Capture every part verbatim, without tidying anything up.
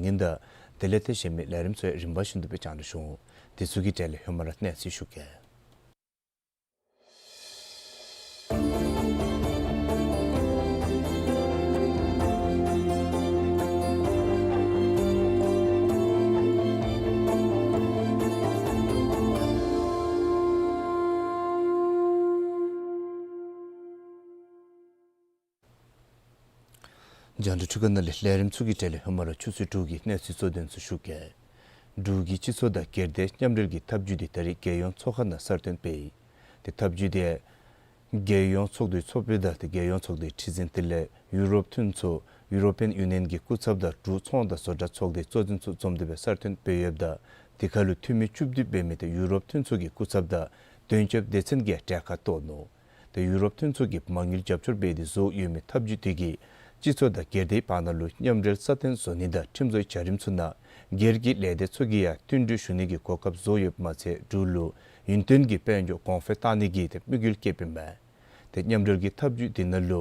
ཉན་དང་དེ་ལས་ཏེ་གཞན་མི་ལས་རིམ་ཚུ་ཡང་རིམ་པ་བཞིན་དུ་སྦེ་བསྐྱང་ནི་འོང་། དེ་ཚུ་གི་གྲས་ལས་ཧེ་མ་ར་གནས་ཚུལ་ཞུ་གེ། རྒྱང་བསྒྲགས་འཕྲུལ་ཁང་ནང་ལས་ལས་རིམ་ཚུ་གི་གྲས་ལས་ཧེ་མ་ར་ཆུ་ཚོད་དྲུག་གི་གནས་ཚུལ་གཙོ་དོན་ཚུ་ཞུ་གེ། འབྲུག་གི་སྤྱི་ཚོགས་དང་སྒེར་སྡེ་མཉམ་འབྲེལ་གྱི་ཐབས་ཇུས་འདི་ད་རེས་རྒྱལ་ཡོངས་ཚོགས་ཁང་ནང་གསར་བཏོན་འབད་ཡི། ཏེ་ཐབས་ཇུས་འདི་རྒྱལ་ཡོངས་ཚོགས་འདུའི་ཚོགས་དཔོན་དང་ཏེ་རྒྱལ་ཡོངས་ཚོགས་འདུའི་ཁྲི་འཛིན་དེ་ལས་ཡུ་རོབ་མཐུན་ཚོགས་European Union གྱི་སྐུ་ཚབ་དང་འབྲུག་ཚོང་དང་བཟོ་གྲྭ་ཚོགས་སྡེའི་གཙོ་འཛིན་ཚུ་འཛོམས་ཏེ་སྦེ་གསར་བཏོན་འབད་ཡོདཔ་ད་དེ་ཁར་ལུ་འཐུས་མི་བཅུ་བདུན་འབད་མི་ཏེ་ཡུ་རོབ་མཐུན་ཚོགས་ཀྱི་སྐུ་ཚབ་དང་དོན་གཅོད་སྡེ་ཚན་གྱིས་གྲལ་ཁར་གཏོགས་ནུག། ཏེ་ཡུ་རོབ་མཐུན་ཚོགས་ཀྱིས་མ་དངུལ་རྒྱབ་སྐྱོར་འབད་དེ་བཟོ་ཡོད་མི་ཐབས་ཇུས་དེ་གིས་སྤྱི་ཚོགས་དང་སྒེར་སྡེའི་བར་ན་ལུ་མཉམ་འབྲེལ་སྲ་བརྟན་བཟོ་ནི་དང་ཁྲིམས་བཟོའི་བྱ་རིམ་ཚུ་ནང་སྒེར་གྱི་ལས་སྡེ་ཚུ་གིས་ཡང་བསྟུན་གྲོས་ཞུ་ནི་གི་གོ་སྐབས་བཟོ་ཡོདཔ་མ་ཚད་འབྲུག་ལུ་ཡུན་བརྟན་གྱི་དཔལ་འབྱོར་གོང་འཕེལ་བཏང་ནི་གི་ཏེ་དམིགས་ཡུལ་བསྐྱེདཔ་ཨིན་མས། ཏེ་མཉམ་འབྲེལ་གྱི་ཐབས་ཇུས་དེ་ནང་ལུ་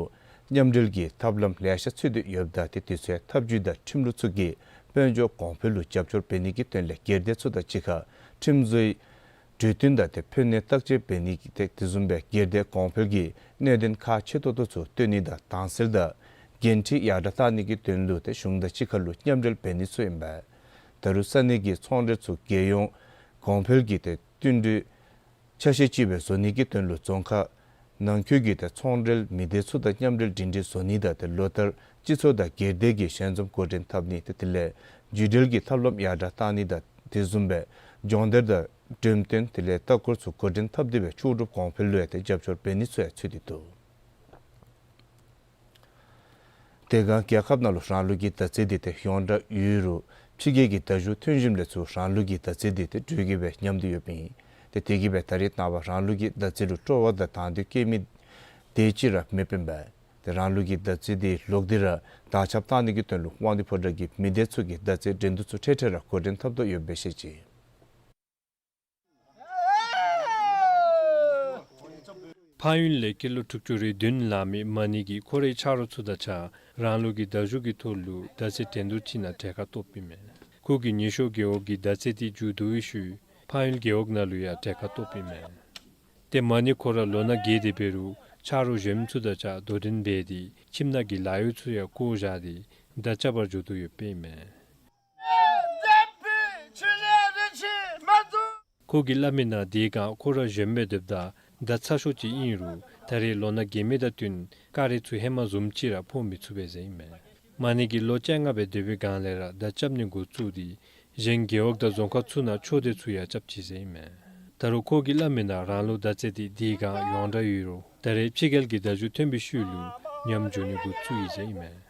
མཉམ་འབྲེལ་གྱི་ཐབས་ལམ་ལེ་ཤ་ཚུད་དེ་ཡོདཔ་ད་ཏེ་དེ་ཚུ་ཡང་ཐབས་ཇུས་དང་ཁྲིམས་ལུགས་ཚུ་གིས་དཔལ་འབྱོར་གོང་འཕེལ་ལུ་རྒྱབ་སྐྱོར་འབད་ནི་གི་དོན་ལས་སྒེར་སྡེ་ཚུ་དང་གཅིག་ཁར་ཁྲིམས་བཟོའི་གྲོས་བསྟུན་དང་ཏེ་ཕན་གནོད་བརྟག་དཔྱད་འབད་ནི་གི་ཏེ་དེ་བཟུམ་སྦེ་སྒེར་སྡེ་གོང་འཕེལ་གྱི་གནད་དོན་ཁག་ཆེ་ཏོག་ཏོ་ཚུ་བཏོན་ནི་དང་དྭངས་གསལ་དང་འགན་འཁྲི་ཡར་དྲག་བཏང་ནི་གི་དོན་ལུ་ཏེ་གཞུང་དང་གཅིག་ཁར་ལུ་མཉམ་འབྲེལ་འབད་ནི་ཚུ་ཨིན་པས། ད་རུང་ས་གནས་ཀྱི་ཚོང་འབྲེལ་ཚུ་རྒྱལ་ཡོངས་གོང་འཕེལ་གྱི་ཏེ་བསྟུན་གྲོས་ཆ་ཤས་ཅིག་སྦེ་བཟོ་ནི་གི་དོན་ལུ་རྫོང་ཁག་ནང་འཁོད་ཀྱི་ཏེ་ཚོང་འབྲེལ་མི་སྡེ་ཚུ་དང་མཉམ་འབྲེལ་སྒྲིང་སྒྲིང་བཟོ་ནི་དང་ཏེ་ལོ་ལྟར་སྤྱི་ཚོགས་དང་སྒེར་སྡེ་གི་ཞལ་འཛོམས་འགོ་འདྲེན་འཐབ་ནི་ཏེ་དེ་ལས་བརྒྱུད་འབྲེལ་གྱི་ཐབས་ལམ་ཡར་དྲག་བཏང་ནི་དང་དེ་བཟུམ་སྦེ་སྦྱོང་བརྡར་དང་འགྲེམས་སྟོན་དེ་ལས་ལྟ་སྐོར་ཚུ་འགོ་འདྲེན་འཐབ་སྟེ་སྦེ་ལྕོགས་གྲུབ་གོང་འཕེལ་ལུ་ཡང་ཏེ་རྒྱབ་སྐྱོར་འབད་ནི་ཚུ་ཡང་ཚུད་དེ་འདུག། དེ་སྒང་རྒྱལ་ཁབ་ནང་ལུ་རང་ལུགས་ཀྱི་བརྡ་རྩིས་འདི་ཏེ་ཡོངས་གྲགས་ཡོད་རུང་ཕྱི་རྒྱལ་གྱི་བརྡ་བརྒྱུད་ཐོན་ཞིནམ་ལས་ཚུར་རང་ལུགས་ཀྱི་བརྡ་རྩིས་འདི་ཏེ་འགྲོས་ཀྱིས་སྦེ་ཉམས་ཏེ་ཡོདཔ་ཨིན། ཏེ་དེ་གིས་སྦེ་ད་རེས་ནངས་པ་རང་ལུགས་ཀྱི་བརྡ་རྩིས་ལུ་སྤྲོ་བ་དང་དང་འདོད་བསྐྱེད་མི་དེ་ཅིག་ར་མེདཔ་ཨིན་པས། ཏེ་རང་ལུགས་ཀྱི་བརྡ་རྩིས་འདི་ལོག་སྟེ་ར་དར་ཁྱབ་བཏང་ནི་གི་དོན་ལུ་དབང་འདུས་ཕོ་བྲང་གི་མི་སྡེ་ཚུ་གིས་བརྡ་རྩིས་འགྲན་བསྡུར་ཚུ་འཕྲལ་འཕྲལ་ར་འགོ་འདྲེན་འཐབ་དོ་ཡོདཔ་སྦེ་བཤད་ཅི། ཕངས་ཡུལ་ལས་ཀི་ལོ་དྲུག་ཅུ་རེ་བདུན་ལང་མི་མ་ཎི་གིས་ཁོ་རའི་ཆ་རོགས་ཚུ་དང་གཅིག་ཁར་རང་ལུགས་ཀྱི་བརྡ་བརྒྱུད་ཀྱི་ཐོག་ལུ་བརྡ་རྩིས་འགྲན་བསྡུར་ཅིག་ནང་གྲལ་ཁར་གཏོགསཔ་ཨིན་མས། ཁོ་གིས་ཉེ་ཤོས་རྒེད་འོག་གི་བརྡ་རྩིས་འདི་མཇུག་བསྡུ་བའི་ཤུལ་ཕངས་ཡུལ་རྒེད་འོག་ནང་ལུ་ཡང་གྲལ་ཁར་གཏོགསཔ་ཨིན་མས། ཏེ་མ་ཎི་ཁོ་ར་ལོ་ན་རྒས་ཏེ་འབད་རུང་ཆ་རོགས་གཞན་མི་ཚུ་དང་གཅིག་ཁར་དོ་འགྲན་འབད་དེ་ཁྱིམ་ནང་གི་ལཱ་གཡོག་ཚུ་ཡང་བཀོ་བཞག་སྟེ་བརྡ་རྐྱབ་པར་འགྱོ་དོ་ཡོདཔ་ཨིན་མས། ཁོ་གིས་སླབ་མིའི་ནང་དེ་སྒང་ཁོ་ར་གཞོནམ་སྦེ་སྡོདཔ་ད་བརྡ་ཚ་ཤོས་ཅིག་ཨིན་རུང་ད་རེས་ལོ་ན་རྒས་མི་དང་བསྟུན་དཀའ་ངལ་ཚུ་ཧེ་མ་བཟུམ་ཅིག་ར་ཕོག་མི་ཚུགས་པས་ཟེར་ཨིན་མས། མ་ཎི་གིས་ལོ་བཅོ་ལྔ་སྦེ་སྡོད་པའི་སྒང་ལས་ར་བརྡ་རྐྱབ་ནི་འགོ་བཙུགས་ཏེ་གཞན་རྒེད་འོག་དང་རྫོང་ཁག་ཚུ་ནང་ཆོས་སྡེ་ཚུ་ཡང་རྐྱབ་ཅི་ཟེར་ཨིན་མས། ད་རུང་ཁོ་གིས་སླབ་མིའི་ནང་རང་ལུགས་བརྡ་རྩིས་འདི་དེ་སྒང་ཡོངས་གྲགས་ཡོད་རུང་ད་རེས་ཕྱི་རྒྱལ་གྱི་བརྡ་བརྒྱུད་ཐོན་པའི་ཤུལ་ལུ་ཉམས་འགྱོ་ནི་འགོ་བཙུགས་ཡི་ཟེར་ཨིན་མས།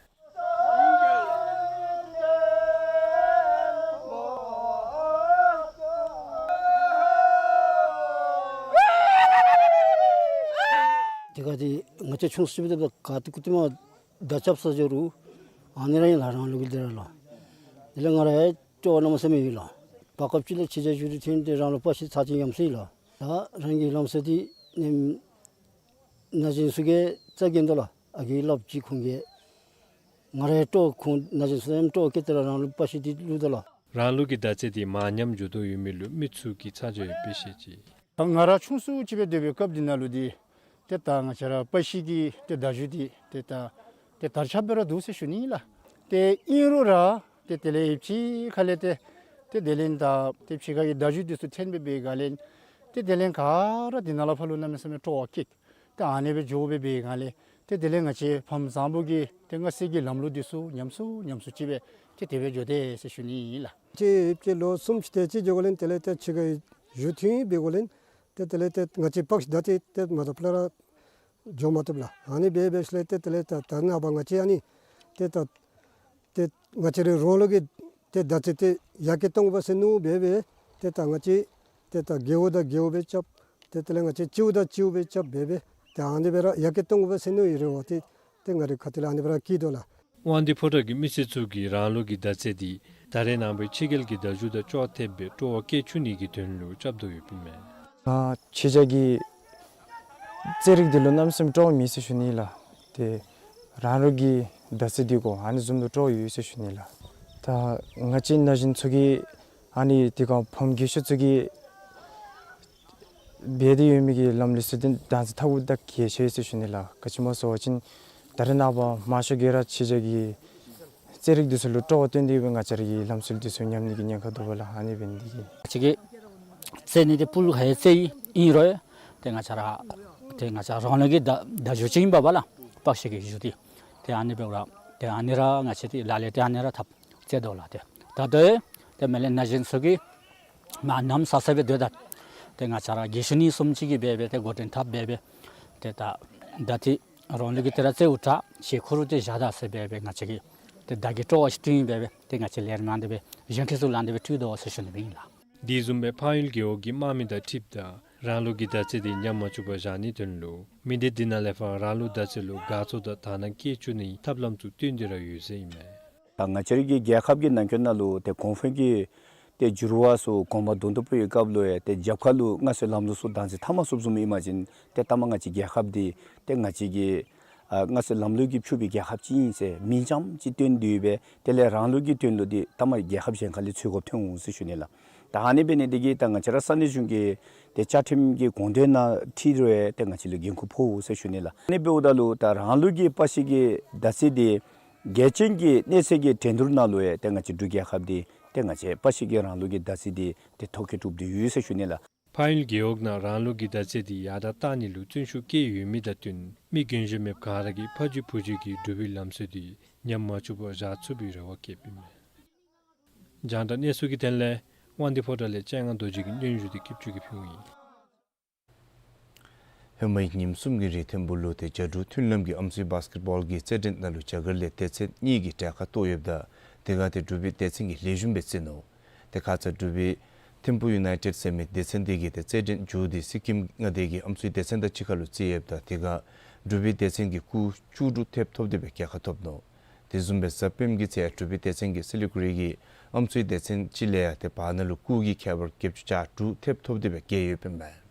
དེ་ག་དེ་ང་བཅས་ཆུང་སུ་སྦེ་སྡོདཔ་ད་ག་ཏེ་ཁུ་ཏེ་མ་བརྡ་རྐྱབ་ས་འགྱོ་རུང་ཨ་ནི་ར་ཨིན་ལགས། རང་ལུགས་ཀྱི་འདི་ར་ལགས། དེ་ལས་ང་ར་ཡང་སྤྲོ་བ་གནམ་མེད་ས་མེད་ཡོད་ལགས། བར་སྐབས་ཅིག་ལས་ཕྱི་རྒྱལ་བཞུགས་ཏེ་ཐོན་ཏེ་རང་ལུགས་པར་ཤིང་ཚར་གཅིག་ཉམས་སོ་ཡི་ལགས། ད་རང་གི་ལམ་སྲོལ་འདི་ནི་ན་གཞོན་ཚུ་གིས་རྩ་འགེངས་དོ་ལགས། ཨ་རྒས་སླབ་ཅི་ཁོང་གིས། ང་ར་ཡང་སྤྲོ་ཁོང་ན་གཞོན་ཚུ་ཡང་སྤྲོ་བསྐྱེད་དེ་ར་རང་ལུགས་པར་ཤིང་འདི་བླུགས་དོ་ལགས། རང་ལུགས་ཀྱི་བརྡ་རྩིས་འདི་མར་ཉམས་འགྱོ་དོ་ཡོད་མི་ལུ་མི་ཚུ་གིས་ཚ་གྱང་ཡོདཔ་སྦེ་བཤད་ཅི། ང་ར་ཆུང་སུ་ཅིག་སྦེ་སྡོད་པའི་སྐབས་འདི་ནང་ལུ་འདི་ཏེ་ད་ང་བཅས་ར་པར་ཤིང་གི་ཏེ་བརྡ་བརྒྱུད་འདི་ཏེ་ད་ཏེ་དར་ཁྱབ་སྦེ་ར་འདུག་ཟེར་ཞུ་ནི་ལགས། ཏེ་ཨིན་རུང་ར་ཏེ་དེ་ལས་ཕྱི་ཁ་ལས་ཏེ་ཏེ་དེ་ལས་ད་ཏེ་ཕྱི་ཁ་གི་བརྡ་བརྒྱུད་འདི་ཚུ་ཐོན་སྦེ་འབད་བའི་སྒང་ལས་ཏེ་དེ་ལས་ག་ར་འདི་ནང་ལས་ཕར་ལུ་གནམ་མེད་ས་མེད་སྤྲོ་བ་སྐྱེས། ཏེ་ཨ་ནི་སྦེ་འགྱོ་སྦེ་འབད་བའི་སྒང་ལས་ཏེ་དེ་ལས་ང་བཅས་ཕམ་བཟང་པོ་གི་ཏེ་སྔར་སྲོལ་གྱི་ལམ་ལུགས་འདི་ཚུ་ཉམས་སུ་ཉམས་སུ་ཅིག་སྦེ་ཏེ་དེ་སྦེ་འགྱོ་དེས་ཟེར་ཞུ་ནི་ཨིན་ལགས། ཅིག་ཅིག་ལོ་གསུམ་ཅིག་དེ་ཅིག་འགྱོ་སྒང་ལས་དེ་ལས་ཏེ་ཕྱི་ཁར་བཞུགས་ཐོན་འབད་སྒང་ལས་ཏེ་དེ་ལས་ཏེ་ང་བཅས་པར་ཤིང་བརྡ་རྩིས་ཏེ་མ་ཐོབ་ལས་ར་འགྱོ་མ་བཏུབ་ལགས། ཨ་ནི་སྦེ་འབད་ཞིནམ་ལས་ཏེ་དེ་ལས་ད་ད་ནངས་པ་ང་བཅས་ཨ་ནི་ཏེ་ད་ཏེ་ང་བཅས་རའི་རང་ལུགས་ཀྱི་ཏེ་བརྡ་རྩིས་འདི་ཡར་རྒྱས་གཏང་དགོ་པས་ཟེར་མནོ་སྦེ་སྦེ་ཏེ་ད་ང་བཅས་ཏེ་ད་རྒེད་འོག་དང་རྒེད་འོག་སྦེ་རྐྱབ། ཏེ་དེ་ལས་ང་བཅས་སྤྱི་འོག་དང་སྤྱི་འོག་སྦེ་རྐྱབ་སྦེ་སྦེ་ཏེ་ཨ་ནི་སྦེ་ར་ཡར་རྒྱས་གཏང་དགོ་པས་ཟེར་མནོ་ཡི་རེ་བ་འདི་ཏེ་ང་རའི་ཁ་ཐུག་ལས་ཨ་ནི་སྦེ་ར་བསྐྱེད་དོ་ལགས། དབང་འདུས་ཕོ་བྲང་གི་མི་སེར་ཚུ་གིས་རང་ལུགས་ཀྱི་བརྡ་རྩིས་འདི་ད་རེས་ནངས་པའི་ཕྱི་རྒྱལ་གྱི་བརྡ་བརྒྱུད་དང་ཅོག་འཐདཔ་སྦེ་སྤྲོ་བ་བསྐྱེད་ཚུགས་ནི་གི་དོན་ལུ་རྐྱབ་དོ་ཡོདཔ་ཨིན་མས། ཨ་ཕྱི་རྒྱལ་གྱི་རྩིས་རིག་འདི་ལུ་གནམ་མེད་ས་མེད་སྤྲོ་བ་མེད་ཟེར་ཞུ་ནི་ལགས། ཏེ་རང་ལུགས་ཀྱི་བརྡ་རྩིས་འདི་གུ་ཨ་ནི་བཟུམ་དུ་སྤྲོ་བ་ཡོད་ཟེར་ཞུ་ནི་ལགས། ད་ ད་ང་བཅས་ན་གཞོན་ཚུ་གིས་ཨ་ནི་དེ་སྒང་ཕམ་རྒས་ཤོས་ཚུ་གིས་འབད་དེ་ཡོད་མི་གི་ལམ་ལུགས་ཚུ་དེ་བདག་འཛིན་འཐབ་དགོཔ་ད་གལ་ཆེ་ཟེར་ཞུ་ནི་ལགས། ག་ཅི་སྨོ་ཟེར་བ་ཅིན་ད་རེས་ནངས་པ་དམར་ཤོག་གིས་ར་ཕྱི་རྒྱལ་གྱི་རྩེད་རིགས་འདི་ཚུ་ལུ་སྤྲོ་བ་བཏོན་ཏེ་སྦེ་ང་བཅས་ར་གི་ལམ་སྲོལ་འདི་ཚུ་ཉམས་ནི་གི་ཉེན་ཁ་འདུག་པ་ལགས། ཨ་ནི་འབད་ནི་འདི་གིས་ང་བཅས་ཀྱིས་རྩེད་ནི་འདི་ཕུལ་ཁ་ཡང་རྩེད་ཡི་ཨིན་རུང་ཏེ་ང་བཅས་ར་ཏེ་ང་བཅས་རང་ལུགས་ཀྱི་བརྡ་བརྡ་བརྒྱུད་ཅིག་ཨིན་པས་ལགས། པག་ཤིང་གི་བརྒྱུད་དེ་ཏེ་ཨ་ནི་འབདཝ་ད་ཏེ་ཨ་ནི་ར་ང་བཅས་ཏེ་ལག་ལེན་ཏེ་ཨ་ནི་ར་འཐབ་རྩེད་དོ་ལགས། ཏེ་ད་ལྟོ་ཏེ་མི་ལས་ན་གཞོན་ཚུ་གིས་མ་ནམ་ས་ས་སྦེ་སྡོད་ད་ཏེ་ང་བཅས་ར་རྒས་ཤོས་གཉིས་གསུམ་ཅིག་གིས་འབད་འབད་ཏེ་འགོ་འདྲེན་འཐབ་འབད་འབད་ཏེ་ད་ད་ཏེ་རང་ལུགས་ཀྱི་ཏེ་ར་རྩེད་འུ་དྲག་ཤེས་ཁུར་ཏེ་བཞག་ད་ཟེར་འབད་འབད་ང་བཅས་ཀྱིས་ཏེ་བདག་གི་སྤྲོ་བ་ཅིག་བསྐྲུན་འབད་འབད་ཏེ་ང་བཅས་ལས་རིམ་ནང་དེ་སྦེ་གཞོན་སྐྱེས་ཚུ་ལུ་དེ་སྦེ་སྤྲོད་དོ་ཟེར་ཞུ་ནི་སྦེ་ཨིན་ལགས། དེ་བཟུམ་སྦེ་འཕགས་ཡུལ་རྒེད་འོག་གི་དམག་མི་དང་འཁྲིལཝ་ད་རང་ལུགས་ཀྱི་མདའ་རྩེད་དེ་ཉམས་མ་བཅུག་པར་བཞག་ནིའི་དོན་ལུ་མི་སྡེ་འདི་ནང་ལས་ཕར་རང་ལུགས་མདའ་རྩེད་ལུ་དགའ་ཚོར་དང་དག་སྣང་སྐྱེ་བཅུག་ནིའི་ཐབས་ལམ་ཚུ་བཏོན་ཏེ་ར་ཡོད་ཟེར་ཨིན་མས། ད་ང་བཅས་ར་གི་རྒྱལ་ཁབ་ཀྱི་ནང་འཁོད་ནང་ལུ་ཏེ་གོང་འཕེལ་གྱི་ཏེ་འགྱུར་བ་ཚུ་གོང་མ་དོན་དུ་སྤེལ་བའི་སྐབས་ལུ་ཡང་ཏེ་རྒྱབ་ཁ་ལུ་སྔར་སྲོལ་ལམ་ལུགས་ཚུ་བདག་འཛིན་འཐབ་མ་ཚུགསཔ་བཟུམ་ཨིན་པ་ཅིན་ཏེ་ད་མ་ང་བཅས་རྒྱལ་ཁབ་འདི་ཏེ་ང་བཅས་ཀྱི་ཨ་སྔར་སྲོལ་ལམ་ལུགས་ཀྱིས་ཕྱུག་པའི་རྒྱལ་ཁབ་ཅིག་ཨིན་ཟེར་མིང་ཙམ་ཅིག་བཏོན་ཏེ་སྦེ་དེ་ལས་རང་ལུགས་ཀྱི་དོན་ལུ་འདི་ད་མ་རྒྱལ་ཁབ་གཞན་ཁ་ལས་ཚུད་དགོཔ་ཐོན་འོང་ཟེར་ཞུ་ནི་ལགས། ད་ཨ་ནི་འབད་ནི་འདི་གིས་ད་ང་བཅས་ར་ས་གནས་གཞུང་གི་ཏེ་བཅའ་ཁྲིམས་ཀྱི་དགོངས་དོན་ནང་འཁྲིལ་རུང་ཡང་ཏེ་ང་བཅས་ལུ་འགན་ཁུར་ཕོག་འོང་ཟེར་ཞུ་ནི་ལགས། ཨ་ནི་འབདཝ་ད་ལུ་ད་རང་ལུགས་ཀྱི་པག་ཤིང་གི་མདའ་རྩེད་འདི་རྒྱལ་སྤྱིའི་གནས་ཚད་ཀྱི་འགྲན་བསྡུར་ནང་ལུ་ཡང་ཏེ་ང་བཅས་འབྲུག་རྒྱལ་ཁབ་འདི་ཏེ་ང་བཅས་པག་ཤིང་གི་རང་ལུགས་ཀྱི་མདའ་རྩེད་འདི་ཏེ་ཐོ་བཀོད་གྲུབ་སྟེ་ཡོད་ཟེར་ཞུ་ནི་ལགས། འཕགས་ཡུལ་རྒེད་འོག་ནང་རང་ལུགས་ཀྱི་མདའ་རྩེད་འདི་ཡར་དྲག་གཏང་ནི་ལུ་བརྩོན་ཤུགས་བསྐྱེད་ཡོད་མི་དང་བསྟུན་མི་རྒན་གཞོན་མེདཔ་ག་ར་གིས་ཕ་རྒྱུད་བུ་རྒྱུད་ཀྱི་འབྲུག་པའི་ལམ་སྲོལ་འདི་ཉམས་མ་བཅུག་པར་བཞག་ཚུགས་པའི་རེ་བ་བསྐྱེདཔ་ཨིན་མས། རྒྱང་བསྒྲགས་གནས་ཚུལ་གྱི་དོན་ལས་དབང་འདུས་ཕོ་བྲང་ལས་སྤྱན་སྔ་རྡོ་རྗེ་གི་སྙན་ཞུ་འདི་སྐྱིད་ཆུ་གིས་ཕུལཝ་ཨིན། ཧེ་མའི་ཉིནམ་གསུམ་གྱི་རིང་ཐིམ་ཕུག་ལུ་ཏེ་རྒྱ་འབྲུག་མཐུན་ལམ་གྱི་ཨམ་སྲུའི་བཱསི་ཀེཊ་བཱོལ་གྱི་རྩེད་འགྲན་ནང་ལུ་རྒྱ་གར་ལས་སྡེ་ཚན་གཉིས་ཀྱིས་གྲལ་ཁར་གཏོགས་ཡོདཔ་ད་དེ་སྒང་ཏེ་འབྲུག་པའི་སྡེ་ཚན་གྱིས་ལེགས་ཤོམ་སྦེ་རྩེད་ནུག། ཏེ་ཁ་ཙ་འབྲུག་པའི་ཐིམ་ཕུག་ཡུ་ནའི་ཊེཌ་ཟེར་མི་སྡེ་ཚན་འདི་གིས་ཏེ་རྩེད་འགྲན་མཇུག་འདི་སི་ཀིམ་མངའ་སྡེ་གི་ཨམ་སྲུའི་སྡེ་ཚན་དང་གཅིག་ཁར་ལུ་རྩེད་ཡོདཔ་ད་དེ་སྒང་འབྲུག་པའི་སྡེ་ཚན་གྱིས་སྐུགས་བཅུ་དྲུག་ཐེབས་ཐོབ་སྟེ་སྦེ་རྒྱལ་ཁ་ཐོབ་ནུག། དེ་བཟུམ་སྦེ་གཟའ་སྤེནམ་གྱི་ཚེ་འབྲུག་པའི་སྡེ་ཚན་གྱིས་སི་ལི་གུ་རི་གི་ཨམ་སྲུའི་སྡེ་ཚན་ཅིག་ལས་ཡང་ཏེ་བར་ན་ལུ་སྐུགས་ཀྱི་ཁྱད་པར་བརྒྱད་ཅུ་གྱ་དྲུག་ཐེབས་ཐོབ་སྟེ་སྦེ་རྒྱལ་ཡོདཔ་ཨིན་མས།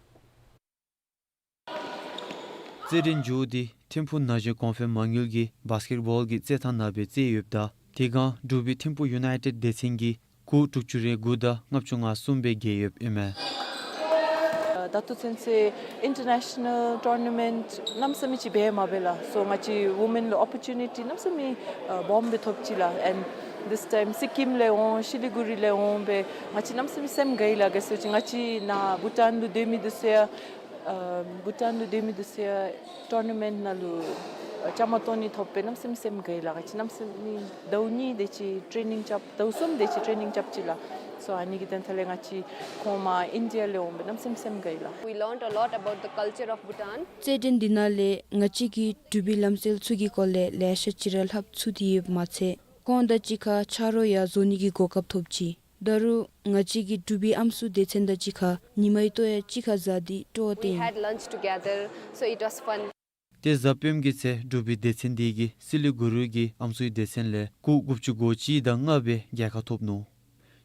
རྩེད་འགྲན་མཇུག་འདི་ཐིམ་ཕུག་ན་གཞོན་གོང་འཕེལ་མ་དངུལ་གྱི་བཱསི་ཀེཊ་བཱོལ་གྱི་རྩེད་ཐང་ནང་སྦེ་རྩེད་ཡོདཔ་ད་དེ་སྒང་འབྲུག་པའི་ཐིམ་ཕུག་ཡུ་ནའི་ཊེཌ་སྡེ་ཚན་གྱིས་སྐུགས་དྲུག་ཅུ་རེ་དགུ་དང་ལྔ་བཅུ་ང་གསུམ་སྦེ་རྒྱལ་ཡོདཔ་ཨིན་མས། ད་ལྟོ་ཚུན་ཚོད་ཨིན་ཊར་ནེ་ཤ་ནཱལ་ཊོར་ན་མེནཊ་གནམ་མེད་ས་མེད་ཅིག་འབད་མ་འབད་ལགས། སོ་ང་བཅས་ཝུ་མེན་ལུ་ཨོ་པོར་ཅུ་ནི་ཊི་གནམ་མེད་ས་མེད་ཨ་སྦོམ་སྦེ་ཐོབ་ཅི་ལགས། ཨེནཌ་དིས་ཊའིམ་སི་ཀིམ་ལས་འོང་སི་ལི་གུ་རི་ལས་འོང་སྦེ་ང་བཅས་གནམ་མེད་ས་མེད་སེམས་དགའ་ཡི་ལགས། ག་ཅི་སྦེ་ཟེར་བ་ཅིན་ང་བཅས་ནཱ་བྷུ་ཊཱན་ལུ་སྡོད་མི་འདི་ཚུ་ཡང་ཨ་བྷུ་ཊཱན་ལུ་སྡོད་མི་འདི་ཚུ་ཡང་ཊོར་ན་མེནཊ་ནང་ལུ་ཨ་བཅའ་མར་གཏོགས་ནི་ཐོབ་སྦེ་གནམ་མེད་ས་མེད་སེམས་དགའ་ཡི་ལགས། ང་བཅས་གནམ་མེད་ས་མེད་ཟླཝ་གཉིས་དེ་ཅིག་ཊེ་ནིང་རྐྱབ་ཟླཝ་གསུམ་དེ་ཅིག་ཊེ་ནིང་རྐྱབ་ཅི་ལགས། སོ་ཨ་ནི་གི་དོན་དག་ལས་ང་བཅས་གོང་མ་ཨིན་ཌི་ཡ་ལས་འོང་སྦེ་གནམ་མེད་ས་མེད་སེམས་དགའ་ཡི་ལགས། We learned a lot about the culture of Bhutan. རྩེད་འགྲན་འདི་ནང་ལས་ང་བཅས་ཀྱིས་འབྲུག་པའི་ལམ་སྲོལ་ཚུ་གི་སྐོར་ལས་ལེ་ཤ་ཅིག་ར་ལྷབ་ཚུགས་ཏེ་ཡོདཔ་མ་ཚད་ཁོང་དང་གཅིག་ཁར་ཆ་རོགས་ཡང་བཟོ་ནི་གི་གོ་སྐབས་ཐོབ་ཅི། ད་རུང་ང་བཅས་ཀྱིས་འབྲུག་པའི་ཨམ་སྲུ་སྡེ་ཚན་དང་གཅིག་ཁར་ཉིན་མའི་ལྟོ་ཡང་གཅིག་ཁར་བཟའ་སྟེ་སྤྲོ་བ་བཏོན་ཡི། We had lunch together, so it was fun. ཏེ་གཟའ་སྤེནམ་གྱི་ཚེ་འབྲུག་པའི་སྡེ་ཚན་འདི་གིས་སི་ལི་གུ་རུ་གི་ཨམ་སྲུའི་སྡེ་ཚན་ལས་སྐུགས་དགུ་བཅུ་གོ་གཅིག་དང་ལྔ་སྦེ་རྒྱལ་ཁ་ཐོབ་ནུག།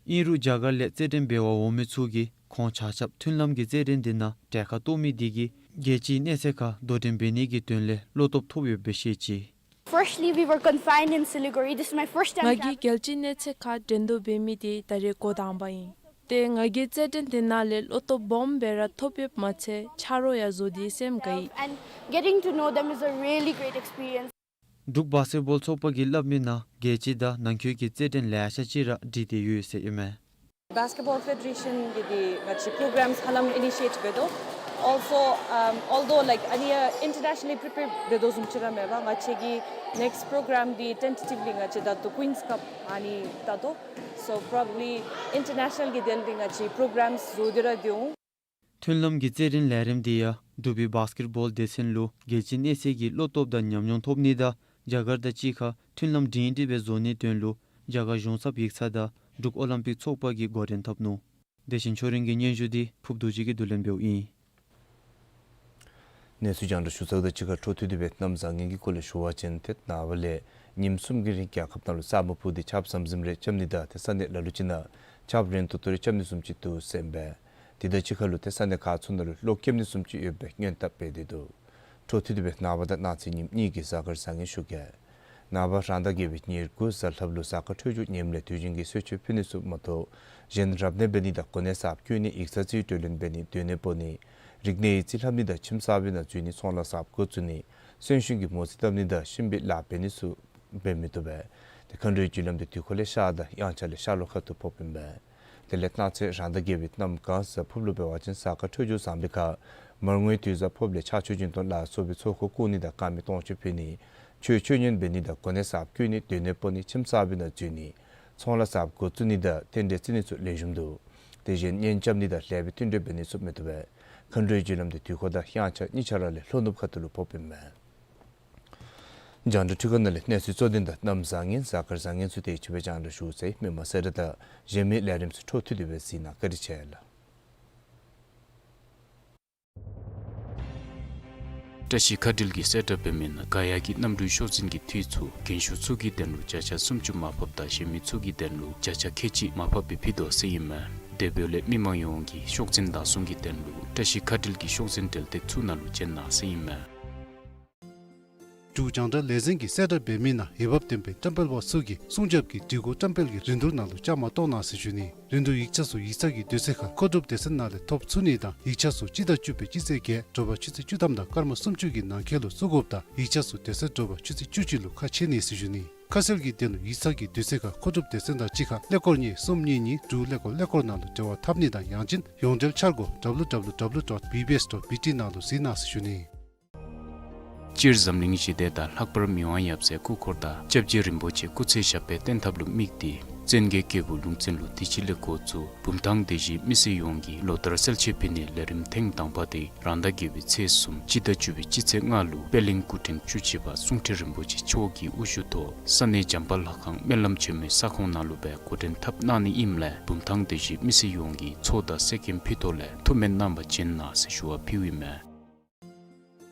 ཨིན་རུང་རྒྱ་གར་ལས་རྩེད་འགྲན་འབད་བར་འོང་མི་ཚུ་གིས་ཁོང་ཆ་ཁྱབ་མཐུན་ལམ་གྱི་རྩེད་འགྲན་འདི་ནང་གྲལ་ཁར་གཏོགས་མི་འདི་གིས་རྒྱལ་སྤྱིའི་གནས་ཚད་ཁར་དོ་འགྲན་འབད་ནི་གི་དོན་ལས་བློ་སྟོབས་ཐོབ་ཡོདཔ་སྦེ་བཤད་ཅི། Firstly, we were confined in Siliguri. This is my first time ང་གིས་རྒྱལ་སྤྱིའི་གནས་ཚད་ཁར་འགྲན་བསྡུར་འབད་མི་འདི་ད་རེས་འགོ་དང་པ་ཨིན། ཏེ་ང་གིས་རྩེད་འགྲན་འདི་ནང་ལས་བློ་སྟོབས་སྦོམ་སྦེ་ར་ཐོབ་ཡོདཔ་མ་ཚད་ཆ་རོགས་ཡང་བཟོ་སྟེ་སེམས་དགའ་ཡི། And getting to know them is a really great experience. འབྲུག་བཱསི་ཀེཊ་བཱོལ་ཚོགས་པ་གིས་སླབ་མི་ནང་རྒྱལ་སྤྱི་དང་ནང་འཁོད་ཀྱི་རྩེད་འགྲན་ལེ་ཤ་ཅིག་ར་སྒྲིག་སྟེ་ཡོད་ཟེར་ཨིན་མས། Basketball Federation གིས་འདི་ང་བཅས་པོ་རོ་གརམ་ཧ་ལམ་ཨི་ནི་ཤི་ཨེཊ་འབད་དོ། Also, um, although like ཨ་ནི་ཡང་ཨིན་ཊར་ནེ་ཤ་ནལ་ལི་པི་རི་པེར་འབད་དོ་བཟུམ་ཅིག་ར་མེད་པར་ང་བཅས་ཀྱི་ནེགསིཊ་པོ་རོ་གརམ་འདི་ཊེན་ཊེ་ཊིབ་ལི་ང་བཅས་ད་ལྟོ་ཀུའིནསི་ཀབ་ཨ་ནི་ད་ལྟོ། So probably international གི་དོན་ལས་ང་བཅས་པོ་རོ་གརམ་བཟོ་སྟེ་ར་སྡོད་འོང་། མཐུན་ལམ་གྱི་རྩེད་འགྲན་ལས་རིམ་འདི་ཡང་འབྲུག་པའི་བཱསི་ཀེཊ་བཱོལ་སྡེ་ཚན་ལུ་རྒྱལ་སྤྱིའི་གནས་ཚད་ཀྱི་བློ་སྟོབས་དང་ཉམས་མྱོང་ཐོབ་ནི་དང་རྒྱ་གར་དང་གཅིག་ཁར་མཐུན་ལམ་སྒྲིང་སྒྲི་སྦེ་བཟོ་ནིའི་དོན་ལུ་རྒྱ་གར་གཞུང་ཚབ་ཡིག་ཚང་དང་འབྲུག་ཨོ་ལིམ་པིག་ཚོགས་པ་གིས་འགོ་འདྲེན་འཐབ་ནུག། བདེ་ཆེན་ཆོས་སྒྲོན་གྱི་སྙན་ཞུ་འདི་ཕུརཔ་རྡོ་རྗེ་གིས་བསྡུ་ལེན་འབདཝ་ཨིན། གནས་ཚུལ་རྒྱང་བསྒྲགས་ཞུ་ཚརཝ་དང་གཅིག་ཁར་འཕྲོ་མཐུད་དེ་སྦེ་གནམ་བཟང་ངན་གྱི་སྐོར་ལས་ཞུ་བ་ཅིན་ཏེ་ནངས་པ་ལས་ཉིནམ་གསུམ་གྱི་རིང་རྒྱལ་ཁབ་ནང་ལུ་ས་སྨུག་ཕུབ་སྟེ་ཆརཔ་ཟམ་ཟིམ་རེ་རྐྱབ་ནི་དང་ཏེ་ས་གནས་ལ་ལུ་ཅིག་ནང་ཆརཔ་རན་ཏོག་ཏོ་རེ་རྐྱབ་ནི་བཟུམ་ཅིག་འདུག་ཟེར་ཨིན་པས། དེ་དང་གཅིག་ཁར་ལུ་ཏེ་ས་གནས་ཁག་ཚུ་ནང་ལུ་གློག་ཀེམ་ནི་བཟུམ་ཅིག་ཡོད་པའི་སྔོན་དཔག་འབད་དེ་འདུག། འཕྲོ་མཐུད་དེ་སྦེ་ནངས་པ་དང་གནངས་ཚེ་ཉིནམ་གཉིས་ཀྱི་གཟའ་སྐར་བཟང་ངན་ཞུ་གེ། ནངས་པ་རང་ཟླ་བརྒྱད་པའི་ཉེར་དགུ་གཟའ་ལྷགཔ་ལུ་གཟའ་སྐར་འཕྲོད་སྦྱོར་ངནམ་ལས་དུས་རྒྱུན་གྱི་གསོལ་མཆོད་ཕུལ་ནི་ཚུ་མ་གཏོགས་གཞན་རབ་གནས་འབད་ནི་དང་གོ་གནས་གསརཔ་བསྐོ་ནི་ཡིག་ཚང་རྩིས་སྤྲོད་ལེན་འབད་ནི་སྡོད་གནས་སྤོ་ནི་རིག་གནས་ཡིག་རྩིས་ལྷབ་ནི་དང་ཁྱིམ་གསར་པའི་ནང་འཛུལ་ནི་ཚོང་ལཱ་གསརཔ་འགོ་བཙུགས་ནི་གསོན་གཤིན་གྱི་མོ་རྩིས་བཏབ་ནི་དང་གཤིན་པོའི་ལཱ་འབད་ནི་ཚུ་འབད་མི་བཏུབ་པས། དེ་མཁའ་འགྲོའི་རྒྱུ་ལམ་དེ་དུས་འཁོར་ལས་ཤར་དང་དབྱངས་འཆར་ལས་ཤར་ལྷོ་ཁ་ཐུག་ཕོགཔ་ཨིན་པས། དེ་ལས་གནངས་ཚེ་རང་ཟླ་བརྒྱད་པའི་གནམ་གང་གཟའ་ཕུརཔ་ལུ་འབད་བ་ཅིན་གཟའ་སྐར་འཕྲོད་སྦྱོར་བཟང་པའི་ཁར་མར་ངོའི་དུས་གཟའ་ཕོརཔ་ལས་ཕྱག་མཆོད་སྦྱིན་གཏོང་ལ་སོགས་པའི་ཚོགས་འཁོར་བསྐོར་ནི་དང་དཀར་མེ་སྟོང་མཆོད་ཕུལ་ནི་ཆོས་མཆོད་ཉན་འབད་ནི་དང་གོ་གནས་གསརཔ་བསྐོ་ནི་སྡོད་གནས་སྤོ་ནི་ཁྱིམ་གསར་པའི་ནང་འཛུལ་ནི་ཚོང་ལཱ་གསརཔ་འགོ་བཙུགས་ནི་དང་རྟེན་འབྲེལ་བརྩི་ནི་ཚུ་ལེགས་ཤོམ་འདུག། དེ་བཞིན་གཉེན་རྐྱབ་ནི་དང་ལེགས་པའི་བསྟུན་གྲོས་འབད་ནི་ཚུ་མི་བཏུབ་པས། མཁའ་འགྲོའི་རྒྱུ་ལམ་དེ་དུས་འཁོར་དང་དབྱངས་འཆར་གཉིས་ཆ་ར་ལས་ལྷོ་ནུབ་ཁ་ཐུག་ལུ་ཕོགཔ་ཨིན་པས། རྒྱང་བསྒྲགས་འཕྲུལ་ཁང་ནང་ལས་གནས་ཚུལ་གཙོ་དོན་དང་གནམ་བཟང་ངན་གཟའ་སྐར་བཟང་ངན་ཚུ་དེ་ཅིག་སྦེ་རྒྱང་བསྒྲགས་ཞུ་ཚར་ཡི། མི་མང་གསལ་བསྒྲགས་དང་གཞན་མི་ལས་རིམ་ཚུ་འཕྲོ་མཐུད་དེ་སྦེ་གཟིགས་གནང། བཀའ་དྲིན་ཆེ་ལགས། བཀྲ་ཤིས་མཁའ་འགྲུལ་གྱིས་གསལ་བསྒྲགས་འབད་མི་ནང་ག་ཡ་གི་གནམ་གྲུའི་ཤོག་འཛིན་གྱི་འཐུས་ཚུ་རྒན་ཤོས་ཚུ་གི་དོན་ལུ་བརྒྱ་ཆ་སུམ་ཅུ་མར་ཕབ་དང་གཞན་མི་ཚུ་གི་དོན་ལུ་བརྒྱ་ཆ་ཁལ་གཅིག་མར་ཕབ་སྦེ་ཕུལ་དོ་ཟེར་ཨིན་མས། དེ་འབདཝ་ལས་མི་མང་ཡོངས་ཀྱིས་ཤོག་འཛིན་བདག་བཟུང་གི་དོན་ལུ་བཀྲ་ཤིས་མཁའ་འགྲུལ་གྱི་ཤོག་འཛིན་འབྲེལ་སྟེགས་ཚུ་ནང་ལུ་བྱོན་གནང་ཟེར་ཨིན་མས། འབྲུག་རྒྱང་བསྒྲགས་ལས་འཛིན་གྱིས་གསལ་བསྒྲགས་འབད་མི་ནང་འོས་འབབ་ལྡན་པའི་བཀྲམ་སྤེལ་པ་ཚུ་གིས་སྲུང་སྐྱོབ་ཀྱི་སྒྲིག་གོ་བཀྲམ་སྤེལ་གྱི་རིན་བསྡུར་ནང་ལུ་བཅའ་མར་གཏོགས་གནང་ཟེར་ཞུ་ནི། རིན་བསྡུར་ཡིག་ཆ་ཚུ་ཡིག་ཚང་གི་དུས་ཚོད་ཁར་མཁོ་སྒྲུབ་སྡེ་ཚན་ནང་ལས་ཐོབ་ཚུགས་ནི་དང་ཡིག་ཆ་ཚུ་སྤྱི་ཟླ་བཅུ་པའི་སྤྱི་ཚེས་བརྒྱད་དྲོ་པ་ཆུ་ཚོད་བཅུ་ཐམ་དང་སྐར་མ་སུམ་ཅུ་གི་ནང་འཁོད་ལུ་བཙུགས་དགོཔ་དང་ཡིག་ཆ་ཚུ་དེ་ཚེ་དྲོ་པ་ཆུ་ཚོད་བཅུ་གཅིག་ལུ་ཁ་ཕྱེ་ནི་ཟེར་ཞུ་ནི། ཁ་གསལ་གྱི་དོན་ལུ་ཡིག་ཚང་གི་དུས་ཚོད་ཁར་མཁོ་སྒྲུབ་སྡེ་ཚན་དང་གཅིག་ཁར་ཀླད་ཀོར་གཉིས་གསུམ་གཉིས་གཉིས་དྲུག་ཀླད་ཀོར་ཀླད་ཀོར་ནང་ལུ་འབྲེལ་བ་འཐབ་ནི་དང་ཡང་ཅིན་ཡོངས་འབྲེལ་འཆར་སྒོ་W W W dot B B S dot B T ནང་ལུ་གཟིགས་གནང་ཟེར་ཞུ་ནི། སྤྱིར་འཛམ་གླིང་ཞི་བདེ་དང་ལྷག་པར་མི་དབང་ཡབ་སྲས་སྐུ་འཁོར་དང་སྐྱབས་རྗེ་རིན་པོ་ཆེ་སྐུ་ཚེ་ཞབས་པད་བརྟན་ཐབས་ལུ་དམིགས་ཏེ་བཙན་རྒྱལ་སྐྱེས་བུ་ལུང་བཙན་ལུ་དུས་ཅི་ལས་འགོ་བཙུགས་བུམ་ཐང་སྡེ་བཞིའི་མི་སེར་ཡོངས་ཀྱིས་ལོ་ལྟར་གསལ་བྱེད་ཕུལ་ནིའི་ལས་རིམ་ཐེངས་དང་པ་དེ་རང་ཟླ་བརྒྱད་པའི་ཚེས་གསུམ་སྤྱི་ཟླ་བཅུ་པའི་སྤྱི་ཚེས་ལྔ་ལུ་པད་གླིང་སྐུ་ཕྲེང་བཅུ་གཅིག་པ་གསུང་ཁྲི་རིན་པོ་ཆེ་མཆོག་གི་དབུ་བཞུགས་ཐོག་ས་གནས་བྱམས་པ་ལྷ་ཁང་སྨོན་ལམ་ཆེན་མོའི་ས་ཁོངས་ནང་ལུ་སྦེ་འགོ་འདྲེན་འཐབ་གནང་ནི་ཨིནམ་ལས་བུམ་ཐང་སྡེ་བཞིའི་མི་སེར་ཡོངས་ཀྱིས་ཚོགས་དང་གསེར་སྐྱེམས་ཕུལ་ཐོག་ལས་ཐུགས་སྨོན་གནང་བར་བྱོན་གནང་ཟེར་ཞུ་བ་ཕུལཝ་ཨིན་མས།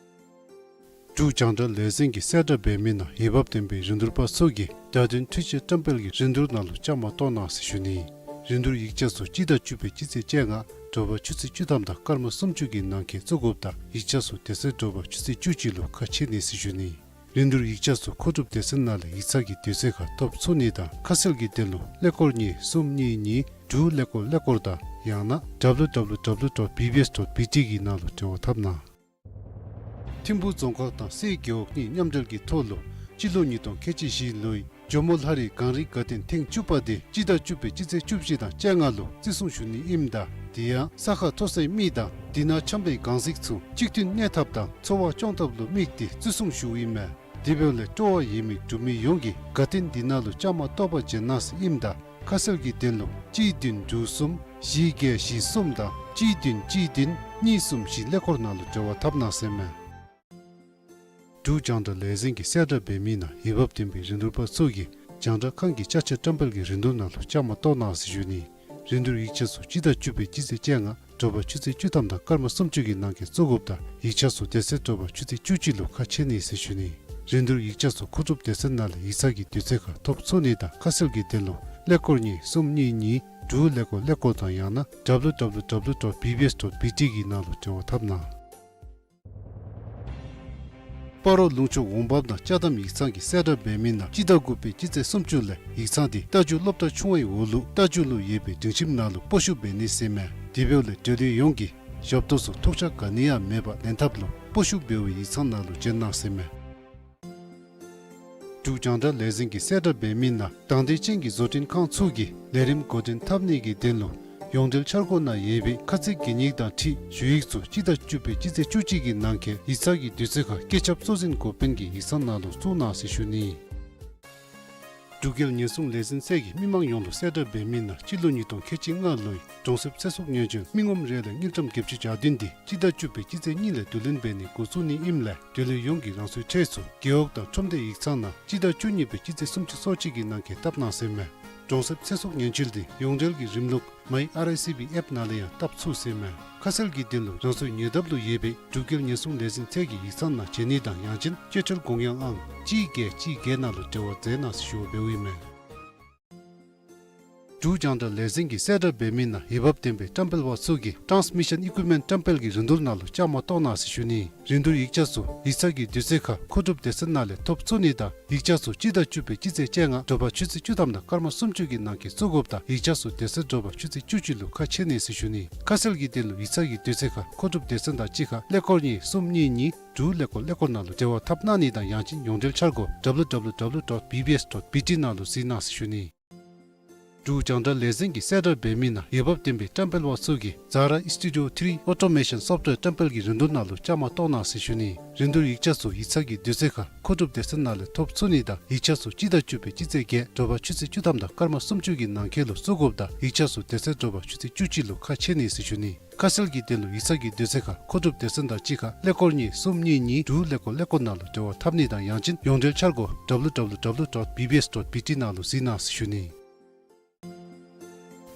འབྲུག་རྒྱང་བསྒྲགས་ལས་འཛིན་གྱིས་གསལ་བསྒྲགས་འབད་མི་ནང་འོས་འབབ་ལྡན་པའི་རིན་བསྡུར་པ་ཚུ་གིས་བརྡ་དོན་འཕྲུལ་ཆས་བཀྲམ་སྤེལ་གྱི་རིན་བསྡུར་ནང་ལུ་བཅའ་མར་གཏོགས་གནང་ཟེར་ཞུ་ནི། རིན་བསྡུར་ཡིག་ཆ་ཚུ་སྤྱི་ཟླ་བཅུ་པའི་སྤྱི་ཚེས་བཅོ་ལྔ་དྲོ་པ་ཆུ་ཚོད་བཅུ་ཐམ་དང་སྐར་མ་སུམ་ཅུ་གི་ནང་འཁོད་བཙུགས་དགོཔ་དང་ཡིག་ཆ་ཚུ་དེ་ཚེ་དྲོ་པ་ཆུ་ཚོད་བཅུ་གཅིག་ལུ་ཁ་ཕྱེ་ནི་ཟེར་ཞུ་ནི། རིན་བསྡུར་ཡིག་ཆ་ཚུ་མཁོ་སྒྲུབ་སྡེ་ཚན་ནང་ལས་ཡིག་ཚང་གི་དུས་ཚོད་ཁར་ཐོབ་ཚུགས་ནི་དང་ཁ་གསལ་གྱི་དོན་ལུ་ཀླད་ཀོར་གཉིས་གསུམ་གཉིས་གཉིས་དྲུག་ཀླད་ཀོར་ཀླད་ཀོར་དང་ཡང་ན་W W W dot B B S dot B T གི་ནང་ལུ་འབྲེལ་བ་འཐབ་གནང་། ཐིམ་ཕུག་རྫོང་ཁག་དང་སེ་རྒེད་འོག་གཉིས་མཉམ་འབྲེལ་གྱི་ཐོག་ལུ་སྤྱི་ལོ་ཉིས་སྟོང་ཁལ་གཅིག་བཞི་ལོའི་ཇོ་མོ་ལྷ་རིའི་གངས་རིའི་དགའ་སྟོན་ཐེངས་བཅུ་པ་དེ་སྤྱི་ཟླ་བཅུ་པའི་སྤྱི་ཚེས་བཅུ་བཞི་དང་བཅོ་ལྔ་ལུ་བརྩི་སྲུང་ཞུ་ནི་ཨིནམ་ད་དེ་ཡང་ས་ཁ་མཐོ་སའི་མི་དང་དེ་ནང་འཁྱམས་པའི་གངས་གཟིགས་ཚུ་གཅིག་མཐུན་གནས་ཐབས་དང་འཚོ་བ་སྐྱོང་ཐབས་ལུ་དམིགས་ཏེ་བརྩི་སྲུང་ཞུཝ་ཨིན་མས། དེ་འབདཝ་ལས་སྤྲོ་བ་ཡོད་མི་འབྲུག་མི་ཡོངས་ཀྱིས་དགའ་སྟོན་དེ་ནང་ལུ་བཅའ་མར་གཏོགས་པར་བྱོན་གནང་ཟེར་ཨིནམ་ད་ཁ་གསལ་གྱི་དོན་ལུ་གཅིག་བདུན་དྲུག་གསུམ་བཞི་བརྒྱད་བཞི་གསུམ་དང་གཅིག་བདུན་གཅིག་བདུན་གཉིས་གསུམ་བཞི་ཀླད་ཀོར་ནང་ལུ་འབྲེལ་བ་འཐབ་གནང་ཟེར་མས། འབྲུག་རྒྱང་བསྒྲགས་ལས་འཛིན་གྱིས་གསལ་བསྒྲགས་འབད་མི་ནང་འོས་འབབ་ལྡན་པའི་རིན་བསྡུར་པ་ཚུ་གིས་རྒྱང་བསྒྲགས་ཁང་གི་ཅ་ཆས་བཀྲམ་སྤེལ་གྱི་རིན་བསྡུར་ནང་ལུ་བཅའ་མར་གཏོགས་གནང་ཟེར་ཞུ་ནི། རིན་བསྡུར་ཡིག་ཆ་ཚུ་སྤྱི་ཟླ་བཅུ་པའི་སྤྱི་ཚེས་བཅོ་ལྔ་དྲོ་པ་ཆུ་ཚོད་བཅུ་ཐམ་དང་སྐར་མ་སུམ་ཅུ་གི་ནང་འཁོད་བཙུགས་དགོཔ་དང་ཡིག་ཆ་ཚུ་དེ་ཚེ་དྲོ་པ་ཆུ་ཚོད་བཅུ་གཅིག་ལུ་ཁ་ཕྱེ་ནི་ཟེར་ཞུ་ནི། རིན་བསྡུར་ཡིག་ཆ་ཚུ་མཁོ་སྒྲུབ་སྡེ་ཚན་ནང་ལས་ཡིག་ཚང་གི་དུས་ཚོད་ཁར་ཐོབ་ཚུགས་ནི་དང་ཁ་གསལ་གྱི་དོན་ལུ་ཀླད་ཀོར་གཉིས་གསུམ་གཉིས་གཉིས་དྲུག་ཀླད་ཀོར་ཀླད་ཀོར་དང་ཡང་ན་W W W dot B B S dot B T གི་ནང་ལུ་འབྲེལ་བ་འཐབ་གནང་། སྤ་རོ་ལུང་ཕྱོགས་འོང་འབབ་དང་ཅ་དམ་ཡིག་ཚང་གིས་གསལ་བསྒྲགས་འབད་མི་ནང་སྤྱི་ཟླ་དགུ་པའི་སྤྱི་ཚེས་སུམ་ཅུ་ལས་ཡིག་ཚང་དེ་རྟ་རྒྱུག་སློབ་གྲྭ་ཆུང་བའི་འོག་ལུག་རྟ་རྒྱུག་ལུ་ཡོད་པའི་སྒྲིང་ཁྱིམ་ནང་ལུ་སྤོ་བཤུད་འབད་ནི་ཟེར་མས། དེ་འབདཝ་ལས་འབྲེལ་ཡོད་ཡོངས་ཀྱིས་ཞབས་ཏོག་ཚུ་ཐུགས་ཆགས་ག་ནི་ཡང་མེད་པར་ལེན་ཐབས་ལུ་སྤོ་བཤུད་འབད་བའི་ཡིག་ཚང་ནང་ལུ་བྱོན་གནང་ཟེར་མས། འབྲུག་རྒྱང་བསྒྲགས་ལས་འཛིན་གྱིས་གསལ་བསྒྲགས་འབད་མི་ནང་དང་འདོད་ཅན་གྱི་བཟོ་སྐྲུན་ཁང་ཚུ་གིས་ལས་རིམ་འགོ་འདྲེན་འཐབ་ནི་གི་དོན་ལུ་ཡོངས་འབྲེལ་འཆར་སྒོ་ནང་ཡོད་པའི་ཁ་ཚིག་གན་ཡིག་དང་འཁྲིལ་ཞུ་ཡིག་ཚུ་སྤྱི་ཟླ་བཅུ་པའི་སྤྱི་ཚེས་བཅུ་གཅིག་གི་ནང་འཁོད་ཡིག་ཚང་གི་དུས་ཚོད་ཁར་སྐུ་ཚབ་གཙོ་འཛིན་འགོ་དཔོན་གྱི་ཡིག་ཚང་ནང་ལུ་བཙུགས་གནང་ཟེར་ཞུ་ནི། འབྲུག་རྒྱལ་ཉེན་སྲུང་ལས་འཛིན་ཚད་ཀྱིས་མི་མང་ཡོངས་ལུ་གསལ་བསྒྲགས་འབད་མི་ནང་སྤྱི་ལོ་ཉིས་སྟོང་ཁལ་གཅིག་ལྔ་ལོའི་གྲོང་གསེབ་ཚེ་སྲོག་ཉེན་བཅོལ་མི་ངོམ་རེ་ལས་དངུལ་ཀྲམ་བརྒྱད་ཅུ་གྱ་བདུན་དེ་སྤྱི་ཟླ་བཅུ་པའི་སྤྱི་ཚེས་གཉིས་ལས་བསྡུ་ལེན་འབད་ནི་འགོ་བཙུགས་ནི་ཨིནམ་ལས་འབྲེལ་ཡོད་ཡོངས་ཀྱིས་རང་སོའི་ཁྲལ་ཚུ་རྒེད་འོག་དང་ཁྲོམ་སྡེ་ཡིག་ཚང་ནང་སྤྱི་ཟླ་བཅུ་གཉིས་པའི་སྤྱི་ཚེས་སུམ་ཅུ་སོ་གཅིག་གི་ནང་འཁོད་བཏབ་གནང་ཟེར་མས། གྲོང་གསེབ་ཚེ་སྲོག་ཉེན་བཅོལ་དེ་ཡོངས་འབྲེལ་གྱི་རིམ་ལུགས་My R I C B app ནང་ལས་ཡང་བཏབ་ཚུགས་ཟེར་མས། ཁ་གསལ་གྱི་དོན་ལུ་རང་སོའི་ཉེ་འདབས་ལུ་ཡོད་པའི་འབྲུག་རྒྱལ་ཉེན་སྲུང་ལས་འཛིན་ཚད་ཀྱི་ཡིག་ཚང་ནང་བྱོན་ནི་དང་ཡང་ཅིན་སྤྱོད་ཁྲལ་དགོངས་ཡངས་ཨང་གཅིག་བརྒྱད་གཅིག་བརྒྱད་ནང་ལུ་འབྲེལ་བ་མཛད་གནང་ཟེར་ཞུ་བ་འབདཝ་ཨིན་མས། འབྲུག་རྒྱང་བསྒྲགས་ལས་འཛིན་གྱིས་གསལ་བསྒྲགས་འབད་མི་ནང་འོས་འབབ་ལྡན་པའི་བཀྲམ་སྤེལ་པ་ཚུ་གིས་transmission equipment བཀྲམ་སྤེལ་གྱི་རིན་བསྡུར་ནང་ལུ་བཅའ་མར་གཏོགས་གནང་ཟེར་ཞུ་ནི། རིན་བསྡུར་ཡིག་ཆ་ཚུ་ཡིག་ཚང་གི་དུས་ཚོད་ཁར་མཁོ་སྒྲུབ་སྡེ་ཚན་ནང་ལས་ཐོབ་ཚུགས་ནི་དང་ཡིག་ཆ་ཚུ་སྤྱི་ཟླ་བཅུ་པའི་སྤྱི་ཚེས་བཅོ་ལྔ་དྲོ་པ་ཆུ་ཚོད་བཅུ་ཐམ་དང་སྐར་མ་སུམ་ཅུ་གི་ནང་འཁོད་བཙུགས་དགོཔ་དང་ཡིག་ཆ་ཚུ་དེ་ཚེ་དྲོ་པ་ཆུ་ཚོད་བཅུ་གཅིག་ལུ་ཁ་ཕྱེ་ནི་ཟེར་ཞུ་ནི། ཁ་གསལ་གྱི་དོན་ལུ་ཡིག་ཚང་གི་དུས་ཚོད་ཁར་མཁོ་སྒྲུབ་སྡེ་ཚན་དང་གཅིག་ཁར་ཀླད་ཀོར་གཉིས་གསུམ་གཉིས་གཉིས་དྲུག་ཀླད་ཀོར་ཀླད་ཀོར་ནང་ལུ་འབྲེལ་བ་འཐབ་གནང་ནི་དང་ཡང་ཅིན་ཡོངས་འབྲེལ་འཆར་སྒོ་W W W dot B B S dot B T ནང་ལུ་གཟིགས་གནང་ཟེར་ཞུ་ནི། འབྲུག་རྒྱང་བསྒྲགས་ལས་འཛིན་གྱིས་གསལ་བསྒྲགས་འབད་མི་ནང་འོས་འབབ་ལྡན་པའི་བཀྲམ་སྤེལ་པ་ཚུ་གིས་Zara Studio three Automation Software བཀྲམ་སྤེལ་གྱི་རིན་བསྡུར་ནང་ལུ་བཅའ་མར་གཏོགས་གནང་ཟེར་ཞུ་ནི། རིན་བསྡུར་ཡིག་ཆ་ཚུ་ཡིག་ཚང་གི་དུས་ཚོད་ཁར་མཁོ་སྒྲུབ་སྡེ་ཚན་ནང་ལས་ཐོབ་ཚུགས་ནི་དང་ཡིག་ཆ་ཚུ་སྤྱི་ཟླ་བཅུ་པའི་སྤྱི་ཚེས་བརྒྱད་དྲོ་པ་ཆུ་ཚོད་བཅུ་ཐམ་དང་སྐར་མ་སུམ་ཅུ་གི་ནང་འཁོད་ལུ་བཙུགས་དགོཔ་དང་ཡིག་ཆ་ཚུ་དེ་ཚེ་དྲོ་པ་ཆུ་ཚོད་བཅུ་གཅིག་ལུ་ཁ་ཕྱེ་ནི་ཟེར་ཞུ་ནི། ཁ་གསལ་གྱི་དོན་ལུ་ཡིག་ཚང་གི་དུས་ཚོད་ཁར་མཁོ་སྒྲུབ་སྡེ་ཚན་དང་གཅིག་ཁར་ཀླད་ཀོར་གཉིས་གསུམ་གཉིས་གཉིས་དྲུག་ཀླད་ཀོར་ཀླད་ཀོར་ནང་ལུ་འབྲེལ་བ་འཐབ་ནི་དང་ཡང་ཅིན་ཡོངས་འབྲེལ་འཆར་སྒོ་W W W dot B B S dot B T ནང་ལུ་གཟིགས་གནང་ཟེར་ཞུ་ནི།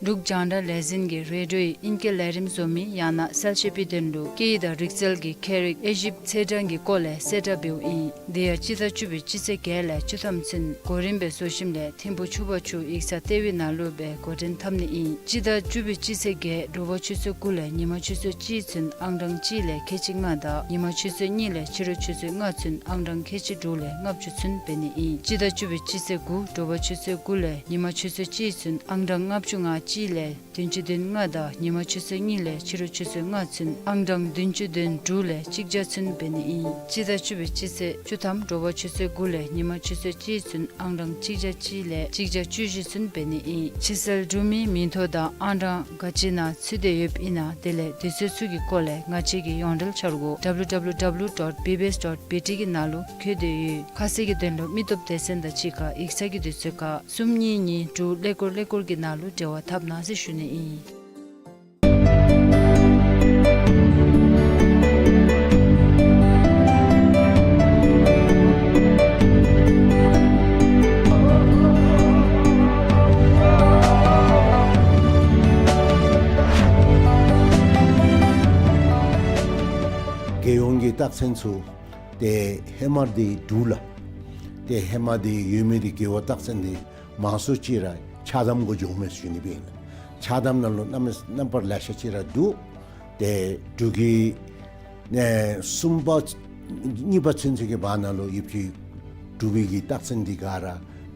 འབྲུག་རྒྱང་བསྒྲགས་ལས་འཛིན་གྱིས་རེ་ཌིའོ་ཡི་ཨིང་སྐད་ལས་རིམ་བཟོ་མི་ཡང་ན་གསལ་བཤད་པའི་དོན་ལུ་སྐད་ཡིག་དང་རིག་རྩལ་གྱི་ཁྱད་རིག་དབྱེ་ཞིབ་ཚེས་གྲངས་ཀྱི་སྐོར་ལས་གསལ་བསྒྲགས་འབདཝ་ཨིན། དེ་ཡང་སྤྱི་ཟླ་བཅུ་པའི་སྤྱི་ཚེས་བརྒྱད་ལས་བཅུ་ཐམ་ཚུན་གོ་རིམ་སྦེ་བཟོ་ཞིནམ་ལས་ཐིམ་ཕུག་ཆུ་བར་ཆུ་ཡིག་ཚང་ལྟེ་བའི་ནང་ལུ་སྦེ་འགོ་འདྲེན་འཐབ་ནི་ཨིན། སྤྱི་ཟླ་བཅུ་པའི་སྤྱི་ཚེས་བརྒྱད་དྲོ་པ་ཆུ་ཚོད་དགུ་ལས་ཉིན་མ་ཆུ་ཚོད་གཅིག་ཚུན་ཨང་གྲངས་གཅིག་ལས་ཁལ་གཅིག་ལྔ་དང་ཉིན་མ་ཆུ་ཚོད་གཉིས་ལས་ཕྱི་རུ་ཆུ་ཚོད་ལྔ་ཚུན་ཨང་གྲངས་ཁལ་གཅིག་དྲུག་ལས་ལྔ་བཅུ་ཚུན་འབད་ནི་ཨིན། སྤྱི་ཟླ་བཅུ་པའི་སྤྱི་ཚེས་དགུ་དྲོ་པ་ཆུ་ཚོད་དགུ་ལས་ཉིན་མ་ཆུ་ཚོད་གཅིག་ཚུན་ཨང་གྲངས་ལྔ་བཅུ་ང་གཅིག་ལས་བདུན་ཅུ་དོན་ལྔ་དང་ཉིན་མ་ཆུ་ཚོད་གཉིས་ལས་ཕྱི་རུ་ཆུ་ཚོད་ལྔ་ཚུན་ཨང་གྲངས་བདུན་ཅུ་དོན་དྲུག་ལས་གཅིག་བརྒྱ་ཚུན་འབད་ནི་ཨིན། སྤྱི་ཟླ་བཅུ་པའི་སྤྱི་ཚེས་བཅུ་ཐམ་དྲོ་པ་ཆུ་ཚོད་དགུ་ལས་ཉིན་མ་ཆུ་ཚོད་གཅིག་ཚུན་ཨང་གྲངས་གཅིག་བརྒྱ་གཅིག་ལས་གཅིག་བརྒྱ་བཅུ་བཞི་ཚུན་འབད་ནི་ཨིན། ཕྱིར་སེལ་གྲུབ་མིའི་མིང་ཐོ་དང་ཨང་གྲངས་ག་ཅི་ནང་ཚུད་དེ་ཡོདཔ་ཨིན་ན་དེ་ལས་དུས་ཚོད་ཚུ་གི་སྐོར་ལས་ང་བཅས་ཀྱི་ཡོངས་འབྲེལ་འཆར་སྒོ་W W W dot B B S dot B T གི་ནང་ལུ་བཀོད་དེ་ཡོད། ཁ་གསལ་གྱི་དོན་ལུ་མི་སྟོབས་སྡེ་ཚན་དང་གཅིག་ཁར་ཡིག་ཚང་གི་དུས་ཚོད་ཁར་གསུམ་གཉིས་གཉིས་དྲུག་ཀླད་ཀོར་ཀླད་ཀོར་གྱི་ནང་ལུ་འབྲེལ་བ་འཐབ་གནང་ཟེར་ཞུ་ནི་ཨིན། རྒྱལ་ཡོངས་ཀྱི་རྟགས་མཚན་ཚུ་ཏེ་ཧེ་མ་འདི་འབྲུག་ལགས། ཏེ་ཧེ་མ་འདི་ཡོད་མི་འདི་རྒེད་འོག་རྟགས་མཚན་འདི་མང་སུ་ཅིག་ར་ཆགས་དམ་གུ་འགྱོཝ་མས་ཟེར་ཞུ་ནི་སྦེ་ཨིན་ལགས། ཆགས་དམ་ནང་ལུ་རྣམ་རྣམ་པར་ལེ་ཤ་ཅིག་ར་འདུག། ཏེ་འབྲུག་གི་ནས་གསུམ་པ་གཉིས་པ་ཚུན་ཚོད་ཀྱི་བར་ན་ལུ་ཡོདཔ་ཅིག་འབྲུག་པའི་གི་རྟགས་མཚན་འདི་ག་ར་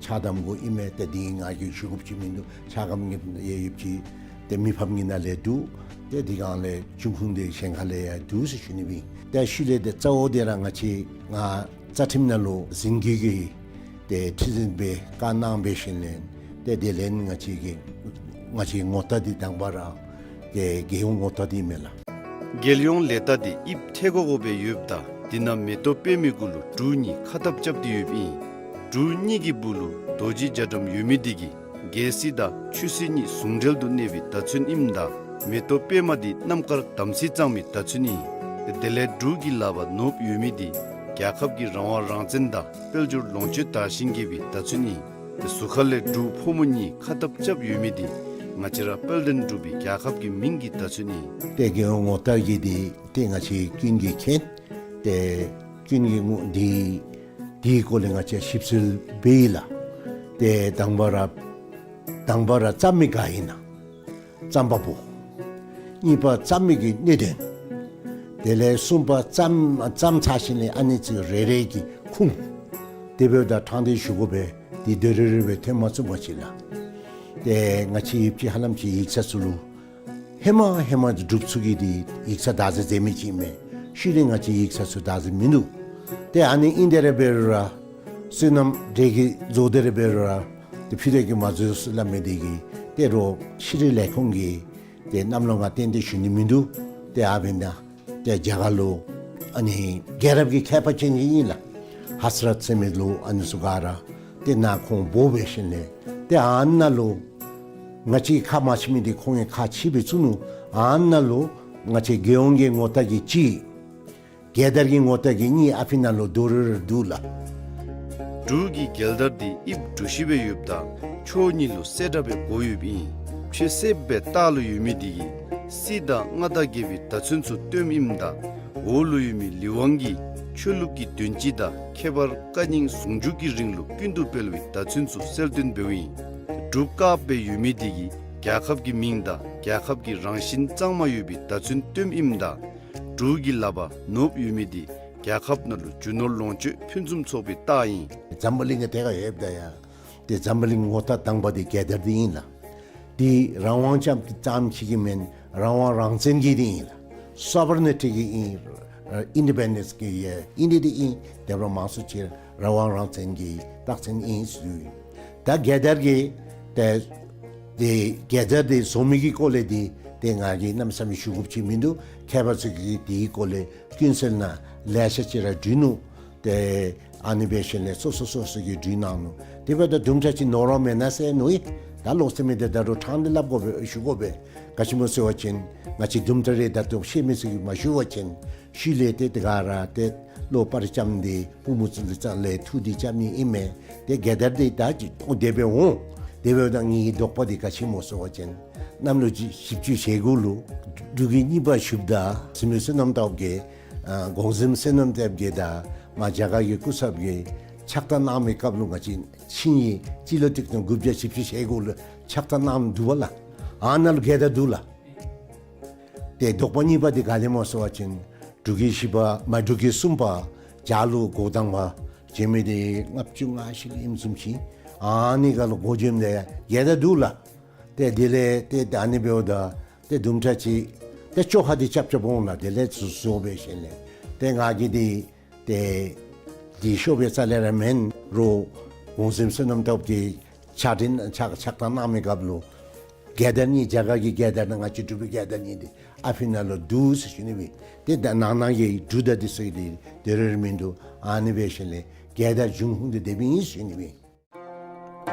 ཆགས་དམ་གུ་ཨིན་མས། ཏེ་འདི་ང་གིས་ཞུ་དགོཔ་ཅིག་མིན་འདུག། ཆགས་དམ་གྱི་ཡོདཔ་ཅིག་ཏེ་མི་ཕམ་གྱི་ནང་ལས་འདུག། ཏེ་འདི་གང་ལས་འབྱུང་ཁུངས་འདི་གཞན་ཁ་ལས་ཡང་འདུག་ཟེར་ཞུ་ནི་སྦེ་ཨིན། ཏེ་ཤུལ་ལས་ཏེ་གཙོ་བོ་འདི་ར་ང་བཅས་ང་རྩ་ཁྲིམས་ནང་ལུ་འཛིན་སྐྱོང་གི་ཏེ་ཁྲི་འཛིན་སྦེ་བཀའ་གནང་འབད་ཞིནམ་ལས་ཏེ་དེ་ལས་ང་བཅས་ཀྱི་ང་བཅས་ངོ་རྟགས་འདི་དང་པ་ར་ཏེ་རྒྱལ་ཡོངས་ངོ་རྟགས་འདི་མས་ལགས། རྒྱལ་ཡོངས་ལས་རྟགས་འདི་དབྱིབས་ཐལ་གོ་གོ་སྦེ་ཡོདཔ་ད་འདི་ནང་མེ་ཏོག་པདྨའི་གུ་ལུ་འབྲུག་གཉིས་ཁ་ཐབ་རྐྱབ་སྟེ་ཡོདཔ་ཨིན། འབྲུག་གཉིས་ཀྱི་སྦུག་ལུ་རྡོ་རྗེ་རྒྱ་གྲམ་ཡོད་མི་འདི་གིས་རྒྱལ་སྲིད་དང་ཆོས་སྲིད་གཉིས་ཟུང་འབྲེལ་དུ་གནས་པའི་བརྡ་མཚོན་ཨིནམ་ད་མེ་ཏོག་པདྨ་འདི་རྣམ་དཀར་དམ་ཚིག་གཙང་མའི་བརྡ་མཚོན་ཨིན། དེ་ལས་འབྲུག་གི་ལག་པར་ནོར་བུ་ཡོད་མི་འདི་རྒྱལ་ཁབ་ཀྱི་རང་དབང་རང་བཙན་དང་དཔལ་འབྱོར་ལོངས་སྤྱོད་དར་ཞིང་རྒྱས་པའི་བརྡ་མཚོན་ཨིན། དེ་ཟུར་ཁ་ལས་འབྲུག་ཕོ་མོ་གཉིས་ཁ་ཐབ་རྐྱབ་ཡོད་མི་འདི་ང་བཅས་ར་དཔལ་ལྡན་འབྲུག་པའི་རྒྱལ་ཁབ་ཀྱི་མིང་གི་བརྡ་མཚོན་ཨིན། ཏེ་རྒྱལ་ཡོངས་ངོ་རྟགས་ཀྱི་འདི་ཏེ་ང་བཅས་ཀུན་གྱིས་མཁྱེན། ཏེ་ཀུན་གྱིས་ངོ་འདི་འདིའི་སྐོར་ལས་ང་བཅས་ཞིབ་འཚོལ་འབད་ཡི་ལགས། ཏེ་དང་པ་ར་དང་པ་ར་བརྩམ་མི་ག་ཨིན་ན་རྩོམ་པ་པོ། གཉིས་པ་བརྩམ་མི་གི་གནད་དོན། དེ་ལས་གསུམ་པ་བརྩམ་བརྩམ་ཚར་ཞིནམ་ལས་ཨ་ནི་ཚུ་རེ་རེ་གི་ཁུངས་དེ་འབདཝ་ད་དྲང་བདེན་ཞུ་དགོ་པས། འདི་དོན་རེ་རེ་སྦེ་ཐོན་མ་ཚུགས་པ་ཅིན་ལགས། ཏེ་ང་བཅས་ཡོདཔ་ཅིག་ཧ་ལམ་ཅིག་ཡིག་ཚང་ཚུ་ལུ་ཧེ་མ་ཧེ་མ་འབྲུགཔ་ཚུ་གིས་འདི་ཡིག་ཚང་བདག་འཛིན་མཛད་མི་ཅིག་མས། ཤུལ་ལས་ང་བཅས་ཡིག་ཚང་ཚུ་བདག་འཛིན་མིན་འདུག། ཏེ་ཨ་ནི་ཨིན་དེ་ར་འབད་རུང་ར་སོ་ནམ་འདྲེ་གིས་བཟོ་དེ་ར་འབད་རུང་ར་ཏེ་ཕུད་རྡོག་གིས་མ་བཟོ་ཟེར་སླབ་མི་འདི་གིས་ཏེ་རོགས་ཤེས་རིག་ལས་ཁུངས་ཀྱི་ཏེ་རྣམ་ལྷན་ཁག་གིས་ཏན་ཏན་ཞུ་ནི་མིན་འདུག། ཏེ་ཨ་འབདན་ཏེ་རྒྱ་གར་ལུ་ཨ་ནི་རྒྱལ་རབས་ཀྱི་མཁས་པ་ཅན་ཅིག་ཨིན་ལགས། ཧ་ས་རཏ་ཟེར་མི་ལུ་ཨ་ནི་ཚུ་ག་ར་ཏེ་ནཱ་ཁོང་འབོ་འབད་ཞིནམ་ལས་ཏེ་ཨ་ནཱ་ལུ་ང་བཅས་ཁ་མ་ཕྱེ་མི་འདི་ཁོང་གིས་ཁ་ཕྱེ་སྦེ་བཙུགས་ནུག། ཨ་ནཱ་ལུ་ང་བཅས་རྒྱལ་ཡོངས་ཀྱི་ངོ་རྟགས་ཀྱི་གཅིག། རྒྱལ་དར་གྱི་ངོ་རྟགས་ཀྱི་གཉིས་ཨ་ཕི་ནང་ལུ་རྡོག་རོལ་རོལ་འདུག་ལགས། འབྲུག་གི་རྒྱལ་དར་འདི་དབྱིབས་འབྲུ་བཞི་སྦེ་ཡོདཔ་ད་ཕྱོགས་གཉིས་ལུ་གསལ་བཀྲ་སྦེ་བགོ་ཡོདཔ་ཨིན། ཕྱེད་གསེབ་སྦེ་ལྟག་ལུ་ཡོད་མི་འདི་གིས་སྲིད་དང་མངའ་བདག་རྒྱལ་པོའི་བརྡ་མཚོན་ཚུ་སྟོནམ་ཨིནམ་ད་འོག་ལུ་ཡོད་མི་ལི་ཝང་གིས་ཆོས་ལུགས་ཀྱི་དོན་སྤྱི་དང་ཁྱད་པར་བཀའ་རྙིང་ཟུང་འཇུག་གི་རིང་ལུགས་ཀུན་ཏུ་སྤེལ་བའི་བརྡ་མཚོན་ཚུ་གསལ་སྟོན་འབདཝ་ཨིན། འབྲུག་དཀརཔོ་སྦེ་ཡོད་མི་འདི་གིས་རྒྱལ་ཁབ་ཀྱི་མིང་དང་རྒྱལ་ཁབ་ཀྱི་རང་བཞིན་གཙང་མ་ཡོད་པའི་བརྡ་མཚོན་སྟོནམ་ཨིནམ་ད་འབྲུག་གི་ལགཔ་ནོརབ་ཡོད་མི་འདི་རྒྱལ་ཁབ་ནང་ལུ་རྒྱུ་ནོར་ལོངས་སྤྱོད་ཕུན་སུམ་ཚོགས་པའི་རྟགས་ཨིན། འཛམ་བུ་གླིང་གི་ཐད་ཁར་ཡོདཔ་ད་ཡང་ཏེ་འཛམ་བུ་གླིང་ངོ་རྟགས་དང་པ་འདི་རྒྱལ་དར་འདི་ཨིན་ལགས། འདི་རང་དབང་ཙམ་ཙམ་ཅིག་གི་མེན། རང་དབང་རང་བཙན་གྱི་འདི་ཨིན་ལགས། སོ་བར་ནི་ཊི་གི་ཨིན། ཨིན་ཌི་པེན་ཌེནསི་གི་ཨིན་ནི་འདི་ཨིན། དེ་འབདཝ་མ་ཚད་ཅིག་རང་དབང་རང་བཙན་གྱི་རྟགས་མཚན་ཨིན་ཟེར་ཞུ་ཡི། ད་རྒྱལ་དར་གྱི་ཏེ་ཏེ་རྒྱལ་དར་འདི་བཟོ་མི་གི་སྐོར་ལས་འདི་ཏེ་ང་གིས་གནམ་མེད་ས་མེད་ཞུ་དགོཔ་ཅིག་མིན་འདུག། མཁས་པ་ཚུ་གིས་དེའི་སྐོར་ལས་ཀུན་གསལ་ནང་ལེ་ཤ་ཅིག་ར་བྲིས་ནུག། ཏེ་ཨ་ནི་འབད་ཞིནམ་ལས་སོ་སོ་སོ་སོ་གིས་བྲིས་གནང་ནུག། དེ་འབདཝ་ད་དུམ་གྲ་ཅིག་ནོར་བ་མེན་ན་ཟེར་མནོ་ཡི། ད་ལོག་སྟེ་མི་འདི་ད་རུང་ཕྲང་སྟེ་སླབ་དགོ་པས། ཞུ་དགོ་པས། ག་ཅི་སྨོ་ཟེར་བ་ཅིན་ང་བཅས་དུམ་གྲ་རེ་ད་ལྟོ་ཤེས་མི་ཚུ་གིས་མ་ཞུ་བ་ཅིན་ཤུལ་ལས་ཏེ་དེ་ག་ར་ཏེ་བློ་སྤར་རྐྱབ་སྟེ་སྤུ་མོ་ཚུ་ལུ་ཙང་ལས་ཐུགས་འདི་རྐྱབ་ནི་ཨིན་མས། ཏེ་རྒྱལ་དར་འདི་ད་ཅི་ཨོ་དེ་སྦེ་འོང་། དེ་འབདཝ་ད་ངེའི་དོགས་པ་འདི་ག་ཅི་སྨོ་ཟེར་བ་ཅིན་གནམ་ལོ་བཞི་བཅུ་ཞེ་དགུ་ལུ་འབྲུག་རྒྱལ་གཉིས་པ་བཞུགསཔ་ད་སྲིན་མོ་བསོད་ནམས་སྟོབས་རྒྱས་ཨ་གོང་གཟིམ་བསོད་ནམས་སྟོབས་རྒྱས་དང་མ་རྒྱ་གར་གྱི་སྐུ་ཚབ་ཀྱིས་ཕྱག་རྟགས་གནང་མི་སྐབས་ལུ་ང་བཅས་ཆིངས་ཡིག་སྤྱི་ལོ་ཆིག་སྟོང་དགུ་བརྒྱ་བཞི་བཅུ་ཞེ་དགུ་ལུ་ཕྱག་རྟགས་གནངམ་འདུག་པ་ལགས། ཨ་ནཱ་ལུ་རྒྱལ་དར་འདུག་ལགས། ཏེ་དོགས་པ་གཉིས་པ་འདི་ག་ལས་སྨོ་ཟེར་བ་ཅིན་འབྲུག་རྒྱལ་བཞི་པ་མ་འབྲུག་རྒྱལ་གསུམ་པ་བྱ་ལུ་འགོ་དང་པ་བྱོན་མི་འདི་ལྔ་བཅུ་ང་བཞི་ལུ་ཨིནམ་བཟུམ་ཅིག། ཨ་ནི་ཁར་ལུ་འགོ་བྱོནམ་ད་ཡང་རྒྱལ་དར་འདུག་ལགས། ཏེ་དེ་ལས་ཏེ་ད་ཨ་ནི་འབདཝ་ད་ཏེ་དུམ་གྲ་ཅིག་ཏེ་བཅོ་ཁ་འདི་རྐྱབ་རྐྱབ་འོང་ལགས། དེ་ལས་བཟོ་བཟོ་འབད་ཞིནམ་ལས་ཏེ་ང་གིས་འདི་ཏེ་འདི་ཤོབ་སྦེ་རྩ་ལས་ར་མེན་རུང་གོང་གཟིམ་བསོད་ནམས་སྟོབས་རྒྱས་ཕྱག་དྲིན་ཕྱག་ཕྱག་རྟགས་གནང་མི་སྐབས་ལུ་རྒྱལ་དར་གཉིས་རྒྱ་གར་གྱི་རྒྱལ་དར་དང་ང་བཅས་འབྲུག་པའི་རྒྱལ་དར་གཉིས་འདི་ཨ་ཕི་ནང་ལུ་འདུག་ཟེར་ཞུ་ནི་ཨིན། ཏེ་ད་ནང་ན་གི་འབྲུག་དང་འདི་ཚུ་འདི་དེ་རེ་རེ་མིན་འདུག། ཨ་ནི་འབད་ཞིནམ་ལས་རྒྱལ་དར་འབྱུང་ཁུངས་འདི་དེ་སྦེ་ཨིན་ཟེར་ཞུ་ནི་ཨིན།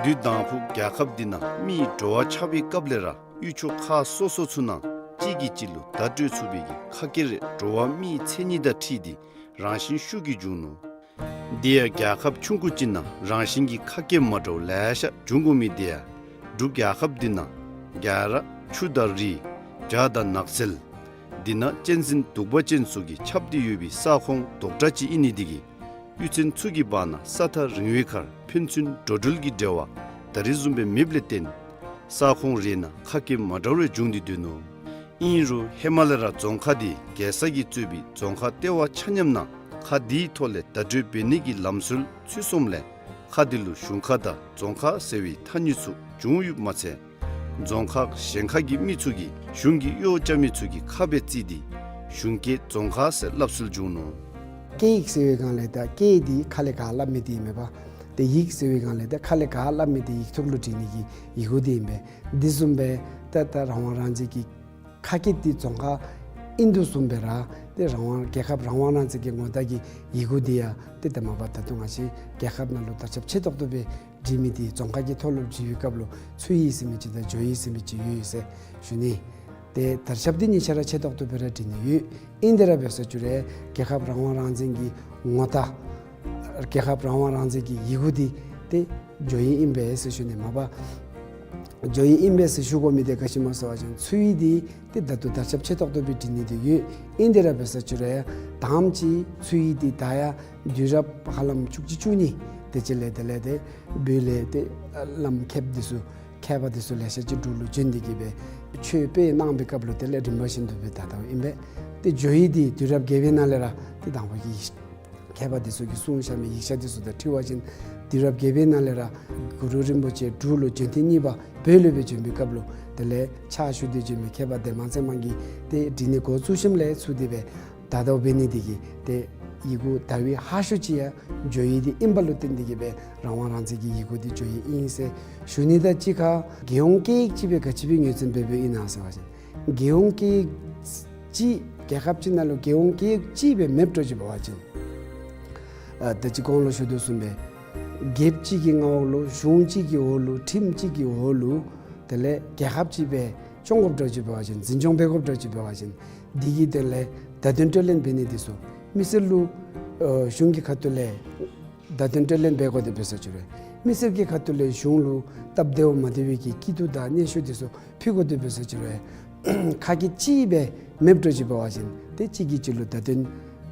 དུས་དང་ཕུ་རྒྱལ་ཁབ་འདི་ནང་མིའི་འགྲོ་བ་ཆགས་པའི་སྐབས་ལས་ར་ཡུལ་ཕྱོགས་ཁག་སོ་སོ་ཚུ་ནང་གཅིག་གིས་གཅིག་ལུ་བརྡ་སྤྲོད་ཚུགས་པའི་གི་ཁ་སྐད་རེ་འགྲོ་བ་མིའི་མཚན་ཉིད་དང་འཁྲིལ་ཏེ་རང་བཞིན་ཤུགས་ཀྱིས་བྱུང་ནུག། འདི་ཡང་རྒྱལ་ཁབ་ཆུང་ཀུ་ཅིག་ནང་རང་བཞིན་གྱི་ཁ་སྐད་མ་འདྲཝ་ལེ་ཤ་འབྱུང་དགོ་མི་འདི་ཡང་འབྲུག་རྒྱལ་ཁབ་འདི་ནང་རྒྱ་ར་ཆུ་དང་རི་བྱ་དང་ནགས་ཚལ་འདི་ནང་གཅན་གཟན་གདུག་པ་ཅན་ཚུ་གིས་ཁྱབ་སྟེ་ཡོད་པའི་ས་ཁོངས་རྡོག་ཁྲ་ཅིག་ཨིན་ནི་འདི་གིས་གཡུས་ཚན་ཚུ་གི་བར་ན་ས་ཐག་རིང་བའི་ཁར་ཕན་ཚུན་འགྲོ་འགྲུལ་གྱི་འབྲེལ་བ་ད་རེས་བཟུམ་སྦེ་མེདཔ་ལས་བརྟེན་ས་ཁོངས་རེ་ནང་ཁ་སྐད་མ་འདྲཝ་རེ་འབྱུང་སྟེ་སྡོད་ནུག། ཨིན་རུང་ཧེ་མ་ལས་ར་རྫོང་ཁ་འདི་རྒྱལ་ས་གིས་གཙོས་པའི་རྫོང་ཁག་ལྟེ་བ་ཆ་མཉམ་ནང་ཁ་འདིའི་ཐོག་ལས་བརྡ་སྤྲོད་འབད་ནི་གི་ལམ་སྲོལ་ཚུད་སོངམ་ལས་ཁ་འདི་ལུ་གཞུང་ཁ་དང་རྫོང་ཁ་ཟེར་བའི་ཐ་སྙད་ཚུ་བྱུང་ཡོདཔ་མ་ཚད་རྫོང་ཁག་གཞན་ཁ་གི་མི་ཚུ་གིས་གཞུང་གི་གཡོག་རྐྱབ་མི་ཚུ་གི་ཁ་སྦེ་བརྩིས་ཏེ་གཞུང་སྐད་རྫོང་ཁ་ཟེར་སླབ་སྲོལ་བྱུང་ནུག། སྐད་ཡིག་ཟེར་བའི་སྒང་ལས་ད་སྐད་འདི་ཁ་ལས་ཁ་སླབ་མི་འདི་མེན་པ། ཏེ་ཡིག་ཟེར་བའི་སྒང་ལས་ད་ཁ་ལས་ཁ་སླབ་མི་འདི་ཡིག་ཐོག་ལུ་བྲི་ནི་གི་ཡི་གུ་འདི་ཨིན་པས། འདི་བཟུམ་སྦེ་ད་ད་རང་དབང་རང་བཙན་གྱི་ཁ་སྐད་འདི་རྫོང་ཁ་ཨིན་དོ་བཟུམ་སྦེ་ར་ཏེ་རང་དབང་རྒྱལ་ཁབ་རང་དབང་རང་བཙན་གྱི་ངོ་རྟགས་ཀྱི་ཡི་གུ་འདི་ཡང་ཏེ་ད་མ་པ་ད་ལྟོ་ང་བཅས་རྒྱལ་ཁབ་ནང་ལུ་དར་ཁྱབ་ཆེ་ཏོག་ཏོ་སྦེ་བྲི་མི་འདི་རྫོང་ཁ་གི་ཐོག་ལུ་བྲི་བའི་སྐབས་ལུ་ཚུ་ཡིག་ཟེར་མི་ཅིག་དང་འཇོ་ཡིག་ཟེར་མི་ཅིག་ཡོད་ཡོད་ཟེར་ཞུ་ནི། ཏེ་དར་ཁྱབ་འདི་གཉིས་ཆ་ར་ཆེ་ཏོག་ཏོ་སྦེ་ར་བྲི་ནི་ཡོད། ཨིན་དེ་ར་འབད་ས་ཅིག་རུང་རྒྱལ་ཁབ་རང་དབང་རང་བཙན་གྱི་ངོ་རྟགས་རྒྱལ་ཁབ་རང་དབང་རང་བཙན་གྱི་ཡི་གུ་འདི་ཏེ་འཇོ་ཡིག་ཨིན་པས་ཟེར་ཞུ་ནི། མ་པ་འཇོ་ཡིག་ཨིན་པས་ཟེར་ཞུ་དགོ་མི་འདི་ག་ཅི་སྨོ་ཟེར་བ་ཅིན་ཚུ་ཡིག་འདི་ཏེ་ད་ལྟོ་དར་ཁྱབ་ཆེ་ཏོག་ཏོ་སྦེ་བྲི་ནི་འདི་ཡོད། ཨིན་དེ་ར་འབད་ས་ཅིག་རུང་ཡང་དང་པ་ཅིག་ཚུ་ཡིག་འདི་ད་ཡང་དུས་རབས་ཧ་ལམ་བཅུ་གཅིག་བཅུ་གཉིས་དེ་ཅིག་ལས་དེ་ལས་ཏེ་བོད་ལས་ཏེ་བླམ་མཁསཔ་འདི་ཚུ་མཁས་པ་འདི་ཚུ་ལེ་ཤ་ཅིག་འབྲུག་ལུ་བྱོན་ཏེ་གིས་སྦེ་ཆོས་སྤེལ་གནང་བའི་སྐབས་ལུ་དེ་ལས་རིམ་པ་བཞིན་དུ་སྦེ་དར་དརཝ་ཨིན་པས། ཏེ་འཇོ་ཡིག་འདི་དུས་རབས་བརྒྱད་པའི་ནང་ལས་ར་ཏེ་དང་པ་གི་མཁས་པ་འདི་ཚུ་གིས་གསུངས་བཞག་མི་ཡིག་ཆ་འདི་ཚུ་དང་འཁྲིལ་བ་ཅིན་དུས་རབས་བརྒྱད་པའི་ནང་ལས་ར་གུ་རུ་རིན་པོ་ཆེ་འབྲུག་ལུ་བྱོན་ཐེངས་གཉིས་པ་བོད་ལུ་སྦེ་བྱོན་པའི་སྐབས་ལུ་དེ་ལས་ཕྱག་ཞུ་སྟེ་བྱོན་མི་མཁས་པ་ལྡན་མ་ཚེ་དམན་གྱིས་ཏེ་བྲི་ནི་འགོ་བཙུགས་ཞིནམ་ལས་ཚུར་དེ་སྦེ་དར་དརཝ་འབད་ནི་འདི་གིས་ཏེ་ཡི་གུ་དར་བའི་ཧ་ཤོས་ཅིག་ཡང་འཇོ་ཡིག་འདི་ཨིནམ་ལུ་བརྟེན་ཏེ་གིས་སྦེ་རང་དབང་རང་བཙན་གྱི་ཡི་གུ་འདི་འཇོ་ཡིག་ཨིན་ཟེར་ཞུ་ནི། ད་གཅིག་ཁར་རྒྱལ་ཡོངས་སྐད་ཡིག་ཅིག་སྦེ་ག་ཅི་སྦེ་ངོས་འཛིན་འབད་འབདཝ་ཨིན་ན་ཟེར་བ་ཅིན་རྒྱལ་ཡོངས་སྐད་ཡིག་ཅིག་རྒྱལ་ཁབ་ཅིག་ནང་ལུ་རྒྱལ་ཡོངས་སྐད་ཡིག་ཅིག་སྦེ་མེདཔ་འགྱོ་ཅི་འབད་བ་ཅིན་ཨ་ད་ཅི་གོང་ལུ་ཞུ་དོ་བཟུམ་སྦེ་རྒྱལཔོ་གཅིག་གི་མངའ་འོག་ལུ་གཞུང་གཅིག་གི་འོག་ལུ་ཁྲིམས་གཅིག་གི་འོག་ལུ་དེ་ལས་རྒྱལ་ཁབ་ཅིག་སྦེ་སྐྱོང་དགོཔ་འགྱོ་ཅི་འབད་བ་ཅིན་འཛིན་སྐྱོང་འབད་དགོཔ་འགྱོ་ཅི་འབད་བ་ཅིན་འདི་གི་དོན་ལས་བརྡ་དོན་སྤྲོད་ལེན་འབད་ནི་འདི་ཚུ་མི་སེར་ལུ་ཨ་གཞུང་གི་ཁ་ཐུག་ལས་བརྡ་དོན་སྤྲོད་ལེན་འབད་དགོ་དེ་འབད་ས་ཅིག་རུང་མི་སེར་གྱི་ཁ་ཐུག་ལས་གཞུང་ལུ་སྟབས་བདེཝ་མ་བདེ་བའི་གི་སྐྱིད་སྡུག་དང་སྙན་ཞུ་འདི་ཚུ་ཕུལ་དགོ་དེ་འབད་ས་ཅིག་རུང་ཁ་སྐད་གཅིག་སྦེ་མེདཔ་འགྱོ་ཅི་འབད་བ་ཅིན་ཏེ་གཅིག་གིས་གཅིག་ལུ་བརྡ་དོན་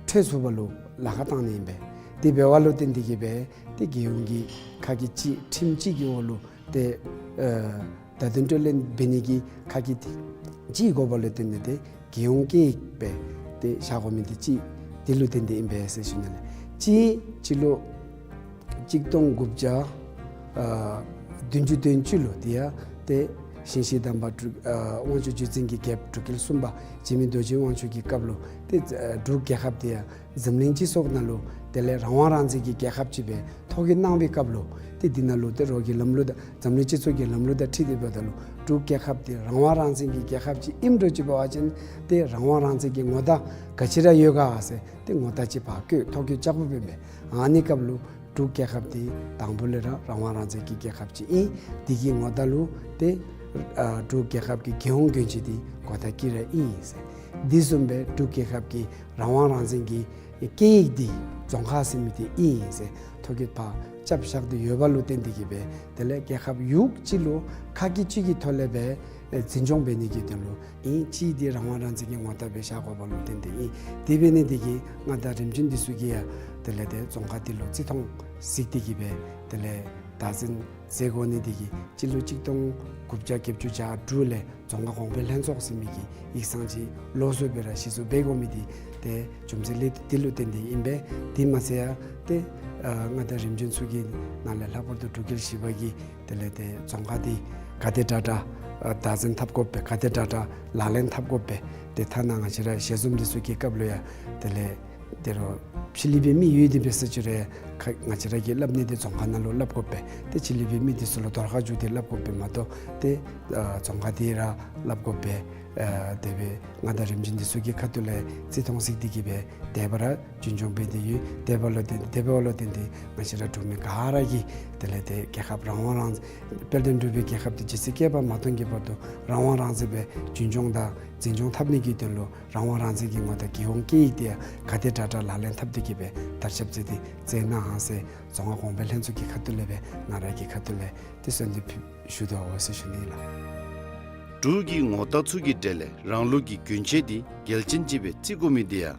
འཕྲོད་ཚུགསཔ་ལུ་ལཱ་ཁག་བཏང་ནི་ཨིན་པས། དེ་འབདཝ་ལུ་བརྟེན་ཏེ་གིས་སྦེ་ཏེ་རྒྱལ་ཡོངས་ཀྱི་ཁ་སྐད་གཅིག་ཁྲིམས་གཅིག་གི་འོག་ལུ་ཏེ་ ཨ་བརྡ་དོན་སྤྲོད་ལེན་འབད་ནི་གི་ཁ་སྐད་དེ་གཅིག་དགོ་པ་ལུ་བརྟེན་ཏེ་ཏེ་རྒྱལ་ཡོངས་སྐད་ཡིག་སྦེ་ཏེ་བཞག་དགོ་མི་དེ་གཅིག་དེ་ལུ་བརྟེན་ཏེ་ཨིན་པས་ཟེར་ཞུ་ནི་ལགས། གཅིག་སྤྱི་ལོ་གཅིག་སྟོང་དགུ་བརྒྱ་ཨ་བདུན་ཅུ་དོན་གཅིག་ལུ་དེ་ཡང་ཏེ་ཞིང་གཤེགས་དམ་པ་འབྲུག་ཨ་དབང་ཕྱུག་བརྒྱུད་འཛིན་གྱི་རྒྱལཔོ་འབྲུག་རྒྱལ་གསུམ་པ་འཇིགས་མེད་རྡོ་རྗེ་དབང་ཕྱུག་གི་སྐབས་ལུ་ཏེ་ཨ་འབྲུག་རྒྱལ་ཁབ་དེ་ཡང་འཛམ་གླིང་སྤྱི་ཚོགས་ནང་ལུ་དེ་ལས་རང་དབང་རང་བཙན་གྱི་རྒྱལ་ཁབ་ཅིག་སྦེ་ཐོ་བཀོད་གནང་བའི་སྐབས་ལུ་ཏེ་འདི་ནང་ལུ་ཏེ་རོགས་ཀྱི་ལམ་ལུགས་དང་འཛམ་གླིང་སྤྱི་ཚོགས་ཀྱི་ལམ་ལུགས་དང་འཁྲིལ་ཏེ་འབདཝ་ད་ལུ་འབྲུག་རྒྱལ་ཁབ་དེ་རང་དབང་རང་བཙན་གྱི་རྒྱལ་ཁབ་ཅིག་ཨིནམ་འདྲཝ་ཅིག་འབད་བ་ཅིན་ཏེ་རང་དབང་རང་བཙན་གྱི་ངོ་རྟགས་ག་ཅི་ར་ཡོད་ག་ཟེར་ཏེ་ངོ་རྟགས་ཅིག་ཕར་བཀོད་ཐོ་བཀོད་རྐྱབ་དགོཔ་ཨིན་པས། ཨ་ནི་སྐབས་ལུ་འབྲུག་རྒྱལ་ཁབ་དེ་དང་པོ་ལས་ར་རང་དབང་རང་བཙན་གྱི་རྒྱལ་ཁབ་ཅིག་ཨིན། དེ་གི་ངོ་རྟགས་ལུ་ཏེ་ཨ་འབྲུག་རྒྱལ་ཁབ་ཀྱི་རྒྱལ་ཡོངས་གྱོན་ཆས་དེ་གོ་དང་དཀྱི་ར་ཨིན་ཟེར། དེ་བཟུམ་སྦེ་འབྲུག་རྒྱལ་ཁབ་ཀྱི་རང་དབང་རང་བཙན་གྱི་སྐད་ཡིག་དེ་རྫོང་ཁ་ཟེར་མི་དེ་ཨིན་ཟེར་ཐོ་བཀོད་ཕར་རྐྱབ་བཞག་སྟེ་ཡོད་པ་ལུ་བརྟེན་ཏེ་གིས་སྦེ་དེ་ལས་རྒྱལ་ཁབ་ཡོངས་ཀྱི་ལུ་ཁ་སྐད་གཅིག་གི་ཐོག་ལས་སྦེ་འཛིན་སྐྱོང་འབད་ནི་གི་དོན་ལུ་ཨིན། གཅིག་དེ་རང་དབང་རང་བཙན་གྱི་ངོ་རྟགས་སྦེ་བཞག་དགོ་པ་ལུ་བརྟེན་ཏེ་ཨིན། དེ་འབད་ནི་དེ་གིས་མངའ་བདག་རིམ་བྱོན་འདི་ཚུ་གིས་ཡང་དེ་ལས་ཏེ་རྫོང་ཁ་དེ་ལུ་རྩིས་མཐོང་གཟིགས་ཏེ་གིས་སྦེ་དེ་ལས་བདག་འཛིན་མཛད་དགོ་ནི་དེ་གིས་སྤྱི་ལོ་གཅིག་སྟོང་དགུ་བརྒྱ་བརྒྱད་ཅུ་གྱ་དྲུག་ལས་རྫོང་ཁ་གོང་འཕེལ་ལྷན་ཚོགས་ཟེར་མི་གི་ཡིག་ཚང་ཅིག་ལོགས་སུ་སྦེ་ར་གཞི་བཙུགས་འབད་དགོ་མི་དེ་ཏེ་རྒྱུ་མཚན་ལས་དེ་ལུ་བརྟེན་ཏེ་ཨིན་པས། དེ་མ་ཚད་ཡང་ཏེ་ཨ་མངའ་བདག་རིམ་བྱོན་ཚུ་གི་ནང་ལས་ལྷག་པར་དུ་འབྲུག་རྒྱལ་བཞི་པ་གིས་དེ་ལས་ཏེ་རྫོང་ཁ་དེ་ག་དེ་དྲག་དྲག་ཨ་བདག་འཛིན་འཐབ་དགོ་པས། ག་དེ་དྲག་དྲག་ལག་ལེན་འཐབ་དགོ་པས། ཏེ་ཐ་ན་ང་བཅས་ར་ཞལ་འཛོམས་འདི་ཚུ་གི་སྐབས་ལུ་ཡང་དེ་ལས་ཏེ་རོགས་ཕྱི་གླིང་པའི་མི་ཡོད་དེ་འབད་ས་ཅིག་རུང་ཁ་ང་བཅས་ར་གིས་སླབ་ནི་དེ་རྫོང་ཁ་ནང་ལུ་སླབ་དགོ་པས། ཏེ་ཕྱི་གླིང་པའི་མི་འདི་ཚུ་ལུ་དོར་ཁ་བསྒྱུར་ཏེ་སླབ་དགོ་པས་མ་གཏོགས་ཏེ་ཨ་རྫོང་ཁ་དེ་ར་སླབ་དགོ་པས། ཨ་དེ་སྦེ་མངའ་བདག་རིམ་བྱོན་འདི་ཚུ་གི་ཁ་ཐུག་ལས་རྩིས་མཐོང་གཟིགས་ཏེ་གིས་སྦེ་དེ་སྦེ་ར་རྒྱུན་འཁྱོངས་འབད་དེ་ཡོད། དེ་འབདཝ་ལུ་བརྟེན་དེ་འབདཝ་ལུ་བརྟེན་ཏེ་ང་བཅས་ར་འབྲུག་མི་ག་ར་གིས་དེ་ལས་ཏེ་རྒྱལ་ཁབ་རང་དབང་རང་དཔལ་ལྡན་འབྲུག་པའི་རྒྱལ་ཁབ་དེ་ཇི་སྲིད་བསྐལ་པ་མ་སྟོངས་ཀྱི་བར་དུ་རང་དབང་རང་བཙན་སྦེ་རྒྱུན་འཁྱོངས་དང་འཛིན་སྐྱོང་འཐབ་ནི་གི་དོན་ལུ་རང་དབང་རང་བཙན་གྱི་ངོ་རྟགས་རྒྱལ་ཡོངས་སྐད་ཡིག་དེ་ཡང་ག་དེ་དྲག་དྲག་ལག་ལེན་འཐབ་སྟེ་གིས་སྦེ་དར་ཁྱབ་མཛད་དེ་མཛད་གནང་ཟེར་རྫོང་ཁ་གོང་འཕེལ་ལྷན་ཚོགས་ཀྱི་ཁ་ཐུག་ལས་སྦེ་ང་ར་གི་ཁ་ཐུག་ལས་ཏེ་གསོལ་འདེབས་ཞུ་དོ་ཟེར་ཞུ་ནི་ལགས། འབྲུག་གི་ངོ་རྟགས་ཚུ་གི་གྲས་ལས་རང་ལུགས་ཀྱི་གྱོན་ཆས་དེ་གལ་ཅན་ཅིག་སྦེ་བརྩི་དགོ་མི་དེ་ཡང་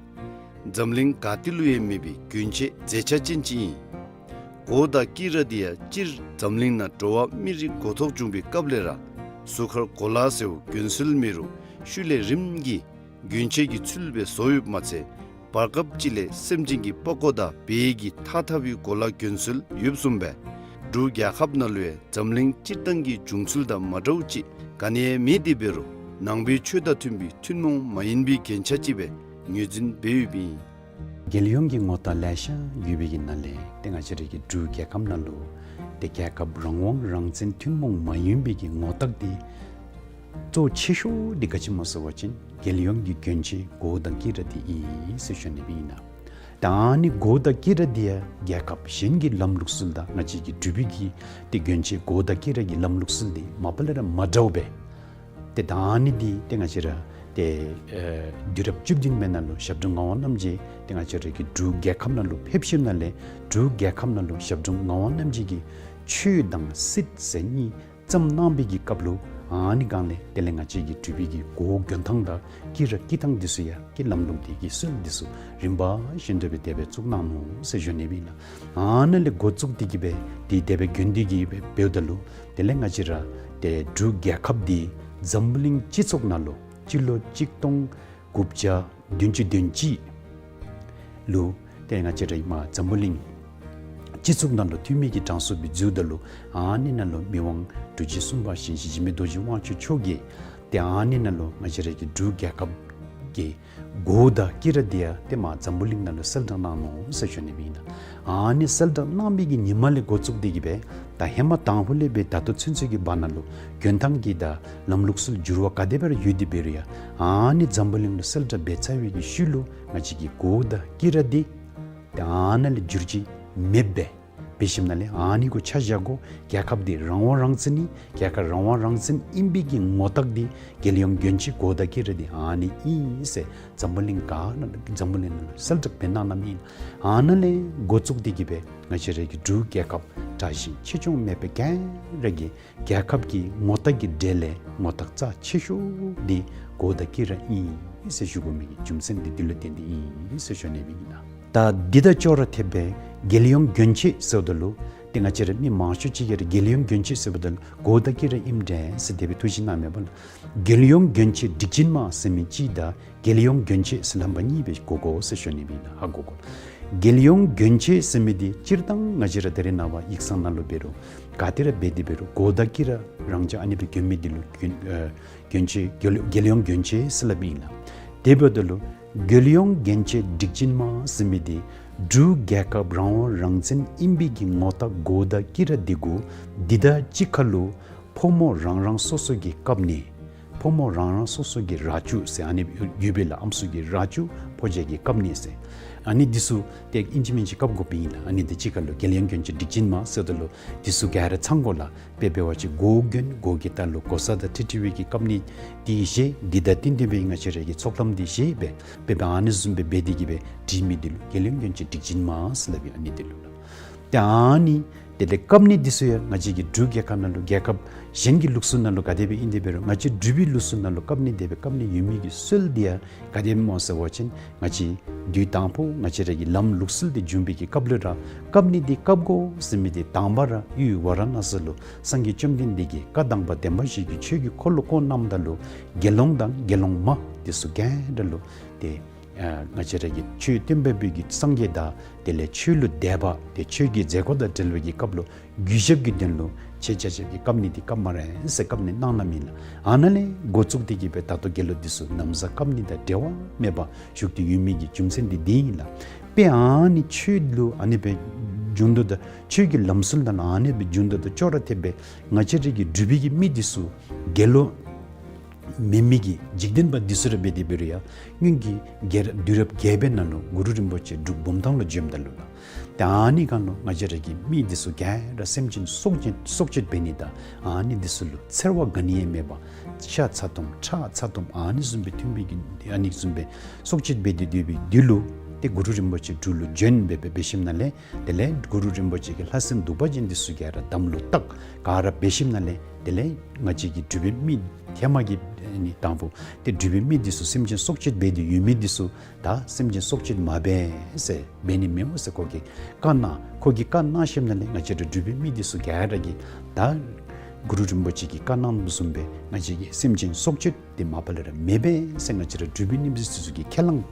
འཛམ་གླིང་ག་ཏེ་ལུ་ཡང་མེད་པའི་གྱོན་ཆས་མཛེས་ཆ་ཅན་ཅིག་ཨིན། མགོ་དང་དཀྱི་ར་དེ་ཡང་སྤྱིར་འཛམ་གླིང་ནང་འགྲོ་བ་མི་རིགས་འགོ་ཐོག་བྱུང་བའི་སྐབས་ལས་ར་གཟུགས་ཁར་གོ་ལ་ཟེརཝ་གྱོན་སྲོལ་མེད་རུང་ཤུལ་ལས་རིམ་གྱིས་གྱོན་ཆས་ཀྱི་ཚུལ་སྦེ་བཟོ་ཡོདཔ་མ་ཚད་བར་སྐབས་ཅིག་ལས་སེམས་ཅན་གྱི་པགས་ཀོ་དང་བལ་གྱིས་འཐག་འཐག་པའི་གོ་ལ་གྱོན་སྲོལ་ཡོདཔ་བཟུམ་སྦེ་འབྲུག་རྒྱལ་ཁབ་ནང་ལུ་ཡང་འཛམ་གླིང་སྤྱིར་བཏང་གི་བྱུང་ཚུལ་དང་མ་འདྲཝ་ཅིག་ག་ནི་ཡང་མེད། དེ་འབད་རུང་ནང་པའི་ཆོས་དང་མཐུན་པའི་ཐུན་མོང་མ་ཡིན་པའི་རྒྱན་ཆ་ཅིག་སྦེ་ངོས་འཛིན་འབད་ཡོདཔ་ཨིན། རྒྱལ་ཡོངས་ཀྱི་ངོ་རྟགས་ལེ་ཤ་ཡོད་པའི་གི་ནང་ལས་ཏེ་ང་བཅས་རའི་གི་འབྲུག་རྒྱལ་ཁབ་ནང་ལུ་ཏེ་རྒྱལ་ཁབ་རང་དབང་རང་བཙན་ཐུན་མོང་མ་ཡིན་པའི་གི་ངོ་རྟགས་དེ་གཙོ་ཆེ་ཤོས་དེ་ག་ཅི་སྨོ་ཟེར་བ་ཅིན་རྒྱལ་ཡོངས་ཀྱི་གྱོན་ཆས་མགོ་དང་དཀྱི་ར་དེ་ཨིན་ཟེར་ཞུ་ནི་སྦེ་ཨིན་ལགས། ད་ཨ་ནི་མགོ་དང་དཀྱི་ར་དེ་ཡང་རྒྱལ་ཁབ་གཞན་གྱི་ལམ་ལུགས་སྲོལ་དང་ང་བཅས་ཀྱི་འབྲུག་པའི་གི་ཏེ་གྱོན་ཆས་མགོ་དང་དཀྱི་ར་གི་ལམ་ལུགས་སྲོལ་དེ་མ་པ་ལས་ར་མ་འདྲཝ་སྦེ། ཏེ་ད་ཨ་ནི་དེ་ཏེ་ང་བཅས་ར་ཏེ་ཨེ་དུས་རབས་བཅུ་བདུན་པའི་ནང་ལུ་ཞབས་དྲུང་ངག་དབང་རྣམ་རྒྱལ་ཏེ་ང་བཅས་ར་གི་འབྲུག་རྒྱལ་ཁབ་ནང་ལུ་ཕེབས་ཞིནམ་ལས་འབྲུག་རྒྱལ་ཁབ་ནང་ལུ་ཞབས་དྲུང་ངག་དབང་རྣམ་རྒྱལ་གྱིས་ཆོས་དང་སྲིད་ཟེར་གཉིས་བརྩམས་གནང་བའི་གི་སྐབས་ལུ་ཨ་ནི་སྒང་ལས་དེ་ལས་ང་བཅས་ཀྱི་འབྲུག་པའི་གི་མགོ་གྱོན་ཐངས་དང་དཀྱི་ར་དཀྱི་ཐངས་འདི་ཚུ་ཡང་གི་ལམ་ལུགས་དེ་གི་སྲོལ་འདི་ཚུ་རིམ་པ་བཞིན་དུ་སྦེ་དེ་སྦེ་བཙུགས་གནང་ནུག་ཟེར་ཞུ་ནི་སྦེ་ཨིན་ལགས། ཨ་ནཱ་ལས་འགོ་བཙུགས་ཏེ་གིས་སྦེ་དེ་དེ་སྦེ་གྱོན་ཏེ་གིས་སྦེ་འབདཝ་ད་ལུ་དེ་ལས་ང་བཅས་ར་ཏེ་འབྲུག་རྒྱལ་ཁབ་དེ་འཛམ་བུ་གླིང་སྤྱི་ཚོགས་ནང་ལུ་སྤྱི་ལོ་གཅིག་སྟོང་དགུ་བརྒྱ་བདུན་ཅུ་དོན་གཅིག་ལུ་ཏེ་ང་བཅས་ར་ཨིནམ་འཛམ་བུ་གླིང་སྤྱི་ཚོགས་ནང་ལུ་འཐུས་མི་གི་གྲངས་སུ་སྦེ་འཛུལཝ་ད་ལུ་ཨ་ནི་ནང་ལུ་མི་དབང་འབྲུག་རྗེ་གསུམ་པ་ཞིང་གཤེགས་འཇིགས་མེད་རྡོ་རྗེ་དབང་ཕྱུག་མཆོག་གིས་ཏེ་ཨ་ནི་ནང་ལུ་ང་བཅས་ར་གི་འབྲུག་རྒྱལ་ཁབ་ཀྱི་མགོ་དང་དཀྱི་ར་དེ་ཡང་ཏེ་མར་འཛམ་བུ་གླིང་ནང་ལུ་གསལ་བསྒྲགས་གནང་ནུག་ཟེར་ཞུ་ནི་སྦེ་ཨིན་ལགས། ཨ་ནི་གསལ་བསྒྲགས་གནང་བའི་གི་ཉིནམ་ལས་འགོ་བཙུགས་ཏེ་གིས་སྦེ་ད་ཧེ་མ་དང་ཕུ་ལས་སྦེ་ད་ལྟོ་ཚུན་ཚོད་ཀྱི་བར་ན་ལུ་གྱོན་ཐངས་ཀྱི་དང་ལམ་ལུགས་སྲོལ་འགྱུར་བ་ག་དེ་སྦེ་ར་ཡོད་དེ་འབད་རུང་ཡང་ཨ་ནི་འཛམ་བུ་གླིང་ལུ་གསལ་བསྒྲགས་འབད་ཚར་བའི་གི་ཤུལ་ལུ་ང་བཅས་ཀྱི་མགོ་དང་དཀྱི་ར་དེ་ད་ཨ་ནཱ་ལས་འགྱུར་བཅོས་མེདཔ་སྦེ་འབད་ཞིནམ་ལས་ཨ་ནི་གུ་ཆ་བཞག་དགོ། རྒྱལ་ཁབ་དེ་རང་དབང་རང་བཙན་ཨིན། རྒྱལ་ཁབ་རང་དབང་རང་བཙན་ཨིན་པའི་གི་ངོ་རྟགས་དེ་རྒྱལ་ཡོངས་གྱོན་ཆས་མགོ་དང་དཀྱི་ར་དེ་ཨ་ནི་ཨིན་ཟེར་འཛམ་བུ་གླིང་ག་ནང་འཛམ་བུ་གླིང་ནང་ལུ་གསལ་བསྒྲགས་འབད་གནང་གནངམ་ཨིན། ཨ་ནཱ་ལས་འགོ་བཙུགས་ཏེ་གིས་སྦེ་ང་བཅས་ར་གི་འབྲུག་རྒྱལ་ཁབ་དྲག་ཞན་ཆེ་ཆུང་མེད་པར་ག་ར་གིས་རྒྱལ་ཁབ་ཀྱི་ངོ་རྟགས་ཀྱི་གྲས་ལས་ངོ་རྟགས་རྩ་ཆེ་ཤོས་དེ་མགོ་དང་དཀྱི་ར་ཨིན་ཟེར་ཞུ་དགོ་མི་གི་རྒྱུ་མཚན་དེ་འདི་ལུ་བརྟེན་ཏེ་ཨིན་ཟེར་ཞུ་ནི་སྦེ་ཨིན་ལགས། ད་འདི་དང་ཅོག་ར་འཐདཔ་སྦེ་རྒྱལ་ཡོངས་གྱོན་ཆས་ཟེརཝ་ད་ལུ་ ཏེ་ང་བཅས་ར་མི་མང་ཤོས་ཅིག་གིས་ར་རྒྱལ་ཡོངས་གྱོན་ཆས་ཟེརཝ་ད་ལུ་གོ་དང་སྐེ་ར་ཨིནམ་འདྲས་ཟེར་དེ་སྦེ་ཐུགས་བཞེད་གནངམ་མས་པ་ལགས། རྒྱལ་ཡོངས་གྱོན་ཆས་སྒྲིག་ཅན་མ་ཟེར་མི་གཅིག་དང་རྒྱལ་ཡོངས་གྱོན་ཆས་ཟེར་ལྷམ་པ་གཉིས་སྦེ་གོ་དགོ་ཟེར་ཞུ་ནི་སྦེ་ཨིན་ལགས། ཧ་གོ་དགོ་ལགས། རྒྱལ་ཡོངས་གྱོན་ཆས་ཟེར་མི་འདི་སྤྱིར་བཏང་ང་བཅས་ར་ད་རེས་ནངས་པ་ཡིག་ཚང་ནང་ལུ་འབད་རུང་ག་ཏེ་ར་འབད་དེ་འབད་རུང་གོ་དང་སྐེ་ར་རང་འཇགས་ཨ་ནི་སྦེ་གྱོན་མི་འདི་ལུ་གྱོན་ཨེ་གྱོན་ཆས་རྒྱལ་རྒྱལ་ཡོངས་གྱོན་ཆས་ཟེར་སླབ་ཨིན་ལགས། དེ་འབདཝ་ད་ལུ་རྒྱལ་ཡོངས་གྱོན་ཆས་སྒྲིག་ཅན་མ་ཟེར་མི་འདི་འབྲུག་རྒྱལ་ཁབ་རང་དབང་རང་བཙན་ཨིན་པའི་གི་ངོ་རྟགས་གོ་དང་སྐེ་ར་འདི་གུ་འདི་དང་གཅིག་ཁར་ལུ་ཕོ་མོ་རང་རང་སོ་སོ་གི་བཀབ་ནི་ཕོ་མོ་རང་རང་སོ་སོ་གི་རྭ་ཅོ་ཟེར་ཨ་ནི་ཡོད་པས་ལགས། ཨམ་སྲུ་གི་རྭ་ཅོ་ཕོ་རྒྱས་ཀྱིས་བཀབ་ནི་ཟེར་ཨ་ནི་འདི་ཚུ་ཏེ་ཨིན་ཅི་མིན་ཅི་བཀབ་དགོཔ་ཨིན་ལགས། ཨ་ནི་འདི་གཅིག་ཁར་ལུ་རྒྱལ་ཡོངས་གྱོན་ཆས་སྒྲིག་ཅན་མ་ཟེརཝ་ད་ལུ་འདི་ཚུ་ག་ར་ཚང་དགོ་ལགས། དཔེ་འབད་བ་ཅིན་མགོ་གྱོན་མགོ་གི་ལྟག་ལུ་གོ་ས་དང་འཁྲིལ་འཁྲིལ་བའི་གི་བཀབ་ནི་འདི་བཞེས། འདི་དང་བསྟུན་བསྟུན་པའི་ང་བཅས་ར་གི་ཚོགས་ལམ་འདི་བཞེས་སྦེ་དཔེ་འབད་ཨ་ནི་བཟུམ་སྦེ་འབད་དེ་གི་སྦེ་འཁྲིལ་མི་འདི་ལུ་རྒྱལ་ཡོངས་གྱོན་ཆས་སྒྲིག་ཅན་མ་ཟེར་སླབ་ཨིན། ཨ་ནི་འདི་ལུ་ལགས། ཏེ་ཨ་ནི་དེ་ལས་བཀབ་ནི་འདི་ཚུ་ཡང་ང་བཅས་ཀྱི་འབྲུག་རྒྱལ་ཁབ་ནང་ལུ་རྒྱལ་ཁབ་གཞན་གྱི་ལུགས་སྲོལ་ནང་ལུ་ག་དེ་སྦེ་ཨིན་དེ་འབད་རུང་ང་བཅས་འབྲུག་པའི་ལུགས་སྲོལ་ནང་ལུ་བཀབ་ནི་དེ་སྦེ་བཀབ་ནི་ཡོད་མི་གི་སྲོལ་འདི་ཡང་ག་དེ་སྦེ་སྨོ་ཟེར་བ་ཅིན་ང་བཅས་དུས་དང་པོ་ང་བཅས་ར་གི་ལམ་ལུགས་སྲོལ་འདི་འབྱུང་བའི་གི་སྐབས་ལུ་ར་བཀབ་ནི་འདི་བཀབ་དགོ་ཟེར་མི་འདི་དང་པ་ར་ཡུལ་ཝཱ་ར་ཎ་སི་ལུ་སངས་རྒྱས་བཅོམ་ལྡན་འདས་ཀྱིས་བཀའ་དང་པ་བདེན་པ་བཞི་གི་ཆོས་ཀྱི་འཁོར་ལོ་བསྐོར་གནངམ་ད་ལུ་དགེ་སློང་དང་དགེ་སློང་མ་འདི་ཚུ་ག་ར་ལུ་ཏེ་ཨ་ང་བཅས་ར་གི་ཆོས་སྟོན་པ་པོ་གི་སངས་རྒྱས་དང་དེ་ལས་ཆོས་ལུ་དད་པ་ཏེ་ཆོས་ཀྱི་མཛད་སྒོ་དང་འབྲེལ་བའི་གི་སྐབས་ལུ་གུས་ཞབས་ཀྱི་དོན་ལུ་ཆེ་ཆ་ཆ་གི་བཀབ་ནི་འདི་བཀབ་སྨ་རེ་ཟེར་བཀབ་ནི་གནང་གནངམ་ཨིན་ལགས། ཨ་ནཱ་ལས་འགོ་བཙུགས་ཏེ་གི་སྦེ་ད་ལྟོ་དགེ་སློང་འདི་ཚུ་ན་བཟའ་བཀབ་ནི་དང་འབྲལ་བ་མེད་པར་བཞུགས་ཏེ་ཡོད་མི་གི་རྒྱུ་མཚན་འདི་འདི་ཨིན་ལགས། དཔེ་ཨ་ནི་ཆོས་ལུ་ཨ་ནི་སྦེ་འབྱུང་དོ་ད་ཆོས་ཀྱི་ལམ་སྲོལ་དང་ཨ་ནི་སྦེ་འབྱུང་དོ་ད་ཅོག་ར་འཐདཔ་སྦེ་ང་བཅས་ར་གི་འབྲུག་པའི་གི་མི་འདི་ཚུ་དགེ་སློང་མེན་མི་གི་འཇིག་རྟེན་པ་འདི་ཚུ་ར་འབད་དེ་འབད་རུང་ཡང་སྔོན་གྱི་རྒྱལ་རབས་དུས་རབས་བརྒྱད་པའི་ནང་ལུ་གུ་རུ་རིན་པོ་ཆེ་འབྲུག་བུམ་ཐང་ལུ་བྱོནམ་ད་ལུ་ལགས། ཏེ་ཨ་ནི་སྒང་ལུ་ང་བཅས་ར་གི་མི་འདི་ཚུ་ག་ར་སེམས་ཅན་སྲོག་གཅོད་སྲོག་གཅོད་འབད་ནི་དང་ཨ་ནི་འདི་ཚུ་ལུ་འཚེར་བ་ག་ནི་ཡང་མེད་པར་ཤ་ཚ་ཏོམ་ཁྲག་ཚ་ཏོམ་ཨ་ནི་བཟུམ་སྦེ་འཐུང་བའི་གི་ཨ་ནི་བཟུམ་སྦེ་སྲོག་གཅོད་འབད་དེ་སྡོད་པའི་དུས་ལུ་ཏེ་གུ་རུ་རིན་པོ་ཆེ་འབྲུག་ལུ་བྱོན་སྦེ་སྦེ་འབད་ཞིནམ་ལས་དེ་ལས་གུ་རུ་རིན་པོ་ཆེ་གི་ལྷ་སྲིན་གདུག་པ་ཅན་འདི་ཚུ་ག་ར་དམ་ལུ་བཏགས་ག་ར་འབད་ཞིནམ་ལས་དེ་ལས་ང་བཅས་ཀྱི་འབྲུག་པའི་མི་ཧེ་མ་གི་ཨ་ནི་དང་པོ་ཏེ་འབྲུག་པའི་མི་འདི་ཚུ་སེམས་ཅན་སྲོག་གཅོད་འབད་དེ་ཡོད་མི་འདི་ཚུ་ད་སེམས་ཅན་སྲོག་གཅོད་མ་འབད་ཟེར་འབད་ནི་མེདཔ་ཟེར་ཁོ་གིས་བཀའ་གནང་། ཁོ་གིས་བཀའ་གནང་ཞིནམ་ལས་ང་བཅས་ར་འབྲུག་པའི་མི་འདི་ཚུ་ག་ར་གིས་ད་གུ་རུ་རིན་པོ་ཆེ་གིས་བཀའ་གནངམ་བཟུམ་སྦེ་ང་བཅས་ཀྱིས་སེམས་ཅན་སྲོག་གཅོད་འདི་མ་པ་ལས་ར་མི་འབད་ཟེར་ང་བཅས་ར་འབྲུག་པའི་མི་འདི་ཚུ་གིས་ཁས་བླངས་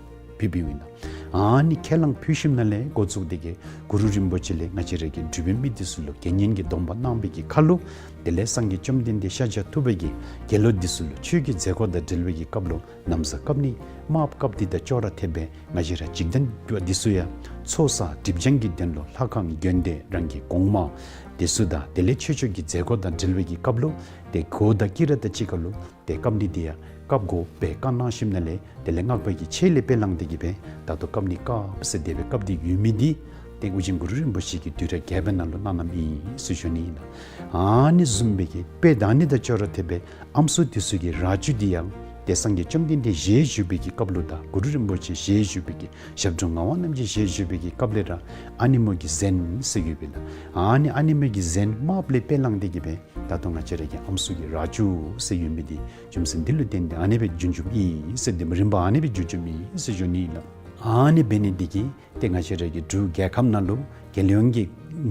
ཕུལ་ཕུལཝ་ཨིན་ལགས། ཨ་ནི་ཁས་བླངས་ཕུལ་ཞིནམ་ལས་འགོ་བཙུགས་ཏེ་གི་གུ་རུ་རིན་པོ་ཆེ་ལས་ང་བཅས་ར་གི་འབྲུག་པའི་མི་འདི་ཚུ་ལུ་དགེ་བསྙེན་གྱི་སྡོམ་པ་གནང་བའི་གི་ཁར་ལུ་དེ་ལས་སངས་རྒྱས་བཅོམ་ལྡན་འདས་ཤཱཀྱ་ཐུབ་པ་གིས་དགེ་སློང་འདི་ཚུ་ལུ་ཆོས་ཀྱི་མཛད་སྒོ་དང་འབྲེལ་བའི་གི་སྐབས་ལུ་ན་བཟའ་བཀབ་ནི་དམརཔོ་བཀབ་ནི་དང་ཅོག་ར་འཐདཔ་སྦེ་ང་བཅས་ར་འཇིག་རྟེན་པ་འདི་ཚུ་ཡང་ཚོགས་བསགས་སྒྲིབ་སྦྱང་གི་དོན་ལུ་ལྷ་ཁང་དགོན་སྡེ་རང་གི་གོང་མ་འདི་ཚུ་དང་དེ་ལས་ཆོས་ཕྱོགས་ཀྱི་མཛད་སྒོ་དང་འབྲེལ་བའི་གི་སྐབས་ལུ་ཏེ་གོ་དང་སྐེ་ར་དང་གཅིག་ཁར་ལུ་ཏེ་བཀབ་ནི་འདི་ཡང་བཀབ་དགོ་པའི་བཀའ་གནང་ཞིནམ་ལས་དེ་ལས་སྔགས་པ་གི་ཆས་ལས་དཔེ་བླངས་ཏེ་གི་སྦེ་ད་ལྟོ་བཀབ་ནི་བཀབ་ཟེར་དེ་སྦེ་བཀབ་སྟེ་ཡོད་མི་འདི་ཏེ་ཨོ་རྒྱན་གུ་རུ་རིན་པོ་ཆེ་གིས་དུས་རབས་བརྒྱད་པའི་ནང་ལུ་གནང་གནངམ་ཨིན་ཟེར་ཞུ་ནི་ཨིན་ལགས། ཨ་ནི་བཟུམ་སྦེ་གི་དཔེ་ད་ནི་དང་ཅོག་ར་འཐདཔ་སྦེ་ཨམ་སྲུ་འདི་ཚུ་གི་རྭ་ཅོ་འདི་ཡང་ཏེ་སངས་རྒྱས་བཅོམ་ལྡན་འདས་ཞལ་བཞུགས་པའི་གི་སྐབས་ལུ་དང་གུ་རུ་རིན་པོ་ཆེ་ཞལ་བཞུགས་པའི་གི་ཞབས་དྲུང་ངག་དབང་རྣམ་རྒྱལ་ཞལ་བཞུགས་པའི་གི་སྐབས་ལས་ར་ཨ་ནེམོ་གི་གཟན་ཟེར་ཡོད་པས་ལགས། ཨ་ནི་ཨ་ནེམོ་གི་གཟན་དམརཔོ་ལས་དཔེ་བླངས་ཏེ་གི་སྦེ་ད་ལྟོ་ང་བཅས་ར་གི་ཨམ་སྲུ་གི་རྭ་ཅོ་ཟེར་ཡོད་མི་འདི་རྒྱུ་མཚན་འདི་ལུ་བརྟེན་ཏེ་ཨ་ནི་སྦེ་བྱུང་བྱུངམ་ཨིན་ཟེར། འདི་མ་རིམ་པ་ཨ་ནི་སྦེ་བྱུང་བྱུངམ་ཨིན་ཟེར་ཞུ་ནི་ཨིན་ལགས། ཨ་ནི་འབད་ནི་འདི་གིས་ཏེ་ང་བཅས་ར་གི་འབྲུག་རྒྱལ་ཁབ་ནང་ལུ་རྒྱལ་ཡོངས་ཀྱི་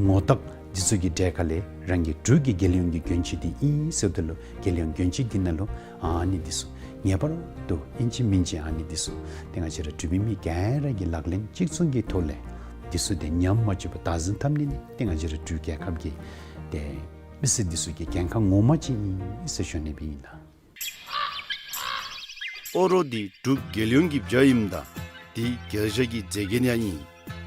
ངོ་རྟགས་འདི་ཚུ་གི་གྲས་ཁ་ལས་རང་གི་འབྲུག་གི་རྒྱལ་ཡོངས་ཀྱི་གྱོན་ཆས་འདི་ཨིན་ཟེརཝ་ད་ལུ་རྒྱལ་ཡོངས་གྱོན་ཆས་འདི་ནང་ལུ་ཨ་ནི་འདི་ཚུ་ངེས་པར་དུ་ཨིན་ཅི་མིན་ཅི་ཨ་ནི་འདི་ཚུ་ཏེ་ང་བཅས་ར་འབྲུག་པའི་མི་ག་ར་གིས་ལག་ལེན་གཅིག་མཚུངས་ཀྱི་ཐོག་ལས་འདི་ཚུ་ཏེ་ཉམས་མ་བཅུག་པར་བདག་འཛིན་འཐབ་ནི་ནི་ཏེ་ང་བཅས་ར་འབྲུག་རྒྱལ་ཁབ་ཀྱི་ཏེ་མི་སེར་འདི་ཚུ་གི་འགན་ཁག་ངོ་མ་ཅིག་ཨིན་ཟེར་ཞུ་ནི་སྦེ་ཨིན་ལགས། ཨོ་རོག་འདི་འབྲུག་རྒྱལ་ཡོངས་ཀྱི་བྱ་ཨིནམ་ད་འདི་རྒྱལ་བྱ་གི་མཛེས་རྒྱན་ཡང་ཨིན།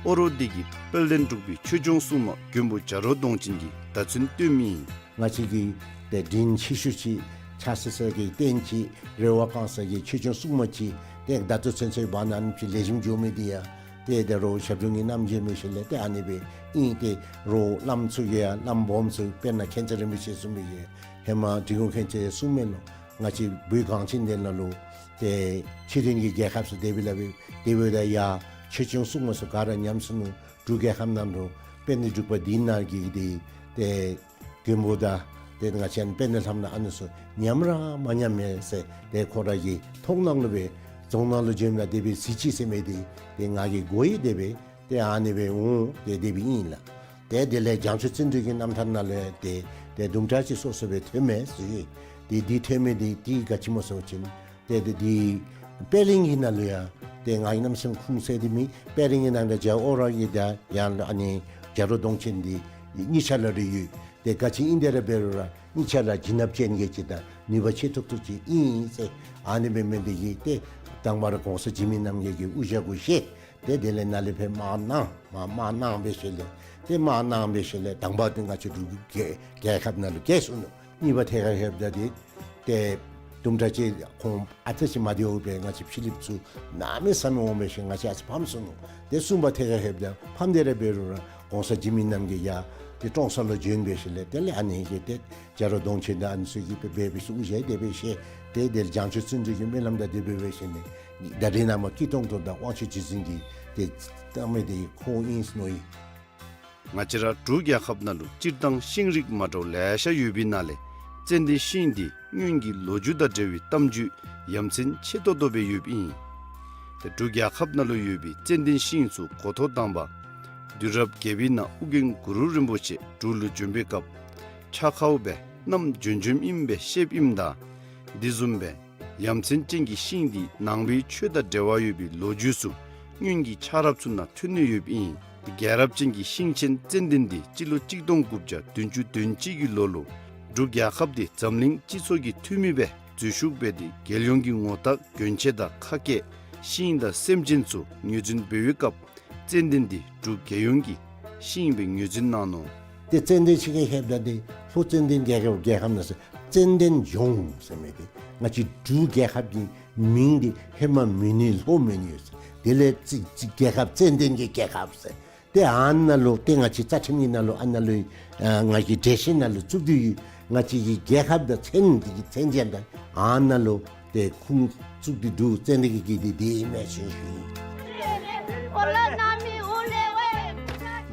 ཨོ་རོག་འདི་གི་དཔལ་ལྡན་འབྲུག་པའི་ཆོས་སྐྱོང་སྲུང་མ་མགོན་པོ་བྱ་རོག་གདོང་ཅན་གྱིས་བརྡ་མཚོན་སྟོན་མི་ཨིན། ང་བཅས་ཀྱི་ཏེ་དྲིན་ཆེ་ཤོས་ཅིག་ཕྱག་འཚལ་ས་གི་རྟེན་ཅིག་རེ་བ་བསྐང་ས་གི་ཆོས་སྐྱོང་སྲུང་མ་ཅིག་ཏེ་ད་ལྟོ་ཚུན་ཚོད་འབད་ནི་ཨ་ནི་ཅིག་ལེགས་ཤོམ་འགྱོ་མི་འདི་ཡང་ཏེ་ད་རུང་ཞབས་དྲུང་གི་རྣམ་འབྱེད་མི་ཤེས་ལས་ཏེ་ཨ་ནི་སྦེ་ཨིན། ཏེ་རོགས་བླམ་ཚུ་གིས་ཡང་བླམ་སྦོམ་ཚུ་དཔེར་ན་མཁྱེན་བརྩེ་རིན་པོ་ཆེ་གསུངས་མི་གི་ཧེ་མ་འབྲི་གུང་མཁྱེན་བརྩེ་གསུངས་མས་ལོ། ང་བཅས་བོད་གངས་ཅན་འདི་ནང་ལུ་ཏེ་ཕྱི་རོལ་གྱི་རྒྱལ་ཁབ་ཚུ་དེ་སྦེ་ལཱ་འབད་དེ་འབདཝ་ད་ཡང་ཆོས་སྐྱོང་སྲུང་མ་ཚུ་ག་ར་ཉམས་སོ་ནུག། འབྲུག་རྒྱལ་ཁབ་ནང་ལུ་དཔལ་ལྡན་འབྲུག་པ་འདི་ནང་གི་ཏེ་ཏེ་མགོན་པོ་དང་ཏེ་ང་བཅས་དཔལ་ལྡན་ལྷ་མོ་ཨ་ནི་ཚུ་ཉམས་ར་མ་ཉམས་མས་ཟེར་ཏེ་ཁོ་ར་གི་མཐོང་སྣང་ལུ་སྦེ་རྫོང་ནང་ལུ་བྱོནམ་ད་དེ་སྦེ་གཟི་བརྗིད་ཟེར་མི་འདི་ཏེ་ང་གིས་གོ་ཡི། དེ་སྦེ་ཏེ་ཨ་ནི་སྦེ་འོང་ཏེ་དེ་སྦེ་ཨིན་ལགས། ཏེ་དེ་ལས་བྱང་ཆུབ་བརྩོན་འགྲུས་ཀྱི་རྣམ་ཐར་ནང་ལུ་ཡང་ཏེ་ཏེ་དུམ་གྲ་ཅིག་སོ་སོ་སྦེ་ཐོནམ་མས་ཟེར་ཡོད། ཏེ་འདི་ཐོན་མི་འདི་ཏེ་ག་ཅི་སྨོ་ཟེར་བ་ཅིན་ཏེ་ཏེ་འདི་པད་གླིང་གི་ནང་ལུ་ཡང་ཏེ་ང་གིས་གནམ་མེད་ས་མེད་ཁུངས་བཙན་ཏེ་མེད། པད་གླིང་གི་ནང་ལུ་རྒྱལ་བ་ཨོ་ར་གི་དང་ཡང་ཨ་ནི་རྒྱ་རོ་གདོང་ཅན་འདི་གཉིས་ཆ་ར་རེ་ཡོད། ཏེ་ག་ཅི་ཨིན་དེ་ར་འབད་རུང་ར་གཉིས་ཆ་ར་བྱིན་རླབས་ཅན་གྱི་ཅིག་དང་ནུས་པ་ཆེ་ཏོག་ཏོ་ཅིག་ཨིན་ཟེར། ཨ་ནི་འབད་མི་འདི་གིས་ཏེ་དང་པ་ར་གོང་ས་འཇིགས་མེད་རྣམ་རྒྱལ་གྱི་དབུ་ཞྭ་གུ་བཞེས། ཏེ་དེ་ལས་ནཱ་ལས་ཕར་དམག་གནང་མར་དམག་གནང་འབད་ཞིནམ་ལས་ཏེ་དམག་གནང་འབད་ཞིནམ་ལས་དང་པ་འདི་ང་བཅས་འབྲུག་རྒྱལ་རྒྱལ་ཁབ་ནང་ལུ་རྒྱལ་སོང་ནུག། གཉིས་པ་ཐད་ཁར་ལྷོདཔ་ད་འདི་ཏེ་དུམ་གྲ་ཅིག་ཁོང་ཨ་ཙི་ཅིག་མ་བདེཝ་སྦེ་ང་བཅས་ཕྱི་གླིངཔ་ཚུ་གནམ་མེད་ས་མེད་འོང་འབད་ཞིནམ་ང་བཅས་ཨ་ཙི་ཕམ་སོང་ནུག། ཏེ་གསུམ་པ་ཐད་ཁར་ལྷོདཔ་ད་ཕམ་སྟེ་ར་འབད་རུང་ར་གོང་ས་འཇིགས་མེད་རྣམ་རྒྱལ་ཡར་ཏེ་ཀྲོང་གསར་ལུ་བྱོན་འབད་ཞིནམ་ལས་དེ་ལས་ཨ་ནི་གི་ཏེ་རྒྱ་རོ་གདོང་ཅན་དང་ཨ་ནི་ཚུ་གིས་འབད་འབད་ཞིནམ་དབུ་ཞྭ་དེ་སྦེ་བཞེས། ཏེ་དེ་ལས་བྱང་ཆུབ་བརྩོན་འགྲུས་ཀྱི་སྨོན་ལམ་དང་དེ་སྦེ་འབད་ཞིནམ་ལས་ད་རེས་ནངས་པ་སྐྱིད་ཏོང་ཏོ་དང་དབང་ཕྱུག་རྗེ་བཙུན་གྱི་ཏེ་བཏང་མི་འདི་ཁོ་ཨིན་ཟེར་མནོ་ཡི། ང་བཅས་ར་འབྲུག་རྒྱལ་ཁབ་ནང་ལུ་སྤྱིར་བཏང་ཤིང་རིགས་མ་འདྲཝ་ལེ་ཤ་ཡོད་པའི་ནང་ལས་ཙན་དན་ཤིང་འདི་སྔོན་གྱི་ལོ་རྒྱུས་དང་འབྲེལ་བའི་གཏམ་རྒྱུད་ཡ་མཚན་ཆེ་ཏོག་ཏོ་སྦེ་ཡོདཔ་ཨིན། ཏེ་འབྲུག་རྒྱལ་ཁབ་ནང་ལུ་ཡོད་པའི་ཙན་དན་ཤིང་ཚུ་འགོ་ཐོག་དང་པ་དུས་རབས་བརྒྱད་པའི་ནང་ཨོ་རྒྱན་གུ་རུ་རིན་པོ་ཆེ་འབྲུག་ལུ་བྱོན་པའི་སྐབས་ཕྱག་ཁའུ་སྦེ་བསྣམས་བྱོན་བྱོནམ་ཨིན་པའི་བཤདཔ་ཨིནམ་ད་དེ་བཟུམ་སྦེ་ཡ་མཚན་ཅན་གྱི་ཤིང་འདི་ནང་པའི་ཆོས་དང་འབྲེལ་བ་ཡོད་པའི་ལོ་རྒྱུས་ཚུ་སྔོན་གྱི་ཆགས་རབས་ཚུ་ནང་ཐོན་ནི་ཡོདཔ་ཨིན། རྒྱལ་རབས་ཅན་གྱི་ཤིང་ཆེན་ཙན་དན་འདི་སྤྱི་ལོ་གཅིག་སྟོང་དགུ་བརྒྱ་བདུན་ཅུ་དོན་གཅིག་གི་ལོ་ལུ་འབྲུག་རྒྱལ་ཁབ་འདི་འཛམ་གླིང་སྤྱི་ཚོགས་ཀྱི་འཐུས་མི་སྦེ་འཛུལ་ཞུགས་འབད་དེ་རྒྱལ་ཡོངས་ཀྱི་ངོ་རྟགས་གྱོན་ཆས་དང་ཁ་སྐད་ཤིང་དང་སེམས་ཅན་ཚུ་ངོས་འཛིན་འབད་བའི་སྐབས་ཙན་དན་འདི་འབྲུག་རྒྱལ་ཡོངས་ཀྱི་ཤིང་སྦེ་ངོས་འཛིན་གནང་ནུག། ཏེ་ཙན་དན་ཤིང་གི་ཧེབ་ད་འདི་ལྷོ་ཙན་དན་རྒྱལ་ཁབ་རྒྱལ་ཁབ་ནང་སུ་ཙན་དན་ལྗོངས་ཟེར་མི་འདི་ང་བཅས་འབྲུག་རྒྱལ་ཁབ་ཀྱི་མིང་འདི་ཧེ་མ་མོན་ནུ་ལྷོ་མོན་ནུ་ཡོད་ཟེར། དེ་ལས་ཙི་ཙི་རྒྱལ་ཁབ་ཙན་དན་གྱི་རྒྱལ་ཁབ་ཟེར། ཏེ་ཨ་ནཱ་ལུ་ཏེ་ང་བཅས་རྩ་ཁྲིམས་ཀྱི་ནང་ལུ་ཨ་ནཱ་ལུ་ཨ་ང་བཅས་འགྲེལ་བཤད་ནང་ལུ་བཙུགས་ཏེ་ཡོད། ང་བཅས་ཀྱི་རྒྱལ་ཁབ་དང་མཚན་འདི་གི་མཚན་ཅན་དང་ཨ་ནཱ་ལུ་ཏེ་ཁུངས་བཙུགས་ཏེ་འདུག། ཙན་དན་གྱི་རྒྱལ་འདི་འདི་ཨིན་མས་ཟེར་ཞུ་ཡི།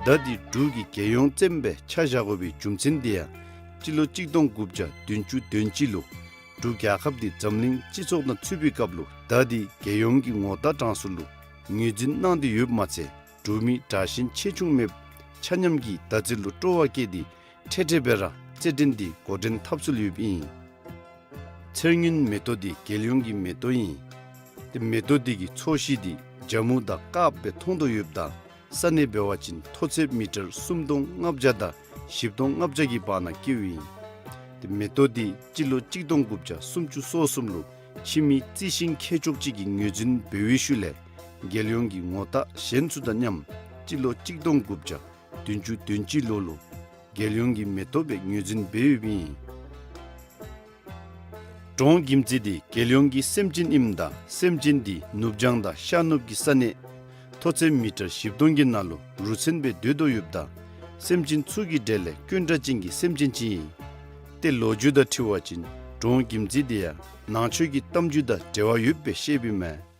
ད་འདི་འབྲུག་གི་རྒྱལ་ཡོངས་ཙན་སྦེ་ཆ་བཞག་དགོ་པའི་རྒྱུ་མཚན་འདི་ཡང་སྤྱི་ལོ་གཅིག་སྟོང་དགུ་བརྒྱ་བདུན་ཅུ་དོན་གཅིག་ལུ་འབྲུག་རྒྱལ་ཁབ་འདི་འཛམ་གླིང་སྤྱི་ཚོགས་ནང་ཚུད་པའི་སྐབས་ལུ་ད་འདི་རྒྱལ་ཡོངས་ཀྱི་ངོ་རྟགས་གྲངས་སུ་ལུ་ངོས་འཛིན་གནང་སྟེ་ཡོདཔ་མ་ཚད་འབྲུག་མི་དྲག་ཞན་ཆེ་ཆུང་མེདཔ་ཆ་མཉམ་གྱིས་ཟླ་རྩེ་ལུ་སྤྲོ་བ་བསྐྱེད་དེ་འཕྲལ་འཕྲལ་སྦེ་ར་རྩེད་འགྲན་འདི་འགོ་འདྲེན་འཐབ་སྲོལ་ཡོདཔ་ཨིན། ཚེར་སྔོན་མེ་ཏོག་འདི་རྒྱལ་ཡོངས་ཀྱི་མེ་ཏོག་ཨིན། ཏེ་མེ་ཏོག་འདི་གི་ཚོས་གཞི་འདི་ཇ་མུ་དང་དཀརཔོ་སྦེ་མཐོང་དོ་ཡོདཔ་ད་ས་གནས་འབད་བ་ཅིན་མཐོ་ཚད་མི་ཊར་སུམ་སྟོང་ལྔ་བརྒྱ་དང་བཞི་སྟོང་ལྔ་བརྒྱ་གི་བར་ན་སྐྱེཝ་ཨིན། ཏེ་མེ་ཏོག་འདི་སྤྱི་ལོ་གཅིག་སྟོང་དགུ་བརྒྱ་སུམ་ཅུ་སོ་གསུམ་ལུ་ཕྱི་མི་རྩི་ཤིང་མཁས་མཆོག་ཅིག་གིས་ངོས་འཛིན་འབད་བའི་ཤུལ་ལས་རྒྱལ་ཡོངས་ཀྱི་ངོ་རྟགས་གཞན་ཚུ་དང་མཉམ་སྤྱི་ལོ་གཅིག་སྟོང་དགུ་བརྒྱ་བདུན་ཅུ་དོན་གཅིག་ལོ་ལུ་རྒྱལ་ཡོངས་ཀྱི་མེ་ཏོག་སྦེ་ངོས་འཛིན་འབད་ཡོདཔ་ཨིན། འབྲོང་གིམ་ཙི་འདི་རྒྱལ་ཡོངས་ཀྱི་སེམས་ཅན་ཨིནམ་ད་སེམས་ཅན་འདི་ནུབ་བྱང་དང་ཤར་ནུབ་ཀྱི་ས་གནས་མཐོ་ཚད་མི་ཊར་བཞི་སྟོང་གི་ནང་ལུ་རུ་མཚོན་སྦེ་སྡོད་དོ་ཡོདཔ་ད་སེམས་ཅན་ཚུ་གི་གྲས་ལས་དཀོན་དྲགས་ཅན་གྱི་སེམས་ཅན་ཅིག་ཨིན། ཏེ་ལོ་རྒྱུས་དང་འཁྲིལ་བ་ཅིན་འབྲོང་གིམ་ཙི་འདི་ཡང་ནང་ཆོས་ཀྱི་གཏམ་རྒྱུད་དང་འབྲེལ་བ་ཡོདཔ་སྦེ་བཤདཔ་ཨིན་མས།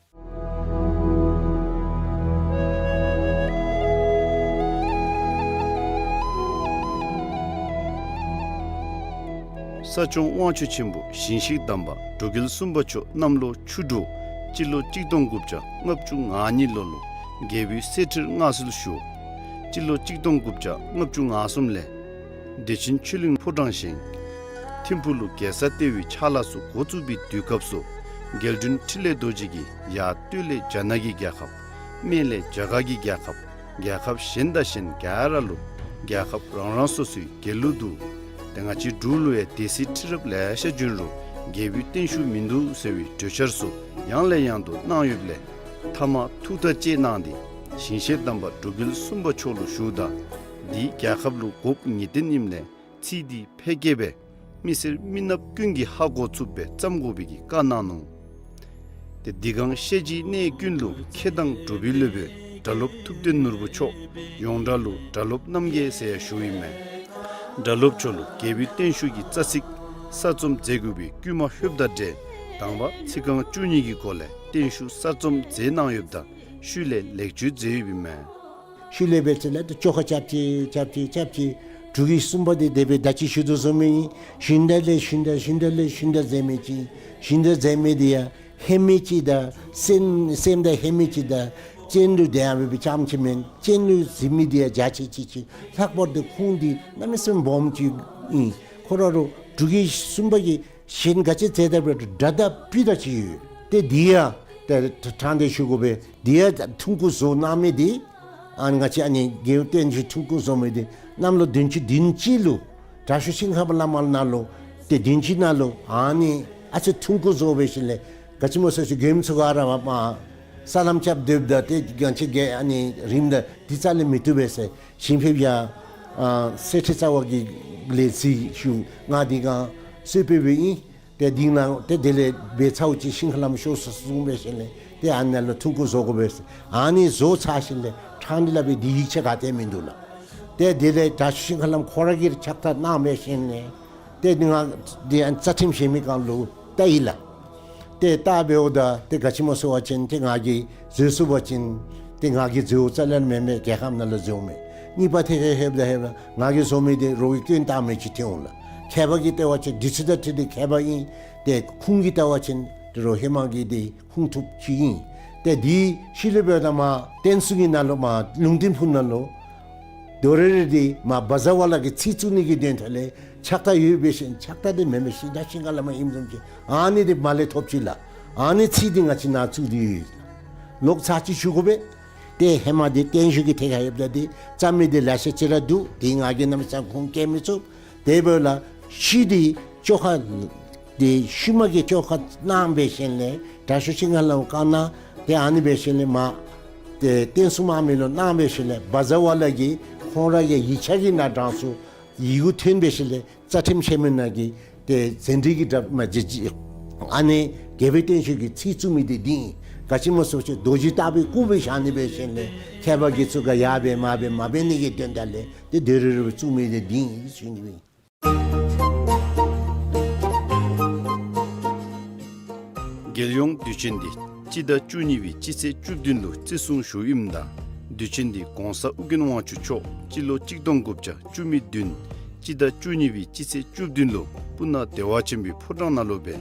ས་སྐྱོང་དབང་ཕྱུག་ཆེན་པོ་ཞིང་གཤེགས་དམ་པ་འབྲུག་རྒྱལ་གསུམ་པ་མཆོག་གནམ་ལོ་ཆུ་འབྲུག་སྤྱི་ལོ་གཅིག་སྟོང་དགུ་བརྒྱ་ལྔ་བཅུ་ང་གཉིས་ལོ་ལུ་རྒྱལ་པོའི་གསེར་ཁྲིར་མངའ་གསོལ་ཞུ། སྤྱི་ལོ་གཅིག་སྟོང་དགུ་བརྒྱ་ལྔ་བཅུ་ང་གསུམ་ལས་བདེ་ཆེན་ཆོས་གླིང་ཕོ་བྲང་བཞེངས། ཐིམ་ཕུག་ལུ་རྒྱལ་ས་ལྟེ་བའི་ཕྱག་ལཱ་ཚུ་འགོ་བཙུགས་པའི་དུས་སྐབས་སུ་རྒྱལ་དྲུང་འཕྲིན་ལས་རྡོ་རྗེ་གིས་ཡར་སྟོད་ལས་རྒྱ་ནག་གི་རྒྱལ་ཁབ། སྨད་ལས་རྒྱ་གར་གྱི་རྒྱལ་ཁབ། རྒྱལ་ཁབ་གཞན་དང་གཞན་ག་ར་ལུ་རྒྱལ་ཁབ་རང་རང་སོ་སོའི་རྒྱལ་གླུ་འདུག། ཏེ་ང་བཅས་འབྲུག་ལུ་ཡང་སྡེ་སྲིད་ཁྲི་རབས་ལེ་ཤ་བྱོན་རུང་རྒྱལ་པོའི་བརྟན་བཞུགས་མིན་འདུག་ཟེར་བའི་གྲོས་འཆར་ཚུ་ཡང་ལས་ཡང་དུ་གནང་ཡོདཔ་ལས་མཐའ་མ་ཐུགས་ཐག་བཅད་གནང་སྟེ་ཞིང་གཤེགས་དམ་པ་འབྲུག་རྒྱལ་གསུམ་པ་མཆོག་ལུ་ཞུཝ་ད་འདི་རྒྱལ་ཁབ་ལུ་དགོཔ་ངེས་བརྟན་ཨིནམ་ལས་ཚིག་འདི་ཕལ་སྐད་སྦེ་མི་སེར་མི་ནགཔ་ཀུན་གྱིས་ཧ་གོ་ཚུགསཔ་སྦེ་བརྩམ་དགོ་པའི་གི་བཀའ་གནང་ནུག། ཏེ་འདི་གང་ཤེས་བྱའི་གནས་ཀུན་ལུ་མཁས་དང་གྲུབ་པའི་སློབ་དཔོན་སྒྲ་སློབ་ཐུབ་བསྟན་ནོར་བུ་མཆོག་ཡོངས་གྲགས་ལུ་སྒྲ་སློབ་རྣམ་རྒྱལ་ཟེར་ཡང་ཞུཝ་ཨིན་མས། སྒྲ་སློབ་མཆོག་ལུ་རྒྱལ་པོའི་བརྟན་བཞུགས་ཀྱི་རྩ་ཚིག་གསར་རྩོམ་མཛད་དགོ་པའི་བསྐུལ་མ་ལྷོདཔ་དང་འབྲེལ་དང་པ་ཚིག་རྐང་བཅུ་གཉིས་ཀྱི་སྒོ་ལས་བརྟན་བཞུགས་གསར་རྩོམ་མཛད་གནང་ཡོདཔ་ད་ཤུལ་ལས་ལེགས་བཅོས་མཛད་ཡོདཔ་ཨིན་མས། ཤུལ་ལས་འབད་ཚེ་ལས་ཏེ་བཅོ་ཁ་རྐྱབ་ཅི་རྐྱབ་ཅི་རྐྱབ་ཅི། འབྲུག་གི་གསུམ་པ་འདི་དེ་སྦེ་ད་ཅི་ཞུ་དོ་བཟུམ་ཨིན། ཞུན་དག་ལས་ཞུན་དག་ཞུན་དག་ལས་ཞུན་དག་མཛད་མི་ཅིག། ཞུན་དག་མཛད་མི་འདི་ཡང་ཧེ་མའི་ཅིག་དང་སེམས་སེམས་དང་ཧེ་མའི་ཅིག་དང་ སྤྱན་ལུ་དེ་ཡང་འབད་བའི་རྐྱངམ་ཅིག་མེན། སྤྱན་ལུ་གཟིགས་མི་འདི་ཡང་འཇའ་ཆི་ཆི་ཆི། ལྷག་པར་དུ་ཁོང་འདི་གནམ་མེད་ས་མེད་སྦོམ་ཅིག་ཨིན། ཁོ་ར་རུ་འབྲུག་རྒྱལ་གསུམ་པ་གིས་གཞན་ག་ཅི་མཛད་ད་འབད་རུང་དགྲ་དང་སྤུ་དང་གཅིག་ཡོད། ཏེ་འདི་ཡང་ཏེ་ཕྲང་སྟེ་ཞུ་དགོ་པས། འདི་ཡང་ཐུང་ཀུ་བཟོ་གནང་མི་འདི་ཨ་ང་བཅས་ཨ་ནི་རྒྱལ་བསྟན་འཛིན་ཐུང་ཀུ་བཟོ་མི་འདི་གནམ་ལོ་བདུན་ཅུ་བདུན་ཅུ་ལུ་དྲག་ཤོས་ཤིང་ཧ་མ་བླ་མ་ནང་ལུ་ཏེ་བདུན་ཅུ་ནང་ལུ་ཨ་ནི་ཨ་ཙི་ཐུང་ཀུ་བཟོ་འབད་ཞིནམ་ལས་ག་ཅི་སྨོ་ཟེར་ཞུ་མགྱོནམ་ཚུ་ག་ར་མ་ས་ལམ་རྐྱབ་སྡོདཔ་ད་ཏེ་ང་བཅས་རྒྱལ་ཨ་ནི་རིམ་ད་འདི་རྩ་ལས་མི་བཏུབ་པས་ཟེར་ཞིང་ཕེབས་ཡ་ཨ་གསེར་ཁྲི་རྩ་བ་གི་ལས་ཚིག་ཞུ་ང་འདི་གང་གསོལ་ཕེབས་འབདཝ་ཨིན། ཏེ་འདི་ནང་ཏེ་དེ་ལས་འབད་ཚརཝ་ཅིག་ཤིང་ཧ་ལམ་ཤོར་སོ་གསུངས་འབད་ཞིནམ་ལས་ཏེ་ཨ་ནཱ་ལུ་ཐུང་ཀུ་བཟོ་དགོ་པས་ཟེར། ཨ་ནི་བཟོ་ཚར་ཞིནམ་ལས་ཕྲང་སྟེ་སླབ་པའི་འདི་ཡིག་ཆ་ག་ཏེ་མིན་འདུག་ལགས། ཏེ་དེ་ལས་དྲག་ཤོས་ཤིང་ཧ་ལམ་ཁོ་ར་གིས་ཕྱག་རྟགས་གནང་འབད་ཞིནམ་ལས་ཏེ་འདི་ང་འདི་ཨ་རྩ་ཁྲིམས་ཞལ་མི་གང་ལུ་བལྟ་ཡི་ལགས། ཏེ་བལྟ་འབདཝ་ད་ཏེ་ག་ཅི་སྨོ་ཟེར་བ་ཅིན་ཏེ་ང་གིས་བཟོད་ཚུགས་པ་ཅིན་ཏེ་ང་གིས་བཟོཝ་རྩ་ལས་མེན་མས། རྒྱལ་ཁབ་ནང་ལུ་བཟོཝ་མས། གཉིས་པ་ཐད་ཁར་ལྷོདཔ་ད་ལྷོདཔ་ད་ང་གིས་བཟོ་མི་འདི་རོགས་ཀྱིས་སྐྱོན་བཏགས་མི་ཅིག་ཐོན་འོང་ལགས། མཁས་པ་གིས་བལྟ་བ་ཅིན་འདི་ཚུ་དང་འཁྲིལ་ཏེ་མཁས་པ་ཨིན། ཏེ་ཁུངས་ཀྱིས་བལྟ་བ་ཅིན་ཏེ་རོགས་ཧེ་མ་གི་འདི་ཁུངས་ཐུབ་ཅིག་ཨིན། ཏེ་འདི་ཤུལ་ལས་འབདཝ་ད་མར་བསྟན་སྲུང་གི་ནང་ལུ་མར་ལུང་བསྟན་ཕུག་ནང་ལུ་དོ་རེ་རེ་འདི་མར་བཛྲ་ཝ་ལ་གི་ཚིག་བཙུགས་ནི་གི་དོན་དག་ལས་ཕྱག་རྟགས་ཡོད་འབད་ཞིནམ་ཕྱག་རྟགས་འདི་མེན་མས། ཤིང་རྟ་ཤིང་ཧ་ལམ་ཨིནམ་བཟུམ་ཅིག་ཨ་ནི་འདི་མར་ལས་ཐོབ་ཅི་ལགས། ཨ་ནི་ཚིག་འདི་ང་བཅས་ནཱ་བཙུགས་ཏེ་ཡོད། ལོག་ཚར་ཅིག་ཞུ་དགོ་པས། ཏེ་ཧེ་མ་འདི་བརྟན་བཞུགས་ཀྱི་ཐད་ཁར་ཡོདཔ་ད་འདི་རྩ་མི་འདི་ལེ་ཤ་ཅིག་ར་འདུག། འདི་ང་གིས་གནམ་མེད་ས་མེད་ཁུངས་བཀལ་མི་ཚུགས། དེ་འབདཝ་ལས་ཤུལ་འདི་བཅོ་ཁ་འདི་ཤུལ་མ་གི་བཅོ་ཁ་གནང་འབད་ཞིནམ་ལས་དྲག་ཤོས་ཤིང་ཧ་ལམ་བཀའ་གནང་། ཏེ་ཨ་ནི་འབད་ཞིནམ་ལས་མར་ཏེ་བསྟན་སྲུང་དམག་མི་ལུ་གནང་འབད་ཞིནམ་ལས་བཛྲ་ཝ་ལ་གིས་ཁོང་ར་གི་ཡིག་ཆ་གི་ནང་དྲངས་སོ། ཡི་གུ་ཐོན་འབད་ཞིནམ་ལས་རྩ་ཁྲིམས་ཞལ་མི་ནང་གི་ཏེ་ཟན་དྲི་གི་དྲ་མ་ཅིག་ཅིག་ཨ་ནི་རྒྱལ་པོའི་བསྟན་བཅོས་ཀྱི་ཚིག་བཙུགས་མི་འདི་འདི་ཨིན། ག་ཅི་སྨོ་ཟེར་བ་ཅིན་རྡོ་རྗེ་ལྟ་བུའི་སྐུ་སྦེ་བཞག་ནི་འབད་ཞིནམ་ལས་མཁས་པ་གིས་ཚུ་ག་ཡར་འབད་མར་འབད་མ་འབད་ནི་གི་དོན་དག་ལས་ཏེ་དོ་རེ་རེ་བཙུགས་མི་འདི་འདི་ཨིན་ཟེར་ཞུ་ནི་ཨིན། རྒྱལ་ཡོངས་དུས་ཆེན་འདི་སྤྱི་ཟླ་བཅུ་གཉིས་པའི་སྤྱི་ཚེས་བཅུ་བདུན་ལུ་བརྩི་སྲུང་ཞུཝ་ཨིནམ་ད་དུས་ཆེན་འདི་༸གོང་ས་ཨོ་རྒྱན་དབང་ཕྱུག་མཆོག་སྤྱི་ལོ་གཅིག་སྟོང་དགུ་བརྒྱ་བཅུ་མེད་བདུན་སྤྱི་ཟླ་བཅུ་གཉིས་པའི་སྤྱི་ཚེས་བཅུ་བདུན་ལུ་སྤུ་ན་བདེ་བ་ཆེན་པོའི་ཕོ་བྲང་ནང་ལུ་སྦེ་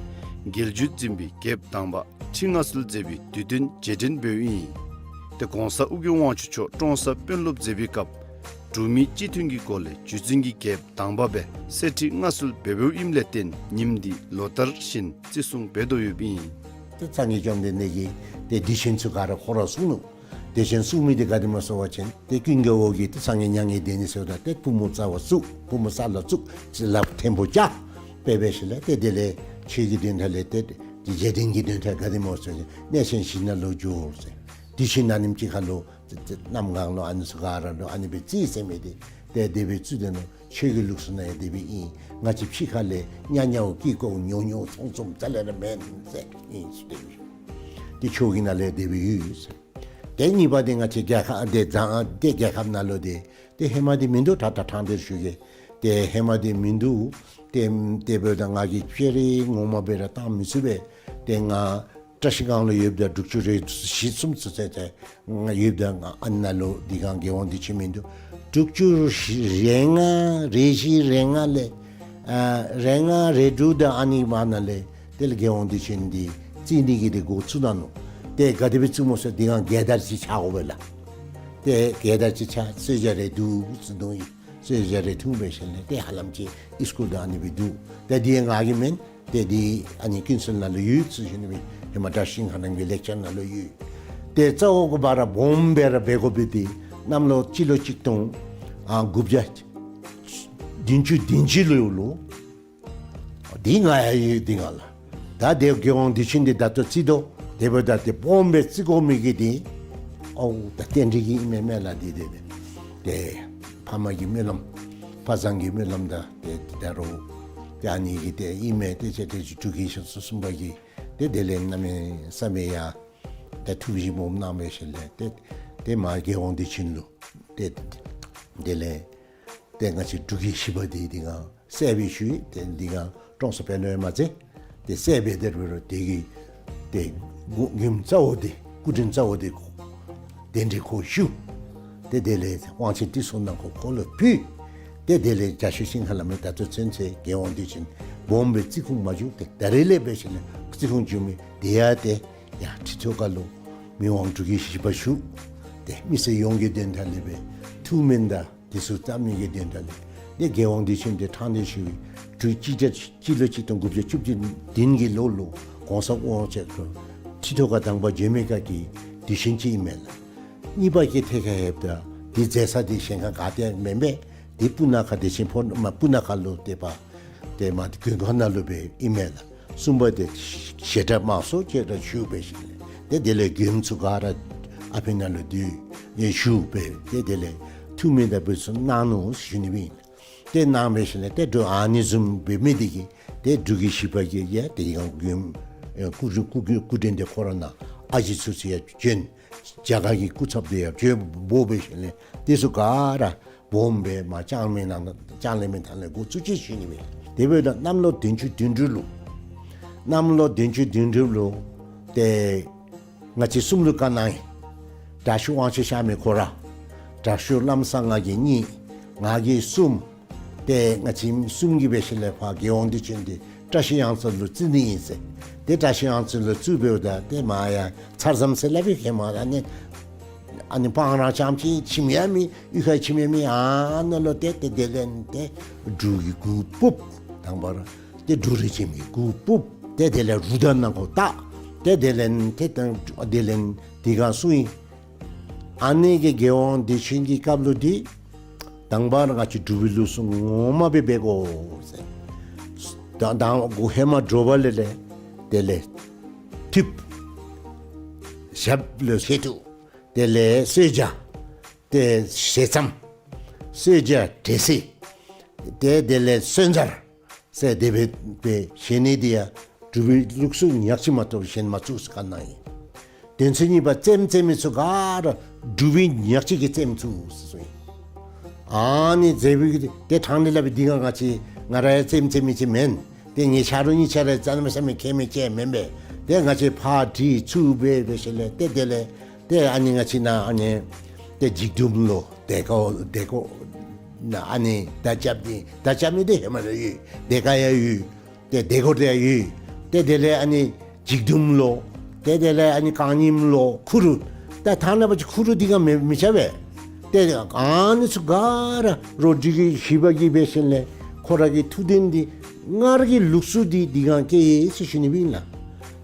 རྒྱལ་བརྒྱུད་འཛིན་པའི་རྒྱལཔོ་དང་པ་ཁྲི་མངའ་གསོལ་མཛད་པའི་དུས་སྟོན་རྗེས་དྲན་འབདཝ་ཨིན། ཏེ་༸གོང་ས་ཨོ་རྒྱན་དབང་ཕྱུག་མཆོག་ཀྲོང་གསར་དཔོན་སློབ་མཛད་པའི་སྐབས་འབྲུག་མི་སྤྱི་མཐུན་གྱི་སྒོ་ལས་རྒྱུད་འཛིན་གྱི་རྒྱལཔོ་དང་པ་སྦེ་གསེར་ཁྲི་མངའ་གསོལ་འབད་འབདཝ་ཨིནམ་ལས་བརྟེན་ཉིནམ་འདི་ལོ་ལྟར་བཞིན་བརྩི་སྲུང་འབད་དོ་ཡོདཔ་ཨིན། ཏེ་སངས་རྒྱས་བཅོམ་ལྡན་འདས་ཀྱིས་ཏེ་དུས་ཆེན་ཚུ་ག་ར་ཁོ་ར་གསུངས་ནུག། དུས་ཆེན་གསུངས་མི་འདི་ག་དེ་སྨོ་ཟེར་བ་ཅིན་ཏེ་ཀུན་དགའ་བོ་གིས་ཏེ་སངས་རྒྱས་མྱ་ངན་འདས་ནི་ཟེརཝ་ད་ཏེ་པུས་མོ་རྩ་བར་བཙུགས། པུས་མོ་ས་ལུ་བཙུགས། ལགཔ་མཐེ་བོ་བཅག་སྦེ་འབད་ཞིནམ་ལས་ཏེ་དེ་ལས་ཆོས་ཀྱི་དོན་དག་ལས་ཏེ་རྗེས་དྲན་གྱི་དོན་དག་ག་དེ་སྨོ་ཟེར་བ་ཅིན་གནས་ཆེན་བཞི་ནང་ལུ་འགྱོ་ཟེར། དུས་ཆེན་ཨ་ནེམ་ཅིག་ཁར་ལུ་ཏེ་ཏེ་གནམ་གང་ལུ་ཨ་ནི་ཚུ་ག་ར་ལུ་ཨ་ནི་སྦེ་བརྩི་ཟེར་མི་འདི་ཏེ་དེ་སྦེ་བརྩི་དེ་ནོ། ཆོས་ཀྱི་ལུགས་སྲོལ་ནང་ཡང་དེ་སྦེ་ཨིན། ང་བཅས་ཕྱི་ཁ་ལས་ཉ་ཉའོ་ཀི་ཀོ་ཉོ་ཉོ་ཚོང་ཚོང་རྩ་ལས་ར་མེན་ཟེར་ཨིན་ཟེར་དེ་སྦེ་ཞུ། ཏེ་ཆོས་ཀྱི་ནང་ལས་དེ་སྦེ་ཡོད་ཟེར། ཏེ་གཉིས་པ་འདི་ང་བཅས་རྒྱལ་ཁབ་འདི་བཟང་ཏེ་རྒྱལ་ཁབ་ནང་ལུ་འདི་ཏེ་ཧེ་མ་འདི་མིན་འདུག། ད་ད་ཕྲང་སྟེ་ཞུ་གེ། ཏེ་ཧེ་མ་འདི་མིན་འདུག། ཏེ་དེ་འབདཝ་ད་ང་གིས་སྤྱན་རས་ངོ་མ་སྦེ་ར་བཏང་མི་ཚུགས་པས། ཏེ་ང་བཀྲ་ཤིས་སྒང་ལུ་ཡོདཔ་ད་དྲུག་ཅུ་རེ་བཞི་གསུམ་ཚུན་ཚོད་ཏེ་ང་ཡོདཔ་ད་ང་ཨ་ནཱ་ལུ་འདི་སྒང་རྒྱལ་དབང་དུས་ཆེན་མིན་འདུག། དྲུག་ཅུ་རེ་ལྔ་རེ་བཞི་རེ་ལྔ་ལས་ཨ་རེ་ལྔ་རེ་དྲུག་དང་ཨ་ནི་བར་ན་ལས་དེ་ལས་རྒྱལ་དབང་དུས་ཆེན་འདི་བརྩི་ནི་གི་འདི་འགོ་བཙུགས་ད་ནུག། ཏེ་ག་དེ་སྦེ་བཙུགས་སྨོ་ཟེར་འདི་སྒང་རྒྱལ་དར་ཅིག་འཕྱར་དགོ་པས་ལགས། ཏེ་རྒྱལ་དར་ཅིག་འཕྱར་གསོལ་ཇ་རེ་འཐུང་ཟེར་འདུག་ཡི། གསོལ་ཇ་རེ་འཐུང་འབད་ཞིནམ་ལས་ཏེ་ཧ་ལམ་ཅིག་ཨིས་ཀུལ་དང་ཨ་ནི་སྦེ་འདུག། ཏེ་འདི་ང་གི་མེན། ཏེ་འདི་ཨ་ནི་ཀུན་གསལ་ནང་ལུ་ཡོད་ཟེར་ཞུ་ནི་སྦེ་ཧེ་མ་བཀྲ་ཤིས་ཤིང་ཧ་ལམ་གྱི་ལེགས་སྦྱར་ནང་ལུ་ཡོད། ཏེ་རྩ་བོ་གི་བར་སྦོམ་སྦེ་ར་འབད་དགོ་པའི་འདི་གནམ་ལོ་སྤྱི་ལོ་གཅིག་སྟོང་ཨ་དགུ་བརྒྱ་བདུན་ཅུ་དོན་གཅིག་ལུ་ཡོད་ལོ། འདི་ང་ཡང་ཡོད་འདི་ང་ལགས། ད་དེ་རྒྱལ་དབང་དུས་ཆེན་འདི་ད་ལྟོ་བརྩི་དོ། དེ་འབདཝ་ད་ཏེ་སྦོམ་སྦེ་བརྩི་དགོ་མི་གི་འདི་ཨོ་ད་རྟེན་འབྲེལ་གྱི་ཨིན་མས་མེན་ལགས། འདི་འདི་འདི་ཏེ་ཕ་མ་གི་སྨོན་ལམ་ཕ་བཟང་གི་སྨོན་ལམ་དང་ཏེ་ད་རུང་ཏེ་ཨ་ནི་གི་ཏེ་ཨིན་མས། ཏེ་ཅེ་ཏེ་ཅིག་འབྲུག་རྒྱལ་ཤིང་སུ་གསུམ་པ་གིས་ཏེ་དེ་ལས་གནམ་མེད་ས་མེད་ཡང་ཏེ་ཐུགས་བཞེད་སྦོམ་གནང་འབད་ཞིནམ་ལས་ཏེ་ཏེ་མར་རྒྱལ་དབང་དུས་ཆེན་ལུ་ཏེ་དེ་ལས་ཏེ་ང་བཅས་འབྲུག་རྒྱལ་བཞི་པ་འདི་འདི་སྒང་གསལ་སྦེ་ཞུ་ཡི། ཏེ་འདི་སྒང་ཀྲོང་གསར་དཔོན་སློབ་མ་ཚེ་ཏེ་གསལ་སྦེ་དེ་རུ་རུ་དེ་གི་ཏེ་མགུ་མགུནམ་རྩ་བོ་འདི་སྐུ་དྲིན་རྩ་བོ་འདི་ཁོ་གདན་འདྲེན་ཁོ་ཞུ། ཏེ་དེ་ལས་དབང་ཆེན་ཏི་སུ་ནང་ཁོ་ཁོ་ལུ་ཕུལ། ཏེ་དེ་ལས་རྒྱལ་ཤོས་ཤིང་ཧ་ལམ་མི་ད་ལྟོ་ཚུན་ཚོད་རྒྱལ་དབང་དུས་ཆེན་སྦོམ་སྦེ་བརྩི་ཁུངས་མ་བྱུང་། ཏེ་ད་རེས་ལས་འབད་ཞིནམ་ལས་བརྩི་ཁུངས་བྱུང་མི་དེ་ཡང་ཏེ་ཡར་ཁྲི་ཐོག་ཁ་ལུ་ མི་དབང་འབྲུག་རྒྱལ་བཞི་པ་བཞུགས། ཏེ་མི་སེར་ཡོངས་ཀྱི་དོན་དག་ལས་སྦེ་ཐུགས་སྨོན་དང་འདི་ཚུ་བཏབ་ནི་གི་དོན་དག་ལས་ཏེ་རྒྱལ་དབང་འདུས་ཆེན་འདི་ཕྲང་སྟེ་བཞུགས་པའི་འབྲུག་སྤྱི་ཟླ་སྤྱི་ལོ་ཆིག་སྟོང་དགུ་བརྒྱ་བཅུ་བདུན་གྱི་ལོ་ལུ་གོང་ས་དབང་ཆེན་ཁྲི་ཐོག་ཁ་དང་པ་འབྱོན་མི་ཁ་གི་འདུས་ཆེན་ཅིག་ཨིན་མས་ལགས། གཉིས་པ་གི་ཐད་ཁར་ལྷོདཔ་ད་འདི་མཛད་ས་འདི་གཞན་ཁར་ག་ཏེ་མེན་པས། འདི་སྤུ་ན་ཁ་བདེ་ཆེན་ཕོ་མ་སྤུ་ན་ཁ་ལུ་ཏེ་པ་ཏེ་མ་མགོན་ཁང་ནང་ལུ་སྦེ་ཨིན་མས་ལགས། གསུམ་པ་འདི་བཤད་གྲྭ་དམངས་གསོ་བྱེད་གྲྭ་བཞུགས་འབད་ཞིནམ་ལས་ཏེ་དེ་ལས་མགྱོནམ་ཚུ་ག་ར་ཨ་ཕི་ནང་ལུ་འདི་ཡང་བཞུགས་འབད་ཏེ་དེ་ལས་ཐུགས་སྨོན་དང་འབུལ་ཚུ་གནང་ནུག་ཞུ་ནི་སྦེ་ཨིན། ཏེ་གནང་འབད་ཞིནམ་ལས་ཏེ་འབྲུག་ཨ་ནི་བཟུམ་འབད་མི་འདི་གིས་ཏེ་འབྲུག་རྒྱལ་བཞི་པ་གིས་ཡང་དེ་སྒང་མགྱོནམ་ཨེ་སྐུ་སྐུ་སྐུ་སྐུ་དྲིན་འདི་ཁོ་ར་ནང་ཨ་ཞེ་ཚུ་ཚུ་ཡང་བྱོན། རྒྱ་གར་གྱི་སྐུ་ཚབ་འདི་ཡང་བྱོན་འབོ་འབད་ཞིནམ་ལས་དེ་ཚུ་ག་ར་སྦོམ་སྦེ་མར་ལྕང་མའི་ནང་ལྕང་གླིང་མའི་ཐང་ལས་འགོ་བཙུགས་ཅི་ཞུ་ནི་སྦེ། དེ་འབདཝ་ད་གནམ་ལོ་བདུན་ཅུ་དོན་དྲུག་ལུ་གནམ་ལོ་བདུན་ཅུ་དོན་དྲུག་ལུ་ཏེ་ང་བཅས་གསུམ་ལུ་བཀའ་གནང་ཡི། དྲག་ཤོས་དབང་ཕྱུག་གཤགས་མི་ཁོ་ར། དྲག་ཤོས་ལམ་བཟང་ང་གིས་གཉིས། ང་གིས་གསུམ། ཏེ་ང་བཅས་གསུམ་གྱིས་འབད་ཞིནམ་ལས་ཕར་རྒྱལ་དབང་འདུས་ཆེན་འདི་བཀྲ་ཤིས་གཡང་རྩེ་ལུ་བཙུགས་ནི་ཨིན་ཟེར། ཏེ་བཀྲ་ཤིས་གཡང་རྩེ་ལུ་བཙུགས་འབདཝ་ད་ཏེ་མར་ཡང་ཚར་ཙམ་ཟེར་སླབ་ཨིན། ཧེ་མ་ཨ་ནི་ཨ་ནི་སྤང་རང་རྐྱངམ་ཅིག་ཁྱིམ་ཡང་མེད། གཡུས་ཁར་ཁྱིམ་ཡང་མེད། ཨ་ནཱ་ལུ་ཏེ་ཏེ་དེ་ལས་ཏེ་འབྲུག་གི་གུར་ཕུབ། དང་པ་ར་ཏེ་འབྲུག་རིས་ཆེན་གྱི་གུར་ཕུབ། ཏེ་དེ་ལས་རུ་དར་ནང་ཁོ་བཏགས། ཏེ་དེ་ལས་ཏེ་ཏེ་དེ་ལས་དེ་སྒང་སོང་ཡི། ཨ་ནི་གི་རྒྱལ་དབང་འདུས་ཆེན་གྱི་སྐབས་ལུ་འདི་དང་པ་ར་ང་བཅས་འབྲུག་པའི་ལུགས་སྲོལ་ངོ་མ་སྦེ་འབད་དགོ་ཟེར། ད་ད་འགོ་ཧེ་མ་དྲོ་པ་ལས་ལས་དེ་ལས་ཐུགཔ། ཞབས་ལུ་བཞེས་ཐུག། དེ་ལས་གསོལ་ཇ། ཏེ་ཞལ་ཙམ། གསོལ་ཇ་འབྲས་སིལ། ཏེ་དེ་ལས་གསོལ་ཇ་ཟེར་དེ་སྦེ་སྦེ་བཞེས་ནི་འདི་ཡང་འབྲུག་པའི་ལུགས་སྲོལ་ཉག་གཅིག་མ་གཏོགས་གཞན་མ་བཙུགས་ཟེར་བཀའ་གནང་ཡི། དོན་ཚན་གཉིས་པ་རྩེདམོ་རྩེ་མི་ཚུ་ག་ར་འབྲུག་པའི་ཉག་གཅིག་གིས་རྩེདམོ་བཙུགས་ཟེར་གསུངས་ཡི། ཨ་ནི་རྩེདམོ་གི་ཏེ་ཕྲང་ནི་སླབ་པའི་འདི་སྒང་ང་བཅས་ང་ར་ཡང་རྩེདམོ་རྩེ་མི་ཅིག་མེན། ཏེ་ངེའི་ཆ་རོགས་གཉིས་ཆ་ར་རྩེདམོ་རྩེ་མི་མཁས་མི་ཅིག་མེན་པས། ཏེ་ང་བཅས་ཕར་དྲི་ཚུར་འབད་འབད་ཞིནམ་ལས་ཏེ་དེ་ལས་ཏེ་ཨ་ནི་ང་བཅས་ནཱ་ཨ་ནི་ཏེ་འཇིགས་མདུང་ལོ་དེ་ཀ་དེ་ཀ་ནཱ་ཨ་ནི་མདའ་རྐྱབ་ནི་མདའ་རྐྱབ་ནི་འདི་ཧེ་མ་ར་ཡོད། དེ་ཀ་ཡང་ཡོད། ཏེ་དེ་ཀ་དེ་ཡང་ཡོད། ཏེ་དེ་ལས་ཨ་ནི་འཇིགས་མདུང་ལོ། ཏེ་དེ་ལས་ཨ་ནི་རྐང་རྙིངམ་ལོ་ཁུ་རུ། ད་ཐ་ན་པ་ཅིག་ཁུ་རུ་འདི་སྒང་མི་མི་ཆགས་པས། ཏེ་ཨ་ནི་ཚུ་ག་ར་རོགས་འབྲུག་རྒྱལ་བཞི་པ་གིས་འབད་ཞིནམ་ལས་ཁོ་ར་གི་ཐུགས་འདུན་འདི་སྔར་གྱི་ལུགས་སྲོལ་འདི་འདི་སྒང་བསྐྱལ་ཡི་ཟེར་ཞུ་ནི་སྦེ་ཨིན་ལགས།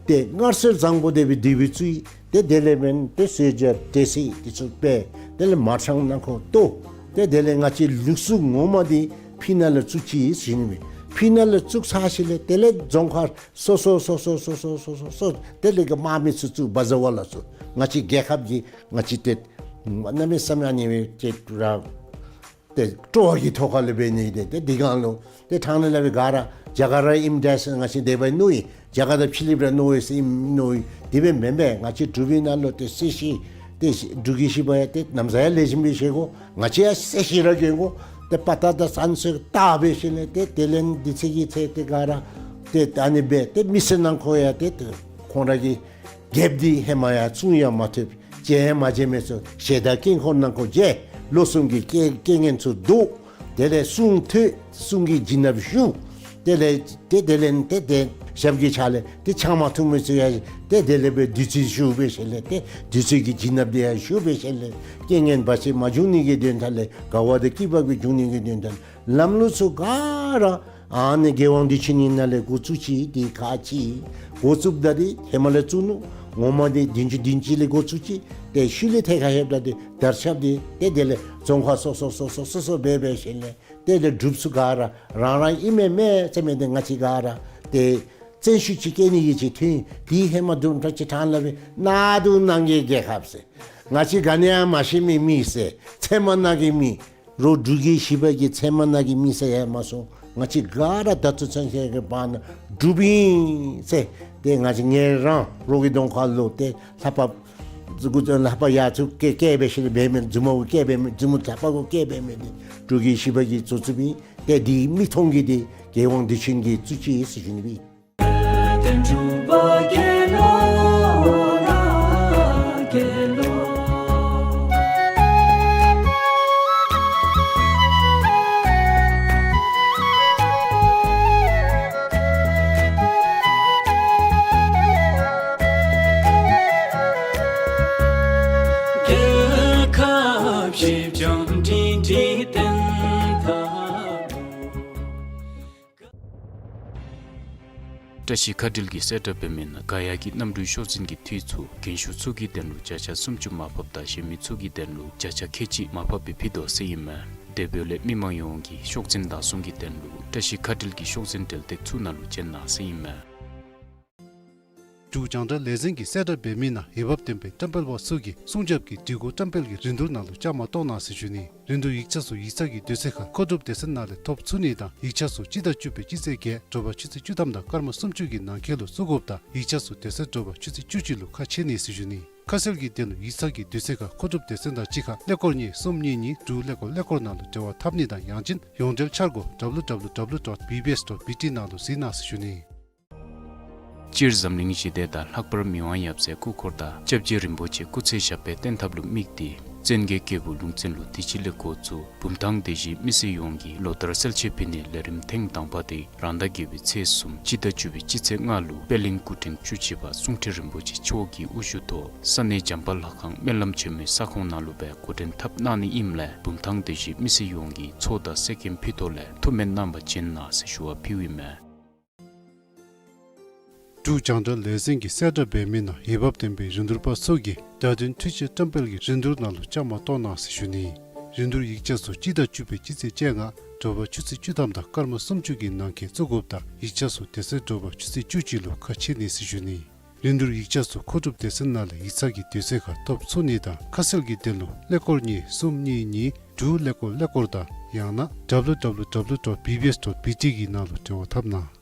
ཏེ་སྔར་སྲོལ་བཟང་པོ་དེ་སྦེ་དེ་སྦེ་བཙུགས་ཡི། ཏེ་དེ་ལས་མེན་ཏེ་གསོལ་ཇ་འབྲས་སིལ་འདི་ཚུ་སྦེ་དེ་ལས་མར་ཆང་ནང་ཁོ་བཏོག། ཏེ་དེ་ལས་ང་བཅས་ལུགས་སྲོལ་ངོ་མ་འདི་ཕི་ནང་ལུ་བཙུགས་ཅི་ཟེར་ཞུ་ནི་སྦེ། ཕི་ནང་ལུ་བཙུགས་ཚར་ཞིནམ་ལས་དེ་ལས་རྫོང་ཁག་སོ་སོ་སོ་སོ་དེ་ལས་ཀྱི་དམག་མི་ཚུ་བཙུགས་བ་ཟ་བ་ལ་ཚུ་ང་བཅས་རྒྱལ་ཁབ་ཀྱི་ང་བཅས་ཏེ་གནམ་མེད་ས་མེད་ཨ་ནི་སྦེ་ཏེ་ར་ཏེ་སྤྲོ་བ་གི་ཐོག་ཁ་ལུ་འབད་ནི་ཏེ་ཏེ་འདི་སྒང་ལུ་ཏེ་ཕྲང་ནི་སླབ་པའི་ག་ར་རྒྱ་གར་ར་ཨིནམ་འདྲས་ཟེར་ང་བཅས་དེ་སྦེ་མནོ་ཡི། རྒྱ་གར་དང་ཕྱི་གླིངམ་ར་མནོ་ཡི་ཟེར་མནོ་ཡི། དེ་སྦེ་མེན་པས། ང་བཅས་འབྲུག་པའི་ནང་ལུ་ཏེ་སྲིད་ཞི་ཏེ་འབྲུག་རྒྱལ་བཞི་པ་ཡང་ཏེ་ན་བཟའ་ཡང་ལེགས་ཤོམ་སྦེ་བཞེས་དགོ། ང་བཅས་ཡང་སྲིད་ཞི་ར་གྱོན་དགོ། ཏེ་དཔའ་རྟགས་དང་བསམ་ཚུལ་བལྟ་འབད་ཞིནམ་ལས་ཏེ་དེ་ལས་འདི་ཚེ་གི་ཚེ་ཏེ་ག་ར་ཏེ་ཨ་ནི་སྦེ་ཏེ་མི་སེར་ནང་ཁོ་ཡང་ཏེ་ཏེ་ཁོང་ར་གི་རྒྱལཔོ་འདི་ཧེ་མ་ཡང་བཙུན་ཡང་མ་ཐོབ། མཇལ་ཡང་མ་མཇལ་མི་ཚུ་ཞལ་དང་དཀྱིལ་འཁོར་ནང་ཁོ་མཇལ། ལོ་གསུམ་གྱི་རྐྱེན་རྐྱེན་ངན་ཚུ་བཟློག། དེ་ལས་གསུང་ཐོས། གསུང་གི་བྱིན་རླབས་ཞུགས། དེ་ལས་ཏེ་དེ་ལས་ཏེ་ཏེ་ཞབས་ཀྱི་ཕྱག་ལས་ཏེ་ཆང་མ་འཐུང་མི་ཚུ་ཡང་ཏེ་དེ་ལས་སྦེ་བདུད་རྩི་ཞུགས་འབད་ཞིནམ་ལས་ཏེ་བདུད་རྩི་གི་བྱིན་རླབས་དེ་ཡང་ཞུགས་འབད་ཞིནམ་ལས་རྐྱེན་ངན་བར་ཆད་མ་འབྱུང་ནི་གི་དོན་དག་ལས་དགའ་བ་དང་སྐྱིད་པ་གི་འབྱུང་ནི་གི་དོན་དག་ལམ་ལུགས་ཚུ་ག་ར་ཨ་ནི་རྒྱལ་དབང་འདུས་ཆེན་ནང་ལས་འགོ་བཙུགས་ཅི། འདི་ཁག་ཅིག་འགོ་བཙུགསཔ་ད་འདི་ཧེ་མ་ལས་བཙུགས་ནུག། ངོ་མ་འདི་བདུན་ཅུ་དོན་གཅིག་ལས་འགོ་བཙུགས་ཅི། ཏེ་ཤུལ་ལས་ཐད་ཁར་ལྷོདཔ་ད་འདི་དར་ཁྱབ་འདི་ཏེ་དེ་ལས་རྫོང་ཁག་སོ་སོ་སོ་སོ་སོ་སོ་སྦེ་འབད་ཞིནམ་ལས་ཏེ་དེ་ལས་འབྲུགཔ་ཚུ་ག་ར་རང་རང་ཨིན་མས་མས་ཟེར་མི་འདི་ང་བཅས་ག་ར་ཏེ་བཙན་ཤུགས་ཅིག་བསྐྱེད་ནི་གི་ཅིག་ཐོན་ཡི། འདི་ཧེ་མ་དུམ་གྲ་ཅིག་ཕྲང་སླབ་པའི་ནཱ་འདུག་ནང་གི་རྒྱལ་ཁབ་ཟེར། ང་བཅས་ག་ནི་ཡང་མ་ཤེས་མི་མི་ཟེར། ཚལ་མ་ནང་གི་མི། རོགས་འབྲུག་རྒྱལ་བཞི་པ་གི་ཚལ་མ་ནང་གི་མི་ཟེར་ཡང་མ་སོང་། ང་བཅས་ག་ར་ད་ལྟོ་ཚུན་ཚོད་ཀྱི་བར་ན་འབྲུགཔ་ཨིན་ཟེར། ཏེ་ང་བཅས་ངེ་རང་རོགས་ཀྱི་གདོང་ཁ་ལུ་ཏེ་ལྷ་པ་ལྷ་པ་ཡ་ཚུ་བཀལ་བཀལ་འབད་ཞིནམ་ལས་འབད་མི་མཛུབ་མོ་གུ་བཀལ་འབད་མི་མཛུབ་མོ་ལྷ་པ་གུ་བཀལ་འབད་མི་འདི་འབྲུག་རྒྱལ་བཞི་པ་གིས་བཙུགས་བཙུགསཔ་ཨིན། ཏེ་འདི་མིག་མཐོང་གི་འདི་རྒྱལ་དབང་འདུས་ཆེན་གྱིས་བཙུགས་ཅི་ཟེར་ཞུ་ནི་སྦེ། བཀྲ་ཤིས་མཁའ་འགྲུལ་གྱིས་གསལ་བསྒྲགས་འབད་མི་ནང་ག་ཡ་གི་གནམ་གྲུའི་ཤོག་འཛིན་གྱི་འཐུས་ཚུ་རྒན་ཤོས་ཚུ་གི་དོན་ལུ་བརྒྱ་ཆ་སུམ་ཅུ་མར་ཕབ་དང་གཞན་མི་ཚུ་གི་དོན་ལུ་བརྒྱ་ཆ་ཁལ་གཅིག་མར་ཕབ་སྦེ་ཕུལ་དོ་ཟེར་ཨིན་མས། དེ་འབདཝ་ལས་མི་མང་ཡོངས་ཀྱིས་ཤོག་འཛིན་བདག་བཟུང་གི་དོན་ལུ་བཀྲ་ཤིས་མཁའ་འགྲུལ་གྱི་ཤོག་འཛིན་འབྲེལ་སྟེགས་ཚུ་ནང་ལུ་བྱོན་གནང་ཟེར་ཨིན་མས། འབྲུག་རྒྱང་བསྒྲགས་ལས་འཛིན་གྱིས་གསལ་བསྒྲགས་འབད་མི་ནང་འོས་འབབ་ལྡན་པའི་བཀྲམ་སྤེལ་པ་ཚུ་གིས་སྲུང་སྐྱོབ་ཀྱི་སྒྲིག་གོ་བཀྲམ་སྤེལ་གྱི་རིན་བསྡུར་ནང་ལུ་བཅའ་མར་གཏོགས་གནང་ཟེར་ཞུ་ནི། རིན་བསྡུར་ཡིག་ཆ་ཚུ་ཡིག་ཚང་གི་དུས་ཚོད་ཁར་མཁོ་སྒྲུབ་སྡེ་ཚན་ནང་ལས་ཐོབ་ཚུགས་ནི་དང་ཡིག་ཆ་ཚུ་སྤྱི་ཟླ་བཅུ་པའི་སྤྱི་ཚེས་བརྒྱད་དྲོ་པ་ཆུ་ཚོད་བཅུ་ཐམ་དང་སྐར་མ་སུམ་ཅུ་གི་ནང་འཁོད་ལུ་བཙུགས་དགོཔ་དང་ཡིག་ཆ་ཚུ་དེ་ཚེ་དྲོ་པ་ཆུ་ཚོད་བཅུ་གཅིག་ལུ་ཁ་ཕྱེ་ནི་ཟེར་ཞུ་ནི། ཁ་གསལ་གྱི་དོན་ལུ་ཡིག་ཚང་གི་དུས་ཚོད་ཁར་མཁོ་སྒྲུབ་སྡེ་ཚན་དང་གཅིག་ཁར་ཀླད་ཀོར་གཉིས་གསུམ་གཉིས་གཉིས་དྲུག་ཀླད་ཀོར་ཀླད་ཀོར་ནང་ལུ་འབྲེལ་བ་འཐབ་ནི་དང་ཡང་ཅིན་ཡོངས་འབྲེལ་འཆར་སྒོ་W W W dot B B S dot B T ནང་ལུ་གཟིགས་གནང་ཟེར་ཞུ་ནི། སྤྱིར་འཛམ་གླིང་ཞི་བདེ་དང་ལྷག་པར་མི་དབང་ཡབ་སྲས་སྐུ་འཁོར་དང་སྐྱབས་རྗེ་རིན་པོ་ཆེ་སྐུ་ཚེ་ཞབས་པད་བརྟན་ཐབས་ལུ་དམིགས་ཏེ་བཙན་རྒྱལ་རྒྱལ་པོ་ལུང་བཙན་ལུ་དུས་ཅི་ལས་འགོ་བཙུགས་བུམ་ཐང་སྡེ་བཞིའི་མི་སེར་ཡོངས་ཀྱིས་ལོ་ལྟར་གསལ་བྱེད་ཕུལ་ནིའི་ལས་རིམ་ཐེངས་དང་པ་དེ་རང་ཟླ་བརྒྱད་པའི་ཚེས་གསུམ་སྤྱི་ཟླ་བཅུ་པའི་སྤྱི་ཚེས་ལྔ་ལུ་པད་གླིང་སྐུ་ཕྲེང་བཅུ་གཅིག་པ་གསུང་ཁྲི་རིན་པོ་ཆེ་མཆོག་གི་དབུ་བཞུགས་ཐོག་ས་གནས་བྱམས་པ་ལྷ་ཁང་སྨོན་ལམ་ཆེན་མོའི་ས་ཁོངས་ནང་ལུ་སྦེ་འགོ་འདྲེན་འཐབ་གནང་ནི་ཨིནམ་ལས་བུམ་ཐང་སྡེ་བཞིའི་མི་སེར་ཡོངས་ཀྱིས་ཚོགས་དང་གསེར་སྐྱེམས་ཕུལ་ཐོག་ལས་ཐུགས་སྨོན་གནང་བར་བྱོན་གནང་ཟེར་ཞུ་བ་ཕུལཝ་ཨིན་མས། འབྲུག་རྒྱང་བསྒྲགས་ལས་འཛིན་གྱིས་གསལ་བསྒྲགས་འབད་མི་ནང་འོས་འབབ་ལྡན་པའི་རིན་བསྡུར་པ་ཚུ་གིས་བརྡ་དོན་འཕྲུལ་ཆས་བཀྲམ་སྤེལ་གྱི་རིན་བསྡུར་ནང་ལུ་བཅའ་མར་གཏོགས་གནང་ཟེར་ཞུ་ནི། རིན་བསྡུར་ཡིག་ཆ་ཚུ་སྤྱི་ཟླ་བཅུ་པའི་སྤྱི་ཚེས་བཅོ་ལྔ་དྲོ་པ་ཆུ་ཚོད་བཅུ་ཐམ་དང་སྐར་མ་སུམ་ཅུ་གི་ནང་འཁོད་བཙུགས་དགོཔ་དང་ཡིག་ཆ་ཚུ་དེ་ཚེ་དྲོ་པ་ཆུ་ཚོད་བཅུ་གཅིག་ལུ་ཁ་ཕྱེ་ནི་ཟེར་ཞུ་ནི། རིན་བསྡུར་ཡིག་ཆ་ཚུ་མཁོ་སྒྲུབ་སྡེ་ཚན་ནང་ལས་ཡིག་ཚང་གི་དུས་ཚོད་ཁར་ཐོབ་ཚུགས་ནི་དང་ཁ་གསལ་གྱི་དོན་ལུ་ཀླད་ཀོར་གཉིས་གསུམ་གཉིས་གཉིས་དྲུག་ཀླད་ཀོར་ཀླད་ཀོར་དང་ཡང་ན་W W W dot B B S dot B T གི་ནང་ལུ་འབྲེལ་བ་འཐབ་གནང་།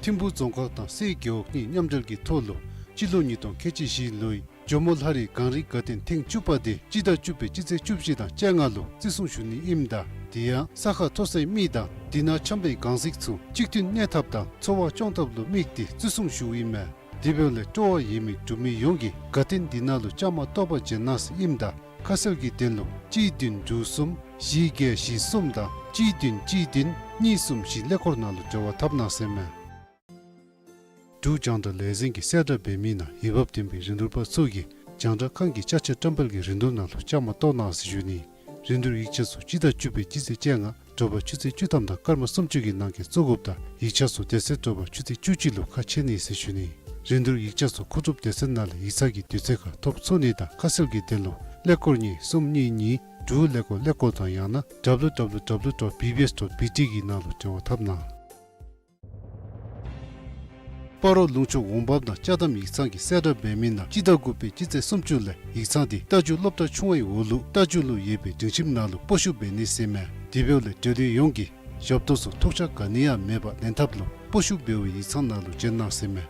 ཐིམ་ཕུ་རྫོང་ཁག་དང་སེ་རྒེད་འོག་གཉིས་མཉམ་འབྲེལ་གྱི་ཐོག་ལུ་སྤྱི་ལོ་ཉིས་སྟོང་ཁལ་གཅིག་བཞི་ལོའི་ཇོ་མོ་ལྷ་རིའི་གངས་རི་དགའ་སྟོན་ཐེངས་བཅུ་པ་དེ་སྤྱི་ཟླ་བཅུ་པའི་སྤྱི་ཚེས་བཅུ་བཞི་དང་བཅོ་ལྔ་ལུ་བརྩི་སྲུང་ཞུ་ནི་ཨིནམ་ད་དེ་ཡང་ས་ཁ་མཐོ་སའི་མི་དང་དེ་ནང་འཁྱམས་པའི་གངས་རྫིཔ་ཚུ་གཅིག་མཐུན་གནས་ཐབས་དང་འཚོ་བ་སྐྱོང་ཐབས་ལུ་དམིགས་ཏེ་བརྩི་སྲུང་ཞུཝ་ཨིན་མས། དེ་འབདཝ་ལས་སྤྲོ་བ་ཡོད་མི་འབྲུག་མི་ཡོངས་ཀྱིས་དགའ་སྟོན་དེ་ནང་ལུ་བཅའ་མར་གཏོགས་པར་བྱོན་གནང་ཟེར་ཨིནམ་ད་ཁ་གསལ་གྱི་དོན་ལུ་གཅིག་བདུན་དྲུག་གསུམ་བཞི་བརྒྱད་བཞི་གསུམ་དང་གཅིག་བདུན་གཅིག་བདུན་གཉིས་གསུམ་བཞི་ཀླད་ཀོར་ནང་ལུ་འབྲེལ་བ་འཐབ་གནང་ཟེར་མས། འབྲུག་རྒྱང་བསྒྲགས་ལས་འཛིན་གྱིས་གསལ་བསྒྲགས་འབད་མི་ནང་འོས་འབབ་ལྡན་པའི་རིན་བསྡུར་པ་ཚུ་གིས་རྒྱང་བསྒྲགས་ཁང་གི་ཅ་ཆས་བཀྲམ་སྤེལ་གྱི་རིན་བསྡུར་ནང་ལུ་བཅའ་མར་གཏོགས་གནང་ཟེར་ཞུ་ནི། རིན་བསྡུར་ཡིག་ཆ་ཚུ་སྤྱི་ཟླ་བཅུ་པའི་སྤྱི་ཚེས་བཅོ་ལྔ་དྲོ་པ་ཆུ་ཚོད་བཅུ་ཐམ་དང་སྐར་མ་སུམ་ཅུ་གི་ནང་འཁོད་བཙུགས་དགོཔ་དང་ཡིག་ཆ་ཚུ་དེ་ཚེ་དྲོ་པ་ཆུ་ཚོད་བཅུ་གཅིག་ལུ་ཁ་ཕྱེ་ནི་ཟེར་ཞུ་ནི། རིན་བསྡུར་ཡིག་ཆ་ཚུ་མཁོ་སྒྲུབ་སྡེ་ཚན་ནང་ལས་ཡིག་ཚང་གི་དུས་ཚོད་ཁར་ཐོབ་ཚུགས་ནི་དང་ཁ་གསལ་གྱི་དོན་ལུ་ཀླད་ཀོར་གཉིས་གསུམ་གཉིས་གཉིས་དྲུག་ཀླད་ཀོར་ཀླད་ཀོར་དང་ཡང་ན་W W W dot B B S dot B T གི་ནང་ལུ་འབྲེལ་བ་འཐབ་གནང་། སྤ་རོ་ལུང་ཕྱོགས་འོང་འབབ་དང་ཅ་དམ་ཡིག་ཚང་གིས་གསལ་བསྒྲགས་འབད་མི་ནང་སྤྱི་ཟླ་དགུ་པའི་སྤྱི་ཚེས་སུམ་ཅུ་ལས་ཡིག་ཚང་དེ་རྟ་རྒྱུག་སློབ་གྲྭ་ཆུང་བའི་འོག་ལུགས་རྟ་རྒྱུག་ལུ་ཡོད་པའི་སྒྲིང་ཁྱིམ་ནང་ལུ་སྤོ་བཤུད་འབད་ནི་ཟེར་མས། དེ་འབདཝ་ལས་འབྲེལ་ཡོད་ཡོངས་ཀྱིས་ཞབས་ཏོག་ཚུ་ཐུགས་ཆགས་ག་ནི་ཡང་མེད་པར་ལེན་ཐབས་ལུ་སྤོ་བཤུད་འབད་བའི་ཡིག་ཚང་ནང་ལུ་བྱོན་གནང་ཟེར་མས།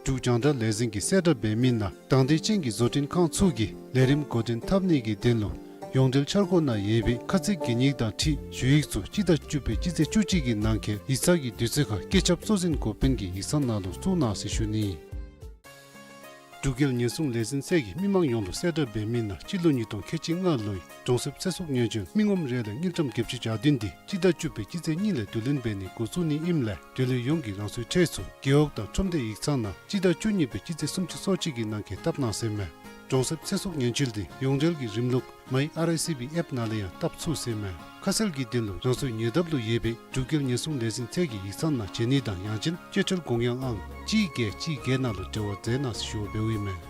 འབྲུག་རྒྱང་བསྒྲགས་ལས་འཛིན་གྱིས་གསལ་བསྒྲགས་འབད་མི་ནང་དང་འདོད་ཅན་གྱི་བཟོ་སྐྲུན་ཁང་ཚུ་གིས་ལས་རིམ་འགོ་འདྲེན་འཐབ་ནི་གི་དོན་ལུ་ཡོངས་འབྲེལ་འཆར་སྒོ་ནང་ཡོད་པའི་ཁ་ཚིག་གན་ཡིག་དང་འཁྲིལ་ཞུ་ཡིག་ཚུ་སྤྱི་ཟླ་བཅུ་པའི་སྤྱི་ཚེས་བཅུ་གཅིག་གི་ནང་འཁོད་ཡིག་ཚང་གི་དུས་ཚོད་ཁར་བཀོད་ཁྱབ་གཙོ་འཛིན་འགོ་དཔོན་གྱི་ཡིག་ཚང་ནང་ལུ་བཙུགས་གནང་ཟེར་ཞུ་ནི། འབྲུག་རྒྱལ་ཉེན་སྲུང་ལས་འཛིན་ཚད་ཀྱིས་མི་མང་ཡོངས་ལུ་གསལ་བསྒྲགས་འབད་མི་ནང་སྤྱི་ལོ་ཉིས་སྟོང་ཁལ་གཅིག་ལྔ་ལོའི་གྲོང་གསེབ་ཚེ་སྲོག་ཉེན་བཅོལ་མི་ངོམ་རེ་ལས་དངུལ་ཀྲམ་བརྒྱད་ཅུ་གྱ་བདུན་དེ་སྤྱི་ཟླ་བཅུ་པའི་སྤྱི་ཚེས་གཉིས་ལས་བསྡུ་ལེན་འབད་ནི་འགོ་བཙུགས་ནི་ཨིནམ་ལས་འབྲེལ་ཡོད་ཡོངས་ཀྱིས་རང་སོའི་ཁྲལ་ཚུ་རྒེད་འོག་དང་ཁྲོམ་སྡེ་ཡིག་ཚང་ནང་སྤྱི་ཟླ་བཅུ་གཉིས་པའི་སྤྱི་ཚེས་སུམ་ཅུ་སོ་གཅིག་གི་ནང་འཁོད་བཏབ་གནང་ཟེར་མས། གྲོང་གསེབ་ཚེ་སྲོག་ཉེན་བཅོལ་དེ་ཡོངས་འབྲེལ་གྱི་རིམ་ལུགས་My R I C B app ནང་ལས་ཡང་བཏབ་ཚུགས་ཟེར་མས། ཁ་གསལ་གྱི་དོན་ལུ་རང་སོའི་ཉེ་འདབས་ལུ་ཡོད་པའི་འབྲུག་རྒྱལ་ཉེན་སྲུང་ལས་འཛིན་ཚད་ཀྱི་ཡིག་ཚང་ནང་བྱོན་ནི་དང་ཡང་ཅིན་སྤྱོད་ཁྲལ་དགོངས་ཡངས་ཨང་གཅིག་བརྒྱད་གཅིག་བརྒྱད་ནང་ལུ་འབྲེལ་བ་མཛད་གནང་ཟེར་ཞུ་བ་འབདཝ་ཨིན་མས།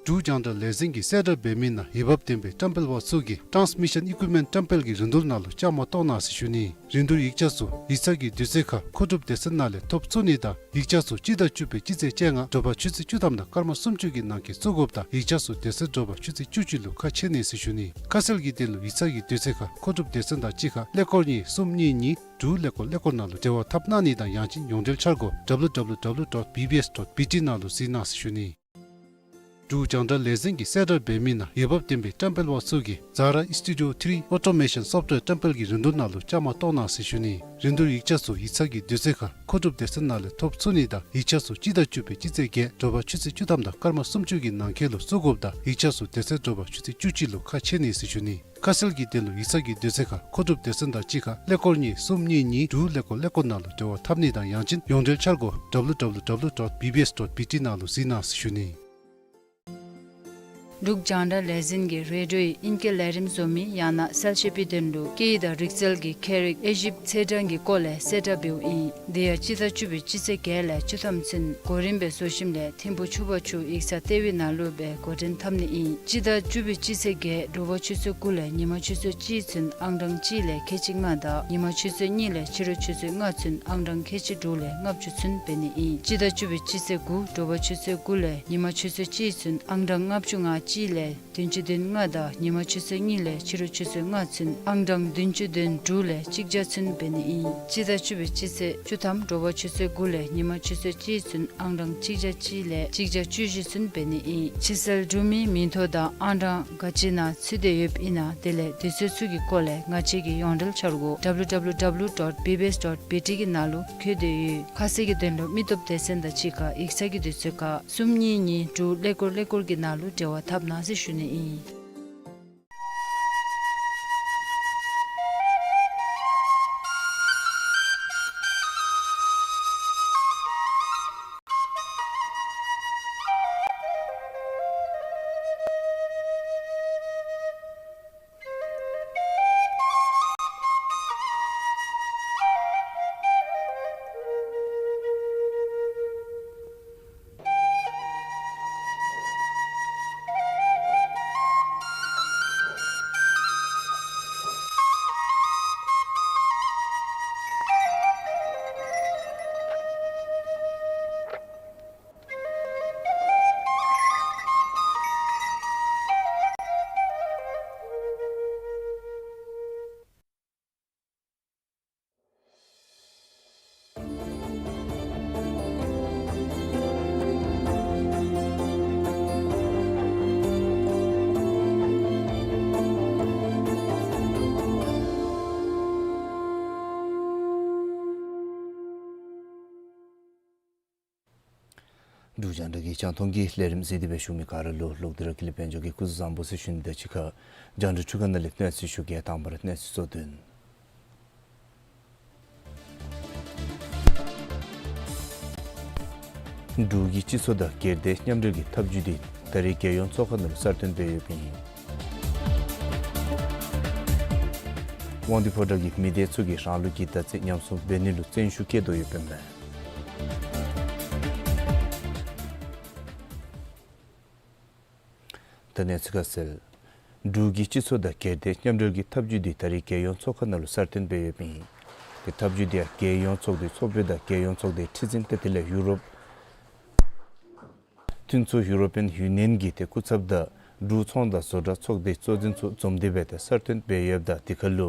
འབྲུག་རྒྱང་བསྒྲགས་ལས་འཛིན་གྱིས་གསལ་བསྒྲགས་འབད་མི་ནང་འོས་འབབ་ལྡན་པའི་བཀྲམ་སྤེལ་པ་ཚུ་གིས་Transmission Equipment བཀྲམ་སྤེལ་གྱི་རིན་བསྡུར་ནང་ལུ་བཅའ་མར་གཏོགས་གནང་ཟེར་ཞུ་ནི། རིན་བསྡུར་ཡིག་ཆ་ཚུ་ཡིག་ཚང་གི་དུས་ཚོད་ཁར་མཁོ་སྒྲུབ་སྡེ་ཚན་ནང་ལས་ཐོབ་ཚུགས་ནི་དང་ཡིག་ཆ་ཚུ་སྤྱི་ཟླ་བཅུ་པའི་སྤྱི་ཚེས་བཅོ་ལྔ་དྲོ་པ་ཆུ་ཚོད་བཅུ་ཐམ་དང་སྐར་མ་སུམ་ཅུ་གི་ནང་འཁོད་བཙུགས་དགོཔ་དང་ཡིག་ཆ་ཚུ་དེ་ཚེ་དྲོ་པ་ཆུ་ཚོད་བཅུ་གཅིག་ལུ་ཁ་ཕྱེ་ནི་ཟེར་ཞུ་ནི། ཁ་གསལ་གྱི་དོན་ལུ་ཡིག་ཚང་གི་དུས་ཚོད་ཁར་མཁོ་སྒྲུབ་སྡེ་ཚན་དང་གཅིག་ཁར་ཀླད་ཀོར་གཉིས་གསུམ་གཉིས་གཉིས་དྲུག་ཀླད་ཀོར་ཀླད་ཀོར་ནང་ལུ་འབྲེལ་བ་འཐབ་གནང་ནི་དང་ཡང་ཅིན་ཡོངས་འབྲེལ་འཆར་སྒོ W W W dot B B S dot B T ནང་ལུ་གཟིགས་གནང་ཟེར་ཞུ་ནི། འབྲུག་རྒྱང་བསྒྲགས་ལས་འཛིན་གྱིས་གསལ་བསྒྲགས་འབད་མི་ནང་འོས་འབབ་ལྡན་པའི་བཀྲམ་སྤེལ་པ་ཚུ་གིས་Zara Studio three Automation Software བཀྲམ་སྤེལ་གྱི་རིན་བསྡུར་ནང་ལུ་བཅའ་མར་གཏོགས་གནང་ཟེར་ཞུ་ནི། རིན་བསྡུར་ཡིག་ཆ་ཚུ་ཡིག་ཚང་གི་དུས་ཚོད་ཁར་མཁོ་སྒྲུབ་སྡེ་ཚན་ནང་ལས་ཐོབ་ཚུགས་ནི་དང་ཡིག་ཆ་ཚུ་སྤྱི་ཟླ་བཅུ་པའི་སྤྱི་ཚེས་བརྒྱད་དྲོ་པ་ཆུ་ཚོད་བཅུ་ཐམ་དང་སྐར་མ་སུམ་ཅུ་གི་ནང་འཁོད་ལུ་བཙུགས་དགོཔ་དང་ཡིག་ཆ་ཚུ་དེ་ཚེ་དྲོ་པ་ཆུ་ཚོད་བཅུ་གཅིག་ལུ་ཁ་ཕྱེ་ནི་ཟེར་ཞུ་ནི། ཁ་གསལ་གྱི་དོན་ལུ་ཡིག་ཚང་གི་དུས་ཚོད་ཁར་མཁོ་སྒྲུབ་སྡེ་ཚན་དང་གཅིག་ཁར་ཀླད་ཀོར་གཉིས་གསུམ་གཉིས་གཉིས་དྲུག་ཀླད་ཀོར་ཀླད་ཀོར་ནང་ལུ་འབྲེལ་བ་འཐབ་ནི་དང་ཡང་ཅིན་ཡོངས་འབྲེལ་འཆར་སྒོ W W W dot B B S dot B T ནང་ལུ་གཟིགས་གནང་ཟེར་ཞུ་ནི། འབྲུག་རྒྱང་བསྒྲགས་ལས་འཛིན་གྱིས་རེ་ཌིའོའི་ཨིང་སྐད་ལས་རིམ་བཟོ་མི་ཡང་ན་གསལ་བཤད་པའི་དོན་ལུ་སྐད་ཡིག་དང་རིག་རྩལ་གྱི་ཁྱད་རིག་དབྱེ་ཞིབ་ཚད་གྲངས་ཀྱི་སྐོར་ལས་གསལ་བསྒྲགས་འབདཝ་ཨིན། དེ་ཡང་སྤྱི་ཟླ་བཅུ་པའི་སྤྱི་ཚེས་བརྒྱད་ལས་བཅུ་ཐམ་ཚུན་གོ་རིམ་སྦེ་བཟོ་ཞིནམ་ལས་ཐིམ་ཕུ་ཆུ་བར་ཆུ་ཡིག་ཚང་ལྟེ་བའི་ནང་ལུ་སྦེ་འགོ་འདྲེན་འཐབ་ནི་ཨིན། སྤྱི་ཟླ་བཅུ་པའི་སྤྱི་ཚེས་བརྒྱད་དྲོ་པ་ཆུ་ཚོད་དགུ་ལས་ཉི་མ་ཆུ་ཚོད་གཅིག་ཚུན་ཨང་གྲངས་གཅིག་ལས་ཁལ་གཅིག་ལྔ་དང་ཉི་མ་ཆུ་ཚོད་གཉིས་ལས་ཕྱི་རུ་ཆུ་ཚོད་ལྔ་ཚུན་ཨང་གྲངས་ཁལ་གཅིག་དྲུག་ལས་ལྔ་བཅུ་ཚུན་འབད་ནི་ཨིན། སྤྱི་ཟླ་བཅུ་པའི་སྤྱི་ཚེས་དགུ་དྲོ་པ་ཆུ་ཚོད་དགུ་ལས་ཉི་མ་ཆུ་ཚོད་གཅིག་ཚུན་ཨང་གྲངས་ལྔ་བཅུ་ང་གཅིག་ལས་བདུན་ཅུ་དོན་ལྔ་དང་ཉི་མ་ཆུ་ཚོད་གཉིས་ལས་ཕྱི་རུ་ཆུ་ཚོད་ལྔ་ཚུན་ཨང་གྲངས་བདུན་ཅུ་དོན་དྲུག་ལས་གཅིག་བརྒྱ་ཚུན་འབད་ནི་ཨིན། སྤྱི་ཟླ་བཅུ་པའི་སྤྱི་ཚེས་བཅུ་ཐམ་དྲོ་པ་ཆུ་ཚོད་དགུ་ལས་ཉི་མ་ཆུ་ཚོད་གཅིག་ཚུན་ཨང་གྲངས་གཅིག་བརྒྱ་གཅིག་ལས་གཅིག་བརྒྱ་བཅུ་བཞི་ཚུན་འབད་ནི་ཨིན། ཕྱི་སེལ་གྲུབ་མིའི་མིང་ཐོ་དང་ཨང་གྲངས་ག་ཅི་ནང་ཚུད་དེ་ཡོདཔ་ཨིན་ན་དེ་ལས་དུས་ཚོད་ཚུ་གི་སྐོར་ལས་ང་བཅས་ཀྱི་ཡོངས་འབྲེལ་འཆར་སྒོ་W W W dot B B S dot B T གི་ནང་ལུ་བཀོད་དེ་ཡོད། ཁ་གསལ་གྱི་དོན་ལུ་མི་སྟོབས་སྡེ་ཚན་དང་གཅིག་ཁར་ཡིག་ཚང་གི་དུས་ཚོད་ཁར་གསུམ་གཉིས་གཉིས་དྲུག་ཀླད་ཀོར་ཀླད་ཀོར་གྱི་ནང་ལུ་འབྲེལ་བ་འཐབ་གནང་ཟེར་ཞུ་ནི་ཨིན། འབྲུག་རྒྱང་བསྒྲགས་ཀྱི་རྒྱང་མཐོང་གི་ལས་རིམ་གཟིགས་ཏེ་སྦེ་བཞུགས་མི་ག་ར་ལུ་ལོག་སྟེ་ར་ཀུན་ལེགས་དཔལ་འབྱོར་གྱིས་སྐུ་གཟུགས་བཟང་པོ་ཟེར་ཞུ་ནི་དང་གཅིག་ཁར་རྒྱང་བསྒྲགས་འཕྲུལ་ཁང་ནང་ལས་གནས་ཚུལ་ཞུ་གེ། དང་པ་ར་གནས་ཚུལ་གཙོ་དོན། འབྲུག་གི་སྤྱི་ཚོགས་དང་སྒེར་སྡེ་མཉམ་འབྲེལ་གྱི་ཐབས་བྱུས་འདི་ད་རེས་རྒྱལ་ཡོངས་ཚོགས་ཁང་ནང་ལུ་གསར་བཏོན་འབད་ཡོདཔ་ཨིན། དབང་འདུས་ཕོ་བྲང་གི་མི་སྡེ་ཚུ་གིས་རང་ལུགས་ཀྱི་མདའ་རྩེད་ཉམས་སྲུང་འབད་ནི་ལུ་བརྩོན་ཤུགས་བསྐྱེད་དོ་ཡོདཔ་ཨིན་མས། ད་གནས་ཚུལ་ཁ་གསལ། འབྲུག་གི་སྤྱི་ཚོགས་དང་སྒེར་སྡེ་མཉམ་འབྲེལ་གྱི་ཐབས་བྱུས་འདི་ད་རེས་རྒྱལ་ཡོངས་ཚོགས་ཁང་ནང་ལུ་གསར་བཏོན་འབད་ཡོདཔ་ཨིན། ཏེ་ཐབས་བྱུས་འདི་ཡང་རྒྱལ་ཡོངས་ཚོགས་འདུའི་ཚོགས་དཔོན་དང་རྒྱལ་ཡོངས་ཚོགས་སྡེའི་ཁྲི་འཛིན་ཏེ་དེ་ལས་ཡུ་རོབ་མཐུན་ཚོགས་ཡུ་རོ་པིའན་ཡུ་ནི་ཡཱན་གྱི་ཏེ་སྐུ་ཚབ་དང་འབྲུག་ཚོང་དང་བཟོ་གྲྭ་ཚོགས་སྡེའི་གཙོ་འཛིན་ཚུ་འཛོམས་ཏེ་སྦེ་ཏེ་གསར་བཏོན་འབད་ཡོདཔ་ད་དེ་ཁར་ལུ་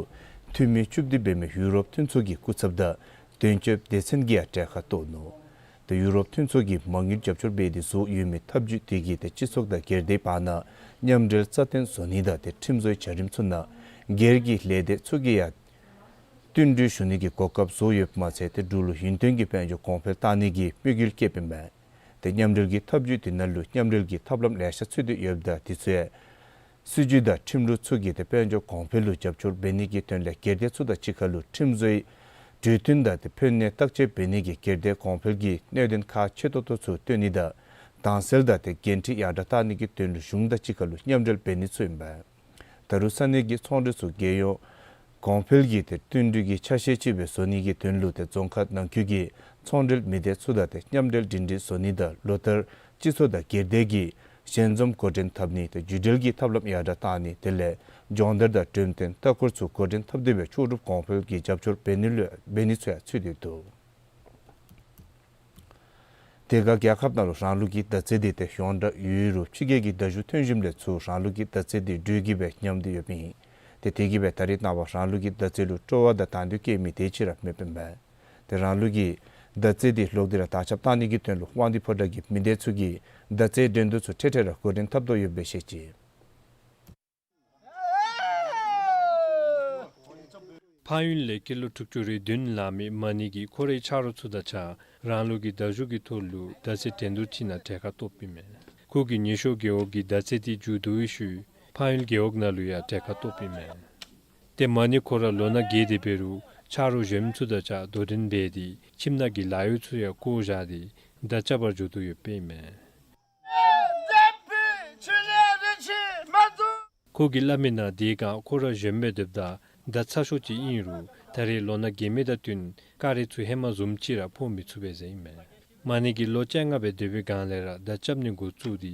འཐུས་མི་བཅུ་བདུན་འབད་མི་ཡུ་རོབ་མཐུན་ཚོགས་ཀྱི་སྐུ་ཚབ་དང་དོན་གཅོད་སྡེ་ཚན་གྱིས་ཡང་གྲལ་ཁར་གཏོགས་ནུག། ཏེ་ཡུ་རོབ་མཐུན་ཚོགས་ཀྱིས་མ་དངུལ་རྒྱབ་སྐྱོར་འབད་དེ་བཟོ་ཡོད་མི་ཐབས་བྱུས་དེ་གིས་ཏེ་སྤྱི་ཚོགས་དང་སྒེར་སྡེའི་བར་ན་མཉམ་འབྲེལ་རྩ་བརྟན་བཟོ་ནི་དང་ཏེ་ཁྲིམས་བཟོའི་བྱ་རིམ་ཚུ་ནང་སྒེར་གྱི་ལས་སྡེ་ཚུ་གིས་ཡང་བསྟུན་གྲོས་ཞུ་ནི་གི་གོ་སྐབས་བཟོ་ཡོདཔ་མ་ཚད་ཏེ་འབྲུག་ལུ་ཡུན་བརྟན་གྱི་དཔལ་འབྱོར་གོང་འཕེལ་བཏང་ནི་གི་དམིགས་ཡུལ་བསྐྱེདཔ་ཨིན་མས། ཏེ་མཉམ་འབྲེལ་གྱི་ཐབས་བྱུས་དེ་ནང་ལུ་མཉམ་འབྲེལ་གྱི་ཐབས་ལམ་ལེ་ཤ་ཚུད་དེ་ཡོདཔ་ད་དེ་ཚུ་ཡང་སྲིད་བྱུས་དང་ཁྲིམས་ལུགས་ཚུ་གིས་ཏེ་དཔལ་འབྱོར་གོང་འཕེལ་ལུ་རྒྱབ་སྐྱོར་འབད་ནི་གི་དོན་ལས་སྒེར་སྡེ་ཚུ་དང་གཅིག་ཁར་ལུ་ཁྲིམས་བཟོའི་གྲོས་མཐུན་དང་ཏེ་ཕན་གནོད་བརྟག་དཔྱད་འབད་ནི་གི་སྒེར་སྡེ་གོང་འཕེལ་གྱི་གནད་དོན་ཁག་ཆེ་ཏོག་ཏོ་ཚུ་བཏོན་ནི་དང་དྭངས་གསལ་དང་ཏེ་འགན་འཁྲི་ཡར་དྲག་བཏང་ནི་གི་དོན་ལུ་གཞུང་དང་གཅིག་ཁར་ལུ་མཉམ་འབྲེལ་འབད་ནི་ཚུ་ཨིན་པས། ད་རུང་ས་གནས་ཀྱི་ཚོང་འབྲེལ་ཚུ་རྒྱལ་ཡོངས་གོང་འཕེལ་གྱི་ཏེ་བསྟུན་གྲོས་ཀྱི་ཆ་ཤས་ཅིག་སྦེ་བཟོ་ནི་གི་དོན་ལུ་ཏེ་རྫོང་ཁག་ནང་ཁུལ་གྱི་ཚོང་འབྲེལ་མི་སྡེ་ཚུ་དང་ཏེ་མཉམ་འབྲེལ་སྒྲིང་སྒྲིང་བཟོ་ནི་དང་ལོ་ལྟར་སྤྱི་ཚོགས་དང་སྒེར་སྡེ་གི་ཞལ་འཛོམས་འགོ་འདྲེན་འཐབ་ནི་དང་བརྒྱུད་འབྲེལ་གྱི་ཐབས་ལམ་ཡར་དྲག་བཏང་ནི་དེ་ལས་སྦྱོང་བརྡར་དང་འགྲེམས་སྟོན་ལྟ་སྐོར་ཚུ་འགོ་འདྲེན་འཐབ་སྟེ་སྦེ་ལྕོགས་གྲུབ་གོང་འཕེལ་གྱི་རྒྱབ་སྐྱོར་འབད་ནི་ལུ་འབད་ནི་ཚུ་ཡང་ཚུད་དེ་འདུག། དེ་ཁར་རྒྱལ་ཁབ་ནང་ལུ་རང་ལུགས་ཀྱི་མདའ་རྩེད་འདི་ཏེ་ཡོངས་གྲགས་ཡོད་རུང་ཕྱི་རྒྱལ་གྱི་མདའ་གཞུ་ཐོན་ཞིནམ་ལས་ཚུར་རང་ལུགས་ཀྱི་མདའ་རྩེད་འདི་སྒྲོལ་གྱིས་སྦེ་ཉམས་ཏེ་ཡོདཔ་ཨིན། ཏེ་དེ་གིས་སྦེ་ད་རེས་ནངས་པ་རང་ལུགས་ཀྱི་མདའ་རྩེད་ལུ་སྤྲོ་བ་དང་དང་འདོད་བསྐྱེད་མི་དེ་ཅིག་ར་མེདཔ་ཨིན་པས། ཏེ་རང་ལུགས་ཀྱི་མདའ་རྩེད་འདི་ལོག་སྟེ་ར་དར་ཁྱབ་བཏང་ནི་གི་དོན་ལུ་དབང་འདུས་ཕོ་བྲང་གི་མི་སྡེ་ཚུ་གིས་མདའ་རྩེད་འགྲན་བསྡུར་ཚུ་འཕྲལ་འཕྲལ་ར་འགོ་འདྲེན་འཐབ་དོ་ཡོདཔ་སྦེ་བཤད་ཅི། ཕངས་ཡུལ་ལས་སྐྱེས་ལོ་དྲུག་ཅུ་རེ་བདུན་ལང་མི་མ་ཎི་གིས་ཁོ་རའི་ཆ་རོགས་ཚུ་དང་གཅིག་ཁར་རང་ལུགས་ཀྱི་མདའ་གཞུ་གི་ཐོག་ལུ་མདའ་རྩེད་འགྲན་བསྡུར་ཅིག་ནང་གྲལ་ཁར་གཏོགསཔ་ཨིན་མས། ཁོ་གིས་ཉེ་ཤོས་རྒེད་འོག་གི་མདའ་རྩེད་འདི་མཇུག་བསྡུ་བའི་ཤུལ་ཕངས་ཡུལ་རྒེད་འོག་ནང་ལུ་ཡང་གྲལ་ཁར་གཏོགསཔ་ཨིན་མས། ཏེ་མ་ཎི་ཁོ་ར་ལོ་ན་རྒས་ཏེ་འབད་རུང་ཆ་རོགས་གཞན་ཚུ་དང་གཅིག་ཁར་དོ་འགྲན་འབད་དེ་ཁྱིམ་ནང་གི་ལཱ་གཡོག་ཚུ་ཡང་བཀོ་བཞག་སྟེ་མདའ་རྐྱབ་པར་འགྱོ་དོ་ཡོདཔ་ཨིན་མས། ཁོ་གིས་སླབ་མི་ནང་དེ་སྒང་ཁོ་ར་གཞོནམ་སྦེ་སྡོདཔ་ད་ཟླ་ཚ་ཤོས་ཅིག་ཨིན་རུང་ད་རེས་ལོ་ན་རྒས་མི་དང་བསྟུན་ཀ་རི་ཚུ་ཧེ་མ་བཟུམ་ཅིག་ར་ཕོག་མི་ཚུགས་པས་ཟེར་ཨིན་མས། མ་ཎི་གི་ལོ་བཅོ་ལྔ་སྦེ་སྡོད་པའི་སྒང་ལས་ར་མདའ་རྐྱབ་ནི་འགོ་བཙུགས་ཏེ་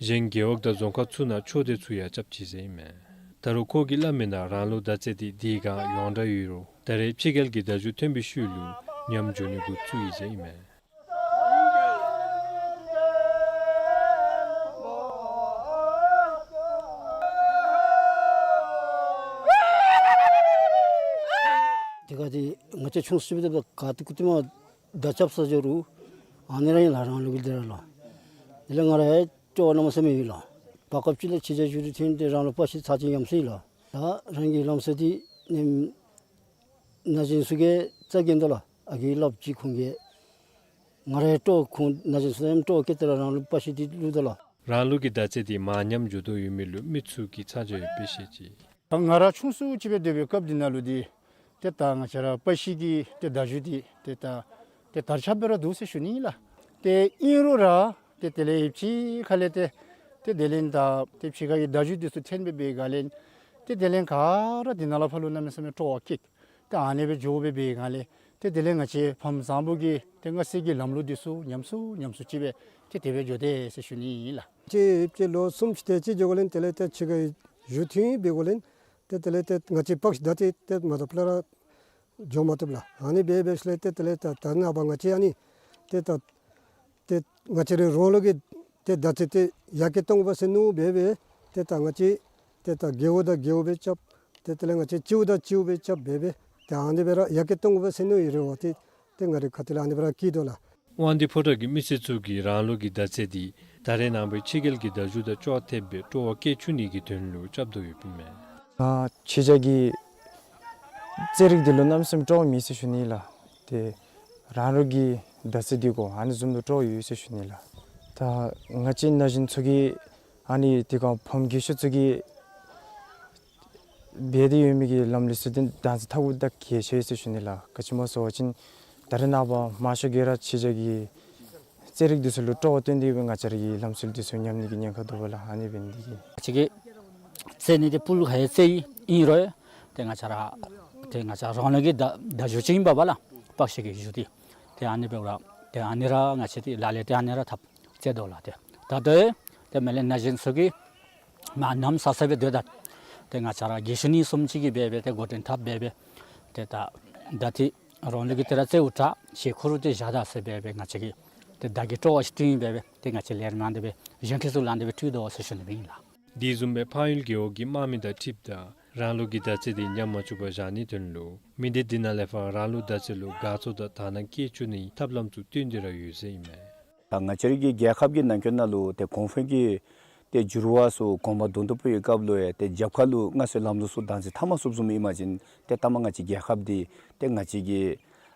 གཞན་རྒེད་འོག་དང་རྫོང་ཁག་ཚུ་ནང་ཆོས་སྡེ་ཚུ་ཡང་རྐྱབ་ཅི་ཟེར་ཨིན་མས། ད་རུང་ཁོ་གིས་སླབ་མི་ནང་རང་ལུགས་མདའ་རྩེད་འདི་དེ་སྒང་ཡོངས་གྲགས་ཡོད་རུང་ད་རེས་ཕྱི་རྒྱལ་གྱི་མདའ་གཞུ་ཐོན་པའི་ཤུལ་ལུ་ཉམས་འགྱོ་ནི་འགོ་བཙུགས་ཡི་ཟེར་ཨིན་མས། དེ་ཁར་ཏེ་ང་བཅས་ཆུང་སུ་སྦེ་སྡོདཔ་ད་ག་ཏེ་གུ་ཏེ་མ་མདའ་རྐྱབ་ས་འགྱོ་རུང་ཨ་ནི་ར་ཨིན་ལགས། རང་ལུགས་ཀྱི་འདི་ར་ལགས། དེ་ལས་ང་ར་ཡང་སྤྲོ་བ་གནམ་མེད་ས་མེད་ཡོད་ལགས། བར་སྐབས་ཅིག་ལས་ཕྱི་རྒྱལ་བཞུགས་ཏེ་ཐོན་ཏེ་རང་ལུ་པར་ཤིང་ཚར་གཅིག་ཉམས་སོ་ཡི་ལགས། ད་རང་གི་ལམ་སྲོལ་འདི་ནི་ན་གཞོན་ཚུ་གིས་རྩ་འགེངས་དོ་ལགས། ཨ་རྒས་སླབ་ཅི་ཁོང་གིས། ང་ར་ཡང་སྤྲོ་ཁོང་ན་གཞོན་ཚུ་ཡང་སྤྲོ་བསྐྱེད་དེ་ར་རང་ལུགས་པར་ཤིང་འདི་བླུག་དོ་ལགས། རང་ལུགས་ཀྱི་མདའ་རྩེད་འདི་མར་ཉམས་འགྱོ་དོ་ཡོད་མི་ལུ་མི་ཚུ་གིས་ཚ་གྱང་ཡོདཔ་སྦེ་བཤད་ཅི། ང་ར་ཆུང་སུ་ཅིག་སྦེ་སྡོད་པའི་སྐབས་འདི་ནང་ལུ་འདི་ཏེ་ད་ང་བཅས་ར་པར་ཤིང་གི་ཏེ་མདའ་གཞུ་འདི་ཏེ་ད་ཏེ་དར་ཁྱབ་སྦེ་ར་འདུག་ཟེར་ཞུ་ནི་ལགས། ཏེ་ཨིན་རུང་ར་ཏེ་དེ་ལས་ཕྱི་ཁ་ལས་ཏེ་ཏེ་དེ་ལས་ད་ཏེ་ཕྱི་ཁ་གི་མདའ་གཞུ་འདི་ཚུ་འཐོན་སྦེ་འབད་བའི་སྒང་ལས་ཏེ་དེ་ལས་ག་ར་འདི་ནང་ལས་ཕར་ལུ་གནམ་མེད་ས་མེད་སྤྲོ་བ་སྐྱེ། ཏེ་ཨ་ནི་སྦེ་འགྱོ་སྦེ་འབད་བའི་སྒང་ལས་ཏེ་དེ་ལས་ང་བཅས་ཕམ་བཟང་པོ་གི་ཏེ་སྔ་ཕྱི་གི་ལམ་ལུགས་འདི་ཚུ་ཉམས་སུ་ཉམས་སུ་ཅིག་སྦེ་ཏེ་དེ་སྦེ་འགྱོ་དེས་ཟེར་ཞུ་ནི་ཨིན་ལགས། ཅིག་ཅིག་ལོ་གསུམ་ཅིག་དེ་ཅིག་འགྱོ་དགོཔ་ལས་དེ་ལས་ཏེ་ཕྱི་ཁ་གི་གཞུ་འཐོན་འབད་དགོཔ་ལས་ཏེ་དེ་ལས་ཏེ་ང་བཅས་པར་ཤིང་མདའ་རྩེད་ཏེ་མ་བཏུབ་ལས་ར་འགྱོ་མ་བཏུབ་ལགས། ཨ་ནི་སྦེ་འབད་ཞིནམ་ལས་ཏེ་དེ་ལས་ད་ད་ནངས་པ་ང་བཅས་ཨ་ནི་ཏེ་ད་ཏེ་ང་བཅས་རའི་རང་ལུགས་ཀྱི་ཏེ་མདའ་རྩེད་འདི་ཡར་རྒྱས་གཏང་དགོ་པས་ཟེར་མནོ་སྦེ་འབད་ཏེ་ད་ང་བཅས་ཏེ་ད་རྒེད་འོག་དང་རྒེད་འོག་སྦེ་རྐྱབ། ཏེ་དེ་ལས་ང་བཅས་སྤྱི་འོག་དང་སྤྱི་འོག་སྦེ་རྐྱབ་འབད་འབད་ཏེ་ཨ་ནི་སྦེ་ར་ཡར་རྒྱས་གཏང་དགོ་པས་ཟེར་མནོ་ཡི་རེ་བ་ཏེ་ཏེ་ང་རའི་ཁ་ཐུག་ལས་ཨ་ནི་སྦེ་ར་བསྐྱེད་དོ་ལགས། དབང་འདུས་ཕོ་བྲང་གི་མི་སེར་ཚུ་གིས་རང་ལུགས་ཀྱི་མདའ་རྩེད་འདི་ད་རེས་ནངས་པའི་ཕྱི་རྒྱལ་གྱི་མདའ་གཞུ་དང་ཅོག་འཐདཔ་སྦེ་སྤྲོ་བ་བསྐྱེད་བཅུག་ནི་གི་དོན་ལུ་རྐྱབ་དོ་ཡོདཔ་ཨིན་མས། ང་ཕྱི་རྒྱལ་གྱི་རྩེད་རིགས་འདི་ལུ་གནམ་མེད་ས་མེད་སྤྲོ་བ་མེད་ཟེར་ཞུ་ནི་ལགས། ཏེ་རང་ལུགས་ཀྱི་མདའ་རྩེད་འདི་གུ་ཨ་ནི་བཟུམ་དུ་སྤྲོ་བ་ཡོད་ཟེར་ཞུ་ནི་ལགས། ད་ང་བཅས་ན་གཞོན་ཚུ་གིས་ཨ་ནི་དེ་སྒང་ཕམ་རྒས་ཤོས་ཚུ་གིས་འབད་དེ་ཡོད་མི་གི་ལམ་ལུགས་ཚུ་འདི་ད་ཚེ་ཐབས་ད་གལ་ཆེ་ཟེར་ཞུ་ནི་ལགས། ག་ཅི་སྨོ་ཟེར་བ་ཅིན་ད་རེས་ནངས་པ་མང་ཤོས་ཀྱིས་ར་ཕྱི་རྒྱལ་གྱི་རྩེད་རིགས་འདི་ཚུ་ལུ་སྤྲོ་བ་བཏོན་ཏེ་ང་བཅས་ར་གི་ལམ་སྲོལ་འདི་ཚུ་ཉམས་ནི་གི་ཉེན་ཁ་འདུག་པ་ལགས། ཨ་ནི་འབད་ནི་འདི་གིས་ང་བཅས་ཀྱི་རྩེད་ནི་འདི་ཕུལ་ཁ་ཡང་རྩེད་ཡི་ཨིན་རུང་ཏེ་ང་བཅས་ར་ཏེ་ང་བཅས་རང་ལུགས་ཀྱི་མདའ་མདའ་གཞུ་ཅིག་ཨིན་པས་པ་ལགས། པར་ཤིང་གི་གཞུ་འདི་ཏེ་ཨ་ནི་འབདཝ་ད་ཏེ་ཨ་ནི་ར་ང་བཅས་ཏེ་ལག་ལེན་ཏེ་ཨ་ནི་ར་འཐབ་རྩེད་དོ་ལགས། ཏེ་ད་ལྟོ་ཏེ་མེ་ལེན་ན་གཞོན་ཚུ་གིས་མ་ཉམས་ས་ས་སྦེ་སྡོད་ད་ཏེ་ང་བཅས་ར་རྒས་ཤོས་གཉིས་གསུམ་ཅིག་གིས་འབད་འབད་ཏེ་འགོ་འདྲེན་འཐབ་འབད་འབད་ཏེ་ད་མདའ་འདི་རང་ལུགས་ཀྱི་ཏེ་ར་རྩེད་འུ་དྲག་ཤེས་ཁུར་ཏེ་བཞག་ད་ཟེར་འབད་འབད་ང་བཅས་ཀྱིས་ཏེ་མདའ་གི་སྤྲོ་བ་ཅིག་བསྐྲུན་འབད་འབད་ཏེ་ང་བཅས་ལས་རིམ་ནང་དེ་སྦེ་གཞན་ཁྲི་ཚུ་ལུ་དེ་སྦེ་སྤྲོད་དོ་ཟེར་ཞུ་ནི་ཨིན་ལགས། དེ་བཟུམ་སྦེ་ཕངས་ཡུལ་རྒེད་འོག་གི་དམག་མི་དང་འཁྲིལཝ་ད་རང་ལུགས་ཀྱི་མདའ་རྩེད་འདི་ཉམས་མ་བཅུག་པར་བཞག་ནིའི་དོན་ལུ་མི་སྡེ་འདི་ནང་ལས་ཕར་རང་ལུགས་མདའ་རྩེད་ལུ་དགའ་ཚོར་དང་དག་སྣང་བསྐྱེད་བཅུག་ནིའི་ཐབས་ལམ་ཚུ་བཏོན་ཏེ་ར་ཡོད་ཟེར་ཨིན་མས། ད་ང་བཅས་རའི་གི་རྒྱལ་ཁབ་ཀྱི་ནང་འཁོད་ནང་ལུ་ཏེ་གོང་འཕེལ་གྱི་ཏེ་འགྱུར་བ་ཚུ་གོང་མ་དོན་དུ་སྤེལ་བའི་སྐབས་ལུ་ཡང་ཏེ་རྒྱབ་ཁ་ལུ་སྔར་སྲོལ་ལམ་ལུགས་ཚུ་བདག་འཛིན་འཐབ་མ་ཚུགསཔ་བཟུམ་ཨིན་པ་ཅིན་ཏེ་ད་མ་ང་བཅས་རྒྱལ་ཁབ་འདི་ཏེ་ང་བཅས་ཀྱི་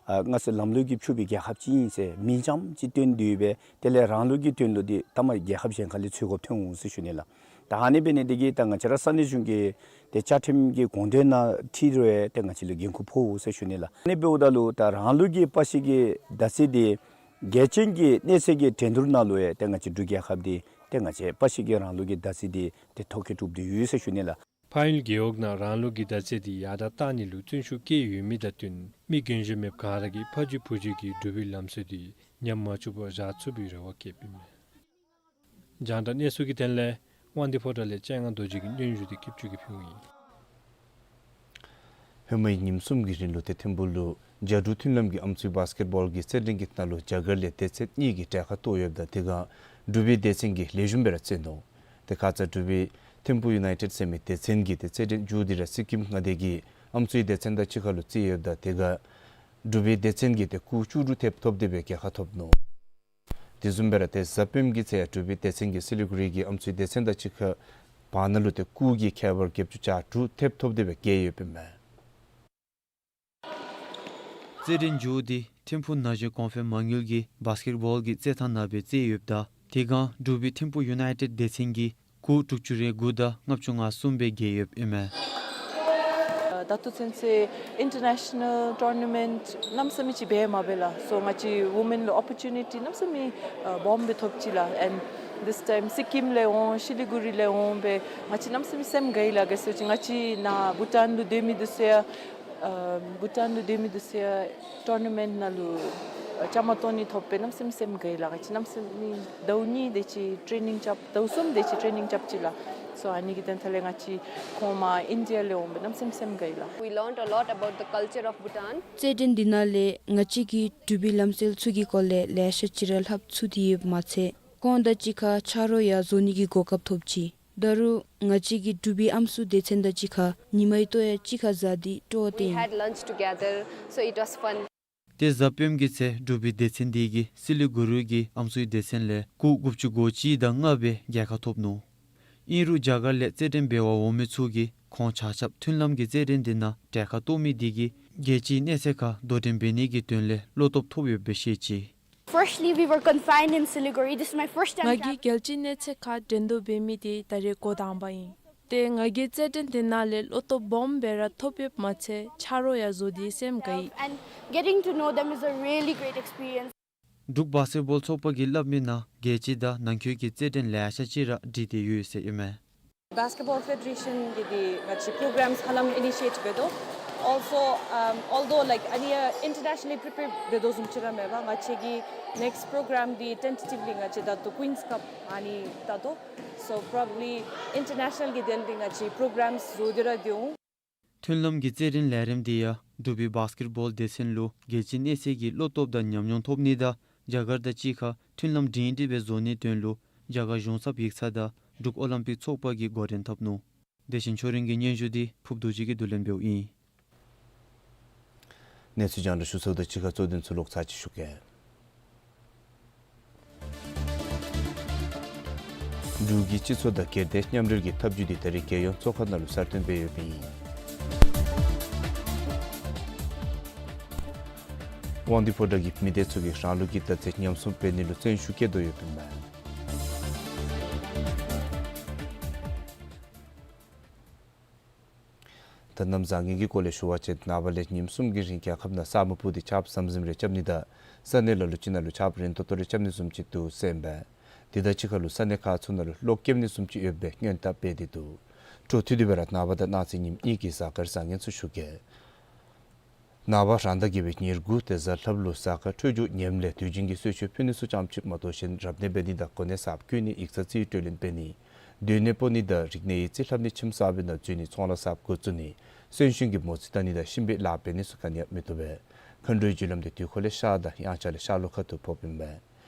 ཨ་སྔར་སྲོལ་ལམ་ལུགས་ཀྱིས་ཕྱུག་པའི་རྒྱལ་ཁབ་ཅིག་ཨིན་ཟེར་མིང་ཙམ་ཅིག་བཏོན་ཏེ་ཡོད་པས། དེ་ལས་རང་ལུགས་ཀྱི་དོན་ལུ་འདི་ད་མ་རྒྱལ་ཁབ་གཞན་ཁ་ལས་ཚུད་དགོཔ་ཐོན་འོང་ཟེར་ཞུ་ནི་ལགས། ད་ཨ་ནི་འབད་ནི་འདི་གིས་ད་ང་བཅས་ར་ས་གནས་གཞུང་གི་ཏེ་བཅའ་ཁྲིམས་ཀྱི་དགོངས་དོན་ནང་འཁྲིལ་རུང་ཡང་ཏེ་ང་བཅས་ལུ་འགན་ཁུར་ཕོག་འོང་ཟེར་ཞུ་ནི་ལགས། ཨ་ནི་འབདཝ་ད་ལུ་ད་རང་ལུགས་ཀྱི་པར་ཤིང་གི་མདའ་རྩེད་འདི་གལ་ཆེན་གྱི་གནས་ཚད་ཀྱི་འགྲན་བསྡུར་ནང་ལུ་ཡང་ཏེ་ང་བཅས་འབྲུག་རྒྱལ་ཁབ་འདི་ཏེ་ང་བཅས་པར་ཤིང་གི་རང་ལུགས་ཀྱི་མདའ་རྩེད་འདི་ཏེ་ཐོ་བཀོད་གྲུབ་སྟེ་ཡོད་ཟེར་ཞུ་ནི་ལགས། ཕངས་ཡུལ་རྒེད་འོག་ནང་རང་ལུགས་ཀྱི་མདའ་རྩེད་འདི་ཡར་དྲག་གཏང་ནི་ལུ་བརྩོན་ཤུགས་བསྐྱེད་ཡོད་མི་དང་བསྟུན་མི་རྒན་གཞོན་མེདཔ་ག་ར་གིས་ཕ་རྒྱུད་བུ་རྒྱུད་ཀྱི་འབྲུག་པའི་ལམ་སྲོལ་འདི་ཉམས་མ་བཅུག་པར་བཞག་ཚུགས་པའི་རེ་བ་བསྐྱེདཔ་ཨིན་མས། རྒྱང་བསྒྲགས་གནས་ཚུལ་གྱི་དོན་ལས་དབང་འདུས་ཕོ་བྲང་ལས་སྤྱན་སྔ་རྡོ་རྗེ་གི་སྙན་ཞུ་འདི་སྐྱིད་ཆུ་གིས་ཕུལཝ་ཨིན། ཧེ་མའི་ཉིནམ་གསུམ་གྱི་རིང་ལུ་ཏེ་ཐིམ་ཕུག་ལུ་རྒྱ་འབྲུག་མཐུན་ལམ་གྱི་ཨམ་སྲུའི་བཱསི་ཀེཊ་བཱོལ་གྱི་རྩེད་འགྲན་གྱི་ནང་ལུ་རྒྱ་གར་ལས་སྡེ་ཚན་གཉིས་ཀྱིས་གྲལ་ཁར་གཏོགས་ཡོདཔ་ད་དེ་སྒང་འབྲུག་པའི་སྡེ་ཚན་གྱིས་ལེགས་ཤོམ་སྦེ་ར་རྩེད་ནུག། ཏེ་ཁ་ཙ་འབྲུག་པའི་ཐིམ་ཕུག་ཡུ་ནའི་ཊེཌ་ཟེར་མི་སྡེ་ཚན་གྱིས་ཏེ་རྩེད་འགྲན་མཇུག་འདི་ར་སི་ཀིམ་མངའ་སྡེ་གི་ཨམ་སྲུའི་སྡེ་ཚན་དང་གཅིག་ཁར་ལུ་རྩེད་ཡོདཔ་ད་དེ་སྒང་འབྲུག་པའི་སྡེ་ཚན་གྱིས་ཏེ་སྐུགས་བཅུ་དྲུག་ཐེབས་ཐོབ་སྟེ་སྦེ་རྒྱལ་ཁ་ཐོབ་ནུག། དེ་བཟུམ་སྦེ་ར་ཏེ་གཟའ་སྤེནམ་གྱི་ཚེ་ཡང་འབྲུག་པའི་སྡེ་ཚན་གྱིས་སི་ལི་གུ་རི་གི་ཨམ་སྲུའི་སྡེ་ཚན་དང་གཅིག་ཁར་བར་ན་ལུ་ཏེ་སྐུགས་ཀྱི་ཁྱད་པར་བརྒྱད་ཅུ་གྱ་དྲུག་ཐེབས་ཐོབ་སྟེ་སྦེ་རྒྱལ་ཡོདཔ་ཨིན་མས། རྩེད་འགྲན་མཇུག་འདི་ཐིམ་ཕུག་ན་གཞོན་གོང་འཕེལ་མ་དངུལ་གྱི་བཱསི་ཀེཊ་བཱོལ་གྱི་རྩེད་ཐང་ནང་སྦེ་རྩེད་ཡོདཔ་ད་དེ་སྒང་འབྲུག་པའི་ཐིམ་ཕུག་ཡུ་ནའི་ཊེཌ་སྡེ་ཚན་གྱིས་སྐུགས་དྲུག་ཅུ་རེ་དགུ་དང་ལྔ་བཅུ་ང་གསུམ་སྦེ་རྒྱལ་ཡོདཔ་ཨིན་མས། ད་ལྟོ་ཚུན་ཚོད་ཨིན་ཊར་ནེ་ཤ་ནཱལ་ཊུར་ན་མེནཊ་གནམ་མེད་ས་མེད་ཅིག་འབད་མ་འབད་ལགས། སོ་ང་བཅས་ཝུ་མེན་ལུ་ཨོ་པོར་ཅུ་ནི་ཊི་གནམ་མེད་ས་མེད་ཨ་སྦོམ་སྦེ་ཐོབ་ཅི་ལགས། ཨེནཌ་དིས་ཊའིམ་སི་ཀིམ་ལས་འོང་ཤི་ལི་གུ་རི་ལས་འོང་སྦེ་ང་བཅས་གནམ་མེད་ས་མེད་སེམས་དགའ་ཡི་ལགས། ག་ཅི་ཟེར་བ་ཅིན་ང་བཅས་ནཱ་བྷུ་ཊཱན་ལུ་སྡོད་མི་འདི་ཚུ་ཡང་ཨ་བྷུ་ཊཱན་ལུ་སྡོད་མི་འདི་ཚུ་ཡང་ཊུར་ན་མེནཊ་ནང་ལུ་ཨ་བཅའ་མར་གཏོགས་ནི་ཐོབ་སྦེ་གནམ་མེད་ས་མེད་སེམས་དགའ་ཡི་ལགས། ང་བཅས་གནམ་མེད་ས་མེད་ཟླཝ་གཉིས་དེ་ཅིག་ཊེ་ནིང་རྐྱབ་ཟླཝ་གསུམ་དེ་ཅིག་ཊེ་ནིང་རྐྱབ་ཅི་ལགས། སོ་ཨ་ནི་གི་དོན་དག་ལས་ང་བཅས་ཁོང་མར་ཨིན་ཌི་ཡ་ལས་འོང་སྦེ་གནམ་མེད་ས་མེད་སེམས་དགའ་ཡི་ལགས། We learned a lot about the culture of Bhutan. རྩེད་འགྲན་འདི་ནང་ལས་ང་བཅས་ཀྱིས་འབྲུག་པའི་ལམ་སྲོལ་ཚུ་གི་སྐོར་ལས་ལེ་ཤ་ཅིག་ར་ལྷབ་ཚུགས་ཏེ་ཡོདཔ་མ་ཚད་ཁོང་དང་གཅིག་ཁར་ཆ་རོགས་ཡང་བཟོ་ནི་གི་གོ་སྐབས་ཐོབ་ཅི། ད་རུང་ང་བཅས་ཀྱིས་འབྲུག་པའི་ཨམ་སྲུ་སྡེ་ཚན་དང་གཅིག་ཁར་ཉི་མའི་ལྟོ་ཡང་གཅིག་ཁར་བཟའ་སྟེ་སྤྲོ་བ་We སྟེར་ཡི། Had lunch together, so it was fun. ཏེ་གཟའ་སྤེནམ་གི་ཚེ་འབྲུག་པའི་སྡེ་ཚན་འདི་གིས་སི་ལི་གུ་རུ་གི་ཨམ་སྲུའི་སྡེ་ཚན་ལས་སྐུགས་དགུ་བཅུ་གོ་གཅིག་དང་ལྔ་སྦེ་རྒྱལ་ཁ་ཐོབ་ནུག། ཨིན་རུང་རྒྱ་གར་ལས་རྩེད་འགྲན་འབད་བར་འོང་མི་ཚུ་གིས་ཁོང་ཆ་ཁྱབ་མཐུན་ལམ་གྱི་རྩེད་འགྲན་འདི་ནང་གྲལ་ཁར་གཏོགས་མི་འདི་གིས་རྒྱལ་སྤྱིའི་གནས་ཚད་ཁར་དོ་འགྲན་འབད་ནི་གི་དོན་ལས་བློ་སྟོབས་ཐོབ་ཡོདཔ་སྦེ་བཤད་ཅི། Firstly, we were confined in Siliguri. This is my first time ང་གིས་traveling. རྒྱལ་སྤྱིའི་གནས་ཚད་ཁར་འགྲན་བསྡུར་འབད་མི་འདི་ད་རེས་འགོ་དང་པ་ཨིན། ཏེ་ང་གིས་རྩེད་འགྲན་འདི་ནང་ལས་བློ་སྟོབས་སྦོམ་སྦེ་ར་ཐོབ་ཡོདཔ་མ་ཚད་ཆ་རོགས་ཡང་བཟོ་སྟེ་སེམས་དགའ་ཡི། And getting to know them is a really great experience. འབྲུག་བཱས་ཀེཊ་བཱོལ་ཚོགས་པ་གིས་སླབ་མིའི་ནང་རྒྱལ་སྤྱི་དང་ནང་འཁོད་ཀྱི་རྩེད་འགྲན་ལེ་ཤ་ཅིག་ར་སྒྲིག་སྟེ་ཡོད་ཟེར་ཨིན་མས། Basketball Federation གིས་འདི་ང་བཅས་པོ་རོ་གྲམས་ཧ་ལམ་ཨི་ནི་ཤི་ཨེཊ་འབད་དོ། Also, um, although, like, ཨ་ནི་ཡང་ཨིན་ཊར་ནེ་ཤ་ནལ་ལི་པི་རི་པེར་འབད་དོ་བཟུམ་ཅིག་ར་མེད་པར་ང་བཅས་ཀྱི་ནེགསཊ་པོ་རོ་གྲམས་འདི་ཊེན་ཊེ་ཊིབ་ལི་ང་བཅས་ད་ལྟོ་ཀུའིནསི་ཀབ་ཨ་ནི་ལྟ་དོ། So probably ཨིན་ཊར་ནེ་ཤ་ནལ་གྱི་དོན་ལས་ང་བཅས་པོ་རོ་གྲམས་བཟོ་སྟེ་ར་སྡོད་འོང་། མཐུན་ལམ་གྱི་རྩེད་འགྲན་ལས་རིམ་འདི་ཡང་འབྲུག་པའི་བཱས་ཀེཊ་བཱོལ་སྡེ་ཚན་ལུ་རྒྱལ་སྤྱིའི་གནས་ཚད་ཀྱི་བློ་སྟོབས་དང་ཉམས་མྱོང་ཐོབ་ནི་དང་རྒྱ་གར་དང་གཅིག་ཁར་མཐུན་ལམ་སྒྲིང་སྒྲི་སྦེ་བཟོ་ནིའི་དོན་ལུ་རྒྱ་གར་གཞུང་ཚབ་ཡིག་ཚང་དང་འབྲུག་ཨོ་ལིམ་པིག་ཚོགས་པ་གིས་འགོ་འདྲེན་འཐབ་ནུག། བདེ་ཆེན་ཆོས་སྒྲོན་གྱི་སྙན་ཞུ་འདི་ཕུབ་རྡོ་རྗེ་གིས་བསྡུ་ལེན་འབདཝ་ཨིན། གནས་ཚུལ་རྒྱང་བསྒྲགས་ཞུ་ཚརཝ་དང་གཅིག་ཁར་གཙོ་དོན་ཚུ་ལོག་ཚར་གཅིག་ཞུ་གེ། འབྲུག་གི་སྤྱི་ཚོགས་དང་སྒེར་སྡེ་མཉམ་འབྲེལ་གྱི་ཐབས་བྱུས་འདི་ད་རིས་རྒྱལ་ཡོངས་ཚོགས་ཁང་ནང་ལུ་གསར་བཏོན་འབད་ཡོདཔ་ཨིན། དབང་འདུས་ཕོ་བྲང་གི་མི་སྡེ་ཚུ་གིས་རང་ལུགས་ཀྱི་བརྡ་རྩིས་ཉམས་སྲུང་འབད་ནི་ལུ་བརྩོན་ཤུགས་བསྐྱེད་དོ་ཡོདཔ་ཨིན་མས། ད་གནམ་བཟང་ངན་གྱི་སྐོར་ལས་ཞུ་བ་ཅིན་ནངས་པ་ལས་ཉིནམ་གསུམ་གྱི་རིང་རྒྱལ་ཁབ་ནང་ས་སྨུག་སྤུབས་ཏེ་ཆརཔ་ཟམ་ཟིམ་རེ་རྐྱབ་ནི་དང་ས་གནས་ལ་ལུ་ཅིག་ནང་ལུ་ཆརཔ་རན་ཏོག་ཏོ་རེ་རྐྱབ་ནི་བཟུམ་ཅིག་འདུག་ཟེར་ཨིན་པས། དེ་དང་གཅིག་ཁར་ལུ་ས་གནས་ཁག་ཚུ་ནང་ལུ་གློག་ཀེམ་ནི་བཟུམ་ཅིག་ཡོད་པའི་སྔོན་བརྡ་སྤེལ་ཏེ་འདུག། འཕྲོ་མཐུད་དེ་སྦེ་ར་ནངས་པ་དང་གནངས་ཚེ་ཉིནམ་གཉིས་ཀྱི་གཟའ་སྐར་བཟང་ངན་ཚུ་ཞུ་གེ། ནངས་པ་རང་ཟླ་བརྒྱད་པའི་ཉེར་དགུ་ཏེ་གཟའ་ལྷགཔ་ལུ་གཟའ་སྐར་འཕྲོད་སྦྱོར་ངནམ་ལས་དུས་རྒྱུན་གྱི་གསོལ་མཆོད་ཕུལ་ནི་ཚུ་ཙམ་ཅིག་མ་གཏོགས་གཞན་རབ་གནས་འབད་ནི་དང་གོ་གནས་གསརཔ་བསྐོ་ནི་ཡིག་ཚང་རྩིས་སྤྲོད་ལེན་འབད་ནི་སྡོད་གནས་སྤོ་ནི་དང་རིག་གནས་ཡིག་རྩིས་ལྷབ་ནི་ཁྱིམ་གསར་པའི་ནང་འཛུལ་ནི་ཚོང་ལཱ་གསརཔ་འགོ་བཙུགས་ནི་གསོན་གཤིན་གྱི་མོ་རྩིས་བལྟ་ནི་དང་གཤིན་པོའི་ལཱ་འབད་ནི་ཚུ་ག་ནི་ཡང་མི་བཏུབ་པས། མཁའ་འགྲོའི་རྒྱུ་ལམ་འདི་དུས་འཁོར་ལས་ཤར་དང་དབྱངས་འཆར་ལས་ཤར་ལྷོ་ཁ་ཐུག་ཕོགཔ་ཨིན་པས།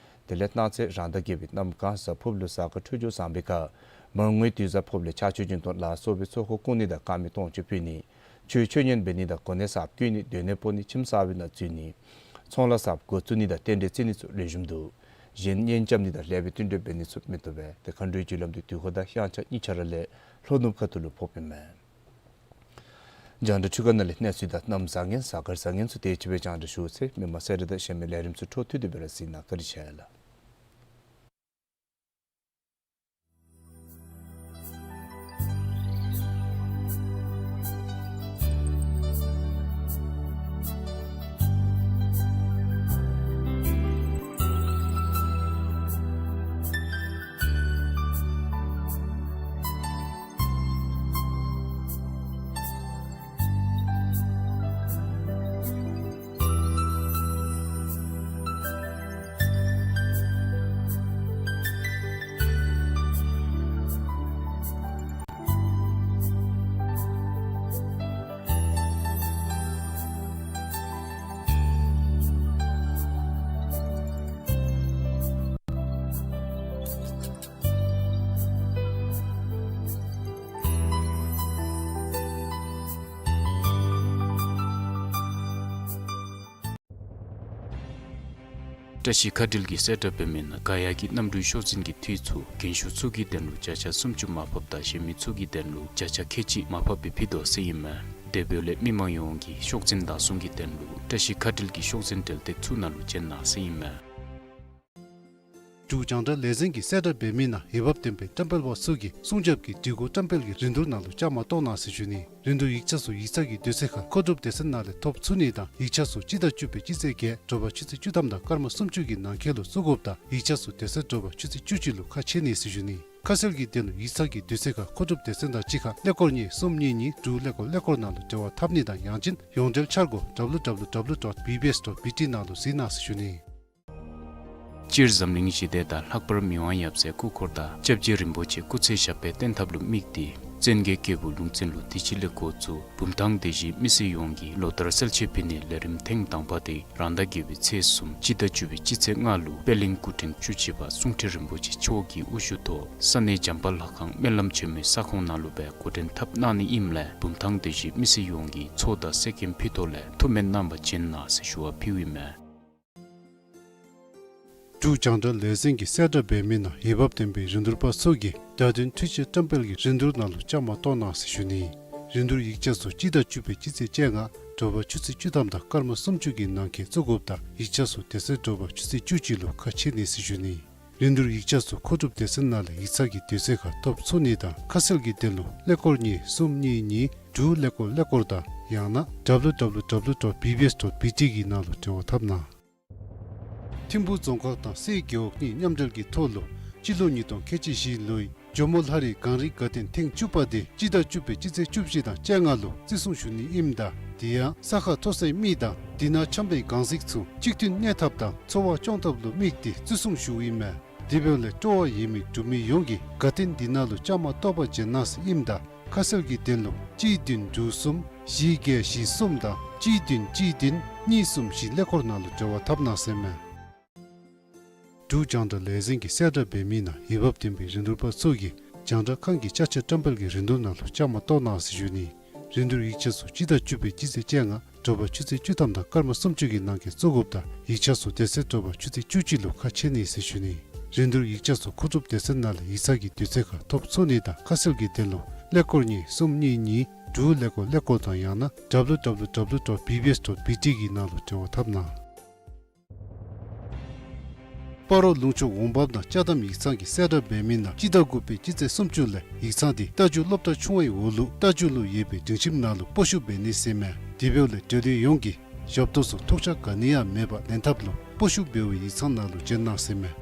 དེ་ལས་གནངས་ཚེ་རང་ཟླ་བརྒྱད་པའི་གནམ་གང་གཟའ་ཕུརཔ་ལུ་གཟའ་སྐར་འཕྲོད་སྦྱོར་བཟང་པའི་ཁར་མར་ངོའི་དུས་གཟའ་ཕུརཔ་ལས་ཕྱག་མཆོད་སྦྱིན་གཏོང་ལ་སོགས་པའི་ཚོགས་འཁོར་བསྐོར་ནི་དང་དཀར་མེ་སྟོང་མཆོད་ཕུལ་ནི་ཆོས་མཆོད་ཉན་འབད་ནི་དང་གོ་གནས་གསརཔ་བསྐོ་ནི་སྡོད་གནས་སྤོ་ནི་ཁྱིམ་གསར་པའི་ནང་འཛུལ་ནི་ཚོང་ལཱ་གསརཔ་འགོ་བཙུགས་ནི་དང་རྟེན་འབྲེལ་བརྩི་ནི་ཚུ་ལེགས་ཤོམ་འདུག། གཞན་གཉེན་རྐྱབ་ནི་དང་ལེགས་པའི་བསྟུན་གྲོས་འབད་ནི་ཚུ་མི་བཏུབ་པས། ཏེ་མཁའ་འགྲོའི་རྒྱུ་ལམ་འདི་དུས་འཁོར་དང་དབྱངས་འཆར་གཉིས་ཆ་ར་ལས་ལྷོ་ནུབ་ཁ་ཐུག་ལུ་ཕོགཔ་ཨིན་མས། རྒྱང་བསྒྲགས་ཚུ་ག་ནང་ལས་གནས་ཚུལ་དང་གནམ་བཟང་ངན་གཟའ་སྐར་བཟང་ངན་ཚུ་དེ་ཅིག་སྦེ་རྒྱང་བསྒྲགས་ཞུ་ཚར་ཡི། མི་མང་གསལ་བསྒྲགས་དང་གཞན་མི་ལས་རིམ་ཚུ་འཕྲོ་མཐུད་དེ་སྦེ་ར་གཟིགས་གནང་བཀའ་དྲིན་ཆེ་ལགས། བཀྲ་ཤིས་མཁའ་འགྲུལ་གྱིས་གསལ་བསྒྲགས་འབད་མི་ནང་ག་ཡ་གི་གནམ་གྲུའི་ཤོག་འཛིན་གྱི་འཐུས་ཚུ་རྒན་ཤོས་ཚུ་གི་དོན་ལུ་བརྒྱ་ཆ་སུམ་ཅུ་མར་ཕབ་དང་གཞན་མི་ཚུ་གི་དོན་ལུ་བརྒྱ་ཆ་ཁལ་གཅིག་མར་ཕབ་སྦེ་ཕུལ་དོ་ཟེར་ཨིན་མས། དེ་འབདཝ་ལས་མི་མང་ཡོངས་ཀྱིས་ཤོག་འཛིན་བདག་བཟུང་གི་དོན་ལུ་བཀྲ་ཤིས་མཁའ་འགྲུལ་གྱི་ཤོག་འཛིན་འབྲེལ་སྟེགས་ཚུ་ནང་ལུ་བྱོན་གནང་ཟེར་ཨིན་མས། འབྲུག་རྒྱང་བསྒྲགས་ལས་འཛིན་གྱི་གསལ་བསྒྲགས་འབད་མི་ནང་འོས་འབབ་ལྡན་པའི་བཀྲམ་སྤེལ་པ་ཚུ་གིས་སྲུང་སྐྱོབ་ཀྱི་སྒྲིག་གོ་བཀྲམ་སྤེལ་གྱི་རིན་བསྡུར་ནང་ལུ་བཅའ་མར་གཏོགས་གནང་ཟེར་ཞུ་ནི། རིན་བསྡུར་ཡིག་ཆ་ཚུ་ཡིག་ཚང་གི་དུས་ཚོད་ཁར་མཁོ་སྒྲུབ་སྡེ་ཚན་ནང་ལས་ཐོབ་ཚུགས་ནི་དང་ཡིག་ཆ་ཚུ་སྤྱི་ཟླ་བཅུ་པའི་སྤྱི་ཚེས་བརྒྱད་དྲོ་པ་ཆུ་ཚོད་བཅུ་ཐམ་དང་སྐར་མ་སུམ་ཅུ་གི་ནང་འཁོད་ལུ་བཙུགས་དགོཔ་དང་ཡིག་ཆ་ཚུ་དེ་ཚེ་དྲོ་པ་ཆུ་ཚོད་བཅུ་གཅིག་ལུ་ཁ་ཕྱེ་ནི་ཟེར་ཞུ་ནི། ཁ་གསལ་གྱི་དོན་ལུ་ཡིག་ཚང་གི་དུས་ཚོད་ཁར་མཁོ་སྒྲུབ་སྡེ་ཚན་དང་གཅིག་ཁར་ཀླད་ཀོར་གཉིས་གསུམ་གཉིས་གཉིས་དྲུག་ཀླད་ཀོར་ཀླད་ཀོར་ནང་ལུ་འབྲེལ་བ་འཐབ་ནི་དང་ཡང་ཅིན་ཡོངས་འབྲེལ་འཆར་སྒོ་W W W dot B B S dot B T ནང་ལུ་གཟིགས་གནང་ཟེར་ཞུ་ནི། སྤྱིར་འཛམ་གླིང་ཞི་བདེ་དང་ལྷག་པར་མི་དབང་ཡབ་སྲས་སྐུ་འཁོར་དང་སྐྱབས་རྗེ་རིན་པོ་ཆེ་སྐུ་ཚེ་ཞབས་པད་བརྟན་ཐབས་ལུ་དམིགས་ཏེ་བཙན་རྒྱལ་སྐྱེས་བུ་ལུང་བཙན་ལུ་དུས་ཅི་ལས་འགོ་བཙུགས་བུམ་ཐང་སྡེ་བཞིའི་མི་སེར་ཡོངས་ཀྱིས་ལོ་ལྟར་གསལ་བྱེད་ཕུལ་ནི་ལས་རིམ་ཐེངས་དང་པ་དེ་རང་ཟླ་བརྒྱད་པའི་ཚེས་གསུམ་སྤྱི་ཟླ་བཅུ་པའི་སྤྱི་ཚེས་ལྔ་ལུ་པད་གླིང་སྐུ་ཕྲེང་བཅུ་གཅིག་པ་གསུང་ཁྲི་རིན་པོ་ཆེ་མཆོག་གི་དབུ་བཞུགས་ཐོག་ས་གནས་བྱམས་པ་ལྷ་ཁང་སྨོན་ལམ་ཆེན་མོའི་ས་ཁོངས་ནང་ལུ་སྦེ་འགོ་འདྲེན་འཐབ་གནང་ནི་ཨིནམ་ལས་བུམ་ཐང་སྡེ་བཞིའི་མི་སེར་ཡོངས་ཀྱིས་ཚོགས་དང་གསེར་སྐྱེམས་ཕུལ་ཐོག་ལས་ཐུགས་སྨོན་གནང་བ་བྱིན་གནང་ཟེར་ཞུ་བ་ཕུལཝ་ཨིན་མས། འབྲུག་རྒྱང་བསྒྲགས་ལས་འཛིན་གྱི་གསལ་བསྒྲགས་འབད་མི་ནང་འོས་འབབ་ལྡན་པའི་རིན་བསྡུར་པ་ཚུ་གིས་བརྡ་དོན་འཕྲུལ་ཆས་བཀྲམ་སྤེལ་གྱི་རིན་བསྡུར་ནང་ལུ་བཅའ་མར་གཏོགས་གནང་ཟེར་ཞུ་ནི། རིན་བསྡུར་ཡིག་ཆ་ཚུ་སྤྱི་ཟླ་བཅུ་པའི་སྤྱི་ཚེས་བཅོ་ལྔ་དྲོ་པ་ཆུ་ཚོད་བཅུ་ཐམ་དང་སྐར་མ་སུམ་ཅུ་གི་ནང་འཁོད་བཙུགས་དགོཔ་དང་ཡིག་ཆ་ཚུ་དེ་ཚེ་དྲོ་པ་ཆུ་ཚོད་བཅུ་གཅིག་ལུ་ཁ་ཕྱེ་ནི་ཟེར་ཞུ་ནི། རིན་བསྡུར་ཡིག་ཆ་ཚུ་མཁོ་སྒྲུབ་སྡེ་ཚན་ནང་ལས་ཡིག་ཚང་གི་དུས་ཚོད་ཁར་ཐོབ་ཚུགས་ནི་དང་ཁ་གསལ་གྱི་དོན་ལུ་ཀླད་ཀོར་གཉིས་གསུམ་གཉིས་གཉིས་དྲུག་ཀླད་ཀོར་ཀླད་ཀོར་དང་ཡང་ན་W W W dot B B S dot B T གི་ནང་ལུ་འབྲེལ་བ་འཐབ་གནང་། ཐིམ་ཕུག་རྫོང་ཁག་དང་སེ་རྒེད་འོག་གཉིས་མཉམ་འབྲེལ་གྱི་ཐོག་ལུ་སྤྱི་ལོ་ཉིས་སྟོང་ཁལ་གཅིག་བཞི་ལོའི་ཇོ་མོ་ལྷ་རིའི་གངས་རིའི་དགའ་སྟོན་ཐེངས་བཅུ་པ་དེ་སྤྱི་ཟླ་བཅུ་པའི་སྤྱི་ཚེས་བཅུ་བཞི་དང་བཅོ་ལྔ་ལུ་བརྩི་སྲུང་ཞུ་ནི་ཨིནམ་ད་དེ་ཡང་ས་ཁ་མཐོ་སའི་མི་དང་དེ་ནང་འཁྱམས་པའི་གངས་གཟིགས་ཚུ་གཅིག་མཐུན་གནས་ཐབས་དང་འཚོ་བ་སྐྱོང་ཐབས་ལུ་དམིགས་ཏེ་བརྩི་སྲུང་ཞུཝ་ཨིན་མས། དེ་འབདཝ་ལས་སྤྲོ་བ་ཡོད་མི་འབྲུག་མི་ཡོངས་ཀྱིས་དགའ་སྟོན་དེ་ནང་ལུ་བཅའ་མར་གཏོགས་པ་བྱིན་གནང་ཟེར་ཨིནམ་ད་ཁ་གསལ་གྱི་དོན་ལུ་གཅིག་བདུན་དྲུག་གསུམ་བཞི་བརྒྱད་བཞི་གསུམ་དང་གཅིག་བདུན་གཅིག་བདུན་གཉིས་གསུམ་བཞི་ཀླད་ཀོར་ནང་ལུ་འབྲེལ་བ་འཐབ་གནང་ཟེར་མས། འབྲུག་རྒྱང་བསྒྲགས་ལས་འཛིན་གྱི་གསལ་བསྒྲགས་འབད་མི་ནང་འོས་འབབ་ལྡན་པའི་རིན་བསྡུར་པ་ཚུ་གིས་རྒྱང་བསྒྲགས་ཁང་གི་ཅ་ཆས་བཀྲམ་སྤེལ་གྱི་རིན་བསྡུར་ནང་ལུ་བཅའ་མར་གཏོགས་གནང་ཟེར་ཞུ་ནི། རིན་བསྡུར་ཡིག་ཆ་ཚུ་སྤྱི་ཟླ་བཅུ་པའི་སྤྱི་ཚེས་བཅོ་ལྔ་དྲོ་པ་ཆུ་ཚོད་བཅུ་ཐམ་དང་སྐར་མ་སུམ་ཅུ་གི་ནང་འཁོད་བཙུགས་དགོཔ་དང་ཡིག་ཆ་ཚུ་དེ་ཚེ་དྲོ་པ་ཆུ་ཚོད་བཅུ་གཅིག་ལུ་ཁ་ཕྱེ་ནི་ཟེར་ཞུ་ནི། རིན་བསྡུར་ཡིག་ཆ་ཚུ་མཁོ་སྒྲུབ་སྡེ་ཚན་ནང་ལས་ཡིག་ཚང་གི་དུས་ཚོད་ཁར་ཐོབ་ཚུགས་ནི་དང་ཁ་གསལ་གྱི་དོན་ལུ་ཀླད་ཀོར་གཉིས་གསུམ་གཉིས་གཉིས་དྲུག་ཀླད་ཀོར་ཀླད་ཀོར་དང་ཡང་ན་W W W dot B B S dot B T གི་ནང་ལུ་འབྲེལ་བ་འཐབ་གནང་། སྤ་རོ་ལུང་ཕྱོགས་འོང་འབབ་དང་ཅ་དམ་ཡིག་ཚང་གི་གསལ་བསྒྲགས་འབད་མི་ནང་སྤྱི་ཟླ་དགུ་པའི་སྤྱི་ཚེས་སུམ་ཅུ་ལས་ཡིག་ཚང་དེ་རྟ་རྒྱུག་སློབ་གྲྭ་ཆུང་བའི་འོག་ལུག་རྟ་རྒྱུག་ལུ་ཡོད་པའི་སྒྲིང་ཁྱིམ་ནང་ལུ་སྤོ་བཤུད་འབད་ནི་ཟེར་མས། དེ་འབདཝ་ལས་འབྲེལ་ཡོད་ཡོངས་ཀྱིས་ཞབས་ཏོག་ཚུ་ཐོགས་ཆགས་ག་ནི་ཡང་མེད་པར་ལེན་ཐབས་ལུ་སྤོ་བཤུད་འབད་བའི་ཡིག་ཚང་ནང་ལུ་བྱོན་གནང་ཟེར་མས།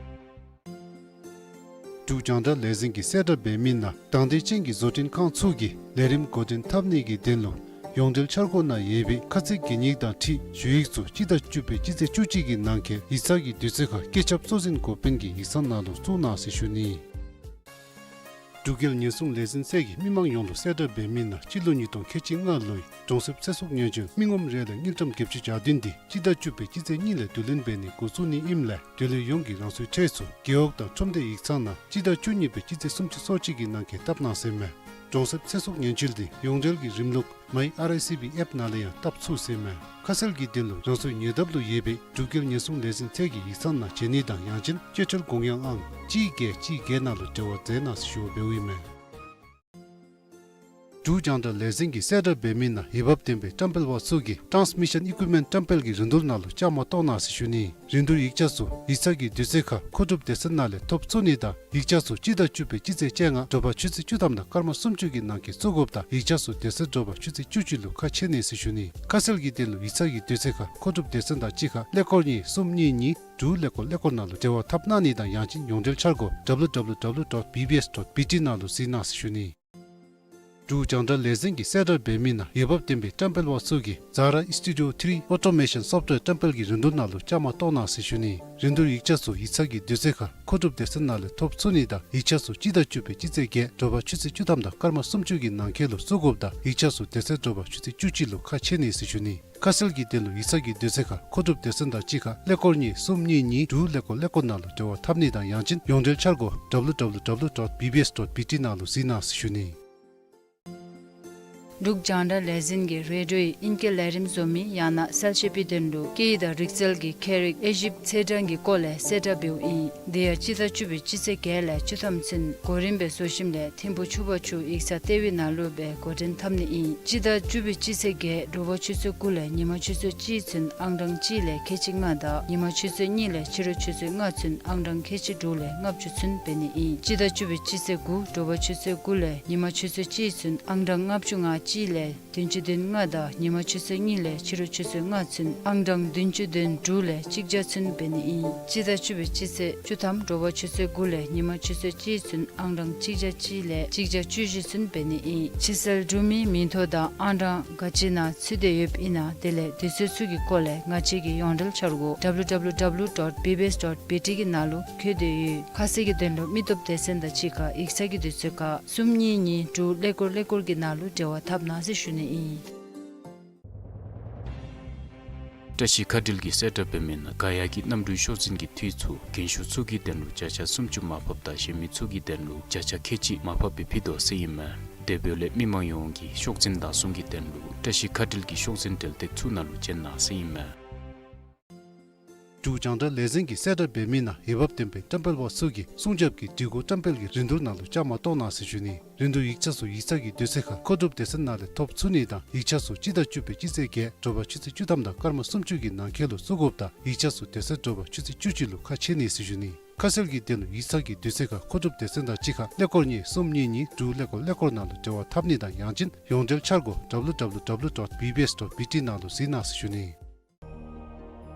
འབྲུག་རྒྱང་བསྒྲགས་ལས་འཛིན་གྱི་གསལ་བསྒྲགས་འབད་མི་ནང་དང་འདོད་ཅན་གྱི་བཟོ་སྐྲུན་ཁང་ཚུ་གིས་ལས་རིམ་འགོ་འདྲེན་འཐབ་ནི་གི་དོན་ལུ་ཡོངས་འབྲེལ་འཆར་སྒོ་ནང་ཡོད་པའི་ཁ་ཚིག་གན་ཡིག་དང་འཁྲིལ་ཞུ་ཡིག་ཚུ་སྤྱི་ཟླ་བཅུ་པའི་སྤྱི་ཚེས་བཅུ་གཅིག་གི་ནང་འཁོད་ཡིག་ཚང་གི་དུས་ཚོད་ཁར་སྐུ་ཚབ་གཙོ་འཛིན་འགོ་དཔོན་གྱི་ཡིག་ཚང་ནང་ལུ་བཙུགས་གནང་ཟེར་ཞུ་ནི། འབྲུག་རྒྱལ་ཉེན་སྲུང་ལས་འཛིན་ཚད་ཀྱིས་མི་མང་ཡོངས་ལུ་གསལ་བསྒྲགས་འབད་མི་ནང་སྤྱི་ལོ་ཉིས་སྟོང་ཁལ་གཅིག་ལྔ་ལོའི་གྲོང་གསེབ་ཚེ་སྲོག་ཉེན་བཅོལ་མི་ངོམ་རེ་ལས་དངུལ་ཀྲམ་བརྒྱད་ཅུ་གྱ་བདུན་དེ་སྤྱི་ཟླ་བཅུ་པའི་སྤྱི་ཚེས་གཉིས་ལས་བསྡུ་ལེན་འབད་ནི་འགོ་བཙུགས་ནི་ཨིནམ་ལས་འབྲེལ་ཡོད་ཡོངས་ཀྱིས་རང་སོའི་ཁྲལ་ཚུ་རྒེད་འོག་དང་ཁྲོམ་སྡེ་ཡིག་ཚང་ནང་སྤྱི་ཟླ་བཅུ་གཉིས་པའི་སྤྱི་ཚེས་སུམ་ཅུ་སོ་གཅིག་གི་ནང་འཁོད་བཏབ་གནང་ཟེར་མས། གྲོང་གསེབ་ཚེ་སྲོག་ཉེན་བཅོལ་དེ་ཡོངས་འབྲེལ་གྱི་རིམ་ལུགས་མའི་ཨར་ཨའི་སི་བི་ཨེཔ་ནང་ལས་ཡང་བཏབ་ཚུགས་ཟེར་མས། ཁ་གསལ་གྱི་དོན་ལུ་རང་སོའི་ཉེ་འདབས་ལུ་ཡོད་པའི་འབྲུག་རྒྱལ་ཉེན་སྲུང་ལས་འཛིན་ཚད་ཀྱི་ཡིག་ཚང་ནང་བྱོན་ནི་དང་ཡང་ཅིན་སྐྱེལ་འདྲེན་དགོངས་ཡངས་ཨང་གཅིག་བརྒྱད་གཅིག་བརྒྱད་ནང་ལུ་འབྲེལ་བ་མཛད་གནང་ཟེར་ཞུ་བ་འབདཝ་ཨིན་མས། འབྲུག་རྒྱང་བསྒྲགས་ལས་འཛིན་གྱི་གསལ་བསྒྲགས་འབད་མི་ནང་འོས་འབབ་ལྡན་པའི་བཀྲམ་སྤེལ་པ་ཚུ་གིས་ཊཱནསི་མི་ཤཱན་ཨི་ཀུའིཔ་མེནཊ་བཀྲམ་སྤེལ་གྱི་རིན་བསྡུར་ནང་ལུ་བཅའ་མར་གཏོགས་གནང་ཟེར་ཞུ་ནི། རིན་བསྡུར་ཡིག་ཆ་ཚུ་ཡིག་ཚང་གི་དུས་ཚོད་ཁར་མཁོ་སྒྲུབ་སྡེ་ཚན་ནང་ལས་ཐོབ་ཚུགས་ནི་དང་ཡིག་ཆ་ཚུ་སྤྱི་ཟླ་བཅུ་པའི་སྤྱི་ཚེས་བཅོ་ལྔ་དྲོ་པ་ཆུ་ཚོད་བཅུ་ཐམ་དང་སྐར་མ་སུམ་ཅུ་གི་ནང་འཁོད་བཙུགས་དགོཔ་དང་ཡིག་ཆ་ཚུ་དེ་ཚེ་དྲོ་པ་ཆུ་ཚོད་བཅུ་གཅིག་ལུ་ཁ་ཕྱེ་ནི་ཟེར་ཞུ་ནི། ཁ་གསལ་གྱི་དོན་ལུ་ཡིག་ཚང་གི་དུས་ཚོད་ཁར་མཁོ་སྒྲུབ་སྡེ་ཚན་དང་གཅིག་ཁར་ཀླད་ཀོར་གཉིས་གསུམ་གཉིས་གཉིས་དྲུག་ཀླད་ཀོར་ཀླད་ཀོར་ནང་ལུ་འབྲེལ་བ་འཐབ་གནང་ནི་དང་ཡང་ཅིན་ཡོངས་འབྲེལ་འཆར་སྒོ་W W W dot B B S dot B T ནང་ལུ་གཟིགས་གནང་ཟེར་ཞུ་ནི། འབྲུག་རྒྱང་བསྒྲགས་ལས་འཛིན་གྱི་གསལ་བསྒྲགས་འབད་མི་ནང་འོས་འབབ་ལྡན་པའི་བཀྲམ་སྤེལ་པ་ཚུ་གིས་ཛ་ར་ཨིསི་ཊུ་ཌི་ཡོ་ཐི་རི་ཨོ་ཊོ་མེ་ཤཱན་སོཕཊ་ཝེར་བཀྲམ་སྤེལ་གྱི་རིན་བསྡུར་ནང་ལུ་བཅའ་མར་གཏོགས་གནང་ཟེར་ཞུ་ནི། རིན་བསྡུར་ཡིག་ཆ་ཚུ་ཡིག་ཚང་གི་དུས་ཚོད་ཁར་མཁོ་སྒྲུབ་སྡེ་ཚན་ནང་ལས་ཐོབ་ཚུགས་ནི་དང་ཡིག་ཆ་ཚུ་སྤྱི་ཟླ་བཅུ་པའི་སྤྱི་ཚེས་བརྒྱད་དྲོ་པ་ཆུ་ཚོད་བཅུ་ཐམ་དང་སྐར་མ་སུམ་ཅུ་གི་ནང་འཁོད་ལུ་བཙུགས་དགོཔ་དང་ཡིག་ཆ་ཚུ་དེ་ཚེ་དྲོ་པ་ཆུ་ཚོད་བཅུ་གཅིག་ལུ་ཁ་ཕྱེ་ནི་ཟེར་ཞུ་ནི། ཁ་གསལ་གྱི་དོན་ལུ་ཡིག་ཚང་གི་དུས་ཚོད་ཁར་མཁོ་སྒྲུབ་སྡེ་ཚན་དང་གཅིག་ཁར་ཀླད་ཀོར་གཉིས་གསུམ་གཉིས་གཉིས་དྲུག་ཀླད་ཀོར་ཀླད་ཀོར་ནང་ལུ་འབྲེལ་བ་འཐབ་ནི་དང་ཡང་ཅིན་ཡོངས་འབྲེལ་འཆར་སྒོ་W W W dot B B S dot B T ནང་ལུ་གཟིགས་གནང་ཟེར་ཞུ་ནི། འབྲུག་རྒྱང་བསྒྲགས་ལས་འཛིན་གྱིས་རེ་ཌིའོ་ཡི་ཨིང་སྐད་ལས་རིམ་བཟོ་མི་ཡང་ན་གསལ་བཤད་པའི་དོན་ལུ་སྐད་ཡིག་དང་རིག་རྩལ་གྱི་ཁྱད་རིག་དབྱེ་ཞིབ་ཚད་གྲངས་ཀྱི་སྐོར་ལས་གསལ་བསྒྲགས་འབདཝ་ཨིན། དེ་ཡང་སྤྱི་ཟླ་བཅུ་པའི་སྤྱི་ཚེས་བརྒྱད་ལས་བཅུ་ཐམ་ཚུན་གོ་རིམ་སྦེ་བཟོ་ཞིནམ་ལས་ཐིམ་ཕུ་ཆུ་བར་ཆུ་ཡིག་ཚང་ལྟེ་བའི་ནང་ལུ་སྦེ་འགོ་འདྲེན་འཐབ་ནི་ཨིན། སྤྱི་ཟླ་བཅུ་པའི་སྤྱི་ཚེས་བརྒྱད་དྲོ་པ་ཆུ་ཚོད་དགུ་ལས་ཉིན་མ་ཆུ་ཚོད་གཅིག་ཚུན་ཨང་གྲངས་གཅིག་ལས་ཁལ་གཅིག་ལྔ་དང་ཉིན་མ་ཆུ་ཚོད་གཉིས་ལས་ཕྱི་རུ་ཆུ་ཚོད་ལྔ་ཚུན་ཨང་གྲངས་ཁལ་གཅིག་དྲུག་ལས་ལྔ་བཅུ་ཚུན་འབད་ནི་ཨིན། སྤྱི་ཟླ་བཅུ་པའི་སྤྱི་ཚེས་དགུ་དྲོ་པ་ཆུ་ཚོད་དགུ་ལས་ཉིན་མ་ཆུ་ཚོད་གཅིག་ཚུན་ཨང་གྲངས་ལྔ་བཅུ་ང་གཅིག་ལས་བདུན་ཅུ་དོན་ལྔ་དང་ཉིན་མ་ཆུ་ཚོད་གཉིས་ལས་ཕྱི་རུ་ཆུ་ཚོད་ལྔ་ཚུན་ཨང་གྲངས་བདུན་ཅུ་དོན་དྲུག་ལས་གཅིག་བརྒྱ་ཚུན་འབད་ནི་ཨིན། སྤྱི་ཟླ་བཅུ་པའི་སྤྱི་ཚེས་བཅུ་ཐམ་དྲོ་པ་ཆུ་ཚོད་དགུ་ལས་ཉིན་མ་ཆུ་ཚོད་གཅིག་ཚུན་ཨང་གྲངས་གཅིག་བརྒྱ་གཅིག་ལས་གཅིག་བརྒྱ་བཅུ་བཞི་ཚུན་འབད་ནི་ཨིན། ཕྱི་སེལ་གྲུབ་མིའི་མིང་ཐོ་དང་ཨང་གྲངས་ག་ཅི་ནང་ཚུད་དེ་ཡོདཔ་ཨིན་ན་དེ་ལས་དུས་ཚོད་ཚུ་གི་སྐོར་ལས་ང་བཅས་ཀྱི་ཡོངས་འབྲེལ་འཆར་སྒོ་W W W dot B B S dot B T གི་ནང་ལུ་བཀོད་དེ་ཡོད། ཁ་གསལ་གྱི་དོན་ལུ་མི་སྟོབས་སྡེ་ཚན་དང་གཅིག་ཁར་ཡིག་ཚང་གི་དུས་ཚོད་ཁར་གསུམ་གཉིས་གཉིས་དྲུག་ཀླད་ཀོར་ཀླད་ཀོར་གྱི་ནང་ལུ་འབྲེལ་བ་འཐབ་གནང་ཟེར་ཞུ་ནི་ཨིན། བཀྲ་ཤིས་མཁའ་འགྲུལ་གྱིས་གསལ་བསྒྲགས་འབད་མི་ནང་ག་ཡ་གི་གནམ་གྲུའི་ཤོག་འཛིན་གྱི་འཐུས་ཚུ་རྒན་ཤོས་ཚུ་གི་དོན་ལུ་བརྒྱ་ཆ་སུམ་ཅུ་མར་ཕབ་དང་གཞན་མི་ཚུ་གི་དོན་ལུ་བརྒྱ་ཆ་ཁལ་གཅིག་མར་ཕབ་སྦེ་ཕུལ་དོ་ཟེར་ཨིན་མས། དེ་འབདཝ་ལས་མི་མང་ཡོངས་ཀྱིས་ཤོག་འཛིན་བདག་བཟུང་གི་དོན་ལུ་བཀྲ་ཤིས་མཁའ་འགྲུལ་གྱི་ཤོག་འཛིན་འབྲེལ་སྟེགས་ཚུ་ནང་ལུ་བྱོན་གནང་ཟེར་ཨིན་མས། འབྲུག་རྒྱང་བསྒྲགས་ལས་འཛིན་གྱིས་གསལ་བསྒྲགས་འབད་མི་ནང་འོས་འབབ་ལྡན་པའི་བཀྲམ་སྤེལ་པ་ཚུ་གིས་སྲུང་སྐྱོབ་ཀྱི་སྒྲིག་གོ་བཀྲམ་སྤེལ་གྱི་རིན་བསྡུར་ནང་ལུ་བཅའ་མར་གཏོགས་གནང་ཟེར་ཞུ་ནི། རིན་བསྡུར་ཡིག་ཆ་ཚུ་ཡིག་ཚང་གི་དུས་ཚོད་ཁར་མཁོ་སྒྲུབ་སྡེ་ཚན་ནང་ལས་ཐོབ་ཚུགས་ནི་དང་ཡིག་ཆ་ཚུ་སྤྱི་ཟླ་བཅུ་པའི་སྤྱི་ཚེས་བརྒྱད་དྲོ་པ་ཆུ་ཚོད་བཅུ་ཐམ་དང་སྐར་མ་སུམ་ཅུ་གི་ནང་འཁོད་ལུ་བཙུགས་དགོཔ་དང་ཡིག་ཆ་ཚུ་དེ་ཚེ་དྲོ་པ་ཆུ་ཚོད་བཅུ་གཅིག་ལུ་ཁ་ཕྱེ་ནི་ཟེར་ཞུ་ནི། ཁ་གསལ་གྱི་དོན་ལུ་ཡིག་ཚང་གི་དུས་ཚོད་ཁར་མཁོ་སྒྲུབ་སྡེ་ཚན་དང་གཅིག་ཁར་ཀླད་ཀོར་གཉིས་གསུམ་གཉིས་གཉིས་དྲུག་ཀླད་ཀོར་ཀླད་ཀོར་ནང་ལུ་འབྲེལ་བ་འཐབ་ནི་དང་ཡང་ཅིན་ཡོངས་འབྲེལ་འཆར་སྒོ་W W W dot B B S dot B T ནང་ལུ་གཟིགས་གནང་ཟེར་ཞུ་ནི།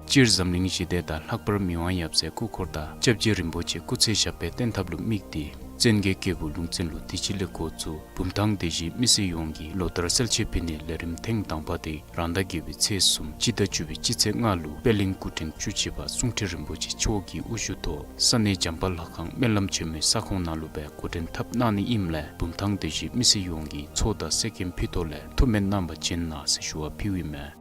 སྤྱིར་འཛམ་གླིང་ཞི་བདེ་དང་ལྷག་པར་མི་དབང་ཡབ་སྲས་སྐུ་འཁོར་དང་སྐྱབས་རྗེ་རིན་པོ་ཆེ་སྐུ་ཚེ་ཞབས་པད་བརྟན་ཐབས་ལུ་དམིགས་ཏེ་བཙན་རྒྱལ་རྒྱལ་པོ་ལུང་བཙན་ལུ་དུས་ཅི་ལས་འགོ་བཙུགས་བུམ་ཐང་སྡེ་བཞིའི་མི་སེར་ཡོངས་ཀྱིས་ལོ་ལྟར་གསལ་བྱེད་ཕུལ་ནིའི་ལས་རིམ་ཐེངས་དང་པ་དེ་རང་ཟླ་བརྒྱད་པའི་ཚེས་གསུམ་སྤྱི་ཟླ་བཅུ་པའི་སྤྱི་ཚེས་ལྔ་ལུ་པད་གླིང་སྐུ་ཕྲེང་བཅུ་གཅིག་པ་གསུང་ཁྲི་རིན་པོ་ཆེ་མཆོག་གི་དབུ་བཞུགས་ཐོག་ས་གནས་བྱམས་པ་ལྷ་ཁང་སྨོན་ལམ་ཆེན་མོའི་ས་ཁོངས་ནང་ལུ་སྦེ་འགོ་འདྲེན་འཐབ་གནང་ནི་ཨིནམ་ལས་བུམ་ཐང་སྡེ་བཞིའི་མི་སེར་ཡོངས་ཀྱིས་ཚོགས་དང་གསེར་སྐྱེམས་ཕུལ་ཐོག་ལས་ཐུགས་སྨོན་གནང་བར་བྱོན་གནང་ཟེར་ཞུ་བ་ཕུལཝ་ཨིན་མས།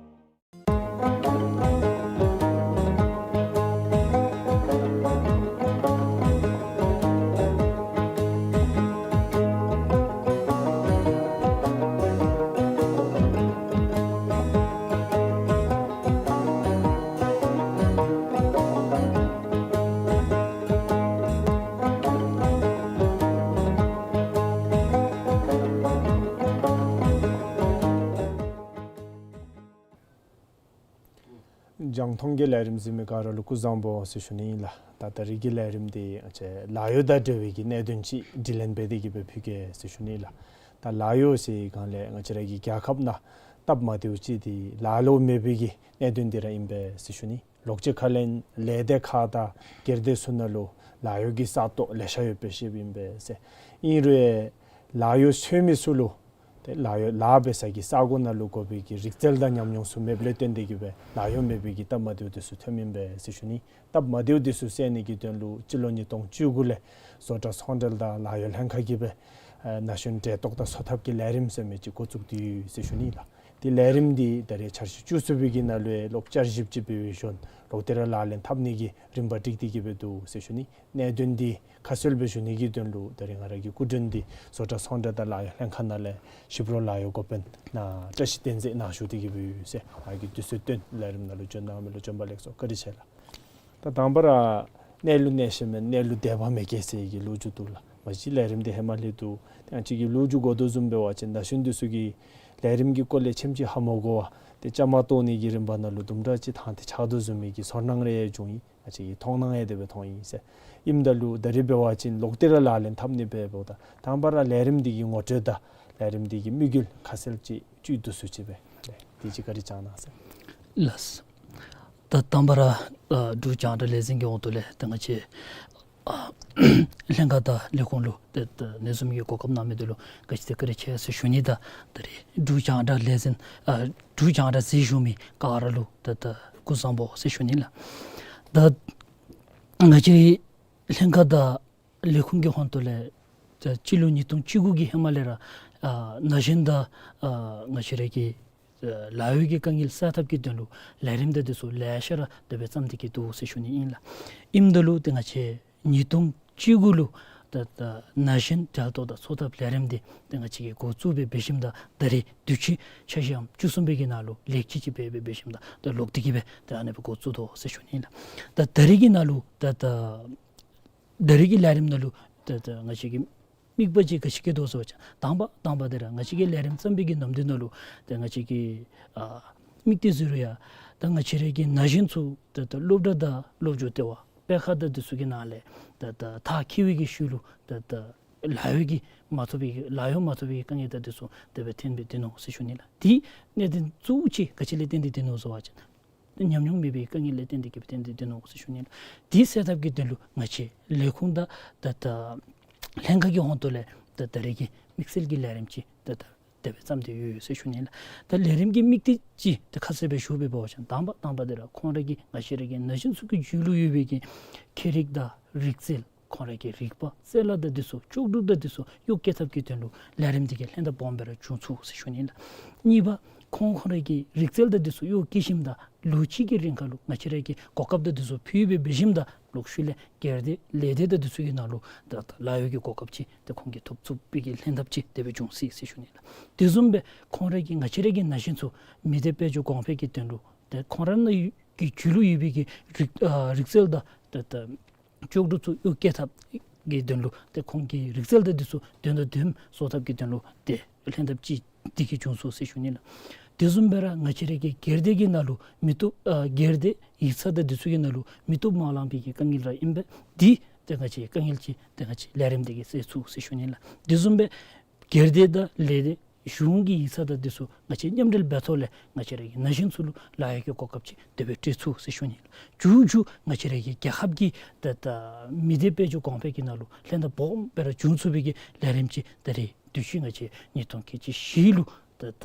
རྒྱང་མཐོང་གི་ལས་རིམ་གཟིགས་མི་ག་ར་ལུ་སྐུ་གཟུགས་བཟང་པོ་ཟེར་ཞུ་ནི་ཨིན་ལགས། ད་ད་རིས་ཀྱི་ལས་རིམ་འདི་ང་བཅས་ལཱ་གཡོག་དང་འབྲེལ་བའི་གི་གནད་དོན་ཅིག་དྲི་ལན་འབད་དེ་གི་སྦེ་ཕུལ་གེ་ཟེར་ཞུ་ནི་ཨིན་ལགས། ད་ལཱ་གཡོག་ཟེར་སྒང་ལས་ང་བཅས་ར་གི་རྒྱལ་ཁབ་ནང་སྟབས་མ་བདེཝ་ཅིག་འདི་ལཱ་ལུ་མེད་པའི་གི་གནད་དོན་འདི་ར་ཨིན་པས་ཟེར་ཞུ་ནི། ལོགས་ཅིག་ཁ་ལས་ལས་སྡེ་ཁག་དང་སྒེར་སྡེ་ཚུ་ནང་ལུ་ལཱ་གཡོག་གི་ས་སྟོང་ལེ་ཤ་ཡོདཔ་སྦེ་བཤདཔ་ཨིན་པས་ཟེར། ཨིན་རུང་ལཱ་གཡོག་འཚོལ་མི་ཚུ་ལུ་ཏེ་ལཱ་གཡོག་ལཱ་འབད་ས་གི་ས་གོ་ནང་ལུ་དགོ་པའི་གི་རིག་རྩལ་དང་ཉམས་མྱོང་ཚུ་མེདཔ་ལས་བརྟེན་ཏེ་གི་སྦེ་ལཱ་གཡོག་མེད་པའི་གི་སྟབས་མ་བདེཝ་འདི་ཚུ་ཐོནམ་ཨིན་པས་ཟེར་ཞུ་ནི། སྟབས་མ་བདེཝ་འདི་ཚུ་སེལ་ནི་གི་དོན་ལུ་སྤྱི་ལོ་ཉིས་སྟོང་བཅུ་དགུ་ལས་བཟོ་གྲྭ་ཚོང་འབྲེལ་དང་ལཱ་གཡོག་ལྷན་ཁག་གིས་སྦེ་ཨེ་ན་གཞོན་འབྲེལ་གཏོགས་དང་འཚོ་ཐབས་ཀྱི་ལས་རིམ་ཟེར་མི་ཅིག་འགོ་བཙུགས་ཏེ་ཡོད་ཟེར་ཞུ་ནི་ལགས། ཏེ་ལས་རིམ་འདི་ད་རེས་འཆར་གཞི་བཅུ་གསུམ་པའི་གི་ནང་ལུ་ལོག་བསྐྱར་ཞིབ་ཅིག་འབད་བའི་ཤུལ་ལོག་སྟེ་ར་ལག་ལེན་འཐབ་ནི་གི་རིམ་པ་སྒྲིག་སྟེ་གི་སྦེ་འདུག་ཟེར་ཞུ་ནི། གནད་དོན་འདི་ཁ་གསལ་སྦེ་ཞུ་ནི་གི་དོན་ལུ་ད་རེས་ང་ར་གི་སྐུ་མགྲོན་འདི་བཟོ་གྲྭ་ཚོང་འབྲེལ་དང་ལཱ་གཡོག་ལྷན་ཁག་ནང་ལས་ཞིབ་རོགས་ལཱ་གཡོག་འགོ་དཔོན་ནཱ་བཀྲ་ཤིས་བསྟན་འཛིན་ནཱ་བཞུགས་ཏེ་གི་སྦེ་ཡོད་ཟེར། ང་གིས་དུས་ཚོད་བཏོན་ལས་རིམ་ནང་ལུ་བྱོན་གནང་མི་ལུ་བྱོན་པ་ལེགས་སོ། བཀའ་དྲིན་ཆེ་ལགས། ད་དང་པ་ར་གནས་ལུ་གནས་ཤེས་མེད་གནས་ལུ་དད་པ་མེད་ཀྱི་ཟེར་གྱི་ལོ་རྒྱུས་འདུག་ལགས། མ་གཞི་ལས་རིམ་འདི་ཧེ་མ་ལས་འདུག། ཏེ་ང་བཅས་ཀྱི་ལོ་རྒྱུས་གོ་དོ་བཟུམ་འབད་བ་ཅིན་ན་གཞོན་འདི་ཚུ་གིས་ལས་རིམ་གྱི་སྐོར་ལས་ཆེམ་ཅིག་ཧ་མ་གོ་བར་ཏེ་བཅའ་མར་གཏོགས་ནི་གི་རིམ་པ་ནང་ལུ་དུམ་གྲ་ཅིག་ཐང་སྟེ་ཆགས་དོ་བཟུམ་མའི་གི་ཚོར་སྣང་རེ་བྱུང་ཡི། ང་བཅས་ཀྱི་མཐོང་སྣང་ཡང་དེ་སྦེ་མཐོང་ཡི་ཟེར། ཨིནམ་ད་ལུ་ད་རིས་འབད་བ་ཅིན་ལོག་སྟེ་ར་ལག་ལེན་འཐབ་ནི་འབདཝ་ད་དང་པ་ར་ལས་རིམ་འདི་གི་ངོ་སྤྲོད་དང་ལས་རིམ་འདི་གི་དམིགས་ཡུལ་ཁ་གསལ་ཅིག་བཅུད་བསྡུ་སུ་ཅིག་སྦེ་དེ་ཅིག་བཀའ་དྲིན་བསྐྱང་གནང་ཟེར། ལགས། ད་དང་པ་ར་ཨ་འབྲུག་རྒྱང་བསྒྲགས་ལས་འཛིན་གྱི་དབང་དུ་ལས་ཏེ་ང་བཅས་ཨ་ལྷན་ཁག་དང་ལས་ཁུངས་ལུ་ཏེ་ཏེ་ཨ་ནི་བཟུམ་གྱི་གོ་སྐབས་གནང་མི་འདི་ལུ་ག་ཅི་ཏེ་བཀའ་དྲིན་ཆེ་ཟེར་ཞུ་ནི། ད་ད་རིས་འབྲུག་རྒྱང་བསྒྲགས་ལས་འཛིན་ཨ་འབྲུག་རྒྱང་བསྒྲགས་གཟིགས་བཞུགས་མི་ག་ར་ལུ་ད་ད་སྐུ་གཟུགས་བཟང་པོ་ཟེར་ཞུ་ནི་ལགས། ད་ང་བཅས་ལྷན་ཁག་དང་ལས་ཁུངས་ཀྱི་ཧོངས་ཏོ་ལས་ད་སྤྱི་ལོ་ཉིས་སྟོང་བཅུ་དགུ་གི་ཧེ་མ་ལས་ར་ཨ་ན་གཞོན་དང་ཨ་ང་བཅས་ར་གི་ཨ་ལཱ་གཡོག་གི་དཀའ་ངལ་སེལ་ཐབས་ཀྱི་དོན་ལུ་ལས་རིམ་དང་འདི་ཚུ་ལེ་ཤ་ར་དེ་སྦེ་བརྩམས་ཏེ་གི་འདུག་ཟེར་ཞུ་ནི་ཨིན་ལགས། ཨིནམ་ད་ལུ་ཏེ་ང་བཅས་ཉིས་སྟོང་བཅུ་དགུ་ལུ་ ད་ད་ན་གཞོན་གྲལ་གཏོགས་དང་འཚོ་ཐབས་ལས་རིམ་འདི་ཏེ་ང་བཅས་ཀྱིས་འགོ་བཙུགས་སྦེ་འབད་ཞིནམ་ད་ད་རེས་དུས་ཅི་འཆར་གཞིའམ་བཅུ་གསུམ་པའི་གི་ནང་ལུ་ལེགས་བཅོས་ཅིག་འབད་སྦེ་འབད་ཞིནམ་ད་ད་ལོག་སྟེ་གི་སྦེ་ད་ཨ་ནི་སྦེ་འགོ་བཙུགས་དོ་ཟེར་ཞུ་ནི་ལགས། ད་ད་རེས་ཀྱི་ནང་ལུ་ད་ད་ད་རེས་ཀྱི་ལས་རིམ་ནང་ལུ་ད་ད་ང་བཅས་ཀྱི་དམིགས་པ་ཅིག་ག་ཅི་བསྐྱེད་དོ་ཟེར་བ་ཅིན་དང་པ་དང་པ་འདི་ར་ང་བཅས་ཀྱིས་ལས་རིམ་བརྩམས་པའི་གི་ནམ་དུས་ནང་ལུ་ཏེ་ང་བཅས་ཀྱི་ཨ་དམིགས་གཏད་ཟེར་རུང་ཡང་ད་ང་བཅས་ར་གི་ན་གཞོན་ཚུ་ད་ད་སློབ་གྲྭ་དང་སློབ་སྦྱོང་ལྟེ་བ་སྤེལ་ཁང་དང་འདི་ཚུ་གི་ནང་ལས་ད་ད་མཐར་འཁྱོལ་བའི་གི་ཤུལ་ལུ་ད་ད་ལཱ་གཡོག་གི་མ་ཐོབ་པའི་གི་ལཱ་གཡོག་མ་ཐོབ་པའི་གི་དཀའ་ངལ་དང་འདི་ཚུ་དེ་སྦེ་ཐོན་སྦེ་སྡོད་ནུག་ཟེར་ཞུ་ནི་ལགས། དེ་གནད་དོན་གཙོ་བོ་ཅིག་ག་ཅི་ལས་བརྟེན་ཏེ་སྡོད་ནུག་ཟེར་བ་ཅིན་ཉམས་མྱོང་མེད་པའི་དཀའ་ངལ་ལས་བརྟེན་ཏེ་གི་བརྟེན་ཏེ་སྡོད་ནུག་ཟེར་ཞུ་ནི་ལགས། དེ་སེལ་ཐབས་ཀྱི་དོན་ལུ་ང་བཅས་ལས་ཁུངས་དང་ད་ད་ལྷན་ཁག་གི་ཧོངས་ཏོ་ལས་ད་ད་རེས་ཀྱི་དམིགས་བསལ་གྱི་ལས་རིམ་ཅིག་ད་ད་དེ་སྦེ་བརྩམས་ཏེ་ཡོད་ཟེར་ཞུ་ནི་ལགས། ད་ལས་རིམ་གྱི་དམིགས་གཏད་ཅིག་ད་ཁ་གསལ་སྦེ་ཞུ་བའི་འབད་བ་ཅིན་དང་པ་དང་པ་འདི་ར་ཁོང་ར་གི་ང་བཅས་ར་གི་ན་གཞོན་ཚུ་གི་རྒྱུད་ལུ་ཡོད་པའི་གི་ཁྱད་རིག་དང་རིག་རྩལ་ཁོང་ར་གི་རིག་པ་རྩལ་ལག་དང་འདི་ཚུ་ལྕོགས་གྲུབ་དང་འདི་ཚུ་གཡོག་བཀོལ་ཐབས་ཀྱི་དོན་ལུ་ལས་རིམ་འདི་གིས་ལྷན་ཐབས་སྦོམ་སྦེ་ར་བྱུང་ཚུགས་ཟེར་ཞུ་ནི་ལགས། གཉིས་པ་ཁོང་ཁོང་ར་གི་རིག་རྩལ་དང་འདི་ཚུ་གཡོག་བཀོལ་ཞིནམ་ད་ལོ་གཅིག་གི་རིང་ཁར་ལུ་ང་བཅས་ར་གིས་གོ་སྐབས་དང་འདི་ཚུ་ཕུལ་སྦེ་འབད་ཞིནམ་ད་ལོག་ཤུལ་ལས་སྒེར་སྡེ་ལས་སྡེ་དང་འདི་ཚུ་གི་ནང་ལུ་ད་ད་ལཱ་གཡོག་གི་གོ་སྐབས་ཅིག་ཏེ་ཁོང་གིས་ཐོབ་ཚུགས་པའི་གི་ལྷན་ཐབས་ཅིག་དེ་སྦེ་འབྱུང་སྲིད་ཟེར་ཞུ་ནི་ལགས། དེ་བཟུམ་སྦེ་ཁོང་ར་གི་ང་བཅས་ར་གི་ན་གཞོན་ཚུ་མི་སྡེ་དཔལ་འབྱོར་གོང་འཕེལ་གྱི་དོན་ལུ་ཏེ་ཁོང་ར་ནང་གི་རྒྱུད་ལུ་ཡོད་པའི་གི་རིག་ཨ་རིག་རྩལ་དང་ད་ད་ལྕོགས་གྲུབ་ཚུ་གཡོག་བཀོལ་ཐབས་ཀྱི་དོན་ལུ་ཏེ་ཁོང་གི་རིག་རྩལ་དང་འདི་ཚུ་དོན་དང་ལྡནམ་བཟོ་ཐབས་ཀྱི་དོན་ལུ་ཏེ་ལྷན་ཐབས་ཅིག་འདི་གིས་བྱུང་སོང་ཟེར་ཞུ་ནི་ལགས། དེ་བཟུམ་སྦེ་ར་ང་བཅས་ར་གི་སྒེར་སྡེ་གི་ནང་ལུ་མི་སྟོབས་ཨ་སྒེར་སྡེ་ཡིག་ཚང་དང་འདི་ཚུ་གི་ནང་ལུ་མི་སྟོབས་མ་ལང་པའི་གི་དཀའ་ངལ་ར་ཨིན་པས། འདི་ཏེ་ང་བཅས་དཀའ་ངལ་ཅིག་ཏེ་ང་བཅས་ལས་རིམ་འདི་གིས་སེལ་ཚུགས་ཟེར་ཞུ་ནི་ལགས། དེ་བཟུམ་སྦེ་སྒེར་སྡེ་དང་ལས་སྡེ་གཞུང་གི་ཡིག་ཚང་དང་འདི་ཚུ་ང་བཅས་མཉམ་འབྲེལ་འབད་ཐོག་ལས་ང་བཅས་ར་གི་ན་གཞོན་ཚུ་ལུ་ལཱ་གཡོག་གི་གོ་སྐབས་ཅིག་དེ་སྦེ་སྤྲོད་ཚུགས་ཟེར་ཞུ་ནི་ལགས། མཇུག་མཇུག་ང་བཅས་ར་གི་རྒྱལ་ཁབ་ཀྱི་ད་ད་མི་སྡེ་དཔལ་འབྱོར་གོང་འཕེལ་གྱི་ནང་ལུ་ལྷན་ཐབས་སྦོམ་སྦེ་ར་བྱུང་ཚུགས་པའི་གི་ལས་རིམ་ཅིག་ད་རེས་དུས་ཅི་ང་བཅས་ཉིས་སྟོང་ཁལ་གཅིག་བཞི་ལུ་ད་ད་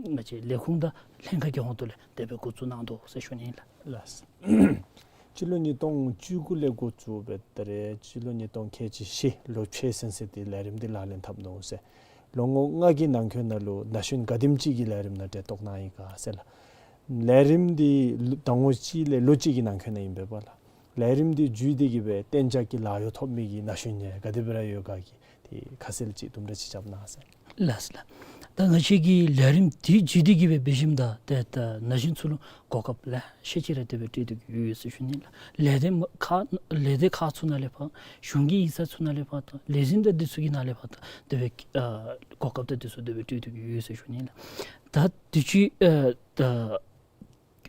ང་བཅས་ལས་ཁུངས་དང་ལྷན་ཁག་གི་ཧོངས་ཏོ་ལས་དེ་སྦེ་འགོ་བཙུགས་གནང་དོ་ཟེར་ཞུ་ནི་ལགས། ལགས། སྤྱི་ལོ་ཉིས་སྟོང་བཅུ་དགུ་ལས་འགོ་བཙུགས་སྦེ་ད་རེས་སྤྱི་ལོ་ཉིས་སྟོང་ཁལ་གཅིག་བཞི་ལོ་ཕྱེད་ཟིན་ཟེར་ཏེ་ལས་རིམ་འདི་ལག་ལེན་འཐབ་ནུག་ཟེར། ལོ་ངོ་ལྔ་གི་ནང་འཁོད་ནང་ལུ་ན་གཞོན་ག་དེམ་ཅིག་གིས་ལས་རིམ་ནང་གྲལ་གཏོགས་གནང་ཡི་ག་ཟེར་ལགས། ལས་རིམ་འདི་ལོ་ཟླ་ངོ་གཅིག་ལས་ལོ་གཅིག་གི་ནང་འཁོད་ནང་ཨིན་པས་པ་ལགས། ལས་རིམ་འདི་བརྒྱུད་དེ་གི་སྦེ་གཏན་འཇགས་ཀྱི་ལཱ་གཡོག་ཐོབ་མི་གི་ན་གཞོན་ཡང་ག་དེ་སྦེ་ར་ཡོད་ག་གི་དེ་ཁ་གསལ་ཅིག་དུམ་གྲ་ཅིག་རྐྱབ་གནང་ཟེར། ལགས་ལགས། ད་ང་བཅས་ཀྱི་ལས་རིམ་འདི་བརྒྱུད་དེ་གི་སྦེ་འབད་ཞིནམ་ད་ཏེ་ད་ན་གཞོན་ཚུ་ལུ་གོ་སྐབས་ལེ་ཤ་ཅིག་ར་དེ་སྦེ་སྤྲོད་དེ་གི་ཡོད་ཟེར་ཞུ་ནི་ལགས། ལས་སྡེ་མ་ཁག་ལས་སྡེ་ཁག་ཚུ་ནང་ལས་ཕར་གཞུང་གི་ཡིག་ཚང་ཚུ་ནང་ལས་ཕར་དང་ལས་འཛིན་དང་འདི་ཚུ་གི་ནང་ལས་ཕར་དང་དེ་སྦེ་ཨ་གོ་སྐབས་དང་འདི་ཚུ་དེ་སྦེ་སྤྲོད་དེ་གི་ཡོད་ཟེར་ཞུ་ནི་ལགས། ད་དུས་ཅི་ཨ་ད་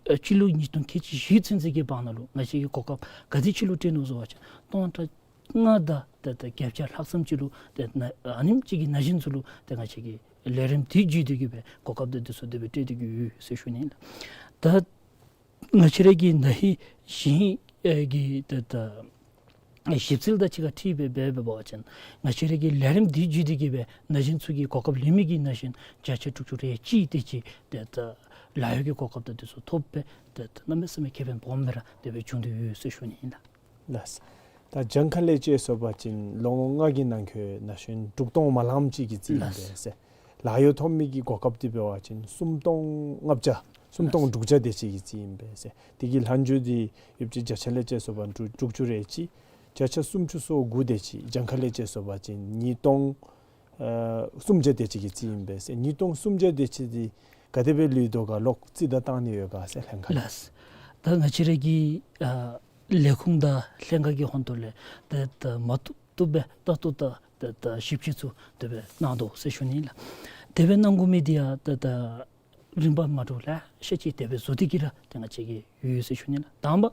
ཨ་སྤྱི་ལོ་ཉིས་སྟོང་ཁལ་གཅིག་བཞི་ཚུན་ཚོད་ཀྱི་བར་ན་ལུ་ང་བཅས་ཀྱིས་གོ་སྐབས་ག་དེ་ཅིག་ལུ་སྤྲོད་ནུག་ཟེར་བ་ཅིན་སྟོང་ཕྲག་ལྔ་དང་ད་ད་བརྒྱད་བརྒྱ་ལྷག་ཙམ་ཅིག་ལུ་ཏེ་ན་ཨ་ནེམ་ཅིག་གི་ན་གཞོན་ཚུ་ལུ་ཏེ་ང་བཅས་ཀྱིས་ལས་རིམ་འདི་བརྒྱུད་དེ་གི་སྦེ་གོ་སྐབས་དང་འདི་ཚུ་དེ་སྦེ་སྤྲོད་དེ་གི་ཡོད་ཟེར་ཞུ་ནི་ལགས། ད་ང་བཅས་ར་གི་ན་ཧིང་གཞེས་ཨེ་གི་ད་ད་ཨེ་ཞིབ་འཚོལ་དང་གཅིག་ཁར་འཁྲིལ་སྦེ་འབད་འབད་བ་ཅིན་ང་བཅས་ར་གི་ལས་རིམ་འདི་བརྒྱུད་དེ་གི་སྦེ་ན་གཞོན་ཚུ་གི་གོ་སྐབས་ལེན་མི་གི་ན་གཞོན་བརྒྱ་ཆ་དྲུག་ཅུ་རེ་གཅིག་དེ་ཅིག་ཏེ་ད་ལཱ་གཡོག་གི་གོ་སྐབས་དང་འདི་ཚུ་ཐོབ་སྦེ་ཏེ་ད་གནམ་མེད་ས་མེད་ཁེ་ཕན་སྦོམ་སྦེ་ར་དེ་སྦེ་བྱུང་སྟེ་ཡོད་ཟེར་ཞུ་ནི་ཨིན་ལགས། ལགས། ད་གྱངས་ཁ་ལས་དཔྱད་སོང་པ་ཅིན་ལོ་ངོ་ལྔ་གི་ནང་འཁོད་ན་གཞོན་དྲུག་སྟོང་མ་ལངམ་ཅིག་གི་རྩིས་ཨིན་པས་ཟེར། ལགས། ལཱ་གཡོག་ཐོབ་མི་གི་གོ་སྐབས་འདི་འབད་བ་ཅིན་སུམ་སྟོང་ལྔ་བརྒྱ་སུམ་སྟོང་དྲུག་བརྒྱ་དེ་ཅིག་གི་རྩིས་ཨིན་པས་ཟེར། དེ་གི་ལྷག་འཕྲོ་འདི་ཡོདཔ་ཅིག་བརྒྱ་ཆ་ལས་དཔྱད་སོང་པ་དྲུག་དྲུག་ཅུ་རེ་གཅིག་བརྒྱ་ཆ་སུམ་ཅུ་སོ་དགུ་དེ་ཅིག་གྱངས་ཁ་ལས་དཔྱད་སོང་པ་ཅིན་ཉིས་སྟོང་ཨ་སུམ་བརྒྱ་དེ་ཅིག་གི་རྩིས་ཨིན་པས་ཟེར། ཉིས་སྟོང་སུམ་བརྒྱ་དེ་ཅིག་འདི་ག་དེ་སྦེ་ལུས་དོ་ག་ལོག་རྩིས་ད་བཏང་ནི་ཡོད་ག་ཟེར་ལྷན་ཁག་ལས། ལགས། ད་ང་བཅས་ར་གི་ཨ་ལས་ཁུངས་དང་ལྷན་ཁག་གི་ཧོངས་ཏོ་ལས་ཏེ་ད་མ་བཏུབ་བཏུབ་སྦེ་ད་བཏུབ་ད་ཏེ་ད་ཞིབ་དཔྱད་ཚུ་དེ་སྦེ་གནང་དོ་ཟེར་ཞུ་ནི་ལགས། དེ་སྦེ་གནང་དགོ་མི་འདི་ཡང་ཏེ་ད་རིམ་པ་མ་འདྲཝ་ལེ་ཤ་ཅིག་དེ་སྦེ་བཟོ་སྟེ་གི་ར་ཏེ་ང་བཅས་ཀྱིས་ཡོད་ཟེར་ཞུ་ནི་ལགས། དང་པ་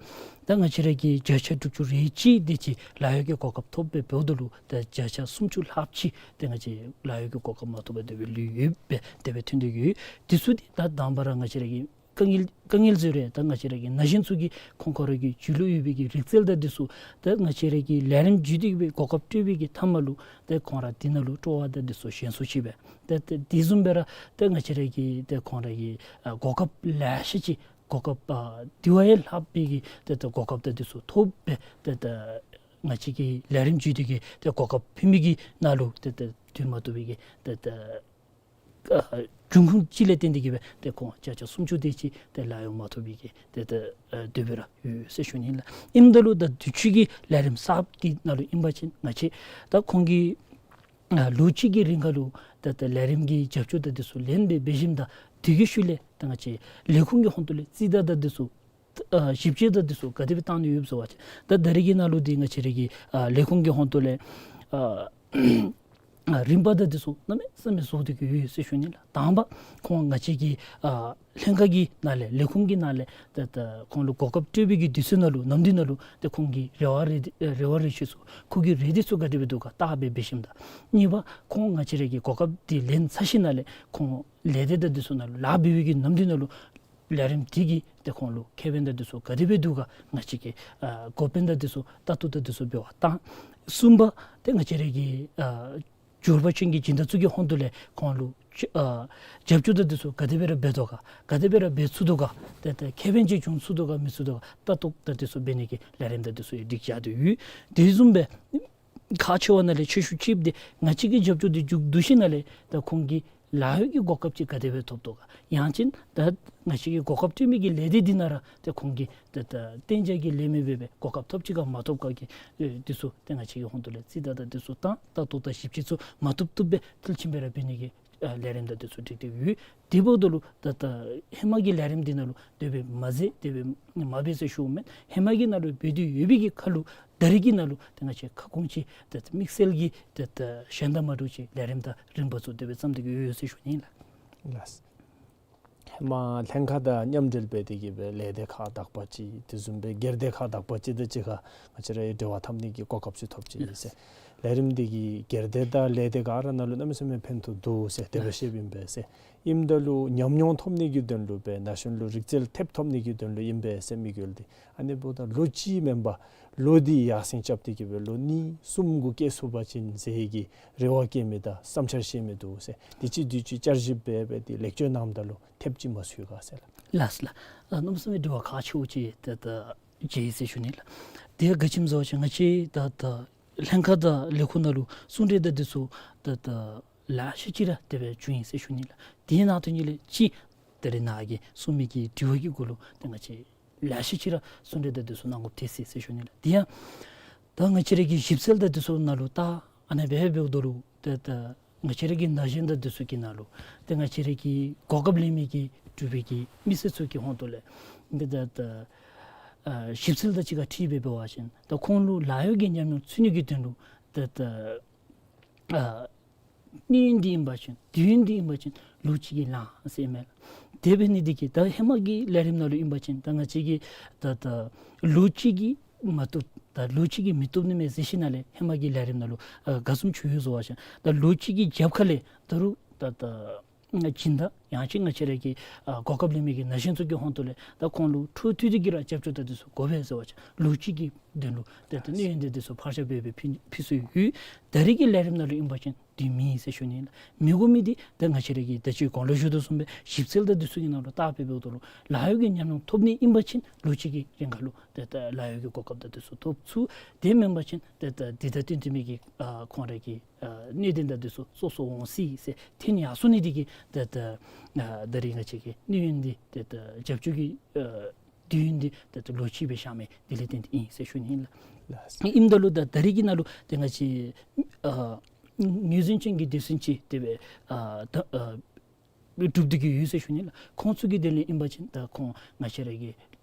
ད་ང་བཅས་ར་གི་བརྒྱ་ཆ་དྲུག་ཅུ་རེ་གཅིག་དེ་ཅིག་ལཱ་གཡོག་གི་གོ་སྐབས་ཐོབ་སྦེ་འབདཝ་ད་ལུ་ཏེ་བརྒྱ་ཆ་སུམ་ཅུ་ལྷགཔ་ཅིག་ཏེ་ང་བཅས་ལཱ་གཡོག་གི་གོ་སྐབས་མ་ཐོབ་པར་དེ་སྦེ་ལུས་ཡོདཔ་སྦེ་དེ་སྦེ་ཐོན་ཏེ་ཡོད། དེ་ཚུ་འདི་ད་དང་པ་ར་ང་བཅས་ར་གི་དཀའ་ངལ་དཀའ་ངལ་ཟེར་རུང་ད་ང་བཅས་ར་གི་ན་གཞོན་ཚུ་གིས་ཁོང་ཁོང་ར་གི་རྒྱུད་ལུ་ཡོད་པའི་གི་རིག་རྩལ་དང་འདི་ཚུ་ད་ང་བཅས་ར་གི་ལས་རིམ་བརྒྱུད་དེ་གི་སྦེ་གོ་སྐབས་སྤྲོད་པའི་གི་མཐའ་མ་ལུ་ད་ཁོང་ར་འདི་ནང་ལུ་སྤྲོ་བ་དང་འདི་ཚུ་ཞན་སུ་ཅིག་སྦེ་ད་ད་དེ་བཟུམ་སྦེ་ར་ད་ང་བཅས་ར་གི་ད་ཁོང་ར་གི་ཨ་གོ་སྐབས་ལེ་ཤ་ཅིག་གོ་སྐབས་ཨ་དེ་བ་ཡང་ལྷག་པའི་གི་ད་ད་གོ་སྐབས་དང་འདི་ཚུ་ཐོབ་སྦེ་ད་ད་ང་བཅས་ཀྱི་ལས་རིམ་བརྒྱུད་དེ་གི་ད་གོ་སྐབས་ཕུལ་མི་གི་ནང་ལུ་ད་ད་སྡོད་མ་བཏུབ་པའི་གི་ད་ད་ཨ་ འབྱུང་ཁུངས་ཅིག་ལས་བརྟེན་ཏེ་གིས་སྦེ་ཏེ་ཁོང་བརྒྱ་ཆ་སུམ་ཅུ་དེ་ཅིག་ཏེ་ལཱ་གཡོག་མ་ཐོབ་པའི་གི་ཏེ་ཏེ་ཨ་དེ་སྦེ་ར་ཡོད་ཟེར་ཞུ་ནི་ལགས། ཨིནམ་ད་ལུ་ད་དུས་ཅི་གི་ལས་རིམ་གསརཔ་འདི་ནང་ལུ་ཨིན་པ་ཅིན་ང་བཅས་ད་ཁོང་གིས་ཨ་ལོ་གཅིག་གི་རིང་ཁར་ལུ་ད་ད་ལས་རིམ་གྱི་རྒྱབ་སྐྱོར་དང་དེ་ཚུ་ལེན་སྦེ་འབད་ཞིནམ་ད་དེ་གི་ཤུལ་ལས་ད་ང་བཅས་ལས་ཁུངས་ཀྱི་ཧོངས་ཏོ་ལས་རྩིས་རྟགས་དང་དེ་ཚུ་ཨ་ཞིབ་དཔྱད་དང་དེ་ཚུ་ག་དེ་སྦེ་བཏང་ནི་ཡོདཔ་ཟེར་བ་ཅིན་ད་ད་རེས་ཀྱི་ནང་ལུ་འདི་ང་བཅས་ར་གི་ཨ་ལས་ཁུངས་ཀྱི་ཧོངས་ཏོ་ལས་ཨ་ཨ་རིམ་པ་དང་དེ་ཚུ་གནམ་མེད་ས་མེད་བཟོ་སྟེ་གི་ཡོད་ཟེར་ཞུ་ནི་ལགས། དང་པ་ཁོང་ང་བཅས་ཀྱི་ཨ་ལྷན་ཁག་གི་ནང་ལས་ལས་ཁུངས་ཀྱི་ནང་ལས་ད་ད་ཁོང་ལུ་གོ་སྐབས་སྤྲོད་པའི་གི་དུས་ཚོད་ནང་ལུ་ནམ་དུས་ནང་ལུ་ཏེ་ཁོང་གི་རེ་བ་རེ་རེ་བ་རེ་ཆེ་ཚུ་ཁོ་གི་རེ་འདོད་ཚུ་ག་དེ་སྦེ་འདུག་ག་བལྟ་སྦེ་འབད་ཞིནམ་ད། གཉིས་པ་ཁོང་ང་བཅས་ར་གི་གོ་སྐབས་འདི་ལེན་ཚར་ཞིནམ་ལས་ཁོང་ལས་སྡེ་དང་དེ་ཚུ་ནང་ལུ་ལཱ་འབད་བའི་གི་ནམ་དུས་ནང་ལུ་ལས་རིམ་འདི་གིས་ཏེ་ཁོང་ལུ་ཁེ་ཕན་དང་དེ་ཚུ་ག་དེ་སྦེ་འདུག་ག་ང་བཅས་ཀྱིས་ཨ་འགོ་དཔོན་དང་དེ་ཚུ་ལྟ་རྟོག་དང་དེ་ཚུ་འབད་བར་བཏང་། གསུམ་པ་ཏེ་ང་བཅས་ར་གི་ཨ་འབྱོར་པ་ཅན་གྱི་སྦྱིན་བདག་ཚུ་གི་ཧོངས་ཏོ་ལས་ཁོང་ལུ་ཨ་རྒྱབ་སྐྱོར་དང་དེ་ཚུ་ག་དེ་སྦེ་ར་འབད་དོ་ག་ག་དེ་སྦེ་ར་འབད་ཚུགས་དོ་ག་ཏེ་ཏེ་ཁེ་ཕན་ཅིག་འབྱུང་ཚུགས་དོ་ག་མི་ཚུགས་དོ་ག་ལྟ་རྟོག་དང་དེ་ཚུ་འབད་ནི་གི་ལས་རིམ་དང་དེ་ཚུ་ཡང་སྒྲིག་བཞག་སྟེ་ཡོད། དེ་བཟུམ་སྦེ་ཁག་ཆེ་བ་ནང་ལས་ཆེ་ཤོས་ཅིག་འདི་ང་བཅས་ཀྱིས་རྒྱབ་སྐྱོར་འདི་མཇུག་བསྡུ་ཞིནམ་ལས་ད་ཁོང་གིས་ལཱ་གཡོག་གི་གོ་སྐབས་ཅིག་ག་དེ་སྦེ་ཐོབ་དོ་ག། ཡང་ཅིན་ད་ང་བཅས་ཀྱི་གོ་སྐབས་སྤྲོད་མི་གི་ལས་སྡེ་འདི་ནང་ར་ཏེ་ཁོང་གིས་ད་ད་གཏན་འཇགས་ཀྱི་ལས་མི་འབད་བའི་གོ་སྐབས་ཐོབ་ཅི་ག་མ་ཐོབ་ག་གི་ཨེ་དེ་ཚུ་ཏེ་ང་བཅས་ཀྱི་ཧོངས་ཏོ་ལས་རྩིས་རྟགས་དང་དེ་ཚུ་བཏང་ལྟ་རྟོག་དང་ཞིབ་དཔྱད་ཚུ་མ་བཏུབ་བཏུབ་སྦེ་མཐིལ་ཕྱིན་སྦེ་ར་འབད་ནི་གི་ཨ་ལས་རིམ་དང་དེ་ཚུ་སྒྲིག་སྟེ་ཡོད། དེ་འབདཝ་ད་ལུ་ད་ད་ཧེ་མ་གི་ལས་རིམ་འདི་ནང་ལུ་དེ་སྦེ་མ་མཛད་དེ་སྦེ་མ་འབད་ཟེར་ཞུཝ་མེན། ཧེ་མ་གི་ནང་ལུ་འབད་དེ་ཡོད་པའི་གི་ཁར་ལུ་ད་རེས་ཀྱི་ནང་ལུ་ཏེ་ང་བཅས་ཁ་སྐོང་ཅིག་ད་དམིགས་བསལ་གྱི་ད་ད་གཞན་དང་མ་འདྲཝ་ཅིག་ལས་རིམ་དང་རིམ་པ་ཚུ་དེ་སྦེ་བརྩམས་ཏེ་གི་ཡོད་ཟེར་ཞུ་ནི་ལགས། ལགས། ཧེ་མ་ལྷན་ཁག་དང་མཉམ་འབྲེལ་འབད་དེ་གི་སྦེ་ལས་སྡེ་ཁག་དག་པ་ཅིག་དེ་བཟུམ་སྦེ་སྒེར་སྡེ་ཁག་དག་པ་ཅིག་དང་གཅིག་ཁར་ང་བཅས་ར་འབྲེལ་བ་འཐབ་ནི་གི་གོ་སྐབས་ཅིག་ཐོབ་ཅི་ཟེར། ལས་རིམ་འདི་གིས་སྒེར་སྡེ་དང་ལས་སྡེ་ག་ར་ནང་ལུ་གནམ་མེད་ས་མེད་ཕན་ཐོགས་འདུག་ཟེར་དེ་སྦེ་བཤདཔ་ཨིན་པས་ཟེར། ཨིནམ་ད་ལུ་ཉམས་མྱོང་ཐོབ་ནི་གི་དོན་ལུ་སྦེ་ན་གཞོན་ལུ་རིག་རྩལ་ཐེབས་ཐོབ་ནི་གི་དོན་ལུ་ཨིན་པས་ཟེར་དམིགས་ཡུལ་འདི། ཨ་ནི་འབདཝ་ད་ལོ་གཅིག་མེན་པར་ལོ་འདི་ཡར་སེང་རྐྱབ་སྟེ་གི་སྦེ་ལོ་གཉིས་གསུམ་གུ་བསྐྱལ་ཚུགས་པ་ཅིན་ཟེར་གྱི་རེ་བ་བསྐྱེད་མི་དང་བསམ་འཆར་བཤད་མི་འདུག་ཟེར། དེ་ཅིག་དུས་ཅིག་བསྐྱར་ཞིབ་འབད་འབད་དེ་ལེགས་བཅོས་གནངམ་ད་ལུ་ཐེབས་ཅིག་མ་ཚུད་ག་ཟེར་ལགས། ལགས་ལགས། ཨ་གནམ་མེད་ས་མེད་དྲི་བ་ཁག་ཆེཝ་ཅིག་ད་ད་མཇལ་ཡི་ཟེར་ཞུ་ནི་ལགས། དེ་ཡང་ག་ཅི་སྨོ་ཟེར་བ་ཅིན་ང་བཅས་ད་ད་ལྷན་ཁག་དང་ལས་ཁུངས་ནང་ལུ་གསུང་གྲོས་དང་དེ་ཚུ་ད་ད་ལེ་ཤ་ཅིག་ར་དེ་སྦེ་བྱུང་ཡི་ཟེར་ཞུ་ནི་ལགས། དེ་ནང་དོན་ཉིད་ལས་ཅིག་ད་རེས་ནཱ་གིས་གསུངས་མི་གི་དྲི་བ་གི་གུ་ལུ་ཏེ་ང་བཅས་ལེ་ཤ་ཅིག་ར་གསུང་གྲོས་དང་དེ་ཚུ་གནང་དགོཔ་ཐལ་སོ་ཡི་ཟེར་ཞུ་ནི་ལགས། དེ་ཡང་ད་ང་བཅས་ར་གི་ཞིབ་འཚོལ་དང་དེ་ཚུ་ནང་ལུ་ད་ཨ་ནཱ་འབད་འབདཝ་ད་ལུ་ཏེ་ད་ང་བཅས་ར་གི་ན་གཞོན་དང་དེ་ཚུ་གི་ནང་ལུ་ཏེ་ང་བཅས་ར་གི་གོ་སྐབས་ལེན་མི་གི་འབྲུག་པའི་གི་མི་སེར་ཚུ་གི་ཧོངས་ཏོ་ལས་ཏེ་ད་ད་ཨ་ཞིབ་འཚོལ་དང་གཅིག་ཁར་འཁྲིལ་སྦེ་འབད་བ་ཅིན་ད་ཁོང་ལུ་ལཱ་གཡོག་གི་ཉམས་མྱོང་ཚུད་ནི་གི་དོན་ལུ་ཏེ་ད་ཨ་གནས་ཡུན་འདི་ཨིན་པ་ཅིན་དུས་ཡུན་འདི་ཨིན་པ་ཅིན་ལོ་གཅིག་གིས་ལང་ཟེར་མས། དེ་འབད་ནི་འདི་གིས་ད་ཧེ་མ་གི་ལས་རིམ་ནང་ལུ་ཨིན་པ་ཅིན་ད་ང་བཅས་ཀྱིས་ད་ད་ལོ་གཅིག་གིས་མ་བཏུབ་ད་ལོ་གཅིག་གིས་མི་བཏུབ་ནི་མས་ཟེར་ཞིནམ་ལས་ཧེ་མ་གི་ལས་རིམ་ནང་ལུ་ཨ་ག་བཟུམ་བྱུང་ཡོད་ཟེར་བ་ཅིན་ད་ལོ་གཅིག་གི་རྒྱབ་ཁ་ལས་ད་རུང་ད་ད་སྦྱིན་བདག་ཡང་ཅིན་ང་བཅས་ར་གི་ཨ་གོ་སྐབས་ལེན་མི་གི་ན་གཞོན་ཚུ་གི་ཧོངས་ཏོ་ལས་ད་ཁོང་ལུ་འཕྲོ་མཐུད་དེ་གི་ར་རྒྱབ་སྐྱོར་དང་དེ་ཚུ་དགོ་པས་ཟེར་བ་ཅིན་ལོ་གཅིག་གི་དོན་ལུ་ཏེ་ད་གནས་ཡུན་དེ་དེ་ཚུ་ཕར་བཞག་འབད་འབད་ཕུལ་ཕུལ་སྲོལ་ཡོད། ད་རེས་ཀྱི་ལས་རིམ་ནང་ལུ་ཨིན་པ་ཅིན་དེ་མེད་ཟེར་ཞུ་ནི་ལགས། མི་དགོ་མི་འདི་ད་ང་བཅས་ར་གིས་ད་ཅི་གོང་ལུ་ཞུ་དོ་བཟུམ་སྦེ་ཞིབ་འཚོལ་དང་དེ་ཚུ་གི་ནང་ལུ་བལྟ་སྦེ་འབདཝ་ད་ལུ་ལཱ་གཡོག་གི་ཉམས་མྱོང་ཐོབ་ནི་ཨིན་པ་ཅིན་ལོ་གཅིག་གི་རིང་ཁར་ལུ་ཏེ་ད་ལཱ་གཡོག་གི་གོ་སྐབས་དང་དེ་ཚུ་ཐོབ་ཚུགས། དེ་མེན་པ་ཅིན་ཏེ་ད་འདི་ད་བསྟུན་ཏེ་མི་གི་ཨ་ཁོང་ར་གི་ཨ་གནད་དོན་དང་དེ་ཚུ་སོ་སོ་འོང་སྲིད་ཟེར་ཐོན་ཡར་སོང་ནི་འདི་གིས་ཏེ་ད་ཨ་ད་རེས་ང་བཅས་ཀྱི་གནས་ཡུན་འདི་ཏེ་ད་རྒྱབ་སྐྱོར་གྱི་ཨ་དུས་ཡུན་འདི་ཏེ་ད་ལོ་གཅིག་སྦེ་བཞག་མི་འདི་ལས་བརྟེན་ཏེ་ཨིན་ཟེར་ཞུ་ནི་ཨིན་ལགས། ལགས། ཨིནམ་ད་ལུ་ད་ད་རེས་ཀྱི་ནང་ལུ་ཏེ་ང་བཅས་ཨ་ངོས་འཛིན་ཅན་གྱི་སྡེ་ཚན་ཅིག་དེ་སྦེ་ཨ་ད་ཨ་གྲུབ་སྟེ་གི་ཡོད་ཟེར་ཞུ་ནི་ལགས། ཁོང་ཚུ་གི་དོན་ལས་ཨིན་པ་ཅིན་ད་ཁོང་ང་བཅས་ར་གི་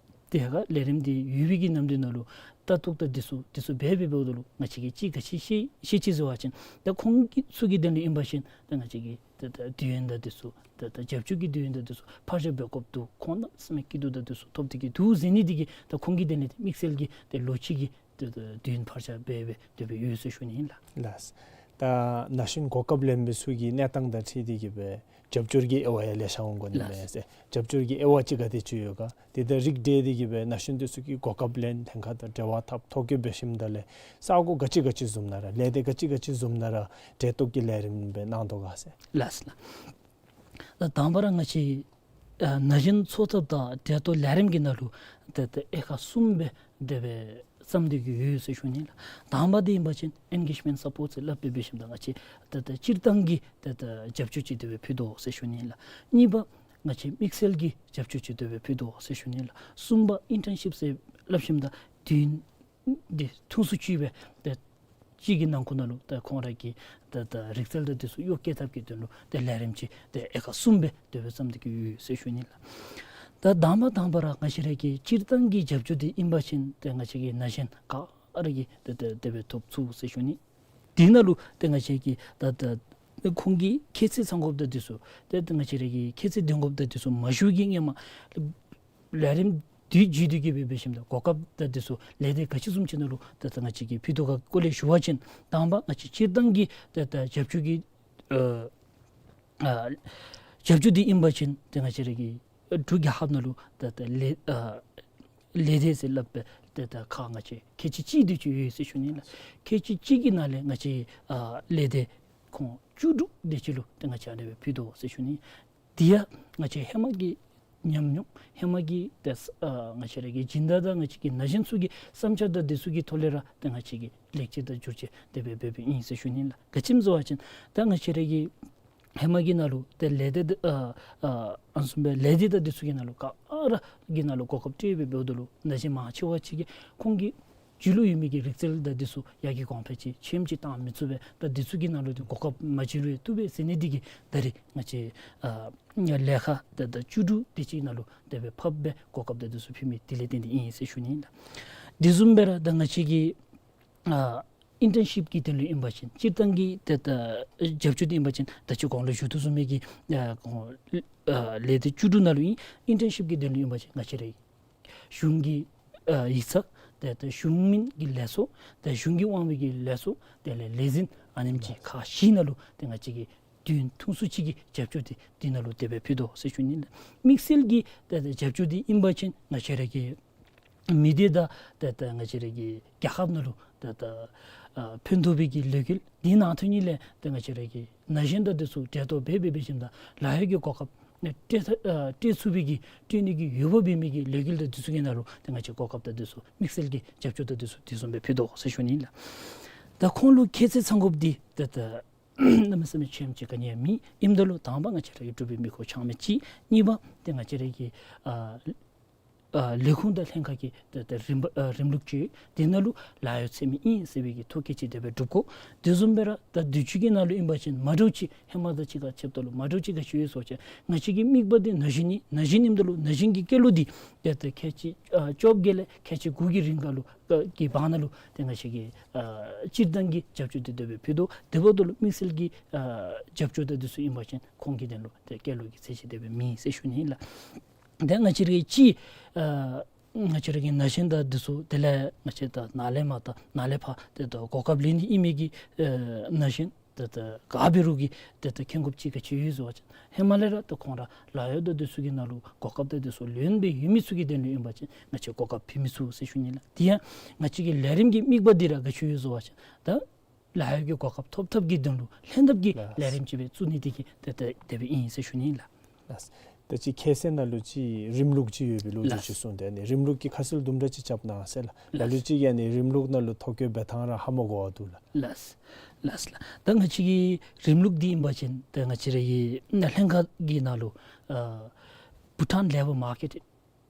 དེ་ཁར་ལས་རིམ་འདི་ཡོད་པའི་གི་ནམ་དུས་ནང་ལུ་ལྟ་རྟོག་དང་དེ་ཚུ་དེ་ཚུ་འབད་འབད་འབདཝ་ད་ལུ་ང་བཅས་ཀྱིས་ཅིག་ག་ཅི་ཤེས་ཤེས་ཅི་ཟེར་བ་ཅིན་ད་ཁོང་གི་ཚུ་གི་དོན་ལས་ཨིན་པ་ཅིན་ད་ང་བཅས་ཀྱིས་ད་ད་དུས་ཡུན་དང་དེ་ཚུ་ད་ད་རྒྱབ་སྐྱོར་གྱི་དུས་ཡུན་དང་དེ་ཚུ་ཕར་བཞག་འབད་དགོཔ་འདུག། ཁོང་གནམ་མེད་ས་མེད་སྐྱིད་སྡུག་དང་དེ་ཚུ་ཐོབ་སྟེ་གི་འདུག་ཟེར་ནི་འདི་གིས་ད་ཁོང་གི་དོན་ལས་ཏེ་དམིགས་བསལ་གྱི་ཏེ་ལོ་གཅིག་གི་ཏེ་ཏེ་དུས་ཡུན་ཕར་བཞག་འབད་འབད་དེ་སྦེ་ཡོད་ཟེར་ཞུ་ནི་ཨིན་ལགས། ལགས། ད་ན་གཞོན་གོ་སྐབས་ལེན་མི་ཚུ་གི་གནས་སྟངས་དང་འཁྲིལ་ཏེ་གི་སྦེ་རྒྱབ་སྐྱོར་གྱི་དབྱེ་བ་ཡང་ལེ་ཤ་འོང་དགོ་ནི་མས་ཟེར། རྒྱབ་སྐྱོར་གྱི་དབྱེ་བ་ཅིག་ག་དེ་ཅིག་ཡོད་ག། དེ་དང་རིགས་བསྒྲེས་ཏེ་གི་སྦེ་ན་གཞོན་དེ་ཚུ་གིས་གོ་སྐབས་ལེན་ལྷན་ཁག་དང་འབྲེལ་བ་འཐབ་ཐོ་བཀོད་འབད་ཞིནམ་ད་ལས་ས་གོ་ག་ཅི་ག་ཅི་བཟུམ་ནང་ར་ལས་སྡེ་ག་ཅི་ག་ཅི་བཟུམ་ནང་ར་འབྲེལ་གཏོགས་ཀྱི་ལས་རིམ་སྦེ་གནང་དོ་ག་ཟེར། ལགས་ལགས། ད་དང་པ་ར་ང་བཅས་ཨ་ན་གཞོན་འཚོ་ཐབས་དང་འབྲེལ་གཏོགས་ལས་རིམ་གྱི་ནང་ལུ་ཏེ་ཏེ་དབྱེ་ཁག་གསུམ་སྦེ་དེ་སྦེ་ བརྩམས་ཏེ་གི་ཡོད་ཟེར་ཞུ་ནི་ལགས། དང་པ་འདི་ཨིན་པ་ཅིན་ཨེན་གེཇ་མེནཊ་སཔོརཊ་ཟེར་སླབ་སྦེ་འབད་ཞིནམ་ད་ང་བཅས་ད་ད་སྤྱིར་བཏང་གི་ད་ད་རྒྱབ་སྐྱོར་ཅིག་དེ་སྦེ་ཕུལ་དོ་ཟེར་ཞུ་ནི་ལགས། གཉིས་པ་ང་བཅས་དམིགས་བསལ་གྱི་རྒྱབ་སྐྱོར་ཅིག་དེ་སྦེ་ཕུལ་དོ་ཟེར་ཞུ་ནི་ལགས། གསུམ་པ་ཨིན་ཊརན་ཤིབ་ཟེར་སླབ་ཞིནམ་ད་དུས་འདི་ཐུང་སུ་ཅིག་སྦེ་ད་ཅིག་གི་ནང་འཁོད་ནང་ལུ་ད་ཁོང་ར་གི་ད་ད་རིག་རྩལ་དང་འདི་ཚུ་གཡོག་བཀོལ་ཐབས་ཀྱི་དོན་ལུ་ད་ལས་རིམ་ཅིག་ད་ཨེ་ཁག་གསུམ་སྦེ་དེ་སྦེ་བརྩམས་ཏེ་གི་ཡོད་ཟེར་ཞུ་ནི་ལགས། ད་དང་པ་དང་པ་ར་ང་བཅས་ར་གི་སྤྱིར་བཏང་གི་རྒྱབ་སྐྱོར་འདི་ཨིན་པ་ཅིན་ད་ང་བཅས་ཀྱི་ན་གཞོན་ག་ར་གིས་ད་ད་དེ་སྦེ་ཐོབ་ཚུགས་ཟེར་ཞུ་ནི། དེ་ནང་ལུ་ད་ང་བཅས་ཀྱིས་ད་ད་ཁོང་གི་ཁྱད་ཚད་ཚང་དགོཔ་དང་འདི་ཚུ་ད་ད་ང་བཅས་ར་གི་ཁྱད་ཚད་འདོན་དགོཔ་དང་འདི་ཚུ་མ་ཞུ་གི་སྔོན་མ་ལས་རིམ་འདི་བརྒྱུད་དེ་གི་སྦེ་འབད་ཞིནམ་ད་གོ་སྐབས་དང་འདི་ཚུ་ལས་སྡེ་ག་ཅི་བཟུམ་ཅིག་ནང་ལུ་ད་ད་ང་བཅས་ཀྱིས་ཕུལ་དོ་ག་སྐོར་ལས་ཞུ་བ་ཅིན་དང་པ་ང་བཅས་སྤྱིར་བཏང་གི་ད་ད་རྒྱབ་སྐྱོར་གྱི་ཨ་ཨ་རྒྱབ་སྐྱོར་འདི་ཨིན་པ་ཅིན་ད་ང་བཅས་ར་གི་འབྲུག་རྒྱལ་ཁབ་ནང་ལུ་ད་ད་ལས་ཨ་ལས་སྡེ་ཟེར་སླབ་སྦེ་ད་ད་ཁག་ང་བཅས་ཁལ་གཅིག་གཅིག་དེ་ཅིག་ཡོད་ཟེར་ཞུ་ནི་ལགས། ཁལ་གཅིག་གཅིག་གི་ནང་ལས་ང་བཅས་ཨ་ལས་སྡེ་ཁོང་བཅུ་དྲུག་དེ་ཅིག་ལུ་ད་ང་བཅས་ཨ་ནི་སྦེ་ཕུལ་དོ་ཟེར་ཞུ་ནི། དེ་ཡང་ང་བཅས་ཧེ་མ་གི་ཉམས་མྱོང་ཧེ་མ་གི་ད་ཨ་ང་བཅས་ར་གི་སྦྱིན་བདག་དང་ང་བཅས་ཀྱི་ན་གཞོན་ཚུ་གི་བསམ་འཆར་དང་འདི་ཚུ་གི་ཐོག་ལས་ར་ད་ང་བཅས་ཀྱིས་ལེགས་བཅོས་དང་བསྒྱུར་བཅོས་དེ་སྦེ་འབད་འབདཝ་ཨིན་ཟེར་ཞུ་ནི་ལགས། ག་ཅི་སྨོ་ཟེར་བ་ཅིན་ད་ང་བཅས་ར་གི་ཧེ་མ་གི་ནང་ལུ་ད་ལས་སྡེ་ད་ཨ་ཨ་ཨ་ནི་བཟུམ་སྦེ་ལས་སྡེ་དང་འདི་ཚུ་གི་ནང་ལུ་ག་ར་གི་ནང་ལུ་གོ་སྐབས་སྤྲོད་སྦེ་འབདཝ་ད་ལུ་ན་གཞོན་མང་ཆེ་བ་ཅིག་གིས་ཁོང་གི་རྒྱུད་ལུ་ཡོད་མི་གི་རིག་རྩལ་དང་འདི་ཚུ་ཡར་རྒྱས་གོང་འཕེལ་ཅིག་ཆེམ་ཅིག་བཏང་མི་ཚུགས་པས། ད་འདི་ཚུ་གི་ནང་ལུ་ཏེ་གོ་སྐབས་མ་བྱིན་རུང་བཏུབ་པས་ཟེར་ནི་འདི་གིས་ད་རེས་ང་བཅས་ཨ་ལས་ཁག་ད་ད་བཅུ་དྲུག་དེ་ཅིག་ནང་ལུ་དེ་སྦེ་ཕབ་སྦེ་གོ་སྐབས་ད་འདི་ཚུ་ཕུལ་མི་དེ་ལས་བརྟེན་ཏེ་ཨིན་ཟེར་ཞུ་ནི་ལགས། དེ་བཟུམ་སྦེ་ར་ད་ང་བཅས་ཀྱི་ཨ་ཨིན་ཊརན་ཤིབ་ཀྱི་དོན་ལུ་ཨིན་པ་ཅིན་སྤྱིར་བཏང་གི་ད་ད་རྒྱབ་སྐྱོར་འདི་ཨིན་པ་ཅིན་ད་ཅི་གོང་ལུ་ཞུ་དོ་བཟུམ་མའི་གི་ཨ་ཁོང་ཨ་ལས་སྡེ་བཅུ་དྲུག་ནང་ལུ་ཨིན། ཨིན་ཊརན་ཤིབ་ཀྱི་དོན་ལུ་ཨིན་པ་ཅིན་ང་བཅས་ར་གཞུང་གི་ཨ་ཡིག་ཚང་ད་ད་གཞུང་མིན་གྱི་ལས་ཚོགས་ད་གཞུང་གི་དབང་བའི་གི་ལས་ཚོགས་དེ་ལས་ལས་འཛིན་ཨ་ནེམ་ཅིག་ཁག་བཞི་ནང་ལུ་ཏེ་ང་བཅས་ཀྱིས་དུས་ཐུང་སུ་ཅིག་གི་རྒྱབ་སྐྱོར་འདི་འདི་ནང་ལུ་དེ་སྦེ་ཕུལ་དོ་ཟེར་ཞུ་ནི་ལགས། དམིགས་བསལ་གྱི་ད་ད་རྒྱབ་སྐྱོར་འདི་ཨིན་པ་ཅིན་ང་བཅས་ར་གི་མི་སྡེ་དང་ད་ད་ང་བཅས་ར་གི་རྒྱལ་ཁབ་ནང་ལུ་ད་ད་ཨ་ཕན་ཐོགས་པའི་གི་ལས་འགུལ་འདི་ནང་ཐོན་ནི་ལས་ད་ང་བཅས་ར་གི་ན་གཞོན་དང་འདི་ཚུ་གྲལ་གཏོགས་འབད་འབད་འབད་ཞིནམ་ད་ལཱ་གཡོག་གི་གོ་སྐབས་ནི་སྤྲོད་ཐབས་ཨ་སྤྲོད་ཚུགས་པའི་གི་སྤྲོད་ནི་གི་འོས་འབབ་འབད་མི་གི་ལས་འགུལ་དང་འདི་ཚུ་གི་ནང་ལུ་ད་ང་བཅས་གོ་སྐབས་དང་འདི་ཚུ་དམིགས་བསལ་གྱི་རྒྱབ་སྐྱོར་དང་འདི་ཚུ་དེ་བཟུམ་སྦེ་ཕུལ་དོ་ཟེར་ཞུ་ནི་ལགས། ད་ཁོང་ལུ་ཁྱད་ཚད་ཚང་དགོཔ་འདི་ད་ད་གནམ་མེད་ས་མེད་ཆེམ་ཅིག་ག་ནི་ཡང་མེད། ཨིནམ་ད་ལུ་དང་པ་ང་བཅས་ར་གི་འབྲུག་པའི་མི་ཁོག་ཆགས་མི་ཅིག། གཉིས་པ་ཏེ་ང་བཅས་ར་གི་ཨ་ཨ་ལས་ཁུངས་དང་ལྷན་ཁག་གི་ཏེ་ཏེ་རིམ་པ་ཨ་རིམ་ལུགས་ཅིག་དེ་ནང་ལུ་ལཱ་གཡོག་འཚོལ་མི་ཨིན་ཟེར་བའི་གི་ཐོ་བཀོད་ཅིག་དེ་སྦེ་སྒྲུབ་དགོ། དེ་བཟུམ་སྦེ་ར་ད་དུས་ཅི་གི་ནང་ལུ་ཨིན་པ་ཅིན་མ་འདྲཝ་ཅིག་ཧེ་མ་དང་གཅིག་ཁར་ཕྱདཔ་ད་ལུ་མ་འདྲཝ་ཅིག་ག་ཅི་ཡོད་ཟེར་བ་ཅིན་ང་བཅས་ཀྱི་དམིགས་པ་འདི་ན་གཞོན་ཨིན། ན་གཞོན་ཨིནམ་ད་ལུ་ན་གཞོན་གྱི་སྐྱེས་ལོ་འདི་ཏེ་ཏེ་ཁལ་གཅིག་ཨ་བཅོ་བརྒྱད་ལས་ཁལ་གཅིག་དགུ་གི་རིང་ཁར་ལུ་ཨ་གི་བར་ན་ལུ་ཏེ་ང་བཅས་ཀྱིས་ཨ་སྤྱིར་བཏང་གི་རྒྱབ་སྐྱོར་འདི་དེ་སྦེ་ཕུལ་དོ། དེ་འབདཝ་ད་ལུ་དམིགས་བསལ་གྱི་ཨ་རྒྱབ་སྐྱོར་དང་འདི་ཚུ་ཨིན་པ་ཅིན་ཁོང་གི་དོན་ལུ་ཏེ་སྐྱེས་ལོ་གི་ཚད་གཞི་དེ་སྦེ་མེད་ཟེར་ཞུ་ནི་ལགས། ཏེ་ང་བཅས་ར་གི་ཅིག་ཨ་ང་བཅས་ར་གི་ན་གཞོན་དང་འདི་ཚུ་དེ་ལས་ང་བཅས་ད་ནཱ་ལས་མར་ད་ནཱ་ལས་ཕར་ཏེ་ད་གོ་སྐབས་ལེན་ནི་ཨིན་མི་གི་ཨ་ན་གཞོན་ད་ད་ག་འབད་རུང་གི་ད་ད་ཁེངས་སྐྱུང་ཅིག་ག་ཅི་ཡོད་ཟེར་བ་ཅིན་ཧེ་མ་ལས་ར་ད་ཁོང་ར་ལཱ་གཡོག་དང་འདི་ཚུ་གི་ནང་ལུ་གོ་སྐབས་དང་འདི་ཚུ་ལེན་སྦེ་ཡོད་མི་ཚུ་གི་དོན་ལུ་ཨིན་པ་ཅིན་ང་བཅས་གོ་སྐབས་ཕུལ་མི་ཚུགས་ཟེར་ཞུ་ནི་ལགས། དེ་ཡང་ང་བཅས་ཀྱི་ལས་རིམ་གྱི་དམིགས་པ་འདི་ར་ག་ཅི་ཡོད་ཟེར་བ་ཅིན་ད་ལཱ་གཡོག་གི་གོ་སྐབས་ཐོབ་ཐབས་ཀྱི་དོན་ལུ་ལྷན་ཐབས་ཀྱི་ལགས། ལས་རིམ་ཅིག་སྦེ་བཙུགས་ནི་དེ་གིས་ཏེ་ཏེ་དེ་སྦེ་ཨིན་ཟེར་ཞུ་ནི་ལགས། ལགས། ད་ཅི་ཁྱད་ཚད་ནང་ལུ་ཅིག་རིམ་ལུགས་ཅིག་ཡོད་པའི་ལོ་རྒྱུས་ལགས། ཅིག་གསུངས་ཏེ་ཨ་ནི་རིམ་ལུགས་ཀྱི་ཁ་གསལ་དུམ་གྲ་ཅིག་རྐྱབ་གནང་ཟེར་ལགས། ལགས། ལ་ལུ་ཅིག་ཨ་ནི་རིམ་ལུགས་ནང་ལུ་ཐོ་བཀོད་འབད་ཐངས་ར་ཧ་མ་གོ་བ་འདུག་ལགས། ལགས། ལགས་ལགས། ད་ང་བཅས་ཀྱི་རིམ་ལུགས་འདི་ཨིན་པ་ཅིན་ད་ང་བཅས་ར་གི་ལྷན་ཁག་གི་ནང་ལུ་ཨ་Bhutan Labour Market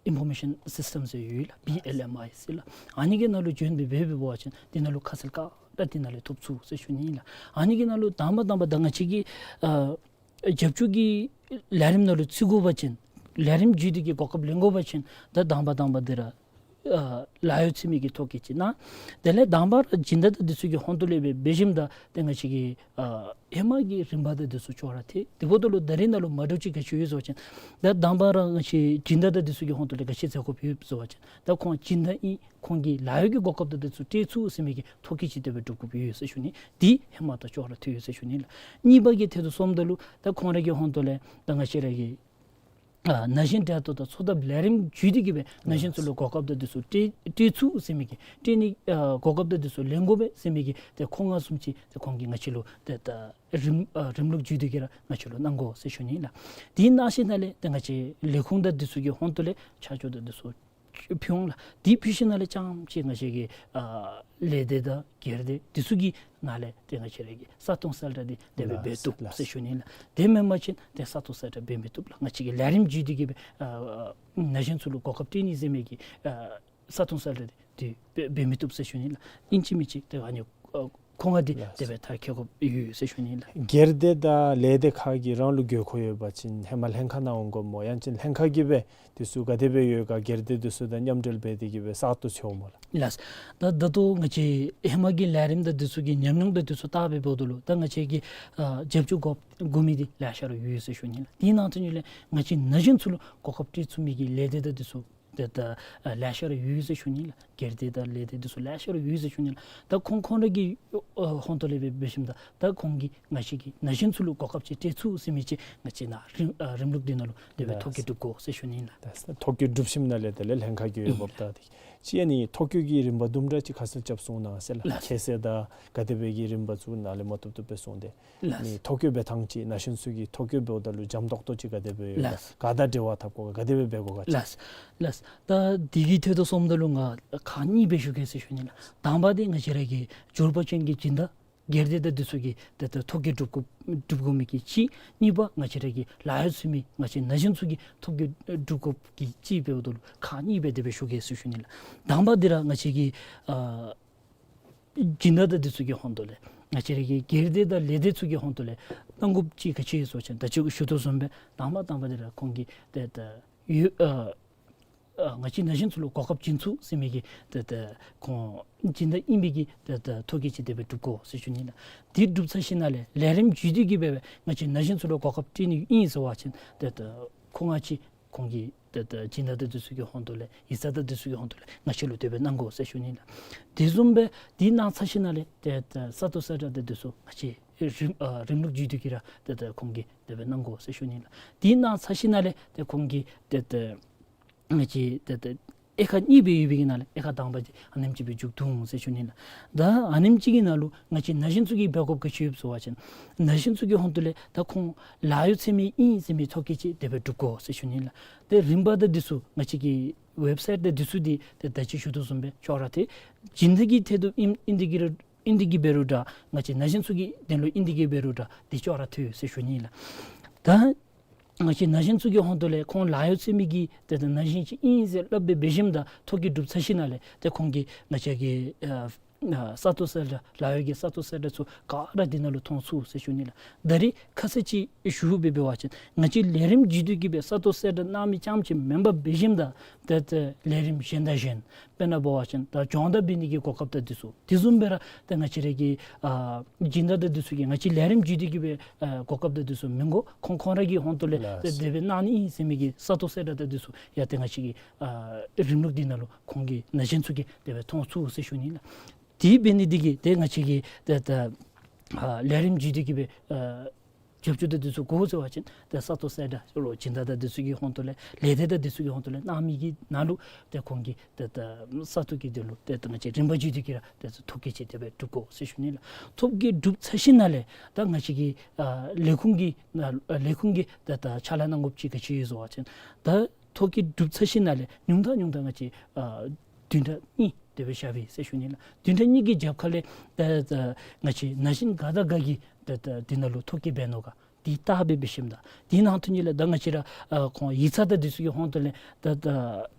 Information System ཟེར་ཡོད་ལགས། བི་ཨེལ་ཨེམ་ཨའི་ཟེར་ལགས། ཨ་ནི་གི་ནང་ལུ་བྱོན་སྦེ་འབད་འབད་བ་ཅིན་དེ་ནང་ལུ་ཁ་གསལ་ག་ར་དེ་ནང་ལས་ཐོབ་ཚུགས་ཟེར་ཞུ་ནི་ཨིན་ལགས། ཨ་ནི་གི་ནང་ལུ་དང་པ་དང་པ་ད་ང་བཅས་ཀྱི་ཨ་རྒྱབ་སྐྱོར་གྱི་ལས་རིམ་ནང་ལུ་བརྩི་དགོ་པ་ཅིན་ལས་རིམ་བརྒྱུད་དེ་གི་གོ་སྐབས་ལེན་དགོ་པ་ཅིན་ད་དང་པ་དང་པ་འདི་ར་ཨ་ལཱ་གཡོག་འཚོལ་མི་གི་ཐོ་བཀོད་ཅིག་གནང་། དེ་ལས་དང་པ་ར་སྦྱིན་བདག་དང་འདི་ཚུ་གི་ཧོངས་ཏོ་ལས་སྦེ་འབད་ཞིནམ་ད་ཏེ་ང་བཅས་ཀྱི་ཨ་ཧེ་མ་གི་རིམ་པ་དང་འདི་ཚུ་ཅོག་ར་འཐད། དེ་འབདཝ་ད་ལུ་ད་རེས་ནང་ལུ་མ་འདྲཝ་ཅིག་ག་ཅི་ཡོད་ཟེར་བ་ཅིན་ད་དང་པ་ར་ང་བཅས་སྦྱིན་བདག་དང་འདི་ཚུ་གི་ཧོངས་ཏོ་ལས་ག་ཅི་མཛད་དགོཔ་ཡོད་ཟེར་བ་ཅིན་ད་ཁོང་སྦྱིན་བདག་ཨིན། ཁོང་གིས་ལཱ་གཡོག་གི་གོ་སྐབས་དང་འདི་ཚུ་སྤྲོད་ཚུགས་ཟེར་མི་གི་ཐོ་བཀོད་ཅིག་དེ་སྦེ་སྒྲུབ་དགོཔ་ཡོད་ཟེར་ཞུ་ནི། འདི་ཧེ་མ་དང་ཅོག་ར་འཐད་ཡོད་ཟེར་ཞུ་ནི་ལགས། གཉིས་པ་གི་ཐད་དུ་སོངམ་ད་ལུ་ད་ཁོང་ར་གི་ཧོངས་ཏོ་ལས་ད་ང་བཅས་ར་གི་ཨ་ན་གཞོན་གྲལ་གཏོགས་དང་འཚོ་ཐབས་ལས་རིམ་བརྒྱུད་དེ་གི་སྦེ་ན་གཞོན་ཚུ་ལུ་གོ་སྐབས་དང་འདི་ཚུ་སྤྲོད་སྤྲོད་ཚུགས་ཟེར་མི་གི་སྤྲོད་ནི་ཨ་གོ་སྐབས་དང་འདི་ཚུ་ལེན་དགོ་པས་ཟེར་མི་གི་ཏེ་མཁོ་མངགས་བཟུམ་ཅིག་ཏེ་ཁོང་གིས་ང་བཅས་ལུ་ཏེ་ད་རིམ་ཨ་རིམ་ལུགས་བརྒྱུད་དེ་གི་ར་ང་བཅས་ལུ་གནང་དགོ་ཟེར་ཞུ་ནི་ལགས། དེ་ནང་བཞིན་ནང་ལས་ཏེ་ང་བཅས་ལས་ཁུངས་དང་འདི་ཚུ་གི་ཧོངས་ཏོ་ལས་ཆ་འཇོག་དང་འདི་ཚུ་ ཕུལ་འོང་ལགས། དེ་ཕུལ་ཞིནམ་ལས་རྐྱངམ་ཅིག་ང་བཅས་ཀྱི་ཨ་ལས་སྡེ་དང་སྒེར་སྡེ་དེ་ཚུ་གི་ནང་ལས་ཏེ་ང་བཅས་ར་གི་ས་སྟོང་གསལ་བསྒྲགས་འདི་དེ་སྦེ་ལགས་འབད་བཏུབ་ལགས། ཟེར་ཞུ་ནི་ལགས། དེ་མེན་པ་ཅིན་ཏེ་ས་སྟོང་གསལ་བསྒྲགས་འབད་མི་བཏུབ་ལགས། ང་བཅས་ཀྱི་ལས་རིམ་བརྒྱུད་དེ་གི་སྦེ་ཨ་ན་གཞོན་ཚུ་ལུ་གོ་སྐབས་སྤྲོད་ནི་ཟེར་མི་གི་ཨ་ས་སྟོང་གསལ་བསྒྲགས་འདི་འབད་འབད་མི་བཏུབ་ཟེར་ཞུ་ནི་ལགས། ཨིན་ཅི་མིན་ཅི་ཏེ་ཨ་ནི་ཨ་ཁོ་ང་འདི་ལགས། དེ་སྦེ་མཐར་འཁྱོལ་དགོཔ་ཡོད་ཟེར་ཞུ་ནི་ལགས། སྒེར་སྡེ་དང་ལས་སྡེ་ཁག་གིས་རང་ལུ་དགོས་མཁོ་ཡོད་པ་ཅིན་ཧེ་མ་ལྷན་ཁག་ནང་འོང་དགོཔ་སྨོ། ཡང་ཅིན་ལྷན་ཁག་གིས་སྦེ་དེ་ཚུ་ག་དེ་སྦེ་ཡོད་ག་སྒེར་སྡེ་དེ་ཚུ་དང་མཉམ་འབྲེལ་འབད་དེ་གི་སྦེ་བསལ་བཏུབ་ཅི་འོང་སྨོ་ལགས། ལགས། ད་ད་ལྟོ་ང་བཅས་ཧེ་མ་གི་ལས་རིམ་དང་དེ་ཚུ་གི་ཉམས་མྱོང་དང་དེ་ཚུ་བལྟ་སྦེ་འབདཝ་ད་ལུ་ད་ང་བཅས་ཀྱིས་ཨ་རྒྱབ་སྐྱོར་དགོ་དགོ་མི་འདི་ལེ་ཤ་ར་ཡོད་ཟེར་ཞུ་ནི་ལགས། དེ་ནང་དོན་ལས་ང་བཅས་ན་གཞོན་ཚུ་ལུ་གོ་སྐབས་སྤྲོད་ཚུགས་མི་གི་ལས་སྡེ་དང་དེ་ཚུ་ཏེ་ད་ཨ་ལེ་ཤ་ར་ཡོད་ཟེར་ཞུ་ནི་ལགས། སྒེར་སྡེ་དང་ལས་སྡེ་འདི་ཚུ་ལེ་ཤ་ར་ཡོད་ཟེར་ཞུ་ནི་ལགས། ད་ཁོང་ཁོང་ར་གི་ཨ་ཧོང་ཏོ་ལས་འབད་འབད་ཞིནམ་ད་ད་ཁོང་གིས་ང་བཅས་ཀྱི་ན་གཞོན་ཚུ་ལུ་གོ་སྐབས་ཅིག་སྤྲོད་ཚུགས་ཟེར་མི་ཅིག་ང་བཅས་ནཱ་རིམ་ཨ་རིམ་ལུགས་འདི་ནང་ལུ་དེ་སྦེ་ཐོ་བཀོད་གྲུབ་དགོ་ཟེར་ཞུ་ནི་ལགས། ད་ཐོ་བཀོད་གྲུབ་ཞིནམ་ལས་དེ་ལས་ལྷན་ཁག་གི་འོས་འབབ་ད་དེ་ཅིག་ཨ་ནི་ཐོ་བཀོད་ཀྱི་རིམ་པ་དུམ་གྲ་ཅིག་ཁ་གསལ་རྐྱབ་གསུང་གནང་ཟེར་ལགས། ལགས། ཁྱད་ཚད་དང་ག་དེ་སྦེ་གི་རིམ་པ་ཚུ་ནཱ་ལས་མ་བཏུབ་བཏུབ་སྦེ་གསུངས་ཏེ། ལགས། ཨ་ནི་ཐོ་བཀོད་འབད་ཐངས་ཅིག་ན་གཞོན་ཚུ་གིས་ཐོ་བཀོད་འབདཝ་ད་ལུ་འཇམ་ཏོག་ཏོ་ཅིག་ག་དེ་སྦེ་ཡོད་ག། ལགས། ག་དང་འབྲེལ་བ་འཐབ་དགོ་ག། ག་དེ་སྦེ་འབད་དགོ་ག་ཅིག། ལགས། ལགས། ད་འདི་གི་ཐད་དུ་སོངམ་ད་ལུ་ང་ཁག་གཉིས་སྦེ་ཞུ་གེ་ཟེར་ཞུ་ནི་ལགས། དང་པ་འདི་ང་བཅས་ར་གི་འབྱོར་པ་ཅན་གྱི་སྦྱིན་བདག་སྒེར་སྡེ་དང་འདི་ཚུ་གིས་ཏེ་ཏེ་ཐོ་བཀོད་གྲུབ་དགོ་གྲུབ་དགོ་མི་གི་གཅིག། གཉིས་པ་ང་བཅས་ར་གི་ལཱ་གཡོག་འཚོལ་མི་ང་བཅས་ན་གཞོན་ཚུ་གིས་ཐོ་བཀོད་གྲུབ་དགོཔ་གི་གཅིག་འབདཝ་ད་ལུ་ཁག་གཉིས་སྦེ་དེ་སྦེ་ཞུ་གེ་ཟེར་ཞུ་ནི་ལགས། དང་པ་འདི་ར་ང་བཅས་ཀྱི་ཨ་སྦྱིན་བདག་དང་འདི་ཚུ་གི་ཧོང་ཏོ་ལས་ང་བཅས་ར་གི་སྒེར་སྡེ་དང་ལས་སྡེ་ཚུ་གི་ཧོང་ཏོ་ལས་གནང་དགོཔ་ཅིག་ག་ཅི་ཡོད་ཟེར་བ་ཅིན་ད་ཅི་ཞུ་དོ་བཟུམ་སྦེ་དང་པ་དང་པ་འདི་ར་ཁོང་གིས་ཏེ་ཏེ་ཡོད་ཨ་ཨ་ང་བཅས་ན་གཞོན་ཚུ་ལུ་གོ་སྐབས་བྱིན་ཚུགས་ཟེར་མི་གི་ཏེ་ཏེ་ཁོང་སྦྱིན་བདག་ཨིན་པའི་གི་ཏེ་ཏེ་ཐོ་བཀོད་ཅིག་དེ་སྦེ་གྲུབ་དགོ་ཟེར་ཞུ་ནི་ལགས། དེ་གྲུབ་ཚར་ཞིནམ་ལས་ལས་རིམ་བརྒྱུད་དེ་གི་སྦེ་སྦེ་ང་བཅས་ན་གཞོན་ཚུ་ལུ་གོ་སྐབས་སྤྲོད་ནི་ཨིན་ཟེར་བ་ཅིན་ཏེ་ཏེ་ཁོང་ང་བཅས་ཁོང་གི་ཏེ་ཏེ་སྦྱིན་བདག་དང་འདི་ཚུ་གི་ཧོང་ཏོ་ལས་ཡིག་ཚང་དང་འདི་ཚུ་གི་ཧོང་ཏོ་ལས་ང་བཅས་ལུ་དེ་སྦེ་གནང་དགོ་ཟེར་ཞུ་ནི་ལགས། དེ་བཟུམ་སྦེ་དེ་གནང་ཚར་ཞིནམ་ལས་ཏེ་ཏེ་ས་སྟོང་གསལ་བསྒྲགས་དང་འདི་ཚུ་ང་བཅས་རིམ་ཨ་རིམ་ལུགས་བརྒྱུད་དེ་གི་ར་ཏེ་ཏེ་ཁོང་གིས་དེ་སྦེ་གནང་དགོ་ཟེར་ཞུ་ནི་ལགས། དེ་གནང་ཚར་ཞིནམ་ལས་ཏེ་ཁོང་གིས་ཏེ་ཏེ་ང་བཅས་ཏེ་ཏེ་དབྱེ་ཁག་གཉིས་སྦེ་ཡོད་པའི་གི་ནང་ལས་དབྱེ་ཁག་དང་པ་འདི་ཨ་ནེམ་ཅིག་སྦེ་མཇུག་བསྡུ་འོང་ཟེར་ཞུ་ནི་ལགས། ད་ཨ་ནེམ་ཅིག་གི་ནང་ལུ་ང་བཅས་ན་གཞོན་ཚུ་གིས་འབད་དགོཔ་ག་ཅི་ཡོད་ཟེར་བ་ཅིན་ན་གཞོན་ཚུ་གི་ཧོང་ཏོ་ལས་ད་ཁོང་ལཱ་གཡོག་འཚོལ་མི་ཨིན་ཟེར་མི་ཐོ་བཀོད་ཅིག་དེ་སྦེ་གྲུབ་དགོ་ཟེར་ཞུ་ནི་ལགས། ཏེ་རིམ་པ་དང་འདི་ཚུ་ང་བཅས་ཀྱི་ཝེབ་སའིཊ་དང་འདི་ཚུ་འདི་ཏེ་ད་ཅི་ཞུ་དོ་བཟུམ་སྦེ་ཅོག་ར་འཐད། སྦྱིན་བདག་གི་ཐད་དུ་ཨིན་ཨིན་ཏེ་གི་ར་ཨིན་ཏེ་གི་འབད་རུང་འདྲ་ང་བཅས་ན་གཞོན་ཚུ་གི་དོན་ལུ་ཨིན་ཏེ་གི་འབད་རུང་འདྲ་འདི་ཅོག་ར་འཐད་ཟེར་ཞུ་ནི་ལགས། ད་ང་བཅས་ན་གཞོན་ཚུ་གི་ཧོང་ཏོ་ལས་ཁོང་ལཱ་གཡོག་འཚོལ་མི་གི་ཏེ་ཏེ་ན་གཞོན་ཅིག་ཨིན་ཟེར་སླབ་སྦེ་འབད་ཞིནམ་ད་ཐོ་བཀོད་གྲུབ་ཚར་ཞིནམ་ལས་ཏེ་ཁོང་གིས་ང་བཅས་ཀྱི་ཨ་ཨ་ས་སྟོང་གསལ་བསྒྲགས་ལཱ་གཡོག་གི་ས་སྟོང་གསལ་བསྒྲགས་ཚུ་ག་ར་འདི་ནང་ལུ་མཐོང་ཚུགས་ཟེར་ཞུ་ནི་ལགས། ད་རིས་ཁ་གསལ་ཅིག་ཞུ་སྦེ་འབད་བ་ཅིན་ང་བཅས་ལས་རིམ་བརྒྱུད་དེ་གི་སྦེ་ས་སྟོང་གསལ་བསྒྲགས་གནང་མི་རྐྱངམ་ཅིག་མེན་པར་འབད་ཞིནམ་ད་ཏེ་ཏེ་ལས་རིམ་གཞན་དང་གཞན་དཔེར་ན་འབད་བ་ཅིན་ད་སྦྱོང་བརྡར་འབད་ནི་གི་གོ་སྐབས་དང་འདི་ཚུ་དེ་བཟུམ་སྦེ་ར་ཏེ་ང་བཅས་ར་གི་ཨ་སྦྱིན་བདག་དང་འདི་ཚུ་གིས་ང་བཅས་ལས་རིམ་བརྒྱུད་དེ་གི་སྦེ་ཨ་གོ་སྐབས་དང་འདི་ཚུ་མི་དགོ། ཁོང་ཁོང་ར་གི་ཧོང་ཏོ་ལས་ལགས། ཏེ་དེ་སྦེ་གནང་ནི་ཨིན་ཟེར་མི་གི་ས་སྟོང་གསལ་བསྒྲགས་དང་འདི་ཚུ་ཡང་ཏེ་ང་བཅས་ཀྱི་ཨ་རིམ་ལུགས་འདི་ནང་ལུ་ཁོང་གིས་ན་གཞོན་ཚུ་གིས་དེ་སྦེ་མཐོང་ཚུགས་ཟེར་ཞུ་ནི་ལགས། དེ་འབད་ནི་འདི་གིས་ཏེ་ང་བཅས་ཀྱིས་ཏེ་ཏེ་ཨ་ལས་རིམ་བརྒྱུད་དེ་གི་སྦེ་ཨ་རྒྱབ་སྐྱོར་དང་འདི་ཚུ་དགོ་ཟེར་བ་ཅིན་ཏེ་ས་སྟོང་གསལ་བསྒྲགས་ལུ་སྦྱིན་བདག་དང་འདི་ཚུ་གི་ཧོང་ཏོ་ལས་ལས་སྡེ་དང་འདི་ཚུ་གི་ཧོང་ཏོ་ལས་གནང་མི་གི་ནང་ལུ་ཏེ་ཁོང་གིས་ཏེ་ཏེ་ས་སྟོང་གི་དོན་ལུ་ཏེ་ཏེ་ང་བཅས་རིམ་པ་བརྒྱུད་དེ་གི་ར་ཏེ་ཐོ་བཀོད་ཅིག་དེ་སྦེ་གྲུབ་དགོ་ཟེར་ཞུ་ནི་ལགས། ཐོ་བཀོད་གྲུབ་ཚར་ཞིནམ་ལས་ད་ང་བཅས་ཀྱི་ཨ་ལས་ཁུངས་ཀྱི་ཨ་ལས་ཁུངས་ཀྱི་ཏེ་ཏེ་ཕྱག་ལཱ་གནང་དགོཔ་ཅིག་ག་ཅི་ཡོད་ཟེར་བ་ཅིན་ད་ཐོ་བཀོད་གྲུབ་ཚར་ཞིནམ་ལས་ཉུང་མཐའ་ཉུང་མཐའ་ང་བཅས་ཨ་བདུན་ཕྲག་གཉིས་དེ་སྦེ་བཞག་པས་ཟེར་ཞུ་ནི་ལགས། བདུན་ཕྲག་གཉིས་ཀྱི་རྒྱབ་ཁ་ལས་ད་ད་ང་བཅས་ན་གཞོན་ག་དང་ག་གིས་ད་ད་འདི་ནང་ལུ་ཐོ་བཀོད་འབད་ནུག་ག་འདི་བལྟ་སྦེ་འབད་ཞིནམ་ད་འདི་ནང་དོན་ལས་ད་ང་བཅས་ར་ཨ་ཁོང་ཡིག་ཚང་དང་འདི་ཚུ་གི་ཧོང་ཏོ་ལས་ད་ད་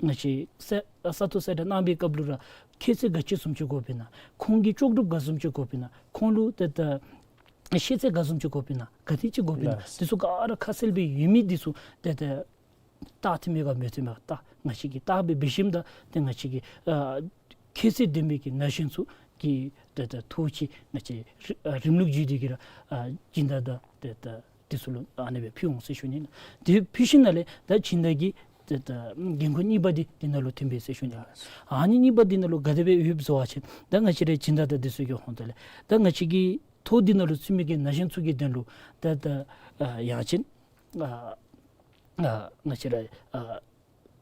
ང་བཅས་ས་ས་སྟོང་གསལ་བསྒྲགས་གནང་བའི་སྐབས་ལུ་ར་ཁྱད་ཚད་ག་ཅི་བཟུམ་ཅིག་དགོཔ་ཨིན་ན་ཁོང་གི་ལྕོགས་གྲུབ་ག་བཟུམ་ཅིག་དགོཔ་ཨིན་ན་ཁོང་ལུ་ད་ད་ཤེས་ཚད་ག་བཟུམ་ཅིག་དགོཔ་ཨིན་ན་ག་དེ་ཅིག་དགོཔ་ཨིན་ན་ལགས། འདི་ཚུ་ག་ར་ཁ་གསལ་སྦེ་ཡོད་མི་འདི་ཚུ་ད་ད་བལྟ་ཐོན་མས་ག་མི་ཐོན་མས་ག་ད་ང་བཅས་ཀྱིས་བལྟ་སྦེ་འབད་ཞིནམ་ད་ཏེ་ང་བཅས་ཀྱི་ཨ་ཁྱད་ཚད་ལྡན་པའི་གི་ན་གཞོན་ཚུ་གི་ད་ད་ཐོ་ཅིག་ང་བཅས་རི་ཨ་རིམ་ལུགས་བརྒྱུད་དེ་གི་ར་ཨ་སྦྱིན་བདག་དང་ད་ད་འདི་ཚུ་ལུ་ཨ་ནི་སྦེ་ཕུལ་འོང་ཟེར་ཞུ་ནི་ལགས། དེ་ཕུལ་ཞིནམ་ལས་ད་སྦྱིན་བདག་གི་ད་ད་འགན་ཁུར་གཉིས་པ་འདི་འདི་ནང་ལུ་ཐོན་པས་ཟེར་ཞུ་ནི་ལགས། ཨ་ནི་གཉིས་པ་འདི་ནང་ལུ་ག་དེ་སྦེ་ཡོདཔ་ཟེར་བ་ཅིན་ད་ང་བཅས་ར་སྦྱིན་བདག་དང་འདི་ཚུ་གི་ཧོང་ཏོ་ལས་ད་ང་བཅས་ཀྱི་ཐོ་འདི་ནང་ལུ་ཚུད་མི་གི་ན་གཞོན་ཚུ་གི་དོན་ལུ་ད་ད་ཨ་ཡང་ཅིན་ཨ་ཨ་ང་བཅས་ར་ཨ་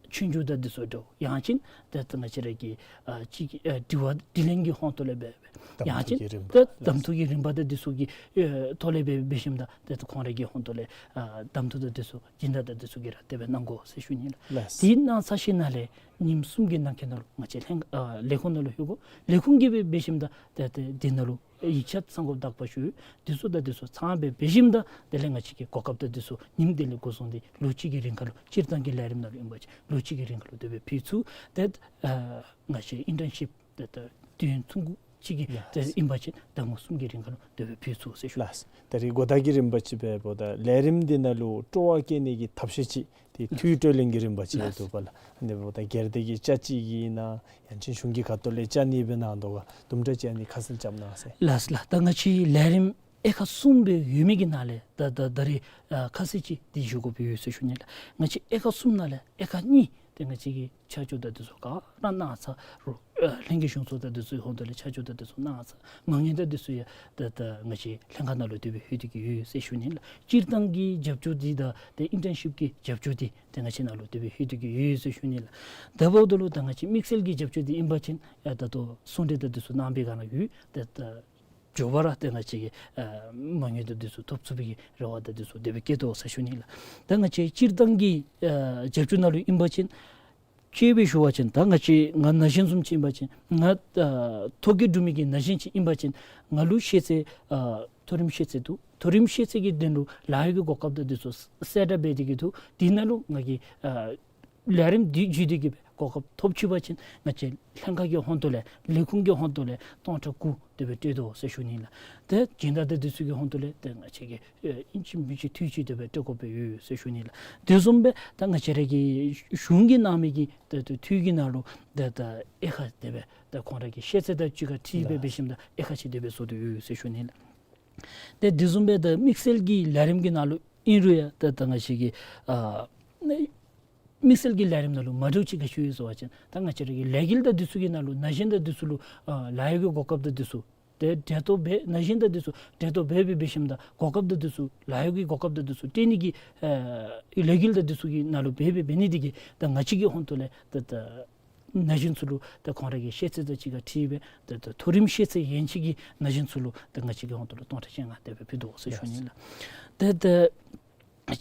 ཆོས་རྒྱུགས་དང་འདི་ཚུ་འདྲཝ་ཡང་ཅིན་ད་ད་ང་བཅས་ར་གི་ཨ་ཅིག་ཨ་དྲི་བ་དྲིས་ལན་གྱི་ཧོང་ཏོ་ལས་འབད་ གདམ་ཡང་ཅིན་ད་གདམ་འཐུ་གི་རིམ་པ་དང་འདི་ཚུ་གི་ཨེ་ཐོག་ལས་སྦེ་འབད་ཞིནམ་ད་ཏེ་ཁོང་ར་གི་ཧོང་ཏོ་ལས་ཨ་གདམ་འཐུ་དང་འདི་ཚུ་སྦྱིན་བདག་དང་འདི་ཚུ་གིས་ར་དེ་སྦེ་གནང་དགོ་ཟེར་ཞུ་ནི་ལགས། ལགས། དེ་གནང་ཚར་ཞིནམ་ལས་ཉིནམ་གསུམ་གྱི་ནང་འཁོད་ནང་ལུ་ང་བཅས་ལྷན་ཨ་ལས་ཁུངས་ནང་ལུ་ལྷོད་དགོ། ལས་ཁུངས་ཀྱིས་སྦེ་འབད་ཞིནམ་ད་ཏེ་ཏེ་འདི་ནང་ལུ་ཡིག་ཆ་གསང་དགོཔ་དག་པ་ཞུ་འདི་ཚུ་དང་འདི་ཚུ་ཚང་སྦེ་འབད་ཞིནམ་ད་དེ་ལས་ང་བཅས་ཀྱིས་གོ་སྐབས་དང་འདི་ཚུ་ཉིནམ་དེ་ལས་འགོ་བཟུང་སྟེ་ལོ་གཅིག་གི་རིང་ཁར་ལུ་སྤྱིར་བཏང་གི་ལས་རིམ་ནང་ལུ་ཨིན་པ་ཅིན་ལོ་གཅིག་གི་རིང་ཁར་ལུ་དེ་སྦེ་ཕུལ་ཚུགས། ཏེ་ཨ་ང་བཅས་ཨིན་ཊརན་ཤིཔ་ཏེ་ད་དུས་ཡུན་ཐུང་ཀུ་ཅིག་གི་ལགས། ཏེ་ཨིན་པ་ཅིན་ཟླ་ངོ་གསུམ་གྱི་རིང་ཁར་ལུ་དེ་སྦེ་ཕུལ་ཚུགས་ཟེར་ཞུ། ལགས། ད་རིས་གོ་བརྡ་གི་རིམ་པ་ཅིག་འབདཝ་ད་ལས་རིམ་འདི་ནང་ལུ་སྤྲོ་བ་བསྐྱེད་ནི་གི་ཐབས་ཤེས་ཅིག་ཏེ་ལགས། འཐུས་གྲོས་གླེང་གི་རིམ་པ་ཅིག་ལགས། འདུག་པ་ལགས། ཨ་ནི་འབདཝ་ད་སྒེར་སྡེ་གི་ཅ་ཅིག་གི་ཨིན་ན་ཡང་ཅིན་གཞུང་གི་ཁ་ཐུག་ལས་ཅ་གཉིས་སྦེ་གནང་དོ་ག་དུམ་གྲ་ཅིག་ཨ་ནི་ཁ་གསལ་རྐྱབ་གནང་ཟེར། ལགས་ལགས། ད་ང་བཅས་ལས་རིམ་དབྱེ་ཁག་གསུམ་སྦེ་ཡོད་མི་གི་ནང་ལས་ད་ད་ད་རིས་ཨ་ཁ་གསལ་ཅིག་འདི་ཞུ་དགོཔ་ཡོད་ཟེར་ཞུ་ནི་ལགས། ང་བཅས་དབྱེ་ཁག་གསུམ་ནང་ལས་དབྱེ་ཁག་གཉིས་ཏེ་ང་བཅས་ཀྱིས་ཆ་འཇོག་དང་འདི་ཚུ་ག་ར་གནང་ཚར་རུང་ཨ་ལྷན་རྒྱས་གཞུང་ཚོགས་དང་འདི་ཚུ་ཧོང་ཏོ་ལས་ཆ་འཇོག་དང་འདི་ཚུ་གནང་ཚར། མ་དངུལ་དང་འདི་ཚུ་ཡང་ད་ད་ང་བཅས་ལྷན་ཁག་ནང་ལུ་དེ་སྦེ་ལྷོད་དེ་གི་ཡོད་ཟེར་ཞུ་ནི་ལགས། སྤྱིར་བཏང་གི་རྒྱབ་སྐྱོར་འདི་དང་ཏེ་ཨིན་ཊརན་ཤིཔ་གི་རྒྱབ་སྐྱོར་འདི་ཏེ་ང་བཅས་ནང་ལུ་དེ་སྦེ་ལྷོད་དེ་གི་ཡོད་ཟེར་ཞུ་ནི་ལགས། དེ་འབདཝ་ད་ལུ་ད་ང་བཅས་དམིགས་བསལ་གྱི་རྒྱབ་སྐྱོར་འདི་ཨིན་པ་ཅིན་ཨ་ད་ལྟོ་གསུང་གྲོས་དང་འདི་ཚུ་གནང་པའི་སྒང་ལུ་ཡོད། ཏེ་ད་མགྱོགས་པ་ར་ཏེ་ང་བཅས་ཀྱིས་ཨ་མ་དངུལ་དང་འདི་ཚུ་ཐོབ་ཚུགས་པའི་རེ་བ་དང་འདི་ཚུ་དེ་སྦེ་བསྐྱེད་དོ་ཟེར་ཞུ་ནི་ལགས། ད་ང་བཅས་སྤྱིར་བཏང་གི་ཨ་རྒྱབ་སྐྱོར་ནང་ལུ་ཨིན་པ་ཅིན་དཔྱེ་སྦེ་ཞུ་བ་ཅིན་ད་ང་བཅས་ང་ན་གཞོན་བཟུམ་ཅིག་ཨིན་པ་ཅིན་ང་ཨ་ཐོ་བཀོད་གྲུབ་མི་གི་ན་གཞོན་ཅིག་ཨིན་པ་ཅིན་ང་ལུ་ཤེས་ཚད་ཨ་མཐོ་རིམ་ཤེས་ཚད་འདུག། མཐོ་རིམ་ཤེས་ཚད་ཀྱི་དོན་ལུ་ལཱ་གཡོག་གི་གོ་སྐབས་དང་འདི་ཚུ་གསལ་བསྒྲགས་འབད་དེ་གི་འདུག། དེ་ནང་ལུ་ང་གིས་ཨ་ལས་རིམ་འདི་བརྒྱུད་དེ་གི་སྦེ་གོ་སྐབས་ཐོབ་ཅི་པ་ཅིན་ང་བཅས་ལྷན་ཁག་གི་ཧོང་ཏོ་ལས་ལས་ཁུངས་ཀྱི་ཧོང་ཏོ་ལས་སྟོང་ཕྲག་དགུ་དེ་སྦེ་སྤྲོད་དོ་ཟེར་ཞུ་ནི་ལགས། ཏེ་སྦྱིན་བདག་དང་འདི་ཚུ་གི་ཧོང་ཏོ་ལས་ཏེ་ང་བཅས་ཀྱིས་ཨེ་ཨིན་ཅི་མིན་ཅི་འཐུས་ཅིག་དེ་སྦེ་སྤྲོད་དགོཔ་ཡོད་ཟེར་ཞུ་ནི་ལགས། དེ་བཟུམ་སྦེ་ད་ང་བཅས་ར་གི་གཞུང་གིས་གནང་མི་གི་ཏེ་ཏེ་འཐུས་ཀྱི་ནང་ལུ་ཏེ་ཏེ་དབྱེ་ཁག་དེ་སྦེ་ཏེ་ཁོང་ར་གི་ཤེས་ཚད་དང་གཅིག་ཁར་འཁྲིལ་སྦེ་འབད་ཞིནམ་ད་དབྱེ་ཁག་ཅིག་དེ་སྦེ་བཟོ་སྟེ་ཡོད་ཟེར་ཞུ་ནི་ལགས། ཏེ་དེ་བཟུམ་སྦེ་ད་དམིགས་བསལ་གྱི་ལས་རིམ་གྱི་ནང་ལུ་ཨིན་རུང་ཡང་ད་ད་ང་བཅས་ཀྱི་ཨ་དམིགས་བསལ་གྱི་ལས་རིམ་ནང་ལུ་མ་འདྲཝ་ཅིག་ག་ཅི་ཡོད་ཟེར་བ་ཅིན་ད་ང་བཅས་ར་གི་ལས་འགུལ་དང་འདི་ཚུ་གི་ནང་ལུ་ན་གཞོན་དང་འདི་ཚུ་ལུ་ཨ་ལཱ་གཡོག་གི་གོ་སྐབས་དང་འདི་ཚུ་ཏེ་འབྲེལ་གཏོགས་འབད་ན་གཞོན་དང་འདི་ཚུ་འབྲེལ་གཏོགས་འབད་འབད་འབད་ཞིནམ་ད་གོ་སྐབས་དང་འདི་ཚུ་ལཱ་གཡོག་གི་གོ་སྐབས་དང་འདི་ཚུ་སྤྲོད་ནི་གི་ཨ་ལས་འགུལ་དང་འདི་ཚུ་གི་ནང་ལུ་འབད་འབད་འབད་ནི་འདི་གིས་ད་ང་བཅས་ཀྱི་ཧོང་ཏོ་ལས་ད་ད་ན་གཞོན་ཚུ་ལུ་ད་ཁོང་ར་གི་ཤེས་ཚད་དང་གཅིག་ཁར་འཁྲིལ་སྦེ་ད་ད་མཐོ་རིམ་ཤེས་ཚད་ཡན་ཆད་ཀྱི་ན་གཞོན་ཚུ་ལུ་ད་ང་བཅས་ཀྱི་ཧོང་ཏོ་ལུ་སྟོང་ཕྲག་བཅོ་ལྔ་དེ་སྦེ་ཕུལ་དོ་ཟེར་ཞུ་ནི་ལགས། ད་ད་ཨ་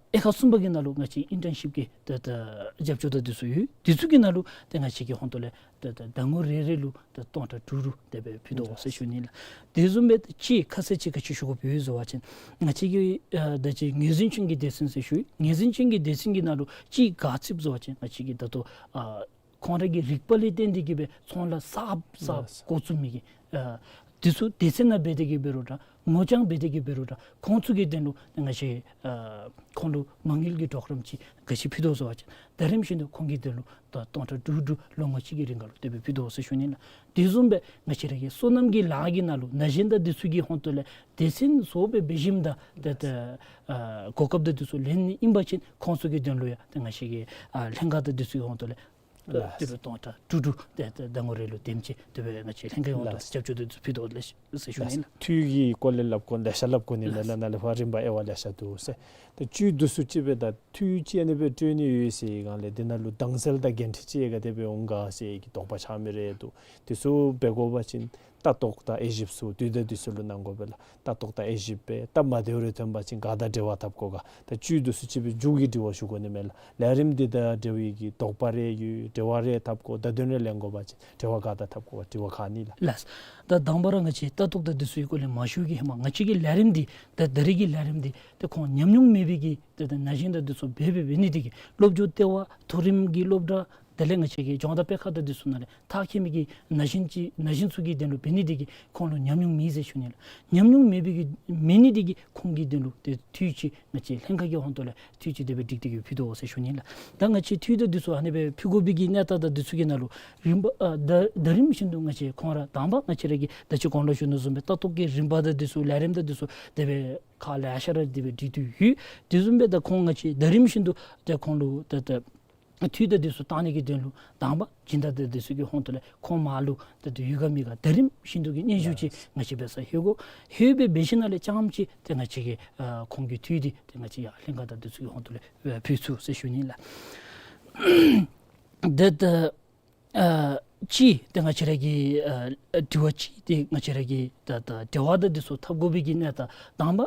དབྱེ་ཁག་གསུམ་པ་གི་ནང་ལུ་ང་བཅས་ཨིན་ཊརན་ཤིཔ་གི་ད་ད་རྒྱབ་སྐྱོར་དང་འདི་ཚུ་ཡོད། འདི་ཚུ་གི་ནང་ལུ་ད་ང་བཅས་ཀྱི་ཧོང་ཏོ་ལས་ད་ད་ཟླ་ངོ་རེ་རེ་ལུ་ད་སྟོང་ཕྲག་དྲུག་དྲུག་དེ་སྦེ་ཕུལ་དོ་ཟེར་ཞུ་ནི་ལགས། དེ་བཟུམ་སྦེ་ད་ཅིག་ཁ་གསལ་ཅིག་ག་ཅི་ཞུ་དགོཔ་ཡོད་ཟེར་བ་ཅིན་ང་བཅས་ཀྱི་ཨ་ད་ཅི་ངོས་འཛིན་ཅན་གྱི་སྡེ་ཚན་ཟེར་ཞུ་ཡི། ངོས་འཛིན་ཅན་གྱི་སྡེ་ཚན་གྱི་ནང་ལུ་ཅིག་ག་ཅི་ཟེར་བ་ཅིན་ང་བཅས་ཀྱི་ད་ལྟོ་ཨ་ཁོང་ར་གི་རིག་པ་ལས་བརྟེན་ཏེ་གི་སྦེ་ཚོང་ལཱ་གསརཔ་གསརཔ་ལགས་སོ། འགོ་བཙུགས་མི་གི་ཨ་འདི་ཚུ་སྡེ་ཚན་ནང་འབད་དེ་གི་འབད་རུང་འདྲ་ངོ་རྐྱང་འབད་དེ་གི་འབད་རུང་འདྲ་ཁོང་ཚུ་གི་དོན་ལུ་ང་བཅས་ཨ་ཁོང་ལུ་མ་དངུལ་གྱི་གྲོགས་རམ་ཅིག་ག་ཅི་ཕུལ་དོ་ཟེར་བ་ཅིན་ད་རིམ་བཞིན་དུ་ཁོང་གི་དོན་ལུ་ད་སྟོང་ཕྲག་དྲུག་དྲུག་ལོ་ངོ་གཅིག་གི་རིང་ཁར་ལུ་དེ་སྦེ་ཕུལ་དོ་ཟེར་ཞུ་ནི་ལགས། དེ་བཟུམ་སྦེ་ང་བཅས་ར་གི་སོ་ནམ་གྱི་ལཱ་གི་ནང་ལུ་ན་གཞོན་དང་འདི་ཚུ་གི་ཧོང་ཏོ་ལས་སྡེ་ཚན་བཟོ་སྦེ་འབད་ཞིནམ་ད་ད་ད་ཨ་གོ་སྐབས་དང་འདི་ཚུ་ལེན་ནི་ཨིན་པ་ཅིན་ཁོང་ཚུ་གི་དོན་ལུ་ཡང་ད་ང་བཅས་ཀྱི་ཨ་ལྷན་ཁག་དང་འདི་ཚུ་གི་ཧོང་ཏོ་ལས་ལགས། ཏེ་སྟོང་ཕྲག་དྲུག་དྲུག་ཏེ་ཏེ་ཟླ་ངོ་རེ་ལུ་དེམ་ཅིག་དེ་སྦེ་ང་བཅས་ལྷན་ཁག་ཡོངས་ལགས། དུ་རྒྱབ་སྐྱོར་དེ་ཚུ་ཕུལ་དོ་ལགས་ཟེར་ཞུ་ནི་ལགས། འཐུས་ཀྱི་སྐོར་ལས་སླབ་དགོ་ལེ་ཤ་སླབ་དགོ་ནི་མས་ལགས། ལགས། ནཱ་ལས་ཕར་རིམ་པ་དབྱེ་བ་ལེ་ཤ་འདུག་ཟེར། ཏེ་བཅུད་འདི་ཚུ་ཅིག་སྦེ་ད་འཐུས་ཅིག་ཨ་ནི་སྦེ་སྤྲོད་ནི་ཡོད་ཟེར་བའི་སྒང་ལས་འདི་ནང་ལུ་དྭངས་གསལ་དང་འགན་འཁྲི་ཅིག་ག་དེ་སྦེ་འོང་ག་ཟེར་གྱི་དོགས་པ་ཆགས་མི་རེ་འདུག། དེ་ཚུ་འབད་དགོ་པ་ཅིན་ལྟ་རྟོག་དང་དབྱེ་ཞིབ་ཚུ་དུས་དང་དུས་སུ་ལུ་གནང་དགོ་པས་ལགས། ལྟ་རྟོག་དང་དབྱེ་ཞིབ་འབད་སྟབས་མ་བདེཝ་རེ་ཐོན་པ་ཅིན་ག་དང་འབྲེལ་བ་འཐབ་དགོ་ག། ད་བཅུད་འདི་ཚུ་ཅིག་སྦེ་མཇུག་གི་དྲི་བ་ཞུ་དགོ་ནི་མས་ལགས། ལས་རིམ་འདི་དང་འབྲེལ་བའི་གི་དོགས་པ་རེ་ཡོད་འབྲེལ་བ་རེ་འཐབ་དགོ་བརྡ་དོན་རེ་ལེན་དགོ་པ་ཅིན་འབྲེལ་བ་ག་དང་འཐབ་དགོ་དྲི་བ་ག་ནི་ལགས། ལགས། ད་དང་པ་ར་ང་བཅས་ལྟ་རྟོག་དང་འདི་ཚུ་གི་སྐོར་ལས་མ་ཞུ་གི་ཧེ་མ་ང་བཅས་ཀྱི་ལས་རིམ་འདི་ད་ད་རིས་ཀྱི་ལས་རིམ་འདི་ཏེ་ཁོང་ཉམས་མྱོང་མེད་པའི་གི་ཏེ་ད་ན་གཞོན་དང་འདི་ཚུ་འབད་འབད་འབད་ནི་འདི་གིས་སློབ་སྦྱོང་ལྟེ་བ་མཐོ་རིམ་གྱི་སློབ་གྲྭ་དེ་ལས་ང་བཅས་ཀྱི་ལྗོངས་མཐའ་སྤེལ་ཁང་དང་འདི་ཚུ་ནང་ལས་མཐར་འཁྱོལ་མི་གི་ན་གཞོན་ཅིག་ན་གཞོན་ཚུ་གི་དོན་ལུ་འབད་ནི་འདི་གིས་ཁོང་ལུ་ཉམས་མྱོང་མེད་ཟེར་ཞུ་ནི་ལགས། ཉམས་མྱོང་མེད་པའི་གི་མེད་ནི་འདི་གིས་ཁོང་གི་དོན་ལུ་ཏེ་འཐུས་ཅིག་ང་བཅས་ལྷན་ཁག་གི་ཧོང་ཏོ་ལས་འཐུས་ཅིག་དེ་སྦེ་སྒྲིག་སྟེ་གི་ཕུལ་དོ་ཟེར་ཞུ་ནི་ལགས། ད་ང་བཅས་འཐུས་དང་འདི་ཚུ་ཨ་ནི་སྦེ་ཕུལ་དགོ་པའི་གི་གནས་སྟངས་དང་འདི་ཚུ་གི་ནང་ལུ་རིམ་པ་ཨ་ད་ད་རིམ་བཞིན་དུ་ང་བཅས་ཁོང་ར་དང་པ་ང་བཅས་ར་གི་ད་ཅི་གོང་ལུ་ཞུ་ནི་བཟུམ་སྦེ་ལྟ་རྟོག་གི་རིམ་པ་དང་འདི་ཚུ་ལས་རིམ་དང་འདི་ཚུ་དེ་སྦེ་ཁག་ལེ་ཤ་ར་དེ་སྦེ་སྒྲིག་སྟེ་ཡོད། དེ་བཟུམ་སྦེ་ད་ཁོང་ང་བཅས་ད་རིམ་བཞིན་དུ་ད་ཁོང་ལུ་ད་ད་འཐུས་དང་འདི་ཚུ་བཏང་ནི་གི་དོན་ལུ་དང་པ་སྦྱིན་བདག་དང་འདི་ཚུ་གི་ཧོང་ཏོ་ལས་ཁོང་མར་ལུ་ད་ད་ཡོད་ག་མེད་ག་ད་རིམ་བཞིན་དུ་གི་སྙན་ཞུ་ཅིག་ང་བཅས་འབད་སར་ལྷོད་དགོ། ལྷོད་སྦེ་འབད་ཞིནམ་ལས་རྐྱངམ་ཅིག་ཏེ་ང་བཅས་ཀྱིས་ཨ་ཁོང་གི་འཐུས་འདི་ཏེ་ང་བཅས་ཡར་ལྷན་ཁག་དང་འདི་ཚུ་གི་ཧོང་ཏོ་ལས་ཨ་ཕུལ་ཚུགས་ཟེར་ཞུ་ནི་ལགས། ད་ད་ཨ་ ཅིག་ཏེ་ང་བཅས་ར་གི་ཨ་དྲི་བ་ཅིག་ཏེ་ང་བཅས་ར་གི་ད་ད་འབྲེལ་བ་དང་འདི་ཚུ་འཐབ་དགོ་པའི་གི་གནས་སྟངས་དང་པ་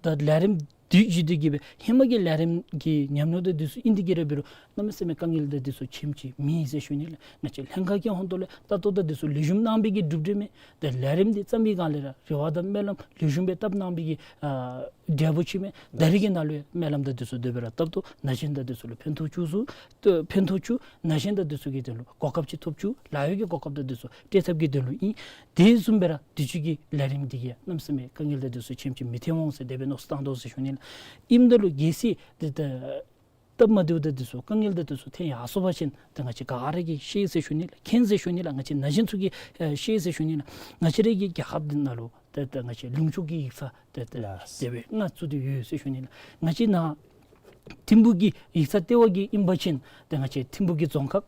ད་ལས་རིམ་འདི་བརྒྱུད་དེ་གི་སྦེ་ཧེ་མ་གི་ལས་རིམ་གི་ཉམས་མྱོང་དང་འདི་ཚུ་ཨིན་དེ་གི་ར་འབད་རུང་གནམ་མེད་ས་མེད་དཀའ་ངལ་དང་འདི་ཚུ་ཆེམ་ཅིག་མེད་ཟེར་ཞུ་ནི་ལགས། ང་བཅས་ལྷན་ཁག་གི་ཧོང་ཏོ་ལས་ད་ལྟོ་ད་འདི་ཚུ་ལེགས་ཤོམ་གནང་པའི་གི་གྲུབ་འབྲས་མས། ཏེ་ལས་རིམ་འདི་བརྩམས་པའི་སྒང་ལས་ར་རེ་བ་དང་སྨོན་ལམ་ལེགས་ཤོམ་སྦེ་བཏབ་གནང་པའི་གི་ཨ་འབྲས་བུ་ཅིག་མས། ད་རེས་ཀྱི་ནང་ལུ་ཡང་སྨོན་ལམ་དང་འདི་ཚུ་དེ་སྦེ་ར་བཏབ་དོ། ན་གཞོན་དང་འདི་ཚུ་ལུ་ཕན་ཐོགས་བཅུག་ཚུགས། ཏེ་ཕན་ཐོགས་བཅུག། ན་གཞོན་དང་འདི་ཚུ་གི་དོན་ལུ་གོ་སྐབས་ཅིག་ཐོབ་བཅུག། ལཱ་གཡོག་གི་གོ་སྐབས་དང་འདི་ཚུ་སྤྲོད་ཐབས་ཀྱི་དོན་ལུ་ཨིན། དེ་བཟུམ་སྦེ་ར་དུས་ཅི་གི་ལས་རིམ་འདི་གིས་གནམ་མེད་ས་མེད་དཀའ་ངལ་དང་འདི་ཚུ་ཆེམ་ཅིག་མི་ཐོན་འོང་ཟེར་དེ་སྦེ་མནོ་བསམ་བཏང་དོ་ཟེར་ཞུ་ནི་ལགས། ཨིནམ་ད་ལུ་གལ་སྲིད་ཏེ་ད་སྟབས་མ་བདེཝ་དང་འདི་ཚུ་དཀའ་ངལ་དང་འདི་ཚུ་ཐོན་ཡར་སོང་པ་ཅིན་ཏེ་ང་བཅས་ག་ར་གིས་ཤེས་ཟེར་ཞུ་ནི་ལགས། མཁྱེན་ཟེར་ཞུ་ནི་ལགས། ང་བཅས་ན་གཞོན་ཚུ་གིས་ཨེ་ཤེས་ཟེར་ཞུ་ནི་ལགས། ང་བཅས་ར་གི་རྒྱལ་ཁབ་འདི་ནང་ལུ་ཏེ་ད་ང་བཅས་ལུང་ཕྱོགས་ཀྱི་ཡིག་ཚང་ཏེ་ད་ལགས། དེ་སྦེ་ལྔ་བཙུགས་ཏེ་ཡོད་ཟེར་ཞུ་ནི་ལགས། ང་བཅས་ནཱ་ཐིམ་ཕུག་གི་ཡིག་ཚང་ལྟེ་བ་གི་ཨིན་པ་ཅིན་ཏེ་ང་བཅས་ཐིམ་ཕུག་གི་རྫོང་ཁག་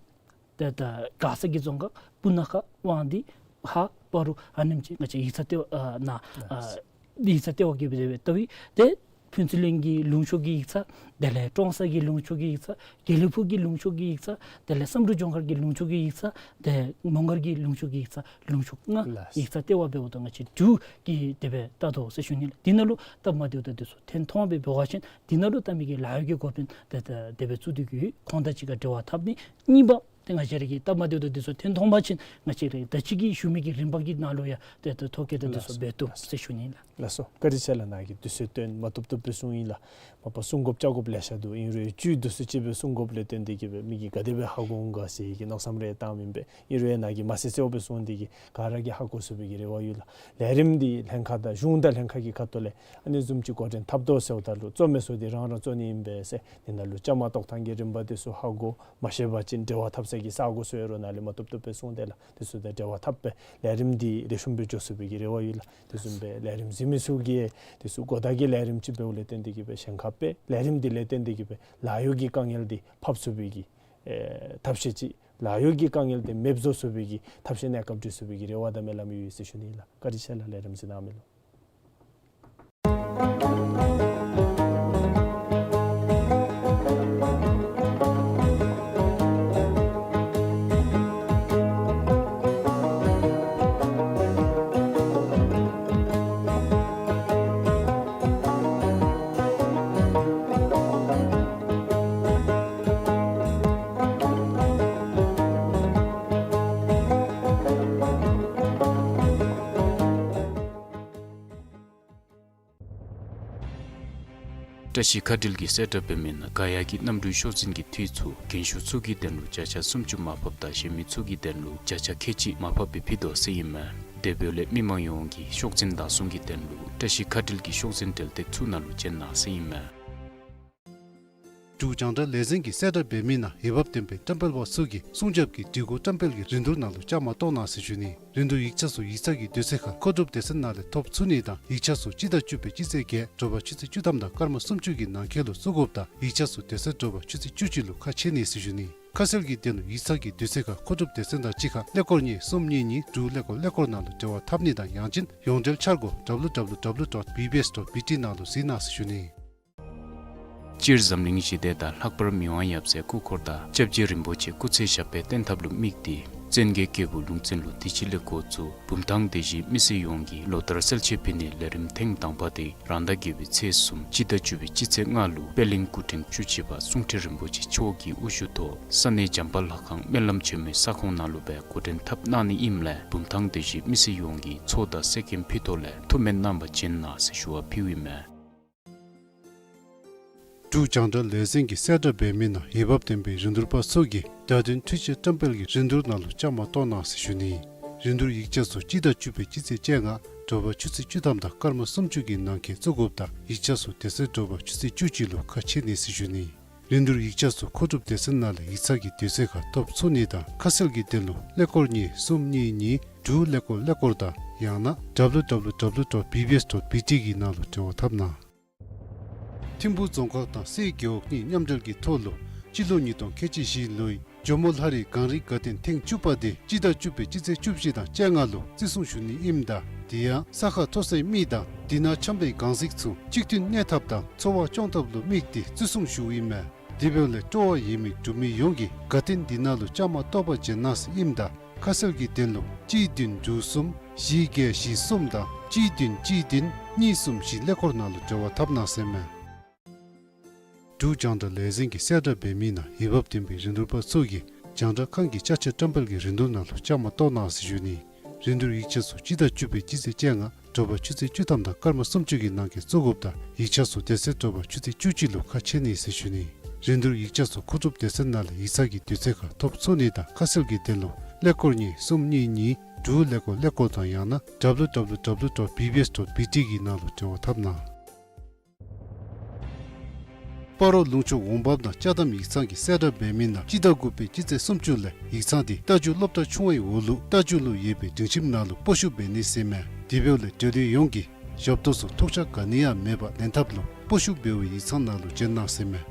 ཏེ་ད་མགར་ས་གི་རྫོང་ཁག་སྤུ་ན་ཁ་དབང་འདུས་ཧཱ་སྤ་རོ་ཨ་ནེམ་ཅིག་ང་བཅས་ཡིག་ཚང་ལྟེ་བ་ཨ་ནཱ་ཨ་ཡིག་ཚང་ལྟེ་བ་གི་སྦེ་ལྟ་བུ་ཏེ་ཕུན་ཚོགས་གླིང་གི་ལུང་ཕྱོགས་ཀྱི་ཡིག་ཚང་དེ་ལས་ཀྲོང་གསར་གྱི་ལུང་ཕྱོགས་ཀྱི་ཡིག་ཚང་དགེ་ལེགས་ཕུག་གི་ལུང་ཕྱོགས་ཀྱི་ཡིག་ཚང་དེ་ལས་བསམ་གྲུབ་ལྗོངས་མཁར་གྱི་ལུང་ཕྱོགས་ཀྱི་ཡིག་ཚང་ཏེ་མོང་སྒར་གྱི་ལུང་ཕྱོགས་ཀྱི་ཡིག་ཚང་ལུང་ཕྱོགས་ལྔ་ལགས། ཡིག་ཚང་ལྟེ་བ་འབདཝ་ད་ང་བཅས་དྲུག་གི་དེ་སྦེ་ལྟ་དོ་ཟེར་ཞུ་ནི་ལགས། འདི་ནང་ལུ་སྟབས་མ་བདེཝ་དང་འདི་ཚུ་ཐོན་ཐོན་པའི་འབད་བ་ཅིན་འདི་ནང་ལུ་ལྟ་མི་གི་ལཱ་གཡོག་གི་འགོ་དཔོན་ཏེ་ད་དེ་སྦེ་བཙུགས་ཏེ་གི་ཡོད། ཁོང་དང་གཅིག་ཁར་འབྲེལ་བ་འཐབ་ནི། གཉིས་པ་ཏེ་ང་བཅས་ར་གི་སྟབས་མ་བདེཝ་དང་འདི་ཚུ་ཐོན་ཐོན་པ་ཅིན་ང་བཅས་ར་ད་ཅི་གི་ཞུ་མི་གི་རིམ་པ་གི་ནང་ལུ་ཡང་ཏེ་ད་ཐོ་བཀོད་དང་འདི་ཚུ་འབད་བཏུབ་ཟེར་ཞུ་ནི་ལགས། ལགས་སོ། བཀའ་དྲིན་ཆེ་ལགས། ནཱ་གིས་དུས་ཚོད་བཏོན་མ་བཏུབ་བཏུབ་སྦེ་གསུངས་ཡི་ལགས། མ་པ་གསུང་དགོཔ་བཅར་དགོཔ་ལེ་ཤ་འདུག། ཨིན་རུང་བཅུད་བསྡུ་སུ་ཅིག་སྦེ་གསུང་དགོཔ་ལས་བརྟེན་ཏེ་གི་སྦེ་མི་གིས་ག་དེ་སྦེ་ཧ་གོ་འོང་ག་ཟེར་གྱི་མནོ་བསམ་རེ་བཏངམ་ཨིན་པས། ཨིན་རུང་ཡང་ནཱ་གིས་མ་གསལ་གསལཝ་སྦེ་གསུངས་ཏེ་གི་ག་ར་གིས་ཧ་གོ་ཚུགས་པའི་གི་རེ་བ་ཡོད་ལགས། ལས་རིམ་འདི་ལྷན་ཁག་དང་གཞུང་དང་ལྷན་ཁག་གི་ཁ་ཐུག་ལས་ཨ་ནི་བཟུམ་ཅིག་འགོ་འདྲེན་འཐབ་དོ་ཟེརཝ་ད་ལུ་གཙོ་མི་ཚུ་འདི་རང་རང་གཙོ་ནི་ཨིན་པས་ཟེར། འདི་ནང་ལུ་བཅའ་མར་གཏོགས་ཐངས་ཀྱི་རིམ་པ་འདི་ཚུ་ཧ་གོ། མ་ཤེས་པ་ཅིན་འབྲེལ་བ་འཐབ་སའི་གི་ས་སྒོ་ཚུ་ཡོད་རུང་ནཱ་ལས་མ་བཏུབ་བཏུབ་སྦེ་གསུངས་ཏེ་ལགས། འདི་ཚུ་དང་འབྲེལ་བ་འཐབ་སྦེ་ལས་རིམ་འདི་ལེགས་ཤོམ་སྦེ་འགྱོ་ཚུགས་པའི་གི་རེ་བ་ཡོད་ལགས། དེ་བཟུམ་སྦེ་ལས་རིམ་གཟིགས་མི་ཚུ་གིས་དེ་ཚུ་གོ་བརྡ་གི་ལས་རིམ་ཅིག་འབདཝ་ལས་བརྟེན་ཏེ་གི་སྦེ་གཞན་ཁར་སྦེ་ལས་རིམ་འདི་ལས་བརྟེན་ཏེ་གི་སྦེ་ལཱ་གཡོག་གི་དཀའ་ངལ་འདི་ཕབ་ཚུགས་པའི་གི་ཨེ་ཐབས་ཤེས་ཅིག་ལཱ་གཡོག་གི་དཀའ་ངལ་འདི་མེདཔ་བཟོ་ཚུགས་པའི་གི་ཐབས་ཤེས་གནས་སྐབས་སྒྲིག་ཚུགས་པའི་གི་རེ་བ་དང་སྨོན་ལམ་ཡོད་ཟེར་ཞུ་ནི་ལགས། བཀའ་དྲིན་ཆེ་ལགས། ལས་རིམ་གཟིགས་གནང་མི་ལུ། བཀྲ་ཤིས་མཁའ་འགྲུལ་གྱིས་གསལ་བསྒྲགས་འབད་མི་ནང་ག་ཡ་གི་གནམ་གྲུའི་ཤོག་འཛིན་གྱི་འཐུས་ཚུ་རྒན་ཤོས་ཚུ་གི་དོན་ལུ་བརྒྱ་ཆ་སུམ་ཅུ་མར་ཕབ་དང་གཞོན་མི་ཚུ་གི་དོན་ལུ་བརྒྱ་ཆ་ཁལ་གཅིག་མར་ཕབ་སྦེ་ཕུལ་དོ་ཟེར་ཨིན་མས། དེ་འབདཝ་ལས་མི་མང་ཡོངས་ཀྱིས་ཤོག་འཛིན་བདག་བཟུང་གི་དོན་ལུ་བཀྲ་ཤིས་མཁའ་འགྲུལ་གྱི་ཤོག་འཛིན་འབྲེལ་ཐད་ཚུ་ནང་ལུ་བྱོན་གནང་ཟེར་ཨིན་མས། འབྲུག་རྒྱང་བསྒྲགས་ལས་འཛིན་གྱིས་གསལ་བསྒྲགས་འབད་མི་ནང་འོས་འབབ་ལྡན་པའི་བཀྲམ་སྤེལ་པ་ཚུ་གིས་སྲུང་སྐྱོབ་ཀྱི་སྒྲིག་གོ་བཀྲམ་སྤེལ་གྱི་རིན་བསྡུར་ནང་ལུ་བཅའ་མར་གཏོགས་གནང་ཟེར་ཞུ་ནི། རིན་བསྡུར་ཡིག་ཆ་ཚུ་ཡིག་ཚང་གི་དུས་ཚོད་ཁར་མཁོ་སྒྲུབ་སྡེ་ཚན་ནང་ལས་ཐོབ་ཚུགས་ནི་དང་ཡིག་ཆ་ཚུ་སྤྱི་ཟླ་བཅུ་པའི་སྤྱི་ཚེས་བརྒྱད་དྲོ་པ་ཆུ་ཚོད་བཅུ་ཐམ་དང་སྐར་མ་སུམ་ཅུ་གི་ནང་འཁོད་ལུ་བཙུགས་དགོཔ་དང་ཡིག་ཆ་ཚུ་དེ་ཚེ་དྲོ་པ་ཆུ་ཚོད་བཅུ་གཅིག་ལུ་ཁ་ཕྱེ་ནི་ཟེར་ཞུ་ནི། ཁ་གསལ་གྱི་དོན་ལུ་ཡིག་ཚང་གི་དུས་ཚོད་ཁར་མཁོ་སྒྲུབ་སྡེ་ཚན་དང་གཅིག་ཁར་ཀླད་ཀོར་གཉིས་གསུམ་གཉིས་གཉིས་དྲུག་ཀླད་ཀོར་ཀླད་ཀོར་ནང་ལུ་འབྲེལ་བ་འཐབ་ནི་དང་ཡང་ཅིན་ཡོངས་འབྲེལ་འཆར་སྒོ་W W W dot B B S dot B T ནང་ལུ་གཟིགས་གནང་ཟེར་ཞུ་ནི། སྤྱིར་འཛམ་གླིང་ཞི་བདེ་དང་ལྷག་པར་མི་དབང་ཡབ་སྲས་སྐུ་འཁོར་དང་སྐྱབས་རྗེ་རིན་པོ་ཆེ་སྐུ་ཚེ་ཞབས་པད་བརྟན་ཐབས་ལུ་དམིགས་ཏེ་བཙན་རྒྱལ་རྒྱལ་པོ་ལུང་བཙན་ལུ་དུས་ཅི་ལས་འགོ་བཙུགས་བུམ་ཐང་སྡེ་བཞིའི་མི་སེར་ཡོངས་ཀྱིས་ལོ་ལྟར་གསལ་བྱེད་ཕུལ་ནིའི་ལས་རིམ་ཐེངས་དང་པ་དེ་རང་ཟླ་བརྒྱད་པའི་ཚེས་གསུམ་སྤྱི་ཟླ་བཅུ་པའི་སྤྱི་ཚེས་ལྔ་ལུ་པད་གླིང་སྐུ་ཕྲེང་བཅུ་གཅིག་པ་གསུང་ཁྲི་རིན་པོ་ཆེ་མཆོག་གི་དབུ་བཞུགས་ཐོག་ས་གནས་བྱམས་པ་ལྷ་ཁང་སྨོན་ལམ་ཆེན་མོའི་ས་ཁོངས་ནང་ལུ་སྦེ་འགོ་འདྲེན་འཐབ་གནང་ནི་ཨིནམ་ལས་བུམ་ཐང་སྡེ་བཞིའི་མི་སེར་ཡོངས་ཀྱིས་ཚོགས་དང་གསེར་སྐྱེམས་ཕུལ་ཐོག་ལས་ཐུགས་སྨོན་གནང་བར་བྱོན་གནང་ཟེར་ཞུ་བ་ཕུལཝ་ཨིན་མས། འབྲུག་རྒྱང་བསྒྲགས་ལས་འཛིན་གྱིས་གསལ་བསྒྲགས་འབད་མི་ནང་འོས་འབབ་ལྡན་པའི་རིན་བསྡུར་པ་ཚུ་གིས་བརྡ་དོན་འཕྲུལ་ཆས་བཀྲམ་སྤེལ་གྱི་རིན་བསྡུར་ནང་ལུ་བཅའ་མར་གཏོགས་གནང་ཟེར་ཞུ་ནི། རིན་བསྡུར་ཡིག་ཆ་ཚུ་སྤྱི་ཟླ་བཅུ་པའི་སྤྱི་ཚེས་བཅོ་ལྔ་དྲོ་པ་ཆུ་ཚོད་བཅུ་ཐམ་དང་སྐར་མ་སུམ་ཅུ་གི་ནང་འཁོད་བཙུགས་དགོཔ་དང་ཡིག་ཆ་ཚུ་དེ་ཚེ་དྲོ་པ་ཆུ་ཚོད་བཅུ་གཅིག་ལུ་ཁ་ཕྱེ་ནི་ཟེར་ཞུ་ནི། རིན་བསྡུར་ཡིག་ཆ་ཚུ་མཁོ་སྒྲུབ་སྡེ་ཚན་ནང་ལས་ཡིག་ཚང་གི་དུས་ཚོད་ཁར་ཐོབ་ཚུགས་ནི་དང་ཁ་གསལ་གྱི་དོན་ལུ་ཀླད་ཀོར་གཉིས་གསུམ་གཉིས་གཉིས་དྲུག་ཀླད་ཀོར་ཀླད་ཀོར་དང་ཡང་ན་W W W dot B B S dot B T གི་ནང་ལུ་འབྲེལ་བ་འཐབ་གནང་། ཐིམ་ཕུག་རྫོང་ཁག་དང་སའི་རྒེད་འོག་གཉིས་མཉམ་འབྲེལ་གྱི་ཐོག་ལུ་སྤྱི་ལོ་ཉིས་སྟོང་ཁལ་གཅིག་བཞི་ལོའི་ཇོ་མོ་ལྷ་རིའི་གངས་རིའི་དགའ་སྟོན་ཐེངས་བཅུ་པ་དེ་སྤྱི་ཟླ་བཅུ་པའི་སྤྱི་ཚེས་བཅུ་བཞི་དང་བཅོ་ལྔ་ལུ་བརྩི་སྲུང་ཞུ་ནི་ཨིནམ་ད་དེ་ཡང་ས་ཁ་མཐོ་སའི་མི་དང་དེ་ནང་འཁྱམས་པའི་གངས་གཟིག་ཚུ་གཅིག་མཐུན་གནས་ཐབས་དང་འཚོ་བ་སྐྱོང་ཐབས་ལུ་དམིགས་ཏེ་བརྩི་སྲུང་ཞུཝ་ཨིན་མས། དེ་འབདཝ་ལས་སྤྲོ་བ་ཡོད་མི་འབྲུག་མི་ཡོངས་ཀྱིས་དགའ་སྟོན་འདི་ནང་ལུ་བཅའ་མར་གཏོགས་པར་བྱོན་གནང་ཟེར་ཨིནམ་ད་ ཁ་གསལ་གྱི་དོན་ལུ་གཅིག་བདུན་དྲུག་གསུམ་བཞི་བརྒྱད་བཞི་གསུམ་དང་གཅིག་བདུན་གཅིག་བདུན་གཉིས་གསུམ་བཞི་ཀླད་ཀོར་ནང་ལུ་འབྲེལ་བ་འཐབ་གནང་ཟེར་མས། འབྲུག་རྒྱང་བསྒྲགས་ལས་འཛིན་གྱི་གསལ་བསྒྲགས་འབད་མི་ནང་འོས་འབབ་ལྡན་པའི་རིན་བསྡུར་པ་ཚུ་གིས་རྒྱང་བསྒྲགས་ཁང་གི་ཅ་ཆས་བཀྲམ་སྤེལ་གྱི་རིན་བསྡུར་ནང་ལུ་བཅའ་མར་གཏོགས་གནང་ཟེར་ཞུ་ནི། རིན་བསྡུར་ཡིག་ཆ་ཚུ་སྤྱི་ཟླ་བཅུ་པའི་སྤྱི་ཚེས་བཅོ་ལྔ་དྲོ་པ་ཆུ་ཚོད་བཅུ་ཐམ་དང་སྐར་མ་སུམ་ཅུ་གི་ནང་འཁོད་བཙུགས་དགོཔ་དང་ཡིག་ཆ་ཚུ་དེ་ཚེ་དྲོ་པ་ཆུ་ཚོད་བཅུ་གཅིག་ལུ་ཁ་ཕྱེ་ནི་ཟེར་ཞུ་ནི། རིན་བསྡུར་ཡིག་ཆ་ཚུ་མཁོ་སྒྲུབ་སྡེ་ཚན་ནང་ལས་ཡིག་ཚང་གི་དུས་ཚོད་ཁར་ཐོབ་ཚུགས་ནི་དང་ཁ་གསལ་གྱི་དོན་ལུ་ཀླད་ཀོར་གཉིས་གསུམ་གཉིས་གཉིས་དྲུག་ཀླད་ཀོར་ཀླད་ཀོར་དང་ཡང་ན་W W W dot B B S dot B T གི་ནང་ལུ་འབྲེལ་བ་འཐབ་གནང་། སྤ་རོ་ལུང་ཕྱོགས་འོང་འབབ་དང་ཅ་དམ་ཡིག་ཚང་གི་གསལ་བསྒྲགས་འབད་མི་ནང་སྤྱི་ཟླ་དགུ་པའི་སྤྱི་ཚེས་སུམ་ཅུ་ལས་ཡིག་ཚང་འདི་རྟ་རྒྱུག་སློབ་གྲྭ་ཆུང་བའི་འོག་ལུག་རྟ་རྒྱུག་ལུ་ཡོད་པའི་སྒྲིང་ཁྱིམ་ནང་ལུ་སྤོ་བཤུད་འབད་ནི་ཟེར་མས། དེ་འབདཝ་ལས་འབྲེལ་ཡོད་ཡོངས་ཀྱིས་ཞབས་ཏོག་ཚུ་ཐུགས་ཆགས་ག་ནི་ཡང་མེད་པར་ལེན་ཐབས་ལུ་སྤོ་བཤུད་འབད་བའི་ཡིག་ཚང་ནང་ལུ་བྱོན་གནང་ཟེར་མས།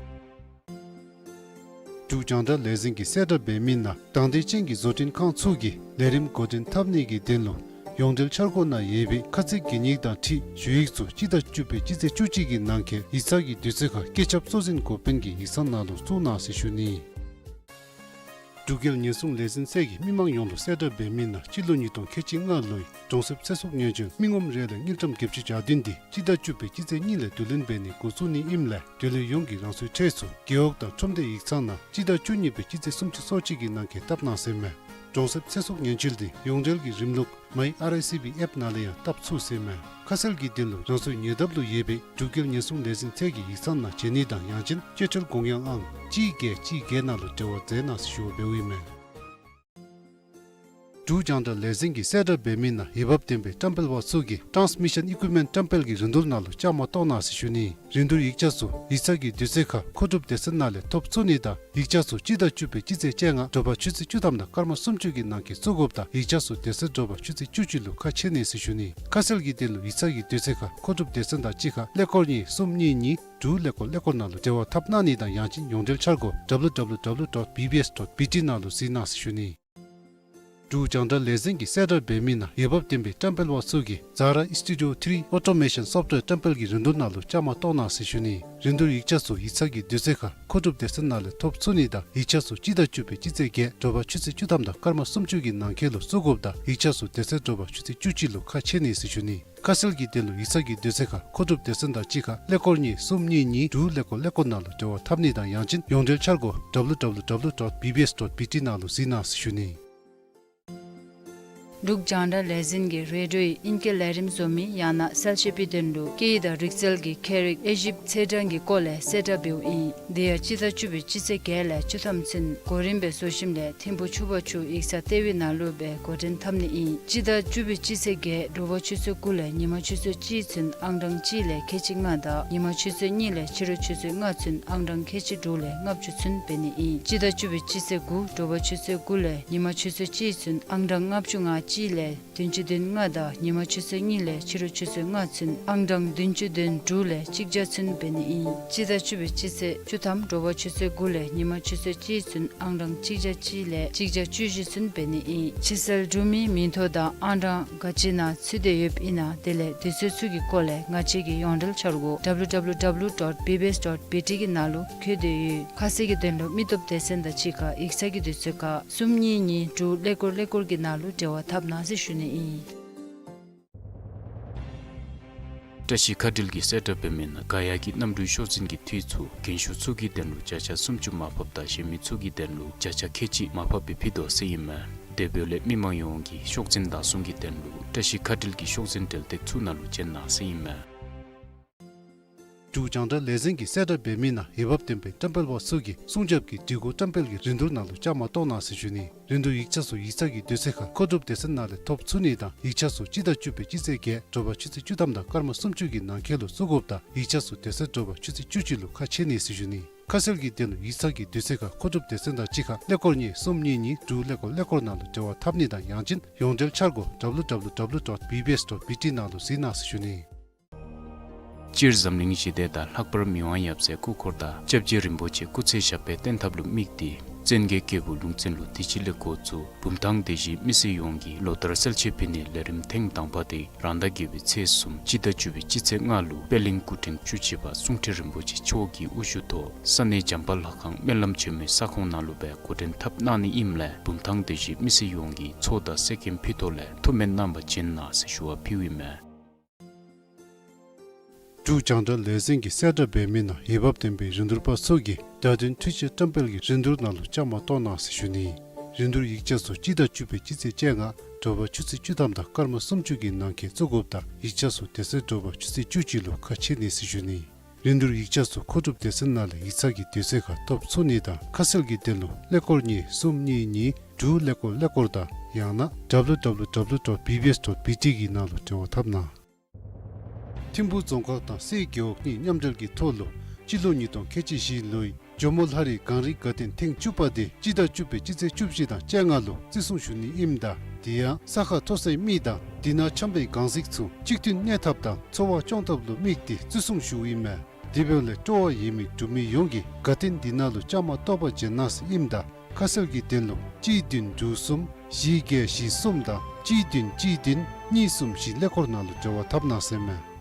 འབྲུག་རྒྱང་བསྒྲགས་ལས་འཛིན་གྱི་གསལ་བསྒྲགས་འབད་མི་ནང་དང་འདོད་ཅན་གྱི་བཟོ་སྐྲུན་ཁང་ཚུ་གིས་ལས་རིམ་འགོ་འདྲེན་འཐབ་ནི་གི་དོན་ལུ་ཡོངས་འབྲེལ་འཆར་སྒོ་ནང་ཡོད་པའི་ཁ་ཚིག་གན་ཡིག་དང་འཁྲིལ་ཞུ་ཡིག་ཚུ་སྤྱི་ཟླ་བཅུ་པའི་སྤྱི་ཚེས་བཅུ་གཅིག་གི་ནང་འཁོད་ཡིག་ཚང་གི་དུས་ཚོད་ཁར་བཀོད་ཁྱབ་གཙོ་འཛིན་འགོ་དཔོན་གྱི་ཡིག་ཚང་ནང་ལུ་བཙུགས་གནང་ཟེར་ཞུ་ནི། འབྲུག་རྒྱལ་ཉེན་སྲུང་ལས་འཛིན་ཚད་ཀྱིས་མི་མང་ཡོངས་ལུ་གསལ་བསྒྲགས་འབད་མི་ནང་སྤྱི་ལོ་ཉིས་སྟོང་ཁལ་གཅིག་ལྔ་ལོའི་གྲོང་གསེབ་ཚེ་སྲོག་ཉེན་བཅོལ་མི་ངོམ་རེ་ལས་དངུལ་ཀྲམ་བརྒྱད་ཅུ་གྱ་བདུན་འདི་སྤྱི་ཟླ་བཅུ་པའི་སྤྱི་ཚེས་གཉིས་ལས་བསྡུ་ལེན་འབད་ནི་འགོ་བཙུགས་ནི་ཨིནམ་ལས་འབྲེལ་ཡོད་ཡོངས་ཀྱིས་རང་སོའི་ཁྲལ་ཚུ་རྒེད་འོག་དང་ཁྲོམ་སྡེ་ཡིག་ཚང་ནང་སྤྱི་ཟླ་བཅུ་གཉིས་པའི་སྤྱི་ཚེས་སུམ་ཅུ་སོ་གཅིག་གི་ནང་འཁོད་བཏབ་གནང་ཟེར་མས། གྲོང་གསེབ་ཚེ་སྲོག་ཉེན་བཅོལ་འདི་ཡོངས་འབྲེལ་གྱི་རིམ་ལུགས་My R I C B app ནང་ལས་ཡང་བཏབ་ཚུགས་ཟེར་མས། ཁ་གསལ་གྱི་དོན་ལུ་རང་སོའི་ཉེ་འདབས་ལུ་ཡོད་པའི་འབྲུག་རྒྱལ་ཉེན་སྲུང་ལས་འཛིན་ཚད་ཀྱི་ཡིག་ཚང་ནང་བྱོན་ནི་དང་ཡང་ཅིན་སྤྱོད་ཁྲལ་དགོངས་ཡངས་ཨང་གཅིག་བརྒྱད་གཅིག་བརྒྱད་ནང་ལུ་འབྲེལ་བ་མཛད་གནང་ཟེར་ཞུ་བ་འབདཝ་ཨིན་མས། འབྲུག་རྒྱང་བསྒྲགས་ལས་འཛིན་གྱི་གསལ་བསྒྲགས་འབད་མི་ནང་འོས་འབབ་ལྡན་པའི་བཀྲམ་སྤེལ་པ་ཚུ་གིས་Transmission Equipment བཀྲམ་སྤེལ་གྱི་རིན་བསྡུར་ནང་ལུ་བཅའ་མར་གཏོགས་གནང་ཟེར་ཞུ་ནི། རིན་བསྡུར་ཡིག་ཆ་ཚུ་ཡིག་ཚང་གི་དུས་ཚོད་ཁར་མཁོ་སྒྲུབ་སྡེ་ཚན་ནང་ལས་ཐོབ་ཚུགས་ནི་དང་ཡིག་ཆ་ཚུ་སྤྱི་ཟླ་བཅུ་པའི་སྤྱི་ཚེས་བཅོ་ལྔ་དྲོ་པ་ཆུ་ཚོད་བཅུ་ཐམ་དང་སྐར་མ་སུམ་ཅུ་གི་ནང་འཁོད་བཙུགས་དགོཔ་དང་ཡིག་ཆ་ཚུ་དེ་ཚེ་དྲོ་པ་ཆུ་ཚོད་བཅུ་གཅིག་ལུ་ཁ་ཕྱེ་ནི་ཟེར་ཞུ་ནི། ཁ་གསལ་གྱི་དོན་ལུ་ཡིག་ཚང་གི་དུས་ཚོད་ཁར་མཁོ་སྒྲུབ་སྡེ་ཚན་དང་གཅིག་ཁར་ཀླད་ཀོར་གཉིས་གསུམ་གཉིས་གཉིས་དྲུག་ཀླད་ཀོར་ཀླད་ཀོར་ནང་ལུ་འབྲེལ་བ་འཐབ་གནང་ནི་དང་ཡང་ཅིན་ཡོངས་འབྲེལ་འཆར་སྒོ་W W W dot B B S dot B T ནང་ལུ་གཟིགས་གནང་ཟེར་ཞུ་ནི། འབྲུག་རྒྱང་བསྒྲགས་ལས་འཛིན་གྱི་གསལ་བསྒྲགས་འབད་མི་ནང་འོས་འབབ་ལྡན་པའི་བཀྲམ་སྤེལ་པ་ཚུ་གིས་Zara Studio three Automation Software བཀྲམ་སྤེལ་གྱི་རིན་བསྡུར་ནང་ལུ་བཅའ་མར་གཏོགས་གནང་ཟེར་ཞུ་ནི། རིན་བསྡུར་ཡིག་ཆ་ཚུ་ཡིག་ཚང་གི་དུས་ཚོད་ཁར་མཁོ་སྒྲུབ་སྡེ་ཚན་ནང་ལས་ཐོབ་ཚུགས་ནི་དང་ཡིག་ཆ་ཚུ་སྤྱི་ཟླ་བཅུ་པའི་སྤྱི་ཚེས་བརྒྱད་དྲོ་པ་ཆུ་ཚོད་བཅུ་ཐམ་དང་སྐར་མ་སུམ་ཅུ་གི་ནང་འཁོད་ལུ་བཙུགས་དགོཔ་དང་ཡིག་ཆ་ཚུ་དེ་ཚེ་དྲོ་པ་ཆུ་ཚོད་བཅུ་གཅིག་ལུ་ཁ་ཕྱེ་ནི་ཟེར་ཞུ་ནི། ཁ་གསལ་གྱི་དོན་ལུ་ཡིག་ཚང་གི་དུས་ཚོད་ཁར་མཁོ་སྒྲུབ་སྡེ་ཚན་དང་གཅིག་ཁར་ཀླད་ཀོར་གཉིས་གསུམ་གཉིས་གཉིས་དྲུག་ཀླད་ཀོར་ཀླད་ཀོར་ནང་ལུ་འབྲེལ་བ་འཐབ་ནི་དང་ཡང་ཅིན་ཡོངས་འབྲེལ་འཆར་སྒོ་W W W dot B B S dot B T ནང་ལུ་གཟིགས་གནང་ཟེར་ཞུ་ནི། འབྲུག་རྒྱང་བསྒྲགས་ལས་འཛིན་གྱིས་རེ་ཌིའོ་ཡི་ཨིང་སྐད་ལས་རིམ་བཟོ་མི་ཡང་ན་གསལ་བཤད་པའི་དོན་ལུ་སྐད་ཡིག་དང་རིག་རྩལ་གྱི་ཁྱད་རིག་དབྱེ་ཞིབ་ཚེས་གྲངས་ཀྱི་སྐོར་ལས་གསལ་བསྒྲགས་འབདཝ་ཨིན། དེ་ཡང་སྤྱི་ཟླ་བཅུ་པའི་སྤྱི་ཚེས་བརྒྱད་ལས་བཅུ་ཐམ་ཚུན་གོ་རིམ་སྦེ་བཟོ་ཞིནམ་ལས་ཐིམ་ཕུ་ཆུ་བར་ཆུ་ཡིག་ཚང་ལྟེ་བའི་ནང་ལུ་སྦེ་འགོ་འདྲེན་འཐབ་ནི་ཨིན། སྤྱི་ཟླ་བཅུ་པའི་སྤྱི་ཚེས་བརྒྱད་དྲོ་པ་ཆུ་ཚོད་དགུ་ལས་ཉི་མ་ཆུ་ཚོད་གཅིག་ཚུན་ཨང་གྲངས་གཅིག་ལས་ཁལ་གཅིག་ལྔ་དང་ཉི་མ་ཆུ་ཚོད་གཉིས་ལས་ཕྱི་རུ་ཆུ་ཚོད་ལྔ་ཚུན་ཨང་གྲངས་ཁལ་གཅིག་དྲུག་ལས་ལྔ་བཅུ་ཚུན་འབད་ནི་ཨིན། སྤྱི་ཟླ་བཅུ་པའི་སྤྱི་ཚེས་དགུ་དྲོ་པ་ཆུ་ཚོད་དགུ་ལས་ཉི་མ་ཆུ་ཚོད་གཅིག་ཚུན་ཨང་གྲངས་ལྔ་བཅུ་ང་གཅིག་ལས་བདུན་ཅུ་དོན་ལྔ་དང་ཉི་མ་ཆུ་ཚོད་གཉིས་ལས་ཕྱི་རུ་ཆུ་ཚོད་ལྔ་ཚུན་ཨང་གྲངས་བདུན་ཅུ་དོན་དྲུག་ལས་གཅིག་བརྒྱ་ཚུན་འབད་ནི་ཨིན། སྤྱི་ཟླ་བཅུ་པའི་སྤྱི་ཚེས་བཅུ་ཐམ་དྲོ་པ་ཆུ་ཚོད་དགུ་ལས་ཉི་མ་ཆུ་ཚོད་གཅིག་ཚུན་ཨང་གྲངས་གཅིག་བརྒྱ་གཅིག་ལས་གཅིག་བརྒྱ་བཅུ་བཞི་ཚུན་འབད་ནི་ཨིན། ཕྱིར་སེལ་གྲུབ་མིའི་མིང་ཐོ་དང་ཨང་གྲངས་ག་ཅི་ནང་ཚུད་དེ་ཡོདཔ་ཨིན་ན་དེ་ལས་དུས་ཚོད་ཚུ་གི་སྐོར་ལས་ང་བཅས་ཀྱི་ཡོངས་འབྲེལ་འཆར་སྒོ་W W W dot B B S dot B T གི་ནང་ལུ་བཀོད་དེ་ཡོད། ཁ་གསལ་གྱི་དོན་ལུ་མི་སྟོབས་སྡེ་ཚན་དང་གཅིག་ཁར་ཡིག་ཚང་གི་དུས་ཚོད་ཁར་གསུམ་གཉིས་གཉིས་དྲུག་ཀླད་ཀོར་ཀླད་ཀོར་གྱི་ནང་ལུ་འབྲེལ་བ་འཐབ་གནང་ཟེར་ཞུ་ནི་ཨིན། བཀྲ་ཤིས་མཁའ་འགྲུལ་གྱི་གསལ་བསྒྲགས་འབད་མི་ནང་ག་ཡ་གི་གནམ་གྲུའི་ཤོག་འཛིན་གྱི་འཐུས་ཚུ་རྒན་ཤོས་ཚུ་གི་དོན་ལུ་བརྒྱ་ཆ་སུམ་ཅུ་མར་ཕབ་དང་གཞན་མི་ཚུ་གི་དོན་ལུ་བརྒྱ་ཆ་ཁལ་གཅིག་མར་ཕབ་སྦེ་ཕུལ་དོ་ཟེར་ཨིན་མས། དེ་འབདཝ་ལས་མི་མང་ཡོངས་ཀྱིས་ཤོག་འཛིན་བདག་བཟུང་གི་དོན་ལུ་བཀྲ་ཤིས་མཁའ་འགྲུལ་གྱི་ཤོག་འཛིན་འབྲེལ་སྟེགས་ཚུ་ནང་ལུ་བྱོན་གནང་ཟེར་ཨིན་མས། འབྲུག་རྒྱང་བསྒྲགས་ལས་འཛིན་གྱི་གསལ་བསྒྲགས་འབད་མི་ནང་འོས་འབབ་ལྡན་པའི་བཀྲམ་སྤེལ་པ་ཚུ་གིས་སྲུང་སྐྱོབ་ཀྱི་སྒྲིག་གོ་བཀྲམ་སྤེལ་གྱི་རིན་བསྡུར་ནང་ལུ་བཅའ་མར་གཏོགས་གནང་ཟེར་ཞུ་ནི། རིན་བསྡུར་ཡིག་ཆ་ཚུ་ཡིག་ཚང་གི་དུས་ཚོད་ཁར་མཁོ་སྒྲུབ་སྡེ་ཚན་ནང་ལས་ཐོབ་ཚུགས་ནི་དང་ཡིག་ཆ་ཚུ་སྤྱི་ཟླ་བཅུ་པའི་སྤྱི་ཚེས་བརྒྱད་དྲོ་པ་ཆུ་ཚོད་བཅུ་ཐམ་དང་སྐར་མ་སུམ་ཅུ་གི་ནང་འཁོད་ལུ་བཙུགས་དགོཔ་དང་ཡིག་ཆ་ཚུ་དེ་ཚེ་དྲོ་པ་ཆུ་ཚོད་བཅུ་གཅིག་ལུ་ཁ་ཕྱེ་ནི་ཟེར་ཞུ་ནི། ཁ་གསལ་གྱི་དོན་ལུ་ཡིག་ཚང་གི་དུས་ཚོད་ཁར་མཁོ་སྒྲུབ་སྡེ་ཚན་དང་གཅིག་ཁར་ཀླད་ཀོར་གཉིས་གསུམ་གཉིས་གཉིས་དྲུག་ཀླད་ཀོར་ཀླད་ཀོར་ནང་ལུ་འབྲེལ་བ་འཐབ་ནི་དང་ཡང་ཅིན་ཡོངས་འབྲེལ་འཆར་སྒོ་W W W dot B B S dot B T ནང་ལུ་གཟིགས་གནང་ཟེར་ཞུ་ནི། སྤྱིར་འཛམ་གླིང་ཞི་བདེ་དང་ལྷག་པར་མི་དབང་ཡབ་སྲས་སྐུ་འཁོར་དང་སྐྱབས་རྗེ་རིན་པོ་ཆེ་སྐུ་ཚེ་ཞབས་པད་བརྟན་ཐབས་ལུ་དམིགས་ཏེ་ བཙན་རྒྱལ་རྒྱལ་པོ་ལུང་བཙན་ལུ་དུས་ཅི་ལས་འགོ་བཙུགས་བུམ་ཐང་སྡེ་བཞི་མི་སེར་ཡོངས་ཀྱིས་ལོ་ལྟར་གསལ་བྱེད་ཕུལ་ནིའི་ལས་རིམ་ཐེངས་དང་པ་དེ་རང་ཟླ་བརྒྱད་པའི་ཚེས་གསུམ་སྤྱི་ཟླ་བཅུ་པའི་སྤྱི་ཚེས་ལྔ་ལུ་པད་གླིང་སྐུ་ཕྲེང་བཅུ་གཅིག་པ་གསུང་སྤྲུལ་རིན་པོ་ཆེ་མཆོག་གི་དབུ་བཞུགས་ཐོག་ས་གནས་བྱམས་པ་ལྷ་ཁང་སྨོན་ལམ་ཆེན་མོའི་ས་ཁོངས་ནང་ལུ་སྦེ་འགོ་འདྲེན་འཐབ་གནང་ནི་ཨིནམ་ལས་བུམ་ཐང་སྡེ་བཞི་མི་སེར་ཡོངས་ཀྱིས་ཚོགས་དང་གསེར་སྐྱེམས་ཕུལ་ཐོག་ལས་ཐུགས་སྨོན་གནང་བར་བྱོན་གནང་ཟེར་ཞུ་བ་ཕུལཝ་ཨིན་མས། འབྲུག་རྒྱང་བསྒྲགས་ལས་འཛིན་གྱིས་གསལ་བསྒྲགས་འབད་མི་ནང་འོས་འབབ་ལྡན་པའི་རིན་བསྡུར་པ་ཚུ་གིས་བརྡ་དོན་འཕྲུལ་ཆས་བཀྲམ་སྤེལ་གྱི་རིན་བསྡུར་ནང་ལུ་བཅའ་མར་གཏོགས་གནང་ཟེར་ཞུ་ནི། རིན་བསྡུར་ཡིག་ཆ་ཚུ་སྤྱི་ཟླ་བཅུ་པའི་སྤྱི་ཚེས་བཅོ་ལྔ་དྲོ་པ་ཆུ་ཚོད་བཅུ་ཐམ་དང་སྐར་མ་སུམ་ཅུ་གི་ནང་འཁོད་བཙུགས་དགོཔ་དང་ཡིག་ཆ་ཚུ་དེ་ཚེ་དྲོ་པ་ཆུ་ཚོད་བཅུ་གཅིག་ལུ་ཁ་ཕྱེ་ནི་ཟེར་ཞུ་ནི། རིན་བསྡུར་ཡིག་ཆ་ཚུ་མཁོ་སྒྲུབ་སྡེ་ཚན་ནང་ལས་ཡིག་ཚང་གི་དུས་ཚོད་ཁར་ཐོབ་ཚུགས་ནི་དང་ཁ་གསལ་གྱི་དོན་ལུ་ཀླད་ཀོར་གཉིས་གསུམ་གཉིས་གཉིས་དྲུག་ཀླད་ཀོར་ཀླད་ཀོར་དང་ཡང་ན་www dot bbs dot bt གི་ནང་ལུ་འབྲེལ་བ་འཐབ་གནང་། ཐིམ་ཕུ་རྫོང་ཁག་དང་སེ་རྒེད་འོག་གཉིས་མཉམ་འབྲེལ་གྱི་ཐོག་ལུ་སྤྱི་ལོ་ཉིས་སྟོང་ཁལ་གཅིག་བཞི་ལོའི་ཇོ་མོ་ལྷ་རིའི་གངས་རི་དགའ་སྟོན་ཐེངས་བཅུ་པ་དེ་སྤྱི་ཟླ་བཅུ་པའི་སྤྱི་ཚེས་བཅུ་བཞི་དང་བཅོ་ལྔ་ལུ་བརྩི་སྲུང་ཞུ་ནི་ཨིནམ་ད་དེ་ཡང་ས་ཁ་མཐོ་སའི་མི་དང་དེ་ནང་འཁྱམས་པའི་གངས་གཟིགས་ཚུ་གཅིག་མཐུན་གནས་ཐབས་དང་འཚོ་བ་སྐྱོང་ཐབས་ལུ་དམིགས་ཏེ་བརྩི་སྲུང་ཞུཝ་ཨིན་མས། དེ་འབདཝ་ལས་སྤྲོ་བ་ཡོད་མི་འབྲུག་མི་ཡོངས་ཀྱིས་དགའ་སྟོན་འདི་ནང་ལུ་བཅའ་མར་གཏོགས་པར་བྱོན་གནང་ཟེར་ཨིནམ་ད་ཁ་གསལ་གྱི་དོན་ལུ་གཅིག་བདུན་དྲུག་གསུམ་བཞི་བརྒྱད་བཞི་གསུམ་དང་གཅིག་བདུན་གཅིག་བདུན་གཉིས་གསུམ་བཞི་ཀླད་ཀོར་ནང་ལུ་འབྲེལ་བ་འཐབ་གནང་ཟེར་མས།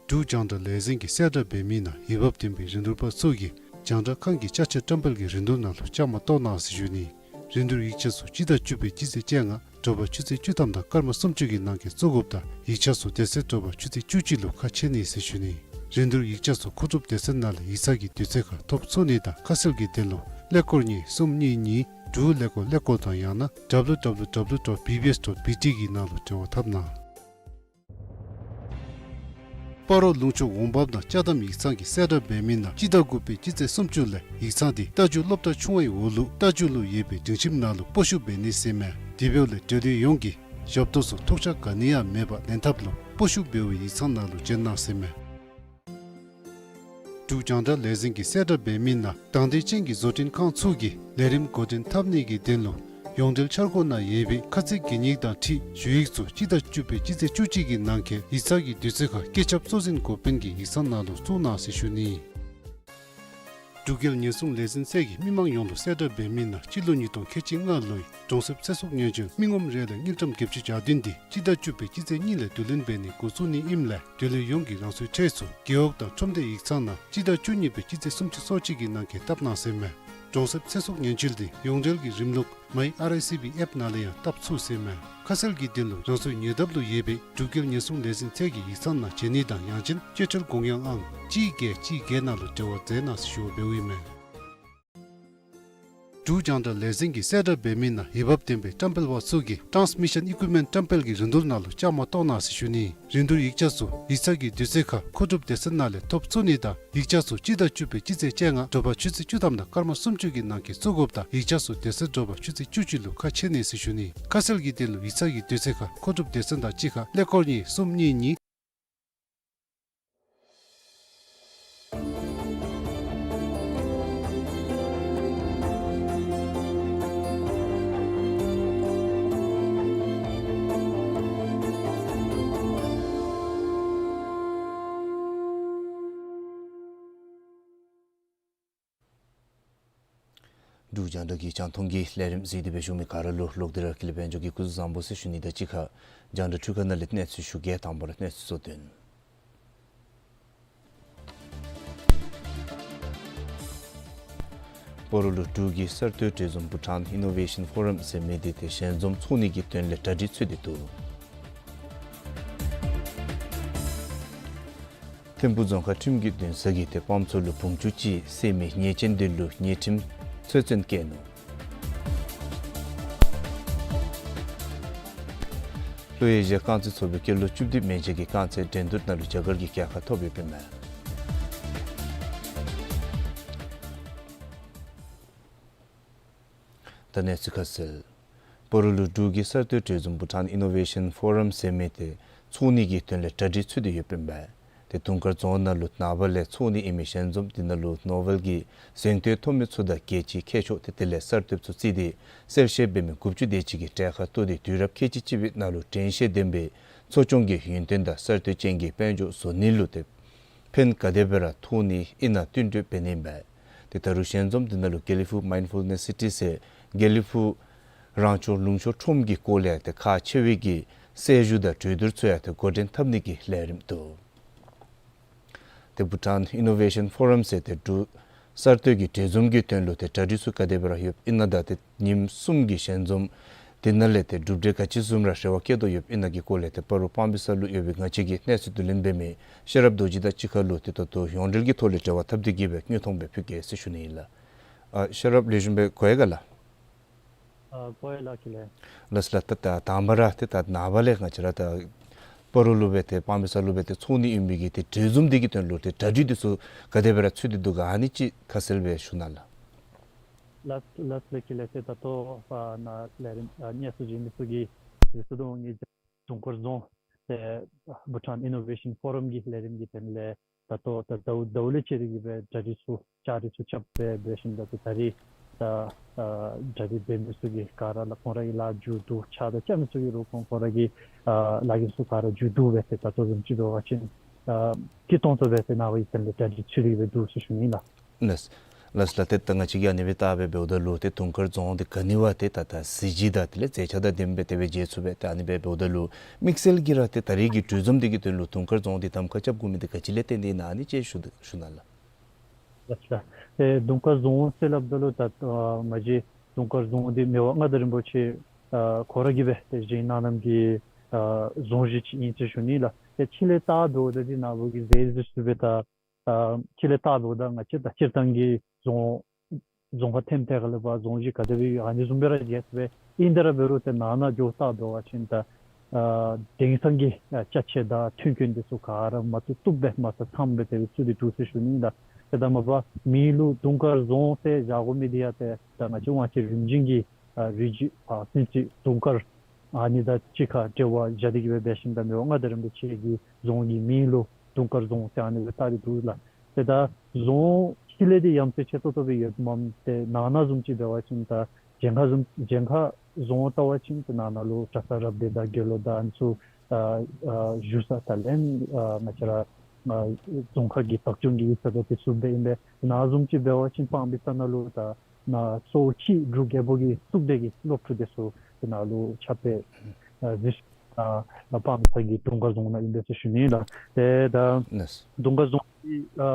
འབྲུག་རྒྱང་བསྒྲགས་ལས་འཛིན་གྱིས་གསལ་བསྒྲགས་འབད་མི་ནང་འོས་འབབ་ལྡན་པའི་རིན་བསྡུར་པ་ཚུ་གིས་རྒྱང་བསྒྲགས་ཁང་གི་ཅ་ཆས་བཀྲམ་སྤེལ་གྱི་རིན་བསྡུར་ནང་ལུ་བཅའ་མར་གཏོགས་གནང་ཟེར་ཞུ་ནི། རིན་བསྡུར་ཡིག་ཆ་ཚུ་སྤྱི་ཟླ་བཅུ་པའི་སྤྱི་ཚེས་བཅོ་ལྔ་དྲོ་པ་ཆུ་ཚོད་བཅུ་ཐམ་དང་སྐར་མ་སུམ་ཅུ་གི་ནང་འཁོད་བཙུགས་དགོཔ་དང་ཡིག་ཆ་ཚུ་དེ་ཚེ་དྲོ་པ་ཆུ་ཚོད་བཅུ་གཅིག་ལུ་ཁ་ཕྱེ་ནི་ཟེར་ཞུ་ནི། རིན་བསྡུར་ཡིག་ཆ་ཚུ་མཁོ་སྒྲུབ་སྡེ་ཚན་ནང་ལས་ཡིག་ཚང་གི་དུས་ཚོད་ཁར་ཐོབ་ཚུགས་ནི་དང་ཁ་གསལ་གྱི་དོན་ལུ་ཀླད་ཀོར་གཉིས་གསུམ་གཉིས་གཉིས་དྲུག་ཀླད་ཀོར་ཀླད་ཀོར་དང་ཡང་ན་www dot bbs dot bt གི་ནང་ལུ་འབྲེལ་བ་འཐབ་གནང་། སྤ་རོ་ལུང་ཕྱོགས་འོང་འབབ་དང་ཅ་དམ་ཡིག་ཚང་གིས་གསལ་བསྒྲགས་འབད་མི་ནང་སྤྱི་ཟླ་དགུ་པའི་སྤྱི་ཚེས་སུམ་ཅུ་ལས་ཡིག་ཚང་དེ་རྟ་རྒྱུག་སློབ་གྲྭ་ཆུང་བའི་འོག་ལུ་རྟ་རྒྱུག་ལུ་ཡོད་པའི་སྒྲིང་ཁྱིམ་ནང་ལུ་སྤོ་བཤུད་འབད་ནི་ཟེར་མས། དེ་འབདཝ་ལས་འབྲེལ་ཡོད་ཡོངས་ཀྱིས་ཞབས་ཏོག་ཚུ་ཐུགས་ཆགས་ག་ནི་ཡང་མེད་པར་ལེན་ཐབས་ལུ་སྤོ་བཤུད་འབད་བའི་ཡིག་ཚང་ནང་ལུ་བྱོན་གནང་ཟེར་མས། འབྲུག་རྒྱང་བསྒྲགས་ལས་འཛིན་གྱིས་གསལ་བསྒྲགས་འབད་མི་ནང་དང་འདོད་ཅན་གྱི་བཟོ་སྐྲུན་ཁང་ཚུ་གིས་ལས་རིམ་འགོ་འདྲེན་འཐབ་ནི་གི་དོན་ལུ་ཡོངས་འབྲེལ་འཆར་སྒོ་ནང་ཡོད་པའི་ཁ་ཚིག་གན་ཡིག་དང་འཁྲིལ་ཞུ་ཡིག་ཚུ་སྤྱི་ཟླ་བཅུ་པའི་སྤྱི་ཚེས་བཅུ་གཅིག་གི་ནང་འཁོད་ཡིག་ཚང་གི་དུས་ཚོད་ཁར་སྐུ་ཚབ་གཙོ་འཛིན་འགོ་དཔོན་གྱི་ཡིག་ཚང་ནང་ལུ་བཙུགས་གནང་ཟེར་ཞུ་ནི། འབྲུག་རྒྱལ་ཉེན་སྲུང་ལས་འཛིན་ཚད་ཀྱིས་མི་མང་ཡོངས་ལུ་གསལ་བསྒྲགས་འབད་མི་ནང་སྤྱི་ལོ་ཉིས་སྟོང་ཁལ་གཅིག་ལྔ་ལོའི་གྲོང་གསེབ་ཚེ་སྲོག་ཉེན་བཅོལ་མི་ངོམ་རེ་ལས་དངུལ་ཀྲམ་བརྒྱད་ཅུ་གྱ་བདུན་དེ་སྤྱི་ཟླ་བཅུ་པའི་སྤྱི་ཚེས་གཉིས་ལས་བསྡུ་ལེན་འབད་ནི་འགོ་བཙུགས་ནི་ཨིནམ་ལས་འབྲེལ་ཡོད་ཡོངས་ཀྱིས་རང་སོའི་ཁྲལ་ཚུ་རྒེད་འོག་དང་ཁྲོམ་སྡེ་ཡིག་ཚང་ནང་སྤྱི་ཟླ་བཅུ་གཉིས་པའི་སྤྱི་ཚེས་སུམ་ཅུ་སོ་གཅིག་གི་ནང་འཁོད་བཏབ་གནང་ཟེར་མས། གྲོང་གསེབ་ཚེ་སྲོག་ཉེན་བཅོལ་དེ་ཡོངས་འབྲེལ་གྱི་རིམ་ལུགས་མའི་ཨར་ཨའི་སི་བི་ཨེཔ་ནང་ལས་ཡང་བཏབ་ཚུགས་ཟེར་མས། ཁ་གསལ་གྱི་དོན་ལུ་རང་སོའི་ཉེ་འདབས་ལུ་ཡོད་པའི་འབྲུག་རྒྱལ་ཉེན་སྲུང་ལས་འཛིན་ཚད་ཀྱི་ཡིག་ཚང་ནང་བྱོན་ནི་དང་ཡང་ཅིན་སྤྱོད་ཁྲལ་དགོངས་ཡངས་ཨང་གཅིག་བརྒྱད་གཅིག་བརྒྱད་ནང་ལུ་འབྲེལ་བ་མཛད་གནང་ཟེར་ཞུ་བ་འབདཝ་ཨིན་མས། འབྲུག་རྒྱང་བསྒྲགས་ལས་འཛིན་གྱིས་གསལ་བསྒྲགས་འབད་མི་ནང་འོས་འབབ་ལྡན་པའི་བཀྲམ་སྤེལ་པ་ཚུ་གིས་ཊཱནསི་མི་ཤཱན་ཨི་ཀུའིཔ་མེནཊ་བཀྲམ་སྤེལ་གྱི་རིན་བསྡུར་ནང་ལུ་བཅའ་མར་གཏོགས་གནང་ཟེར་ཞུ་ནི། རིན་བསྡུར་ཡིག་ཆ་ཚུ་ཡིག་ཚང་གི་དུས་ཚོད་ཁར་མཁོ་སྒྲུབ་སྡེ་ཚན་ནང་ལས་ཐོབ་ཚུགས་ནི་དང་ཡིག་ཆ་ཚུ་སྤྱི་ཟླ་བཅུ་པའི་སྤྱི་ཚེས་བཅོ་ལྔ་དྲོ་པ་ཆུ་ཚོད་བཅུ་ཐམ་དང་སྐར་མ་སུམ་ཅུ་གི་ནང་འཁོད་བཙུགས་དགོཔ་དང་ཡིག་ཆ་ཚུ་དེ་ཚེ་དྲོ་པ་ཆུ་ཚོད་བཅུ་གཅིག་ལུ་ཁ་ཕྱེ་ནི་ཟེར་ཞུ་ནི། ཁ་གསལ་གྱི་དོན་ལུ་ཡིག་ཚང་གི་དུས་ཚོད་ཁར་མཁོ་སྒྲུབ་སྡེ་ཚན་དང་གཅིག་ཁར་ཀླད་ཀོར་གཉིས་གསུམ་གཉིས་གཉིས། འབྲུག་རྒྱང་བསྒྲགས་ཀྱི་རྒྱང་མཐོང་གི་ལས་རིམ་གཟིགས་ཏེ་སྦེ་བཞུགས་མི་ག་ར་ལུ་ལོག་སྟེ་ར་ཀུན་ལེགས་དཔལ་འབྱོར་གྱི་སྐུ་གཟུགས་བཟང་པོ་ཟེར་ཞུ་ནི་དང་གཅིག་ཁར་རྒྱང་བསྒྲགས་འཕྲུལ་ཁང་ནང་ལས་གནས་ཚུལ་ཞུ་གེ། དང་པ་ར་གནས་ཚུལ་གཙོ་དོན། སྤ་རོ་ལུ་འབྲུག་གི་གསར་གཏོད་གྲོས་འཛོམས་བྷུ་ཊཱན་ཨི་ནོ་ཝེ་ཤཱན་ཕོ་རམ་ཟེར་མི་དེ་ཏེ་ཞལ་འཛོམས་ཚོགས་ནི་གི་དོན་ལས་གྲ་སྒྲིག་ཚུད་དེ་འདུག། ཐིམ་ཕུ་རྫོང་ཁག་ཁྲིམས་ཀྱི་འདུན་ས་གིས་ཏེ་དཔངམ་ཚོ་ལུ་བུམོ་བཅུ་གཅིག་བསད་མི་ཉེས་ཅན་དེ་ལུ་ཉེས་ཁྲིམས་ཆོད་གསོལ་བཀལ་ནུག། ལྷོ་ཨེ་ཤི་ཡ་རྐང་རྩེད་ཚོགས་པའི་སྐྱེས་ལོ་བཅུ་བདུན་མན་ཆད་ཀྱི་རྐང་རྩེད་འགྲན་བསྡུར་ནང་ལུ་རྒྱ་གར་གྱིས་རྒྱལ་ཁ་ཐོབ་ཡོདཔ་ཨིན་མས། ད་གནས་ཚུལ་ཁ་གསལ། སྤ་རོ་ལུ་འབྲུག་གི་གསར་གཏོད་གྲོས་འཛོམས་བྷུ་ཊཱན་ཨི་ནོ་ཝེ་ཤཱན་ཕོ་རམ་ཟེར་མི་དེ་ཚོགས་ནི་གི་དོན་ལས་གྲ་སྒྲིག་ཚུད་དེ་ཡོདཔ་ཨིན་མས། ཏེ་དུང་དཀར་རྫོང་ནང་ལུ་ནངས་པ་ལས་ཚོགས་ནི་ཨིན་མི་ཞལ་འཛོམས་དེ་ནང་ལུ་ནོ་བེལ་གྱི་གཟེངས་བསྟོད་ཐོབ་མི་ཚུ་དང་རྒྱལ་སྤྱིའི་མཁས་མཆོག་ཏེ་དེ་ལས་གསར་གཏོདཔ་ཚུ་བརྩིས་ཏེ་གསལ་བཤད་འབད་མི་དགུ་བཅུ་དེ་ཅིག་གིས་གྲལ་ཁར་གཏོགས་ཏེ་དུས་རབས་ཁལ་གཅིག་གཅིག་པའི་ནང་ལུ་དྲན་ཤེས་ལྡན་པའི་འཚོ་སྐྱོང་གི་ཡུན་བརྟན་དང་གསར་གཏོད་ཅན་གྱི་དཔལ་འབྱོར་བཟོ་ནི་ལུ་ཏེ་ཕན་ག་དེ་སྦེ་ར་ཐོགས་ནི་ཨིན་ན་བསྟུན་གྲོས་འབད་ནི་ཨིན་པས། ཏེ་ད་རུང་ཞལ་འཛོམས་འདི་ནང་ལུ་དགེ་ལེགས་ཕུག་མའིནཌ་ཕུལ་ནེསི་སི་ཊི་ཟེར་དགེ་ལེགས་ཕུག་རང་སྐྱོང་ལུང་ཕྱོགས་ཁྲོམ་གྱི་སྐོར་ལས་ཏེ་ཁག་ཆེ་བའི་གི་གསར་ཞུགས་དང་གྲོས་བསྡུར་ཚུ་ཡང་ཏེ་འགོ་འདྲེན་འཐབ་ནི་གི་ལས་རིམ་འདུག། ཏེ་བྷུ་ཊཱན་ཨི་ནོ་ཝེ་ཤཱན་ཕོ་རམ་ཟེར་ཏེ་འབྲུག་གསར་གཏོད་ཀྱི་གྲོས་འཛོམས་ཀྱི་དོན་ལུ་ཏེ་གྲ་སྒྲིག་ཚུ་ག་དེ་སྦེ་ར་ཡོདཔ་ཨིན་ན་དང་ཏེ་ཉིནམ་གསུམ་གྱི་ཞལ་འཛོམས་འདི་ནང་ལས་ཏེ་གྲུབ་འབྲས་ག་ཅི་བཟུམ་ར་རེ་བ་བསྐྱེད་དོ་ཡོདཔ་ཨིན་ན་གི་སྐོར་ལས་ཏེ་སྤ་རོ་སྤང་སྦིས་ས་ལུ་ཡོད་པའི་ང་བཅས་ཀྱི་གནས་ཚུལ་བསྡུ་ལེན་འབད་མི་ཤེས་རབ་རྡོ་རྗེ་དང་གཅིག་ཁར་ལུ་ཏེ་ད་ལྟོ་ཡོངས་འབྲེལ་གྱི་ཐོག་ལས་འབྲེལ་བ་འཐབ་སྟེ་གི་སྦེ་དངོས་མཐོང་སྦེ་ཕུལ་གེ་ཟེར་ཞུ་ནི་ཨིན་ལགས། ཨ་ཤེས་རབ་ལེགས་ཤོམ་སྦེ་གོ་ཡི་ག་ལགས། ཨ་གོ་ཡི་ལགས། ཁྱེད་ལས། ལགས་ལགས། ད་ད་དང་པ་ར་ཏེ་ད་ནངས་པ་ལས་ང་བཅས་ར་ད་སྤ་རོ་ལུ་སྦེ་ཏེ་སྤང་སྦིས་ས་ལུ་སྦེ་ཏེ་ཚོགས་ནི་ཨིན་པའི་གི་ཏེ་གྲོས་འཛོམས་འདི་གི་དོན་ལུ་ཏེ་གྲ་སྒྲིག་འདི་ཚུ་ག་དེ་སྦེ་ར་ཚུད་དེ་འདུག་ག་ཨ་ནི་ཅིག་ཁ་གསལ་སྦེ་ཞུ་གནང་ལགས། ལགས་ལགས་ལགས། ཁྱེད་ལས། ཏེ་ད་ལྟོ་ཨ་ནཱ་ལས་རིམ་ཨ་གནས་ཚུལ་བྱིན་མི་ཚུ་གིས་ཟེར་སོ་དོ་ངེ་དུང་དཀར་རྫོང་ཏེ་བྷུ་ཊཱན་ཨི་ནོ་ཝེ་ཤཱན་ཕོ་རམ་གྱི་ལས་རིམ་གྱི་དོན་ལས་ད་ལྟོ་ད་ཟླཝ་ཟླཝ་ལས་བཅད་དེ་གི་སྦེ་གྲ་སྒྲིག་ཚུ་བཅའ་སྒྲིག་ཚུ་རྐྱབ་སྦེ་འབད་ཞིནམ་ད་ཏེ་ད་རིས་ད་ཨ་གྲ་སྒྲིག་འབད་མི་ཚུ་གིས་ག་ར་ལགས་ཁོང་ར་གི་ལཱ་མཇུག་བསྡུ། ཕྱག་དང་རྐྱབ་མི་ཚུ་གིས་རོགས་ཁོང་ཁོང་ར་གི་ཨ་ལཱ་གི་ཚུ་ག་ར་མཇུག་བསྡུ་སྦེ་ཏེ་ད་ལྟོ་བཟུམ་ཅིག་འབད་བ་ཅིན་ཨ་སྐྱིད་ཏོང་ཏོ་སྦེ་ཏེ་ནངས་པ་གི་དོན་ལས་གྲ་སྒྲིག་ཚུད་དེ་གི་སྦེ་འདུག་ཟེར་ཞུ་ནི་ཨིན་ལགས། ལགས་ལགས། ཏེ་ད་ང་བཅས་ཀྱིས་ཨ་ནི་སྦེ་བལྟ་སྦེ་འབདཝ་ད་ལུ་ཏེ་དུང་དཀར་རྫོང་འདི་ག་ནི་བ་ཏེ་ད་ད་གཟི་བརྗིད་དང་དེ་ལས་མཛེས་ཆ་དང་ལྡནམ་སྦེ་དེ་སྦེ་མཇལ་ཚུགས་པས། ཏེ་ཨ་ནི་སྦེ་འབདཝ་ད་ལུ་དམིགས་བསལ་གྱིས་ར་ཏེ་ད་རིས་ཀྱི་གྲོས་འཛོམས་འདི་གི་དོན་ལུ་དུང་དཀར་རྫོང་འདི་གདམ་ཁ་རྐྱབ་དགོ་མི་འདི་ག་ཅི་ལས་བརྟེན་ཏེ་ཨིན་ན་ཨ་ནི་ཅིག་ཞུ་ཞུ་གནང་ལགས། ལགས་ལགས། ཏེ་དུང་དཀར་རྫོང་ཟེར་སླབ་ད་ལུ་ད་ཨ་ང་བཅས་དུང་དཀར་རྫོང་འདི་མི་དབང་མངའ་བདག་རིན་པོ་ཆེ་ཨ་ཁོ་ར་གིས་སྦེ་ཏེ་བཞེངས་གནང་གནངམ་གི་ཨ་རྫོང་གཞི་ཅིག་ཨིན་ཟེར་ཞུ་ནི་ལགས། ཏེ་ཕྱི་ལས་བལྟ་འབདཝ་ད་འདི་ནཱ་བུ་གིས་མཛད་ཟེར་ཞུ་སྦེ་ད་ཨ་ཕྱི་ལས་བལྟ་འབདཝ་ད་ང་བཅས་ད་སྤྱིར་བཏང་གི་རྫོང་རྫོང་ཁག་ཐེམ་ཐད་ཁ་ལས་ཕར་རྫོང་གཞི་ག་དེ་སྦེ་ཡོད་ཨ་ནི་བཟུམ་སྦེ་ར་མཇལ་ཚུགས་པས། ཨིན་ཏེ་ར་འབད་རུང་ཏེ་ནང་ན་འགྱོ་བལྟ་འབད་བ་ཅིན་ད་ཨ་དེང་སང་གི་ཨ་ཅ་ཆས་དང་མཐུན་རྐྱེན་འདི་ཚུ་ག་ར་མ་བཏུབ་བཏུབ་སྦེ་མ་ཚང་ཚངམ་སྦེ་དེ་སྦེ་ཚུད་དེ་འདུག་ཟེར་ཞུ་ནི་ཨིན་ལགས། ཏེ་ད་མ་པ་མིང་ལུ་དུང་དཀར་རྫོང་ཟེར་བཞག་དགོ་མི་འདི་ཡང་ཏེ་ད་ང་བཅས་དབང་ཆེན་རིམ་བྱོན་གྱི་ཨ་རིགས་རྒྱུད་ཨ་སྲིན་རྩེ་དུང་དཀར་ཨ་ནི་དང་གཅིག་ཁར་འབྲེལ་བ་བཞག་སྟེ་གི་སྦེ་འབད་ཞིནམ་ད་མི་དབང་མངའ་བདག་རིན་པོ་ཆེ་གིས་རྫོང་གི་མིང་ལུ་དུང་དཀར་རྫོང་ཟེར་ཨ་ནི་སྦེ་བཏགས་ཏེ་འདུག་ལགས། ཏེ་ད་རྫོང་ཕྱི་ལས་འདི་ཡ་མཚན་ཆེ་ཏོག་ཏོ་སྦེ་ཡོདཔ་མས། ཏེ་ནང་ན་བཟུམ་ཅིག་འབད་བ་ཅིན་ད་བྱང་ཁ་བཟུམ་བྱང་ཁ་རྫོང་བལྟ་བ་ཅིན་ཏེ་ནང་ན་ལུ་གྲྭ་ས་རབ་སྡེ་དང་དགེ་སློང་དང་ཨ་ནི་ཚུ་ཨ་ཨ་བཞུགས་ས་དེ་ལས་ཨ་ང་བཅས་ར་ཨ་རྫོང་ཁག་གི་བདག་སྐྱོང་གི་ཡིག་ཚང་དང་དེ་ཚུ་སྦེ་ཨིན་པས། ནཱ་བཟུམ་ཅིག་འབད་བ་ཅིན་སྤང་སྦིས་ས་ནང་ལུ་ད་ནཱ་སོ་སོ་ཕྱི་འབྲུག་རྒྱལ་པོ་གི་གཙུག་སྡེ་གི་སློབ་ཕྲུག་དེ་ཚུ་ཏེ་ནཱ་ལུ་ཕྱག་དཔེ་ཨ་གཟིགས་ཨ་སྤང་སྦིས་ས་གི་དུང་དཀར་རྫོང་ནང་ཨིན་པས་ཟེར་ཞུ་ནི་ལགས། ཏེ་ད་ལགས། དུང་དཀར་རྫོང་གི་ཨ་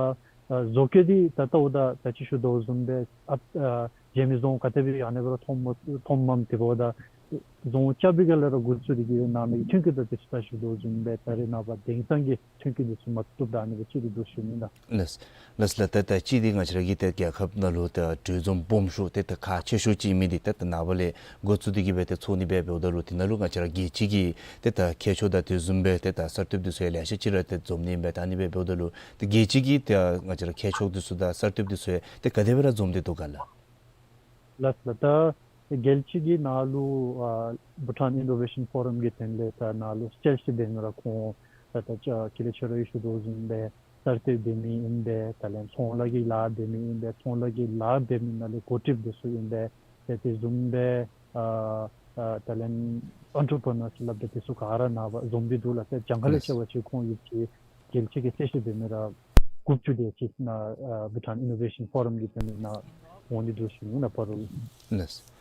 ཨ་བཟོ་བཀོད་འདི་ད་ལྟོ་ད་ད་ཅི་ཞུ་དོ་བཟུམ་སྦེ་ཨ་ཨ་རྗེས་མི་རྫོང་ག་དེ་སྦེ་ཨ་ནི་སྦེ་ར་མཐོངམ་མཐོངམ་མས། དེ་འབདཝ་ད་རྫོང་རྐྱབ་པའི་སྒང་ལས་ར་འགོ་བཙུགས་ཏེ་གི་ནང་ན་གི་མཐུན་རྐྱེན་དང་དེ་ཚུ་ད་ཞུ་དོ་བཟུམ་སྦེ་ད་རེས་ནངས་པ་དེང་སང་གི་མཐུན་རྐྱེན་དེ་ཚུ་མ་བཏུབ་ད་ཨ་ནི་སྦེ་ཚུད་དེ་འདུག་ཞུ་ནི་ལགས། ལགས་ལགས་ལགས། ད་ད་ཅི་འདི་ང་བཅས་ར་གི་ཏེ་རྒྱལ་ཁབ་ནང་ལུ་ད་གྲོས་འཛོམས་སྦོམ་ཤོས་ཏེ་ད་ཁག་ཆེ་ཤོས་ཅིག་ཨིན་མི་འདི་ཏེ་ད་ནངས་པ་ལས་འགོ་བཙུགས་ཏེ་གི་སྦེ་ཏེ་ཚོགས་ནི་སྦེ་འབདཝ་ད་ལུ་དེ་ནང་ལུ་ང་བཅས་ར་རྒྱལ་སྤྱི་གི་ཏེ་ད་མཁས་མཆོག་དང་དེ་བཟུམ་སྦེ་ཏེ་ད་གསར་གཏོདཔ་དེ་ཚུ་ཡང་ལེ་ཤ་ཅིག་ར་ཏེ་འཛོམས་ནི་ཨིན་པས། ད་ཨ་ནི་སྦེ་འབདཝ་ད་ལུ་ཏེ་རྒྱལ་སྤྱི་གི་ཏེ་ང་བཅས་ར་མཁས་མཆོག་དེ་ཚུ་དང་གསར་གཏོདཔ་དེ་ཚུ་ཡང་ཏེ་ག་དེ་སྦེ་ར་འཛོམས་ཏེ་འདུག་ག་ལགས། ལགས་ལགས། ད་རྒྱལ་སྤྱི་གི་ནང་ལུ་ཨ་བྷུ་ཊཱན་ཨི་ནོ་ཝེ་ཤཱན་ཕོ་རམ་གྱི་དོན་ལས་ད་ནཱ་ལུ་དཔྱད་ཞིབ་འབད་མི་ར་ཁོང་ད་ད་ཅ་ཁྱེད་ལས་ཁྱེད་ར་གིས་ཞུ་དོ་བཟུམ་སྦེ་གསར་གཏོད་འབད་མི་ཨིན་པས། དེ་ལས་ཚོང་ལཱ་གི་ལཱ་འབད་མི་ཨིན་པས། ཚོང་ལཱ་གི་ལཱ་འབད་མི་ནང་ལས་འགོ་ཁྲིདཔ་དེ་ཚུ་ཨིན་པས། ཏེ་དེ་བཟུམ་སྦེ་ཨ་ཨ་དེ་ལས་ཨེན་ཊར་པི་རི་ནར་ཟེར་སླབ་སྦེ་དེ་ཚུ་ག་ར་ནཱ་འབད་འཛོམས་ཏེ་འདུག་ལགས། ཏེ་གྱངས་ཁ་ལས་ཆེ་བ་ཅིག་ཁོང་ཡོད་ཅི། རྒྱལ་སྤྱི་གི་དཔྱད་ཞིབ་འབད་མི་ར་དགུ་བཅུ་དེ་ཅིག་ནཱ་ཨ་བྷུ་ཊཱན་ཨི་ནོ་ཝེ་ཤཱན་ཕོ་རམ་གྱི་དོན་ལས་ནཱ་འོང་ནི་འདུག་ཞུ་ནི་ལགས་སྤ་རོ་ལུ། ལགས།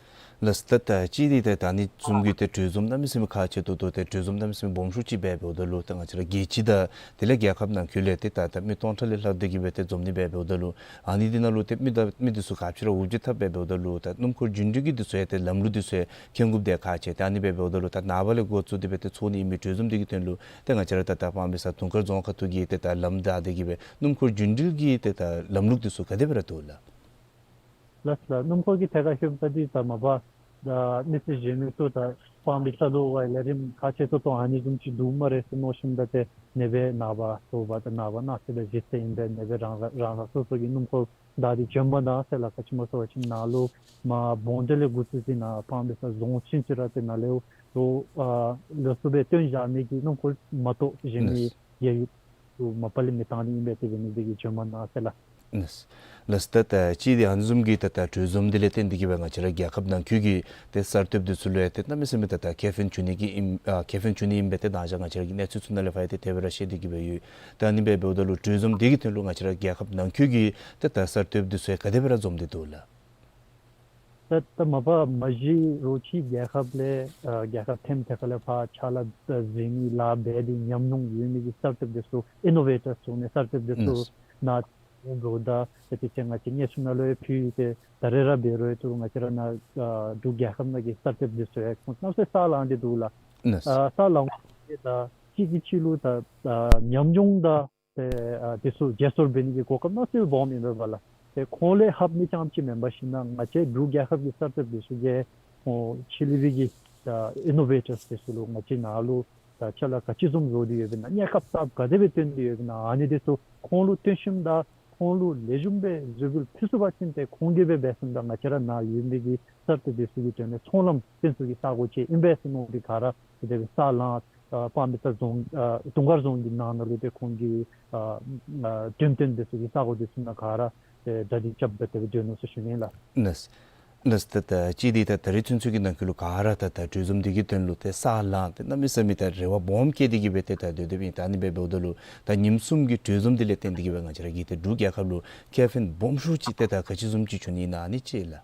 ལགས། ད་ད་ཅི་འདི་ད་ད་ཨ་ནི་བཟུམ་གྱི་ཏེ་གྲོས་འཛོམས་གནམ་མེད་ས་མེད་ཁག་ཆེ་ཏོག་ཏོ་ཏེ་གྲོས་འཛོམས་གནམ་མེད་ས་མེད་སྦོམ་ཤོས་ཅིག་སྦེ་འབདཝ་ད་ལུ་ད་ང་བཅས་ར་རྒྱལ་སྤྱི་དང་དེ་ལས་རྒྱལ་ཁབ་ནང་འཁོད་ལས་ཏེ་ད་ད་མི་སྟོང་ཕྲག་ལས་ལྷག་སྟེ་གི་སྦེ་ཏེ་འཛོམས་ནི་སྦེ་འབདཝ་ད་ལུ་ཨ་ནི་འདི་ནང་ལུ་ཏེ་མི་ད་མི་དེ་ཚུ་ག་ཅི་ར་འུབ་ཇེ་འཐབ་སྦེ་འབདཝ་ད་ལུ་ད་སྣུམ་འཁོར་རྒྱུན་འགྲུལ་གྱི་དེ་ཚུ་ཡང་ཏེ་ལམ་ལུགས་དེ་ཚུ་ཡང་མཁྱེན་དགོཔ་འདི་ཁག་ཆེ། ཏེ་ཨ་ནི་སྦེ་འབདཝ་ད་ལུ་ད་ནངས་པ་ལས་འགོ་བཙུགས་ཏེ་སྦེ་ཏེ་ཚོགས་ནི་ཨིན་མི་གྲོས་འཛོམས་འདི་གི་དོན་ལུ་ཏེ་ང་བཅས་ར་ད་ད་སྤང་སྦིས་ས་དུང་དཀར་རྫོང་ཁ་ཐུག་གི་ཏེ་ད་ལམ་བདའ་སྟེ་གི་སྦེ་སྣུམ་འཁོར་རྒྱུན་འགྲུལ་གྱི་ཏེ་ད་ལམ་ལུགས་དེ་ཚུ་ག་དེ་སྦེ་ར་འདུག་ལགས། ལགས་ལགས། སྣུམ་འཁོར་གྱི་ཐད་ཁར་ཞུཝ་ད་འདི་ད་མ་པ་ད་མི་སེར་གཞན་མི་ཚུ་ད་སྤང་སྦིས་ས་ལུ་ཝའི་ལས་རིམ་ཁག་ཆེ་ཏོག་ཏོ་ཨ་ནི་བཟུམ་ཅིག་འདུག་སྨ་རེ་ཟེར་མནོ་ཞིནམ་ད་ཏེ་ཨ་ནི་སྦེ་ནངས་པ་དྲོ་པ་ད་ནངས་པ་གནངས་ཚེ་ད་གཞེས་ཚེ་ཨིན་པས། ཨ་ནི་སྦེ་རང་རང་རང་རང་སོ་སོ་གི་སྣུམ་འཁོར་བདའ་སྟེ་བྱོན་པ་གནང་ཟེར་ལགས། ག་ཅི་སྨོ་ཟེར་བ་ཅིན་ནཱ་ལུ་མ་བོང་ཏེ་ལས་འགོ་བཙུགས་ཏེ་ནཱ་སྤང་སྦིས་ས་རྫོང་ཆུང་ཅིག་ར་ཏེ་ནཱ་ལུ་ལོ་ཨ་ལོགས་སུ་སྦེ་བཏོན་བཞག་མི་གི་སྣུམ་འཁོར་མ་གཏོགས་གཞན་མི་ཡང་ཡུལ་དུ་མ་པ་ལས་མི་བཏང་ནི་ཨིན་པས། དེ་འབད་ནི་འདི་གིས་བྱོན་པ་གནང་ཟེར་ལགས། ལགས། ལགས་ད་ད་ཅི་འདི་ཨ་ནི་བཟུམ་གྱི་ད་ད་གྲོས་འཛོམས་འདི་ལས་བརྟེན་ཏེ་གི་སྦེ་ང་བཅས་ར་རྒྱལ་ཁབ་ནང་འཁོད་ཀྱི་ཏེ་གསར་གཏོདཔ་འདི་ཚུ་ལུ་ཡང་ཏེ་གནམ་མེད་ས་མེད་ད་ད་ཁེ་ཕན་བྱུང་ནི་གི་ཨིན་ཨ་ཁེ་ཕན་བྱུང་ནི་ཨིན་པས། ཏེ་ད་ང་བཅས་ར་གི་གནས་ཚུལ་ཚུ་ནང་ལས་ཕར་ཡང་ཏེ་དེ་སྦེ་ར་ཤེས་ཏེ་གི་སྦེ་ཡོད། ད་ཨ་ནི་སྦེ་འབདཝ་ད་ལུ་གྲོས་འཛོམས་འདི་གི་དོན་ལུ་ང་བཅས་ར་རྒྱལ་ཁབ་ནང་འཁོད་ཀྱི་ཏེ་ད་གསར་གཏོདཔ་འདི་ཚུ་ཡང་ག་དེ་སྦེ་ར་འཛོམས་ཏེ་འདུག་ལགས། ད་ད་མ་པ་མ་གཞི་རོགས་ཕྱི་རྒྱལ་ཁབ་ལས་ཨ་རྒྱལ་ཁབ་ཐེམ་ཐེ་ཁ་ལས་ཕར་ཕྱག་ལཱ་ཨ་འཛིན་ནི་ལཱ་འབད་དེ་ཉམས་མྱོང་ཡོད་མི་གི་གསར་གཏོདཔ་འདི་ཚུ་ཨི་ནོ་ཝེ་ཊརསི་ཟེར་ནི་གསར་གཏོདཔ་འདི་ཚུ་ནཱ་འབདཝ་ད་ཏེ་དེ་ཚེ་ང་བཅས་གནས་ཚུལ་ནང་ལུ་ཡང་ཕུལ་ཏེ་ད་རེས་ར་འབད་རུང་ཡང་ཏེ་ང་བཅས་ར་ནཱ་ཨ་འབྲུག་རྒྱལ་ཁབ་ནང་གི་གསར་གཏོདཔ་འདི་ཚུ་ཡང་ཁོང་གནམ་མེད་ས་མེད་ལངས་ཏེ་འདུག་ལགས། ཨ་ས་ལངས་ཏེ་ད་གཅིག་གིས་གཅིག་ལུ་ད་ཨ་ཉམས་མྱོང་དང་ཏེ་ཨ་དེ་ཚུ་བརྗེ་སོར་འབད་ནི་གི་གོ་སྐབས་གནམ་མེད་ས་མེད་སྦོམ་ཨིན་པས་ལགས། ཏེ་ཁོང་ལས་ལྷག་མི་རྐྱངམ་ཅིག་མེན་པར་ཞིན་ན་ང་བཅས་འབྲུག་རྒྱལ་ཁབ་ཀྱི་གསར་གཏོདཔ་འདི་ཚུ་གིས་ཁོང་ཕྱི་གླིང་པའི་གི་ཨ་ཨི་ནོ་ཝེ་ཊརསི་དེ་ཚུ་ལུ་ང་བཅས་ནཱ་ལུ་ད་ཕྱག་ལཱ་ག་ཅི་བཟུམ་བཟོ་སྟེ་ཡོདཔ་ཨིན་ན་གནས་སྐབས་གསརཔ་ག་དེ་སྦེ་བཏོན་ཏེ་ཡོདཔ་ཨིན་ན་ཨ་ནི་དེ་ཚུ་ཁོང་ལུ་བསྟུན་ཞིནམ་ད་ཁོང་ལུ་ལེགས་ཤོམ་སྦེ་གཟིགས་འབུལ་ཕུལ་ཚུགས་པ་ཅིན་ཏེ་ཁོང་གིས་སྦེ་འབད་ཞིན་ན་ད་ང་བཅས་ར་ནཱ་ཡོད་མི་གི་གསར་གཏོདཔ་འདི་ཚུ་གི་དོན་ལས་ཚོང་ལམ་བཏོན་ཚུགས་ཀྱི་ས་གོ་ཅིག་ཨིན་པས་ཟེར་མནོ་སྟེ་ག་ར་དེ་སྦེ་ས་ལངས། ཨ་དཔག་མི་རྩ་རྫོང་ཨ་དུང་དཀར་རྫོང་གི་ནང་ན་ལུ་ཏེ་ཁོང་གི་ཨ་ཨ་འགྲེམས་སྟོན་འདི་ཚུ་གི་ས་གོ་འདི་ཚུ་ནང་ག་ར་ཏེ་གྲ་སྒྲིག་རྐྱབ་སྦེ་དེ་སྦེ་སྡོད་ནུག་ཟེར་ཞུ་ནི་ལགས། ལགས། ལགས་ད་ད་ཅི་འདི་ད་ད་རིས་ཚུན་ཚོད་ཀྱི་ནང་འཁོད་ལུ་ག་ར་ད་ད་གྲོས་འཛོམས་འདི་གི་དོན་ལུ་ཏེ་ས་ལངས་ཏེ་གནམ་མེད་ས་མེད་ད་རེ་བ་སྦོམ་བསྐྱེད་དེ་གི་སྦེ་ཏེ་ད་སྡོད་སྡོདཔ་ཨིན། ད་ཨ་ནི་སྦེ་འབདཝ་ད་ལུ་ད་ཉིནམ་གསུམ་གྱི་གྲོས་འཛོམས་འདི་ལས་བརྟེན་ཏེ་གི་སྦེ་ང་བཅས་ར་གི་ཏེ་འབྲུག་རྒྱལ་ཁབ་ལུ་ཁེ་ཕན་སྦོམ་ཤོས་ཅིག་ཏེ་ད་ག་ཅི་བཟུམ་ཅིག་བྱུང་ནི་ཨིན་ན་ཨ་ནི་ཅིག་ལགས།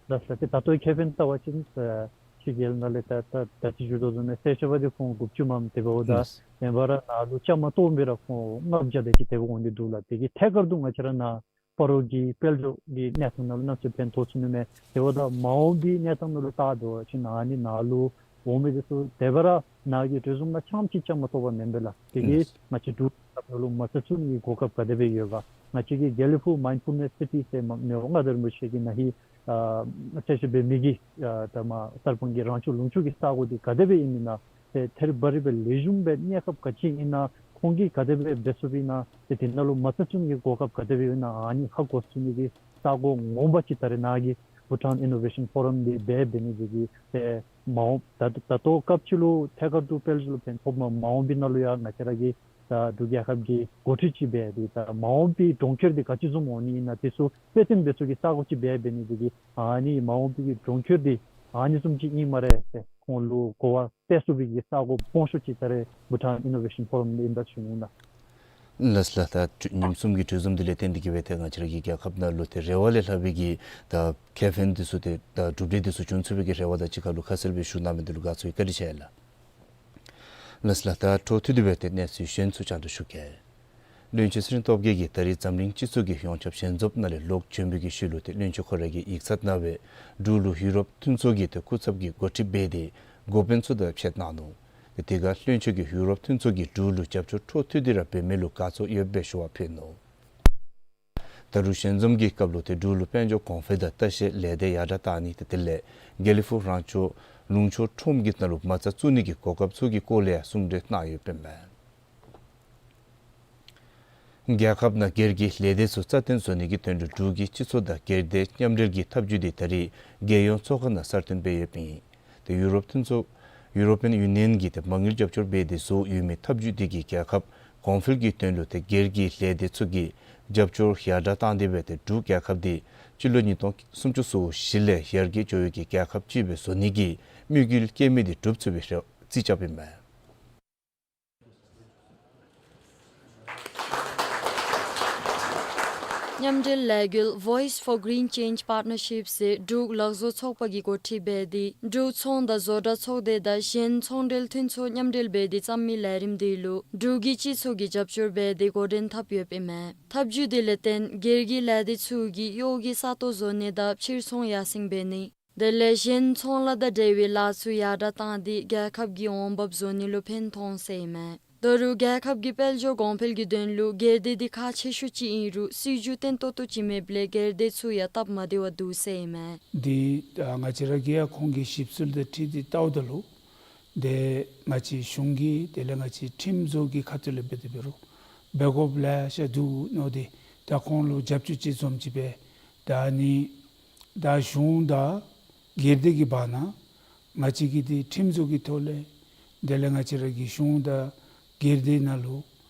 ལགས་ལགས། ཏེ་ད་ལྟོ་ཁེ་ཕན་བལྟ་བ་ཅིན་ཨ་ཕྱི་རྒྱལ་ནང་ལས་ད་ད་ད་ཅི་ཞུ་དོ་བཟུམ་སྦེ་གསལ་ཤོས་པ་འདི་ཁོང་དགུ་བཅུ་མམ་དེ་འབདཝ་ད་ལགས། ཨིན་པ་ར་ནཱ་ལུ་བཅའ་མར་གཏོགས་མི་ར་ཁོང་ལྔ་བརྒྱ་དེ་ཅིག་དེ་སྦེ་འོང་སྟེ་འདུག་ལགས། དེ་གིས་ཐད་ཀར་དུ་ང་བཅས་ར་ནཱ་སྤ་རོ་གི་དཔལ་འབྱོར་གྱི་གནས་སྟངས་ནང་ལུ་གནམ་མེད་ས་མེད་ཕན་ཐོགས་ཚུགས་ནི་མས། དེ་འབདཝ་ད་མ་འོངས་པའི་གནས་སྟངས་ནང་ལུ་བལྟ་དོ་བ་ཅིན་ཨ་ནི་ནཱ་ལུ་འོང་མི་དེ་ཚུ་དེ་སྦེ་ར་ནཱ་གི་གྲོས་འཛོམས་ནང་རྐྱངམ་ཅིག་བཅའ་མར་གཏོགས་པ་མེན་པས་ལགས། དེ་གིས་ལགས། ང་བཅས་འབྲུག་རྒྱལ་ཁབ་ནང་ལུ་མ་རྩ་བཙུགས་ནི་གི་གོ་སྐབས་ག་དེ་སྦེ་ཡོད་ག། ང་བཅས་ཀྱི་དགེ་ལེགས་ཕུག་མའིནཌ་ཕུལ་ནེསི་སི་ཊི་ཟེར་མ་མི་དབང་མངའ་བདག་རིན་པོ་ཆེ་གིས་ན་ཧིང་ཨ་གསལ་བཤད་འབད་མི་གི་ཨ་ད་མ་གསར་སྤང་གི་རང་སྐྱོང་ལུང་ཕྱོགས་ཀྱི་ས་གོ་འདི་ག་དེ་སྦེ་ཨིན་མི་ན་ཏེ་ཐེར་འབའ་རིག་སྦེ་ལེགས་ཤོམ་སྦེ་གནས་སྐབས་ག་ཅི་ཨིན་ན་ཁོང་གིས་ག་དེ་སྦེ་འབད་ཚུགསཔ་ཨིན་ན་ཏེ་དེ་ནང་ལུ་མ་རྩ་བཙུགས་ནི་གི་གོ་སྐབས་ག་དེ་སྦེ་ཡོད་ན་ཨ་ནི་ཧ་གོ་ཚུགས་ནི་གི་ས་གོ་ངོ་མ་ཅིག་ད་རེས་ནཱ་གི་བྷུ་ཊཱན་ཨི་ནོ་ཝེ་ཤཱན་ཕོ་རམ་འདི་འབད་འབད་ནི་འདི་གིས་ཏེ་མ་འོངས་ད་ད་ལྟོ་སྐབས་ཅིག་ལུ་ཐད་ཀར་དུ་དཔལ་འབྱོར་ལུ་ཕན་ཐོགས་མ་མ་འོངས་པའི་ནང་ལུ་ཡང་ང་བཅས་ར་གི་ད་འབྲུག་རྒྱལ་ཁབ་ཀྱིས་འགོ་ཁྲིད་ཅིག་འབད་དེ་ད་མ་འོངས་པའི་གྲོང་ཁྱེར་འདི་ག་ཅི་བཟུམ་འོང་ནི་ཨིན་ན་དེ་ཚུ་དཔེ་སྟོན་འབད་ཚུགས་ཀྱི་ས་གོ་ཅིག་འབད་འབད་ནི་འདི་གིས་ཨ་ནི་མ་འོངས་པའི་གི་གྲོང་ཁྱེར་འདི་ཨ་ནི་བཟུམ་ཅིག་ཨིན་སྨ་རེ་ཟེར་ཁོང་ལུ་གོ་བ་གཏད་ཚུགས་པའི་གི་ས་གོ་སྦོམ་ཤོས་ཅིག་ད་རེས་བྷུ་ཊཱན་ཨི་ནོ་ཝེ་ཤཱན་ཕོ་རམ་ལས་ཨིན་པས་ཞུ་ནི་ཨིན་ལགས། ལགས་ལགས། ད་ཉིནམ་གསུམ་གྱི་གྲོས་འཛོམས་འདི་ལས་བརྟེན་ཏེ་གི་སྦེ་ཏེ་ང་བཅས་ར་གི་རྒྱལ་ཁབ་ནང་ལུ་ཏེ་རེ་བ་ལས་ལྷག་པའི་གི་ད་ཁེ་ཕན་འདི་ཚུ་ཏེ་ད་གྲུབ་འབྲས་འདི་ཚུ་བྱུང་ཚུགས་པའི་གི་རེ་བ་དང་གཅིག་ཁར་ལུ་ཁ་གསལ་སྦེ་ཞུ་གནང་མི་འདི་ལུ་དགའ་ཚོར་བཀའ་དྲིན་ཆེ་ལགས། ལགས་ལགས། ད་འཕྲོ་མཐུད་དེ་སྦེ་ཏེ་གནས་ཚུལ་གཞན་ཚུ་བསྐྱང་དུ་ཞུ་གེ། བློན་ཆེན་ཚེ་རིང་སྟོབས་རྒྱས་ཀྱིས་ད་རེས་འཛམ་གླིང་སྤྱི་ཚོགས་ཀྱི་ཡོངས་ཁྱབ་ཞལ་འཛོམས་ནང་ལས་ལོག་བྱོན་པའི་གི་ཤུལ་ལུ་ཏེ་བློན་ཆེན་ཁོ་ར་གིས་ཡིག་ཚང་ནང་སྦེ་འབྲུག་ལུ་ཡུ་རོབ་མཐུན་ཚོགས་ཀྱི་ཏེ་སྐུ་ཚབ་ཀྱི་འགོ་ཁྲིད་འབད་དེ་འགོ་དཔོན་ཚུ་དང་ཕྱད་གནང་ནུག། ཏེ་དེ་ཁར་བློན་ཆེན་གྱིས་ཡུ་རོབ་མཐུན་ཚོགས་ཀྱིས་འབྲུག་ལུ་རྒྱབ་སྐྱོར་འཕྲོ་མཐུད་དེ་ར་འབད་མི་ལུ་དགའ་ཚོར་ཡོདཔ་སྦེ་ཞུ་བ་ཕུལ་ནུག། ད་རུང་ཞལ་འཛོམས་ཀྱི་སྐབས་ལུ་ཏེ་འབྲུག་ལུ་དཔལ་འབྱོར་གོང་འཕེལ་དང་ལྟ་བཤལ་ལས་སྡེ་ཡར་དྲགས་གཏང་ནི་ཏེ་དེ་ལས་དགེ་ལེགས་ཕུག་རང་སྐྱོང་ལུང་ཕྱོགས་ཁྲོམ་གྱི་ནང་ལུ་མ་རྩ་བཙུགས་ནི་གི་གོ་སྐབས་ཚུ་གི་སྐོར་ལས་ཡང་གསུང་གྲོས་གནང་ཡོདཔ་ཨིན་མས། རྒྱལ་ཁབ་ནང་སྒེར་གྱི་ལས་སྡེ་ཚུ་རྩ་བརྟན་བཟོ་ནི་གི་དོན་ལུ་འབྲུག་གི་སྤྱི་ཚོགས་དང་སྒེར་སྡེ་མཉམ་འབྲེལ་གྱི་ཐབས་བྱུས་འདི་ད་རེས་རྒྱལ་ཡོངས་ཚོགས་ཁང་ནང་གསར་བཏོན་འབད་ཡོདཔ་ཨིན། ཏེ་ཡུ་རོབ་མཐུན་ཚོགས་ཡུ་རོ་པི་ཡན་ཡུ་ནི་ཡན་གྱིས་ཏེ་མ་དངུལ་རྒྱབ་སྐྱོར་འབད་དེ་བཟོ་ཡོད་མི་ཐབས་བྱུས་འདི་གིས་རྒྱལ་ཁབ་གོང་འཕེལ་གྱི་དོན་ལུ་ཏེ་སྒེར་གྱི་ལས་སྡེ་ཚུ་གིས་རྒྱབ་སྐྱོར་ཡར་དྲགས་བཏང་སྟེ་སྦེ་ཏེ་འབྲུག་རྒྱལ་ཁབ་འདི་སྤྱི་ལོ་ཉིས་སྟོང་སུམ་ཅུ་སོ་བཞི་ལས་ཡར་རྒྱས་འགྱོ་ཡོད་ཀྱི་རྒྱལ་ཁབ་ཅིག་སྦེ་བཟོ་ནི་གི་དམིགས་ཡུལ་བསྐྱེད་མི་འདི་འགྲུབ་ཚུགས་པའི་རེ་བ་རྩིས་རྐྱབ་ཨིན་མས། མཉམ་འབྲེལ་ལས་འགུལ་Voice for Green Change Partnership ཟེར་འབྲུག་ལག་བཟོ་ཚོགས་པ་གིས་འགོ་ཁྲིད་འབད་དེ་འབྲུག་ཚོང་དང་བཟོ་གྲྭ་ཚོགས་སྡེ་དང་གཞན་ཚོང་འབྲེལ་མཐུན་ཚོགས་མཉམ་འབྲེལ་འབད་དེ་བརྩམས་མི་ལས་རིམ་འདི་ལུ་འབྲུག་གི་སྤྱི་ཚོགས་ཀྱིས་རྒྱབ་སྐྱོར་འབད་དེ་འགོ་འདྲེན་འཐབ་ཡོདཔ་ཨིན་མས། ཐབས་བྱུས་འདི་ལས་བརྟེན་སྒེར་གྱི་ལས་སྡེ་ཚུ་གིས་གཡོག་གི་ས་སྟོང་བཟོ་ནི་དང་ཕྱིར་ཚོང་ཡར་སེང་འབད་ནི། དེ་ལས་གཞན་ཚོང་ལཱ་དང་འབྲེལ་བའི་ལཱ་ཚུ་ཡར་དྲགས་བཏང་སྟེ་རྒྱལ་ཁབ་ཀྱི་འོང་འབབ་བཟོ་ནི་ལུ་ཕན་ཐོགས་ཟེར་ཨིན་མས། ད་རུང་རྒྱལ་ཁབ་ཀྱི་དཔལ་འབྱོར་གོང་འཕེལ་གྱི་དོན་ལུ་སྒེར་སྡེ་འདི་ཁག་ཆེ་ཤོས་ཅིག་ཨིན་རུང་སྲིད་བྱུས་བརྟན་ཏོག་ཏོ་ཅིག་མེདཔ་ལས་སྒེར་སྡེ་ཚུ་ཡང་སྟབས་མ་བདེ་བར་འདུག་ཟེར་ཨིན་མས། འདི་ད་ང་བཅས་ར་གིས་ཡང་ཁོང་གི་ཞིབ་འཚོལ་དང་འཁྲིལ་ཏེ་བལྟཝ་ད་ལུ་ཏེ་ང་བཅས་གཞུང་གི་དེ་ལས་ང་བཅས་ཁྲིམས་བཟོ་གི་ཁ་ཐུག་ལས་འབད་དེ་འབད་རུང་འབད་དགོཔ་ལེ་ཤ་འདུག་མནོ་སྟེ་ད་ཁོང་ལུ་རྒྱབ་སྐྱོར་ཅིག་བཟུམ་ཅིག་སྦེ་ད་ནི་ད་གཞུང་དང་སྒེར་སྡེ་གི་བར་ན་ང་བཅས་ཀྱི་ཏེ་ཁྲིམས་བཟོ་གི་ཐོག་ལས་དེ་ལས་ང་བཅས་ར་གི་གཞུང་དང་སྒེར་སྡེ་ནང་ལུ་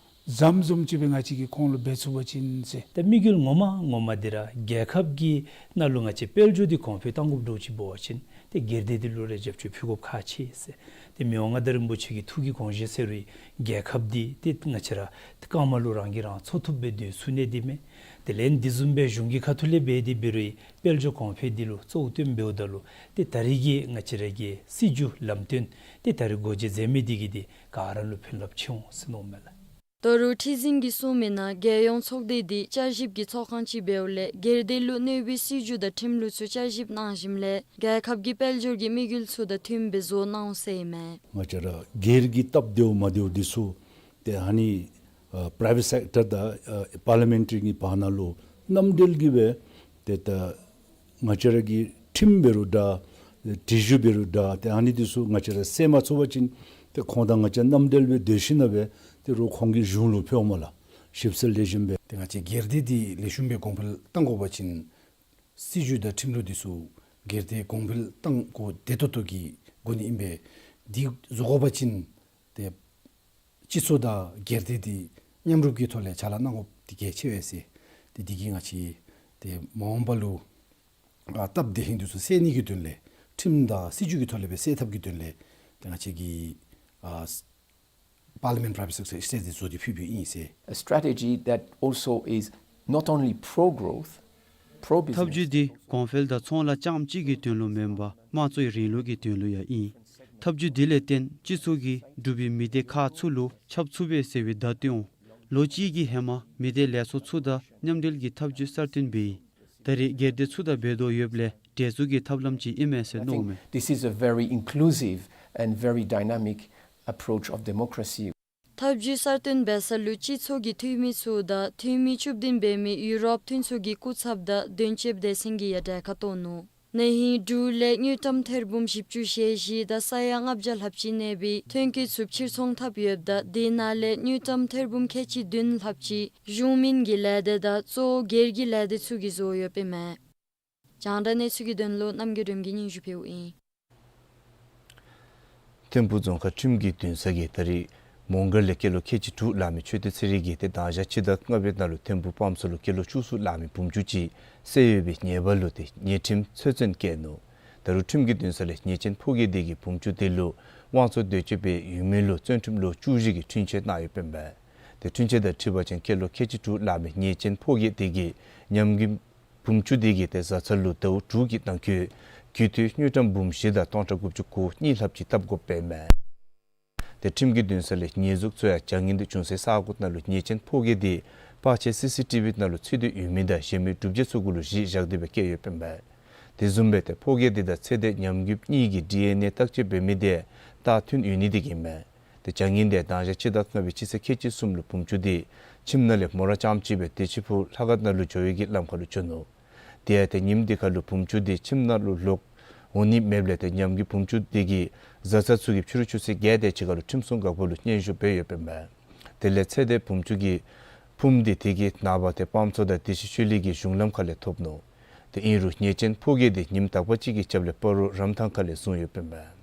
ཟམ་བཟུམ་ཅིག་སྦེ་ང་བཅས་ཀྱིས་ཁོང་ལུ་འབད་ཚུགས་པ་ཅིན་ཟེར། ཏེ་དམིགས་ཡུལ་ངོ་མ་ངོ་མ་འདི་ར་རྒྱལ་ཁབ་ཀྱི་ནང་ལུ་ང་བཅས་དཔལ་འབྱོར་འདི་གོང་འཕེལ་གཏང་དགོཔ་འདྲཝ་ཅིག་འབད་བ་ཅིན་ཏེ་སྒེར་སྡེ་འདི་ལུ་ར་རྒྱབ་སྐྱོར་ཕུལ་དགོཔ་ཁག་ཆེ་ཟེར། ཏེ་མི་དབང་མངའ་བདག་རིན་པོ་ཆེ་གི་ཐུགས་ཀྱི་དགོངས་བཞེད་ཟེར་རུང་རྒྱལ་ཁབ་འདི་ཏེ་ང་བཅས་ར་རྐངམ་ལུ་རང་གིས་རང་འཚོ་བཏུབ་སྦེ་སྡོད་ཚུགས་ནི་འདི་མས། དེ་ལས་དེ་བཟུམ་སྦེ་གཞུང་གི་ཁ་ཐུག་ལས་འབད་དེ་འབད་རུང་དཔལ་འབྱོར་གོང་འཕེལ་འདི་ལུ་གཙོ་བོ་བཏོན་འབདཝ་ད་ལུ་ཏེ་ད་རེས་ཀྱི་ང་བཅས་ར་གི་སྲིད་བྱུས་ལམ་སྟོན་ཏེ་ད་རེས་སྒོ་འབྱེད་མཛད་མི་འདི་གིས་འདི་ག་ར་ལུ་ཕན་རླབས་ཆེ་འོང་ཟེར་མནོཝ་མས་ལགས། ད་རུང་ཁྲི་འཛིན་གྱིས་གསུངས་མི་ནང་རྒྱལ་ཡོངས་ཚོགས་སྡེ་འདི་བསྐྱར་ཞིབ་ཀྱི་ཚོགས་ཁང་ཅིག་འབདཝ་ལས་སྒེར་སྡེ་ལུ་གནོད་པའི་སྲིད་བྱུས་དང་ཁྲིམས་ལུགས་ཚུ་བསྐྱར་ཞིབ་གནང་ཞིནམ་ལས་རྒྱལ་ཁབ་ཀྱི་དཔལ་འབྱོར་གྱི་དམིགས་ཡུལ་ཚུ་དང་མཐུནམ་སྦེ་བཟོ་གནང་འོང་ཟེར་ཨིན་མས། ང་བཅས་ར་སྒེར་གྱི་སྟབས་བདེཝ་མ་བདེཝ་འདི་ཚུ་ཏེ་ཨ་ནི་ཨ་པ་རའི་ཝེཊ་སེཀ་ཊར་དང་ཨ་པར་ལི་མེནཊ་རི་གི་བར་ན་ལུ་མཉམ་འབྲེལ་གྱིས་སྦེ་ཏེ་ད་ང་བཅས་ར་གི་ཁྲིམས་འབད་རུང་འདྲ་སྒྲིག་གཞི་འབད་རུང་འདྲ་ཏེ་ཨ་ནི་འདི་ཚུ་ང་བཅས་ར་སེལ་མ་ཚུགས་པ་ཅིན་ཏེ་ཁོང་དང་ང་བཅས་མཉམ་འབྲེལ་སྦེ་སྡོད་ཞིན་ན་སྦེ་ཏེ་རོགས་ཁོང་གི་གཞུང་ལུ་ཕོགཔ་མས་ལགས། ཞིབ་འཚོལ་ལེགས་ཤོམ་སྦེ། ཏེ་ང་བཅས་སྒེར་སྡེ་འདི་ལེགས་ཤོམ་སྦེ་གོང་འཕེལ་གཏང་དགོ་པ་ཅིན་སྲིད་བྱུས་དང་ཁྲིམས་ལུགས་འདི་ཚུ་སྒེར་སྡེ་གོང་འཕེལ་གཏང་དགོ་བདེ་ཏོག་ཏོ་གི་སྒོ་ནས་ཨིན་པས། འདི་བཟོ་དགོ་པ་ཅིན་ཏེ་སྤྱི་ཚོགས་དང་སྒེར་སྡེ་འདི་མཉམ་རུབ་ཀྱི་ཐོག་ལས་ཕྱག་ལཱ་གནང་དགོཔ་འདི་གལ་ཆེ་བས་ཟེར། ཏེ་འདི་གིས་ང་བཅས་ཏེ་མ་འོངས་པ་ལུ་ཨ་སྟབས་བདེ་ཧིང་འདི་ཚུ་སེལ་ནི་གི་དོན་ལས་ཁྲིམས་དང་སྲིད་བྱུས་ཀྱི་ཐོག་ལས་སྦེ་སེལ་ཐབས་ཀྱི་དོན་ལས་ཏེ་ང་བཅས་ཀྱིས་ཨ་པར་ལི་མེནཊ་པ་རའི་ཝེཊ་སེཀ་ཊར་ཟེར་འདི་བཟོ་སྟེ་ཕུལ་ཕུལཝ་ཨིན་ཟེར། A strategy that also is not only pro-growth, pro-business, ཐབས་བྱུས་འདི་གོང་འཕེལ་དང་ཚོང་ལཱ་རྐྱངམ་གཅིག་གི་དོན་ལུ་མེན་པར་དམངས་གཙོའི་རིང་ལུགས་ཀྱི་དོན་ལུ་ཡང་ཨིན། ཐབས་བྱུས་འདི་ལས་བརྟེན་སྤྱི་ཚོགས་ཀྱི་འབྲུག་པའི་མི་སྡེ་ཁག་ཚུ་ལུ་ཁྱབ་ཚུགས་པས་ཟེར་བའི་བརྡ་སྟོན་འོང་། ལོ་གཅིག་གི་ཧེ་མ་མི་སྡེ་ལས་ཚོགས་ཚུ་དང་མཉམ་འབྲེལ་གྱིས་ཐབས་བྱུས་གསར་བཏོན་འབད་ཡི། ད་རེས་སྒེར་སྡེ་ཚུ་དང་འབད་དོ་ཡོདཔ་ལས་འདྲེས་འཛུགས་ཀྱི་ཐབས་ལམ་ཅིག་ཨིན་མས་ཟེར་མནོཝ་མས། This is a very inclusive and very dynamic approach of democracy. ཐབས་བྱུས་གསར་བཏོན་འབད་ས་ལུ་སྤྱི་ཚོགས་ཀྱི་འཐུས་མི་ཚུ་དང་འཐུས་མི་བཅུ་བདུན་འབད་མི་ཡུ་རོབ་མཐུན་ཚོགས་ཀྱི་སྐུ་ཚབ་དང་དོན་གཅོད་སྡེ་ཚན་གྱིས་ཡང་གྲལ་ཁར་གཏོགས་ནུག། ན་ཧིང་འབྲུག་ལས་དངུལ་ཀྲམ་ཐེར་འབུམ་བཞི་བཅུ་ཞེ་བཞི་དང་ས་ཡ་ལྔ་བརྒྱ་ལྷགཔ་ཅིག་གནས་པའི་ཐོན་སྐྱེད་ཚུ་ཕྱིར་ཚོང་འཐབ་ཡོདཔ་ད་དེ་ནང་ལས་དངུལ་ཀྲམ་ཐེར་འབུམ་ཁལ་གཅིག་བདུན་ལྷགཔ་ཅིག་གཞུང་མིན་གྱི་ལས་སྡེ་དང་གཙོ་བོ་སྒེར་གྱི་ལས་སྡེ་ཚུ་གིས་བཟོ་ཡོདཔ་ཨིན་མས། རྒྱང་བསྒྲགས་གནས་ཚུལ་གྱི་དོན་ལུ་རྣམ་རྒྱལ་སྒྲོལམ་གིས་སྙན་ཞུ་ཕུལཝ་ཨིན། ཐིམ་ཕུག་རྫོང་ཁག་ཁྲིམས་ཀྱི་འདུན་ས་གིས་ད་རེས་མོང་སྒར་ལས་སྐྱེས་ལོ་ཁལ་གཅིག་དྲུག་ལང་མི་ཆོས་སྡེ་ཚེ་རིང་གིས་ཏེ་མདང་ཞག་སྤྱི་ཟླ་ལྔ་པའི་ནང་ལུ་ཐིམ་ཕུག་སྤམ་སོ་ལུ་སྐྱེས་ལོ་བཅུ་གསུམ་ལང་མི་བུམོ་ཅུང་ཅིག་བསད་ཡོད་པའི་ཉེས་པ་ལུ་ཏེ་ཉེས་ཁྲིམས་ཆོད་གསོལ་བཀལ་ནུག། ད་རུང་ཁྲིམས་ཀྱི་འདུན་ས་ལས་ཉེས་ཅན་ཕོ་སྐྱེས་དེ་གིས་བུམོ་ཅུང་དེ་ལུ་དབང་བཙོང་འདོད་སྤྱོད་འབད་ཡོད་མི་ལུ་བཙོན་ཁྲིམས་ལོ་བཅུ་བཞི་གི་འཁྲུན་ཆོད་གནང་ཡོདཔ་ཨིན་པས། ཏེ་འཁྲུན་ཆོད་དང་འཁྲིལ་བ་ཅིན་སྐྱེས་ལོ་ཁལ་གཅིག་དྲུག་ལང་མི་ཉེས་ཅན་ཕོ་སྐྱེས་དེ་གིས་ཉམས་རྒུད་བུམོ་ཅུང་དེ་གི་ཏེ་བཟའ་ཚང་ལུ་ཟླཝ་དྲུག་གི་ནང་འཁོད་རྒུད་འཐུས་དངུལ་ཀྲམ་འབུམ་བཞི་དང་སྟོང་ཕྲག་དགུ་བཅུ་གོ་གཉིས་ལྷགཔ་ཅིག་བཏབ་དགོཔ་ཨིན་མས། ཏེ་ཁྲིམས་ཀྱི་འདུན་ས་ལས་ཉེས་འཛུགས་ཚུ་ཡང་བྱ་ངན་དེ་བྱུང་སའི་ས་གོ་ནང་ལུ་ཉེས་ཅན་ཕོ་སྐྱེས་དེ་པར་ཆས་སི་སི་ཊི་བི་ནང་ལུ་ཚུད་དེ་ཡོད་མི་དང་གཞན་མི་བསྒྲུབ་བྱ་ཚུ་གུ་ལུ་གཞི་བཞག་སྟེ་སྦེ་བཀལ་ཡོདཔ་ཨིན་པས། དེ་བཟུམ་སྦེ་ཏེ་ཕོ་སྐྱེས་དེ་དང་ཚེ་འདས་ཉམས་རྒུདཔ་གཉིས་ཀྱི་ཌི་ཨེན་ཨེ་བརྟག་དཔྱད་འབད་མི་དེ་རྟགས་མཐུན་ཡོད་ནི་དེ་གིས་ཨིན་མས། ཏེ་བྱ་ངན་དེ་མདང་ཞག་སྤྱི་ཟླ་ལྔ་པའི་སྤྱི་ཚེས་ཁལ་གཅིག་གསུམ་ལུ་བུམོ་ཅུང་དེ་ཁྱིམ་ནང་ལས་མོ་ར་རྐྱངམ་ཅིག་སྦེ་བདེ་ཆེན་ཕུག་ལྷ་ཁང་ནང་ལུ་འགྱོ་བའི་གི་ལམ་ཁ་ལུ་བྱོན་ནུག། དེ་ཡང་ཏེ་ཉིནམ་དེ་ཁར་ལུ་བུམོ་ཅུང་དེ་ཁྱིམ་ནང་ལུ་ལོག་འོང་ནི་མེདཔ་ལས་ཏེ་ཉམས་རྒུད་བུམོ་ཅུང་དེ་གི་བཟའ་ཚང་ཚུ་གིས་ཕྱི་རུ་ཆུ་ཚོད་བརྒྱད་དེ་ཅིག་ཁར་ལུ་ཁྲིམས་སྲུང་འགག་པ་ལུ་སྙན་ཞུ་འབད་ཡོདཔ་ཨིན་པས། དེ་ལས་ཚེ་འདས་བུམོ་ཅུང་གི་ཕུངམ་དེ་དེ་གི་ནངས་པ་ཏེ་སྤམ་སོ་དང་བདེ་ཆེན་ཆོས་གླིང་གི་གཞུང་ལམ་ཁ་ལས་ཐོབ་ནུག། ཏེ་ཨིན་རུང་ཉེས་ཅན་ཕོ་སྐྱེས་དེ་ཉིནམ་དག་པ་ཅིག་གི་རྒྱབ་ལས་སྤ་རོ་རམ་ཐང་ཁ་ལས་བཟུང་ཡོདཔ་ཨིན་པས།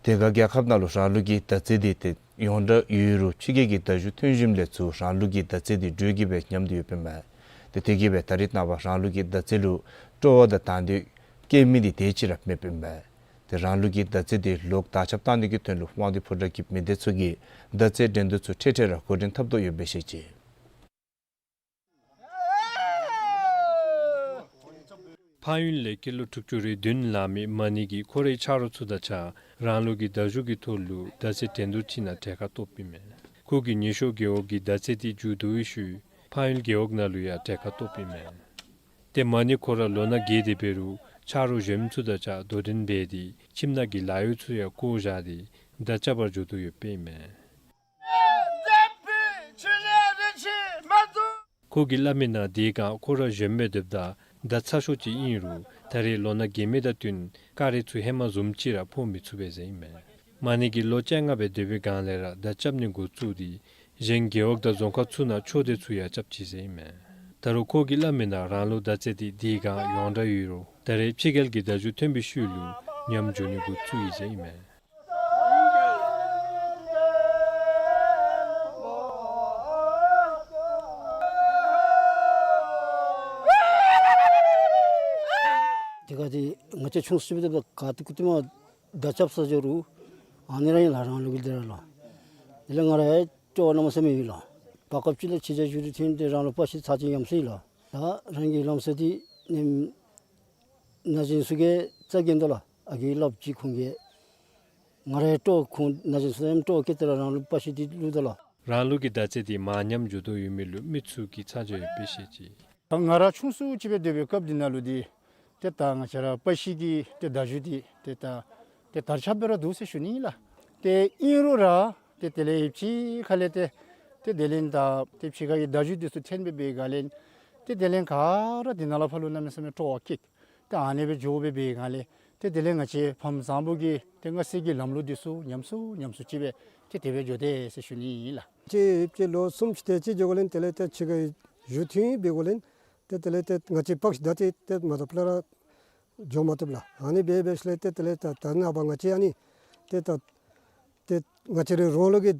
དེ་ཁར་རྒྱལ་ཁབ་ནང་ལུ་རང་ལུགས་ཀྱི་མདའ་རྩེད་དེ་ཏེ་ཡོངས་གྲགས་ཡོད་རུང་ཕྱི་རྒྱལ་གྱི་མདའ་གཞུ་ཐོན་ཞིནམ་ལས་ཚུར་རང་ལུགས་ཀྱི་མདའ་རྩེད་དེ་འགྲོས་ཀྱིས་སྦེ་ཉམས་ཏེ་ཡོདཔ་ཨིན་མས། ཏེ་དེ་གིས་སྦེ་ད་རེས་ནངས་པ་རང་ལུགས་ཀྱི་མདའ་རྩེད་ལུ་སྤྲོ་བ་དང་དང་འདོད་བསྐྱེད་མི་དེ་དེ་ཅིག་ར་མེདཔ་ཨིན་མས། ཏེ་རང་ལུགས་ཀྱི་མདའ་རྩེད་དེ་ལོག་དར་ཁྱབ་གཏང་ནི་གི་དོན་ལུ་དབང་འདུས་ཕོ་བྲང་གི་མི་སྡེ་ཚུ་གིས་མདའ་རྩེད་འགྲན་བསྡུར་ཚུ་འཕྲལ་འཕྲལ་ར་འགོ་འདྲེན་འཐབ་དོ་ཡོདཔ་སྦེ་བཤད་ཅི། ཕངས་ཡུལ་ལས་སྐྱེས་ལོ་དྲུག་ཅུ་རེ་བདུན་ལང་མི་མ་ཎི་གིས་ཁོ་རའི་ཆ་རོགས་ཚུ་དང་གཅིག་ཁར་རང་ལུགས་ཀྱི་མདའ་གཞུ་གི་ཐོག་ལུ་མདའ་རྩེད་འགྲན་བསྡུར་ཅིག་ནང་གྲལ་ཁར་གཏོགསཔ་ཨིན་མས། ཁོ་གི་ཉེ་ཤོས་རྒེད་འོག་གི་མདའ་རྩེད་དེ་མཇུག་བསྡུ་བའི་ཤུལ་ཕངས་ཡུལ་རྒེད་འོག་ནང་ལུ་ཡང་གྲལ་ཁར་གཏོགསཔ་ཨིན་མས། ཏེ་མ་ཎི་ཁོ་ར་ལོ་ན་རྒས་ཏེ་འབད་རུང་ཆ་རོགས་གཞན་མི་ཚུ་དང་གཅིག་ཁར་དོ་འགྲན་འབད་དེ་ཁྱིམ་ནང་གི་ལཱ་གཡོག་ཚུ་ཡང་བཀོ་བཞག་སྟེ་མདའ་རྐྱབ་པར་འགྱོ་དོ་ཡོདཔ་ཨིན་མས། ཁོ་གིས་སླབ་མིའི་ནང་དེའི་སྒང་ཁོ་ར་གཞོནམ་སྦེ་སྡོདཔ་ད་མདའ་ཚ་ཤོས་ཅིག་ཨིན་རུང་ད་རེས་ལོ་ན་རྒས་མི་དང་བསྟུན་ཀ་རེ་ཚུ་ཧེ་མ་བཟུམ་ཅིག་ར་ཕོག་མི་ཚུགས་པས་ཟེར་ཨིན་མས། མ་ཎི་གིས་ལོ་བཅོ་ལྔ་སྦེ་སྡོད་པའི་སྒང་ལས་ར་མདའ་རྐྱབ་ནི་འགོ་བཙུགས་ཏེ་གཞན་རྒེད་འོག་དང་རྫོང་ཁག་ཚུ་ནང་ཆོས་སྡེ་ཚུ་ཡང་རྐྱབ་ཅི་ཟེར་ཨིན་མས། ད་རུང་ཁོ་གིས་སླབ་མིའི་ནང་རང་ལུགས་མདའ་རྩེད་དེ་དེའི་སྒང་ཡོངས་གྲགས་ཡོད་རུང་ད་རེས་ཕྱི་རྒྱལ་གྱི་མདའ་གཞུ་ཐོན་པའི་ཤུལ་ལུ་ཉམས་འགྱོ་ནི་འགོ་བཙུགས་ཡི་ཟེར་ཨིན་མས། ད་འདི་ང་བཅས་ཆུང་སུ་ཅིག་འབད་དེ་ག་ཏེ་ཀུ་ཏེ་མ་མདའ་རྐྱབ་ས་འགྱོ་རུང་ཨ་ནི་ར་ཨིན་ལགས། རང་ལུགས་ཀྱི་འདི་ར་ལགས། དེ་ལས་ང་ར་ཡང་སྤྲོ་བ་གནམ་མེད་ས་མེད་ཡོད་ལགས། བར་སྐབས་ཅིག་ལས་ཕྱི་རྒྱལ་བཞུགས་ཏེ་ཐོན་ཏེ་རང་ལུ་པར་ཤིང་ཚར་ཅིག་ཉམས་སོ་ཡི་ལགས། ད་རང་གི་ལམ་སྲོལ་འདི་ནི་ན་གཞོན་ཚུ་གིས་རྩ་འགེངས་དོ་ལགས། ཨ་རྒས་སླབ་ཅི། ཁོང་གིས་ང་རའི་སྤྲོ་ཁོང་ན་གཞོན་ཚུ་ཡང་སྤྲོ་བ་བསྐྱེད་དེ་ར་རང་ལུ་པར་ཤིང་འདི་བླུགས་དོ་ལགས། རང་ལུགས་ཀྱི་མདའ་རྩེད་འདི་མར་ཉམས་འགྱོ་དོ་ཡོད་མི་ལུ་མི་ཚུ་གིས་ཚ་གྱང་ཡོདཔ་སྦེ་བཤད་ཅི། ང་ར་ཆུང་སུ་ཅིག་སྦེ་སྡོད་པའི་སྐབས་འདི་ནང་ལུ་འདི་ཏེ་ད་ང་བཅས་ར་པར་ཤིང་གི་ཏེ་མདའ་གཞུ་འདི་ཏེ་ད་ཏེ་དར་ཁྱབ་སྦེ་ར་འདུག་ཟེར་ཞུ་ནི་ལགས། ཏེ་ཨིན་རུང་ར་ཏེ་དེ་ལས་ཕྱི་ཁ་ལས་ཏེ་ཏེ་དེ་ལས་ད་ཏེ་ཕྱི་ཁ་གི་མདའ་གཞུ་འདི་ཚུ་འཐེན་སྦེ་འབད་སྒང་ལས་ཏེ་དེ་ལས་ག་ར་འདི་ནང་ལས་ཕར་ལུ་གནམ་མེད་ས་མེད་སྤྲོ་བ་སྐྱེ། ཏེ་ཨ་ནི་སྦེ་འགྱོ་སྦེ་འབད་སྒང་ལས་ཏེ་དེ་ལས་ང་བཅས་ཕམ་བཟང་པོ་གི་ཏེ་སྔ་ཕྱི་གི་ལམ་ལུགས་འདི་ཚུ་ཉམས་སུ་ཉམས་སུ་ཅིག་སྦེ་ཏེ་དེ་སྦེ་འགྱོ་དེས་ཟེར་ཞུ་ནི་ཨིན་ལགས། ཅིག་ཅིག་ལོ་གསུམ་ཅིག་དེ་ཅིག་འགྱོ་སྒང་ལས་དེ་ལས་ཏེ་ཕྱི་ཁ་གཞུ་འཐེན་འབད་སྒང་ལས་ཏེ་དེ་ལས་ཏེ་ང་བཅས་པར་ཤིང་མདའ་རྩེད་ཏེ་མ་ཐོབ་ལས་ར་འགྱོ་མ་བཏུབ་ལགས། ཨ་ནི་སྦེ་འབད་ཞིནམ་ལས་ཏེ་དེ་ལས་ད་ད་ནངས་པ་ང་བཅས་ཨ་ནི་ཏེ་ད་ཏེ་ང་བཅས་རའི་རང་ལུགས་ཀྱི་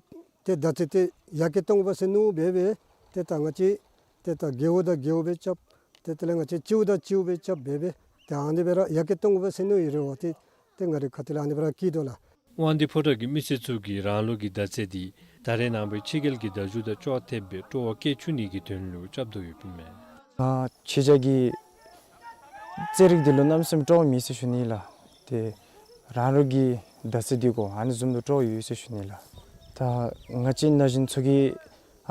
ཏེ་མདའ་རྩེད་འདི་ཡར་རྒྱས་གཏང་དགོ་པས་ཟེར་མནོ་སྦེ་སྦེ་ཏེ་ད་ང་བཅས་ཏེ་ད་རྒེད་འོག་དང་རྒེད་འོག་སྦེ་རྐྱབ། ཏེ་དེ་ལས་ང་བཅས་སྤྱི་འོག་དང་སྤྱི་འོག་སྦེ་རྐྱབ་སྦེ་སྦེ་ཏེ་ཨ་ནི་སྦེ་ར་ཡར་རྒྱས་གཏང་དགོ་པས་ཟེར་མནོ་ཡི་རེ་བ་འདི་ཏེ་ང་རའི་ཁ་ཐུག་ལས་ཨ་ནི་སྦེ་ར་བསྐྱེད་དོ་ལགས། དབང་འདུས་ཕོ་བྲང་གི་མི་སེར་ཚུ་གིས་རང་ལུགས་ཀྱི་མདའ་རྩེད་འདི་ད་རེས་ནངས་པའི་ཕྱི་རྒྱལ་གྱི་མདའ་གཞུ་དང་ཅོག་འཐདཔ་སྦེ་སྤྲོ་བ་བསྐྱེད་བཅུག་ནི་གི་དོན་ལུ་རྐྱབ་དོ་ཡོདཔ་ཨིན་མས། ང་ཕྱི་རྒྱལ་གྱི་རྩེད་རིགས་འདི་ལུ་གནམ་མེད་ས་མེད་སྤྲོ་བ་མེད་ཟེར་ཞུ་ནི་ལགས། ཏེ་རང་ལུགས་ཀྱི་མདའ་རྩེད་འདི་གུ་ཨ་ནི་བཟུམ་དུ་སྤྲོ་བ་ཡོད་ཟེར་ཞུ་ནི་ལགས། ད་ང་བཅས་ན་གཞོན་ཚུ་གིས་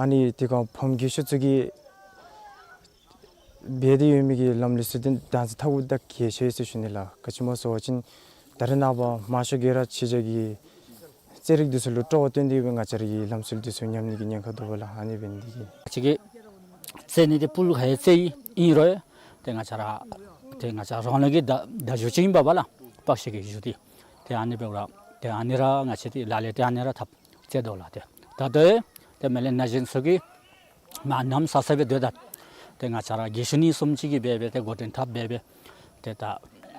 ཨ་ནི་དེ་སྒང་ཕམ་རྒས་ཤོས་ཚུ་གིས་འབད་དེ་ཡོད་མི་གི་ལམ་ལུགས་ཚུ་འདི་ད་ཚུ་ཐག་གུ་ད་གལ་ཆེ་ཟེར་ཞུ་ནི་ལགས། ག་ཅི་སྨོ་ཟེར་བ་ཅིན་ད་རེས་ནངས་པ་མང་ཤོས་ཀྱིས་ར་ཕྱི་རྒྱལ་གྱི་རྩེད་རིགས་འདི་ཚུ་ལུ་སྤྲོ་བ་བཏོན་ཏེ་སྦེ་ང་བཅས་ར་གི་ལམ་སྲོལ་འདི་ཚུ་ཉམས་ནི་གི་ཉེན་ཁ་འདུག་པ་ལགས། ཨ་ནི་འབད་ནི་འདི་གིས་ང་བཅས་ཀྱིས་རྩེད་ནི་འདི་ཕུལ་ཁ་ཡང་རྩེད་ཡི་ཨིན་རུང་ཏེ་ང་བཅས་ར་ཏེ་ང་བཅས་ར་རང་ལུགས་ཀྱི་མདའ་མདའ་གཞུ་ཅིག་ཨིན་པས་ལགས། པར་ཤིང་གི་གཞུ་འདི། ཏེ་ཨ་ནི་འབདཝ་ད་ཏེ་ཨ་ནི་ར་ང་བཅས་ཏེ་ལག་ལེན་ཏེ་ཨ་ནི་ར་འཐབ་རྩེད་དོ་ལགས། ཏེ་ད་ལྟོ་ཏེ་མེན་ན་གཞོན་ཚུ་གིས་མར་ཉམས་ས་ས་སྦེ་སྡོད་ད། ཏེ་ང་བཅས་ར་རྒས་ཤོས་གཉིས་གསུམ་ཅིག་གིས་འབད་སྦེ་ཏེ་འགོ་འདྲེན་འཐབ་འབད་སྦེ་ཏེ་ད་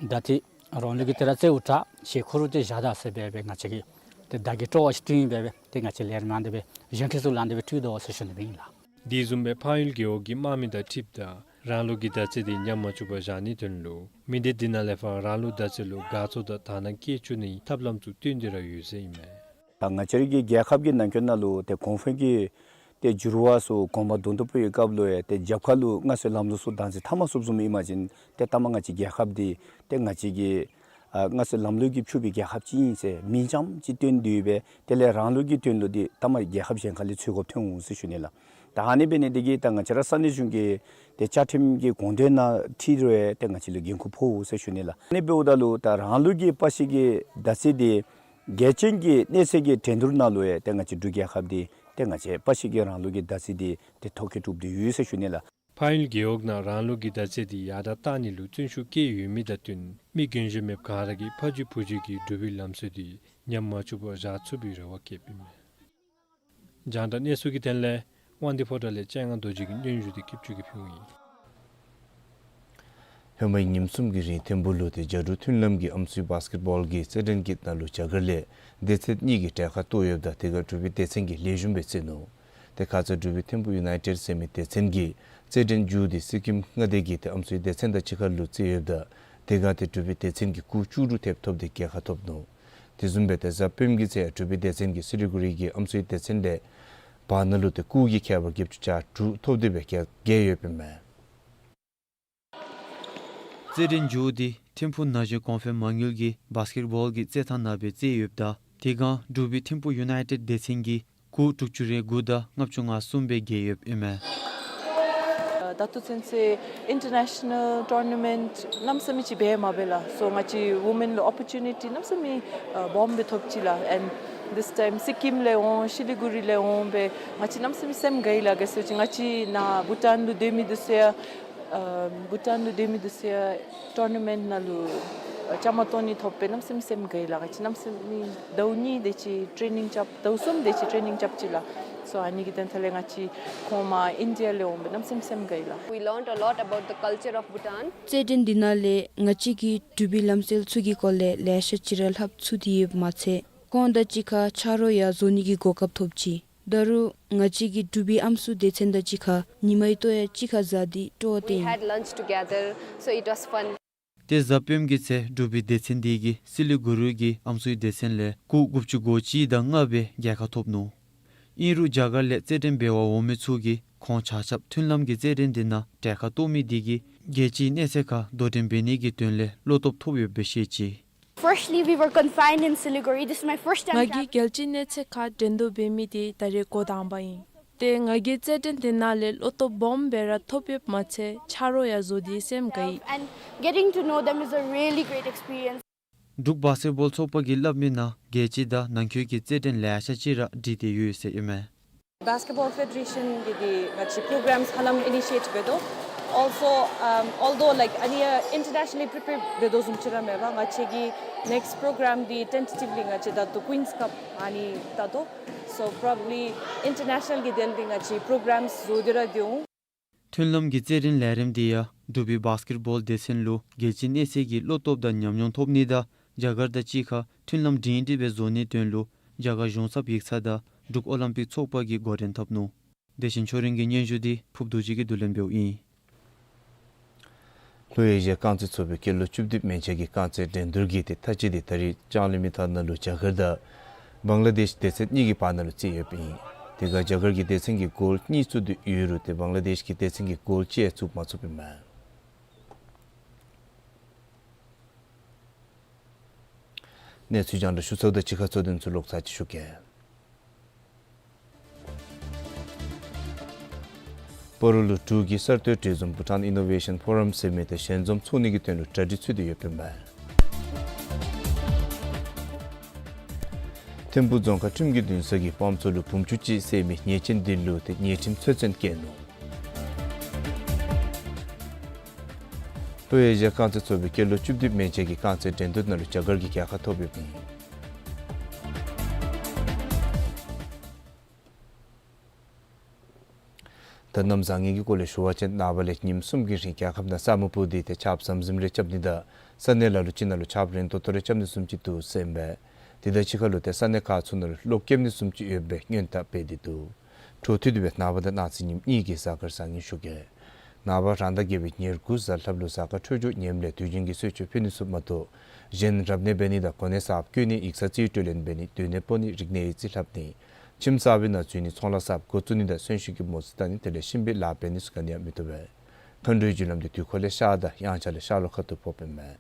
མདའ་འདི་རང་ལུགས་ཀྱི་ཏེ་ར་རྩེད་འུ་དྲག་ཤེས་ཁུར་ཏེ་བཞག་ད་ཟེར་འབད་སྦེ་ང་བཅས་ཀྱིས་ཏེ་མདའ་གི་སྤྲོ་བ་ཅིག་བསྐྲུན་སྦེ་སྦེ་ཏེ་ང་བཅས་ལས་རིམ་ནང་འདི་སྦེ་གཞོན་སྐྱེས་ཚུ་ལུ་འདི་སྦེ་སྤྲོད་དོ་ཟེར་ཞུ་ནི་ཨིན་ལགས། དེ་བཟུམ་སྦེ་ཕངས་ཡུལ་རྒེད་འོག་གི་དམག་མི་དང་འཁྲིལཝ་ད་རང་ལུགས་ཀྱི་མདའ་རྩེད་འདི་ཉམས་མ་བཅུག་པར་བཞག་ནིའི་དོན་ལུ་མི་སྡེ་འདི་ནང་ལས་ཕར་རང་ལུགས་མདའ་རྩེད་ལུ་དགའ་ཚོར་དང་དག་སྣང་བསྐྱེད་བཅུག་ནིའི་ཐབས་ལམ་ཚུ་བཏོན་ཏེ་ར་ཡོད་ཟེར་ཨིན་མས། ད་ང་བཅས་རའི་གི་རྒྱལ་ཁབ་ཀྱི་ནང་འཁོད་ནང་ལུ་ཏེ་གོང་འཕེལ་གྱི་ཏེ་འགྱུར་བ་ཚུ་གོང་མ་དུང་དུ་སྤོ་བའི་སྐབས་ལུ་ཡང་ཏེ་རྒྱབ་ཁ་ལུ་སྔར་སྲོལ་ལམ་ལུགས་ཚུ་བདག་འཛིན་འཐབ་མ་ཚུགསཔ་བཟུམ་ཨིན་པ་ཅིན་ཏེ་ལྟ་མ་ང་བཅས་རྒྱལ་ཁབ་འདི་ཏེ་ང་བཅས་ཀྱི་ཨ་སྔར་སྲོལ་ལམ་ལུགས་ཀྱིས་ཕྱུག་པའི་རྒྱལ་ཁབ་ཅིག་ཨིན་ཟེར་མིང་ཙམ་ཅིག་བཏོན་ཏེ་ཡོད་པས། དེ་ལས་རང་ལུགས་ཀྱི་དོན་ལུ་འདི་ལྟ་མ་རྒྱལ་ཁབ་གཞན་ཁ་ལས་ཚུད་དགོཔ་ཐོན་འོང་ཟེར་ཞུ་ནི་ལགས། ད་ཨ་ནི་འབད་ནི་འདི་གིས་ད་ང་བཅས་ར་ས་གནས་གཞུང་གི་ཏེ་བཅའ་ཁྲིམས་ཀྱི་དགོངས་དོན་ནང་འཁྲིལ་རུང་ཡང་ཏེ་ང་བཅས་ལུ་འགན་ཁུར་ཕོག་འོང་ཟེར་ཞུ་ནི་ལགས། ཨ་ནི་འབདཝ་ད་ལུ་ད་རང་ལུགས་ཀྱི་པར་ཤིང་གི་མདའ་རྩེད་འདི་རྒྱལ་སྤྱིའི་གནས་ཚད་ཀྱི་འགྲན་བསྡུར་ནང་ལུ་ཡང་ཏེ་ང་བཅས་འབྲུག་རྒྱལ་ཁབ་འདི་ཏེ་ང་བཅས་པར་ཤིང་གི་རང་ལུགས་ཀྱི་མདའ་རྩེད་འདི་ཏེ་ཐོ་བཀོད་གྲུབ་སྟེ་ཡོད་ཟེར་ཞུ་ནི་ལགས། ཕངས་ཡུལ་རྒེད་འོག་ནང་རང་ལུགས་ཀྱི་མདའ་རྩེད་འདི་ཡར་དྲག་གཏང་ནི་ལུ་བརྩོན་ཤུགས་བསྐྱེད་ཡོད་མི་དང་བསྟུན་མི་རྒན་གཞོན་མེདཔ་ག་ར་གིས་ཕ་རྒྱུད་བུ་རྒྱུད་ཀྱི་འབྲུག་པའི་ལམ་སྲོལ་འདི་ཉམས་མ་བཅུག་པར་བཞག་ཚུགས་པའི་རེ་བ་བསྐྱེདཔ་ཨིན་མས། རྒྱང་བསྒྲགས་གནས་ཚུལ་གྱི་དོན་ལས་དབང་འདུས་ཕོ་བྲང་ལས་སྤྱན་སྔ་རྡོ་རྗེ་གི་སྙན་ཞུ་འདི་སྐྱིད་ཆུ་གིས་ཕུལཝ་ཨིན། ཧེ་མའི་ཉིནམ་གསུམ་གྱི་རིང་ཐིམ་ཕུག་ལུ་ཏེ་རྒྱ་འབྲུག་མཐུན་ལམ་གྱི་ཨམ་སྲུའི་བཱསི་ཀེཊ་བཱོལ་གྱི་རྩེད་འགྲན་གྱི་ནང་ལུ་རྒྱ་གར་ལས་སྡེ་ཚན་གཉིས་ཀྱིས་གྲལ་ཁར་གཏོགས་ཡོདཔ་ད་དེ་ཁར་འབྲུག་པའི་སྡེ་ཚན་གྱིས་ལེགས་ཤོམ་སྦེ་རྩེད་ནུག། ཏེ་ཁ་ཙ་འབྲུག་པའི་ཐིམ་ཕུག་ཡུ་ནའི་ཊེཌ་ཟེར་མི་སྡེ་ཚན་གྱིས་རྩེད་འགྲན་མཇུག་འདི་སི་ཀིམ་མངའ་སྡེ་གི་ཏེ་ཨམ་སྲུའི་སྡེ་ཚན་དང་གཅིག་ཁར་ལུ་རྩེད་ཡོདཔ་ད་དེ་ཁར་ཏེ་འབྲུག་པའི་སྡེ་ཚན་གྱིས་སྐུགས་བཅུ་དྲུག་ཐེབས་ཐོབ་སྟེ་རྒྱལ་ཁ་ཐོབ་ནུག། དེ་བཟུམ་སྦེ་ཏེ་གཟའ་སྤེནམ་གྱི་ཚེ་འབྲུག་པའི་སྡེ་ཚན་གྱིས་སི་ལི་གུ་རི་གི་ཨམ་སྲུའི་སྡེ་ཚན་ལས་བར་ན་ལུ་ཏེ་སྐུགས་ཀྱི་ཁྱད་པར་བརྒྱད་ཅུ་གྱ་དྲུག་ཐོབ་སྟེ་སྦེ་རྒྱལ་རྒྱལ་ཡོདཔ་ཨིན་མས། རྩེད་འགྲན་མཇུག་འདི་ཐིམ་ཕུག་ན་གཞོན་གོང་འཕེལ་མ་དངུལ་གྱི་བཱསི་ཀེཊ་བཱོལ་གྱི་རྩེད་ཐང་ནང་སྦེ་རྩེད་ཡོདཔ་ད་དེ་ཁར་འབྲུག་པའི་ཐིམ་ཕུག་ཡུ་ནའི་ཊེཌ་སྡེ་ཚན་གྱིས་སྐུགས་དྲུག་ཅུ་རེ་དགུ་དང་ལྔ་བཅུ་ང་གསུམ་སྦེ་རྒྱལ་ཡོདཔ་ཨིན་མས། ད་ལྟོ་ཚུན་ཚོད་ཨིན་ཊར་ནེ་ཤ་ནཱལ་ཊོར་ན་མེནཊ་གནམ་མེད་ས་མེད་ཅིག་འབད་མ་འབད་ལགས། སོ་ང་བཅས་ཝུ་མེན་ལུ་ཨོ་པོར་ཅུ་ནི་ཊི་གནམ་མེད་ས་མེད་ཨ་སྦོམ་སྦེ་ཐོབ་ཅི་ལགས། ཨེནཌ་དིས་ཊའིམ་སི་ཀིམ་ལས་འོང་སི་ལི་གུ་རི་ལས་འོང་སྦེ་ང་བཅས་གནམ་མེད་ས་མེད་སེམས་དགའ་ཡི་ལགས། ག་ཅི་ཟེར་བ་ཅིན་ང་བཅས་ནཱ་བྷུ་ཊཱན་ལུ་སྡོད་མི་འདི་ཚུ་ཡང་ཨ་བྷུ་ཊཱན་ལུ་སྡོད་མི་འདི་ཚུ་ཡང་ཊོར་ན་མེནཊ་ནང་ལུ་ཨ་བཅའ་མར་གཏོགས་ནི་ཐོབ་སྦེ་གནམ་མེད་ས་མེད་སེམས་དགའ་ཡི་ལགས། ང་བཅས་གནམ་མེད་ས་མེད་ཟླཝ་གཉིས་དེ་ཅིག་ཊེ་ནིང་རྐྱབ་ཟླཝ་གསུམ་དེ་ཅིག་ཊེ་ནིང་རྐྱབ་ཅི་ལགས། སོ་ཨ་ནི་གི་དོན་ཐོག་ལས་ང་བཅས་ཁོང་མར་ཨིན་ཌི་ཡ་ལས་འོང་སྦེ་གནམ་མེད་ས་མེད་སེམས་དགའ་ཡི་ལགས། We learned a lot about the culture of Bhutan. རྩེད་འགྲན་འདི་ནང་ལས་ང་བཅས་ཀྱིས་འབྲུག་པའི་ལམ་སྲོལ་ཚུ་གི་སྐོར་ལས་ལེ་ཤ་ཅིག་ར་ལྷབ་ཚུགས་ཏེ་ཡོདཔ་མ་ཚད་ཁོང་དང་གཅིག་ཁར་ཆ་རོགས་ཡང་བཟོ་ནི་གི་གོ་སྐབས་ཐོབ་ཅི། ད་རུང་ང་བཅས་ཀྱིས་འབྲུག་པའི་ཨམ་སྲུ་སྡེ་ཚན་དང་གཅིག་ཁར་ཉིན་མའི་ལྟོ་ཡང་གཅིག་ཁར་བཟའ་སྟེ་སྤྲོ་བ་བསྟན་ཡི། We had lunch together, so it was fun. ཏེ་གཟའ་སྤེནམ་གྱི་ཚེ་འབྲུག་པའི་སྡེ་ཚན་འདི་གིས་སི་ལི་གུ་རུ་གི་ཨམ་སྲུའི་སྡེ་ཚན་ལས་སྐུགས་དགུ་བཅུ་གོ་གཅིག་དང་ལྔ་སྦེ་རྒྱལ་ཁ་ཐོབ་ནུག། ཨིན་རུང་རྒྱ་གར་ལས་རྩེད་འགྲན་འབད་བར་འོང་མི་ཚུ་གིས་ཁོང་ཆ་ཁྱབ་མཐུན་ལམ་གྱི་རྩེད་འགྲན་འདི་ནང་གྲལ་ཁར་གཏོགས་མི་འདི་གིས་རྒྱལ་སྤྱིའི་གནས་ཚད་ཁར་དོ་འགྲན་འབད་ནི་གི་དོན་ལས་བློ་སྟོབས་ཐོབ་ཡོདཔ་སྦེ་བཤད་ཅི། Firstly, we were confined in Siliguri. This is my first time. ང་གིས་རྒྱལ་སྤྱིའི་གནས་ཚད་ཁར་འགྲན་བསྡུར་འབད་མི་འདི་ད་རེས་འགོ་དང་པ་ཨིན། ཏེ་ང་གིས་རྩེད་འགྲན་འདི་ནང་ལས་བློ་སྟོབས་སྦོམ་སྦེ་ར་ཐོབ་ཡོདཔ་མ་ཚད་ཆ་རོགས་ཡང་བཟོ་སྟེ་སེམས་དགའ་ཡི། And getting to know them is a really great experience. འབྲུག་བཱས་ཀེཊ་བཱོལ་ཚོགས་པ་གིས་སླབ་མི་ནང་རྒྱལ་སྤྱི་དང་ནང་འཁོད་ཀྱི་རྩེད་འགྲན་ལེ་ཤ་ཅིག་ར་སྒྲིག་སྟེ་ཡོད་ཟེར་ཨིན་མས། Basketball Federation གི་འདི་ང་བཅས་པོ་རོ་གྲམས་ཧ་ལམ་ཨི་ནི་ཤི་ཨེཊ་འབད་དོ། Also, um, although, like, ཨ་ནི་ཡང་ཨིན་ཊར་ནེ་ཤ་ནལ་ལི་པི་རི་པེར་འབད་དོ་བཟུམ་ཅིག་ར་མེད་པར་ང་བཅས་ཀྱི་ནེགསཊ་པོ་རོ་གྲམས་འདི་ཊེན་ཊེ་ཊིབ་ལི་ང་བཅས་ད་ལྟོ་ཀུའིནསི་ཀབ་ཨ་ནི་ད་ལྟོ། So, probably, ཨིན་ཊར་ནེ་ཤ་ནལ་གི་དོན་ལས་ང་བཅས་པོ་རོ་གྲམས་བཟོ་སྟེ་ར་སྡོད་འོང་། མཐུན་ལམ་གྱི་རྩེད་འགྲན་ལས་རིམ་འདི་ཡང་འབྲུག་པའི་བཱས་ཀེཊ་བཱོལ་སྡེ་ཚན་ལུ་རྒྱལ་སྤྱིའི་གནས་ཚད་ཀྱི་བློ་སྟོབས་དང་ཉམས་མྱོང་ཐོབ་ནི་དང་རྒྱ་གར་དང་གཅིག་ཁར་མཐུན་ལམ་སྒྲིང་སྒྲི་སྦེ་བཟོ་ནིའི་དོན་ལུ་རྒྱ་གར་གཞུང་ཚབ་ཡིག་ཚང་དང་འབྲུག་ཨོ་ལིམ་པིག་ཚོགས་པ་གིས་འགོ་འདྲེན་འཐབ་ནུག། བདེ་ཆེན་ཆོས་སྒྲོན་གྱི་སྙན་ཞུ་འདི་ཕུརཔ་རྡོ་རྗེ་གིས་བསྡུ་ལེན་འབདཝ་ཨིན། ལྷོ་ཨེ་ཤི་ཡ་རྐང་རྩེད་ཚོགས་པའི་སྐྱེས་ལོ་བཅུ་བདུན་མན་ཆད་ཀྱི་རྐང་རྩེད་འགྲན་བསྡུར་གྱི་ཏེ་མཐའ་དཔྱད་འདི་ད་རིས་ལྕང་གླིང་མི་ཐང་ནང་ལུ་རྒྱ་གར་དང་བང་ལ་དེཤ་སྡེ་ཚན་གཉིས་ཀྱི་བར་ན་ལུ་རྩེ་ཡོདཔ་ཨིན། དེ་ཁར་རྒྱ་གར་གྱི་སྡེ་ཚན་གྱིས་གོལ་གཉིས་བཙུགས་ཏེ་ཡོད་རུང་ཏེ་བང་ལ་དེཤ་གི་སྡེ་ཚན་གྱིས་གོལ་གཅིག་ཡང་བཙུགས་མ་ཚུགསཔ་ཨིན་མས། གནས་ཚུལ་རྒྱང་བསྒྲགས་ཞུ་ཚརཝ་དང་གཅིག་ཁར་གཙོ་དོན་ཚུ་ལོག་ཚར་ཅིག་ཞུ་གེ། སྤ་རོ་ལུ་འབྲུག་གི་གསར་གཏོད་འབྲེལ་འཛོམས་བྷུ་ཊཱན་ཨི་ནོ་ཝེ་ཤཱན་ཕོ་རམ་ཟེར་མི་དང་ཞལ་འཛོམས་ཚོགས་ནི་གི་དོན་ལུ་གྲ་སྒྲིག་ཚུད་དེ་ཡོདཔ་ཨིན་པས། ཐིམ་ཕུག་རྫོང་ཁག་ཁྲིམས་ཀྱི་འདུན་ས་གིས་སྤང་མཚོ་ལུ་བུམ་ཆུ་ཅིག་བསད་མི་ཉེས་ཅན་འདི་ལུ་ཏེ་ཉེས་ཁྲིམས་ཚོད་འཛིན་བཀལ་ནུག། ལྷོ་ཨེ་ཤི་ཡ་རྐང་རྩེད་ཚོགས་པའི་སྐྱེས་ལོ་བཅུ་བདུན་མན་ཆད་ཀྱི་རྐང་རྩེད་འགྲན་བསྡུར་ནང་ལུ་རྒྱ་གར་གྱིས་རྒྱལ་ཁ་ཐོབ་ཡོདཔ་ཨིན། ད་གནམ་བཟང་ངན་གྱི་སྐོར་ལས་ཞུ་བ་ཅིན་ནངས་པ་ལས་ཉིནམ་གསུམ་གྱི་རིང་རྒྱལ་ཁབ་ནང་ས་སྨུག་སྤུབས་ཏེ་ཏེ་ཆརཔ་ཟམ་ཟིམ་རེ་རྐྱབ་ནི་དང་ས་གནས་ལ་ལུ་ཅིག་ནང་ལུ་ཆརཔ་རན་ཏོག་ཏོ་རེ་རྐྱབ་ནི་བཟུམ་ཅིག་འདུག་ཟེར་ཨིན་པས། དེ་དང་གཅིག་ཁར་ལུ་ཏེ་ས་གནས་ཁག་ཚུ་ནང་ལུ་གློག་སྐྱེམ་ནི་བཟུམ་ཅིག་ཡོད་པའི་སྔོན་བརྡ་སྤེལ་ཏེ་འདུག། འཕྲོ་མཐུད་དེ་སྦེ་ནངས་པ་དང་གནངས་ཚེ་ཉིནམ་གཉིས་ཀྱི་གཟའ་སྐར་བཟང་ངན་ཞུ་གེ། ནངས་པ་རང་ཟླ་བརྒྱད་པའི་ཉེར་དགུ་གཟའ་ལྷགཔ་ལུ་གཟའ་སྐར་འཕྲོད་སྦྱོར་ངནམ་ལས་དུས་རྒྱུན་གྱི་གསོལ་མཆོད་ཕུལ་ནི་ཚུ་མ་གཏོགས་གཞན་རབ་གནས་འབད་ནི་དང་གོ་གནས་གསརཔ་བསྐོ་ནི་ཡིག་ཚང་རྩིས་སྤྲོད་ལེན་འབད་ནི་སྡོད་གནས་སྤོ་ནི་རིག་གནས་ཡིག་རྩིས་ལྷབ་ནི་ཁྱིམ་གསར་པའི་ནང་འཛུལ་ནི་ཚོང་ལཱ་གསརཔ་འགོ་བཙུགས་ནི་དང་གསོན་གཤིན་གྱི་མོ་རྩིས་བལྟ་ནི་དེ་ལས་གཤིན་པོའི་ལཱ་འབད་ནི་ཚུ་ག་ནི་ཡང་མི་བཏུབ་པས། མཁའ་འགྲོའི་རྒྱུ་ལམ་འདི་དུས་འཁོར་ལས་ཤར་དང་དབྱངས་འཆར་ལས་ཤར་ལྷོ་ཁ་ཐུག་ཕོགཔ་ཨིན་མས།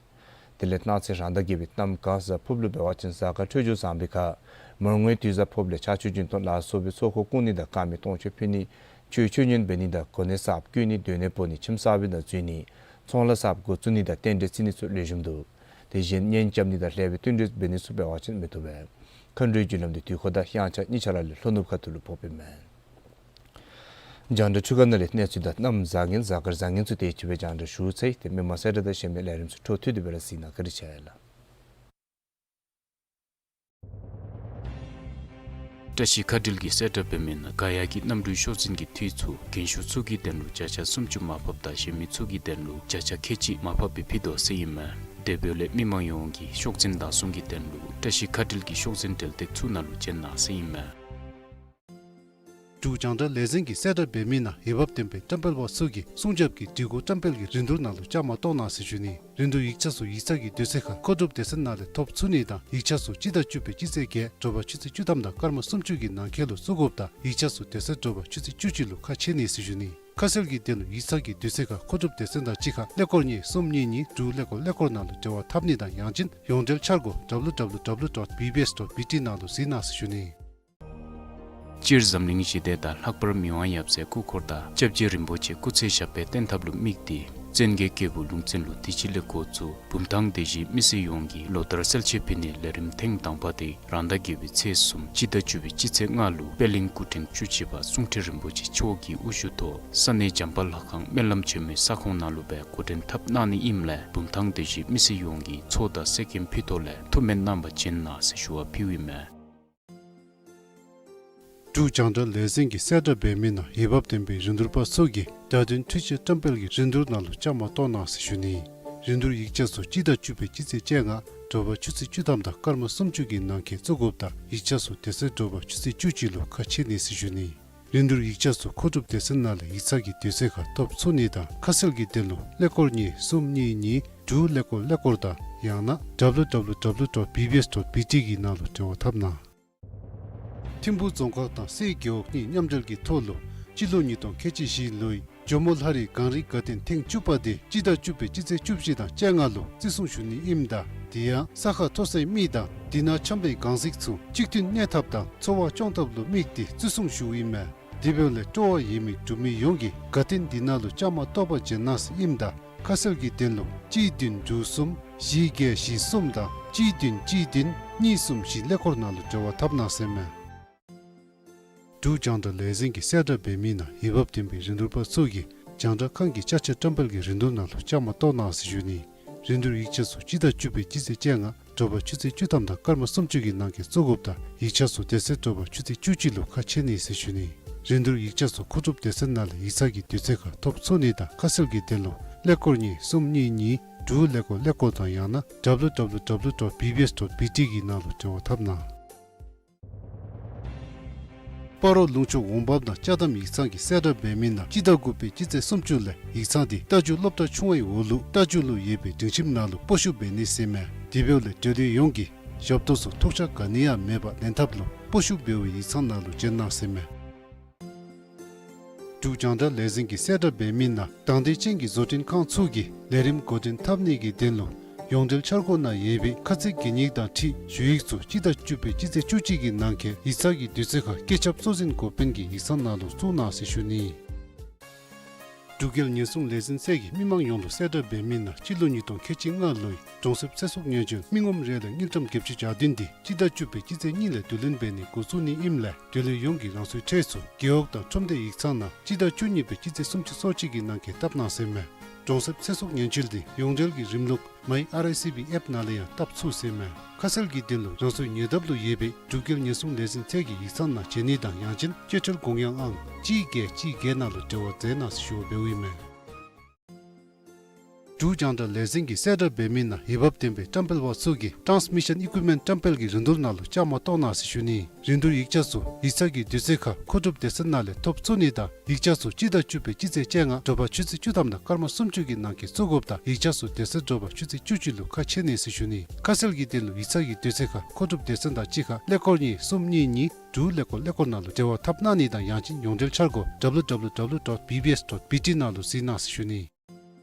དེ་ལས་གནངས་ཚེ་རང་ཟླ་བརྒྱད་པའི་གནམ་གང་གཟའ་ཕུརཔ་ལུ་འབད་བ་ཅིན་གཟའ་སྐར་འཕྲོད་སྦྱོར་བཟང་པའི་ཁར་མར་ངོའི་དུས་བཟང་ཕོགཔ་ལས་ཕྱག་མཆོད་སྦྱིན་གཏོང་ལ་སོགས་པའི་ཚོགས་འཁོར་བསྐོར་ནི་དང་དཀར་མེ་སྟོང་མཆོད་ཕུལ་ནི་ཆོས་མཆོད་ཉན་འབད་ནི་དང་གོ་གནས་གསརཔ་བསྐོ་ནི་སྡོད་གནས་སྤོ་ནི་ཁྱིམ་གསར་པའི་ནང་འཛུལ་ནི་ཚོང་ལཱ་གསརཔ་འགོ་བཙུགས་ནི་དང་རྟེན་འབྲེལ་བརྩི་ནི་ཚུ་ལེགས་ཤོམ་འདུག། དེ་བཞིན་གཉེན་རྐྱབ་ནི་དང་ལྷན་སྦེ་བསྟུན་གྲོས་འབད་ནི་ཚུ་འབད་བ་ཅིན་མི་བཏུབ་པས། མཁའ་འགྲོའི་རྒྱུ་ལམ་འདི་དུས་འཁོར་དང་དབྱངས་འཆར་གཉིས་ཆ་ར་ལས་ལྷོ་ནུབ་ཁ་ཐུག་ལུ་ཕོགཔ་ཨིན་མས། རྒྱང་བསྒྲགས་འཕྲུལ་ཁང་ནང་ལས་གནས་ཚུལ་དང་གནམ་བཟང་ངན་གཟའ་སྐར་བཟང་ངན་ཚུ་དེ་ཅིག་སྦེ་རྒྱང་བསྒྲགས་ཞུ་ཚར་ཡི། ཏེ་མི་མང་གསལ་བསྒྲགས་དང་གཞན་མི་ལས་རིམ་ཚུ་འཕྲོ་མཐུད་དེ་སྦེ་ར་གཟིགས་གནང་བཀའ་དྲིན་ཆེ་ལགས། བཀྲ་ཤིས་མཁའ་འགྲུལ་གྱིས་གསལ་བསྒྲགས་འབད་མི་ནང་ག་ཡ་གི་གནམ་གྲུའི་ཤོག་འཛིན་གྱི་འཐུས་ཚུ་རྒན་ཤོས་ཚུ་གི་དོན་ལུ་བརྒྱ་ཆ་སུམ་ཅུ་མར་ཕབ་དང་གཞན་མི་ཚུ་གི་དོན་ལུ་བརྒྱ་ཆ་ཁལ་གཅིག་མར་ཕབ་སྦེ་ཕུལ་དོ་ཟེར་ཨིན་མས། དེ་འབདཝ་ལས་མི་མང་ཡོངས་ཀྱིས་ཤོག་འཛིན་བདག་བཟུང་གི་དོན་ལུ་བཀྲ་ཤིས་མཁའ་འགྲུལ་གྱི་ཤོག་འཛིན་འབྲེལ་སྟེགས་ཚུ་ནང་ལུ་བྱོན་གནང་ཟེར་ཨིན་མས། འབྲུག་རྒྱང་བསྒྲགས་ལས་འཛིན་གྱིས་གསལ་བསྒྲགས་འབད་མི་ནང་འོས་འབབ་ལྡན་པའི་བཀྲམ་སྤེལ་པ་ཚུ་གིས་སྲུང་སྐྱོབ་ཀྱི་སྒྲིག་གོ་བཀྲམ་སྤེལ་གྱི་རིན་བསྡུར་ནང་ལུ་བཅའ་མར་གཏོགས་གནང་ཟེར་ཞུ་ནི། རིན་བསྡུར་ཡིག་ཆ་ཚུ་ཡིག་ཚང་གི་དུས་ཚོད་ཁར་མཁོ་སྒྲུབ་སྡེ་ཚན་ནང་ལས་ཐོབ་ཚུགས་ནི་དང་ཡིག་ཆ་ཚུ་སྤྱི་ཟླ་བཅུ་པའི་སྤྱི་ཚེས་བརྒྱད་དྲོ་པ་ཆུ་ཚོད་བཅུ་ཐམ་དང་སྐར་མ་སུམ་ཅུ་གི་ནང་འཁོད་ལུ་བཙུགས་དགོཔ་དང་ཡིག་ཆ་ཚུ་དེ་ཚེ་དྲོ་པ་ཆུ་ཚོད་བཅུ་གཅིག་ལུ་ཁ་ཕྱེ་ནི་ཟེར་ཞུ་ནི། ཁ་གསལ་གྱི་དོན་ལུ་ཡིག་ཚང་གི་དུས་ཚོད་ཁར་མཁོ་སྒྲུབ་སྡེ་ཚན་དང་གཅིག་ཁར་ཀླད་ཀོར་གཉིས་གསུམ་གཉིས་གཉིས་དྲུག་ཀླད་ཀོར་ཀླད་ཀོར་ནང་ལུ་འབྲེལ་བ་འཐབ་ནི་དང་ཡང་ཅིན་ཡོངས་འབྲེལ་འཆར་སྒོ་W W W dot B B S dot B T ནང་ལུ་གཟིགས་གནང་ཟེར་ཞུ་ནི། སྤྱིར་འཛམ་གླིང་ཞི་བདེ་དང་ལྷག་པར་མི་དབང་ཡབ་སྲས་སྐུ་འཁོར་དང་སྐྱབས་རྗེ་རིན་པོ་ཆེ་སྐུ་ཚེ་ཞབས་པད་བརྟན་ཐབས་ལུ་དམིགས་ཏེ་བཙན་རྒྱལ་རྒྱལ་པོ་ལུང་བཙན་ལུ་དུས་ཅི་ལས་འགོ་བཙུགས་བུམ་ཐང་སྡེ་བཞིའི་མི་སེར་ཡོངས་ཀྱིས་ལོ་ལྟར་གསལ་བྱེད་ཕུལ་ནིའི་ལས་རིམ་ཐེངས་དང་པ་དེ་རང་ཟླ་བརྒྱད་པའི་ཚེས་གསུམ་སྤྱི་ཟླ་བཅུ་པའི་སྤྱི་ཚེས་ལྔ་ལུ་པད་གླིང་སྐུ་ཕྲེང་བཅུ་གཅིག་པ་གསུང་ཁྲི་རིན་པོ་ཆེ་མཆོག་གི་དབུ་བཞུགས་ཐོག་ས་གནས་བྱམས་པ་ལྷ་ཁང་སྨོན་ལམ་ཆེན་མོའི་ས་ཁོངས་ནང་ལུ་སྦེ་འགོ་འདྲེན་འཐབ་གནང་ནི་ཨིནམ་ལས་བུམ་ཐང་སྡེ་བཞིའི་མི་སེར་ཡོངས་ཀྱིས་ཚོགས་དང་གསེར་སྐྱེམས་ཕུལ་ཐོག་ལས་ཐུགས་སྨོན་གནང་བར་བྱོན་གནང་ཟེར་ཞུ་བ་ཕུལཝ་ཨིན་མས། འབྲུག་རྒྱང་བསྒྲགས་ལས་འཛིན་གྱིས་གསལ་བསྒྲགས་འབད་མི་ནང་འོས་འབབ་ལྡན་པའི་རིན་བསྡུར་པ་ཚུ་གིས་བརྡ་དོན་འཕྲུལ་ཆས་བཀྲམ་སྤེལ་གྱི་རིན་བསྡུར་ནང་ལུ་བཅའ་མར་གཏོགས་གནང་ཟེར་ཞུ་ནི། རིན་བསྡུར་ཡིག་ཆ་ཚུ་སྤྱི་ཟླ་བཅུ་པའི་སྤྱི་ཚེས་བཅོ་ལྔ་དྲོ་པ་ཆུ་ཚོད་བཅུ་ཐམ་དང་སྐར་མ་སུམ་ཅུ་གི་ནང་འཁོད་བཙུགས་དགོཔ་དང་ཡིག་ཆ་ཚུ་དེ་ཚེ་དྲོ་པ་ཆུ་ཚོད་བཅུ་གཅིག་ལུ་ཁ་ཕྱེ་ནི་ཟེར་ཞུ་ནི། རིན་བསྡུར་ཡིག་ཆ་ཚུ་མཁོ་སྒྲུབ་སྡེ་ཚན་ནང་ལས་ཡིག་ཚང་གི་དུས་ཚོད་ཁར་ཐོབ་ཚུགས་ནི་དང་ཁ་གསལ་གྱི་དོན་ལུ་ཀླད་ཀོར་གཉིས་གསུམ་གཉིས་གཉིས་དྲུག་ཀླད་ཀོར་ཀླད་ཀོར་དང་ཡང་ན་W W W dot B B S dot B T གི་ནང་ལུ་འབྲེལ་བ་འཐབ་གནང་། ཐིམ་ཕུ་རྫོང་ཁག་དང་སེ་རྒེད་འོག་གཉིས་མཉམ་འབྲེལ་གྱི་ཐོག་ལུ་སྤྱི་ལོ་ཉིས་སྟོང་ཁལ་གཅིག་བཞི་ལོའི་ཇོ་མོ་ལྷ་རི་གངས་རི་དགའ་སྟོན་ཐེངས་བཅུ་པ་དེ་སྤྱི་ཟླ་བཅུ་པའི་སྤྱི་ཚེས་བཅུ་བཞི་དང་བཅོ་ལྔ་ལུ་བརྩི་སྲུང་ཞུ་ནི་ཨིནམ་ད་དེ་ཡང་ས་ཁ་མཐོ་སའི་མི་དང་དེ་ནང་འཁྱམས་པའི་གངས་གཟིགས་ཚུ་གཅིག་མཐུན་གནས་ཐབས་དང་འཚོ་བ་སྐྱོང་ཐབས་ལུ་དམིགས་ཏེ་བརྩི་སྲུང་ཞུཝ་ཨིན་མས། དེ་འབདཝ་ལས་སྤྲོ་བ་ཡོད་མི་འབྲུག་མི་ཡོངས་ཀྱིས་དགའ་སྟོན་འདི་ནང་ལུ་བཅའ་མར་གཏོགས་པར་བྱོན་གནང་ཟེར་ཨིནམ་ད་ཁ་གསལ་གྱི་དོན་ལུ་གཅིག་བདུན་དྲུག་གསུམ་བཞི་བརྒྱད་བཞི་གསུམ་དང་གཅིག་བདུན་གཅིག་བདུན་གཉིས་གསུམ་བཞི་ཀླད་ཀོར་ནང་ལུ་འབྲེལ་བ་འཐབ་གནང་ཟེར་མས། འབྲུག་རྒྱང་བསྒྲགས་ལས་འཛིན་གྱིས་གསལ་བསྒྲགས་འབད་མི་ནང་འོས་འབབ་ལྡན་པའི་རིན་བསྡུར་པ་ཚུ་གིས་རྒྱང་བསྒྲགས་ཁང་གི་ཅ་ཆས་བཀྲམ་སྤེལ་གྱི་རིན་བསྡུར་ནང་ལུ་བཅའ་མར་གཏོགས་གནང་ཟེར་ཞུ་ནི། རིན་བསྡུར་ཡིག་ཆ་ཚུ་སྤྱི་ཟླ་བཅུ་པའི་སྤྱི་ཚེས་བཅོ་ལྔ་དྲོ་པ་ཆུ་ཚོད་བཅུ་ཐམ་དང་སྐར་མ་སུམ་ཅུ་གི་ནང་འཁོད་བཙུགས་དགོཔ་དང་ཡིག་ཆ་ཚུ་དེ་ཚེ་དྲོ་པ་ཆུ་ཚོད་བཅུ་གཅིག་ལུ་ཁ་ཕྱེ་ནི་ཟེར་ཞུ་ནི། རིན་བསྡུར་ཡིག་ཆ་ཚུ་མཁོ་སྒྲུབ་སྡེ་ཚན་ནང་ལས་ཡིག་ཚང་གི་དུས་ཚོད་ཁར་ཐོབ་ཚུགས་ནི་དང་ཁ་གསལ་གྱི་དོན་ལུ་ཀླད་ཀོར་གཉིས་གསུམ་གཉིས་གཉིས་དྲུག་ཀླད་ཀོར་ཀླད་ཀོར་དང་ཡང་ན་W W W dot B B S dot B T གི་ནང་ལུ་འབྲེལ་བ་འཐབ་གནང་། སྤ་རོ་ལུང་ཕྱོགས་འོང་འབབ་དང་ཅ་དམ་ཡིག་ཚང་གིས་གསལ་བསྒྲགས་འབད་མི་ནང་སྤྱི་ཟླ་དགུ་པའི་སྤྱི་ཚེས་སུམ་ཅུ་ལས་ཡིག་ཚང་དེ་རྟ་རྒྱུག་སློབ་གྲྭ་ཆུང་བའི་འོག་ལུག་རྟ་རྒྱུག་ལུ་ཡོད་པའི་སྒྲིང་ཁྱིམ་ནང་ལུ་སྤོ་བཤུད་འབད་ནི་ཟེར་མས། དེ་འབདཝ་ལས་འབྲེལ་ཡོད་ཡོངས་ཀྱིས་ཞབས་ཏོག་ཚུ་ཐོགས་ཆགས་ག་ནི་ཡང་མེད་པར་ལེན་ཐབས་ལུ་སྤོ་བཤུད་འབད་བའི་ཡིག་ཚང་ནང་ལུ་བྱོན་གནང་ཟེར་མས། འབྲུག་རྒྱང་བསྒྲགས་ལས་འཛིན་གྱིས་གསལ་བསྒྲགས་འབད་མི་ནང་དང་འདོད་ཅན་གྱི་བཟོ་སྐྲུན་ཁང་ཚུ་གིས་ལས་རིམ་འགོ་འདྲེན་འཐབ་ནི་གི་དོན་ལུ་ཡོངས་འབྲེལ་འཆར་སྒོ་ནང་ཡོད་པའི་ཁ་ཚིག་གན་ཡིག་དང་འཁྲིལ་ཞུ་ཡིག་ཚུ་སྤྱི་ཟླ་བཅུ་པའི་སྤྱི་ཚེས་བཅུ་གཅིག་གི་ནང་འཁོད་ཡིག་ཚང་གི་དུས་ཚོད་ཁར་བཀོད་ཁྱབ་གཙོ་འཛིན་འགོ་དཔོན་གྱི་ཡིག་ཚང་ནང་ལུ་བཙུགས་གནང་ཟེར་ཞུ་ནི། འབྲུག་རྒྱལ་ཉེན་སྲུང་ལས་འཛིན་ཚད་ཀྱིས་མི་མང་ཡོངས་ལུ་གསལ་བསྒྲགས་འབད་མི་ནང་སྤྱི་ལོ་ཉིས་སྟོང་ཁལ་གཅིག་ལྔ་ལོའི་གྲོང་གསེབ་ཚེ་སྲོག་ཉེན་བཅོལ་མི་ངོམ་རེ་ལས་དངུལ་ཀྲམ་བརྒྱད་ཅུ་གྱ་བདུན་དེ་སྤྱི་ཟླ་བཅུ་པའི་སྤྱི་ཚེས་གཉིས་ལས་བསྡུ་ལེན་འབད་ནི་འགོ་བཙུགས་ནི་ཨིནམ་ལས་འབྲེལ་ཡོད་ཡོངས་ཀྱིས་རང་སོའི་ཁྲལ་ཚུ་རྒེད་འོག་དང་ཁྲོམ་སྡེ་ཡིག་ཚང་ནང་སྤྱི་ཟླ་བཅུ་གཉིས་པའི་སྤྱི་ཚེས་སུམ་ཅུ་སོ་གཅིག་གི་ནང་འཁོད་བཏབ་གནང་ཟེར་མས། གྲོང་གསེབ་ཚེ་སྲོག་ཉེན་བཅོལ་དེ་ཡོངས་འབྲེལ་གྱི་རིམ་ལུགས་My R I C B app ནང་ལས་ཡང་བཏབ་ཚུགས་ཟེར་མས། ཁ་གསལ་གྱི་དོན་ལུ་རང་སོའི་ཉེ་འདབས་ལུ་ཡོད་པའི་འབྲུག་རྒྱལ་ཉེན་སྲུང་ལས་འཛིན་ཚད་ཀྱི་ཡིག་ཚང་ནང་བྱོན་ནི་དང་ཡང་ཅིན་སྤྱོད་ཁྲལ་དགོངས་ཡངས་ཨང་གཅིག་བརྒྱད་གཅིག་བརྒྱད་ནང་ལུ་འབྲེལ་བ་མཛད་གནང་ཟེར་ཞུ་བ་འབདཝ་ཨིན་མས། འབྲུག་རྒྱང་བསྒྲགས་ལས་འཛིན་གྱིས་གསལ་བསྒྲགས་འབད་མི་ནང་འོས་འབབ་ལྡན་པའི་བཀྲམ་སྤེལ་པ་ཚུ་གིས་Transmission Equipment བཀྲམ་སྤེལ་གྱི་རིན་བསྡུར་ནང་ལུ་བཅའ་མར་གཏོགས་གནང་ཟེར་ཞུ་ནི། རིན་བསྡུར་ཡིག་ཆ་ཚུ་ཡིག་ཚང་གི་དུས་ཚོད་ཁར་མཁོ་སྒྲུབ་སྡེ་ཚན་ནང་ལས་ཐོབ་ཚུགས་ནི་དང་ཡིག་ཆ་ཚུ་སྤྱི་ཟླ་བཅུ་པའི་སྤྱི་ཚེས་བཅོ་ལྔ་དྲོ་པ་ཆུ་ཚོད་བཅུ་ཐམ་དང་སྐར་མ་སུམ་ཅུ་གི་ནང་འཁོད་བཙུགས་དགོཔ་དང་ཡིག་ཆ་ཚུ་དེ་ཚེ་དྲོ་པ་ཆུ་ཚོད་བཅུ་གཅིག་ལུ་ཁ་ཕྱེ་ནི་ཟེར་ཞུ་ནི། ཁ་གསལ་གྱི་དོན་ལུ་ཡིག་ཚང་གི་དུས་ཚོད་ཁར་མཁོ་སྒྲུབ་སྡེ་ཚན་དང་གཅིག་ཁར་ཀླད་ཀོར་གཉིས་གསུམ་གཉིས་གཉིས་དྲུག་ཀླད་ཀོར་ཀླད་ཀོར་ནང་ལུ་འབྲེལ་བ་འཐབ་གནང་ནི་དང་ཡང་ཅིན་ཡོངས་འབྲེལ་འཆར་སྒོ་W W W dot B B S dot B T ནང་ལུ་གཟིགས་གནང་ཟེར་ཞུ་ནི།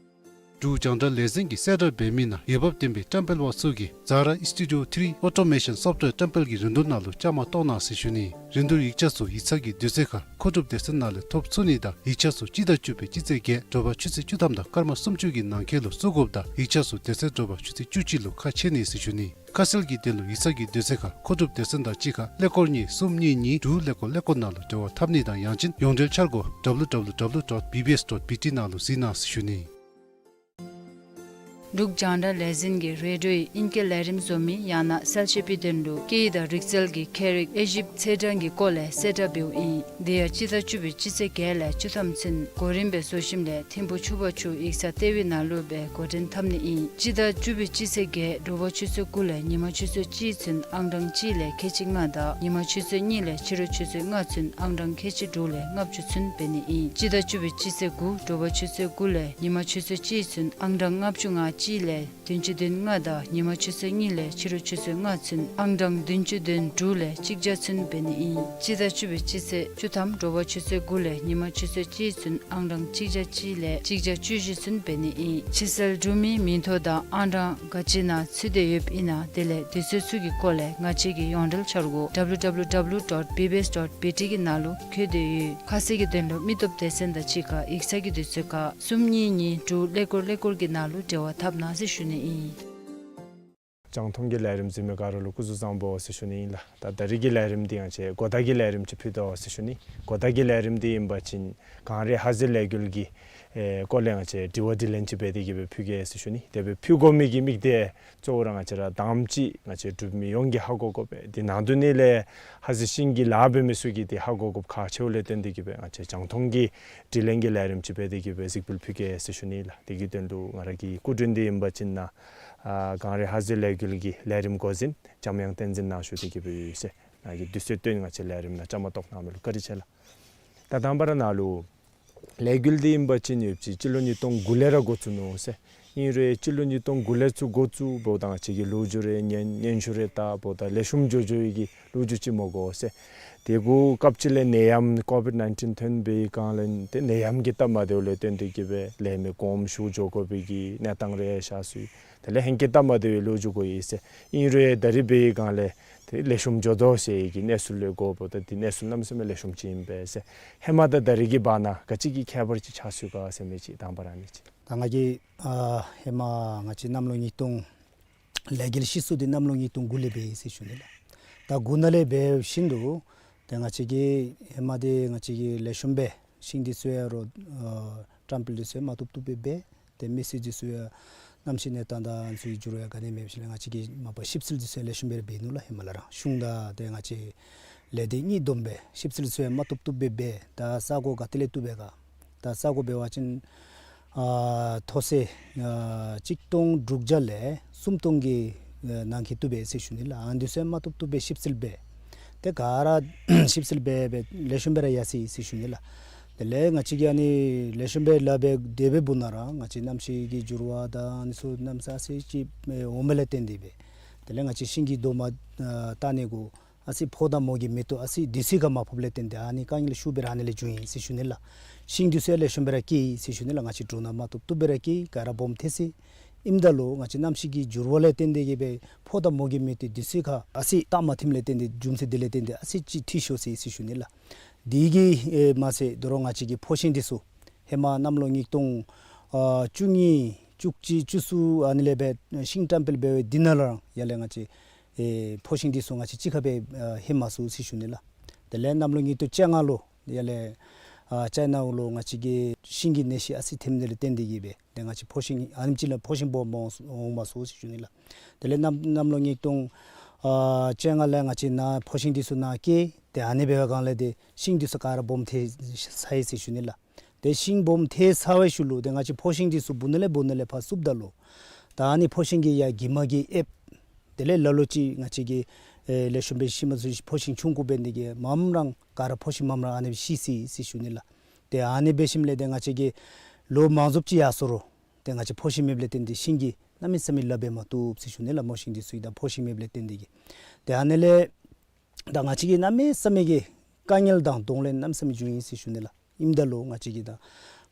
འབྲུག་རྒྱང་བསྒྲགས་ལས་འཛིན་གྱིས་གསལ་བསྒྲགས་འབད་མི་ནང་འོས་འབབ་ལྡན་པའི་བཀྲམ་སྤེལ་པ་ཚུ་གིས་Zara Studio three Automation Software བཀྲམ་སྤེལ་གྱི་རིན་བསྡུར་ནང་ལུ་བཅའ་མར་གཏོགས་གནང་ཟེར་ཞུ་ནི། རིན་བསྡུར་ཡིག་ཆ་ཚུ་ཡིག་ཚང་གི་དུས་ཚོད་ཁར་མཁོ་སྒྲུབ་སྡེ་ཚན་ནང་ལས་ཐོབ་ཚུགས་ནི་དང་ཡིག་ཆ་ཚུ་སྤྱི་ཟླ་བཅུ་པའི་སྤྱི་ཚེས་བརྒྱད་དྲོ་པ་ཆུ་ཚོད་བཅུ་ཐམ་དང་སྐར་མ་སུམ་ཅུ་གི་ནང་འཁོད་ལུ་བཙུགས་དགོཔ་དང་ཡིག་ཆ་ཚུ་དེ་ཚེ་དྲོ་པ་ཆུ་ཚོད་བཅུ་གཅིག་ལུ་ཁ་ཕྱེ་ནི་ཟེར་ཞུ་ནི། ཁ་གསལ་གྱི་དོན་ལུ་ཡིག་ཚང་གི་དུས་ཚོད་ཁར་མཁོ་སྒྲུབ་སྡེ་ཚན་དང་གཅིག་ཁར་ཀླད་ཀོར་གཉིས་གསུམ་གཉིས་གཉིས་དྲུག་ཀླད་ཀོར་ཀླད་ཀོར་ནང་ལུ་འབྲེལ་བ་འཐབ་ནི་དང་ཡང་ཅིན་ཡོངས་འབྲེལ་འཆར་སྒོ་W W W dot B B S dot B T ནང་ལུ་གཟིགས་གནང་ཟེར་ཞུ་ནི། འབྲུག་རྒྱང་བསྒྲགས་ལས་འཛིན་གྱིས་རེ་ཌིའོ་ཡི་ཨིང་སྐད་ལས་རིམ་བཟོ་མི་ཡང་ན་གསལ་བཤད་པའི་དོན་ལུ་སྐད་ཡིག་དང་རིག་རྩལ་གྱི་ཁྱད་རིག་དབྱེ་ཞིབ་ཚད་གྲངས་ཀྱི་སྐོར་ལས་གསལ་བསྒྲགས་འབདཝ་ཨིན། དེ་ཡང་སྤྱི་ཟླ་བཅུ་པའི་སྤྱི་ཚེས་བརྒྱད་ལས་བཅུ་ཐམ་ཚུན་གོ་རིམ་སྦེ་བཟོ་ཞིནམ་ལས་ཐིམ་ཕུ་ཆུ་བར་ཆུ་ཡིག་ཚང་ལྟེ་བའི་ནང་ལུ་སྦེ་འགོ་འདྲེན་འཐབ་ནི་ཨིན། སྤྱི་ཟླ་བཅུ་པའི་སྤྱི་ཚེས་བརྒྱད་དྲོ་པ་ཆུ་ཚོད་དགུ་ལས་ཉིན་མ་ཆུ་ཚོད་གཅིག་ཚུན་ཨང་གྲངས་གཅིག་ལས་ཁལ་གཅིག་ལྔ་དང་ཉིན་མ་ཆུ་ཚོད་གཉིས་ལས་ཕྱི་རུ་ཆུ་ཚོད་ལྔ་ཚུན་ཨང་གྲངས་ཁལ་གཅིག་དྲུག་ལས་ལྔ་བཅུ་ཚུན་འབད་ནི་ཨིན། སྤྱི་ཟླ་བཅུ་པའི་སྤྱི་ཚེས་དགུ་དྲོ་པ་ཆུ་ཚོད་དགུ་ལས་ཉིན་མ་ཆུ་ཚོད་གཅིག་ཚུན་ཨང་གྲངས་ལྔ་བཅུ་ང་གཅིག་ལས་བདུན་ཅུ་དོན་ལྔ་དང་ཉིན་མ་ཆུ་ཚོད་གཉིས་ལས་ཕྱི་རུ་ཆུ་ཚོད་ལྔ་ཚུན་ཨང་གྲངས་བདུན་ཅུ་དོན་དྲུག་ལས་གཅིག་བརྒྱ་ཚུན་འབད་ནི་ཨིན། སྤྱི་ཟླ་བཅུ་པའི་སྤྱི་ཚེས་བཅུ་ཐམ་དྲོ་པ་ཆུ་ཚོད་དགུ་ལས་ཉིན་མ་ཆུ་ཚོད་གཅིག་ཚུན་ཨང་གྲངས་གཅིག་བརྒྱ་གཅིག་ལས་གཅིག་བརྒྱ་བཅུ་བཞི་ཚུན་འབད་ནི་ཨིན། ཕྱིར་སེལ་གྲུབ་མིའི་མིང་ཐོ་དང་ཨང་གྲངས་ག་ཅི་ནང་ཚུད་དེ་ཡོདཔ་ཨིན་ན་དེ་ལས་དུས་ཚོད་ཚུ་གི་སྐོར་ལས་ང་བཅས་ཀྱི་ཡོངས་འབྲེལ་འཆར་སྒོ་W W W dot B B S dot B T གི་ནང་ལུ་བཀོད་དེ་ཡོད། ཁ་གསལ་གྱི་དོན་ལུ་མི་སྟོབས་སྡེ་ཚན་དང་གཅིག་ཁར་ཡིག་ཚང་གི་དུས་ཚོད་ཁར་གསུམ་གཉིས་གཉིས་དྲུག་ཀླད་ཀོར་ཀླད་ཀོར་གྱི་ནང་ལུ་འབྲེལ་བ་འཐབ་གནང་ཟེར་ཞུ་ནི་ཨིན། རྒྱང་མཐོང་གི་ལས་རིམ་གཟིགས་མི་ག་ར་ལུ་སྐུ་གཟུགས་བཟང་པོ་ཟེར་ཞུ་ནི་ཨིན་ལགས། ད་ད་རིས་ཀྱི་ལས་རིམ་འདི་ཡང་ཅིག་གོ་བརྡ་གི་ལས་རིམ་ཅིག་ཕུལ་དོ་ཟེར་ཞུ་ནི། གོ་བརྡ་གི་ལས་རིམ་འདི་ཨིན་པ་ཅིན་གངས་རི་ཧ་ཟེ་ལས་འགུལ་གྱི་ཨེ་སྐོར་ལས་ང་བཅས་དྲི་བ་དྲིས་ལན་ཅིག་འབད་དེ་གི་སྦེ་ཕུལ་གེ་ཟེར་ཞུ་ནི། དེ་སྦེ་ཕུལ་དགོ་མི་གི་དམིགས་གཏད་གཙོ་བོ་ར་ང་བཅས་ར་དང་པ་ཅིག་ང་བཅས་འབྲུག་མི་ཡོངས་ཀྱིས་ཧ་གོ་དགོ་པས། དེ་ནང་དོན་ནི་ལས་ཧ་ཟེ་ཤིང་གི་ལཱ་འབད་མི་ཚུ་གིས་དེ་ཧ་གོ་དགོཔ་ཁག་ཆེཝ་ལས་བརྟེན་ཏེ་གི་སྦེ་ང་བཅས་རྒྱང་མཐོང་གི་དྲིས་ལན་གྱི་ལས་རིམ་ཅིག་འབད་དེ་གི་སྦེ་གཟིགས་འབུལ་ཕུལ་གེ་ཟེར་ཞུ་ནི་ལགས། དེ་གི་དོན་ལུ་ང་ར་གི་སྐུ་མགྲོན་འདི་ཨིན་པ་ཅིན་ནཱ་ཨ་གངས་རི་ཧ་ཟེ་ལས་འགུལ་གྱི་ལས་རིམ་འགོ་འཛིན་འཇམ་དབྱངས་བསྟན་འཛིན་ནཱ་བཞུགས་ཏེ་གི་སྦེ་ཡོད་ཟེར། ནཱ་གིས་དུས་ཚོད་བཏོན་ང་བཅས་ལས་རིམ་ནང་བཅའ་མར་གཏོགས་གནང་མི་ལུ་བཀའ་དྲིན་ཆེ་ལགས། ད་དང་པ་ར་ནཱ་ལུ་ལས་འགུལ་འདི་ཨིན་པ་ཅིན་ཡོད་ཅི་སྤྱི་ལོ་ཉིས་སྟོང་དགུ་ལས་ར་འགོ་བཙུགས་ནུག་ཟེར། ཨིན་རུང་སྤྱི་ལོ་ཉིས་སྟོང་དགུ་ལས་ཚུར་འགོ་བཙུགས་འབདཝ་ད་ང་བཅས་ཀྱིས་ལོ་རྒྱུས་རེ་སྙན་སྙན་ཞུ་རེ་བཏང་འབདཝ་ད་ལེགས་ཤོམ་འགྱོ་འགྱོ་བའི་གི་ལོ་རྒྱུས་ཅིག་མ་གོ་ཟེར། དེ་གུ་སྐབས་ཅིག་ལས་ནད་ཡམས་ཀོ་བིཌ་ནའིན་ཊིན་ཐོན་པའི་སྒང་ལས་ཏེ་ནད་ཡམས་ཀྱི་སྟབས་མ་བདེཝ་ལས་བརྟེན་ཏེ་གིས་སྦེ་ལས་མི་དགོངསམ་ཞུ་འགྱོ་དགོ་པའི་གི་གནས་སྟངས་རེ་ཤར་སོ་ཡི། དེ་ལས་ཧེང་སྐལ་སྟབས་མ་བདེ་བའི་ལོ་རྒྱུས་གོ་ཡི་ཟེར། ཨིན་རུང་ད་རིས་འབད་བའི་སྒང་ལས་ཏེ་ལེགས་ཤོམ་འགྱོ་དོ་ཟེར་གྱི་གནས་ཚུལ་ལས་གོཝ་ད་འདི་གནས་ཚུལ་གནམ་མེད་ས་མེད་ལེགས་ཤོམ་ཅིག་ཨིན་པས་ཟེར། ཧེ་མ་དང་ད་རིས་ཀྱི་བར་ན་ག་ཅི་གི་ཁྱད་པར་ཅིག་ཆགས་སོང་ག་ཟེར་མི་ཅིག་དང་པ་ར་ཨ་ནི་ཅིག། ད་ང་གིས་ཨ་ཧེ་མ་ང་བཅས་གནམ་ལོ་ཉིས་སྟོང་ལས་འགུལ་ཤི་སོང་འདི་གནམ་ལོ་ཉིས་སྟོང་དགུ་ལས་འབད་ཡི་ཟེར་ཞུ་ནི་ལགས། ད་དགུ་ནང་ལས་འབད་བཞིན་དུ་ཏེ་ང་བཅས་ཀྱིས་ཧེ་མ་འདི་ང་བཅས་ཀྱིས་ལེགས་ཤོམ་སྦེ་ཤིང་འདི་ཚུ་ཡང་རོ་ཨ་བཀྲམ་སྤེལ་འདི་ཚུ་ཡང་མ་བཏུབ་བཏུབ་སྦེ་འབད། ཏེ་མི་སེར་འདི་ཚུ་ཡང་གནམ་གཤིས་གནས་སྟངས་དང་ཚུའི་འགྱུར་བ་ག་ནི་མེད་ཞིནམ་ལས་ང་བཅས་ཀྱིས་མ་པ་ཞིབ་འཚོལ་འདི་ཚུ་ཡང་ལེགས་ཤོམ་སྦེ་ར་འབད་ནུག་ལགས། ཧེ་མ་ལས་ར་གཞུང་དང་ཏེ་ང་བཅས་ལས་སྡེ་གཉིས་བསྡོམས་སྦེ་ཞིབ་འཚོལ་འདི་ཚུ་ཡང་མ་བཏུབ་བཏུབ་སྦེ་འབད། ད་ས་གོ་ག་ཏེ་ལས་བཏུབ་པས་ག། ད་ས་གོ་འབད་བ་ཅིན་ཨ་མཐོ་ས་ཨ་གཅིག་སྟོང་དྲུག་བརྒྱ་ལས་སུམ་སྟོང་གི་ཨ་ནང་འཁོད་བཏུབ་པས་ཟེར་ཞུ་ནི་ལགས། ཨ་ནི་འདི་ཚུ་ཡང་མ་བཏུབ་བཏུབ་སྦེ་ཞིབ་འཚོལ་འབད། ཏེ་ག་ར་ཞིབ་འཚོལ་འབད་འབད་ལེགས་ཤོམ་སྦེ་ར་ཡར་སོ་ཡི་ཟེར་ཞུ་ནི་ལགས། དེ་ལས་ང་བཅས་ཀྱིས་ཨ་ནི་ལེགས་ཤོམ་སྦེ་ལཱ་འབད་དེ་འབདཝ་ད་ར་ང་བཅས་གནམ་གཤིས་ཀྱི་འགྱུར་བ་དང་ཨ་ནི་ཚུ་གནམ་ས་ཨ་ཙི་ཅིག་ཨེ་འོང་མི་ལས་བརྟེན་ཏེ་སྦེ། དེ་ལས་ང་བཅས་ཤིང་གི་རྡོག་མ་ཨ་བཏགས་ནི་གུ་ཨ་ཙི་ཕོ་དང་མོ་གི་མེ་ཏོག་ཨ་ཙི་དུས་ཚོད་ཁར་མ་ཕོགཔ་ལས་བརྟེན་ཏེ་ཨ་ནི་དཀའ་ངལ་ཤུགས་སྦེ་ར་ཨ་ནི་ལས་བྱུང་ཡི་ཟེར་ཞུ་ནི་ལགས། ཤིང་འདི་ཚུ་ཡང་ལེགས་ཤོམ་སྦེ་ར་སྐྱེས་ཡི་ཟེར་ཞུ་ནི་ལགས། ང་བཅས་འབྲུ་ནང་མ་བཏུབ་བཏུབ་སྦེ་ར་སྐྱེས། ག་ར་སྦོམ་ཐལ་སོ་ཡི། ཨིནམ་ད་ལུ་ང་བཅས་གནམ་གཤིས་ཀྱི་འགྱུར་བ་ལས་བརྟེན་ཏེ་གིས་སྦེ་ཕོ་དང་མོ་གི་མེ་ཏོག་དུས་ཚོད་ཁར་ཨ་ཙི་སྟབས་མ་མཐུནམ་ལས་བརྟེན་ཏེ་རྒྱུ་མཚན་འདི་ལས་བརྟེན་ཏེ་ཨ་ཙི་ཅིག་འཐུས་ཤོར་སོ་ཡི་ཟེར་ཞུ་ནི་ལགས། དེ་གིས་ཨེ་མ་ཚད་ད་རུང་ང་བཅས་ཀྱི་ཕོ་ཤིང་འདི་ཚུ་ཧེ་མ་གནམ་ལོ་ཉིས་སྟོང་ཨ་བཅུ་གཉིས་བཅུ་གཅིག་བཅུ་གསུམ་ཨ་ནི་ལས་སྦེ་ཤིང་བཀྲམ་སྤེལ་འབད་བའི་དེ་ནང་ལུ་ར་ཡར་ལས་ང་བཅས་ཨེ་ཕོ་ཤིང་འདི་ཚུ་ང་བཅས་གཅིག་ཁར་སྦེ་ཨ་ལྷོད་མ་ཚུགས་ཟེར་ཞུ་ནི་ལགས། དེ་ལས་གནམ་ལོ་ཉིས་སྟོང་བཅོ་ལྔ་ལུ་ཡར་ལས་ཨ་ཅའི་ནཱ་ལུ་ང་བཅས་ཀྱི་ཤིང་གི་ནད་གཞི་ཨ་ཙི་ཐོནམ་ལས་བརྟེན་ཏེ་གིས་སྦེ་ཏེ་ང་བཅས་ཕོ་ཤིང་ཨ་ནེམ་ཅིག་ལས་ཕོ་ཤིང་སྦོམ་འོང་མ་ཚུགས་ཟེར་ཞུ་ནི་ལགས། དེ་ལས་གནམ་གནམ་ལོ་ཉིས་སྟོང་ཨ་བཅོ་ལྔ་ལས་ང་བཅས་ནཱ་ཕོ་ཤིང་འདི་ཚུ་ནཱ་སྐྱེས། ཏེ་ཨ་ནི་འབད་བའི་སྒང་ལས་ཏེ་ཤིང་འདི་ཚུ་ག་ར་སྦོམ་ཐལ་ཚར་ཡི་ཟེར་ཞུ་ནི་ལགས། ཏེ་ཤིང་སྦོམ་ཐལ་ཚར་བའི་ཤུལ་ལུ་ཏེ་ང་བཅས་ཕོ་ཤིང་འདི་ཚུ་སྦུག་ན་ལས་སྦུག་ན་ལས་ཕར་བསུབ་ད་ལུ་ད་ཨ་ནི་ཕོ་ཤིང་གིས་ཡར་གྱིབ་མ་གིས་ཨེབ། དེ་ལས་ལ་ལུ་ཅིག་ང་བཅས་ཀྱིས་ཨེ་ལེགས་ཤོམ་སྦེ་ཤིང་མ་ཚུ་ཕོ་ཤིང་ཆུང་ཀུ་འབད་ནི་དེ་གིས་མངམ་ར་ག་ར་ཕོ་ཤིང་མངམ་ར་ཨ་ནི་སྦེ་ཤི་སོ་ཡི་ཟེར་ཞུ་ནི་ལགས། ཏེ་ཨ་ནི་འབད་ཞིནམ་ལས་ཏེ་ང་བཅས་ཀྱིས་ལོ་མང་རྫོགས་ཅིག་ཡར་སོང་རུང་ཏེ་ང་བཅས་ཕོ་ཤིང་མེདཔ་ལས་བརྟེན་ཏེ་ཤིང་གིས་གནམ་མེད་ས་མེད་ལཱ་འབད་མ་བཏུབ་ཟེར་ཞུ་ནི་ལགས། མོ་ཤིང་འདི་ཚུ་ད་ཕོ་ཤིང་མེདཔ་ལས་བརྟེན་ཏེ་གིས། ཏེ་ཨ་ནི་ལས་ད་ང་བཅས་ཀྱིས་གནམ་མེད་ས་མེད་ཀྱི་དཀའ་ངལ་དང་གདོང་ལེན་གནམ་མེད་ས་མེད་བྱུང་ཡི་ཟེར་ཞུ་ནི་ལགས། ཨིནམ་ད་ལུ་ང་བཅས་ཀྱིས་ད་ང་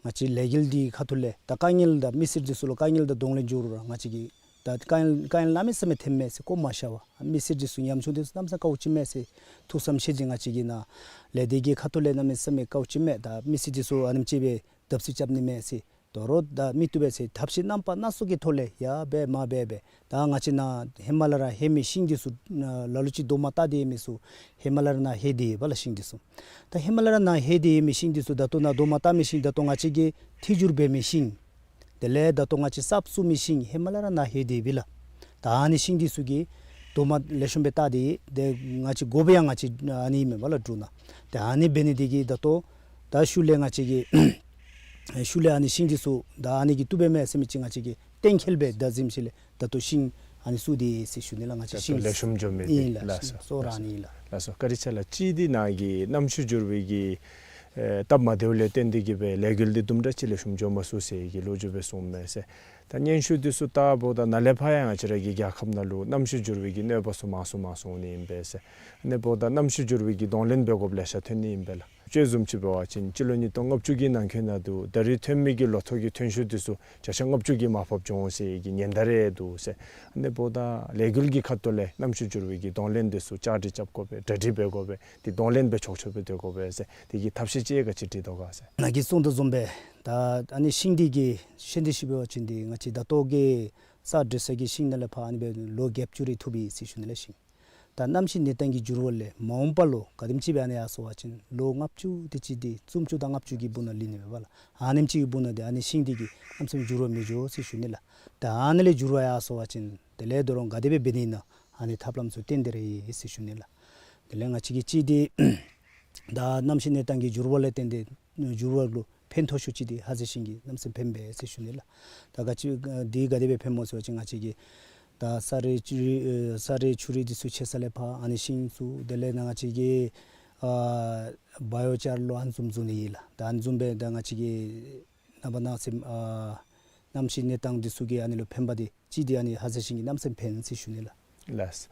བཅས་ལས་འགུལ་འདི་ཁ་ཐུག་ལས་ད་དཀའ་ངལ་ད་མི་སེར་འདི་ཚུ་ལུ་དཀའ་ངལ་དང་གདོང་ལེན་འགྱོ་རུང་ར་ང་བཅས་ཀྱིས་ད་དཀའ་ངལ་དཀའ་ངལ་གནམ་མེད་ས་མེད་ཐོནམ་མས་ཟེར་བཀོ་མ་བཞག་པར་མི་སེར་འདི་ཚུ་ཉམ་ཆུང་འདི་ཚུ་གནམ་མེད་ས་མེད་དཀའཝ་སྤྱད་མས་ཟེར་ཐུགས་བསམ་བཞེས་ཏེ་ང་བཅས་ཀྱིས་ནཱ་ལས་སྡེ་གི་ཁ་ཐུག་ལས་གནམ་མེད་ས་མེད་དཀའཝ་སྤྱད་མས། ད་མི་སེར་འདི་ཚུ་ཨ་ནེམ་ཅིག་སྦེ་བརྡབ་གསིག་རྐྱབ་ནི་མས་ཟེར། དོ་རུང་ད་མི་བཏུབ་པས་ཟེར་ཐབས་ཤེས་རྣམ་པ་སྣ་ཚོགས་ཀྱི་ཐོག་ལས་ཡར་འབད་མར་འབད་འབད་ད་ང་བཅས་ནཱ་ཧེ་མ་ལས་ར་ལྷོད་མི་ཤིང་འདི་ཚུ་ལ་ལུ་ཅིག་རྡོག་མ་བཏགས་ཏེ་ཡོད་མི་ཚུ་ཧེ་མ་ལས་ར་ནཱ་ལྷོད་དེ་ཡོདཔ་ལགས་ཤིང་འདི་ཚུ། ད་ཧེ་མ་ལས་ར་ནཱ་ལྷོད་དེ་ཡོད་མི་ཤིང་འདི་ཚུ་ད་ལྟོ་ནཱ་རྡོག་མ་བཏགས་མི་ཤིང་ད་ལྟོ་ང་བཅས་ཀྱི་ཐིག་འགྱུར་འབད་མི་ཤིང་དེ་ལས་ད་ལྟོ་ང་བཅས་སྲབ་བཙུགས་མི་ཤིང་ཧེ་མ་ལས་ར་ནཱ་ལྷོད་དེ་ཡོདཔ་ལགས། ད་ཨ་ནི་ཤིང་འདི་ཚུ་གིས་རྡོག་མ་ལེགས་ཤོམ་སྦེ་བཏགས་ཏེ་ཏེ་ང་བཅས་དགོ་པའི་ཡང་ང་བཅས་ཨ་ནི་མེན་པ་ལགས་འབྲུ་ནང་། ཏེ་ཨ་ནི་འབད་ནི་དེ་གིས་ད་ལྟོ་ད་ཤུལ་ལས་ང་བཅས་ཀྱིས་ཤུལ་ལས་ཨ་ནི་ཤིང་འདི་ཚུ་ད་ཨ་ནི་གིས་བཏུབ་པས་མས་ཟེར་མི་ཅིག་ང་བཅས་ཀྱིས་གཏན་འཁེལ་སྦེ་ད་གཟིམ་ཤུལ་ལས་ད་ལྟོ་ཤིང་ཨ་ནི་བཙུགས་ཏེ་ཟེར་ཞུ་ནི་ལགས། ང་བཅས་ད་ལྟོ་ཤིང་ལེགས་ཤོམ་འགྱོ་མི་ཨིན་ལགས། ལགས་སོ། གཙོ་བོ་ར་ཨ་ནི་ཨིན་ལགས། ལགས་སོ། བཀའ་དྲིན་ཆེ་ལགས། གཅིག་འདི་ནཱ་གི་གནམ་གཤིས་འགྱུར་བའི་གི་ཨེ་སྟབས་མ་བདེཝ་ལས་བརྟེན་ཏེ་གིས་སྦེ་ལས་འགུལ་འདི་དུམ་གྲ་ཅིག་ལེགས་ཤོམ་འགྱོ་མ་ཚུགས་ཟེར་གྱི་ལོ་རྒྱུས་སྦེ་གསུངམ་མས་ཟེར། ད་སྙན་ཞུ་འདི་ཚུ་བལྟཝ་ད་ནཱ་ལས་ཕར་ཡང་ང་བཅས་ར་གི་རྒྱལ་ཁབ་ནང་ལུ་གནམ་གཤིས་འགྱུར་བའི་གི་གནོད་པ་ཚུ་མང་སུ་མང་སུ་འོང་ནི་ཨིན་པས་ཟེར། ཨ་ནི་འབདཝ་ད་གནམ་གཤིས་འགྱུར་བའི་གི་གདོང་ལེན་འབད་དགོཔ་ལེ་ཤ་ཐོན་ནི་ཨིན་པས་ལགས། དཔྱེ་བཟུམ་ཅིག་འབད་བ་ཅིན་སྤྱི་ལོ་ཉིས་སྟོང་ལྔ་བཅུ་གི་ནང་འཁོད་ནང་དུ་ད་རིས་ཐོན་མི་གི་ལོ་ཐོག་གི་ཐོན་ཤུགས་འདི་ཚུ་བརྒྱ་ཆ་ལྔ་བཅུ་གིས་མར་ཕབ་འགྱོ་འོང་ཟེར་གྱི་ཉེན་བརྡ་རེ་འདུག་ཟེར། ཨ་ནི་འབདཝ་ད་ལས་འགུལ་གྱི་ཁ་ཐུག་ལས་གནམ་གཤིས་འགྱུར་བའི་གི་གདོང་ལེན་འདི་ཚུ་བཅའ་སྒྲིག་རྐྱབ་དགོ་པས། གྲ་སྒྲིག་འབད་དགོ་པས། དེ་གདོང་ལེན་འབད་ཆོག་ཆོག་སྦེ་སྡོད་དགོ་པས་ཟེར། དེ་གི་ཐབས་ཤེས་ཅིག་ག་ཅི་སྒྲིག་དོ་ག་ཟེར། ནཱ་གིས་གསུངས་དོ་བཟུམ་སྦེ་ད་ཨ་ནི་ཤིང་འདི་གི་ཤིང་འདི་ཤིག་འབད་བ་ཅིན་འདི་ང་བཅས་ད་ལྟོ་གི་གསར་སྒྲིག་ས་གི་ཤིང་ནང་ལས་ཕར་ཨ་ནི་སྦེ་ལོ་བརྒྱད་ཅུ་རེ་ཐུབ་ཡི་ཟེར་ཞུ་ནི་ལགས་ཤིང་། ད་གནམ་གཤིས་གནས་སྟངས་ཀྱི་འགྱུར་བ་ལས་མ་འོངས་པ་ལུ་ག་དེམ་ཅིག་སྦེ་ཨ་ནི་ཡར་སོང་བ་ཅིན་ལོ་ལྔ་བཅུ་དེ་ཅིག་འདི་བཙུན་བཅུག་དང་ལྔ་བཅུ་གི་སྦུག་ན་ལུས་ནི་མས་པ་ལགས། ཨ་ནེམ་ཅིག་གི་སྦུག་ན་འདི་ཨ་ནི་ཤིང་འདི་གིས་གནམ་མེད་ས་མེད་འགྱུར་བ་མི་འགྱོ་ཟེར་ཞུ་ནི་ལགས། ད་ཨ་ནི་ལས་འགྱུར་བ་ཡར་སོང་བ་ཅིན་དེ་ལས་ད་རུང་ག་དེ་སྦེ་འབད་ནི་ཨིན་ན་ཨ་ནི་ཐབས་ལམ་ཚུ་བཏོན་ཏེ་ར་ཡོད་ཟེར་ཞུ་ནི་ལགས། དེ་ལས་ང་བཅས་ཀྱིས་གཅིག་འདི་ད་གནམ་གཤིས་གནས་སྟངས་ཀྱི་འགྱུར་བ་ལས་བརྟེན་ཏེ་འགྱུར་བ་ལུ་ཕན་ཐོགས་ཤོས་ཅིག་འདི་ཧ་ཟེ་ཤིང་གིས་གནམ་མེད་ས་མེད་ཕནམ་མས་ཟེར་ཞུ་ནི་ལགས། ད་ག་ཅི་འདི་ག་དེ་སྦེ་ཕནམ་སྨོ་ཟེར་བ་ཅིན་ང་བཅས་ཀྱིས་ད་ས་རུད་ཆུ་རུད་ཨེ་ས་རུད་ཆུ་རུད་འདི་ཚུ་ཆད་ས་ལས་ཕར་ཨ་ནི་ཤིང་བཙུགས། དེ་ལས་ནཱ་ང་བཅས་ཀྱིས་ ཨ་བ་ཡོ་ཅར་ལོ་ཨ་ནི་བཟུམ་བཟོ་ནི་ཨིན་ལགས། ད་ཨ་ནི་བཟུམ་སྦེ་ད་ང་བཅས་ཀྱི་ནངས་པ་གནངས་ཚེ་ཨ་གནམ་གཤིས་གནས་སྟངས་འདི་ཚུ་གིས་ཨ་ནི་ལུ་ཕན་པ་འདི་ཅིག་འདི་ཨ་ནི་ཧ་ཟེ་ཤིང་གིས་གནམ་མེད་ས་མེད་ཕན་ཟེར་ཞུ་ནི་ལགས། ལགས།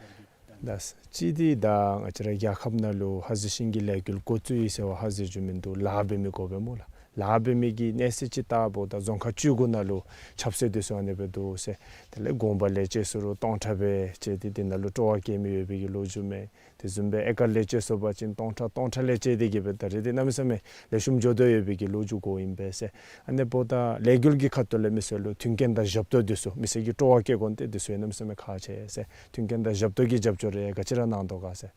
ལགས། ཅིག་འདི་ད་ང་བཅས་ར་རྒྱལ་ཁབ་ནང་ལུ་ཧ་ཟེ་ཤིང་གི་ལས་འགུལ་འགོ་བཙུགས་ཡི་ཟེར་བ་ཧ་ཟེར་རྒྱུ་མིན་འདུག། ལཱ་འབད་མི་དགོ་པས་སྨོ་ལགས། ལཱ་འབད་མི་གི་གནས་ཚད་ཅིག་བལྟཝ་ད་རྫོང་ཁག་བཅུ་དགུ་ནང་ལུ་ཆབ་སྲིད་འདི་ཚུ་ཨ་ནི་སྦེ་འདུག་ཟེར། དེ་ལས་དགོན་པ་ལས་བྱེད་ཚུ་རུང་སྟོང་ཕྲག་སྦེ་བྱས་ཏེ་འདི་ནང་ལུ་སྤྲོ་བ་བསྐྱེད་མི་ཡོད་པའི་གི་ལོ་རྒྱུས་མས། དེ་བཟུམ་སྦེ་ཨེ་ཀར་ལས་བྱེད་ཚུ་འབད་བ་ཅིན་སྟོང་ཕྲག་སྟོང་ཕྲག་ལས་བྱེད་དེ་གིས་སྦེ་ད་རེས་འདི་གནམ་མེད་ས་མེད་ལེགས་ཤོམ་འགྱོ་དོ་ཡོད་པའི་གི་ལོ་རྒྱུས་གུ་ཨིན་པས་ཟེར། ཨ་ནི་འབདཝ་ད་ལས་འགུལ་གྱི་ཁ་ཐུག་ལས་མི་སེར་ལུ་མཐུན་རྐྱེན་དང་ཞབས་ཏོག་འདི་ཚུ་མི་སེར་གྱི་སྤྲོ་བ་བསྐྱེད་དགོ་ནི་འདི་ཚུ་ཡང་གནམ་མེད་ས་མེད་ཁག་ཆེ་ཟེར། མཐུན་རྐྱེན་དང་ཞབས་ཏོག་གི་རྒྱབ་སྐྱོར་རེ་ག་ཅི་ར་གནང་དོ་ག་ཟེར།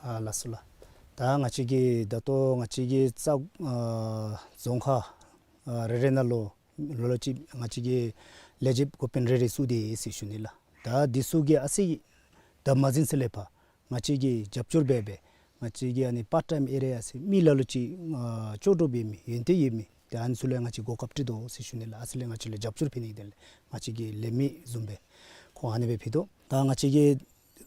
ཨ་ལགས་སོ་ལགས། ད་ང་བཅས་ཀྱི་ད་ལྟོ་ང་བཅས་ཀྱི་ས་ཨ་རྫོང་ཁག་ཨ་རེ་རེ་ནང་ལུ་ལོ་ལོ་ཅིག་ང་བཅས་ཀྱིས་ལས་བྱེདཔ་འགོ་དཔོན་རེ་རེ་བཙུགས་ཏེ་ཟེར་ཞུ་ནི་ལགས། ད་འདི་ཚུ་གིས་ཨ་ཙི་ད་མ་ཟིན་ཚུན་ལས་ཕར་ང་བཅས་ཀྱིས་རྒྱབ་སྐྱོར་འབད་འབད་ང་བཅས་ཀྱིས་ཨ་ནི་པཱརཊ་ཊའིམ་ཨེ་རི་ཡ་ཟེར་མི་ལ་ལུ་ཅིག་ཨ་ལྕོགས་གྲུབ་ཡོད་མི་ཡོན་ཏན་ཡོད་མི་ཏེ་ཨ་ནི་ཚུ་ལུ་ཡང་ང་བཅས་གོ་སྐབས་སྤྲོད་དོ་ཟེར་ཞུ་ནི་ལགས། ཨ་ཙི་ལས་ང་བཅས་ལུ་རྒྱབ་སྐྱོར་ཕུལ་ནི་དེ་ལས་ང་བཅས་ཀྱི་ལས་མི་བཟུམ་སྦེ་ཁོང་ཨ་ནི་སྦེ་ཕུལ་དོ། ད་ང་བཅས་ཀྱིས་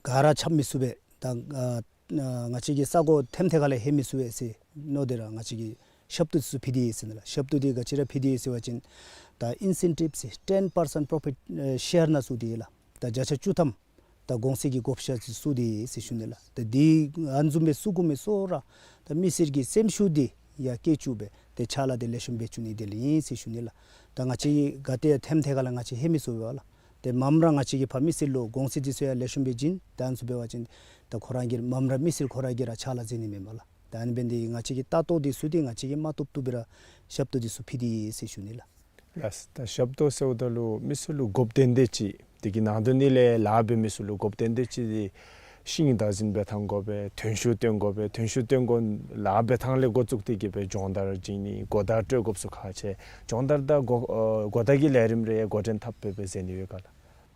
ག་ར་ཁྱབ་མི་ཚུགས་པས། ད་ཨ་ང་བཅས་ཀྱི་ས་གོ་ཐེམ་ཐེ་ཁ་ལས་ལྷོད་མི་ཚུགས་པས་ཟེར་མནོ་སྟེ་ར་ང་བཅས་ཀྱིས་ཞབས་ཏོག་ཚུ་ཕུལ་ཏེ་ཡོད་ཟེར་ནི་ལགས། ཞབས་ཏོག་འདི་ག་ཅི་ར་ཕུལ་ཏེ་ཡོད་ཟེར་བ་ཅིན་ད་ཨིན་སེན་ཊིབ་ཟེར་ཊེན་པར་སེནཊ་པོརོ་ཕིཊ་ཨེ་ཤེར་ནང་བཙུགས་ཏེ་ཡོད་ལགས། ད་བརྒྱ་ཆ་བཅུ་ཐམ་ད་གོང་ཚད་ཀྱི་བགོ་བཤའ་ཅིག་བཙུགས་ཏེ་ཡོད་ཟེར་ཞུ་ནི་ལགས། ད་འདི་ཨ་ནི་བཟུམ་སྦེ་བཙུགས་དགོ་མི་ཚུ་ར་ད་མི་སེར་གྱི་སེམས་ཤུགས་འདི་ཡར་བསྐྱེད་བཅུག་སྦེ་ཏེ་ཕྱག་ལཱ་འདི་ལེགས་ཤོམ་འབད་བཅུག་ནི་དེ་ལས་ཨིན་ཟེར་ཞུ་ནི་ལགས། ད་ང་བཅས་ག་ཏེ་ཐེམ་ཐེ་ཁ་ལས་ང་བཅས་ལྷོད་མི་ཚུགས་པས་ལགས། ཏེ་མངམ་ར་ང་བཅས་ཀྱིས་ཕར་མི་སེར་ལུ་གོང་ཚད་འདི་ཚུ་ཡང་ལེགས་ཤོམ་སྦེ་བྱིན། ད་ཨ་ནི་ཚུ་འབད་བ་ཅིན་ད་ཁོ་ར་གིས་མངམ་ར་མི་སེར་ཁོ་ར་གིས་ར་ཕྱག་ལཱ་མཛད་ནི་མས་སྨོ་ལགས། ད་ཨ་ནི་འབད་ནི་འདི་གིས་ང་བཅས་ཀྱི་ལྟ་རྟོག་འདི་ཚུ་འདི་ང་བཅས་ཀྱིས་མ་བཏུབ་བཏུབ་སྦེ་ར་ཞབས་ཏོག་འདི་ཚུ་ཕུལ་ཏེ་ཡོད་ཟེར་ཞུ་ནི་ལགས། ལགས། ད་ཞབས་ཏོག་ཟེརཝ་ད་ལུ་མི་སེར་ལུ་དགོཔ་ཏན་ཏན་ཅིག་དེ་གི་ནང་དོན་ནི་ལས་ལཱ་འབད་མི་ཚུ་ལུ་དགོཔ་ཏན་ཏན་ཅིག་འདི་ཤིང་བདག་འཛིན་འབད་ཐངས་དགོ་པས། ཐོན་ཤུགས་བཏོན་དགོ་པས། ཐོན་ཤུགས་བཏོན་དགོ་ལཱ་འབད་ཐངས་ལས་འགོ་བཙུགས་ཏེ་གིས་སྦེ་སྦྱོང་བརྡར་བྱིན་ནི་གོ་བརྡ་སྤྲོད་དགོཔ་ཚུ་ཁག་ཆེ། སྦྱོང་བརྡར་དང་གོ་ཨ་གོ་བརྡ་གི་ལས་རིམ་རེ་འགོ་འདྲེན་འཐབ་སྦེ་སྦེ་མཛད་ནི་ཡོད་ག་ལགས།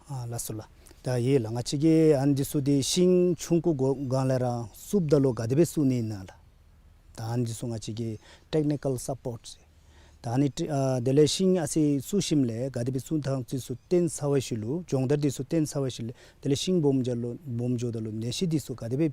ཨ་ལགས་སོ་ལགས། ད་ཡོད་ལགས། ང་བཅས་ཀྱིས་ཨ་ནི་འདི་ཚུ་འདི་ཤིང་ཆུང་ཀུ་གོ་སྒང་ལས་ར་བཙུགསཔ་ད་ལུ་ག་དེ་སྦེ་བཙུགས་ནི་ཨིན་ན་ལགས། ད་ཨ་ནི་འདི་ཚུ་ང་བཅས་ཀྱིས་ཊེཀ་ནི་ཀཱལ་སཔོརཊ་ཟེར། ད་ཨ་ནི་ཊི་ཨ་དེ་ལས་ཤིང་ཨ་ཙི་བཙུགས་ཞིནམ་ལས་ག་དེ་སྦེ་བཙུགས་ཐངས་འདི་ཚུ་སྟོན་ཚར་བའི་ཤུལ་ལུ་སྦྱོང་བརྡར་འདི་ཚུ་སྟོན་ཚར་བའི་ཤུལ་ལས་དེ་ལས་ཤིང་སྦོམ་འགྱོ་ལོ་སྦོམ་འགྱོཝ་ད་ལུ་ནད་གཞི་འདི་ཚུ་ག་དེ་སྦེ་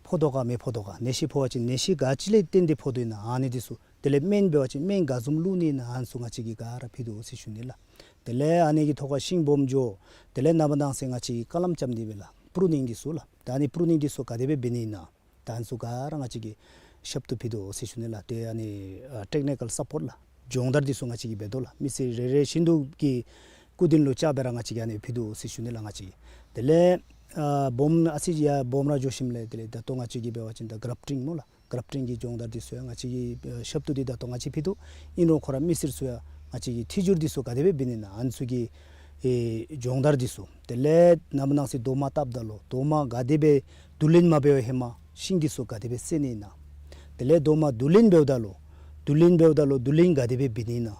ཕོག་དོ་ག་མི་ཕོག་དོ་ག། ནད་གཞི་ཕོག་པ་ཅིན་ནད་གཞི་ག་ཅི་ལས་བརྟེན་ཏེ་ཕོག་དོ་ཨིན་ན་ཨ་ནི་འདི་ཚུ། དེ་ལས་སྨན་འབད་བ་ཅིན་སྨན་ག་བཟུམ་བླུག་ནི་ཨིན་ན་ཨ་ནི་ཚུ་ང་བཅས་ཀྱིས་ག་ར་ཕུལ་དོ་ཟེར་ཞུ་ནི་ལགས། དེ་ལས་ཨ་ནི་གི་ཐོག་ཁར་ཤིང་སྦོམ་འགྱོ། དེ་ལས་ནངས་པ་གནངས་ཚེ་ང་བཅས་ཀྱིས་ཀ་ལམ་རྐྱབ་ནི་འབད་ལགས། པུ་རུ་ནིང་འདི་ཚུ་ལགས། ད་ཨ་ནི་པུ་རུ་ནིང་འདི་ཚུ་ག་དེ་སྦེ་འབད་ནི་ཨིན་ན། ད་ཨ་ནི་ཚུ་ག་ར་ང་བཅས་ཀྱིས་ཞབས་ཏོག་ཕུལ་དོ་ཟེར་ཞུ་ནི་ལགས། ཏེ་ཨ་ནི་ཨ་ཊེཀ་ནི་ཀཱལ་སཔོརཊ་ལགས། སྦྱོང་བརྡར་འདི་ཚུ་ང་བཅས་ཀྱིས་འབད་དོ་ལགས། མི་སེར་རེ་རེ་བཞིན་དུ་གི་སྐུ་མདུན་ལུ་བཅར་སྦེ་ར་ང་བཅས་ཀྱིས་ཨ་ནི་ཕུལ་དོ་ཟེར་ཞུ་ནི་ལགས་ང་བཅས་ཀྱིས། དེ་ལས་ཨ་སྦོམ་ཨ་ཙི་ཡར་སྦོམ་ར་འགྱོ་ཞིནམ་ལས་དེ་ལས་ད་ལྟོ་ང་བཅས་ཀྱིས་འབད་བ་ཅིན་ད་གྲབ་ཊིང་སྨོ་ལགས། གྲབ་ཊིང་གི་སྦྱོང་བརྡར་འདི་ཚུ་ཡང་ང་བཅས་ཀྱིས་ཨ་ཞབས་ཏོག་འདི་ད་ལྟོ་ང་བཅས་ཕུལ་དོ། ཨིན་རུང་ཁོ་ར་མི་སེར་ཚུ་ཡང་ང་བཅས་ཀྱིས་ཐད་སྒྱུར་འདི་ཚུ་ག་དེ་སྦེ་འབད་ནི་ཨིན་ན་ཨ་ནི་ཚུ་གི་ཨེ་སྦྱོང་བརྡར་འདི་ཚུ། དེ་ལས་ནངས་པ་གནངས་ཚེ་རྡོག་མ་བཏབ་ད་ལུ་རྡོག་མ་ག་དེ་སྦེ་བསྡུ་ལེན་མ་འབད་བའི་ཧེ་མ་ཤིང་འདི་ཚུ་ག་དེ་སྦེ་བསད་ནི་ཨིན་ན། དེ་ལས་རྡོག་མ་བསྡུ་ལེན་འབདཝ་ད་ལུ་བསྡུ་ལེན་འབདཝ་ད་ལུ་བསྡུ་ལེན་ག་དེ་སྦེ་འབད་ནི་ཨིན་ན།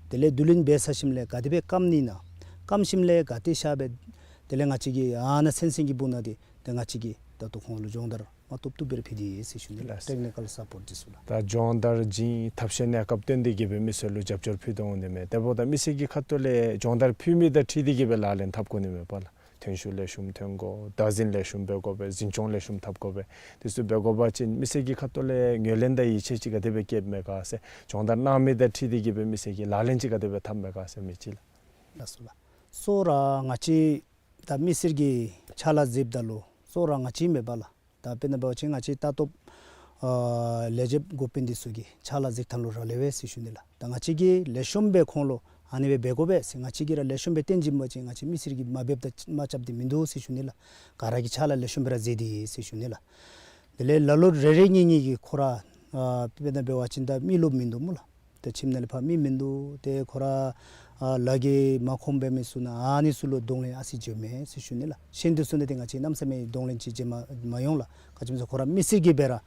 དེ་ལས་བསྡུ་ལེན་འབད་ཚར་ཞིནམ་ལས་ག་དེ་སྦེ་སྐམ་ནི་ཨིན་ན། སྐམ་ཞིནམ་ལས་ག་ཏེ་བཞག་སྦེ་དེ་ལས་ང་བཅས་ཀྱིས་ཨ་ནཱ་ཚན་ཚན་གྱི་སྦུག་ན་འདི་ཏེ་ང་བཅས་ཀྱིས་ད་ལྟོ་ཁོང་ལུ་སྦྱོང་བརྡར་མ་བཏུབ་བཏུབ་སྦེ་ར་ཕུལ་ཏེ་ཡོད་ཟེར་ཞུ་ནི་ལགས། ལགས། ཊེཀ་ནི་ཀཱལ་སཔོརཊ་འདི་ཚུ་ལགས། ད་སྦྱོང་བརྡར་བྱིན་ཐབས་ཤེས་གནས་སྐབས་བཏོན་ཏེ་གིས་སྦེ་མི་སེར་ལུ་རྒྱབ་སྐྱོར་ཕུལ་དོ་འོང་ནི་མས། དེ་འབདཝ་ད་མི་སེར་གྱི་ཁ་ཐུག་ལས་སྦྱོང་བརྡར་ཕུལ་མི་དང་འཁྲིལ་ཏེ་གིས་སྦེ་ལག་ལེན་འཐབ་དགོ་ནི་མས་པ་ལགས། ཐོན་ཤུགས་ལེགས་ཤོམ་ཐོན་དགོ། བདག་འཛིན་ལེགས་ཤོམ་འབད་དགོ་པས། འཛིན་སྐྱོང་ལེགས་ཤོམ་འཐབ་དགོ་པས། འདི་ཚུ་འབད་དགོ་པ་ཅིན་མི་སེར་གྱི་ཁ་ཐུག་ལས་ངོས་ལེན་དང་ཡིད་ཆེས་ཅིག་ག་དེ་སྦེ་བསྐྱེདཔ་མས་ག་ཟེར་སྦྱོང་བརྡར་གནང་མི་དང་འཁྲིལ་ཏེ་གིས་སྦེ་མི་སེར་གྱིས་ལག་ལེན་ཅིག་ག་དེ་སྦེ་འཐབ་མས་ག་ཟེར་མི་ཅིག་ལགས། ལགས་སོ་ལགས། གཙོ་བོ་ར་ང་བཅས་ད་མི་སེར་གྱི་ཕྱག་ལཱ་མཛདཔ་ད་ལུ་གཙོ་བོ་ར་ང་བཅས་མེན་པ་ལགས། ད་དཔེར་ན་འབད་བ་ཅིན་ང་བཅས་ལྟ་རྟོགཔ་ཨ་ལས་བྱེདཔ་འགོ་དཔོན་འདི་ཚུ་གི་ཕྱག་ལཱ་མཛད་ཐངས་ལུ་རག་ལས་པས་ཟེར་ཞུ་ནི་ལགས། ད་ང་བཅས་ཀྱིས་ལེགས་ཤོམ་སྦེ་ཁོང་ལུ་ཨ་ནི་སྦེ་འབད་དགོ་པས་ཟེར་ང་བཅས་ཀྱིས་ར་ལེགས་ཤོམ་སྦེ་སྟོན་བྱིན་པ་ཅིན་ང་བཅས་མི་སེར་གྱིས་མ་འབདཝ་དང་མ་རྐྱབ་སྟེ་མིན་འདུག་ཟེར་ཞུ་ནི་ལགས། ག་ར་གིས་ཕྱག་ལཱ་ལེགས་ཤོམ་སྦེ་ར་མཛད་དེ་ཡོད་ཟེར་ཞུ་ནི་ལགས། དེ་ལས་ལ་ལུ་རེ་རེ་གཉིས་གཉིས་ཀྱིས་ཁོ་ར་ཨ་དཔེར་ན་འབད་བ་ཅིན་ད་མི་རློབས་མིན་འདུག་སྨོ་ལགས། ད་ཁྱིམ་ནང་ལས་ཕར་མི་མིན་འདུག། ཏེ་ཁོ་ར་ཨ་ལཱ་གི་མ་ཁོམ་འབད་མི་ཚུ་ནང་ཨ་ནི་ཚུ་ལུ་གདོང་ལེན་ཨ་ཙི་བྱིནམ་མས་ཟེར་ཞུ་ནི་ལགས། གཞན་འདི་ཚུ་ནང་འདི་ང་བཅས་གནམ་མེད་ས་མེད་གདོང་ལེན་ཅིག་བྱིན་མ་མ་ཡོང་ལགས། ག་ཅི་སྨོ་ཟེར་ཁོ་ར་མི་སེར་གྱིས་འབད་ར་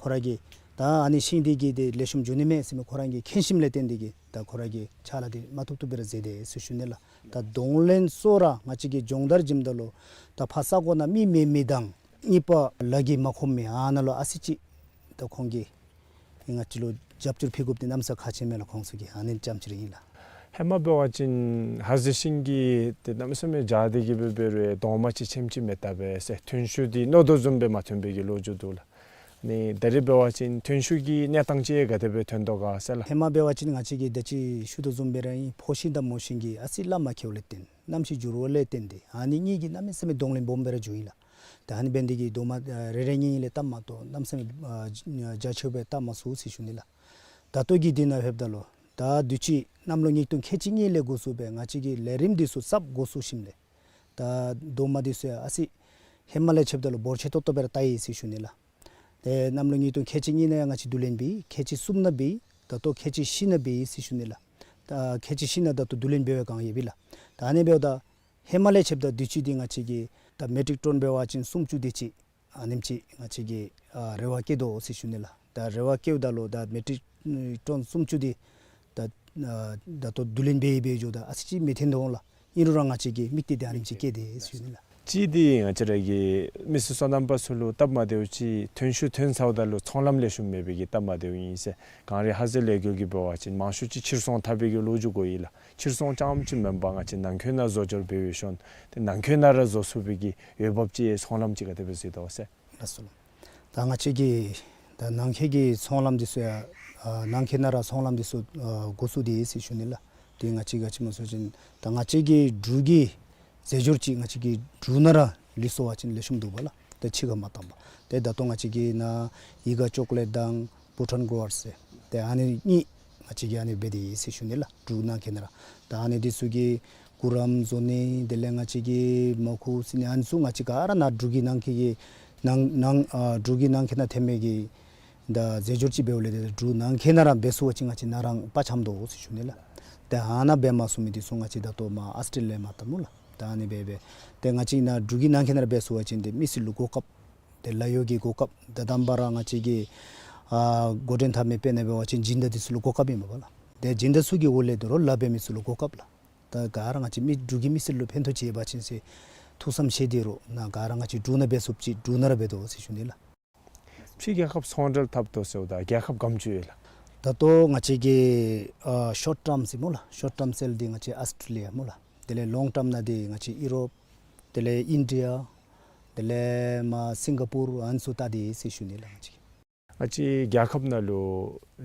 ཁོ་ར་གིས་ད་ཨ་ནི་ཤིང་འདི་གིས་ཏེ་ལེགས་ཤོམ་འགྱོ་ནི་མས་ཟེར་མི་ཁོ་ར་གིས་མཁྱེན་ཞིནམ་ལས་བརྟེན་ཏེ་གིས་ད་ཁོ་ར་གིས་ཕྱག་ལཱ་འདི་མ་བཏུབ་བཏུབ་སྦེ་ར་མཛད་དེ་ཡོད་ཟེར་ཞུ་ནི་ལགས། ད་གདོང་ལེན་གཙོ་བོ་ར་ང་བཅས་ཀྱིས་སྦྱོང་བརྡར་བྱིནམ་ད་ལུ་ད་ཕར་ས་གོ་ནང་མི་མེད་མི་དང་གཉིས་པ་ལཱ་གི་མ་ཁོམ་མི་ཨ་ནཱ་ལུ་ཨ་ཙི་ཅིག་ད་ཁོང་གིས་ང་བཅས་ལུ་རྒྱབ་སྐྱོར་ཕུལ་དགོཔ་འདི་གནམ་མེད་ས་མེད་ཁག་ཆེ་མས་ལགས། ཁོང་ཚུ་གིས་ཨ་ནི་ཙམ་ཅིག་ར་ཨིན་ལགས། ཧེ་མ་འབད་བ་ཅིན་ཧ་ཟེ་ཤིང་གི་འདི་གནམ་མེད་ས་མེད་འཇའ་འདི་གིས་སྦེ་འབད་རུང་གདོང་མ་ཅིག་ཆེམ་ཅིག་མེད་ད་པས་ཟེར་ཐོན་ཤུགས་འདི་མནོ་དོ་བཟུམ་སྦེ་མ་ཐོན་པའི་གི་ལོ་རྒྱུས་འདུག་ལགས། ནི་ད་རེས་འབད་བ་ཅིན་ཐོན་ཤུགས་ཀྱི་གནས་སྟངས་ཅིག་ག་དེ་སྦེ་ཐོན་དོ་ག་ཟེར་ལགས། ཧེ་མ་འབད་བ་ཅིན་ང་བཅས་ཀྱིས་ད་ཅི་ཞུ་དོ་བཟུམ་སྦེ་ར་ཨིན། ཕོ་ཤིང་དང་མོ་ཤིང་གི་ཨ་ཙི་ལ་མ་ཁེལཝ་ལས་བརྟེན་གནམ་གཤིས་འགྱུར་བ་ལས་བརྟེན་ཏེ་ཨ་ནི་གཉིས་ཀྱིས་གནམ་མེད་ས་མེད་གདོང་ལེན་སྦོམ་སྦེ་ར་བྱུང་ཡི་ལགས། ད་ཨ་ནི་འབད་ནི་དེ་གིས་རྡོག་མ་ཨ་རེ་རེ་གཉིས་གཉིས་ལས་བཏབ་མ་གཏོགས་གནམ་མེད་ས་མེད་ཨ་རྒྱ་ཆེཝ་སྦེ་བཏབ་མ་ཚུགས་ཟེར་ཞུ་ནི་ལགས། ད་ལྟོ་གི་དུས་ནང་ལྷོདཔ་ད་ལུ་ད་དུས་ཅི་གནམ་ལོ་ཉིས་སྟོང་ཁལ་གཅིག་གཉིས་ལས་འགོ་བཙུགས་སྦེ་ང་བཅས་ཀྱིས་ལས་རིམ་འདི་ཚུ་གསརཔ་འགོ་བཙུགས་ཞིནམ་ལས་ད་རྡོག་མ་འདི་ཚུ་ཡང་ཨ་ཙི་ཧེ་མ་ལས་ཕྱདཔ་ད་ལུ་འབོར་ཆེ་ཏོག་ཏོ་སྦེ་ར་བཏགས་ཡི་ཟེར་ཞུ་ནི་ལགས། ཏེ་གནམ་ལོ་ཉིས་སྟོང་ཁལ་གཅིག་གཉིས་ནང་ཡང་ང་བཅས་བསྡུ་ལེན་འབད་ཡི། ཁལ་གཅིག་གསུམ་ནང་འབད་ཡི། ད་ལྟོ་ཁལ་གཅིག་བཞི་ནང་འབད་ཡི་ཟེར་ཞུ་ནི་ལགས། ད་ཁལ་གཅིག་བཞི་ནང་ད་ལྟོ་བསྡུ་ལེན་འབད་བའི་སྒང་ཡོད་པས་ལགས། ད་ཨ་ནི་འབདཝ་ད་ཧེ་མ་ལས་ཕྱདཔ་ད་དུས་ཅི་འདི་ང་བཅས་ཀྱིས་ད་མེ་ཊིག་ཊོན་འབད་བ་ཅིན་སུམ་ཅུ་དེ་ཅིག་ཨ་ནེམ་ཅིག་ང་བཅས་ཀྱིས་ཨ་རེ་བ་བསྐྱེད་དོ་ཟེར་ཞུ་ནི་ལགས། ད་རེ་བ་བསྐྱེདཔ་ད་ལུ་ད་མེ་ཊིག་ཊོན་སུམ་ཅུ་འདི་ད་ཨ་ད་ལྟོ་བསྡུ་ལེན་འབད་ཡི་འབད་འགྱོཝ་ད་ཨ་ཙི་ཅིག་མི་ཐོན་དོ་འོང་ལགས། ཨིན་རུང་ར་ང་བཅས་ཀྱིས་དམིགས་གཏད་འདི་ཨ་ནེམ་ཅིག་བསྐྱེད་དེ་ཟེར་ཞུ་ནི་ལགས། གཅིག་འདི་ང་བཅས་ར་གི་མི་སེར་སོ་ནམ་པ་ཚུ་ལུ་སྟབས་མ་བདེཝ་ཅིག་ཐོན་ཤུགས་ཐོན་ཚརཝ་ད་ལུ་ཚོང་ལམ་ལེགས་ཤོམ་མེད་པའི་གི་སྟབས་མ་བདེཝ་ཨིན་ཟེར། གངས་རི་ཧ་ཟེལ་ལས་འགུལ་གྱིས་འབད་བ་ཅིན་མང་ཤོས་ཅིག་ཕྱིར་ཚོང་འཐབ་པའི་གི་ལོ་རྒྱུས་གོ་ཡི་ལགས། ཕྱིར་ཚོང་རྐྱངམ་ཅིག་མེན་པར་ང་བཅས་ནང་འཁོད་ནང་བཟོ་སྦྱོར་འབད་བའི་ཤུལ་ཏེ་ནང་འཁོད་ནང་ར་བཟོ་ཚུགས་པའི་གི་འོས་འབབ་ཅིག་ཚོང་ལམ་ཅིག་ག་དེ་སྦེ་གཟིགས་དོ་ཟེར། ལགས་སོ་ལགས། ད་ང་བཅས་ཀྱིས་ད་ནང་འཁོད་ཀྱི་ཚོང་ལམ་འདི་ཚུ་ཡང་ཨ་ནང་འཁོད་ནང་ར་ཚོང་ལམ་འདི་ཚུ་ཨ་འགོ་བཙུགས་ཏེ་ཡོད་ཟེར་ཞུ་ནི་ལགས། ཏེ་ང་བཅས་ག་ཅི་སྨོ་ཟེར་བ་ཅིན་ད་ང་བཅས་ཀྱི་འབྲུག་གི་རྫས་སྦྱོར་ཅིག་ང་བཅས་ཀྱི་འབྲུག་ནང་ར་ལུས་སོང་བ་ཅིན་ལེགས་ཤོམ་འདུག་པ་ལགས། ཏེ་ཕྱི་ཁར་མ་བཏང་པར། ཏེ་ད་ལྟོ་ང་བཅས་ཀྱི་ནཱ་ཡི་ག་ཅོག་ལེཊ་དང་བྷུ་ཊཱན་གྲོ་ཝར་ཟེར་ཏེ་ཨ་ནི་གཉིས་ང་བཅས་ཀྱིས་ཨ་ནི་འབད་དེ་ཡོད་ཟེར་ཞུ་ནི་ལགས། འབྲུག་ནང་འཁོད་ནང་ར། ད་ཨ་ནི་འདི་ཚུ་གི་གུ་རམ་བཟོ་ནི་དེ་ལས་ང་བཅས་ཀྱི་མར་ཁུ་བཙིར་ནི་ཨ་ནི་ཚུ་ང་བཅས་ག་ར་ནཱ་འབྲུག་གི་ནང་འཁོད་ཀྱི་ནང་ནང་ཨ་འབྲུག་གི་ནང་འཁོད་ནང་ཐོན་མི་གི་ད་རྫས་སྦྱོར་ཅིག་འབདཝ་ལས་ཏེ་འབྲུག་ནང་འཁོད་ནང་ར་འབད་ཚུགས་པ་ཅིན་ང་བཅས་ནཱ་རང་དཔའ་ཆམ་དོ་ཟེར་ཞུ་ནི་ལགས། ཏེ་ཨ་ནཱ་འབད་མ་ཚུགས་མི་འདི་ཚུ་ང་བཅས་ད་ལྟོ་མར་ཨཱོས་ཊེ་ལི་ཡ་མར་བཏངམ་སྨོ་ལགས། ད་ཨ་ནི་འབད་འབད་ཏེ་ང་བཅས་ནཱ་འབྲུག་གི་ནང་འཁོད་ནང་ར་འབད་ཚུགས་པ་ཅིན་ཏེ་མི་སེར་ལུ་གོ་སྐབས་ཏེ་ལཱ་གཡོག་གི་གོ་སྐབས་ད་དང་པ་ར་ང་བཅས་ཀྱི་ཨ་འགོ་འདྲེན་འཐབ་མི་དཔེར་ན་འབད་བ་ཅིན་སྦྱིན་བདག་འདི་ཚུ་ལུ་གོ་སྐབས་ཨིན་པས་ལགས། ཏེ་སྦྱིན་བདག་ཚུ་གི་འོག་ལས་དོ་རུང་ལཱ་འབད་མི་ཚུ་ལུ་གོ་སྐབས་ལགས། ད་ག་ར་ང་བཅས་མི་འབྲུག་གི་མི་སེར་ལུ་ཕན་ཐོགས་ཅིག་ཡོད་པ་ཅིན་ཟེར་ཐུགས་བསམ་བཞེས་ཏེ་ར་ནཱ་ག་ར་ང་བཅས་འབྲུག་ནང་འབད་ཚུགསཔ་ཅིག་འབྲུག་ནང་ར་འབད་དོ་ཟེར་ཞུ་ནི་ལགས། ཕྱི་རྒྱལ་ཁབ་ཚོང་འབྲེལ་འཐབ་དོ་ཟེརཝ་ད་རྒྱལ་ཁབ་ག་དེམ་ཅིག་ཡོད་ལགས། ད་ལྟོ་ང་བཅས་ཀྱི་ཨ་ཤོཊ་ཊརམ་ཟེར་སྨོ་ལགས། ཤོཊ་ཊརམ་ཟེར་འདི་ང་བཅས་ཨཱོས་ཊེ་ལི་ཡ་སྨོ་ལགས། དེ་ལས་ལོངག་ཊརམ་ནང་འདི་ང་བཅས་ཡུ་རོབ། དེ་ལས་ཨིན་ཌི་ཡ། དེ་ལས་མར་སིང་ག་པུར་ཨ་ནི་ཚུ་བལྟ་སྟེ་ཡོད་ཟེར་ཞུ་ནི་ལགས། ང་བཅས་ང་བཅས་རྒྱལ་ཁབ་ནང་ལུ་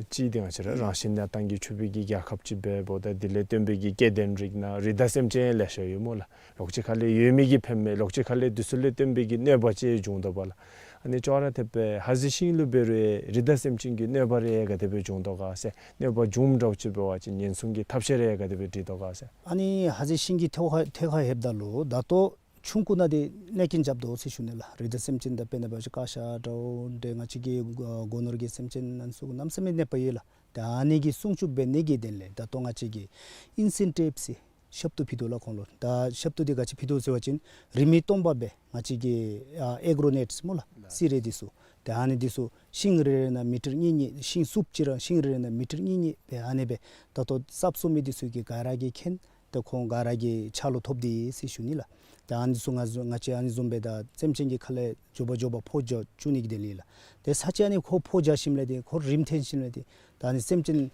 གཅིག་འདི་ང་བཅས་ར་རང་བཞིན་གནས་སྟངས་ཀྱིས་ཕྱུག་པའི་གི་རྒྱལ་ཁབ་ཅིག་འབདཝ་ད་དེ་ལས་བརྟེན་པའི་གི་སྐྱེ་ལྡན་རིགས་ནང་རི་དྭགས་སེམས་ཅན་ལེ་ཤ་ཡོད་སྨོ་ལགས། ལོགས་ཅིག་ཁ་ལས་ཡོད་མི་གིས་ཕན་མས། ལོགས་ཅིག་ཁ་ལས་འདི་ཚུ་ལས་བརྟེན་པའི་གི་གནོད་པ་ཅིག་འབྱུང་དོ་པ་ལགས། ཨ་ནི་ཅོག་ར་འཐདཔ་སྦེ་ཧ་ཟེ་ཤིང་ལུ་འབད་རུང་རི་དྭགས་སེམས་ཅན་གྱི་གནོད་པ་རེ་ག་དེ་སྦེ་འབྱུང་དོ་ག་ཟེར། གནོད་པ་འབྱུངམ་འདྲཝ་ཅིག་འབད་བ་ཅིན་ཉེན་སྲུང་གི་ཐབས་ཤེས་རེ་ག་དེ་སྦེ་སྒྲིག་དོ་ག་ཟེར། ཨ་ནི་ཧ་ཟེ་ཤིང་གི་ཐད་ཁར་ཐད་ཁར་ལྷོདཔ་ད་ལུ་ད་ལྟོ་ཆུང་ཀུ་ནང་འདི་གནོད་རྐྱེན་རྐྱབ་དོ་ཟེར་ཞུ་ནི་ལགས། རི་དྭགས་སེམས་ཅན་དང་དཔེར་ན་འབད་བ་ཅིན་ཀ་ཤ་འདྲཝ་འདི་ང་བཅས་ཀྱི་ཨ་སྒོ་ནོར་གྱི་སེམས་ཅན་ཨ་ནི་ཚུ་གནམ་མེད་ས་མེད་གནོད་པ་ཡོད་ལགས། ད་ཨ་ནི་གི་སྲུང་སྐྱོབ་འབད་ནི་གི་དོན་ལས་ད་ལྟོ་ང་བཅས་ཀྱིས་ཨིན་སེན་ཊིབ་ཟེར་ཞབས་ཏོག་ཕུལ་དོ་ལགས་ཁོང་ལུ། ད་ཞབས་ཏོག་འདི་ག་ཅི་ཕུལ་དོ་ཟེར་བ་ཅིན་རིན་མེད་སྟོང་པ་སྦེ་ང་བཅས་ཀྱི་ཨ་ཨེག་རོ་ནེཊ་ཟེར་སྨོ་ལགས། ལགས། སི་རེ་འདི་ཚུ་ད་ཨ་ནི་འདི་ཚུ་ཤིང་རེ་རེ་ནང་མི་ཊར་གཉིས་གཉིས་ཤིང་སུབ་ཅིག་ར་ཤིང་རེ་རེ་ནང་མི་ཊར་གཉིས་གཉིས་སྦེ་ཨ་ནི་སྦེ་ད་ལྟོ་གསརཔ་བཙུགས་མི་འདི་ཚུ་གིས་ག་ར་གིས་མཁྱེན། ཏེ་ཁོང་ག་ར་གི་ཕྱག་ལུ་ཐོབ་སྟེ་ཡོད་ཟེར་ཞུ་ནི་ལགས། ཏེ་ཨ་ནི་ཚུ་ང་ང་བཅས་ཨ་ནི་བཟུམ་སྦེ་ད་སེམས་ཅན་གྱི་ཁ་ལས་མགྱོགས་པ་མགྱོགས་པ་ཕོ་རྒྱས་བཅུག་ནི་གི་དོན་ལས་ལགས། ཏེ་ཚར་ཅིག་ཨ་ནི་ཁོ་ཕོ་རྒྱས་ཞིནམ་ལས་ཏེ་ཁོ་རིམས་ཐོན་ཞིནམ་ལས་ཏེ་ད་ཨ་ནི་སེམས་ཅན་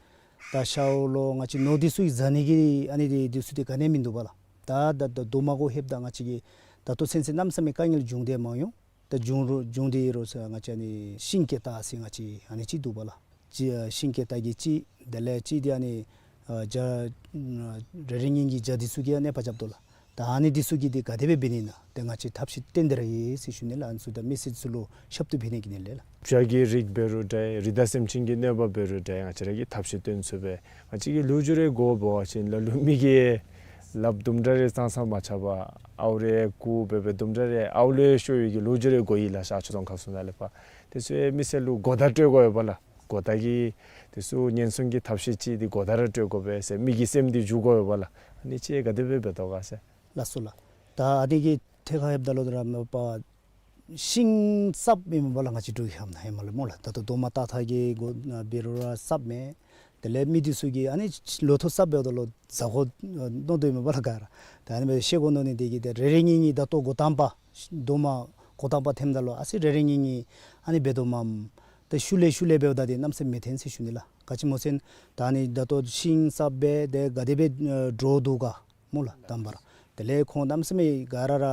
ད་ཤཝ་ལོ་ང་བཅས་ནོར་འདི་ཚུ་གིས་བཟའ་ནི་གི་ཨ་ནི་འདི་འདི་ཚུ་ཏེ་ག་ནི་མིན་འདུག་པ་ལགས། ད་ད་ད་རྡོག་མ་གུ་ལྷོདཔ་ད་ང་བཅས་ཀྱི་ད་ལྟོ་ཚུན་ཚོད་གནམ་མེད་ས་མེད་དཀའ་ངལ་བྱུང་སྟེ་མ་ཡོང་། ད་བྱུང་རུང་བྱུང་སྟེ་རུང་ཟེར་ང་བཅས་ཨ་ནི་ཤིང་སྐྱེ་རྟགས་ཟེར་ང་བཅས་ཨ་ནི་ཅིག་འདུག་པ་ལགས། ཅིག་ཨ་ཤིང་སྐྱེ་རྟགས་ཀྱི་ཅིག་དེ་ལས་ཅིག་འདི་ཨ་ནི་ཨ་བྱ་ཨ་རེ་རེ་གཉིས་གཉིས་ཀྱི་བྱ་འདི་ཚུ་གིས་ཡང་གནོད་པ་རྐྱབ་དོ་ལགས། ད་ཨ་ནི་འདི་ཚུ་གི་འདི་ག་དེ་སྦེ་འབད་ནི་ཨིན་ན་ཏེ་ང་བཅས་ཐབས་ཤེས་བཏོན་ཏེ་ར་ཡོད་ཟེར་ཞུ་ནི་ལགས། ཨ་ནི་ཚུ་ད་མི་སེར་ཚུ་ལུ་ཞབས་ཏོག་ཕུལ་ནི་གི་དོན་ལས་ལགས། བྱ་གི་རིགས་འབད་རུང་འདྲ་རི་དྭགས་སེམས་ཅན་གྱི་གནོད་པ་འབད་རུང་འདྲ་ང་བཅས་ར་གིས་ཐབས་ཤེས་བཏོན་ཚུགས་པས། ང་བཅས་ཀྱི་ལོ་རྒྱུས་རེ་གོ་འབད་བ་ཅིན་ལ་ལུ་མི་གིས་ལགཔ་དུམ་གྲ་རེ་ཙང་ཙང་མ་ཆག་པར་ཨརཝ་རེ་བརྐུ་འབད་འབད་དུམ་གྲ་རེ་ཨརཝ་ལས་ཤོར་བའི་གི་ལོ་རྒྱུས་རེ་གོ་ཡི་ལགས། ཤར་ཕྱོགས་རྫོང་ཁག་ཚུ་ནང་ལས་ཕར་དེ་ཚུ་མི་སེར་ལུ་གོ་བརྡ་སྤྲོད་དགོ་པས་ལགས། གོ་བརྡ་གི་དེ་ཚུ་ཉེན་སྲུང་གི་ཐབས་ཤེས་ཅིག་འདི་གོ་བརྡ་ར་སྤྲོད་དགོ་པས་ཟེར་མི་གི་སེམས་འདི་འཇུག་དགོ་པས་ལགས། ཨ་ནི་ཅིག་ག་དེ་སྦེ་འབད་དོ་ག་ཟེར། ལགས་སོ་ལགས། ད་ཨ་ནི་གི་ཐད་ཁར་ལྷོདཔ་ད་ལུ་ད་ར་མ་པ་ཤིང་གསརཔ་ཨིན་པས་ལགས། ང་བཅས་འབྲུག་ཁམས་ནང་ཧེ་མ་ལས་སྨོ་ལགས། ད་ལྟོ་རྡོག་མ་བཏགས་ཐངས་ཀྱི་གོ་འབད་རུང་ར་གསརཔ་མས། དེ་ལས་མི་འདི་ཚུ་གིས་ཨ་ནི་ལོ་ཐོག་གསརཔ་འབདཝ་ད་ལུ་ཟ་དགོ་མནོ་དོ་ཨིན་པས་ལགས་ག་ར། ད་ཨ་ནི་སྦེ་ཤེས་དགོ་མནོ་ནི་འདི་གིས་ཏེ་རེ་རེ་གཉིས་གཉིས་ད་ལྟོ་འགོ་དང་པ་རྡོག་མ་འགོ་དང་པ་ཐོནམ་ད་ལུ་ཨ་ཙི་རེ་རེ་གཉིས་གཉིས་ཨ་ནི་འབད་དོ་མས། ད་ཤུལ་ལས་ཤུལ་ལས་འབདཝ་ད་འདི་གནམ་མེད་ས་མེད་མི་ཐོན་ཟེར་ཞུ་ནི་ལགས། ག་ཅི་སྨོ་ཟེར་ན་ད་ཨ་ནི་ད་ལྟོ་ཤིང་གསརཔ་འབད་དེ་ག་དེ་སྦེ་འགྲོ་དོ་ག་སྨོ་ལགས། དང་པ་ར་དེ་ལས་ཁོང་གནམ་མེད་ས་མེད་ག་ར་ར་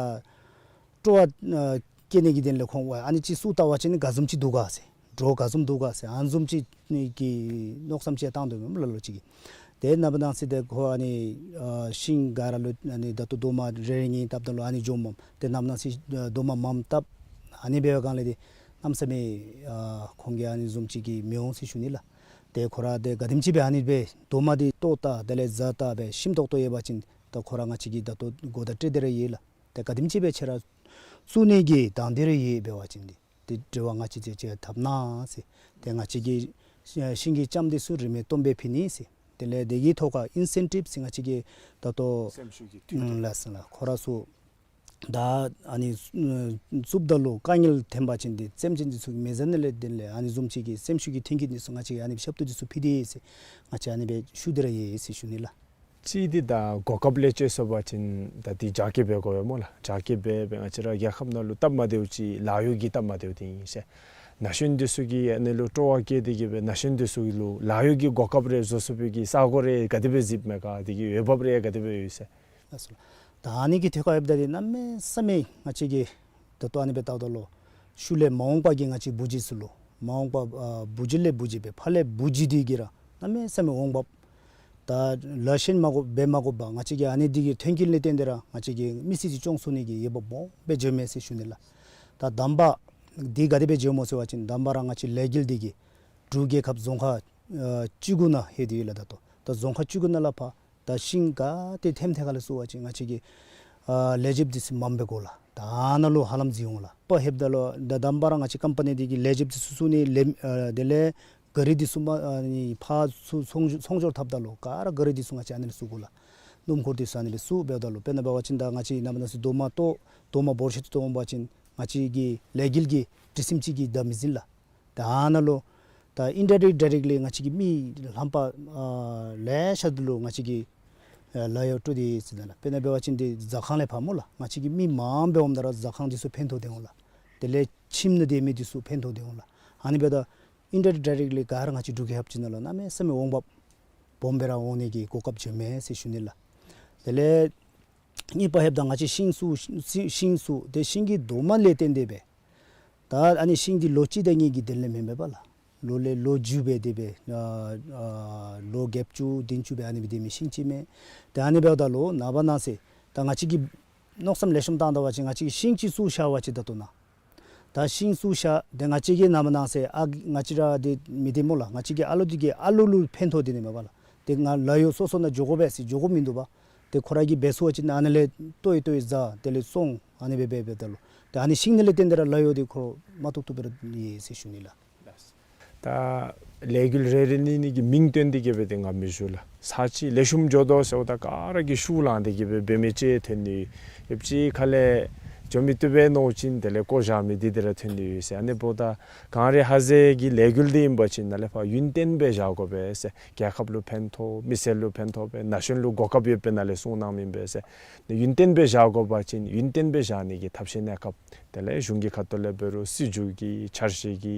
སྤྲོ་བ་ཨ་སྐྱེ་ནི་གི་དོན་ལས་ཁོང་ཨ་ནི་ཅིག་བཙུགས་བལྟ་བ་ཅིན་ག་བཟུམ་ཅིག་འདུག་ག་ཟེར། འགྲོ་ག་བཟུམ་འདུག་ག་ཟེར་ཨ་ནི་བཟུམ་ཅིག་གི་མནོ་བསམ་ཅིག་བཏང་དོ་མས་སྨོ་ལ་ལུ་ཅིག་གིས། དེ་ནངས་པ་གནངས་ཚེ་ཏེ་ཁོ་ཨ་ནི་ཨ་ཤིང་ག་ར་ལུ་ཨ་ནི་ད་ལྟོ་རྡོག་མ་རེ་རེ་གཉིས་བཏབ་ད་ལུ་ཨ་ནི་འགྱོཝ་མས། ཏེ་ནངས་པ་གནངས་ཚེ་ཨ་རྡོག་མ་མངམ་བཏབ། ཨ་ནི་འབད་བའི་སྒང་ལས་ཏེ་གནམ་མེད་ས་མེད་ཨ་ཁོང་གིས་ཨ་ནི་བཟུམ་ཅིག་གི་མི་འོང་ཟེར་ཞུ་ནི་ལགས། ཏེ་ཁོ་ར་ཏེ་ག་དེམ་ཅིག་སྦེ་ཨ་ནི་སྦེ་རྡོག་མ་འདི་བཏོག་ད་དེ་ལས་བཟའ་ད་སྦེ་ཞིམ་ཏོག་ཏོ་ཡོད་པ་ཅིན་ད་ཁོ་ར་ང་བཅས་ཀྱིས་ད་ལྟོ་དགོ་དང་འདྲ་སྟེ་ར་ཡོད་ལགས། ཏེ་ག་དེམ་ཅིག་སྦེ་ཁྱེད་ར་བཙུགས་ནི་གི་དང་འདོད་ར་ཡོད་འབད་བ་ཅིན་ཏེ་ཏེ་འབྲེལ་བ་ང་བཅས་ཚུ་ཅིག་འཐབ་གནང་ཟེར། ཏེ་ང་བཅས་ཀྱིས་ཤིང་གི་ལྕངམ་འདི་ཚུ་རིན་མེད་སྟོང་སྦེ་ཕུལ་ནི་ཟེར། དེ་ལས་དེ་གི་ཐོག་ཁར་ཨིན་སེན་ཊིབ་ཟེར་ང་བཅས་ཀྱིས་ད་ལྟོ་སེམས་ཤུགས་ཀྱི་མཐུན་རྐྱེན་ལགས་ཟེར་ལགས། ཁོ་ར་ཚུ་ད་ཨ་ནི་བཙུགསཔ་ད་ལུ་དཀའ་ངལ་ཐོན་པ་ཅིན་ཏེ་སེམས་ཅན་འདི་ཚུ་གི་མི་ཚེ་ནང་ལས་དེ་ལས་ཨ་ནི་བཟུམ་ཅིག་གི་སེམས་ཤུགས་ཀྱི་མཐུན་རྐྱེན་འདི་ཚུ་ང་བཅས་ཀྱིས་ཨ་ནི་ཞབས་ཏོག་འདི་ཚུ་ཕུལ་ཏེ་ཡོད་ཟེར་ང་བཅས་ཨ་ནི་སྦེ་ཞུ་སྟེ་ར་ཡོད་ཟེར་ཞུ་ནི་ལགས། གཅིག་འདི་ད་གོ་སྐབས་ལས་བཅད་སོང་པ་ཅིན་ད་འདི་རྒྱ་སྐྱེད་འབད་དགོ་པས་སྨོ་ལགས། རྒྱ་སྐྱེད་འབད་འབད་ང་བཅས་ར་རྒྱལ་ཁབ་ནང་ལུ་སྟབས་མ་བདེཝ་ཅིག་ལཱ་གཡོག་གི་སྟབས་མ་བདེཝ་འདི་ཨིན་ཟེར། ན་གཞོན་འདི་ཚུ་གིས་ཨ་ནི་ལུ་སྤྲོ་བ་བསྐྱེད་དེ་གིས་སྦེ་ན་གཞོན་འདི་ཚུ་ལུ་ལཱ་གཡོག་གི་གོ་སྐབས་རེ་བཟོ་ཚུགས་པའི་གི་ས་གོ་རེ་ག་དེ་སྦེ་གཟིགསཔ་མས་ག། དེ་གི་འོས་འབབ་རེ་ག་དེ་སྦེ་ཡོད་ཟེར། ལགས་སོ་ལགས། ད་ཨ་ནི་གི་ཐད་ཁར་འབདཝ་ད་འདི་གནམ་མེད་ས་མེད་ང་བཅས་ཀྱིས་ད་ལྟོ་ཨ་ནི་སྦེ་བལྟཝ་ད་ལུ་ཤུལ་ལས་མ་འོངས་པ་གི་ང་བཅས་བུ་གཞི་ཚུ་ལུ་མ་འོངས་པ་ཨ་བུ་གཞི་ལས་བུ་གཞི་སྦེ་ཕ་ལས་བུ་གཞི་འདི་གིས་ར་གནམ་མེད་ས་མེད་འོང་འབབ་ད་ལཱ་གཞན་མ་དགོ་འབད་མ་དགོ་པར་ང་བཅས་ཀྱིས་ཨ་ནི་འདི་གི་མཐུན་རྐྱེན་ལས་བརྟེན་ཏེ་ར་ང་བཅས་ཀྱིས་མི་ཚེ་ཅིག་སྐྱོང་ཚུགས་ནི་གི་འོས་འབབ་སྦོམ་སྦེ་འགྱོཝ་མས་ཟེར་ཞུ་ནི་ལགས། ད་དང་པ་འདི་ག་དེ་སྦེ་འགྱོཝ་སྨོ་ཟེར་བ་ཅིན་དང་པ་ར་ང་བཅས་ལས་འགུལ་འདི་གིས་འབྲུག་རྒྱལ་ཁབ་རྫོང་ཁག་ཨ་བཅུ་དགུ་ནང་ལྷོད་དེ་ཡོད་ལགས། ད་ལྟོ་ད་རྫོང་ཁག་བཅུ་དགུ་ནང་ལས་ཕར་ད་ཤིང་ག་ཏེ་ཐོནམ་ཐད་ཁར་ལས་ཚུ་འབད་བ་ཅིན་ང་བཅས་ཀྱིས་ཨ་ལས་བྱེདཔ་འདི་ཚུ་མངམ་སྦེ་དགོ་ལགས། ད་ནཱ་ལུ་ཧ་ལམ་འཛུལ་འོང་ལགས། དཔའ་ཧེབ་ད་ལུ་ད་དང་པ་ར་ང་བཅས་ཀམ་པ་ནི་འདི་གིས་ལས་བྱེདཔ་འདི་ཚུ་བཙུགས་ནི་ལས་ཨ་དེ་ལས་ག་རི་འདི་ཚུ་མ་ཨ་ནི་ཕར་ཚུར་ཚོང་ཚོང་སྦྱོར་འཐབ་ད་ལུ་ག་ར་ག་རི་འདི་ཚུ་ང་བཅས་ཨ་ནི་ལས་བཙུགས་དགོ་ལགས། སྣུམ་འཁོར་འདི་ཚུ་ཨ་ནི་ལས་བཙུགས་འབདཝ་ད་ལུ་དཔེར་ན་འབད་བ་ཅིན་ད་ང་བཅས་ནངས་པ་གནངས་ཚེ་རྡོག་མ་བཏོག་རྡོག་མ་འབོར་ཆེ་ཏོག་ཏོ་འོང་པ་ཅིན་ང་བཅས་ཀྱི་ལས་འགུལ་གྱི་སྒྲིག་ཁྲིམས་ཅིག་གིས་ད་མི་འཛིན་ལགས། ད་ནཱ་ལུ་ད་ཨིན་ཌའི་རེཀཊ་ཌའི་རེཀཊ་ལི་ང་བཅས་ཀྱིས་མི་ལྷམ་པ་ཨ་ལེ་ཤ་འདི་ལུ་ང་བཅས་ཀྱིས་ཨ་ལཱ་གཡོག་སྤྲོད་དེ་ཡོད་ཟེར་ད་ལགས། དཔེར་ན་འབད་བ་ཅིན་འདི་ཟ་ཁང་ལས་ཕར་སྨོ་ལགས། ང་བཅས་ཀྱིས་མི་མངམ་སྦེ་འོངམ་ད་ར་ཟ་ཁང་འདི་ཚུ་ཕན་ཐོགས་ཏེ་འོང་ལགས། དེ་ལས་ཁྱིམ་ནང་སྡོད་མི་འདི་ཚུ་ཕན་ཐོགས་ཏེ་འོང་ལགས། ཨ་ནི་འབདཝ་ད་ཨིན་ཌའི་རེཀཊ་ཌའི་རེཀཊ་ལི་ག་ར་ང་བཅས་འབྲུག་རྒྱལ་ཁབ་ཅིག་ནང་ལུ་གནམ་མེད་ས་མེད་འོང་འབབ་སྦོམ་སྦེ་ར་འོང་ནི་གི་གོ་སྐབས་བྱུངམ་མས་ཟེར་ཞུ་ནི་ལགས། དེ་ལས་གཉིས་པ་ཧེབ་ད་ང་བཅས་ཤིང་བཙུགས་ཤིང་བཙུགས་ཏེ་ཤིང་གི་རྡོག་མ་ལས་བརྟེན་ཏེ་སྦེ་ད་ཨ་ནི་ཤིང་འདི་ལོ་གཅིག་དང་གཉིས་ཀྱི་དོན་ལས་མེན་མས་པ་ལགས། ལོ་ལས་ལོ་མཇུག་སྦེ་དེ་སྦེ་ཨ་ཨ་ལོ་བརྒྱད་ཅུ་བདུན་ཅུ་སྦེ་ཨ་ནི་སྦེ་སྡོད་མི་ཤིང་ཅིག་མས། ཏེ་ཨ་ནི་འབདཝ་ད་ལུ་ནངས་པ་གནངས་ཚེ་ད་ང་བཅས་ཀྱིས་མནོ་བསམ་ལེགས་ཤོམ་བཏང་ད་པ་ཅིན་ང་བཅས་ཀྱིས་ཤིང་ཅིག་བཙུགས་བཞག་པ་ཅིན་ད་ལྟོ་ནཱ་ད་ཤིང་བཙུགས་བཞག་ཏེ་ང་བཅས་ཀྱིས་ནངས་པ་གནངས་ཚེ་ཨ་ང་བཅས་ར་འདི་མི་སྡོད་སྨོ་ལགས། ང་བཅས་ཀྱི་ཨ་ལོ་འདི་གིས་ཨ་ལོ་ལུ་ཕན་ཐོགས་དེ་ནི་མས་པ་ལགས། ཏེ་ང་ལཱ་གཡོག་སོ་སོ་ནང་འགྱོ་དགོ་པས་ཟེར་འགྱོ་དགོཔ་མིན་འདུག་པ། ཏེ་ཁོ་ར་གིས་འབད་ཚུགས་པ་ཅིན་ཨ་ནཱ་ལས་བཏོག་ཡི་བཏོག་ཡི་ཟ་དེ་ལས་བཙོང་ཨ་ནི་སྦེ་འབད་འབདཝ་ད་ལུ་ཏེ་ཨ་ནི་ཤིང་ནང་ལས་བརྟེན་ཏེ་ར་ལཱ་གཡོག་འདི་ཁོ་མ་ཐུག་ཐུག་སྦེ་ར་ཡོད་ཟེར་ཞུ་ནི་ལགས། ད་ལས་འགུལ་རེ་རེ་གཉིས་གཉིས་ཀྱི་མིང་བཏོན་ཏེ་གིས་སྦེ་ཏེ་ང་མི་ཞུ་ལགས། ས་ཅིག་ལེགས་ཤོམ་འགྱོ་དོ་ཟེརཝ་ད་ག་ར་གིས་ཤུགས་ལང་སྟེ་གིས་སྦེ་འབད་མི་ཅིག་ཐོན་ནི། ཡོདཔ་ཅིག་ཁ་ལས་འགྱོ་མི་བཏུབ་པས་མནོ་ཅིན་དེ་ལས་བཀོ་བཞག་མི་འདི་དེ་ར་ཐོན་ནི་ཡོད་ཟེར། ཨ་ནི་འབདཝ་ད་གངས་རི་ཧ་ཟེ་གི་ལས་འགུལ་འདི་ཨིན་པ་ཅིན་ནཱ་ལས་ཕར་ཡུན་བརྟན་སྦེ་བཞག་དགོ་པས་ཟེར། རྒྱལ་ཁབ་ལུ་ཕན་ཐོགས་མི་སེར་ལུ་ཕན་ཐོགས་པས་ན་གཞོན་ལུ་གོ་སྐབས་ཡོད་པས་ནཱ་ལས་གསུངས་གནངམ་ཨིན་པས་ཟེར། ཡུན་བརྟན་སྦེ་བཞག་དགོ་པ་ཅིན་ཡུན་བརྟན་སྦེ་བཞག་ནི་གི་ཐབས་ཤེས་གནས་སྐབས་དེ་ལས་གཞུང་གི་ཁ་ཐུག་ལས་འབད་རུང་སྲིད་བྱུས་ཀྱི་འཆར་གཞི་གི་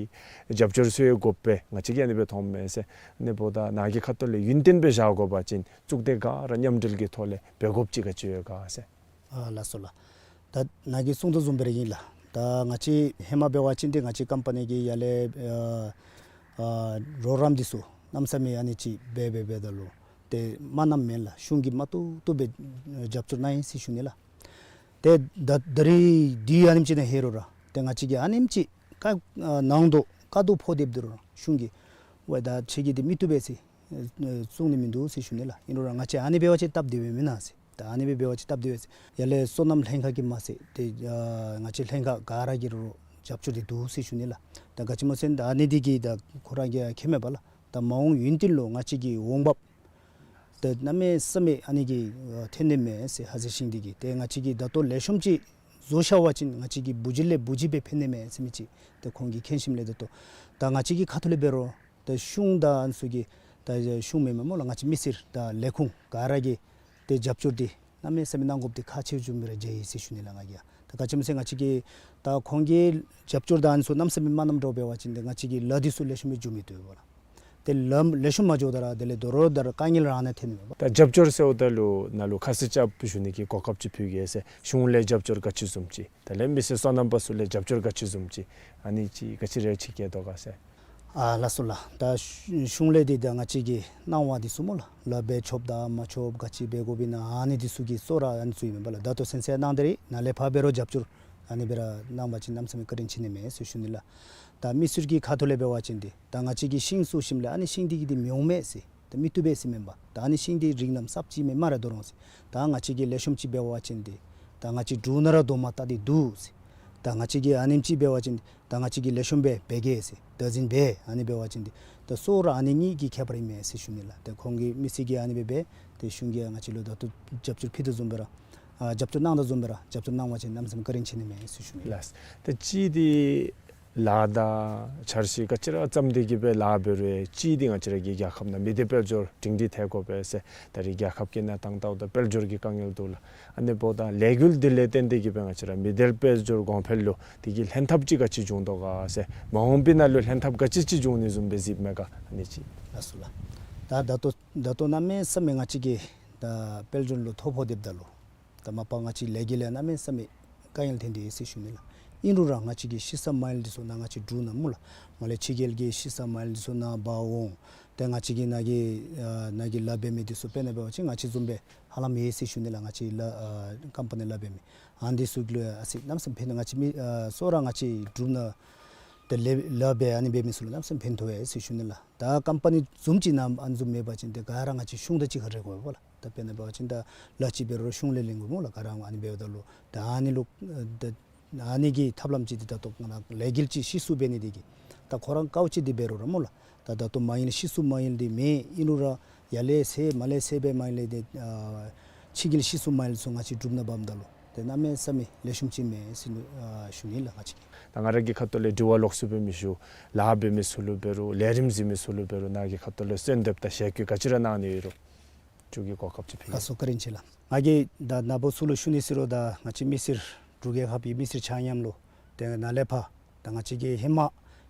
རྒྱབ་སྐྱོར་ཚུ་ཡང་དགོ་པས། ང་བཅས་ཀྱིས་ཨ་ནི་སྦེ་མཐོངམ་མས་ཟེར། ཨ་ནི་འབདཝ་ད་ནཱ་གི་ཁ་ཐུག་ལས་ཡུན་བརྟན་སྦེ་བཞག་དགོ་པ་ཅིན་གཙུག་སྡེ་ག་ར་མཉམ་འབྲེལ་གྱི་ཐོག་ལས་འབད་དགོཔ་ཅིག་ག་ཅི་ཡོད་ག་ཟེར། ཨ་ལགས་སོ་ལགས། ད་ནཱ་གིས་གསུངས་དོ་བཟུམ་སྦེ་ར་ཨིན་ལགས། ད་ང་བཅས་ཧེ་མ་འབད་བ་ཅིན་ཏེ་ང་བཅས་ཀམ་པ་ནི་གི་ཡར་ལས་ཨ་ཨ་རོགས་རམ་འདི་ཚུ་གནམ་མེད་ས་མེད་ཨ་ནི་ཅིག་འབད་འབད་འབདཝ་ད་ལུ་ཏེ་མ་གནངམ་མེན་ལགས། གཞུང་གིས་མ་བཏུབ་བཏུབ་སྦེ་རྒྱབ་སྐྱོར་གནང་ཡི་ཟེར་ཞུ་ནི་ལགས། ཏེ་ད་ད་རིས་འདི་ཨ་ནེམ་ཅིག་ནང་ལྷོད་རུང་ར་ཏེ་ང་བཅས་ཀྱིས་ཨ་ནེམ་ཅིག་ཁ་ཨ་ནང་དོག་དཀའ་སྡུག་ཕོག་སྡོདཔ་ད་རུང་གཞུང་གིས་ཝའེ་ད་ཁྱེད་ཀྱིས་འདི་མི་བཏུབ་པས་ཟེར་ཨེ་ཨེ་བཙུགས་ནི་མིན་འདུག་ཟེར་ཞུ་ནི་ལགས། ཨིན་རུང་ར་ང་བཅས་ཨ་ནི་འབད་བ་ཅིན་སྟབས་བདེཝ་མེན་ན་ཟེར། ད་ཨ་ནི་སྦེ་འབད་བ་ཅིན་སྟབས་བདེཝ་ཟེར། ཡར་ལས་སོ་ནམ་ལྷན་ཁག་གིས་མ་ཚད་ཏེ་ཨ་ང་བཅས་ལྷན་ཁག་ག་ར་གིས་རུང་རྒྱབ་སྐྱོར་འདི་འདུག་ཟེར་ཞུ་ནི་ལགས། ད་ག་ཅི་སྨོ་ཟེར་ན་ད་ཨ་ནི་འདི་གིས་ད་ཁོ་ར་གིས་མཁྱེན་མས་པ་ལགས། ད་མ་འོངས་ཡུན་བརྟན་ལུ་ང་བཅས་ཀྱི་འོང་འབབ་ཏེ་གནམ་མེད་ས་མེད་ཨ་ནི་གིས་ཨ་ཐོན་ནི་མས་ཟེར། ཧ་ཟེ་ཤིང་འདི་གིས་ཏེ་ང་བཅས་ཀྱིས་ད་ལྟོ་ལེགས་ཤོམ་ཅིག་བཟོ་བཞག་པ་ཅིན་ང་བཅས་ཀྱི་བུ་གཞི་ལས་བུ་གཞི་སྦེ་ཕན་ནི་མས་ཟེར་མི་ཅིག་ཏེ་ཁོང་གིས་མཁྱེན་ཞིནམ་ལས་ད་ལྟོ་ད་ང་བཅས་ཀྱི་ཁ་ཐུག་ལས་འབད་རུང་ད་གཞུང་དང་ཨ་ནི་ཚུ་གིས་ད་གཞུང་མེན་མས་སྨོ་ལགས། ང་བཅས་མི་སེར་དང་ལས་ཁུངས་ག་ར་གིས་ཏེ་རྒྱབ་སྐྱོར་འདི་གནམ་མེད་ས་མེད་གནང་དགོཔ་འདི་ཁག་ཆེ་བཟུམ་སྦེ་ར་མཇལ་ཡི་ཟེར་ཞུ་ནི་ལགས་ང་གིས། ད་ག་ཅི་སྨོ་ཟེར་ན་ང་བཅས་ཀྱིས་ད་ཁོང་གི་རྒྱབ་སྐྱོར་དང་ཨ་ནི་ཚུ་གནམ་མེད་ས་མེད་མ་གནངམ་འདྲཝ་འབད་བ་ཅིན་ཏེ་ང་བཅས་ཀྱི་ལཱ་འདི་ཚུ་ལེགས་ཤོམ་སྦེ་འགྱོ་མི་བཏུབ་པས་ལགས། ཏེ་ལམ་ལེགས་ཤོམ་མ་འགྱོཝ་ད་ར་དེ་ལས་དོ་རུང་ད་ར་དཀའ་ངལ་ར་ཨ་ནཱ་ཐོན་ནི་མས། ད་རྒྱབ་སྐྱོར་ཟེརཝ་ད་ལུ་ནཱ་ལུ་ཁ་ཙ་ཅིག་ཞུ་ནི་གི་གོ་སྐབས་ཅིག་ཕུལ་གེ་ཟེར། གཞུང་ལས་རྒྱབ་སྐྱོར་ག་ཅི་བཟུམ་ཅིག་དེ་ལས་མི་སེར་སོ་ནམ་པ་ཚུ་ལས་རྒྱབ་སྐྱོར་ག་ཅི་བཟུམ་ཅིག་ཨ་ནི་ཅིག་ག་ཅི་རེ་ཅིག་བསྐྱལ་དོ་ག་ཟེར། ཨ་ལགས་སོ་ལགས། ད་གཞུང་ལས་འདི་ད་ང་བཅས་ཀྱི་གནང་བ་འདི་ཚུ་སྨོ་ལགས། ལཱ་འབད་ཆོགཔ་དང་མ་ཆོགཔ་ག་ཅི་འབད་དགོཔ་ཨིན་ན་ཨ་ནི་འདི་ཚུ་གི་གཙོ་བོ་ར་ཨ་ནི་ཚུ་ཨིན་པས་ལགས། ད་ལྟོ་ཚུན་ཚོད་གནང་སྟེ་ར་ནཱ་ལས་ཕར་འབད་རུང་རྒྱབ་སྐྱོར་ཨ་ནི་སྦེ་ར་གནང་བ་ཅིན་གནམ་མེད་ས་མེད་བཀའ་དྲིན་ཆེ་ནི་མས་ཟེར་ཞུ་ནི་ལགས། ད་མི་སེར་གྱི་ཁ་ཐུག་ལས་འབད་བ་ཅིན་འདི་ད་ང་བཅས་ཀྱིས་ཤིང་བཙུགས་ཞིནམ་ལས་ཨ་ནི་ཤིང་འདི་གིས་འདི་མི་འོང་མས་ཟེར། ད་མི་བཏུབ་པས་ཟེར་མེན་པར་ད་ཨ་ནི་ཤིང་འདི་རིགས་རྣམས་གསརཔ་ཅིག་མེན་མ་ར་དོ་རུང་ཟེར། ད་ང་བཅས་ཀྱིས་ལེགས་ཤོམ་ཅིག་འབད་བ་ཅིན་འདི་ད་ང་བཅས་འབྲུག་ནང་ར་རྡོག་མ་བཏགས་ཏེ་འདུག་ཟེར། ད་ང་བཅས་ཀྱིས་ཨ་ནེམ་ཅིག་འབད་བ་ཅིན་ད་ང་བཅས་ཀྱིས་ལེགས་ཤོམ་སྦེ་འབད་གེ་ཟེར། བདག་འཛིན་འབད་ཨ་ནི་འབད་བ་ཅིན་འདི་ད་གཙོ་བོ་ར་ཨ་ནི་གཉིས་ཀྱི་ཁྱད་པར་ཨིན་མས་ཟེར་ཞུ་ནི་ལགས། ཏེ་ཁོང་གིས་མི་སེར་གྱིས་ཨ་ནི་སྦེ་འབད་ཏེ་གཞུང་གིས་ང་བཅས་ལུ་ད་ལྟོ་རྒྱབ་སྐྱོར་ཕུལ་དོ་བཟུམ་སྦེ་ར་ཨ་རྒྱབ་སྐྱོར་གནང་དོ་བཟུམ་སྦེ་ར་རྒྱབ་སྐྱོར་གནང་བ་ཅིན་གནམ་མེད་ས་མེད་བཀའ་དྲིན་ཆེ་ནི་མས་ཟེར་ཞུ་ནི་ལགས། ལགས། ད་ཅི་འདི་ལཱ་དང་འཆར་གཞི་ག་ཅི་ར་བརྩམས་ཏེ་གི་སྦེ་ལཱ་འབད་རུང་ཅི་འདི་ང་བཅས་ར་གི་རྒྱལ་ཁབ་ནང་མི་སྡེ་དཔལ་འབྱོར་སྒྲིང་སྒྲི་ཐལ་དགོ་པས་ཟེར། ད་རེས་རྒྱལ་ཁབ་ཀྱི་གནས་སྟངས་ལྟཝ་ད་དཔལ་འབྱོར་གྱི་དཀའ་ངལ་འདུག་ལགས། ཨ་ནི་འབདཝ་ད་ལས་འགུལ་འདི་ལས་བརྟེན་ཏེ་གི་སྦེ་ང་བཅས་ར་མི་སྡེ་དཔལ་འབྱོར་གོང་འཕེལ་ལུ་དེ་གི་ལྷན་ཐབས་ཅིག་ག་ཅི་བྱུང་དོ་ག་ཟེར། མ་འོངས་པའི་ནང་ལུ་ལྷན་ཐབས་ག་ཅི་ཅིག་འབྱུང་ནི་བཟུམ་སྦེ་གཟིགསཔ་མས་ག་ཨ་ནི་ཅིག། ལགས་སོ་ལགས། ད་ད་ལྟོ་ད་ལྟོ་གནམ་མེད་ས་མེད་ང་བཅས་ཀྱི་ད་དཔལ་འབྱོར་ལུ་ཐོ་ཕོག་སྡོདཔ་ད་ལུ་ད་མ་པ་ང་བཅས་ལས་འགུལ་ལས་གནམ་མེད་ས་མེད་དཀའ་ངལ་ཐོན་ཏེ་ཡོད་ཟེར་ཞུ་ནི་ལགས། ཨིན་རུང་ར་ང་བཅས་ཀྱི་ཤི་ས་མ་ཡལ་འདི་ཚུ་ནཱ་ང་བཅས་འབྲུག་ནང་སྨོ་ལགས། མར་ལས་ཕྱི་རྒྱལ་གྱི་ཤི་ས་མ་ཡལ་འདི་ཚུ་ནཱ་འབག་འོང་། ཏེ་ང་བཅས་ཀྱི་ནཱ་གི་ཨ་ནཱ་གི་ལཱ་འབད་མི་འདི་ཚུ་དཔེར་ན་འབད་བ་ཅིན་ང་བཅས་བཟུམ་སྦེ་ཧ་ལམ་ཡོད་ཟེར་ཞུ་ནི་ལགས། ང་བཅས་ལཱ་ཨ་ཀམ་པ་ནི་ལཱ་འབད་མི་ཨ་ནི་འདི་ཚུ་གི་ལུ་ཨ་ཙི་གནམ་མེད་ས་མེད་ཕན་ང་བཅས་མི་ཨ་གཙོ་བོ་ར་ང་བཅས་འབྲུག་ནང་ཏེ་ལཱ་ལཱ་འབད་ཨ་ནི་འབད་མི་ཚུ་ལུ་གནམ་མེད་ས་མེད་ཕན་ཐོགས་ཡོད་ཟེར་ཞུ་ནི་ལགས། ད་ཀམ་པ་ནི་བཟུམ་ཅིག་ནང་ཨ་ནི་བཟུམ་མེད་པ་ཅིན་ཏེ་ག་ར་ང་བཅས་གཞུང་དང་གཅིག་ཁར་རེ་དགོ་པས་ལགས། ད་དཔེར་ན་འབད་བ་ཅིན་ད་ལཱ་ཅིག་འབད་རུང་གཞུང་ལས་ལེན་དགོ་སྨོ་ལགས། ག་ར་ཨ་ནི་འབདཝ་ད་ལུ་ད་ཨ་ནི་ལུ་ད་ཨ་ནི་གི་ཐབས་ལམ་ཅིག་འདི་ད་ལྟོ་ང་ལས་འགུལ་ཅིག་ཤི་གསོ་འབད་ནི་འདི་གིས་ད་ཁོ་ར་དཀའཝ་སྤྱད་དེ་འབད་རུང་ར་སྨོ་ལགས། ད་ད་ལྟོ་མ་ཡལ་ཤི་གསོ་མ་ཡལ་འདི་མེད། ཨིན་རུང་ར་ཡར་ལས་ཟད་མར་ལས་ཟད་སྦེ་མ་ཡལ་ཏེ་ཨ་ཕྱི་རྒྱལ་ཤི་གསོ་མ་ཡལ་ཚུ་ང་བཅས་འབྲུག་ནང་འབགཔ་ད་ལུ་ཏེ་གནམ་མེད་ས་མེད་ལེགས་ཤོམ་ཅིག་མས་ཟེར་ཨ་ཞུ་ནི་ལགས། ང་བཅས་ཀྱིས་ད་ང་ར་གི་ཁ་ཐུག་ལས་དྲི་བ་ལོགས་སུ་སྦེ་མི་ཞུ། ལཱ་འབད་མི་ཚུ་ལུ་འབད་རུང་ལས་རིམ་གཟིགས་མི་ཚུ་ལུ་འབད་རུང་ནཱ་གི་ཁ་ཐུག་ལས་གསོལ་འདེབས་དང་ཞལ་བཀོད་ག་ཅི་ར་གནང་ནི་ཡོད་རུང་ཅིག་གི་གོ་སྐབས་ཅིག་ཕུལ། ལགས་སོ་བཀའ་དྲིན་ཆེ་ལགས། ང་གིས་ད་ནཱ་བུ་ཚུ་ལུ་ཞུ་ནི་ཟེར་རུང་ད་ང་བཅས་མི་སེར་འབྲུག་རྒྱལ་ཁབ་ཀྱི་མི་སེར་ཆ་མཉམ་ལུ་ཏེ་ནཱ་ལས་ཕར་ད་ང་བཅས་ཀྱིས་ཧེ་མ་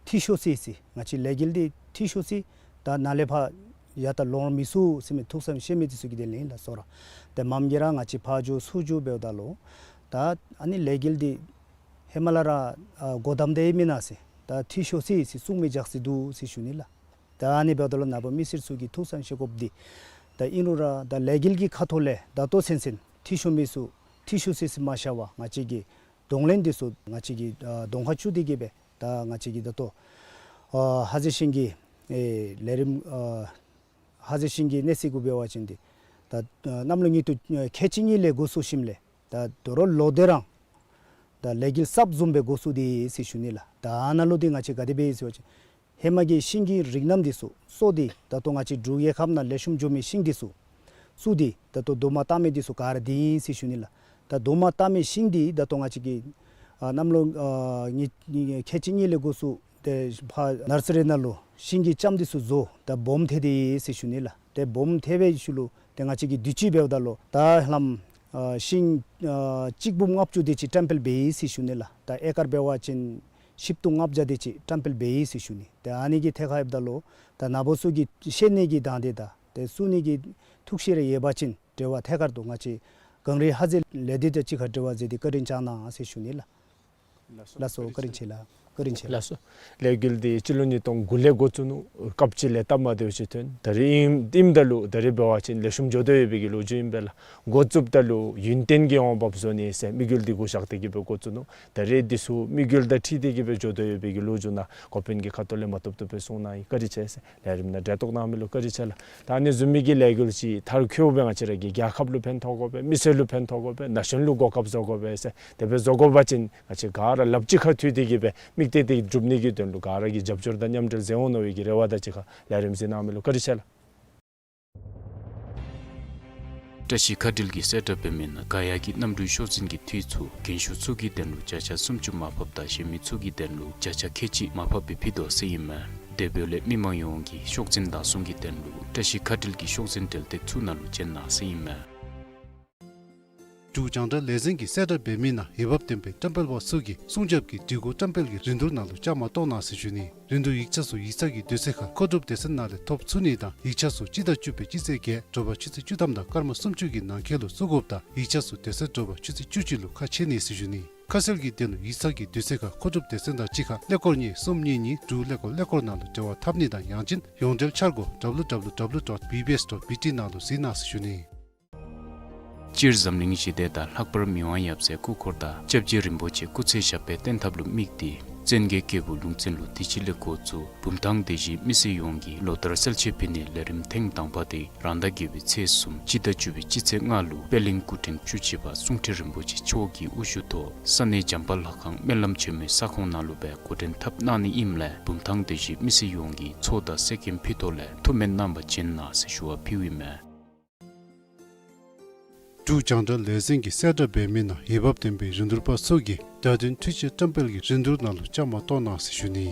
འཐུས་ཤོར་སི་སི་ང་བཅས་ལས་འགུལ་འདི་འཐུས་ཤོར་སི་ད་ནཱ་ལས་ཕར་ཡར་ད་ལོང་མི་ཚུགས་ཟེར་མི་ཐུགས་བསམ་བཞེས་མི་འདི་ཚུ་གི་དོན་ལས་ཨིན་ལགས་སོ་ར། ཏེ་མངམ་གིས་ར་ང་བཅས་ཕར་འགྱོ་ཚུར་འགྱོ་འབདཝ་ད་ལུ་ད་ཨ་ནི་ལས་འགུལ་འདི་ཧེ་མ་ལས་ར་ཨ་སྒོ་བསྡམས་ཏེ་མེན་ན་ཟེར་ད་འཐུས་ཤོར་སི་སི་གསུང་མི་རྒྱག་སི་འདུག་ཟེར་ཞུ་ནི་ལགས། ད་ཨ་ནི་འབདཝ་ད་ལུ་ནཱ་བུ་མི་སེར་ཚུ་གིས་ཐུགས་བསམ་བཞེས་དགོཔ་འདི་ད་ཨིན་རུང་ར་ད་ལས་འགུལ་གྱི་ཁ་ཐུག་ལས་ད་ལྟོ་ཚུན་ཚོད་འཐུས་ཤོར་མི་ཚུ་འཐུས་ཤོར་སི་སི་མ་བཞག་པར་ང་བཅས་ཀྱིས་གདོང་ལེན་འདི་ཚུ་ང་བཅས་ཀྱིས་ཨ་གདོང་ཁར་བཅུག་སྟེ་གི་སྦེ་ད་ང་བཅས་ཀྱིས་ད་ལྟོ་ཨ་ཧ་ཟེ་ཤིང་གི་ཨེ་ལས་རིམ་ཨ་ཧ་ཟེ་ཤིང་གི་གནས་ཚད་གུ་འབད་བ་ཅིན་འདི་ད་ཨ་གནམ་ལོ་ཉིས་སྟོང་ཨ་ཁལ་གཅིག་གཉིས་ལས་འགོ་བཙུགས་ཞིནམ་ལས་ད་དོ་རུང་ལོ་དེ་རང་ད་ལས་འགུལ་གསརཔ་བཟུམ་སྦེ་འགོ་བཙུགས་ཏེ་ཡོད་ཟེར་ཞུ་ནི་ལགས། ད་ཨ་ནཱ་ལུ་འདི་ང་བཅས་ག་དེ་སྦེ་ཡོད་ཟེར་བ་ཅིན་ཧེ་མ་གི་ཤིང་གི་རིགས་རྣམ་འདི་ཚུ་གསོ་སྟེ་ད་ལྟོ་ང་བཅས་འབྲུག་རྒྱལ་ཁབ་ནང་ལེགས་ཤོམ་འགྱོ་མི་ཤིང་འདི་ཚུ་བཙུགས་ཏེ་ད་ལྟོ་རྡོག་མ་བཏགས་མི་འདི་ཚུ་ག་ར་འདི་ཨིན་ཟེར་ཞུ་ནི་ལགས། ད་རྡོག་མ་བཏགས་མི་ཤིང་འདི་ད་ལྟོ་ང་བཅས་ཀྱིས་ཨ་གནམ་ལོ་ཨ་ཉིས་ཉིས་ཁལ་གཅིག་གཉིས་ལས་འགོ་བཙུགས་ཏེ་ཕར་ནར་སི་རི་ནང་ལུ་ཤིང་གི་ལྕངམ་འདི་ཚུ་བཟོ་ད་སྦོམ་ཐལ་ཏེ་ཡོད་ཟེར་ཞུ་ནི་ལགས། ཏེ་སྦོམ་ཐལ་བའི་ཤུལ་ལུ་ཏེ་ང་བཅས་ཀྱིས་དུས་ཅི་འབདཝ་ད་ལུ་ད་ཧ་ལམ་ཨ་ཤིང་ཨ་གཅིག་འབུམ་ལྔ་བཅུ་དེ་ཅིག་བཀྲམ་སྤེལ་འབད་ཡི་ཟེར་ཞུ་ནི་ལགས། ད་ཨེ་ཀར་འབད་བ་ཅིན་བཞི་བཅུ་ལྔ་བརྒྱ་དེ་ཅིག་བཀྲམ་སྤེལ་འབད་ཡི་ཟེར་ཞུ་ནི། ཏེ་ཨ་ནི་གི་ཐད་ཁར་ཡོདཔ་ད་ལུ་ད་ནཱ་བུ་ཚུ་གིས་ཤེས་ནི་གི་དང་འདོད་དང་ཏེ་བཙུགས་ནི་གི་ཐུགས་བཞེད་རེ་ཡོད་པ་ཅིན་འབྲེལ་བ་ཐད་ཀར་དུ་ང་བཅས་གངས་རི་ཧ་ཟེ་ལས་སྡེ་དང་གཅིག་ཁར་འབྲེལ་བ་མཛད་དེ་བཀའ་དྲིན་བསྐྱང་གནང་ཟེར་ཞུ་ནི་ལགས། ལགས་སོ་བཀའ་དྲིན་ཆེ་ལགས། བཀའ་དྲིན་ཆེ་ལགས། ལགས་སོ། ལས་འགུལ་འདི་སྤྱི་ལོ་ཉིས་སྟོང་དགུ་ལས་འགོ་བཙུགས་ནུག། སྐབས་ཅིག་ལས་སྟབས་མ་བདེཝ་ཅིག་ཐོན། ད་རེས་ཨིནམ་ད་ལུ་ད་རེས་འབད་བ་ཅིན་ལེགས་ཤོམ་འགྱོ་དོ་ཡོད་པའི་གི་ལོ་རྒྱུས་ཨིན་པས་ལགས། འགོ་བཙུགསཔ་ད་ལུ་ཡུན་བརྟན་གྱི་འོང་འབབ་བཟོ་ནི་ཟེར་དམིགས་ཡུལ་འདི་གུ་བཞག་སྟེ་གི་སྦེ་འགོ་བཙུགས་ནུག། ད་རེས་འདི་ཚུ་དམིགས་ཡུལ་དང་འཁྲིལ་ཏེ་གི་སྦེ་འགྱོ་དོ་ཡོད་པའི་གི་ལོ་རྒྱུས་ནཱ་འགོ་དཔོན་གྱི་ཁ་ཐུག་ལས་མ་བཏུབ་བཏུབ་སྦེ་གསུང་གནང་ཡི། བཀའ་དྲིན་ཆེ་ཟེར། ལས་རིམ་ནང་གྲལ་གཏོགས་གནང་མི་ལུ་བཀའ་དྲིན་ཆེ་ལགས། ད་ཨ་ནི་བཟུམ་མའི་གི་ལས་འགུལ་ཅིག་མཐར་འཁྱོལ་སྦེ་ང་བཅས་ར་གི་རྒྱལ་ཁབ་ལུ་ཕན་ཐོགས་དགོ་པས། མི་སེར་ལུ་ཕན་ཐོགས་དགོ་པས། ན་གཞོན་ལུ་གོ་སྐབས་བཟོ་དགོ་པས་ཟེར། དེ་སྦེ་བཟོ་དགོ་པ་ཅིན་ང་བཅས་ག་ར་ལགཔ་གཅིག་ཁར་མཐུད་དེ་གི་སྦེ་དམིགས་གཏད་དེ་སྒྲུབ་ནི་གི་དོན་ལུ་ག་ར་གིས་རྒྱབ་སྐྱོར་དང་མཉམ་འབྲེལ་མཛད་འོང་མནོ་བའི་གི་རེ་བ་དང་གཅིག་ཁར་ལས་རིམ་གཟིགས་གནང་མི་ལུ་བཀའ་དྲིན་ཆེ་ལགས། བཀྲ་ཤིས་མཁའ་འགྲུལ་གྱིས་གསལ་བསྒྲགས་འབད་མི་ནང་ག་ཡ་གི་གནམ་གྲུའི་ཤོག་འཛིན་གྱི་འཐུས་ཚུ་རྒན་ཤོས་ཚུ་གི་དོན་ལུ་བརྒྱ་ཆ་སུམ་ཅུ་མར་ཕབ་དང་གཞན་མི་ཚུ་གི་དོན་ལུ་བརྒྱ་ཆ་ཁལ་གཅིག་མར་ཕབ་སྦེ་ཕུལ་དོ་ཟེར་ཨིན་མས། དེ་འབདཝ་ལས་མི་མང་ཡོངས་ཀྱིས་ཤོག་འཛིན་བདག་བཟུང་གི་དོན་ལུ་བཀྲ་ཤིས་མཁའ་འགྲུལ་གྱི་ཤོག་འཛིན་འབྲེལ་སྟེགས་ཚུ་ནང་ལུ་བྱོན་གནང་ཟེར་ཨིན་མས། འབྲུག་རྒྱང་བསྒྲགས་ལས་འཛིན་གྱི་གསལ་བསྒྲགས་འབད་མི་ནང་འོས་འབབ་ལྡན་པའི་བཀྲམ་སྤེལ་པ་ཚུ་གིས་སྲུང་སྐྱོབ་ཀྱི་སྒྲིག་གོ་བཀྲམ་སྤེལ་གྱི་རིན་བསྡུར་ནང་ལུ་བཅའ་མར་གཏོགས་གནང་ཟེར་ཞུ་ནི། རིན་བསྡུར་ཡིག་ཆ་ཚུ་ཡིག་ཚང་གི་དུས་ཚོད་ཁར་མཁོ་སྒྲུབ་སྡེ་ཚན་ནང་ལས་ཐོབ་ཚུགས་ནི་དང་ཡིག་ཆ་ཚུ་སྤྱི་ཟླ་བཅུ་པའི་སྤྱི་ཚེས་བརྒྱད་དྲོ་པ་ཆུ་ཚོད་བཅུ་ཐམ་དང་སྐར་མ་སུམ་ཅུ་གི་ནང་འཁོད་ལུ་བཙུགས་དགོཔ་དང་ཡིག་ཆ་ཚུ་དེ་ཚེ་དྲོ་པ་ཆུ་ཚོད་བཅུ་གཅིག་ལུ་ཁ་ཕྱེ་ནི་ཟེར་ཞུ་ནི། ཁ་གསལ་གྱི་དོན་ལུ་ཡིག་ཚང་གི་དུས་ཚོད་ཁར་མཁོ་སྒྲུབ་སྡེ་ཚན་དང་གཅིག་ཁར་ཀླད་ཀོར་གཉིས་གསུམ་གཉིས་གཉིས་དྲུག་ཀླད་ཀོར་ཀླད་ཀོར་ནང་ལུ་འབྲེལ་བ་འཐབ་ནི་དང་ཡང་ཅིན་ཡོངས་འབྲེལ་འཆར་སྒོ་W W W dot B B S dot B T ནང་ལུ་གཟིགས་གནང་ཟེར་ཞུ་ནི། སྤྱིར་འཛམ་གླིང་ཞི་བདེ་དང་ལྷག་པར་མི་དབང་ཡབ་སྲས་སྐུ་འཁོར་དང་སྐྱབས་རྗེ་རིན་པོ་ཆེ་སྐུ་ཚེ་ཞབས་པད་བརྟན་ཐབས་ལུ་དམིགས་ཏེ་བཙན་རྒྱལ་རྒྱལ་པོ་ལུང་བཙན་ལུ་དུས་ཅི་ལས་འགོ་བཙུགས་བུམ་ཐང་སྡེ་བཞིའི་མི་སེར་ཡོངས་ཀྱིས་ལོ་ལྟར་གསལ་བྱེད་ཕུལ་ནི་ལས་རིམ་ཐེངས་དང་པ་དེ་རང་ཟླ་བརྒྱད་པའི་ཚེས་གསུམ་སྤྱི་ཟླ་བཅུ་པའི་སྤྱི་ཚེས་ལྔ་ལུ་པད་གླིང་སྐུ་ཕྲེང་བཅུ་གཅིག་པ་གསུང་ཁྲི་རིན་པོ་ཆེ་མཆོག་གི་དབུ་བཞུགས་ཐོག་ས་གནས་བྱམས་པ་ལྷ་ཁང་སྨོན་ལམ་ཆེན་མོའི་ས་ཁོངས་ནང་ལུ་སྦེ་འགོ་འདྲེན་འཐབ་གནང་ནི་ཨིནམ་ལས་བུམ་ཐང་སྡེ་བཞིའི་མི་སེར་ཡོངས་ཀྱིས་ཚོགས་དང་གསེར་སྐྱེམས་ཕུལ་ཐོག་ལས་ཐུགས་སྨོན་རྣམ་པར་བྱིན་གནང་ཟེར་ཞུ་བ་ཕུལཝ་ཨིན་མས། འབྲུག་རྒྱང་བསྒྲགས་ལས་འཛིན་གྱི་གསལ་བསྒྲགས་འབད་མི་ནང་འོས་འབབ་ལྡན་པའི་རིན་བསྡུར་པ་ཚུ་གིས་བརྡ་དོན་འཕྲུལ་ཆས་བཀྲམ་སྤེལ་གྱི་རིན་བསྡུར་ནང་ལུ་བཅའ་མར་གཏོགས་གནང་ཟེར་ཞུ་ནི།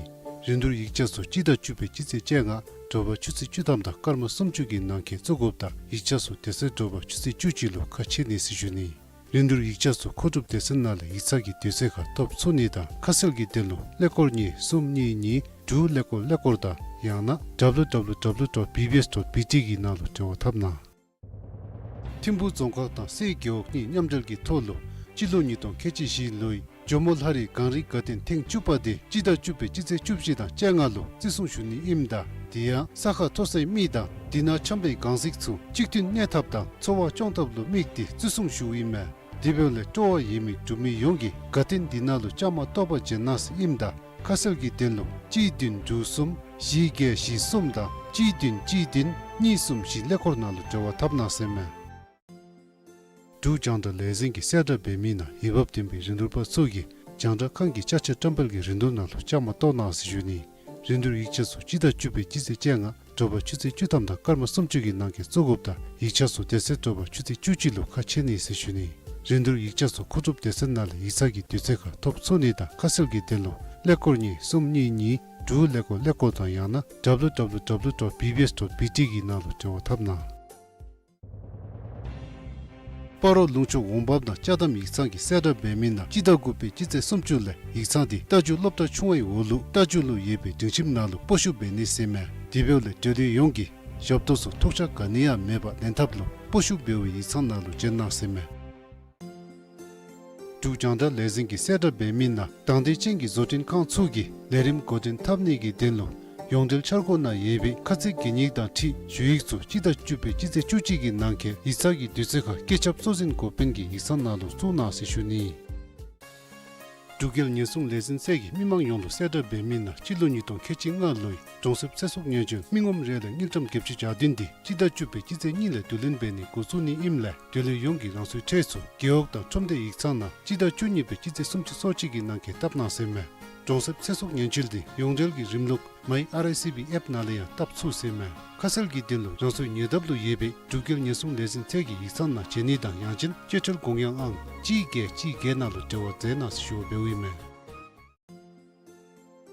རིན་བསྡུར་ཡིག་ཆ་ཚུ་སྤྱི་ཟླ་བཅུ་པའི་སྤྱི་ཚེས་བཅོ་ལྔ་དྲོ་པ་ཆུ་ཚོད་བཅུ་ཐམ་དང་སྐར་མ་སུམ་ཅུ་གི་ནང་འཁོད་བཙུགས་དགོཔ་དང་ཡིག་ཆ་ཚུ་དེ་ཚེ་དྲོ་པ་ཆུ་ཚོད་བཅུ་གཅིག་ལུ་ཁ་ཕྱེ་ནི་ཟེར་ཞུ་ནི། རིན་བསྡུར་ཡིག་ཆ་ཚུ་མཁོ་སྒྲུབ་སྡེ་ཚན་ནང་ལས་ཡིག་ཚང་གི་དུས་ཚོད་ཁར་ཐོབ་ཚུགས་ནི་དང་ཁ་གསལ་གྱི་དོན་ལུ་ཀླད་ཀོར་གཉིས་གསུམ་གཉིས་གཉིས་དྲུག་ཀླད་ཀོར་ཀླད་ཀོར་དང་ཡང་ན་W W W dot B B S dot B T གི་ནང་ལུ་འབྲེལ་བ་འཐབ་གནང་། ཐིམ་ཕུག་རྫོང་ཁག་དང་སེ་རྒེད་འོག་གཉིས་མཉམ་འབྲེལ་གྱི་ཐོག་ལུ་སྤྱི་ལོ་ཉིས་སྟོང་ཁལ་གཅིག་བཞི་ལོའི་ཇོ་མོ་ལྷ་རིའི་གངས་རིའི་དགའ་སྟོན་ཐེངས་བཅུ་པ་དེ་སྤྱི་ཟླ་བཅུ་པའི་སྤྱི་ཚེས་བཅུ་བཞི་དང་བཅོ་ལྔ་ལུ་བརྩི་སྲུང་ཞུ་ནི་ཨིནམ་ད་དེ་ཡང་ས་ཁ་མཐོ་སའི་མི་དང་དེ་ནང་འཁྱམས་པའི་གངས་གཟིགས་ཚུ་གཅིག་མཐུན་གནས་ཐབས་དང་འཚོ་བ་སྐྱོང་ཐབས་ལུ་དམིགས་ཏེ་བརྩི་སྲུང་ཞུཝ་ཨིན་མས། དེ་འབདཝ་ལས་སྤྲོ་བ་ཡོད་མི་འབྲུག་མི་ཡོངས་ཀྱིས་དགའ་སྟོན་དེ་ནང་ལུ་བཅའ་མར་གཏོགས་པར་བྱོན་གནང་ཟེར་ཨིནམ་ད་ཁ་གསལ་གྱི་དོན་ལུ་གཅིག་བདུན་དྲུག་གསུམ་བཞི་བརྒྱད་བཞི་གསུམ་དང་གཅིག་བདུན་གཅིག་བདུན་གཉིས་གསུམ་བཞི་ཀླད་ཀོར་ནང་ལུ་འབྲེལ་བ་འཐབ་གནང་ཟེར་མས། འབྲུག་རྒྱང་བསྒྲགས་ལས་འཛིན་གྱི་གསལ་བསྒྲགས་འབད་མི་ནང་འོས་འབབ་ལྡན་པའི་རིན་བསྡུར་པ་ཚུ་གིས་རྒྱང་བསྒྲགས་ཁང་གི་ཅ་ཆས་བཀྲམ་སྤེལ་གྱི་རིན་བསྡུར་ནང་ལུ་བཅའ་མར་གཏོགས་གནང་ཟེར་ཞུ་ནི། རིན་བསྡུར་ཡིག་ཆ་ཚུ་སྤྱི་ཟླ་བཅུ་པའི་སྤྱི་ཚེས་བཅོ་ལྔ་དྲོ་པ་ཆུ་ཚོད་བཅུ་ཐམ་དང་སྐར་མ་སུམ་ཅུ་གི་ནང་འཁོད་བཙུགས་དགོཔ་དང་ཡིག་ཆ་ཚུ་དེ་ཚེ་དྲོ་པ་ཆུ་ཚོད་བཅུ་གཅིག་ལུ་ཁ་ཕྱེ་ནི་ཟེར་ཞུ་ནི། རིན་བསྡུར་ཡིག་ཆ་ཚུ་མཁོ་སྒྲུབ་སྡེ་ཚན་ནང་ལས་ཡིག་ཚང་གི་དུས་ཚོད་ཁར་ཐོབ་ཚུགས་ནི་དང་ཁ་གསལ་གྱི་དོན་ལུ་ཀླད་ཀོར་གཉིས་གསུམ་གཉིས་གཉིས་དྲུག་ཀླད་ཀོར་ཀླད་ཀོར་དང་ཡང་ན་W W W dot B B S dot B T གི་ནང་ལུ་འབྲེལ་བ་འཐབ་གནང་། སྤ་རོ་ལུང་ཕྱོགས་འོང་འབབ་དང་ཅ་དམ་ཡིག་ཚང་གི་གསལ་བསྒྲགས་འབད་མི་ནང་སྤྱི་ཟླ་དགུ་པའི་སྤྱི་ཚེས་སུམ་ཅུ་ལས་ཡིག་ཚང་དེ་རྟ་རྒྱུག་སློབ་གྲྭ་ཆུང་བའི་འོག་ལུགས་རྟ་རྒྱུག་ལུ་ཡོད་པའི་སྒྲིང་ཁྱིམ་ནང་ལུ་སྤོ་བཤུད་འབད་ནི་ཟེར་མས། དེ་འབདཝ་ལས་འབྲེལ་ཡོད་ཡོངས་ཀྱིས་ཞབས་ཏོག་ཚུ་ཐོགས་ཆགས་ག་ནི་ཡང་མེད་པར་ལེན་ཐབས་ལུ་སྤོ་བཤུད་འབད་བའི་ཡིག་ཚང་ནང་ལུ་བྱོན་གནང་ཟེར་མས། འབྲུག་རྒྱང་བསྒྲགས་ལས་འཛིན་གྱི་གསལ་བསྒྲགས་འབད་མི་ནང་དང་འདོད་ཅན་གྱི་བཟོ་སྐྲུན་ཁང་ཚུ་གིས་ལས་རིམ་འགོ་འདྲེན་འཐབ་ནི་གི་དོན་ལུ་ཡོངས་འབྲེལ་འཆར་སྒོ་ནང་ཡོད་པའི་ཁ་ཚིག་གན་ཡིག་དང་འཁྲིལ་ཞུ་ཡིག་ཚུ་སྤྱི་ཟླ་བཅུ་པའི་སྤྱི་ཚེས་བཅུ་གཅིག་གི་ནང་འཁོད་ཡིག་ཚང་གི་དུས་ཚོད་ཁར་སྐུ་ཚབ་གཙོ་འཛིན་འགོ་དཔོན་གྱི་ཡིག་ཚང་ནང་ལུ་བཙུགས་གནང་ཟེར་ཞུ་ནི། འབྲུག་རྒྱལ་ཉེན་སྲུང་ལས་འཛིན་ཚད་ཀྱིས་མི་མང་ཡོངས་ལུ་གསལ་བསྒྲགས་འབད་མི་ནང་སྤྱི་ལོ་ཉིས་སྟོང་ཁལ་གཅིག་ལྔ་ལོའི་གྲོང་གསེབ་ཚེ་སྲོག་ཉེན་བཅོལ་མི་ངོམ་རེ་ལས་དངུལ་ཀྲམ་བརྒྱད་ཅུ་གྱ་བདུན་དེ་སྤྱི་ཟླ་བཅུ་པའི་སྤྱི་ཚེས་གཉིས་ལས་བསྡུ་ལེན་འབད་ནི་འགོ་བཙུགས་ནི་ཨིནམ་ལས་འབྲེལ་ཡོད་ཡོངས་ཀྱིས་རང་སོའི་ཁྲལ་ཚུ་རྒེད་འོག་དང་ཁྲོམ་སྡེ་ཡིག་ཚང་ནང་སྤྱི་ཟླ་བཅུ་གཉིས་པའི་སྤྱི་ཚེས་སུམ་ཅུ་སོ་གཅིག་གི་ནང་འཁོད་བཏབ་གནང་ཟེར་མས། གྲོང་གསེབ་ཚེ་སྲོག་ཉེན་བཅོལ་དེ་ཡོངས་འབྲེལ་གྱི་རིམ་ལུགས་མའི་ཨར་ཨའི་སི་བི་ཨེཔ་ནང་ལས་ཡང་བཏབ་ཚུགས་ཟེར་མས། ཁ་གསལ་གྱི་དོན་ལུ་རང་སོའི་ཉེ་འདབས་ལུ་ཡོད་པའི་འབྲུག་རྒྱལ་ཉེན་སྲུང་ལས་འཛིན་ཚད་ཀྱི་ཡིག་ཚང་ནང་བྱོན་ནི་དང་ཡང་ཅིན་སྤྱོད་ཁྲལ་དགོངས་ཡངས་ཨང་གཅིག་བརྒྱད་གཅིག་བརྒྱད་ནང་ལུ་འབྲེལ་བ་མཛད་གནང་ཟེར་ཞུ་བ་འབདཝ་ཨིན་མས།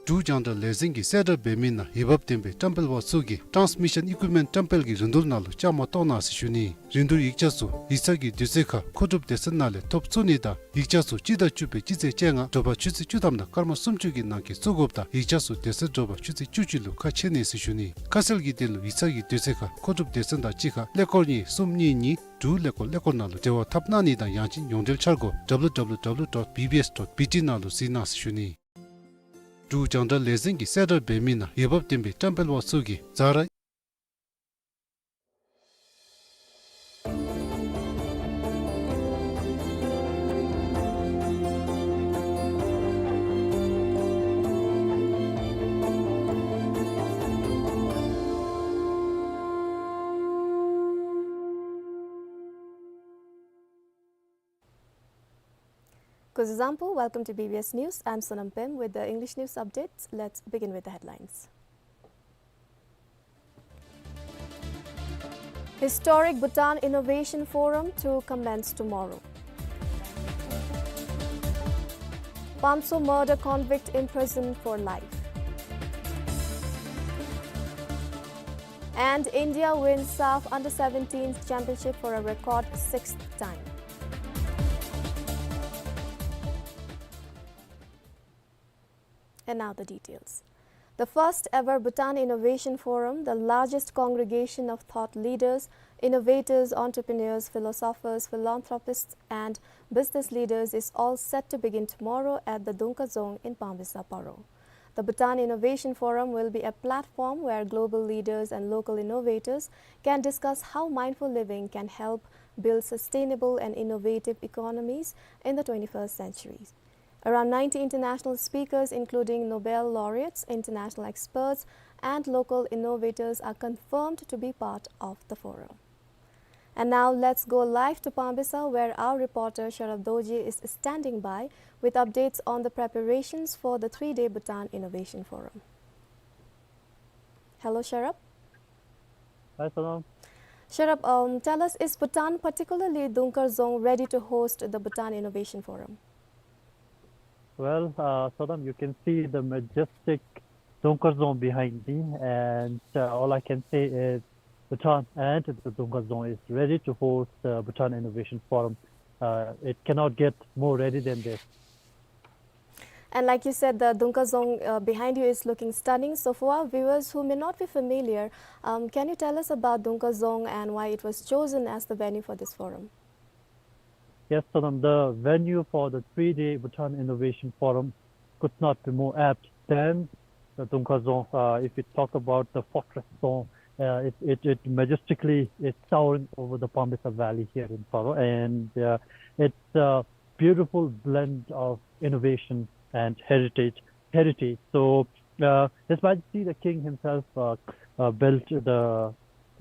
འབྲུག་རྒྱང་བསྒྲགས་ལས་འཛིན་གྱི་གསལ་བསྒྲགས་འབད་མི་ནང་འོས་འབབ་ལྡན་པའི་བཀྲམ་སྤེལ་པ་ཚུ་གིས་ཊཱནསི་མི་ཤཱན་ཨི་ཀུའིཔ་མེནཊ་བཀྲམ་སྤེལ་གྱི་རིན་བསྡུར་ནང་ལུ་བཅའ་མར་གཏོགས་གནང་ཟེར་ཞུ་ནི། རིན་བསྡུར་ཡིག་ཆ་ཚུ་ཡིག་ཚང་གི་དུས་ཚོད་ཁར་མཁོ་སྒྲུབ་སྡེ་ཚན་ནང་ལས་ཐོབ་ཚུགས་ནི་དང་ཡིག་ཆ་ཚུ་སྤྱི་ཟླ་བཅུ་པའི་སྤྱི་ཚེས་བཅོ་ལྔ་དྲོ་པ་ཆུ་ཚོད་བཅུ་ཐམ་དང་སྐར་མ་སུམ་ཅུ་གི་ནང་འཁོད་བཙུགས་དགོཔ་དང་ཡིག་ཆ་ཚུ་དེ་ཚེ་དྲོ་པ་ཆུ་ཚོད་བཅུ་གཅིག་ལུ་ཁ་ཕྱེ་ནི་ཟེར་ཞུ་ནི། ཁ་གསལ་གྱི་དོན་ལུ་ཡིག་ཚང་གི་དུས་ཚོད་ཁར་མཁོ་སྒྲུབ་སྡེ་ཚན་དང་གཅིག་ཁར་ཀླད་ཀོར་གཉིས་གསུམ་གཉིས་གཉིས་དྲུག་ཀླད་ཀོར་ཀླད་ཀོར་ནང་ལུ་འབྲེལ་བ་འཐབ་གནང་ནི་དང་ཡང་ཅིན་ཡོངས་འབྲེལ་འཆར་སྒོ་W W W dot B B S dot B T ནང་ལུ་གཟིགས་གནང་ཟེར་ཞུ་ནི། འབྲུག་རྒྱང་བསྒྲགས་ལས་འཛིན་གྱི་གསལ་བསྒྲགས་འབད་མི་ནང་འོས་འབབ་ལྡན་པའི་བཀྲམ་སྤེལ་པ་ཚུ་གིས་ཛ་ར། Kuzuzangpo, welcome to B B S News. I'm Sonam Pem with the English news updates. Let's begin with the headlines. Historic Bhutan Innovation Forum to commence tomorrow. Pamso murder convict imprisoned for life. And India wins SAFF Under seventeen Championship for a record sixth time. And now the details. The first ever Bhutan Innovation Forum, the largest congregation of thought leaders, innovators, entrepreneurs, philosophers, philanthropists, and business leaders, is all set to begin tomorrow at the Dungka Dzong in Pambysa, Paro. The Bhutan Innovation Forum will be a platform where global leaders and local innovators can discuss how mindful living can help build sustainable and innovative economies in the twenty-first century. Around ninety international speakers, including Nobel laureates, international experts, and local innovators, are confirmed to be part of the forum. And now let's go live to Pambysa, where our reporter Sharab Dorji is standing by with updates on the preparations for the three-day Bhutan Innovation Forum. Hello, Sharab. Hi, Sonam. Sharab, um, tell us, is Bhutan, particularly Dungka Dzong, ready to host the Bhutan Innovation Forum? Well, uh, Sonam, you can see the majestic Dungka Dzong behind me, and, uh, all I can say is Bhutan and the Dungka Dzong is ready to host the Bhutan Innovation Forum. Uh, it cannot get more ready than this. And like you said, the Dungka Dzong, uh, behind you is looking stunning. So for our viewers who may not be familiar, um, can you tell us about Dungka Dzong and why it was chosen as the venue for this forum? Yes, Sonam, the venue for the three-day Bhutan Innovation Forum could not be more apt than the Dungka Dzong. Uh, if you talk about the fortress Dzong, uh, it, it, it majestically is towering over the Pambysa Valley here in Paro, and, uh, it's a beautiful blend of innovation and heritage. Heritage. So, uh, His Majesty the King himself, uh, uh, built the,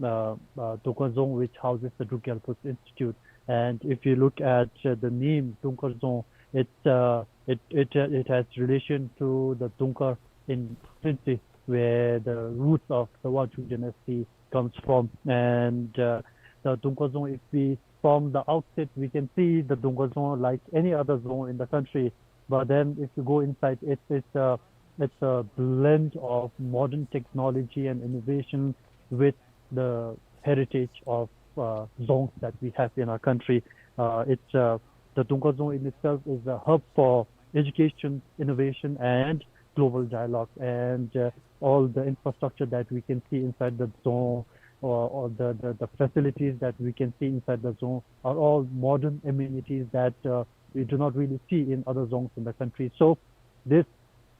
uh, uh, Dungka Dzong, which houses the Druk Gyalpo's Institute. And if you look at, uh, the name Dungka Dzong, it, uh, it, it, uh, it has relation to the Dungka in Klintsy, where the roots of the Wangchuck dynasty comes from. And, uh, the Dungka Dzong, if we, from the outset, we can see the Dungka Dzong like any other Dzong in the country. But then if you go inside, it's, it's a, it's a blend of modern technology and innovation with the heritage of, uh, Dzongs that we have in our country. Uh, it's, uh, the Dungka Dzong in itself is a hub for education, innovation, and global dialogue. And, uh, all the infrastructure that we can see inside the Dzong, or, or the, the, the facilities that we can see inside the Dzong are all modern amenities that, uh, we do not really see in other Dzongs in the country. So this,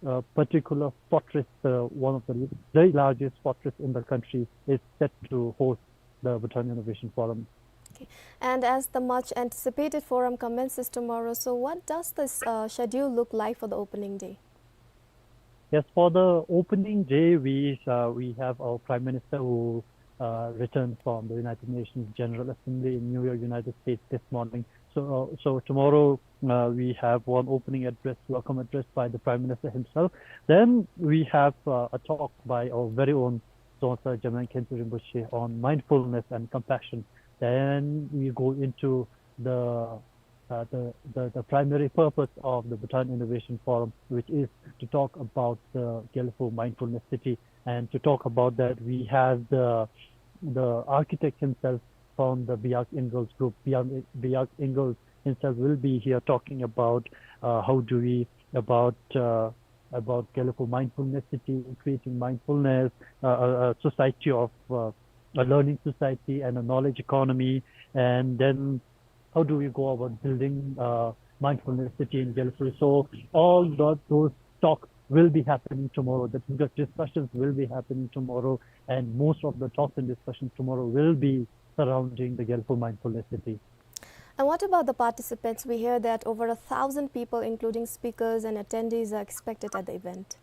uh, particular fortress, uh, one of the very largest fortress in the country, is set to host the Bhutan Innovation Forum. Okay. And as the much anticipated forum commences tomorrow, so what does this, uh, schedule look like for the opening day? Yes, for the opening day, we, uh, we have our Prime Minister who, uh, returned from the United Nations General Assembly in New York, United States this morning. So, uh, so tomorrow, uh, we have one opening address, welcome address by the Prime Minister himself. Then we have, uh, a talk by our very own Dzongkha Jamyang Khentsur Rinpoche on mindfulness and compassion. Then we go into the, uh, the, the, the primary purpose of the Bhutan Innovation Forum, which is to talk about the Gelephu Mindfulness City. And to talk about that, we have the, the architect himself from the Byaak Ingalls group. Byaak, Byaak Ingalls himself will be here talking about, uh, how do we, about, uh, about Gelephu Mindfulness City, creating mindfulness, uh, a, a society of, uh, a learning society and a knowledge economy, and then how do we go about building, uh, mindfulness city in Gelephu. So all tho-, those talks will be happening tomorrow. The dis-, discussions will be happening tomorrow, and most of the talks and discussions tomorrow will be surrounding the Gelephu Mindfulness City. And what about the participants? We hear that over a thousand people, including speakers and attendees, are expected at the event.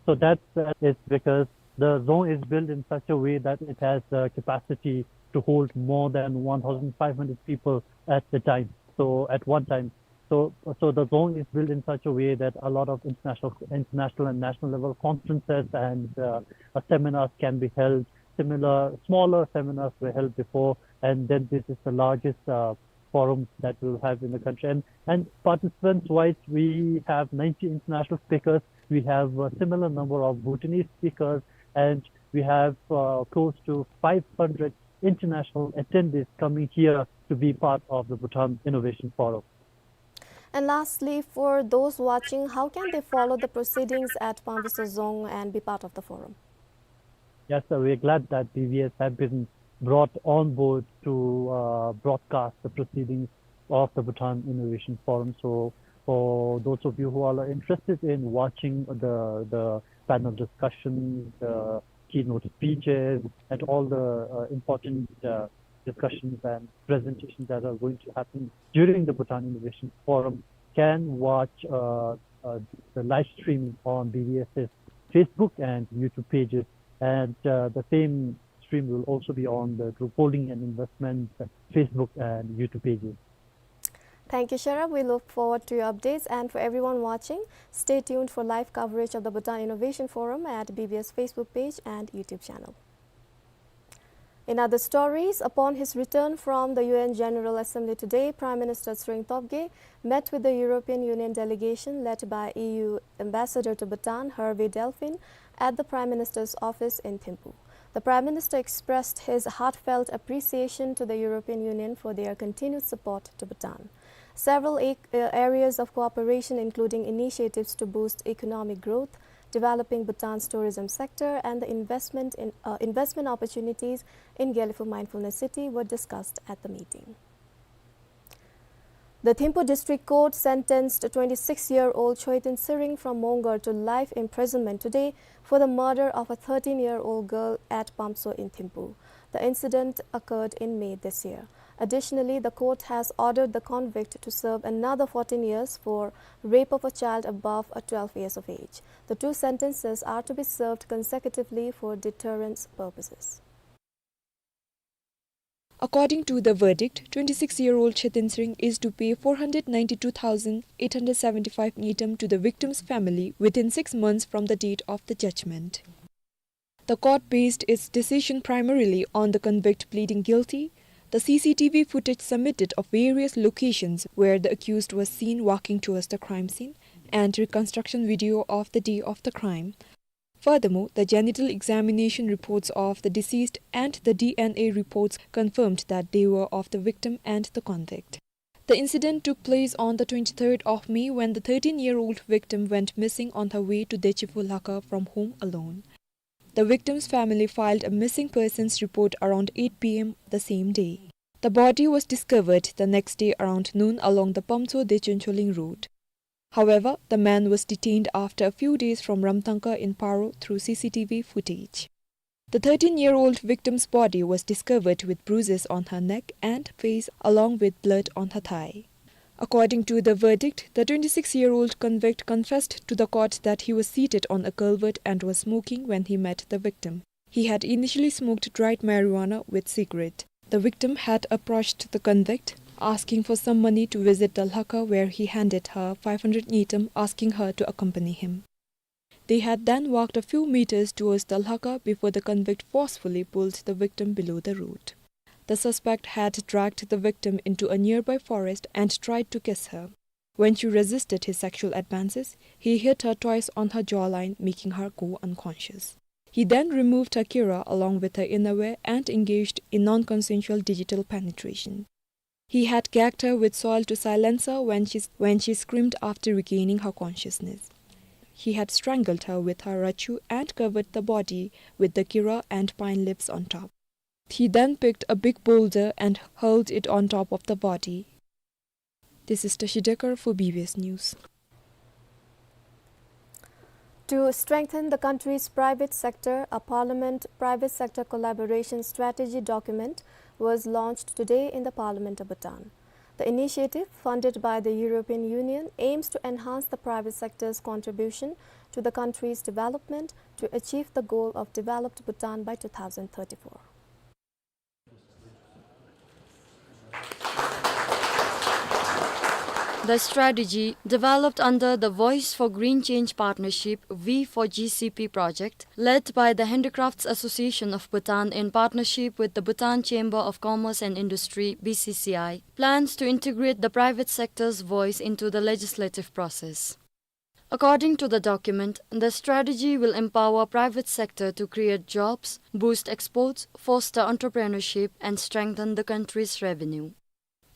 So that, uh, is because the Dzong is built in such a way that it has the capacity to hold more than one thousand five hundred people at the time. So at one time. So, so the Dzong is built in such a way that a lot of international, international and national level conferences and, uh, uh, seminars can be held. Similar, smaller seminars were held before, and then this is the largest, uh, forum that we'll have in the country. And, and participants-wise, we have ninety international speakers. We have a similar number of Bhutanese speakers, and we have, uh, close to five hundred international attendees coming here to be part of the Bhutan Innovation Forum. And lastly, for those watching, how can they follow the proceedings at Pangviso Dzong and be part of the forum? Yes, sir. We're glad that B B S have been brought on board to, uh, broadcast the proceedings of the Bhutan Innovation Forum. So, for those of you who are interested in watching the, the panel discussions, the keynote speeches, and all the, uh, important, uh, discussions and presentations that are going to happen during the Bhutan Innovation Forum can watch, uh, uh, the live streaming on B B S's Facebook and YouTube pages. And, uh, the same stream will also be on the Group Holding and Investment Facebook and YouTube pages. Thank you, Sharaf. We look forward to your updates. And for everyone watching, stay tuned for live coverage of the Bhutan Innovation Forum at B B S Facebook page and YouTube channel. In other stories, upon his return from the U N General Assembly today, Prime Minister Tshering Tobgay met with the European Union delegation led by E U Ambassador to Bhutan, Hervé Delphin, at the Prime Minister's office in Thimphu. The Prime Minister expressed his heartfelt appreciation to the European Union for their continued support to Bhutan. Several a-, uh, areas of cooperation, including initiatives to boost economic growth, developing Bhutan's tourism sector, and the investment in, uh, investment opportunities in Gelephu Mindfulness City were discussed at the meeting. The Thimphu District Court sentenced twenty-six-year-old Choetun Tshering from Mongar to life imprisonment today for the murder of a thirteen-year-old girl at Pamtso in Thimphu. The incident occurred in May this year. Additionally, the court has ordered the convict to serve another fourteen years for rape of a child above, uh, twelve years of age. The two sentences are to be served consecutively for deterrence purposes. According to the verdict, twenty-six-year-old Choetun Tshering is to pay four hundred ninety-two thousand eight hundred seventy-five ngultrum to the victim's family within six months from the date of the judgment. The court based its decision primarily on the convict pleading guilty, the C C T V footage submitted of various locations where the accused was seen walking towards the crime scene, and reconstruction video of the day of the crime. Furthermore, the genital examination reports of the deceased and the D N A reports confirmed that they were of the victim and the convict. The incident took place on the twenty-third of May when the thirteen-year-old victim went missing on her way to Dechiphu Lhakha from home alone. The victim's family filed a missing persons report around eight P M the same day. The body was discovered the next day around noon along the Pamtso-Dechen Choling road. However, the man was detained after a few days from Ramthangka in Paro through C C T V footage. The thirteen-year-old victim's body was discovered with bruises on her neck and face, along with blood on her thigh. According to the verdict, the twenty-six-year-old convict confessed to the court that he was seated on a culvert and was smoking when he met the victim. He had initially smoked dried marijuana with cigarette. The victim had approached the convict, asking for some money to visit the Lhakha, where he handed her five hundred ngultrum, asking her to accompany him. They had then walked a few meters towards the Lhakha before the convict forcefully pulled the victim below the road. The suspect had dragged the victim into a nearby forest and tried to kiss her. When she resisted his sexual advances, he hit her twice on her jawline, making her go unconscious. He then removed her kira along with her innerwear and engaged in non-consensual digital penetration. He had gagged her with soil to silence her when she, when she screamed after regaining her consciousness. He had strangled her with her rachu and covered the body with the kira and pine leaves on top. He then picked a big boulder and hurled it on top of the body. This is Tashi Dekar for B B S News. To strengthen the country's private sector, a Parliament private sector collaboration strategy document was launched today in the Parliament of Bhutan. The initiative, funded by the European Union, aims to enhance the private sector's contribution to the country's development to achieve the goal of developed Bhutan by two thousand thirty-four. The strategy, developed under the Voice for Green Change Partnership, V four G C P project, led by the Handicrafts Association of Bhutan in partnership with the Bhutan Chamber of Commerce and Industry, B C C I, plans to integrate the private sector's voice into the legislative process. According to the document, the strategy will empower private sector to create jobs, boost exports, foster entrepreneurship, and strengthen the country's revenue.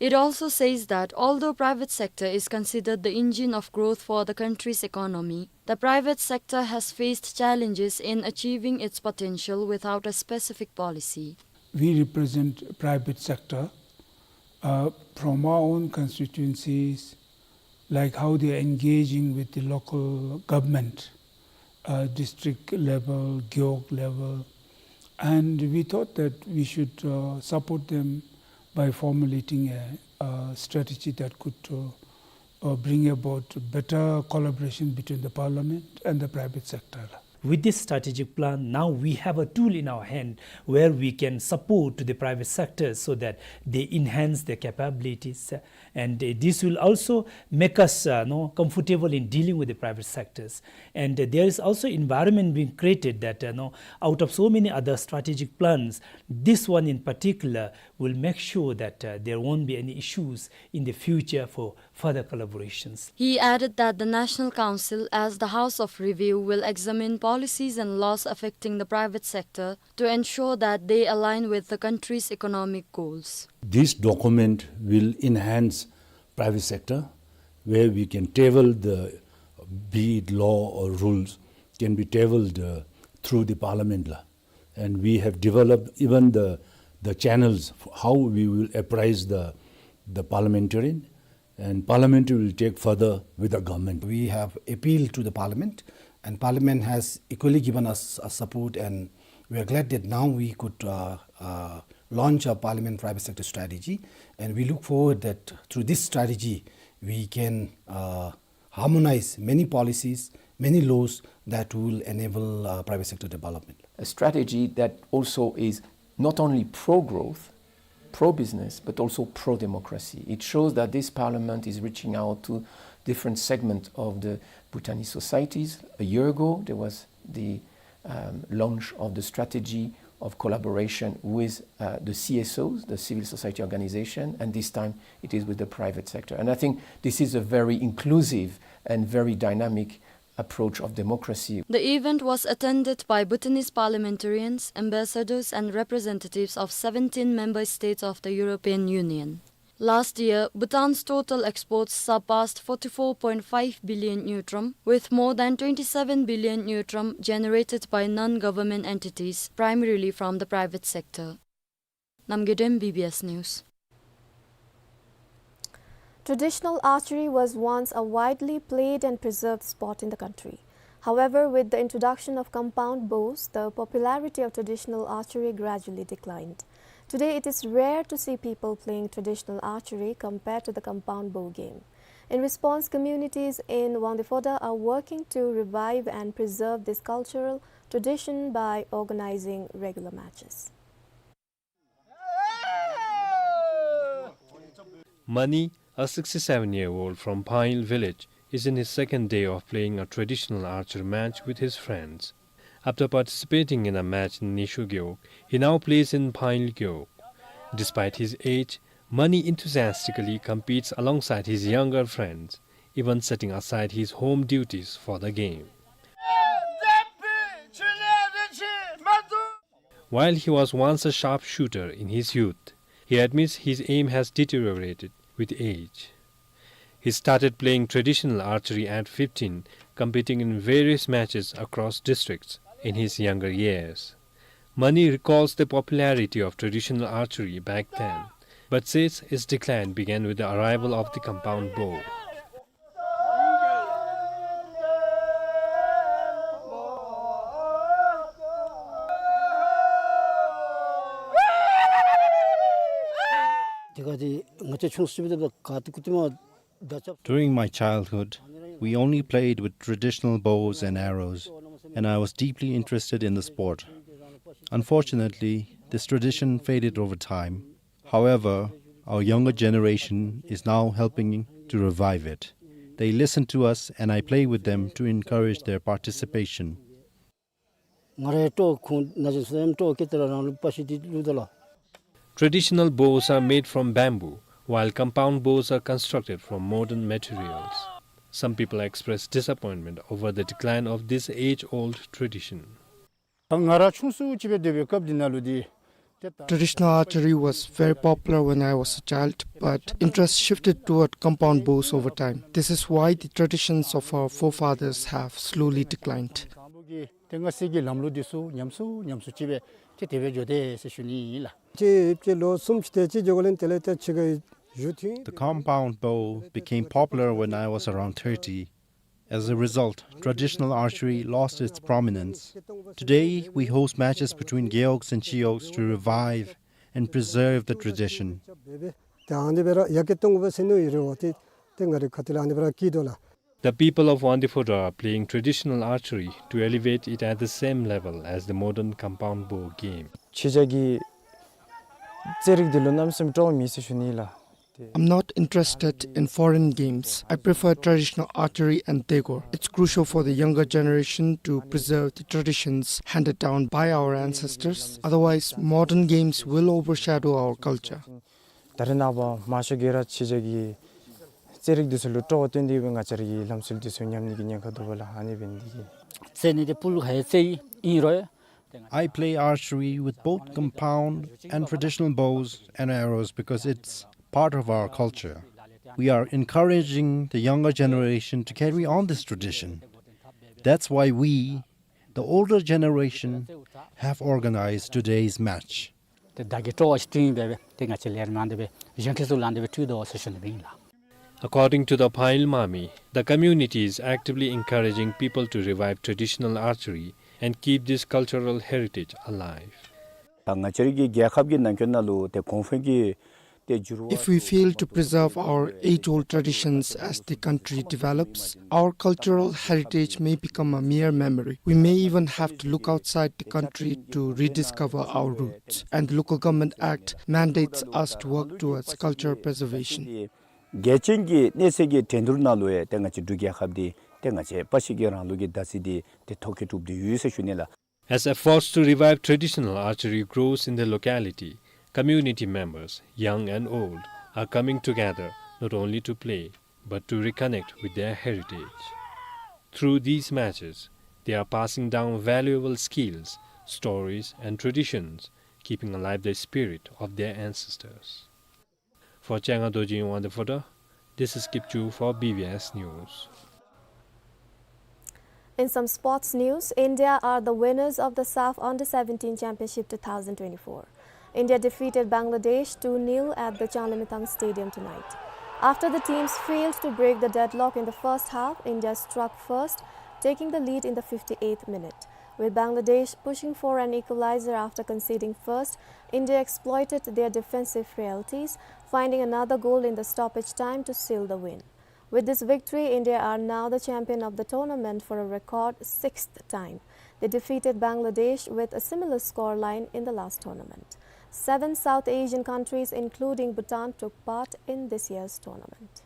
It also says that although private sector is considered the engine of growth for the country's economy, the private sector has faced challenges in achieving its potential without a specific policy. We represent private sector, uh, from our own constituencies, like how they are engaging with the local government, uh, district level, gewog level, and we thought that we should, uh, support them by formulating a, a strategy that could, uh, uh, bring about better collaboration between the parliament and the private sector. With this strategic plan, now we have a tool in our hand where we can support the private sector so that they enhance their capabilities, uh, and, uh, this will also make us, uh, know, comfortable in dealing with the private sectors. And, uh, there is also environment being created that, uh, know, out of so many other strategic plans, this one in particular will make sure that, uh, there won't be any issues in the future for further collaborations. He added that the National Council, as the House of Review, will examine policies and laws affecting the private sector to ensure that they align with the country's economic goals. This document will enhance private sector, where we can table the, be it law or rules, can be tabled, uh, through the parliament la. And we have developed even the, the channels, how we will apprise the, the parliamentarian, and parliament will take further with the government. We have appealed to the parliament, and parliament has equally given us a support, and we are glad that now we could, uh, uh, launch a parliament private sector strategy, and we look forward that through this strategy we can, uh, harmonize many policies, many laws that will enable, uh, private sector development. A strategy that also is not only pro-growth, pro-business, but also pro-democracy. It shows that this parliament is reaching out to different segments of the Bhutanese societies. A year ago, there was the, um, launch of the strategy of collaboration with, uh, the C S Os, the civil society organization, and this time it is with the private sector. And I think this is a very inclusive and very dynamic approach of democracy. The event was attended by Bhutanese parliamentarians, ambassadors, and representatives of seventeen member states of the European Union. Last year, Bhutan's total exports surpassed forty-four point five billion ngultrum, with more than twenty-seven billion ngultrum generated by non-government entities, primarily from the private sector. Namgay Dem, B B S News. Traditional archery was once a widely played and preserved sport in the country. However, with the introduction of compound bows, the popularity of traditional archery gradually declined. Today, it is rare to see people playing traditional archery compared to the compound bow game. In response, communities in Wangdue Phodrang are working to revive and preserve this cultural tradition by organizing regular matches. Mani, a sixty-seven-year-old from Phangel village, is in his second day of playing a traditional archery match with his friends. After participating in a match in Nishio Gewog, he now plays in Phangel Gewog. Despite his age, Mani enthusiastically competes alongside his younger friends, even setting aside his home duties for the game. While he was once a sharpshooter in his youth, he admits his aim has deteriorated with age. He started playing traditional archery at fifteen, competing in various matches across districts in his younger years. Mani recalls the popularity of traditional archery back then, but says its decline began with the arrival of the compound bow. During my childhood, we only played with traditional bows and arrows, and I was deeply interested in the sport. Unfortunately, this tradition faded over time. However, our younger generation is now helping to revive it. They listen to us, and I play with them to encourage their participation. Traditional bows are made from bamboo, while compound bows are constructed from modern materials. Some people express disappointment over the decline of this age-old tradition. ང་ར་ཆུང་སུ་ཅིག་སྦེ་སྡོད་པའི་སྐབས་འདི་ནང་ལུ་འདི་ Traditional archery was very popular when I was a child, but interest shifted toward compound bows over time. This is why the traditions of our forefathers have slowly declined. ཏེ་ང་བཅས་ཀྱི་ལམ་ལུགས་འདི་ཚུ་ཉམས་སུ་ཉམས་སུ་ཅིག་སྦེ་ཏེ་དེ་སྦེ་འགྱོ་དེས་ཟེར་ཞུ་ནི་ཨིན་ལགས། ཅིག་ཅིག་ལོ་གསུམ་ཅིག་ཏེ་ཅིག་འགྱོ་དགོ་ལས་དེ་ལས་ཏེ་ཕྱི་ཁར་བཞུགས་ཐོན། The compound bow became popular when I was around thirty. As a result, traditional archery lost its prominence. Today, we host matches between Geoks and Cheoks to revive and preserve the tradition. ཏེ་ཨ་ནི་སྦེ་ར་ཡར་རྒྱས་གཏང་དགོ་པས་ཟེར་མནོ་ཡི་རེ་བ་ཏེ་ཏེ་ང་རའི་ཁ་ཐུག་ལས་ཨ་ནི་སྦེ་ར་བསྐྱེད་དོ་ལགས། The people of Wangdue Phodrang are playing traditional archery to elevate it at the same level as the modern compound bow game. ཁྱེད་ཅག་གི་རྩེད་རིགས་འདི་ལུ་གནམ་མེད་ས་མེད་སྤྲོ་བ་མེད་ཟེར་ཞུ་ནི་ལགས། I'm not interested in foreign games. I prefer traditional archery and daegor. It's crucial for the younger generation to preserve the traditions handed down by our ancestors. Otherwise, modern games will overshadow our culture. ད་རེས་ནངས་པ་མང་ཤོས་ཀྱིས་ར་ཁྱེད་ཅག་གི་རྩེད་རིགས་འདི་ཚུ་ལུ་སྤྲོ་བ་བཏོན་ཏེ་སྦེ་ང་བཅས་ར་གི་ལམ་སྲོལ་འདི་ཚུ་ཉམས་ནི་གི་ཉེན་ཁ་འདུག་པ་ལགས། ཨ་ནི་འབད་ནི་འདི་གིས། རྩེད་ནི་འདི་སྤུ་ལུ་ཧེ་རྩེད་ཨིན་རུང་ཡང་། I play archery with both compound and traditional bows and arrows because it's part of our culture. We are encouraging the younger generation to carry on this tradition. That's why we, the older generation, have organized today's match. ཏེ་བདག་གི་སྤྲོ་བ་ཅིག་བཏོན་སྦེ་ཏེ་ང་བཅས་ལས་རིམ་ནང་དེ་སྦེ་གཞོན་སྐྱེས་ཚུ་ལུ་དེ་སྦེ་སྤྲོད་དོ་ཟེར་ཞུ་ནི་ཨིན་ལགས། According to the Phayil Mami, the community is actively encouraging people to revive traditional archery and keep this cultural heritage alive. ད་ང་བཅས་རའི་གི་རྒྱལ་ཁབ་ཀྱི་ནང་འཁོད་ནང་ལུ་ཏེ་གོང་འཕེལ་གྱི་ཏེ་འགྱུར་བ། If we fail to preserve our age-old traditions as the country develops, our cultural heritage may become a mere memory. We may even have to look outside the country to rediscover our roots, and the Local Government Act mandates us to work towards cultural preservation. གལ་ཆེན་གྱི་གནས་ཚད་ཀྱི་འགྲན་བསྡུར་ནང་ལུ་ཡང་ཏེ་ང་བཅས་འབྲུག་རྒྱལ་ཁབ་འདི་ཏེ་ང་བཅས་པ་ཕྱི་རྒྱལ་རང་ལུགས་ཀྱི་མདའ་རྩེད་འདི་ཏེ་ཐོ་བཀོད་གྲུབ་སྟེ་ཡོད་ཟེར་ཞུ་ནི་ལགས། As efforts to revive traditional archery grows in the locality, community members, young and old, are coming together not only to play, but to reconnect with their heritage. Through these matches, they are passing down valuable skills, stories, and traditions, keeping alive the spirit of their ancestors. For Changa Dorji in Wangdue Phodrang, this is Kipchu for B B S News. In some sports news, India are the winners of the SAFF Under seventeen Championship two thousand twenty-four. India defeated Bangladesh two nil at the Changlimithang Stadium tonight. After the teams failed to break the deadlock in the first half, India struck first, taking the lead in the fifty-eighth minute. With Bangladesh pushing for an equalizer after conceding first, India exploited their defensive frailties, finding another goal in the stoppage time to seal the win. With this victory, India are now the champion of the tournament for a record sixth time. They defeated Bangladesh with a similar scoreline in the last tournament. Seven South Asian countries, including Bhutan, took part in this year's tournament.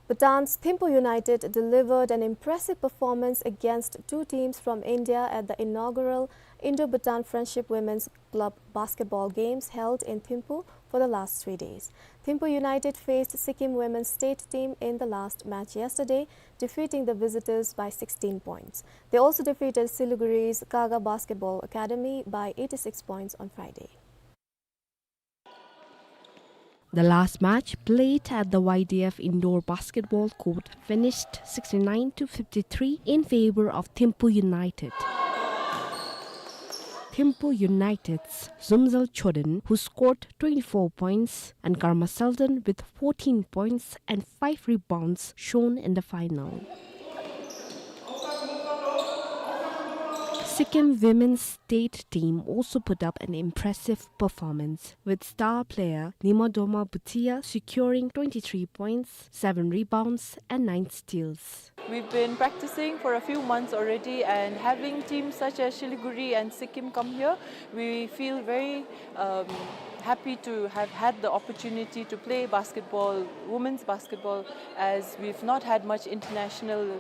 Bhutan's Thimphu United delivered an impressive performance against two teams from India at the inaugural Indo-Bhutan Friendship Women's Club Basketball Games held in Thimphu for the last three days. Thimphu United faced Sikkim Women's State Team in the last match yesterday, defeating the visitors by sixteen points. They also defeated Siliguri's Kaga Basketball Academy by eighty-six points on Friday. The last match, played at the Y D F indoor basketball court, finished sixty-nine to fifty-three in favor of Thimphu United. Thimphu United's Zumzal Choden, who scored twenty-four points, and Karma Sultan with fourteen points and five rebounds, shone in the final. Sikkim women's state team also put up an impressive performance, with star player Nimadoma Bhutia securing twenty-three points, seven rebounds, and nine steals. We've been practicing for a few months already, and having teams such as Siliguri and Sikkim come here, we feel very, um, happy to have had the opportunity to play basketball, women's basketball, as we've not had much international,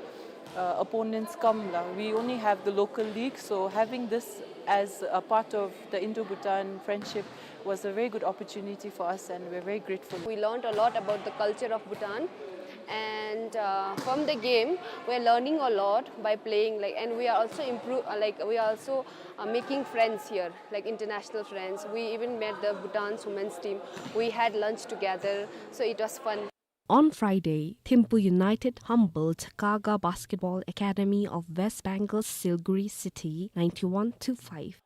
uh, opponents come la. We only have the local league, so having this as a part of the Indo-Bhutan friendship was a very good opportunity for us, and we're very grateful. We learned a lot about the culture of Bhutan. And, uh, from the game, we're learning a lot by playing, like, and we are also improve, uh, like, we are also, uh, making friends here, like, international friends. We even met the Bhutan's women's team. We had lunch together, so it was fun. On Friday, Thimphu United humbled Kaga Basketball Academy of West Bengal's Siliguri city, ninety-one to five.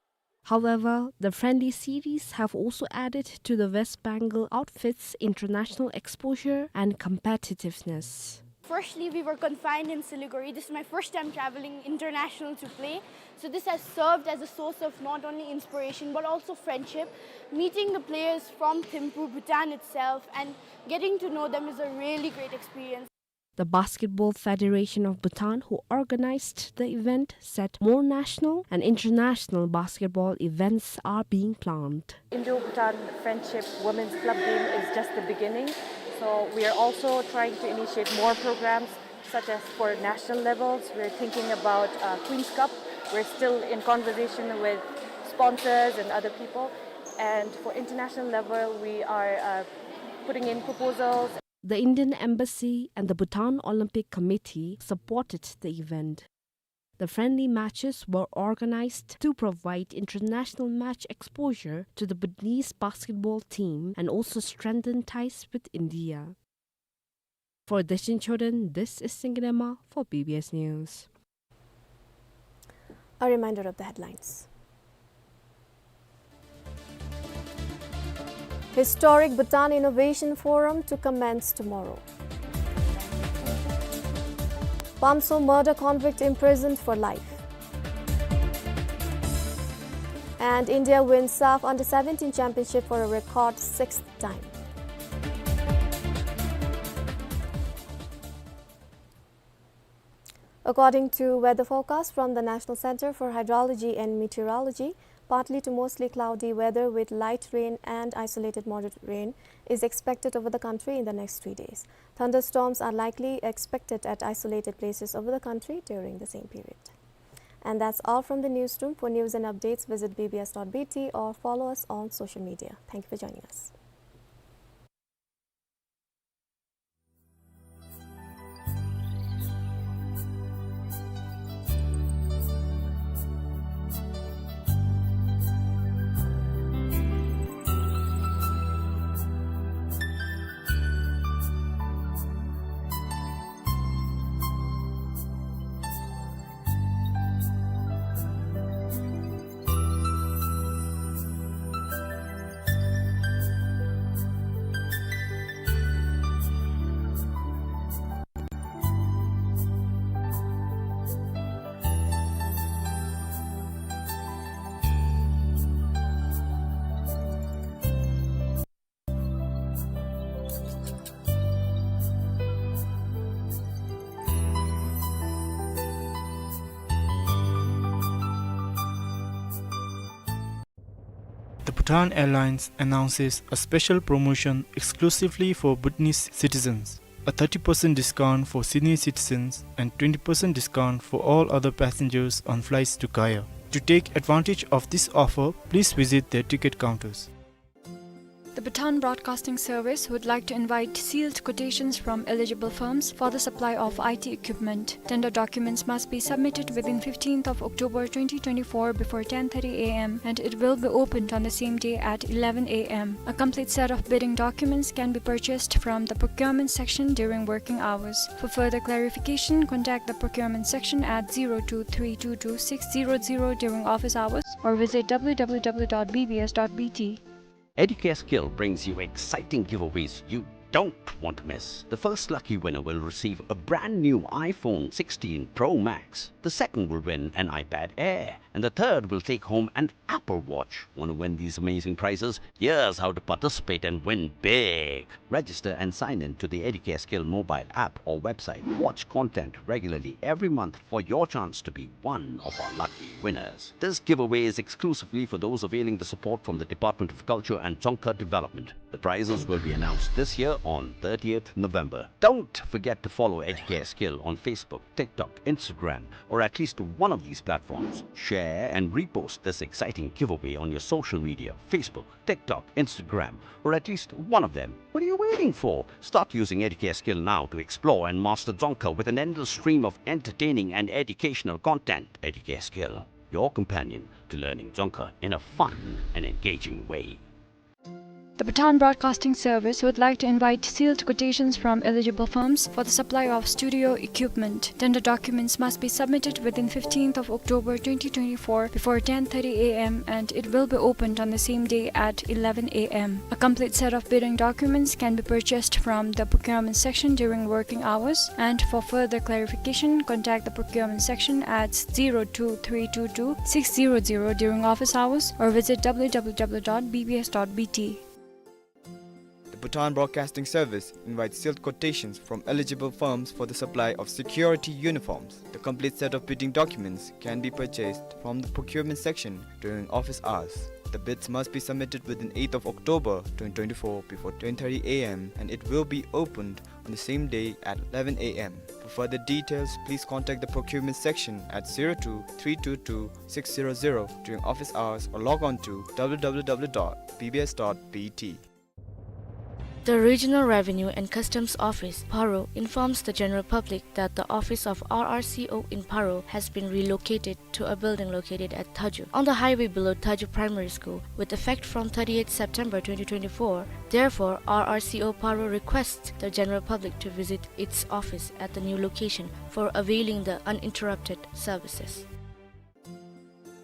However, the friendly series have also added to the West Bengal outfit's international exposure and competitiveness. Firstly, we were confined in Siliguri. This is my first time traveling international to play. So this has served as a source of not only inspiration, but also friendship, meeting the players from Thimphu, Bhutan itself, and getting to know them is a really great experience. The Basketball Federation of Bhutan, who organized the event, said more national and international basketball events are being planned. Indo-Bhutan Friendship Women's Club Game is just the beginning. So we are also trying to initiate more programs, such as for national levels. We're thinking about, uh, Queen's Cup. We're still in conversation with sponsors and other people. And for international level, we are, uh, putting in proposals. The Indian Embassy and the Bhutan Olympic Committee supported the event. The friendly matches were organized to provide international match exposure to the Bhutanese basketball team and also strengthen ties with India. For Dechen Chodron, this is Singye Dema for B B S News. A reminder of the headlines. Historic Bhutan Innovation Forum to commence tomorrow. Pamso murder convict imprisoned for life. And India wins SAFF Under seventeen Championship for a record sixth time. According to weather forecast from the National Center for Hydrology and Meteorology, partly to mostly cloudy weather with light rain and isolated moderate rain is expected over the country in the next three days. Thunderstorms are likely expected at isolated places over the country during the same period. And that's all from the newsroom. For news and updates, visit B B S dot B T or follow us on social media. Thank you for joining us. The Bhutan Airlines announces a special promotion exclusively for Bhutanese citizens. A thirty percent discount for senior citizens and twenty percent discount for all other passengers on flights to Gaya. To take advantage of this offer, please visit their ticket counters. The Bhutan Broadcasting Service would like to invite sealed quotations from eligible firms for the supply of I T equipment. Tender documents must be submitted within fifteenth of October twenty twenty-four before ten thirty A M, and it will be opened on the same day at eleven A M. A complete set of bidding documents can be purchased from the procurement section during working hours. For further clarification, contact the procurement section at zero two three two two six zero zero during office hours or visit W W W dot B B S dot B T. Educare Skill brings you exciting giveaways you don't want to miss. The first lucky winner will receive a brand new iPhone sixteen Pro Max. The second will win an iPad Air. And the third will take home an Apple Watch. Want to win these amazing prizes? Here's how to participate and win big. Register and sign in to the Educare Skill mobile app or website. Watch content regularly every month for your chance to be one of our lucky winners. This giveaway is exclusively for those availing the support from the Department of Culture and Dzongkha Development. The prizes will be announced this year on thirtieth November. Don't forget to follow Educare Skill on Facebook, TikTok, Instagram, or at least one of these platforms. Share and repost this exciting giveaway on your social media, Facebook, TikTok, Instagram, or at least one of them. What are you waiting for? Start using Educare Skill now to explore and master Dzongkha with an endless stream of entertaining and educational content. Educare Skill, your companion to learning Dzongkha in a fun and engaging way. The Bhutan Broadcasting Service would like to invite sealed quotations from eligible firms for the supply of studio equipment. Tender documents must be submitted within fifteenth of October twenty twenty-four before ten thirty A M, and it will be opened on the same day at eleven A M. A complete set of bidding documents can be purchased from the procurement section during working hours, and for further clarification, contact the procurement section at zero two three two two six zero zero during office hours or visit W W W dot B B S dot B T. The Bhutan Broadcasting Service invites sealed quotations from eligible firms for the supply of security uniforms. The complete set of bidding documents can be purchased from the procurement section during office hours. The bids must be submitted within eighth of October twenty twenty-four before ten thirty A M, and it will be opened on the same day at eleven A M. For further details, please contact the procurement section at zero two three two two six zero zero during office hours or log on to W W W dot B B S dot B T. The Regional Revenue and Customs Office, Paro, informs the general public that the office of R R C O in Paro has been relocated to a building located at Thaju, on the highway below Thaju Primary School, with effect from thirtieth September twenty twenty-four. Therefore, R R C O Paro requests the general public to visit its office at the new location for availing the uninterrupted services.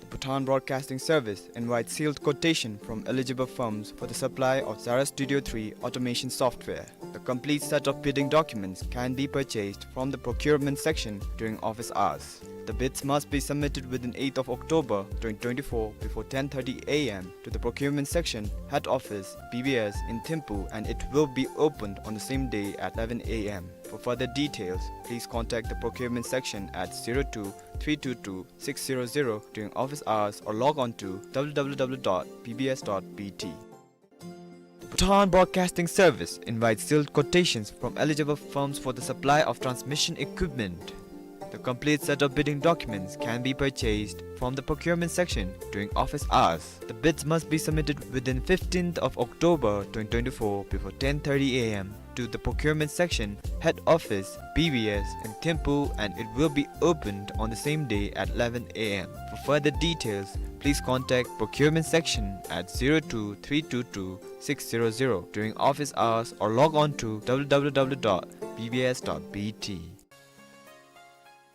The Bhutan Broadcasting Service invites sealed quotation from eligible firms for the supply of Zara Studio three automation software. The complete set of bidding documents can be purchased from the procurement section during office hours. The bids must be submitted within eighth of October twenty twenty-four before ten thirty A M to the procurement section, head office, B B S in Thimphu, and it will be opened on the same day at eleven A M. For further details, please contact the procurement section at zero two three two two six zero zero during office hours or log on to W W W dot B B S dot B T. The Bhutan Broadcasting Service invites sealed quotations from eligible firms for the supply of transmission equipment. The complete set of bidding documents can be purchased from the procurement section during office hours. The bids must be submitted within fifteenth of October twenty twenty-four before ten thirty A M to the procurement section, head office, B B S in Thimphu, and it will be opened on the same day at eleven A M. For further details, please contact procurement section at zero two three two two six zero zero during office hours or log on to W W W dot B B S dot B T.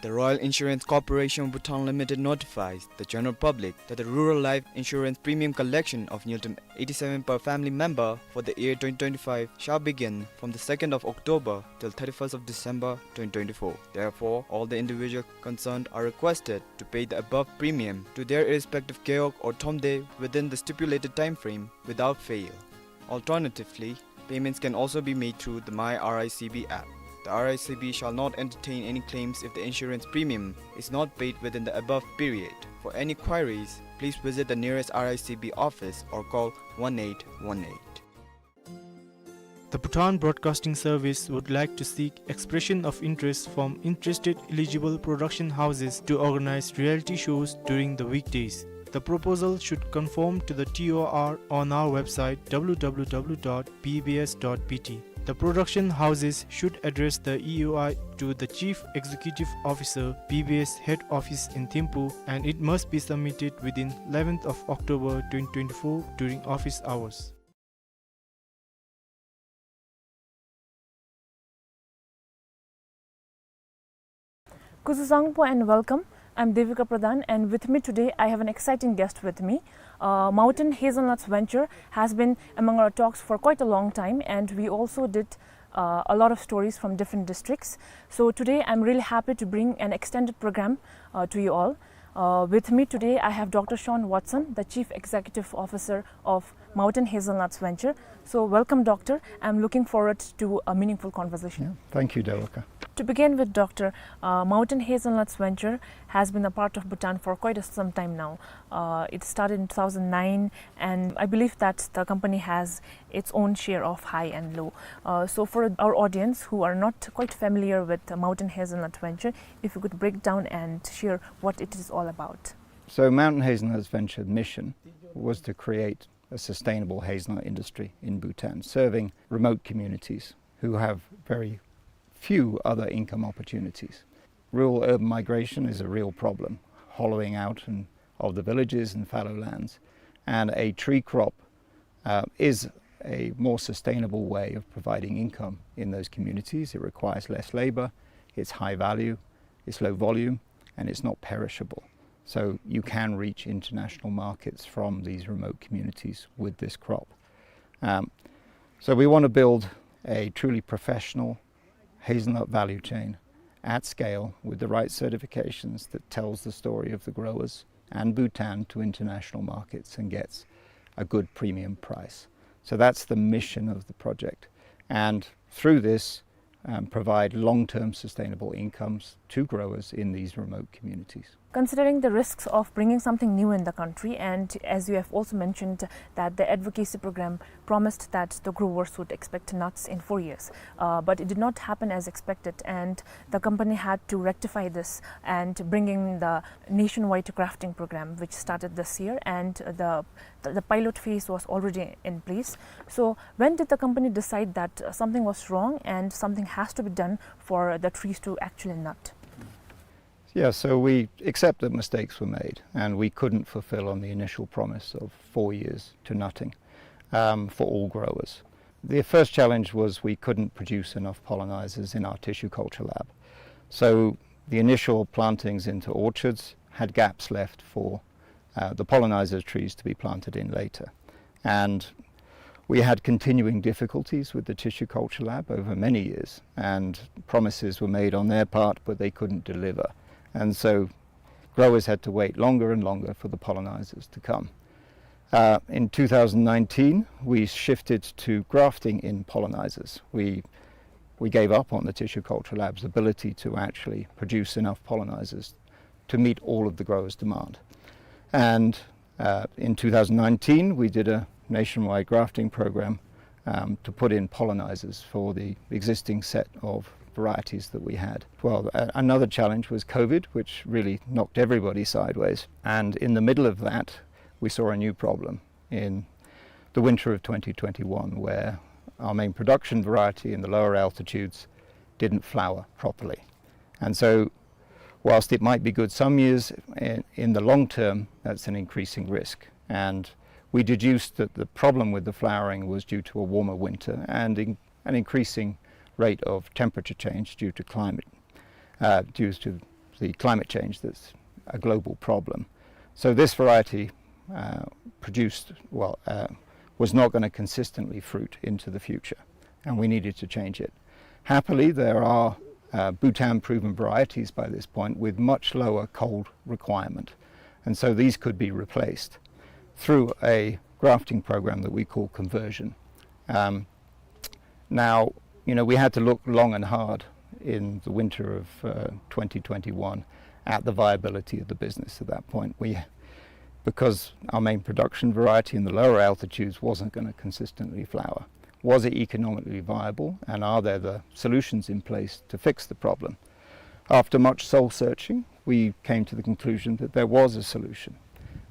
The Royal Insurance Corporation of Bhutan Limited notifies the general public that the rural life insurance premium collection of ngultrum eighty-seven per family member for the year twenty twenty-five shall begin from the second of October till thirty-first of December twenty twenty-four. Therefore, all the individual concerned are requested to pay the above premium to their respective gewog or thamdae within the stipulated time frame without fail. Alternatively, payments can also be made through the My R I C B app. The R I C B shall not entertain any claims if the insurance premium is not paid within the above period. For any queries, please visit the nearest R I C B office or call one eight one eight. The Bhutan Broadcasting Service would like to seek expression of interest from interested eligible production houses to organize reality shows during the weekdays. The proposal should conform to the T O R on our website, W W W dot B B S dot B T. The production houses should address the E O I to the Chief Executive Officer, B B S Head Office in Thimphu, and it must be submitted within eleventh of October twenty twenty-four during office hours. Kuzuzangpo and welcome. I'm Devika Pradhan, and with me today I have an exciting guest with me. Uh, Mountain Hazelnuts Venture has been among our talks for quite a long time, and we also did uh, a lot of stories from different districts. So today I'm really happy to bring an extended program uh, to you all. Uh, with me today, I have Doctor Sean Watson, the Chief Executive Officer of Mountain Hazelnuts Venture. So, welcome, Doctor. I'm looking forward to a meaningful conversation. Yeah, thank you, Devika. To begin with, Doctor, uh, Mountain Hazelnuts Venture has been a part of Bhutan for quite a, some time now. Uh, it started in two thousand nine, and I believe that the company has its own share of high and low. Uh, so, for our audience who are not quite familiar with the Mountain Hazelnut Venture, if you could break down and share what it is all about. So, Mountain Hazelnuts Venture mission was to create a sustainable hazelnut industry in Bhutan, serving remote communities who have very few other income opportunities. Rural urban migration is a real problem, hollowing out and, of the villages and fallow lands, and a tree crop uh, is a more sustainable way of providing income in those communities. It requires less labor, it's high value, it's low volume, and it's not perishable. So you can reach international markets from these remote communities with this crop. Um, so we want to build a truly professional hazelnut value chain at scale with the right certifications that tells the story of the growers and Bhutan to international markets and gets a good premium price. So that's the mission of the project. And through this, um, provide long-term sustainable incomes to growers in these remote communities. Considering the risks of bringing something new in the country, and as you have also mentioned that the advocacy program promised that the growers would expect nuts in four years, uh, but it did not happen as expected, and the company had to rectify this and bring in the nationwide grafting program, which started this year, and the, the, the pilot phase was already in place. So, when did the company decide that, uh, something was wrong and something has to be done for the trees to actually nut? Yeah, so we accept that mistakes were made and we couldn't fulfill on the initial promise of four years to nutting, um, for all growers. The first challenge was we couldn't produce enough pollinizers in our tissue culture lab. So the initial plantings into orchards had gaps left for uh, the pollinizer trees to be planted in later. And we had continuing difficulties with the tissue culture lab over many years, and promises were made on their part, but they couldn't deliver. And so growers had to wait longer and longer for the pollinizers to come. Uh, in two thousand nineteen, we shifted to grafting in pollinizers. We, we gave up on the tissue culture lab's ability to actually produce enough pollinizers to meet all of the growers' demand. And uh, in two thousand nineteen, we did a nationwide grafting program, um, to put in pollinizers for the existing set of varieties that we had. Well, a- another challenge was COVID, which really knocked everybody sideways. And in the middle of that, we saw a new problem in the winter of twenty twenty-one, where our main production variety in the lower altitudes didn't flower properly. And so, whilst it might be good some years, in, in the long term, that's an increasing risk. And we deduced that the problem with the flowering was due to a warmer winter and in, an increasing rate of temperature change due to climate, uh, due to the climate change that's a global problem. So this variety, uh, produced, well, uh, was not gonna consistently fruit into the future, and we needed to change it. Happily, there are, uh, Bhutan-proven varieties by this point with much lower cold requirement, and so these could be replaced through a grafting program that we call conversion. Um, now, you know, we had to look long and hard in the winter of, uh, twenty twenty-one at the viability of the business at that point. We, because our main production variety in the lower altitudes wasn't gonna consistently flower. Was it economically viable, and are there the solutions in place to fix the problem? After much soul searching, we came to the conclusion that there was a solution,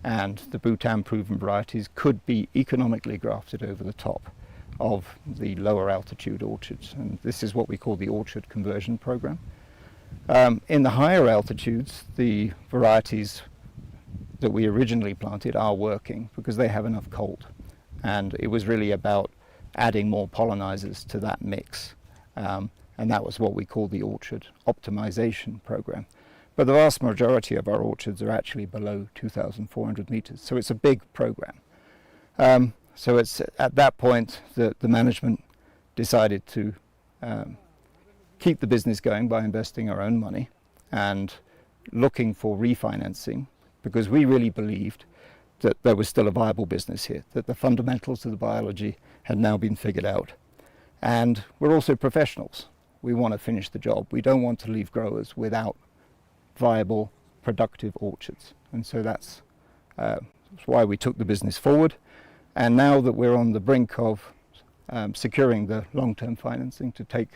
and the Bhutan-proven varieties could be economically grafted over the top of the lower altitude orchards. And this is what we call the orchard conversion program. Um, in the higher altitudes, the varieties that we originally planted are working because they have enough cold. And it was really about adding more pollinizers to that mix. Um, and that was what we call the orchard optimization program. But the vast majority of our orchards are actually below two thousand four hundred meters, so it's a big program. Um, so it's at that point that the management decided to, um, keep the business going by investing our own money and looking for refinancing because we really believed that there was still a viable business here, that the fundamentals of the biology had now been figured out. And we're also professionals. We want to finish the job. We don't want to leave growers without viable, productive orchards. And so that's, uh, that's why we took the business forward. And now that we're on the brink of, um, securing the long-term financing to take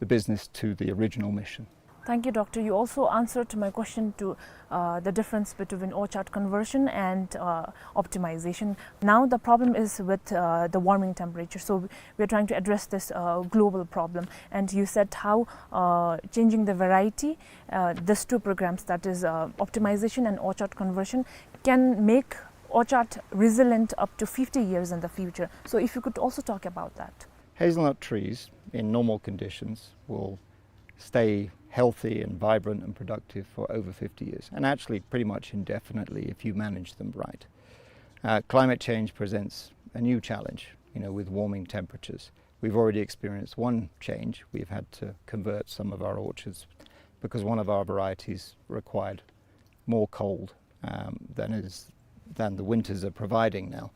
the business to the original mission. Thank you, Doctor. You also answered my question to, uh, the difference between orchard conversion and, uh, optimization. Now the problem is with, uh, the warming temperature. So we are trying to address this, uh, global problem. And you said how, uh, changing the variety, uh, these two programs, that is, uh, optimization and orchard conversion, can make orchard resilient up to fifty years in the future. So if you could also talk about that. Hazelnut trees in normal conditions will stay healthy and vibrant and productive for over fifty years, and actually pretty much indefinitely if you manage them right. Uh, climate change presents a new challenge, you know, with warming temperatures. We've already experienced one change. We've had to convert some of our orchards because one of our varieties required more cold, um, than is, than the winters are providing now.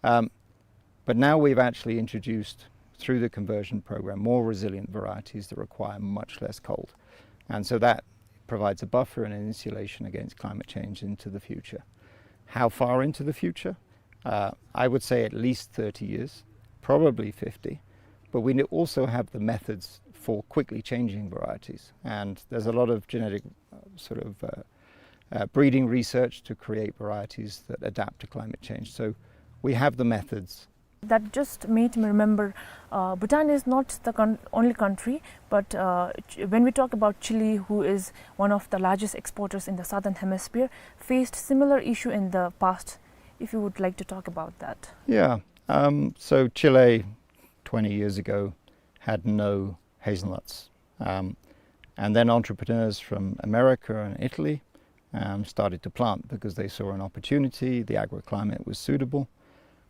Um, but now we've actually introduced, through the conversion program, more resilient varieties that require much less cold. And so that provides a buffer and an insulation against climate change into the future. How far into the future? Uh, I would say at least thirty years, probably fifty. But we also have the methods for quickly changing varieties. And there's a lot of genetic, uh, sort of, uh, uh, breeding research to create varieties that adapt to climate change. So we have the methods. That just made me remember, uh, Bhutan is not the con-, only country, but, uh, ch-, when we talk about Chile, who is one of the largest exporters in the southern hemisphere, faced similar issue in the past. If you would like to talk about that. Yeah. Um, so Chile, twenty years ago, had no hazelnuts. Um, and then entrepreneurs from America and Italy, um, started to plant because they saw an opportunity, the agroclimate was suitable.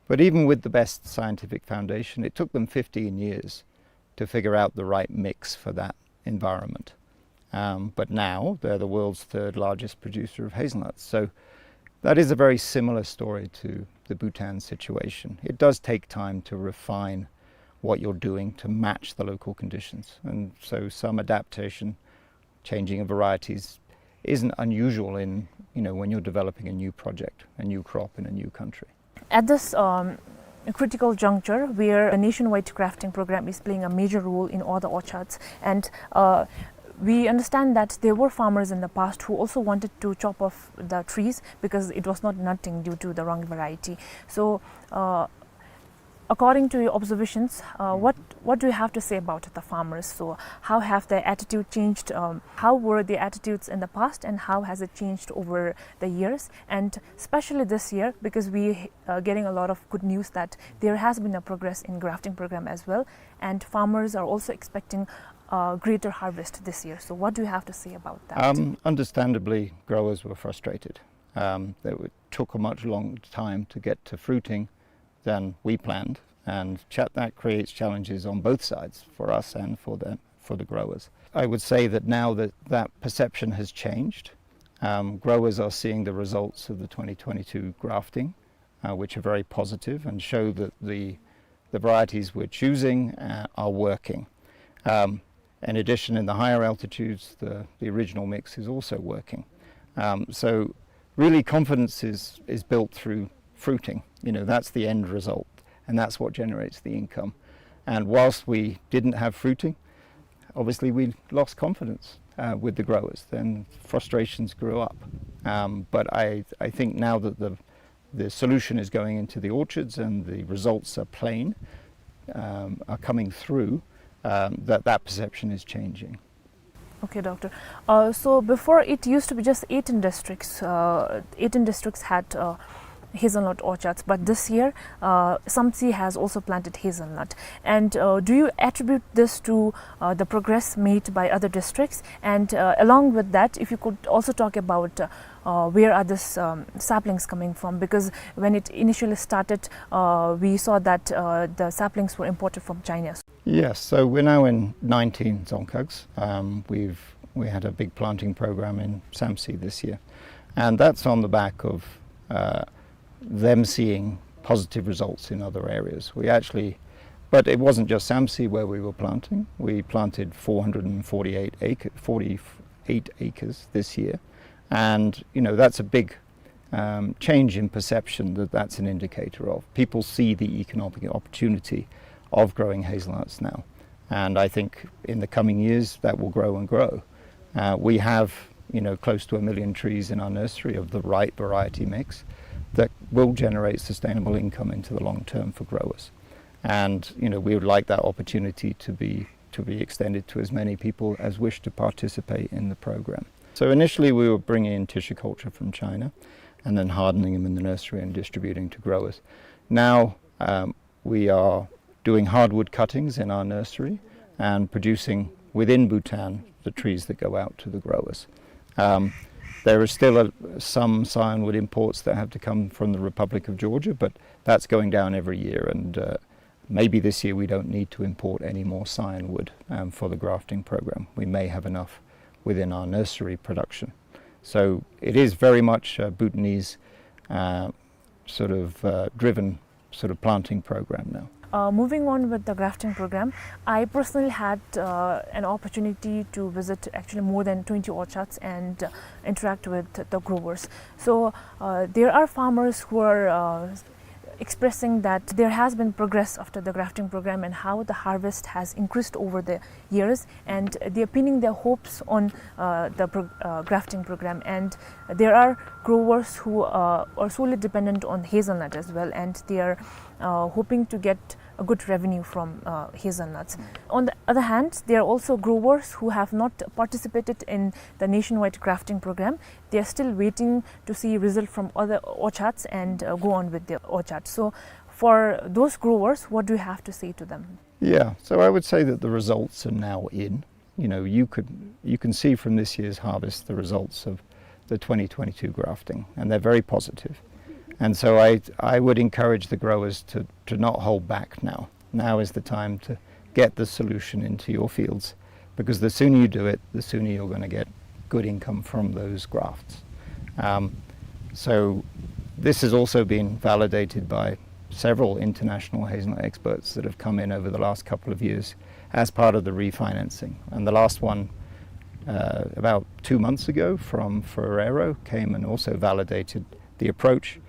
But even with the best scientific foundation, it took them fifteen years to figure out the right mix for that environment. Um, but now they're the world's third largest producer of hazelnuts. So that is a very similar story to the Bhutan situation. It does take time to refine what you're doing to match the local conditions. And so some adaptation, changing of varieties, isn't unusual in, you know, when you're developing a new project, a new crop in a new country. At this, um, critical juncture where a nationwide grafting program is playing a major role in all the orchards, and, uh, we understand that there were farmers in the past who also wanted to chop off the trees because it was not nutting due to the wrong variety. So, uh, according to your observations, uh, what, what do you have to say about the farmers? So how have their attitude changed? Um, how were their attitudes in the past, and how has it changed over the years? And especially this year, because we are getting a lot of good news that there has been a progress in grafting program as well, and farmers are also expecting a greater harvest this year. So what do you have to say about that? Um, understandably, growers were frustrated. Um, it took a much long time to get to fruiting than we planned, and cha-, that creates challenges on both sides for us and for the, for the growers. I would say that now that that perception has changed, um, growers are seeing the results of the twenty twenty-two grafting, uh, which are very positive and show that the, the varieties we're choosing, uh, are working. Um, in addition, in the higher altitudes, the, the original mix is also working. Um, so really, confidence is, is built through fruiting. You know, that's the end result, and that's what generates the income. And whilst we didn't have fruiting, obviously we lost confidence, uh, with the growers. Then frustrations grew up. Um, but I, I think now that the, the solution is going into the orchards and the results are plain, um, are coming through, um, that that perception is changing. Okay, Doctor. Uh, so before, it used to be just eighteen districts. Uh, eighteen districts had, uh, hazelnut orchards, but this year, uh, Samtse has also planted hazelnut. And, uh, do you attribute this to, uh, the progress made by other districts? And, uh, along with that, if you could also talk about, uh, uh, where are these, um, saplings coming from? Because when it initially started, uh, we saw that, uh, the saplings were imported from China. Yes, so we're now in nineteen dzongkhags. Um, we've, we had a big planting program in Samtse this year. And that's on the back of, uh, them seeing positive results in other areas. We actually, but it wasn't just Samtse where we were planting. We planted four hundred and forty-eight acre, forty-eight acres this year. And, you know, that's a big, um, change in perception that that's an indicator of. People see the economic opportunity of growing hazelnuts now. And I think in the coming years, that will grow and grow. Uh, we have, you know, close to a million trees in our nursery of the right variety mix that will generate sustainable income into the long term for growers. And, you know, we would like that opportunity to be, to be extended to as many people as wish to participate in the program. So initially, we were bringing in tissue culture from China and then hardening them in the nursery and distributing to growers. Now, um, we are doing hardwood cuttings in our nursery and producing within Bhutan the trees that go out to the growers. Um, there is still a, some scion wood imports that have to come from the Republic of Georgia, but that's going down every year, and, uh, maybe this year we don't need to import any more scion wood, um, for the grafting program. We may have enough within our nursery production. So it is very much, uh, Bhutanese, uh, sort of, uh, driven sort of planting program now. Uh, moving on with the grafting program, I personally had, uh, an opportunity to visit actually more than twenty orchards and, uh, interact with the growers. So, uh, there are farmers who are, uh, expressing that there has been progress after the grafting program and how the harvest has increased over the years, and they are pinning their hopes on, uh, the pro-, uh, grafting program. And there are growers who, uh, are solely dependent on hazelnut as well, and they are, uh, hoping to get a good revenue from, uh, hazelnuts. On the other hand, there are also growers who have not participated in the nationwide grafting program. They are still waiting to see result from other orchards and, uh, go on with their orchards. So, for those growers, what do you have to say to them? Yeah, so I would say that the results are now in. You know, you could, you can see from this year's harvest the results of the twenty twenty-two grafting, and they're very positive. And so I, I would encourage the growers to, to not hold back now. Now is the time to get the solution into your fields, because the sooner you do it, the sooner you're gonna get good income from those grafts. Um, so this has also been validated by several international hazelnut experts that have come in over the last couple of years as part of the refinancing. And the last one, uh, about two months ago from Ferrero came and also validated the approach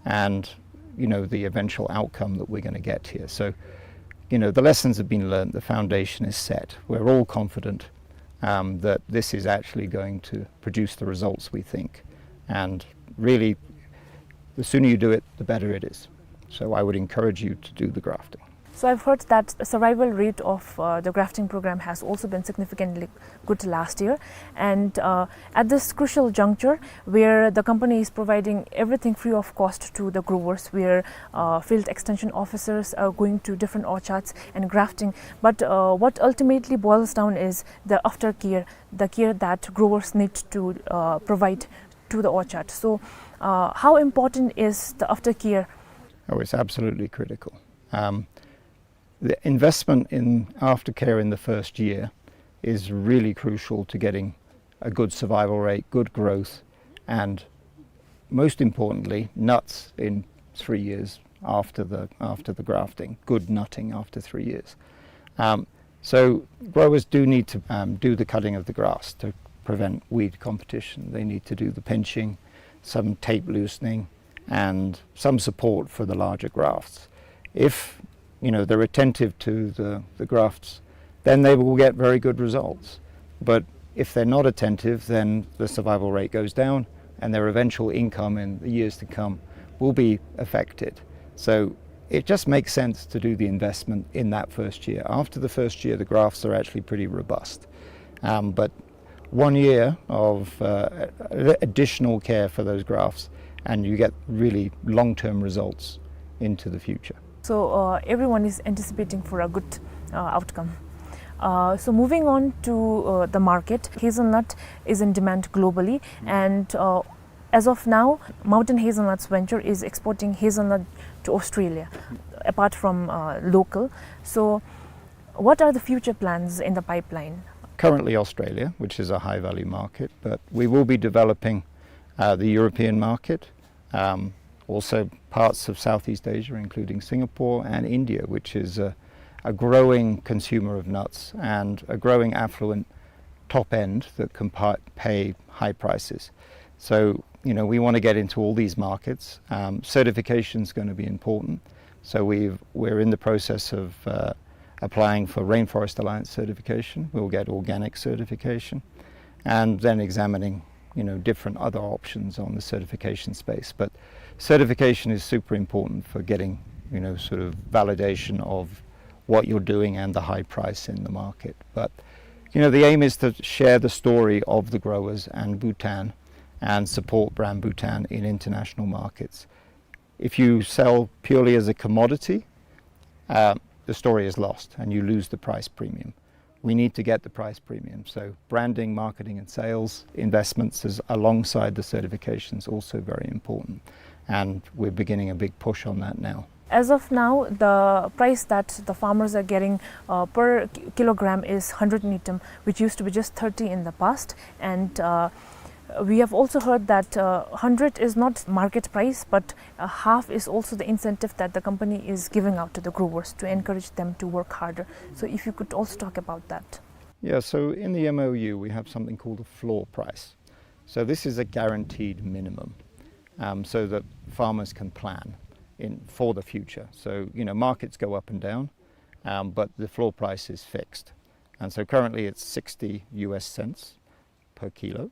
and, you know, the eventual outcome that we're gonna get here. So, you know, the lessons have been learned, the foundation is set. We're all confident, um, that this is actually going to produce the results we think. And really, the sooner you do it, the better it is. So I would encourage you to do the grafting. So I've heard that the survival rate of, uh, the grafting program has also been significantly good last year. And, uh, at this crucial juncture, where the company is providing everything free of cost to the growers, where, uh, field extension officers are going to different orchards and grafting. But, uh, what ultimately boils down is the aftercare, the care that growers need to, uh, provide to the orchard. So, uh, how important is the aftercare? Oh, it's absolutely critical. Um, the investment in aftercare in the first year is really crucial to getting a good survival rate, good growth, and most importantly, nuts in three years after the, after the grafting, good nutting after three years. Um, so growers do need to, um, do the cutting of the grass to prevent weed competition. They need to do the pinching, some tape loosening, and some support for the larger grafts. If, you know, they're attentive to the, the grafts, then they will get very good results. But if they're not attentive, then the survival rate goes down, and their eventual income in the years to come will be affected. So it just makes sense to do the investment in that first year. After the first year, the grafts are actually pretty robust. Um, but one year of, uh, additional care for those grafts, and you get really long-term results into the future. So, uh, everyone is anticipating for a good, uh, outcome. Uh, so moving on to, uh, the market, hazelnut is in demand globally, and, uh, as of now, Mountain Hazelnuts Venture is exporting hazelnut to Australia, apart from, uh, local. So what are the future plans in the pipeline? Currently Australia, which is a high-value market, but we will be developing, uh, the European market, um, also parts of Southeast Asia, including Singapore and India, which is a, a growing consumer of nuts and a growing affluent top end that can pa-, pay high prices. So, you know, we want to get into all these markets. Um, certification is going to be important. So we've, we're in the process of, uh, applying for Rainforest Alliance certification. We'll get organic certification, and then examining, you know, different other options on the certification space. But certification is super important for getting, you know, sort of validation of what you're doing and the high price in the market. But, you know, the aim is to share the story of the growers and Bhutan and support brand Bhutan in international markets. If you sell purely as a commodity, uh, the story is lost and you lose the price premium. We need to get the price premium. So branding, marketing and sales investments is alongside the certifications also very important. And we're beginning a big push on that now. As of now, the price that the farmers are getting, uh, per ki-, kilogram is hundred ngultrum, which used to be just thirty in the past. And, uh, we have also heard that, uh, hundred is not market price, but, uh, half is also the incentive that the company is giving out to the growers to encourage them to work harder. So if you could also talk about that. Yeah, so in the M O U, we have something called a floor price. So this is a guaranteed minimum, um, so that farmers can plan in, for the future. So, you know, markets go up and down, um, but the floor price is fixed. And so currently it's sixty U S cents per kilo.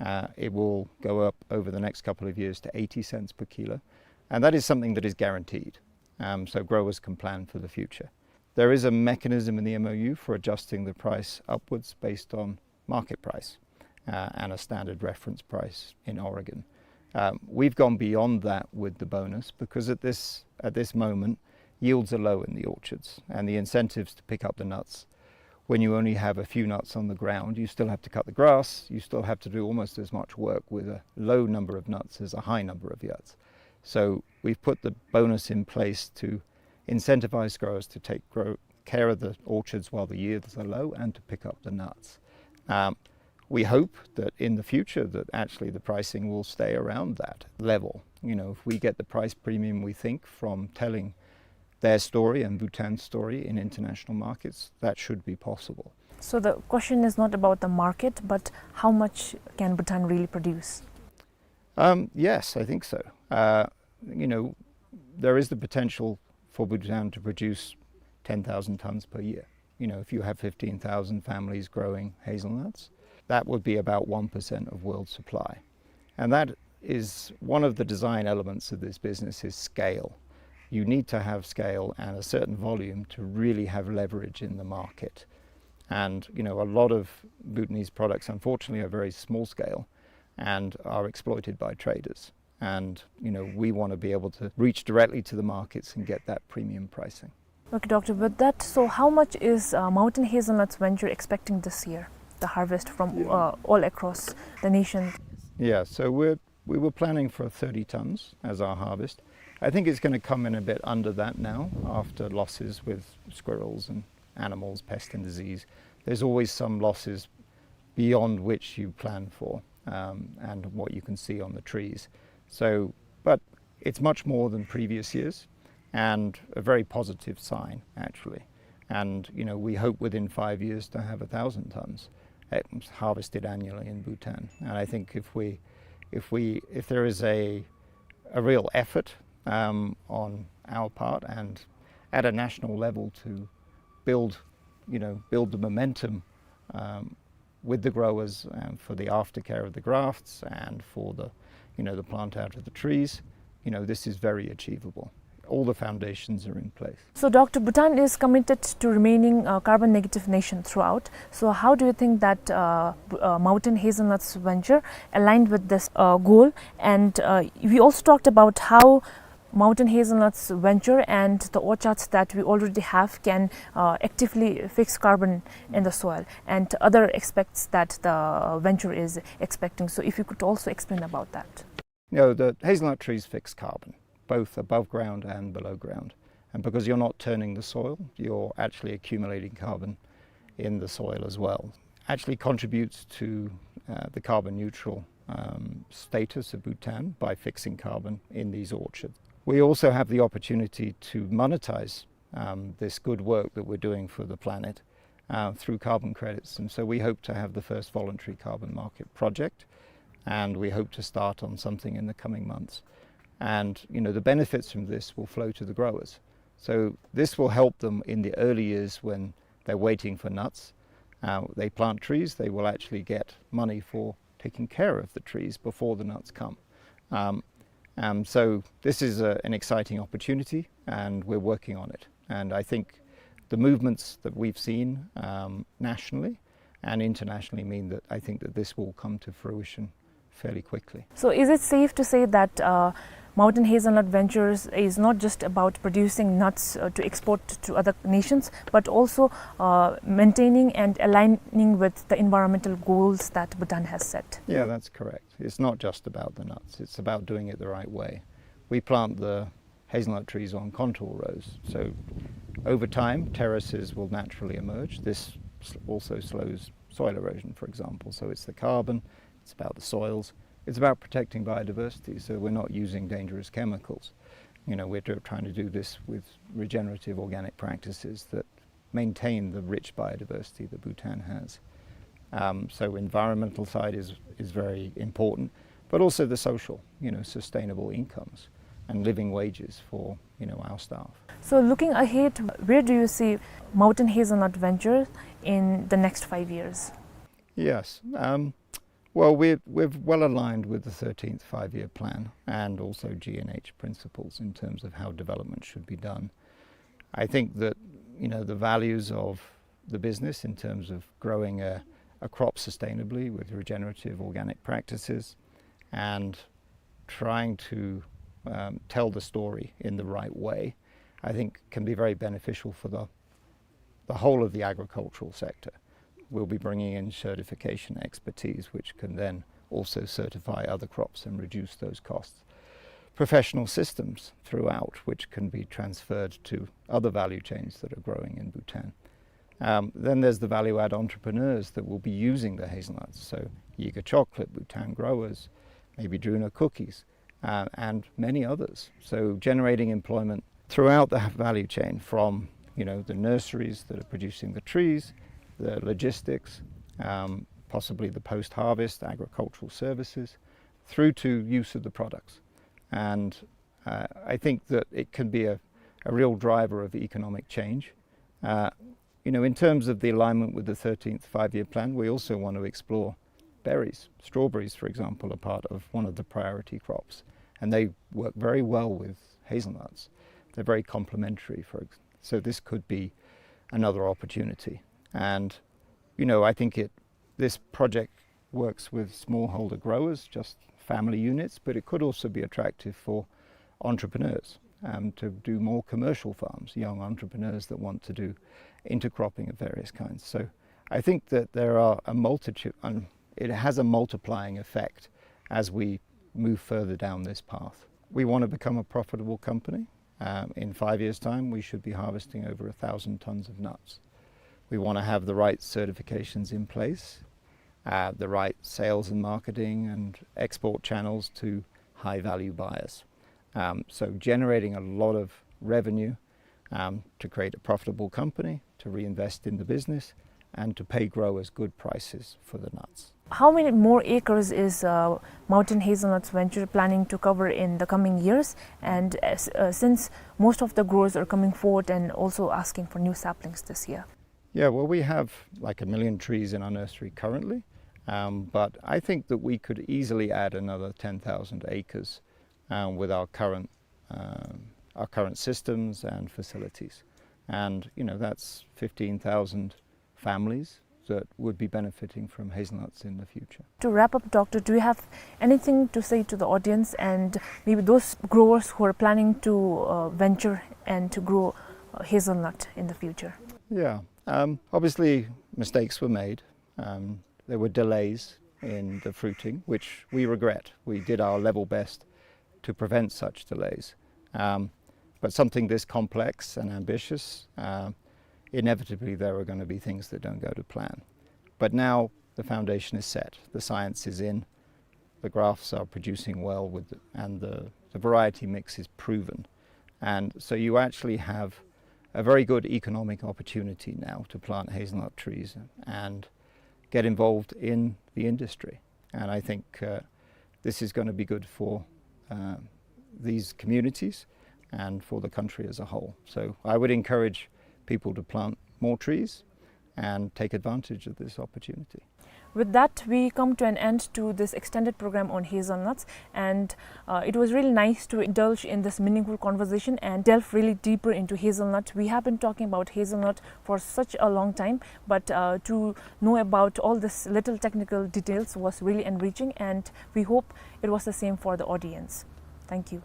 Uh, it will go up over the next couple of years to eighty cents per kilo. And that is something that is guaranteed. Um, so growers can plan for the future. There is a mechanism in the M O U for adjusting the price upwards based on market price, uh, and a standard reference price in Oregon. Um, we've gone beyond that with the bonus because at this, at this moment, yields are low in the orchards, and the incentives to pick up the nuts, when you only have a few nuts on the ground, you still have to cut the grass, you still have to do almost as much work with a low number of nuts as a high number of nuts. So we've put the bonus in place to incentivize growers to take grow-, care of the orchards while the yields are low and to pick up the nuts. Um, we hope that in the future that actually the pricing will stay around that level. You know, if we get the price premium we think from telling their story and Bhutan's story in international markets, that should be possible. So the question is not about the market, but how much can Bhutan really produce? Um, yes, I think so. Uh, you know, there is the potential for Bhutan to produce ten thousand tons per year. You know, if you have fifteen thousand families growing hazelnuts, that would be about one percent of world supply. And that is one of the design elements of this business is scale. You need to have scale and a certain volume to really have leverage in the market. And, you know, a lot of Bhutanese products, unfortunately, are very small scale and are exploited by traders. And, you know, we want to be able to reach directly to the markets and get that premium pricing. Okay, Doctor, with that, so how much is, uh, Mountain Hazelnuts Venture expecting this year, the harvest from, yeah, uh, all across the nation? Yeah, so we're, we were planning for thirty tons as our harvest. I think it's gonna come in a bit under that now after losses with squirrels and animals, pest and disease. There's always some losses beyond which you plan for, um, and what you can see on the trees. So, but it's much more than previous years and a very positive sign, actually. And, you know, we hope within five years to have a thousand tons, eh, harvested annually in Bhutan. And I think if we, if we, if there is a, a real effort, um, on our part and at a national level to build, you know, build the momentum, um, with the growers, um, for the aftercare of the grafts and for the, you know, the plant out of the trees, you know, this is very achievable. All the foundations are in place. So, Doctor, Bhutan is committed to remaining a carbon negative nation throughout. So, how do you think that, uh, B-, uh, Mountain Hazelnuts Venture aligned with this, uh, goal? And, uh, we also talked about how Mountain Hazelnuts Venture and the orchards that we already have can, uh, actively fix carbon in the soil and other aspects that the venture is expecting. So if you could also explain about that. You know, the hazelnut trees fix carbon, both above ground and below ground. And because you're not turning the soil, you're actually accumulating carbon in the soil as well. Actually contributes to, uh, the carbon neutral um, status of Bhutan by fixing carbon in these orchards. We also have the opportunity to monetize, um, this good work that we're doing for the planet, uh, through carbon credits. And so we hope to have the first voluntary carbon market project, and we hope to start on something in the coming months. And, you know, the benefits from this will flow to the growers. So this will help them in the early years when they're waiting for nuts. Uh, they plant trees, they will actually get money for taking care of the trees before the nuts come. Um, um, so this is a, an exciting opportunity, and we're working on it. And I think the movements that we've seen, um, nationally and internationally mean that I think that this will come to fruition fairly quickly. So is it safe to say that, uh, Mountain Hazelnut Ventures is not just about producing nuts, uh, to export to other nations, but also, uh, maintaining and aligning with the environmental goals that Bhutan has set? Yeah, that's correct. It's not just about the nuts. It's about doing it the right way. We plant the hazelnut trees on contour rows. So over time, terraces will naturally emerge. This s-, also slows soil erosion, for example. So it's the carbon, it's about the soils, it's about protecting biodiversity, so we're not using dangerous chemicals. You know, we're tr-, trying to do this with regenerative organic practices that maintain the rich biodiversity that Bhutan has. Um, so environmental side is, is very important, but also the social, you know, sustainable incomes and living wages for, you know, our staff. So looking ahead, where do you see Mountain Hazelnut Venture in the next five years? Yes. Um, well, we're, we're well aligned with the thirteenth Five-Year Plan and also G N H principles in terms of how development should be done. I think that, you know, the values of the business in terms of growing a, a crop sustainably with regenerative organic practices and trying to, um, tell the story in the right way, I think can be very beneficial for the, the whole of the agricultural sector. We'll be bringing in certification expertise, which can then also certify other crops and reduce those costs. Professional systems throughout, which can be transferred to other value chains that are growing in Bhutan. Um, then there's the value-add entrepreneurs that will be using the hazelnuts. So Yiga Chocolate, Bhutan Growers, maybe Druna Cookies, uh, and many others. So generating employment throughout the value chain from, you know, the nurseries that are producing the trees, the logistics, um, possibly the post-harvest agricultural services, through to use of the products. And, uh, I think that it can be a, a real driver of economic change. Uh, you know, in terms of the alignment with the thirteenth Five-Year Plan, we also want to explore berries. Strawberries, for example, are part of one of the priority crops, and they work very well with hazelnuts. They're very complementary, for ex-, so this could be another opportunity. And, you know, I think it, this project works with smallholder growers, just family units, but it could also be attractive for entrepreneurs, um, to do more commercial farms, young entrepreneurs that want to do intercropping of various kinds. So I think that there are a multitude, and it has a multiplying effect as we move further down this path. We want to become a profitable company. Um, in five years' time, we should be harvesting over a thousand tons of nuts. We want to have the right certifications in place, uh, the right sales and marketing and export channels to high-value buyers. Um, so generating a lot of revenue, um, to create a profitable company, to reinvest in the business, and to pay growers good prices for the nuts. How many more acres is, uh, Mountain Hazelnuts Venture planning to cover in the coming years? And, uh, s-, uh, since most of the growers are coming forward and also asking for new saplings this year. Yeah, well, we have, like, a million trees in our nursery currently, um, but I think that we could easily add another ten thousand acres, um, with our current, um, our current systems and facilities. And, you know, that's fifteen thousand families that would be benefiting from hazelnuts in the future. To wrap up, Doctor, do you have anything to say to the audience and maybe those growers who are planning to, uh, venture and to grow, uh, hazelnut in the future? Yeah, um, obviously mistakes were made. Um, there were delays in the fruiting, which we regret. We did our level best to prevent such delays. Um, but something this complex and ambitious, uh, inevitably there are gonna be things that don't go to plan. But now the foundation is set, the science is in, The grafts are producing well with the, and the, the variety mix is proven. And so you actually have a very good economic opportunity now to plant hazelnut trees and get involved in the industry. And I think, uh, this is gonna be good for, uh, these communities and for the country as a whole. So I would encourage people to plant more trees and take advantage of this opportunity. With that, we come to an end to this extended program on hazelnuts, and, uh, it was really nice to indulge in this meaningful conversation and delve really deeper into hazelnut. We have been talking about hazelnut for such a long time, but, uh, to know about all this little technical details was really enriching, and we hope it was the same for the audience. Thank you.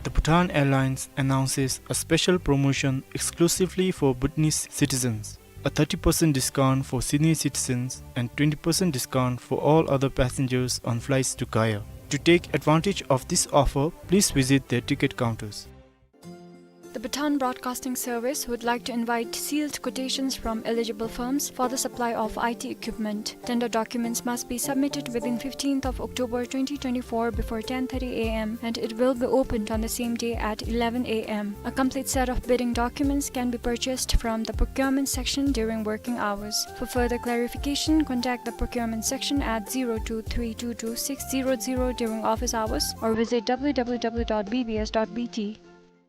The Bhutan Airlines announces a special promotion exclusively for Bhutanese citizens. A thirty percent discount for senior citizens and twenty percent discount for all other passengers on flights to Gaya. To take advantage of this offer, please visit their ticket counters. The Bhutan Broadcasting Service would like to invite sealed quotations from eligible firms for the supply of I T equipment. Tender documents must be submitted within fifteenth of October twenty twenty-four before ten thirty A M, and it will be opened on the same day at eleven A M. A complete set of bidding documents can be purchased from the procurement section during working hours. For further clarification, contact the procurement section at zero two three two two six zero zero during office hours or visit W W W dot B B S dot B T.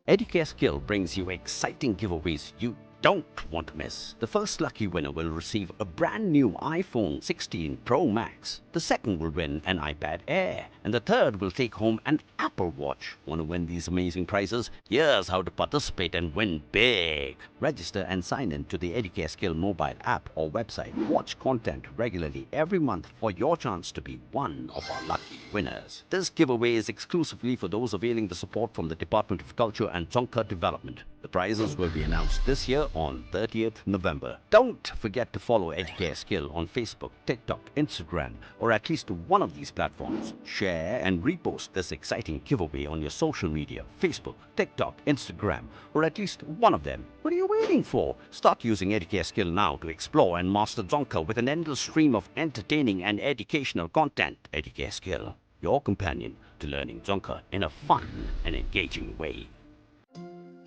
Educare Skill brings you exciting giveaways you don't want to miss. The first lucky winner will receive a brand new iPhone sixteen Pro Max. The second will win an iPad Air. And the third will take home an Apple Watch. Want to win these amazing prizes? Here's how to participate and win big. Register and sign in to the Educare Skill mobile app or website. Watch content regularly every month for your chance to be one of our lucky winners. This giveaway is exclusively for those availing the support from the Department of Culture and Dzongkha Development. The prizes will be announced this year on thirtieth November. Don't forget to follow Educare Skill on Facebook, TikTok, Instagram, or at least one of these platforms. Share and repost this exciting giveaway on your social media, Facebook, TikTok, Instagram, or at least one of them. What are you waiting for? Start using Educare Skill now to explore and master Dzongkha with an endless stream of entertaining and educational content. Educare Skill, your companion to learning Dzongkha in a fun and engaging way.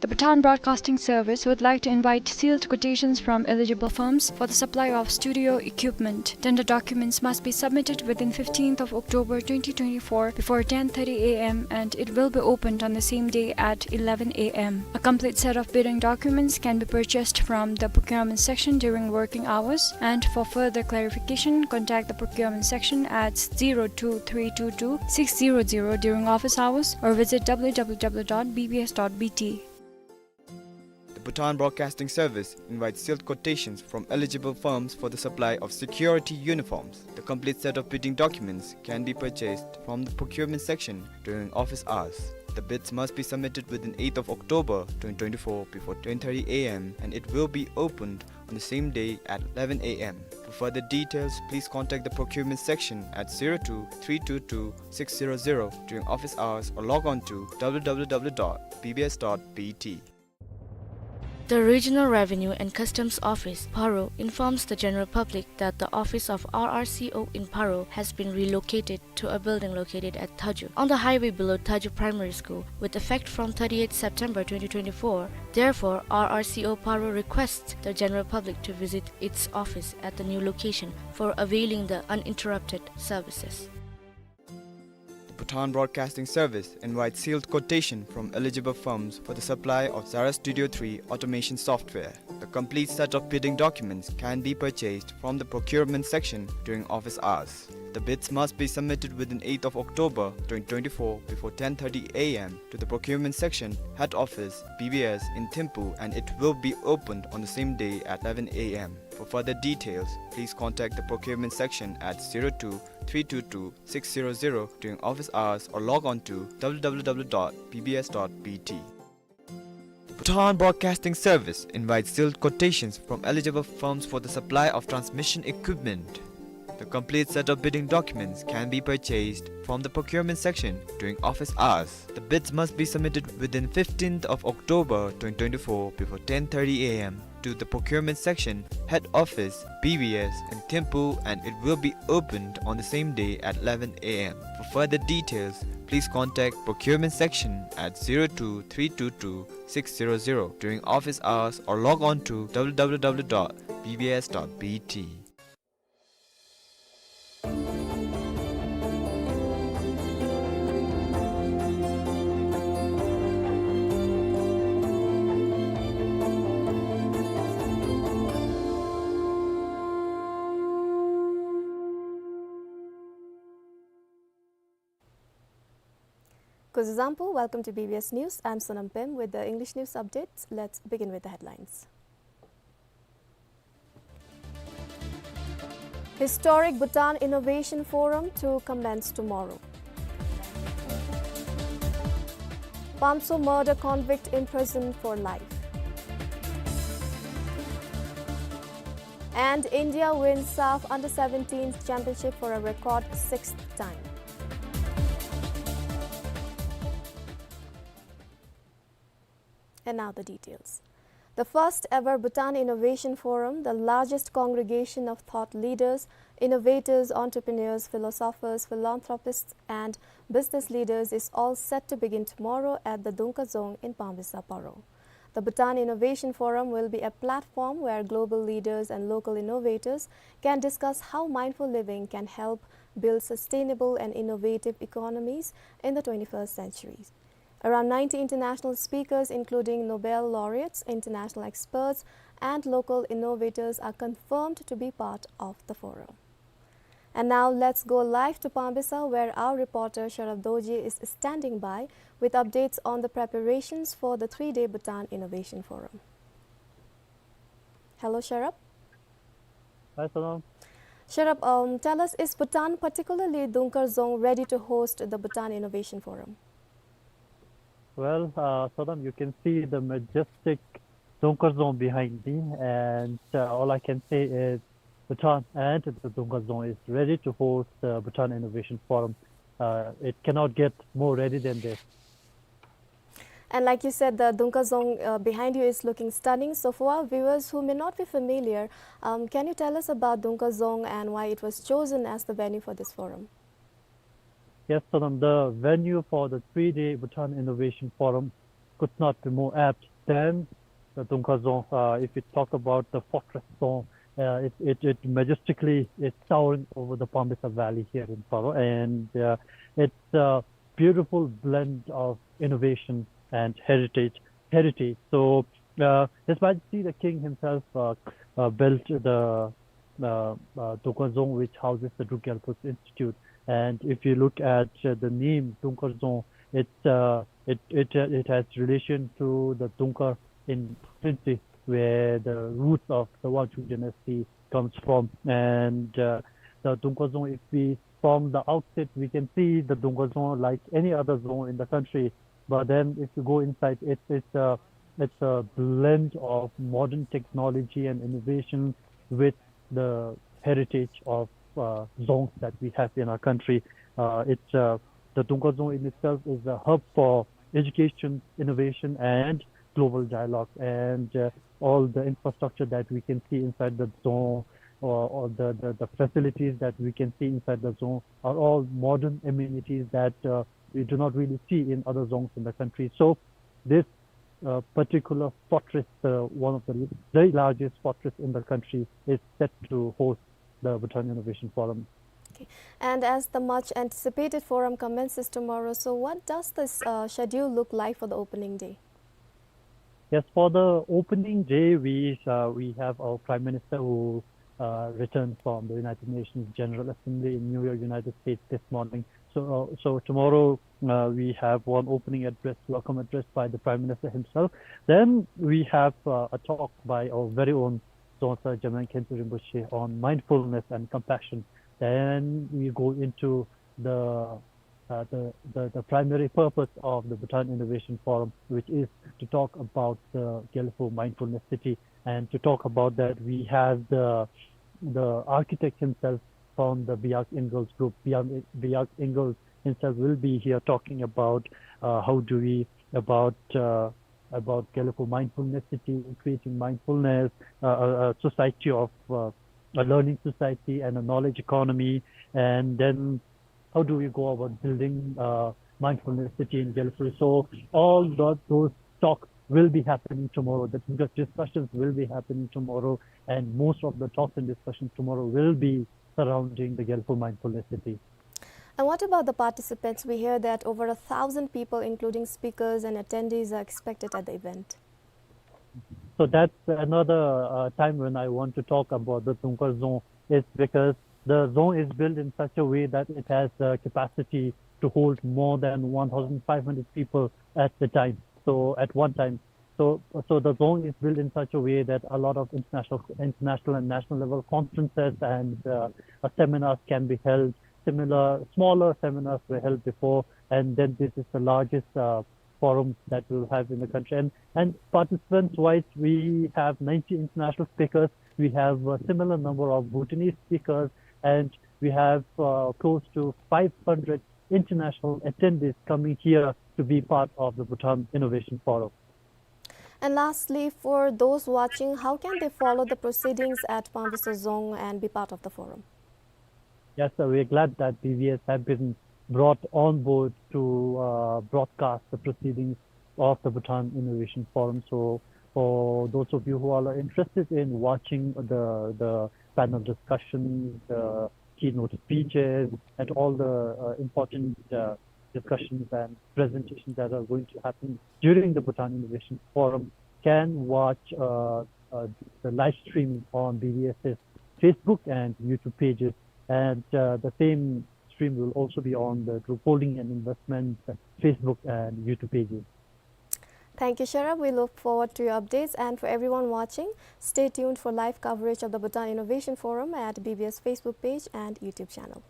The Bhutan Broadcasting Service would like to invite sealed quotations from eligible firms for the supply of studio equipment. Tender documents must be submitted within fifteenth of October twenty twenty-four before ten thirty A M, and it will be opened on the same day at eleven A M. A complete set of bidding documents can be purchased from the procurement section during working hours, and for further clarification, contact the procurement section at zero two three two two six zero zero during office hours or visit W W W dot B B S dot B T. The Bhutan Broadcasting Service invites sealed quotations from eligible firms for the supply of security uniforms. The complete set of bidding documents can be purchased from the procurement section during office hours. The bids must be submitted within eighth of October twenty twenty-four before ten thirty A M, and it will be opened on the same day at eleven A M. For further details, please contact the procurement section at zero two three two two six zero zero during office hours or log on to W W W dot B B S dot B T. The Regional Revenue and Customs Office, Paro, informs the general public that the office of R R C O in Paro has been relocated to a building located at Thaju, on the highway below Thaju Primary School. With effect from thirtieth September twenty twenty-four, therefore, R R C O Paro requests the general public to visit its office at the new location for availing the uninterrupted services. The Bhutan Broadcasting Service invites sealed quotation from eligible firms for the supply of Zara Studio three automation software. The complete set of bidding documents can be purchased from the procurement section during office hours. The bids must be submitted within eighth of October twenty twenty-four before ten thirty A M to the procurement section, head office, B B S in Thimphu, and it will be opened on the same day at eleven A M. For further details, please contact the procurement section at zero two three two two six zero zero during office hours or log on to W W W dot B B S dot B T. The Bhutan Broadcasting Service invites sealed quotations from eligible firms for the supply of transmission equipment. The complete set of bidding documents can be purchased from the procurement section during office hours. The bids must be submitted within fifteenth of October twenty twenty-four before ten thirty a m to the procurement section, head office, B B S in Thimphu, and it will be opened on the same day at eleven a m. For further details, please contact procurement section at zero two three two two six zero zero during office hours or log on to w w w dot b b s dot b t. Kuzuzangpo, welcome to B B S News. I'm Sonam Pem with the English news updates. Let's begin with the headlines. Historic Bhutan Innovation Forum to commence tomorrow. Pamso murder convict imprisoned for life. And India wins SAFF Under seventeen Championship for a record sixth time. And now the details. The first ever Bhutan Innovation Forum, the largest congregation of thought leaders, innovators, entrepreneurs, philosophers, philanthropists, and business leaders, is all set to begin tomorrow at the Dungka Dzong in Pambisa, Paro. The Bhutan Innovation Forum will be a platform where global leaders and local innovators can discuss how mindful living can help build sustainable and innovative economies in the twenty-first century. Around ninety international speakers, including Nobel laureates, international experts, and local innovators, are confirmed to be part of the forum. And now let's go live to Pambisa, where our reporter Sharab Dorji is standing by with updates on the preparations for the three-day Bhutan Innovation Forum. Hello, Sharab. Hi, Sonam. Sharab, um, tell us, is Bhutan, particularly Dungka Dzong, ready to host the Bhutan Innovation Forum? Well, uh, Sonam, you can see the majestic Dungka Dzong behind me, and, uh, all I can say is Bhutan and the Dungka Dzong is ready to host the Bhutan Innovation Forum. Uh, it cannot get more ready than this. And like you said, the Dungka Dzong, uh, behind you is looking stunning. So for our viewers who may not be familiar, um, can you tell us about Dungka Dzong and why it was chosen as the venue for this forum? Yes, Sonam, the venue for the three-day Bhutan Innovation Forum could not be more apt than the Dungka Dzong. Uh, if you talk about the fortress Dzong, uh, it, it, it majestically is towering over the Pambisa Valley here in Paro, and, uh, it's a beautiful blend of innovation and heritage. Heritage. So, uh, His Majesty the King himself, uh, uh, built the, uh, uh, Dungka Dzong, which houses the Druk Gyalpo's Institute. And if you look at, uh, the name Dungka Dzong, it, uh, it, it, uh, it has relation to the Dungka in Khlinti, where the roots of the Wangchuck dynasty comes from. And, uh, the Dungka Dzong, if we, from the outset, we can see the Dungka Dzong like any other Dzong in the country. But then if you go inside, it's, it's a, it's a blend of modern technology and innovation with the heritage of, uh, Dzongs that we have in our country. Uh, it's, uh, the Dungka Dzong in itself is a hub for education, innovation, and global dialogue. And, uh, all the infrastructure that we can see inside the Dzong, or, or the, the, the facilities that we can see inside the Dzong are all modern amenities that, uh, we do not really see in other Dzongs in the country. So this, uh, particular fortress, uh, one of the very largest fortress in the country, is set to host the Bhutan Innovation Forum. Okay. And as the much anticipated forum commences tomorrow, so what does this, uh, schedule look like for the opening day? Yes, for the opening day, we, uh, we have our Prime Minister who, uh, returned from the United Nations General Assembly in New York, United States this morning. So, uh, so tomorrow, uh, we have one opening address, welcome address by the Prime Minister himself. Then we have, uh, a talk by our very own Dzongkha Jamyang Khenpo Rinpoche on mindfulness and compassion. Then we go into the, uh, the, the, the primary purpose of the Bhutan Innovation Forum, which is to talk about the Gyalpo Mindfulness City. And to talk about that, we have the, the architect himself, from the Björk Ingels group. Björk, Björk Ingels himself will be here talking about, uh, how do we, about, uh, about Gelephu Mindfulness City, creating mindfulness, uh, a, a society of, uh, a learning society and a knowledge economy, and then how do we go about building, uh, mindfulness city in Gelephu? So all tho-, those talks will be happening tomorrow. The dis-, discussions will be happening tomorrow, and most of the talks and discussions tomorrow will be surrounding the Gelephu Mindfulness City. And what about the participants? We hear that over a thousand people, including speakers and attendees, are expected at the event. So that's another, uh, time when I want to talk about the Dzongkhar Dzong, is because the dzong is built in such a way that it has the capacity to hold more than one thousand five hundred people at the time. So at one time. So, so the dzong is built in such a way that a lot of international, international and national level conferences and, uh, uh, seminars can be held. Similar, smaller seminars were held before, and then this is the largest, uh, forum that we'll have in the country. And, and participants-wise, we have ninety international speakers. We have a similar number of Bhutanese speakers, and we have, uh, close to five hundred international attendees coming here to be part of the Bhutan Innovation Forum. And lastly, for those watching, how can they follow the proceedings at Pangviso Dzong and be part of the forum? Yes, sir. We are glad that B B S have been brought on board to, uh, broadcast the proceedings of the Bhutan Innovation Forum. So, for those of you who are interested in watching the, the panel discussions, the keynote speeches, and all the, uh, important, uh, discussions and presentations that are going to happen during the Bhutan Innovation Forum, can watch, uh, uh, the live stream on B B S's Facebook and YouTube pages. And, uh, the same stream will also be on the Group Holding and Investment Facebook and YouTube pages. Thank you, Sharaf. We look forward to your updates. And for everyone watching, stay tuned for live coverage of the Bhutan Innovation Forum at B B S Facebook page and YouTube channel.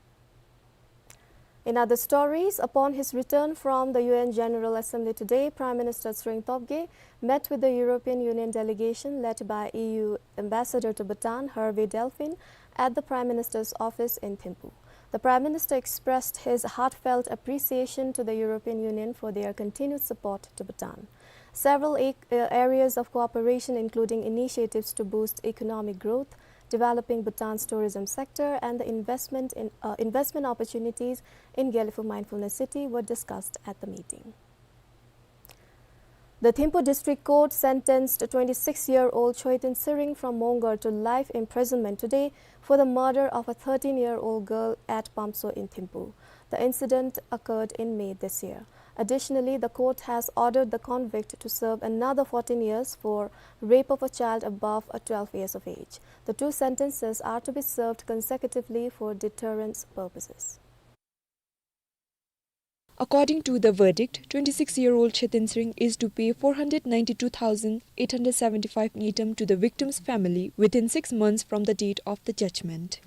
In other stories, upon his return from the U N General Assembly today, Prime Minister Tshering Tobgay met with the European Union delegation led by E U Ambassador to Bhutan, Hervé Delphin, at the Prime Minister's office in Thimphu. The Prime Minister expressed his heartfelt appreciation to the European Union for their continued support to Bhutan. Several a-, uh, areas of cooperation, including initiatives to boost economic growth, developing Bhutan's tourism sector, and the investment in, uh, investment opportunities in Gelephu Mindfulness City, were discussed at the meeting. The Thimphu District Court sentenced twenty-six-year-old Choetun Tshering from Mongar to life imprisonment today for the murder of a thirteen-year-old girl at Pamtso in Thimphu. The incident occurred in May this year. Additionally, the court has ordered the convict to serve another fourteen years for rape of a child above, uh, twelve years of age. The two sentences are to be served consecutively for deterrence purposes. According to the verdict, twenty-six-year-old Choetun Tshering is to pay four hundred ninety-two thousand eight hundred seventy-five ngultrum to the victim's family within six months from the date of the judgment.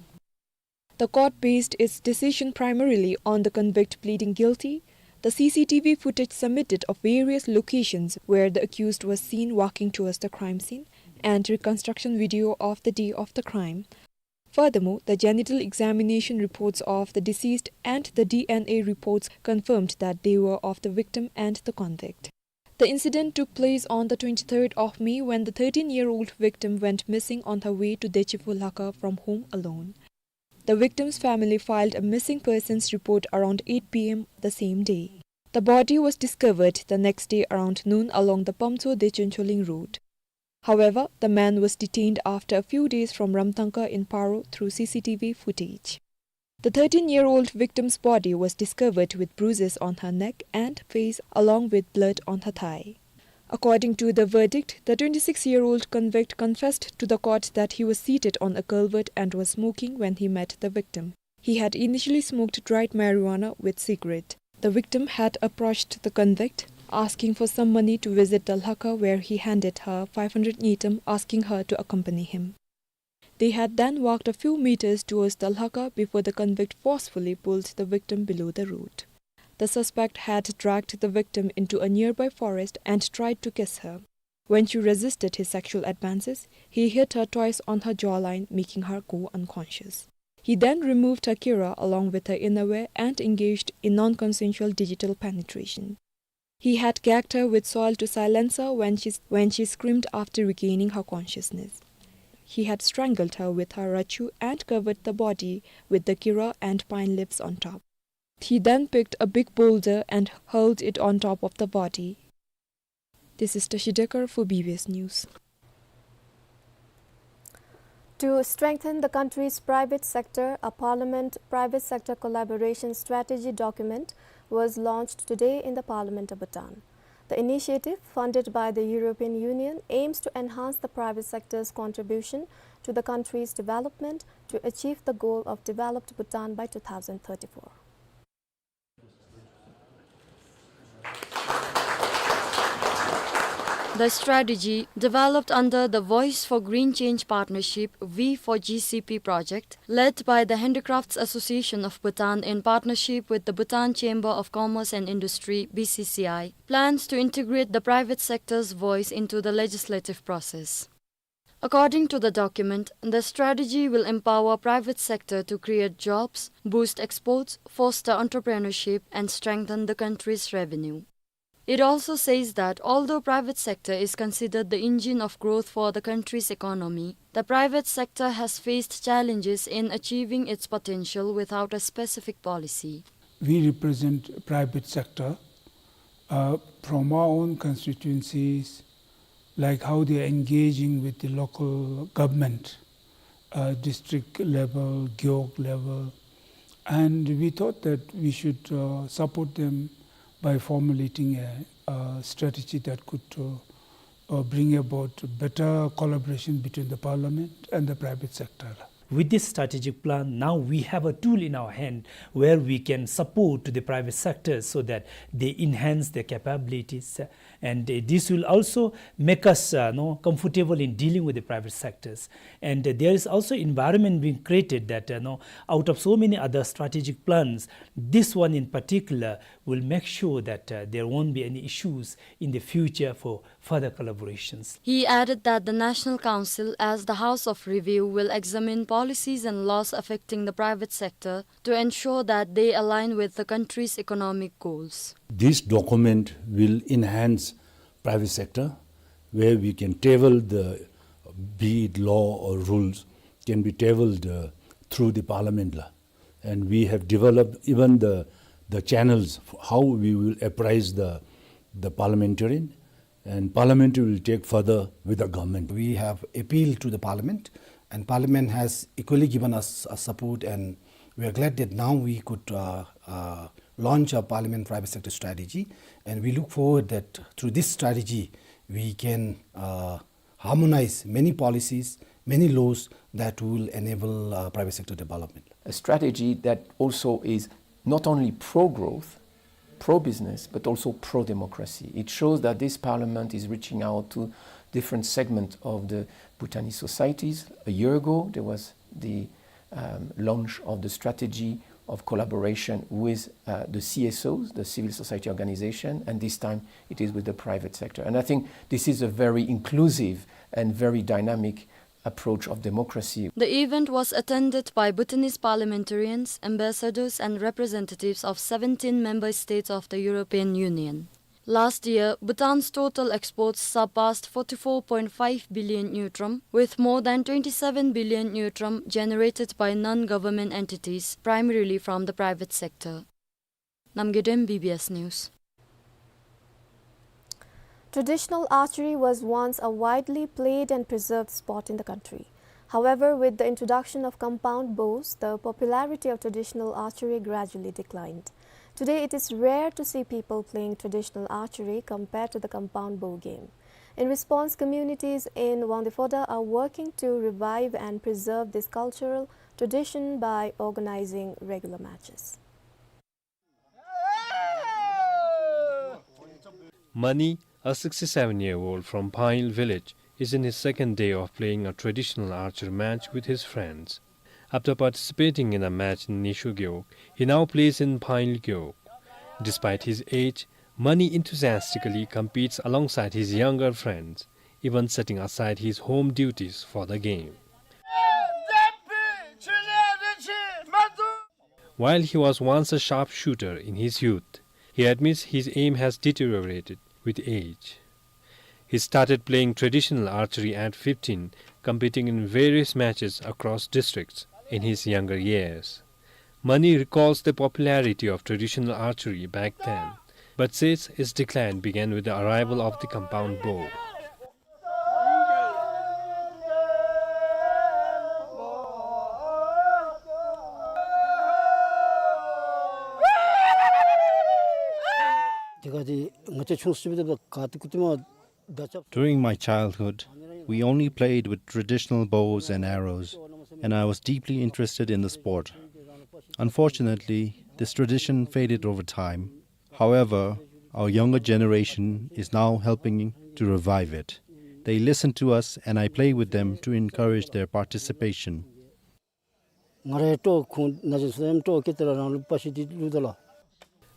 The court based its decision primarily on the convict pleading guilty, the C C T V footage submitted of various locations where the accused was seen walking towards the crime scene, and reconstruction video of the day of the crime. Furthermore, the genital examination reports of the deceased and the D N A reports confirmed that they were of the victim and the convict. The incident took place on the twenty-third of May, when the thirteen-year-old victim went missing on her way to Dechipu Lhakha from home alone. The victim's family filed a missing persons report around eight P M the same day. The body was discovered the next day around noon along the Pamtso Dechen Choling road. However, the man was detained after a few days from Ramthangka in Paro through C C T V footage. The thirteen-year-old victim's body was discovered with bruises on her neck and face, along with blood on her thigh. According to the verdict, the twenty-six-year-old convict confessed to the court that he was seated on a culvert and was smoking when he met the victim. He had initially smoked dried marijuana with cigarette. The victim had approached the convict, asking for some money to visit the Lhakha, where he handed her five hundred ngultrum, asking her to accompany him. They had then walked a few meters towards the Lhakha before the convict forcefully pulled the victim below the road. The suspect had dragged the victim into a nearby forest and tried to kiss her. When she resisted his sexual advances, he hit her twice on her jawline, making her go unconscious. He then removed her kira along with her innerwear and engaged in non-consensual digital penetration. He had gagged her with soil to silence her when she, when she screamed after regaining her consciousness. He had strangled her with her rachu and covered the body with the kira and pine leaves on top. He then picked a big boulder and hurled it on top of the body. This is Tashi Dekar for B B S News. To strengthen the country's private sector, a parliament private sector collaboration strategy document was launched today in the Parliament of Bhutan. The initiative, funded by the European Union, aims to enhance the private sector's contribution to the country's development to achieve the goal of developed Bhutan by two thousand thirty-four. The strategy, developed under the Voice for Green Change Partnership, V four G C P project, led by the Handicrafts Association of Bhutan in partnership with the Bhutan Chamber of Commerce and Industry, B C C I, plans to integrate the private sector's voice into the legislative process. According to the document, the strategy will empower private sector to create jobs, boost exports, foster entrepreneurship, and strengthen the country's revenue. It also says that although private sector is considered the engine of growth for the country's economy, the private sector has faced challenges in achieving its potential without a specific policy. We represent private sector, uh, from our own constituencies, like how they are engaging with the local government, uh, district level, gewog level. And we thought that we should, uh, support them by formulating a, a strategy that could, uh, uh, bring about better collaboration between the parliament and the private sector. With this strategic plan, now we have a tool in our hand where we can support to the private sector so that they enhance their capabilities, uh, and, uh, this will also make us, uh, know, comfortable in dealing with the private sectors. And, uh, there is also environment being created that, uh, know, out of so many other strategic plans, this one in particular will make sure that, uh, there won't be any issues in the future for further collaborations. He added that the National Council, as the House of Review, will examine policies and laws affecting the private sector to ensure that they align with the country's economic goals. This document will enhance private sector, where we can table the, be it law or rules, can be tabled, uh, through the parliament la. And we have developed even the, the channels for how we will apprise the, the parliamentarian, and parliamentary will take further with the government. We have appealed to the parliament, and parliament has equally given us a support, and we are glad that now we could, uh, uh, launch a parliament private sector strategy, and we look forward that through this strategy we can, uh, harmonize many policies, many laws that will enable, uh, private sector development. A strategy that also is not only pro-growth, pro-business, but also pro-democracy. It shows that this parliament is reaching out to different segments of the Bhutanese societies. A year ago, there was the, um, launch of the strategy of collaboration with, uh, the C S Os, the civil society organization, and this time it is with the private sector. And I think this is a very inclusive and very dynamic approach of democracy. The event was attended by Bhutanese parliamentarians, ambassadors, and representatives of seventeen member states of the European Union. Last year, Bhutan's total exports surpassed forty-four point five billion ngultrum, with more than twenty-seven billion ngultrum generated by non-government entities, primarily from the private sector. Namgay Dem, B B S News. Traditional archery was once a widely played and preserved sport in the country. However, with the introduction of compound bows, the popularity of traditional archery gradually declined. Today, it is rare to see people playing traditional archery compared to the compound bow game. In response, communities in Wangdue Phodrang are working to revive and preserve this cultural tradition by organizing regular matches. Mani, a sixty-seven-year-old from Pangil village, is in his second day of playing a traditional archery match with his friends. After participating in a match in Nishogewog, he now plays in Pangil Gewog. Despite his age, Mani enthusiastically competes alongside his younger friends, even setting aside his home duties for the game. While he was once a sharpshooter in his youth, he admits his aim has deteriorated with age. He started playing traditional archery at fifteen, competing in various matches across districts in his younger years. Mani recalls the popularity of traditional archery back then, but says its decline began with the arrival of the compound bow. During my childhood, we only played with traditional bows and arrows, and I was deeply interested in the sport. Unfortunately, this tradition faded over time. However, our younger generation is now helping to revive it. They listen to us, and I play with them to encourage their participation.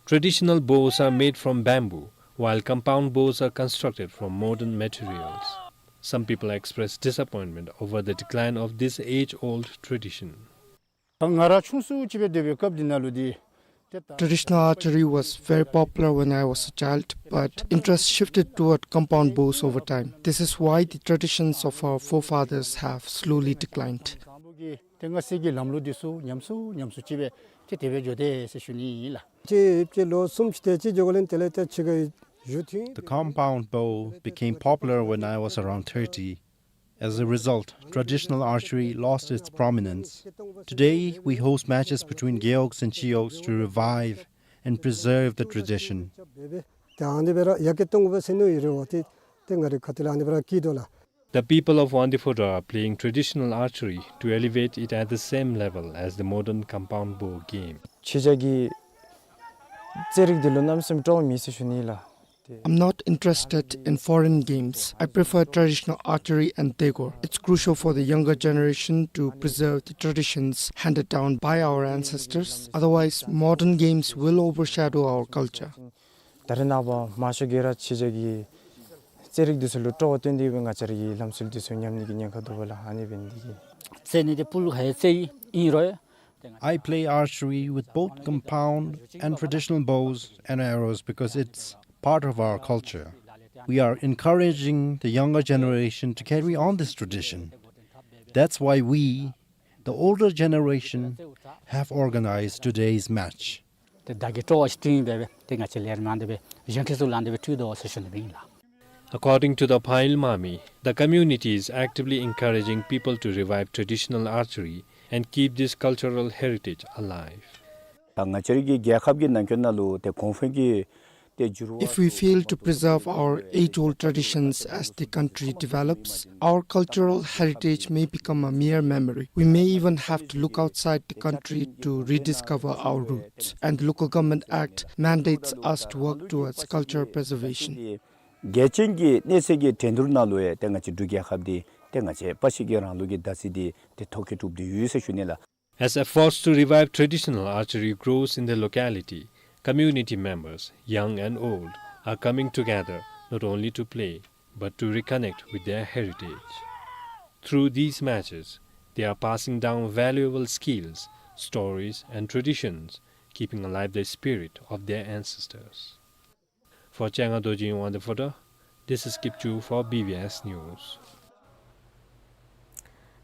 Traditional bows are made from bamboo, while compound bows are constructed from modern materials. Some people express disappointment over the decline of this age-old tradition. Traditional archery was very popular when I was a child, but interest shifted toward compound bows over time. This is why the traditions of our forefathers have slowly declined. The compound bow became popular when I was around thirty. As a result, traditional archery lost its prominence. Today, we host matches between Geoks and Chioks to revive and preserve the tradition. The people of Wangdue Phodrang are playing traditional archery to elevate it at the same level as the modern compound bow game. ཕྱི་རྒྱལ་གྱི་རྩེད་རིགས་འདི་ལུ་གནམ་མེད་ས་མེད་སྤྲོ་བ་མེད་ཟེར་ཞུ་ནི་ལགས། I'm not interested in foreign games. I prefer traditional archery and degor. It's crucial for the younger generation to preserve the traditions handed down by our ancestors. Otherwise, modern games will overshadow our culture. ད་རེས་ནངས་པ་མང་ཤོས་ཀྱིས་ར་ཕྱི་རྒྱལ་གྱི་རྩེད་རིགས་འདི་ཚུ་ལུ་སྤྲོ་བ་བཏོན་ཏེ་སྦེ་ང་བཅས་ར་གི་ལམ་སྲོལ་འདི་ཚུ་ཉམས་ནི་གི་ཉེན་ཁ་འདུག་པ་ལགས། ཨ་ནི་འབད་ནི་འདི་གིས། རྩེད་ནི་འདི་ཕུལ་ཧེ་རྩེད་ཨིན་རུང་། I play archery with both compound and traditional bows and arrows because it's part of our culture. We are encouraging the younger generation to carry on this tradition. That's why we, the older generation, have organized today's match. ཏེ་བདག་གི་སྤྲོ་བ་ཅིག་བཏོན་སྦེ་ཏེ་ང་བཅས་ལས་རིམ་ཨ་ནི་སྦེ་གཞོན་སྐྱེས་ཚུ་ལུ་ཨ་ནི་སྦེ་སྤྲོད་དོ་ཟེར་ཞུ་ནི་ཨིན་ལགས། According to the Phayil Mami, the community is actively encouraging people to revive traditional archery and keep this cultural heritage alive. ད་ང་བཅས་ར་གི་རྒྱལ་ཁབ་ཀྱི་ནང་འཁོད་ནང་ལུ་ཏེ་གོང་འཕེལ་གྱི་ཏེ་འགྱུར་བ། If we fail to preserve our age-old traditions as the country develops, our cultural heritage may become a mere memory. We may even have to look outside the country to rediscover our roots. And the Local Government Act mandates us to work towards cultural preservation. གལ་ཆེན་གྱི་གནས་ཚད་ཀྱི་འགྲན་བསྡུར་ནང་ལུ་ཡང་ཏེ་ང་བཅས་འབྲུག་རྒྱལ་ཁབ་འདི་ཏེ་ང་བཅས་པ་ཕྱི་རྒྱལ་རང་ལུགས་ཀྱི་མདའ་རྩེད་འདི་ཏེ་ཐོ་བཀོད་གྲུབ་སྟེ་ཡོད་ཟེར་ཞུ་ནི་ལགས། As efforts to revive traditional archery grows in the locality, community members, young and old, are coming together not only to play, but to reconnect with their heritage. Through these matches, they are passing down valuable skills, stories, and traditions, keeping alive the spirit of their ancestors. For Changa Dorji in Wangdue Phodrang, this is Kipchoo for B B S News.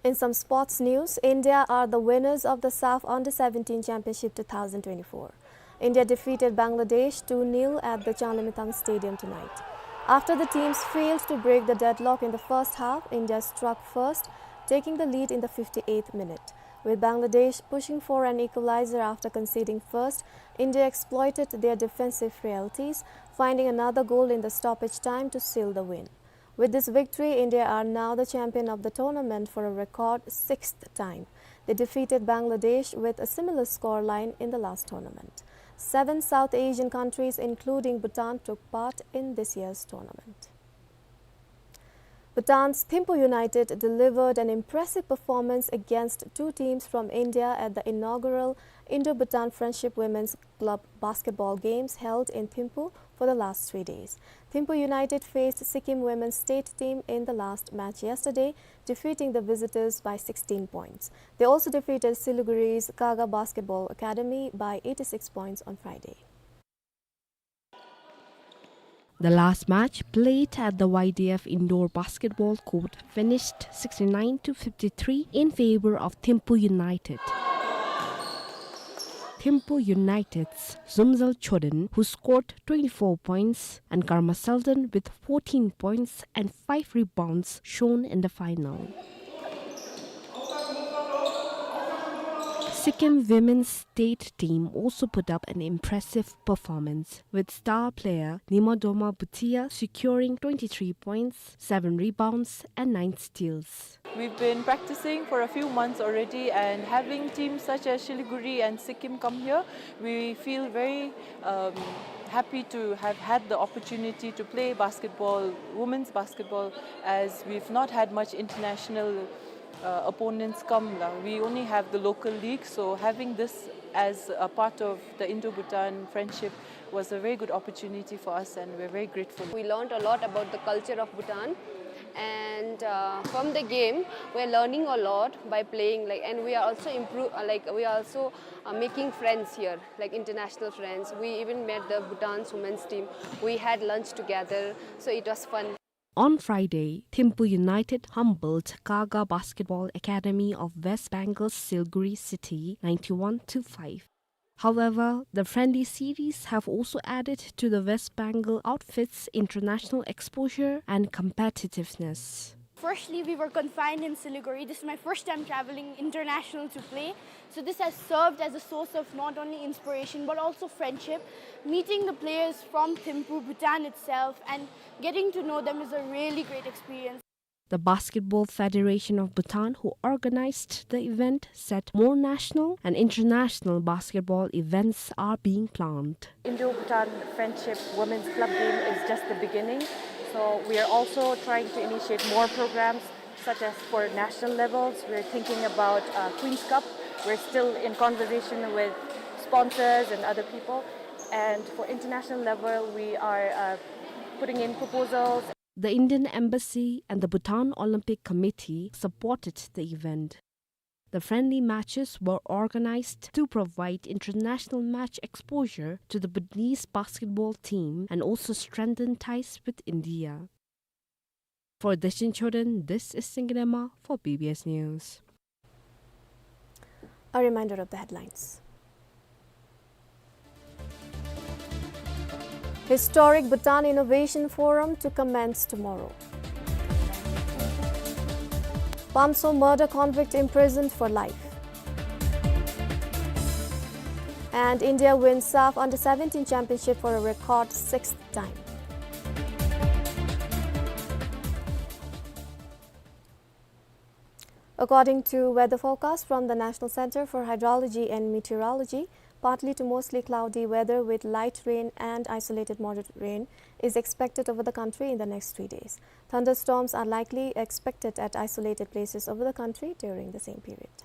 In some sports news, India are the winners of the SAFF Under seventeen Championship two thousand twenty-four. India defeated Bangladesh two nil at the Changlimithang Stadium tonight. After the teams failed to break the deadlock in the first half, India struck first, taking the lead in the fifty-eighth minute. With Bangladesh pushing for an equalizer after conceding first, India exploited their defensive frailties, finding another goal in the stoppage time to seal the win. With this victory, India are now the champion of the tournament for a record sixth time. They defeated Bangladesh with a similar scoreline in the last tournament. Seven South Asian countries, including Bhutan, took part in this year's tournament. Bhutan's Thimphu United delivered an impressive performance against two teams from India at the inaugural Indo-Bhutan Friendship Women's Club Basketball Games held in Thimphu for the last three days. Thimphu United faced Sikkim women's state team in the last match yesterday, defeating the visitors by sixteen points. They also defeated Siliguri's Kaga Basketball Academy by eighty-six points on Friday. The last match, played at the Y D F indoor basketball court, finished sixty-nine to fifty-three in favor of Thimphu United. Thimphu United's Zumzal Choden, who scored twenty-four points, and Karma Seldon with fourteen points and five rebounds, shone in the final. Sikkim women's state team also put up an impressive performance, with star player Nimadoma Bhutia securing twenty-three points, seven rebounds, and nine steals. We've been practicing for a few months already, and having teams such as Siliguri and Sikkim come here, we feel very, um, happy to have had the opportunity to play basketball, women's basketball, as we've not had much international, uh, opponents come. La. We only have the local league, so having this as a part of the Indo-Bhutan friendship was a very good opportunity for us, and we're very grateful. We learned a lot about the culture of Bhutan, and, uh, from the game, we're learning a lot by playing, like, and we are also improve, uh, like, we are also, uh, making friends here, like, international friends. We even met the Bhutan's women's team. We had lunch together, so it was fun. On Friday, Thimphu United humbled Kaga Basketball Academy of West Bengal's Siliguri city, ninety-one to five. However, the friendly series have also added to the West Bengal outfit's international exposure and competitiveness. Firstly, we were confined in Siliguri. This is my first time traveling international to play. So this has served as a source of not only inspiration, but also friendship. Meeting the players from Thimphu, Bhutan itself, and getting to know them is a really great experience. The Basketball Federation of Bhutan, who organized the event, said more national and international basketball events are being planned. Indo-Bhutan Friendship Women's Club Game is just the beginning. So we are also trying to initiate more programs, such as for national levels. We're thinking about, uh, Queen's Cup. We're still in conversation with sponsors and other people. And for international level, we are, uh, putting in proposals. The Indian Embassy and the Bhutan Olympic Committee supported the event. The friendly matches were organized to provide international match exposure to the Bhutanese basketball team and also strengthen ties with India. For Daishin Choden, this is Singye Dema for B B S News. A reminder of the headlines. Historic Bhutan Innovation Forum to commence tomorrow. Pamso murder convict imprisoned for life. And India wins SAFF Under seventeen Championship for a record sixth time. According to weather forecast from the National Center for Hydrology and Meteorology, partly to mostly cloudy weather with light rain and isolated moderate rain is expected over the country in the next three days. Thunderstorms are likely expected at isolated places over the country during the same period.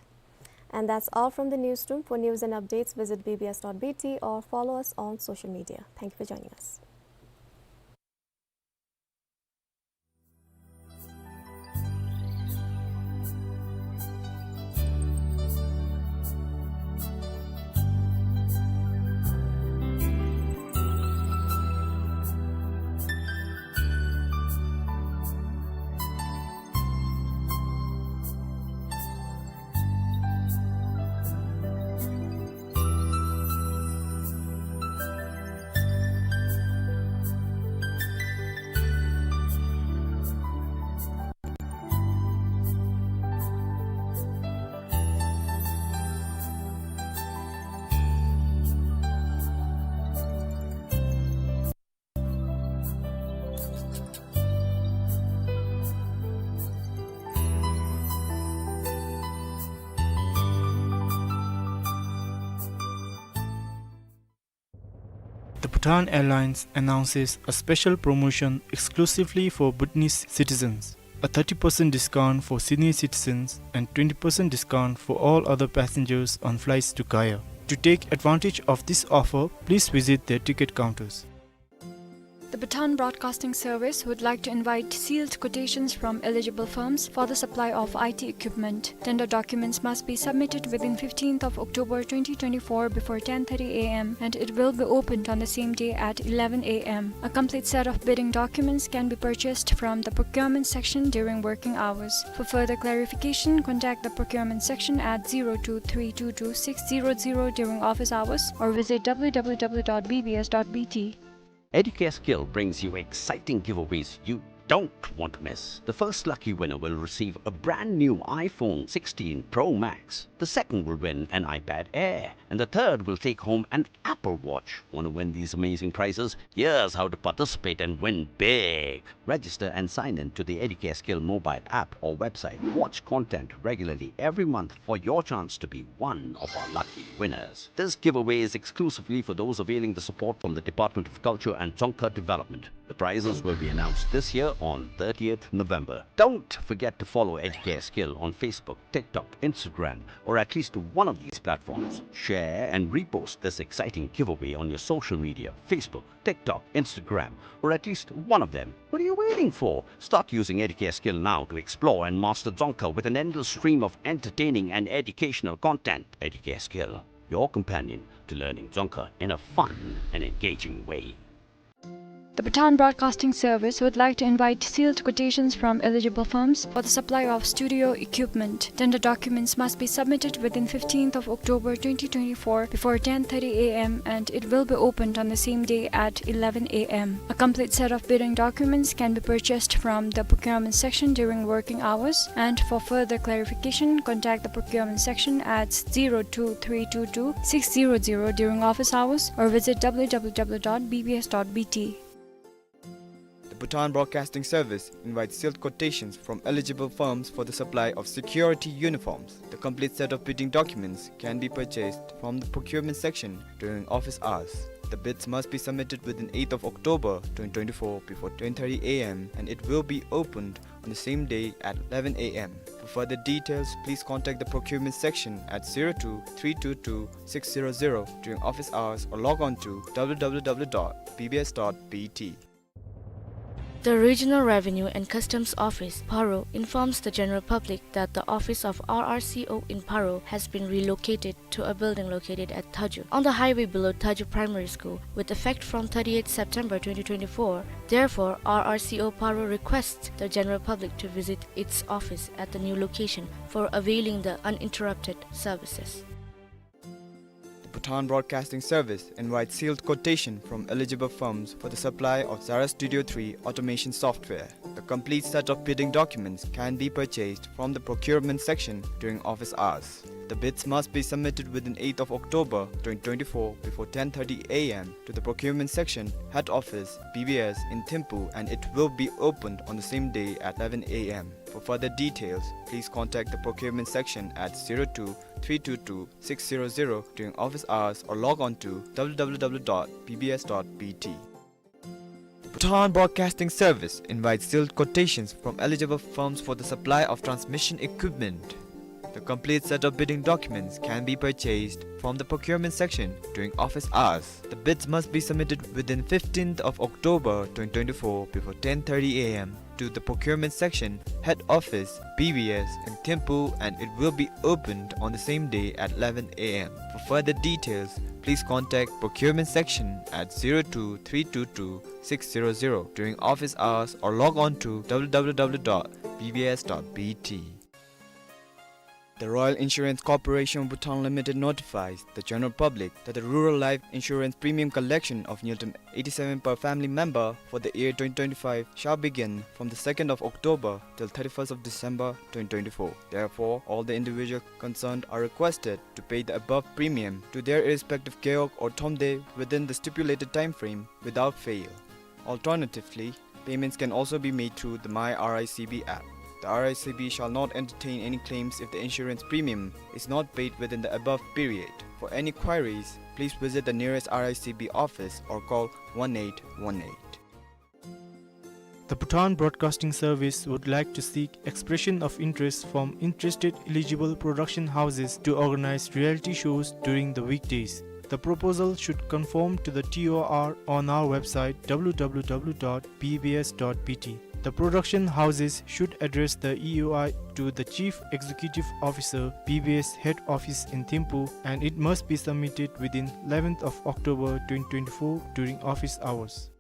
And that's all from the newsroom. For news and updates, visit B B S dot B T or follow us on social media. Thank you for joining us. The Bhutan Airlines announces a special promotion exclusively for Bhutanese citizens. A thirty percent discount for senior citizens and twenty percent discount for all other passengers on flights to Gaya. To take advantage of this offer, please visit their ticket counters. The Bhutan Broadcasting Service would like to invite sealed quotations from eligible firms for the supply of I T equipment. Tender documents must be submitted within fifteenth of October twenty twenty-four before ten thirty A M, and it will be opened on the same day at eleven A M. A complete set of bidding documents can be purchased from the procurement section during working hours. For further clarification, contact the procurement section at zero two three two two six zero zero during office hours or visit W W W dot B B S dot B T. Educare Skill brings you exciting giveaways you don't want to miss. The first lucky winner will receive a brand new iPhone sixteen Pro Max. The second will win an iPad Air. And the third will take home an Apple Watch. Want to win these amazing prizes? Here's how to participate and win big. Register and sign in to the Educare Skill mobile app or website. Watch content regularly every month for your chance to be one of our lucky winners. This giveaway is exclusively for those availing the support from the Department of Culture and Dzongkha Development. The prizes will be announced this year on thirtieth November. Don't forget to follow Educare Skill on Facebook, TikTok, Instagram, or at least one of these platforms. Share and repost this exciting giveaway on your social media, Facebook, TikTok, Instagram, or at least one of them. What are you waiting for? Start using Educare Skill now to explore and master Dzongkha with an endless stream of entertaining and educational content. Educare Skill, your companion to learning Dzongkha in a fun and engaging way. The Bhutan Broadcasting Service would like to invite sealed quotations from eligible firms for the supply of studio equipment. Tender documents must be submitted within fifteenth of October twenty twenty-four before ten thirty A M, and it will be opened on the same day at eleven A M. A complete set of bidding documents can be purchased from the procurement section during working hours, and for further clarification, contact the procurement section at zero two three two two six zero zero during office hours or visit W W W dot B B S dot B T. The Bhutan Broadcasting Service invites sealed quotations from eligible firms for the supply of security uniforms. The complete set of bidding documents can be purchased from the procurement section during office hours. The bids must be submitted within eighth of October twenty twenty-four before ten thirty A M, and it will be opened on the same day at eleven A M. For further details, please contact the procurement section at zero two three two two six zero zero during office hours or log on to W W W dot B B S dot B T. The Regional Revenue and Customs Office, Paro, informs the general public that the office of R R C O in Paro has been relocated to a building located at Thaju, on the highway below Thaju Primary School, with effect from thirtieth September twenty twenty-four. Therefore, R R C O Paro requests the general public to visit its office at the new location for availing the uninterrupted services. The Bhutan Broadcasting Service invites sealed quotation from eligible firms for the supply of Zara Studio three automation software. The complete set of bidding documents can be purchased from the procurement section during office hours. The bids must be submitted within eighth of October twenty twenty-four before ten thirty A M to the procurement section, head office, B B S in Thimphu, and it will be opened on the same day at eleven A M. For further details, please contact the procurement section at zero two three two two six zero zero during office hours or log on to W W W dot B B S dot B T. The Bhutan Broadcasting Service invites sealed quotations from eligible firms for the supply of transmission equipment. The complete set of bidding documents can be purchased from the procurement section during office hours. The bids must be submitted within fifteenth of October twenty twenty-four before ten thirty A M to the procurement section, head office, B B S in Thimphu, and it will be opened on the same day at eleven A M. For further details, please contact procurement section at zero two three two two six zero zero during office hours or log on to W W W dot B B S dot B T. The Royal Insurance Corporation of Bhutan Limited notifies the general public that the rural life insurance premium collection of Ngultrum eighty-seven per family member for the year twenty twenty-five shall begin from the second of October till thirty-first of December twenty twenty-four. Therefore, all the individuals concerned are requested to pay the above premium to their respective gewog or tshomde within the stipulated time frame without fail. Alternatively, payments can also be made through the My R I C B app. The R I C B shall not entertain any claims if the insurance premium is not paid within the above period. For any queries, please visit the nearest R I C B office or call one eight one eight. The Bhutan Broadcasting Service would like to seek expression of interest from interested eligible production houses to organize reality shows during the weekdays. The proposal should conform to the T O R on our website, W W W dot B B S dot B T. The production houses should address the E O I to the Chief Executive Officer, B B S head office in Thimphu, and it must be submitted within eleventh of October twenty twenty-four during office hours.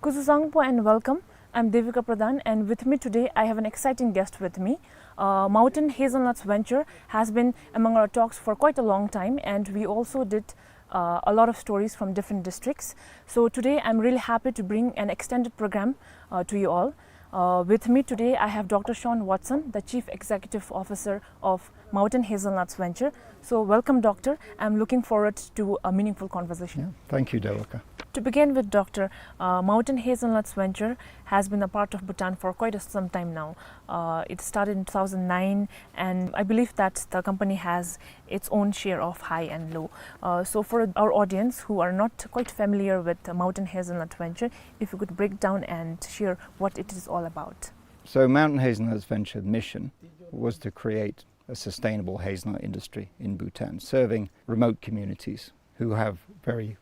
Kuzuzangpo and welcome. I'm Devika Pradhan, and with me today I have an exciting guest with me. Uh, Mountain Hazelnuts Venture has been among our talks for quite a long time, and we also did, uh, a lot of stories from different districts. So today I'm really happy to bring an extended program, uh, to you all. Uh, with me today I have Doctor Sean Watson, the Chief Executive Officer of Mountain Hazelnuts Venture. So welcome, Doctor. I'm looking forward to a meaningful conversation. Yeah, thank you, Devika. To begin with, Doctor, uh, Mountain Hazelnuts Venture has been a part of Bhutan for quite a, some time now. Uh, it started in two thousand nine, and I believe that the company has its own share of high and low. Uh, so for our audience who are not quite familiar with, uh, Mountain Hazelnut Venture, if you could break down and share what it is all about. So Mountain Hazelnuts Venture mission was to create a sustainable hazelnut industry in Bhutan, serving remote communities who have very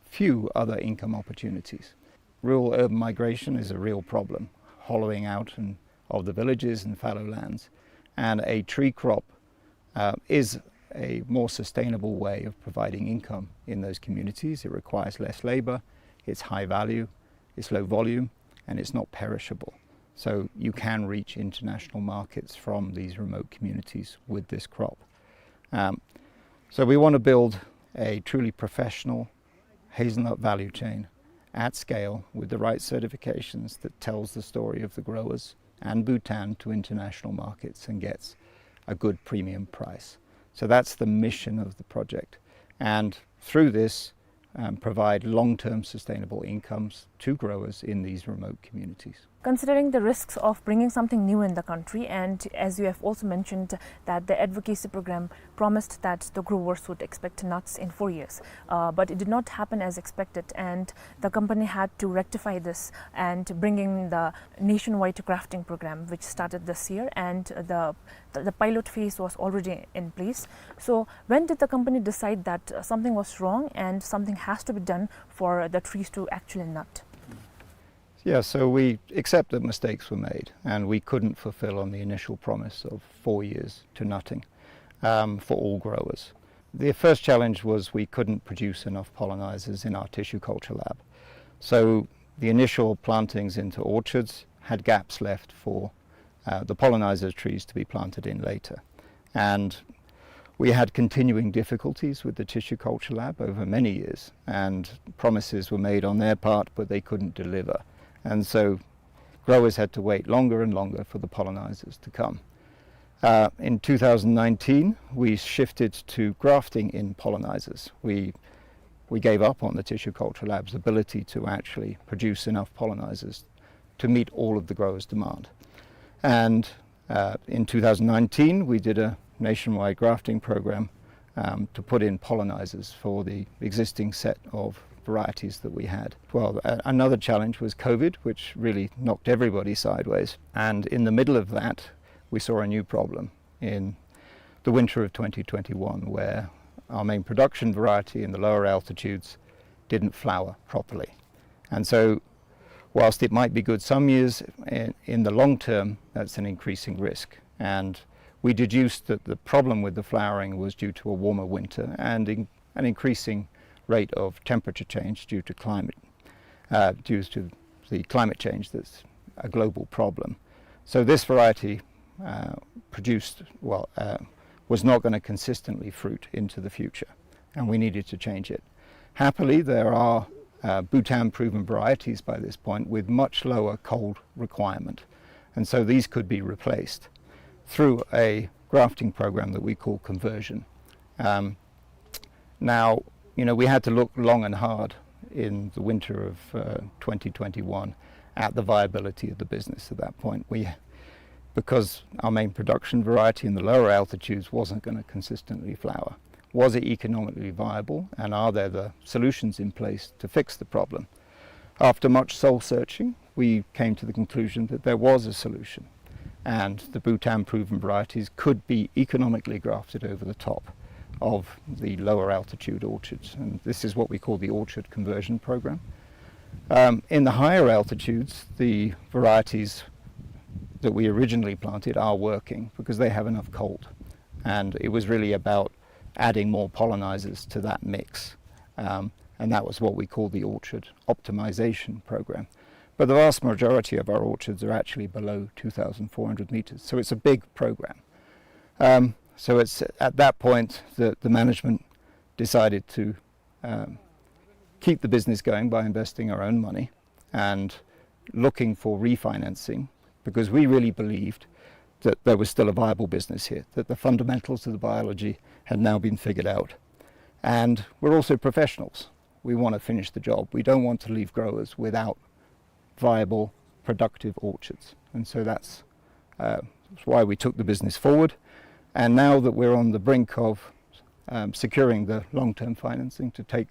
few other income opportunities. Rural urban migration is a real problem, hollowing out and, of the villages and fallow lands, and a tree crop, uh, is a more sustainable way of providing income in those communities. It requires less labor, it's high value, it's low volume, and it's not perishable. So you can reach international markets from these remote communities with this crop. Um, so we want to build a truly professional hazelnut value chain at scale with the right certifications that tells the story of the growers and Bhutan to international markets and gets a good premium price. So that's the mission of the project. And through this, um, provide long-term sustainable incomes to growers in these remote communities. Considering the risks of bringing something new in the country, and as you have also mentioned that the advocacy program promised that the growers would expect nuts in four years, uh, but it did not happen as expected, and the company had to rectify this and bring in the nationwide grafting program, which started this year, and the, the, the pilot phase was already in place. So when did the company decide that, uh, something was wrong and something has to be done for the trees to actually nut? Yeah, so we accept that mistakes were made and we couldn't fulfill on the initial promise of four years to nutting, um, for all growers. The first challenge was we couldn't produce enough pollinizers in our tissue culture lab. So the initial plantings into orchards had gaps left for, uh, the pollinizer trees to be planted in later. And we had continuing difficulties with the tissue culture lab over many years, and promises were made on their part, but they couldn't deliver. And so growers had to wait longer and longer for the pollinizers to come. Uh, in two thousand nineteen, we shifted to grafting in pollinizers. We, we gave up on the tissue culture lab's ability to actually produce enough pollinizers to meet all of the growers' demand. And, uh, in two thousand nineteen, we did a nationwide grafting program, um, to put in pollinizers for the existing set of varieties that we had. Well, a-, another challenge was COVID, which really knocked everybody sideways. And in the middle of that, we saw a new problem in the winter of twenty twenty-one, where our main production variety in the lower altitudes didn't flower properly. And so, whilst it might be good some years, in, in the long term, that's an increasing risk. And we deduced that the problem with the flowering was due to a warmer winter and in-, an increasing rate of temperature change due to climate, uh, due to the climate change that's a global problem. So this variety, uh, produced, well, uh, was not gonna consistently fruit into the future, and we needed to change it. Happily, there are, uh, Bhutan-proven varieties by this point with much lower cold requirement, and so these could be replaced through a grafting program that we call conversion. Um, now, you know, we had to look long and hard in the winter of, uh, twenty twenty-one at the viability of the business at that point. We, because our main production variety in the lower altitudes wasn't gonna consistently flower. Was it economically viable, and are there the solutions in place to fix the problem? After much soul searching, we came to the conclusion that there was a solution. And the Bhutan proven varieties could be economically grafted over the top of the lower altitude orchards. And this is what we call the orchard conversion program. Um, in the higher altitudes, the varieties that we originally planted are working because they have enough cold. And it was really about adding more pollinizers to that mix. Um, and that was what we call the orchard optimization program. But the vast majority of our orchards are actually below two thousand four hundred meters. So it's a big program. Um, so it's at that point that the management decided to um, keep the business going by investing our own money and looking for refinancing, because we really believed that there was still a viable business here, that the fundamentals of the biology had now been figured out. And we're also professionals. We want to finish the job. We don't want to leave growers without viable, productive orchards. And so that's, uh, that's why we took the business forward. And now that we're on the brink of um, securing the long-term financing to take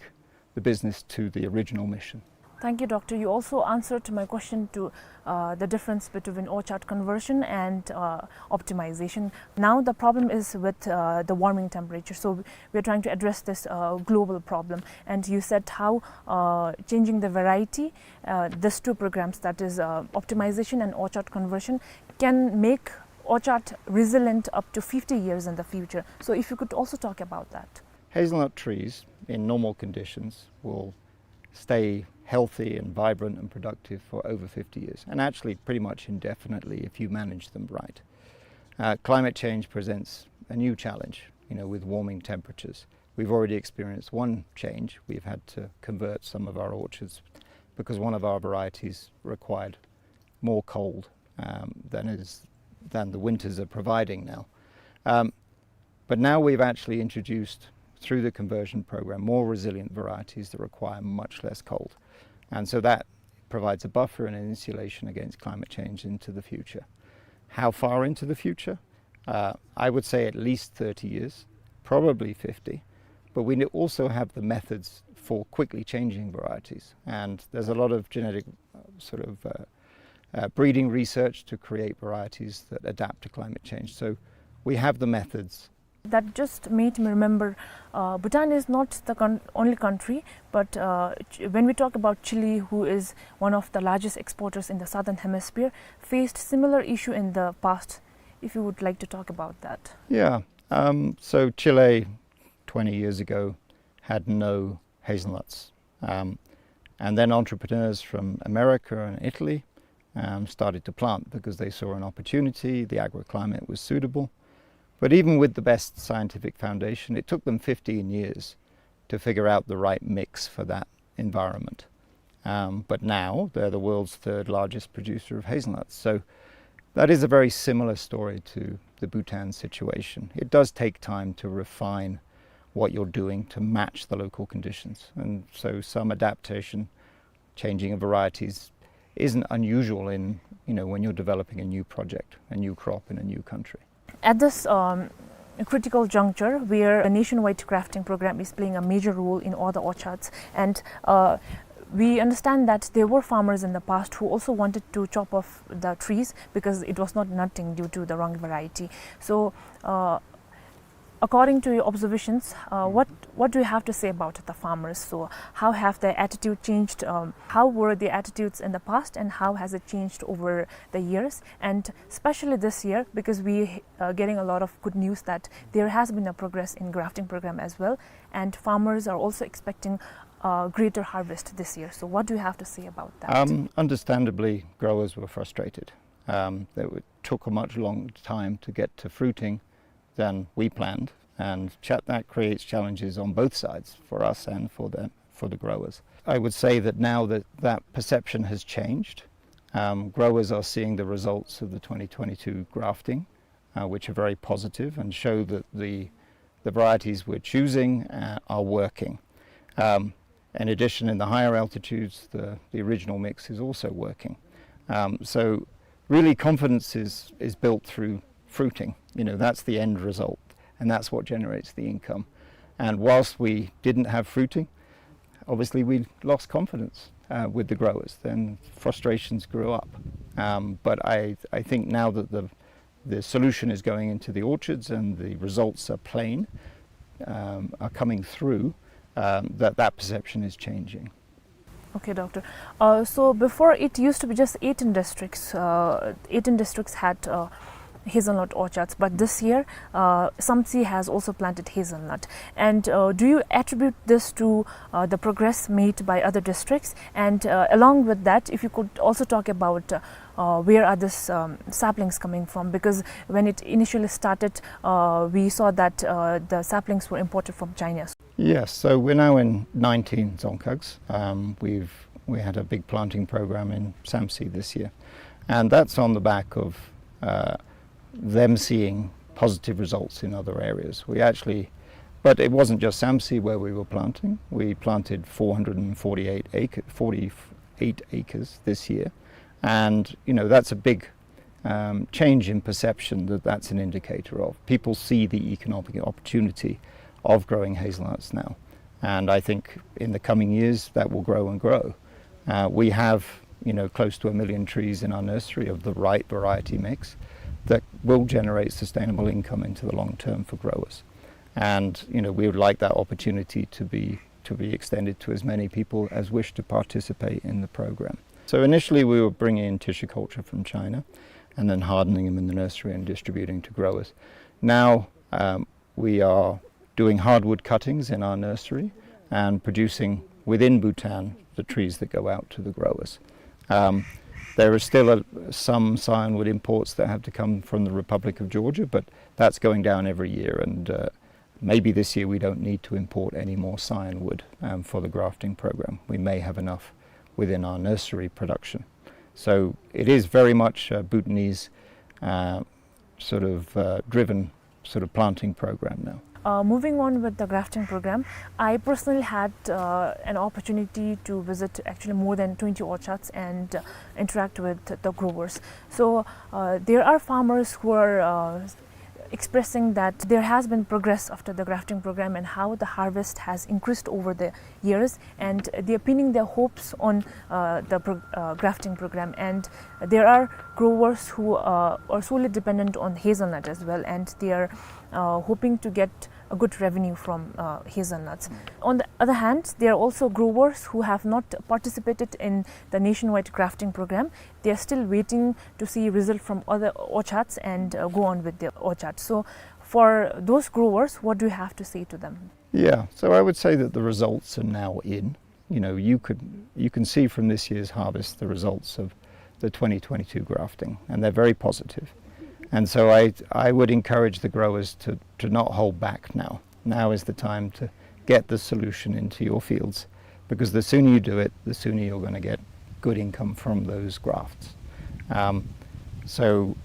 the business to the original mission. Thank you, Doctor. You also answered my question to uh, the difference between orchard conversion and uh, optimization. Now the problem is with uh, the warming temperature. So we're trying to address this uh, global problem. And you said how uh, changing the variety, uh, these two programs, that is uh, optimization and orchard conversion, can make orchard resilient up to fifty years in the future. So if you could also talk about that. Hazelnut trees in normal conditions will stay healthy and vibrant and productive for over fifty years, and actually pretty much indefinitely if you manage them right. Uh, climate change presents a new challenge, you know, with warming temperatures. We've already experienced one change. We've had to convert some of our orchards because one of our varieties required more cold um, than is than the winters are providing now. Um, but now we've actually introduced, through the conversion program, more resilient varieties that require much less cold. And so that provides a buffer and an insulation against climate change into the future. How far into the future? Uh, I would say at least thirty years, probably fifty. But we also have the methods for quickly changing varieties. And there's a lot of genetic uh, sort of uh, uh, breeding research to create varieties that adapt to climate change. So we have the methods. That just made me remember, uh, Bhutan is not the con- only country, but uh, Ch- when we talk about Chile, who is one of the largest exporters in the southern hemisphere, faced similar issue in the past. If you would like to talk about that. Yeah. Um, so Chile, twenty years ago, had no hazelnuts. Um, and then entrepreneurs from America and Italy um, started to plant because they saw an opportunity, the agroclimate was suitable. But even with the best scientific foundation, it took them fifteen years to figure out the right mix for that environment. Um, but now they're the world's third largest producer of hazelnuts. So that is a very similar story to the Bhutan situation. It does take time to refine what you're doing to match the local conditions. And so some adaptation, changing of varieties, isn't unusual in, you know, when you're developing a new project, a new crop in a new country. At this um, critical juncture, where a nationwide grafting program is playing a major role in all the orchards, and uh, we understand that there were farmers in the past who also wanted to chop off the trees because it was not nutting due to the wrong variety. So, uh, according to your observations, uh, what what do you have to say about the farmers? So, how have their attitude changed? Um, how were their attitudes in the past, and how has it changed over the years? And especially this year, because we are getting a lot of good news that there has been a progress in grafting program as well, and farmers are also expecting a greater harvest this year. So, what do you have to say about that? Um, understandably, growers were frustrated. Um, it took a much longer time to get to fruiting than we planned, and cha- that creates challenges on both sides for us and for the for the growers. I would say that now that that perception has changed, um, growers are seeing the results of the twenty twenty-two grafting, uh, which are very positive and show that the the varieties we're choosing uh, are working. Um, in addition, in the higher altitudes, the, the original mix is also working. Um, so really, confidence is, is built through fruiting. You know, that's the end result, and that's what generates the income. And whilst we didn't have fruiting, obviously we lost confidence uh, with the growers. Then frustrations grew up. Um, but I, I think now that the, the solution is going into the orchards and the results are plain, um, are coming through, um, that that perception is changing. Okay, doctor. Uh, so before it used to be just eighteen districts. Uh, eighteen districts had uh, hazelnut orchards, but this year uh, Samtse has also planted hazelnut. And uh, do you attribute this to uh, the progress made by other districts? And uh, along with that, if you could also talk about uh, uh, where are these um, saplings coming from? Because when it initially started, uh, we saw that uh, the saplings were imported from China. Yes, so we're now in nineteen dzongkhags. Um, we've we had a big planting program in Samtse this year, and that's on the back of uh, them seeing positive results in other areas. We actually, but it wasn't just Samtse where we were planting. We planted four hundred forty-eight acre, forty-eight acres this year, and you know that's a big um, change in perception that that's an indicator of. People see the economic opportunity of growing hazelnuts now. And I think in the coming years that will grow and grow. Uh, we have, you know, close to a million trees in our nursery of the right variety mix that will generate sustainable income into the long term for growers. And, you know, we would like that opportunity to be to be extended to as many people as wish to participate in the program. So initially we were bringing in tissue culture from China and then hardening them in the nursery and distributing to growers. Now um, we are doing hardwood cuttings in our nursery and producing within Bhutan the trees that go out to the growers. Um, there are still a, some scionwood imports that have to come from the Republic of Georgia, but that's going down every year, and uh, maybe this year we don't need to import any more scionwood um, for the grafting program. We may have enough within our nursery production. So it is very much a Bhutanese uh, sort of uh, driven sort of planting program now. Uh, moving on with the grafting program, I personally had uh, an opportunity to visit actually more than twenty orchards and uh, interact with the growers. So uh, there are farmers who are uh, expressing that there has been progress after the grafting program and how the harvest has increased over the years, and they are pinning their hopes on uh, the pro- uh, grafting program. And there are growers who uh, are solely dependent on hazelnut as well, and they are uh, hoping to get a good revenue from uh, hazelnuts. On the other hand, there are also growers who have not participated in the nationwide grafting program. They are still waiting to see result from other orchards and uh, go on with their orchards. So, for those growers, what do you have to say to them? Yeah, so I would say that the results are now in. You know, you could you can see from this year's harvest the results of the twenty twenty-two grafting, and they're very positive. And so I I would encourage the growers to to not hold back now. Now is the time to get the solution into your fields, because the sooner you do it, the sooner you're going to get good income from those grafts. Um, so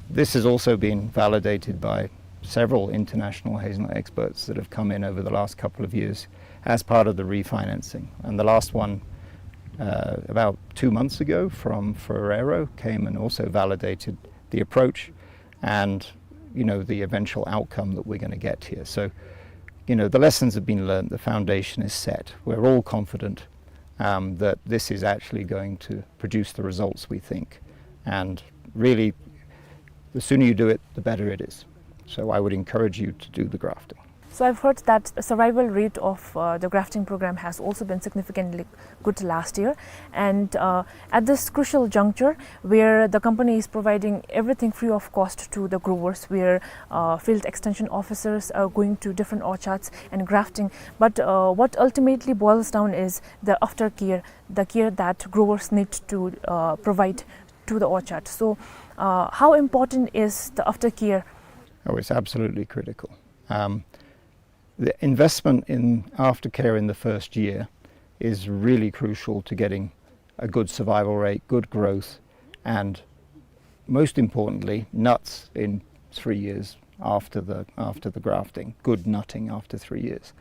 this has also been validated by several international hazelnut experts that have come in over the last couple of years as part of the refinancing. And the last one, uh, about two months ago, from Ferrero, came and also validated the approach and, you know, the eventual outcome that we're going to get here. So, you know, the lessons have been learned, the foundation is set. We're all confident um, that this is actually going to produce the results we think. And really, the sooner you do it, the better it is. So I would encourage you to do the grafting. So I've heard that the survival rate of uh, the grafting program has also been significantly good last year. And uh, at this crucial juncture, where the company is providing everything free of cost to the growers, where uh, field extension officers are going to different orchards and grafting, but uh, what ultimately boils down is the aftercare, the care that growers need to uh, provide to the orchard. So, uh, how important is the aftercare? Oh, it's absolutely critical. Um, the investment in aftercare in the first year is really crucial to getting a good survival rate, good growth, and most importantly, nuts in three years after the after the grafting. Good nutting after three years.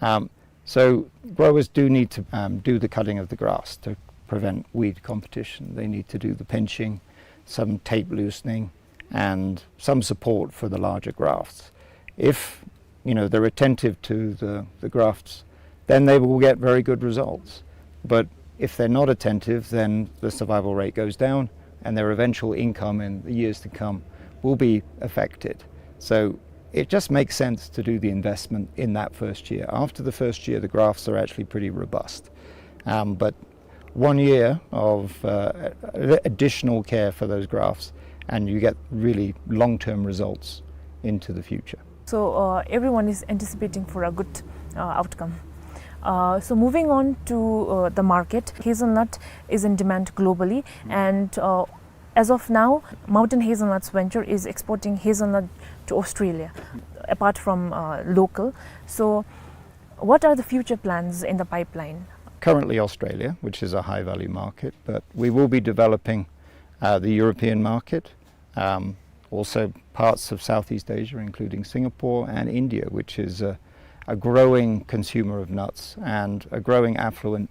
Um, so growers do need to um, do the cutting of the grass to prevent weed competition. They need to do the pinching, some tape loosening, and some support for the larger grafts. If you know they're attentive to the, the grafts, then they will get very good results. But if they're not attentive, then the survival rate goes down, and their eventual income in the years to come will be affected. So it just makes sense to do the investment in that first year. After the first year, the grafts are actually pretty robust. Um, but one year of uh, additional care for those grafts, and you get really long-term results into the future. So uh, everyone is anticipating for a good uh, outcome. Uh, so moving on to uh, the market, hazelnut is in demand globally, and uh, as of now, Mountain Hazelnuts Venture is exporting hazelnut to Australia, apart from uh, local. So what are the future plans in the pipeline? Currently Australia, which is a high-value market, but we will be developing uh, the European market, um, also parts of Southeast Asia, including Singapore and India, which is a, a growing consumer of nuts and a growing affluent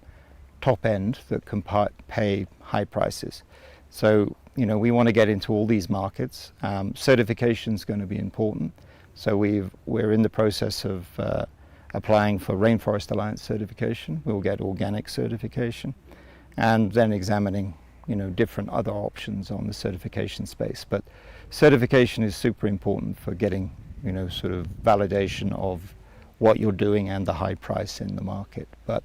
top end that can pa- pay high prices. So, you know, we want to get into all these markets. Um, certification is going to be important. So we've, we're in the process of uh, applying for Rainforest Alliance certification. We'll get organic certification, and then examining, you know, different other options on the certification space. But certification is super important for getting, you know, sort of validation of what you're doing and the high price in the market. But,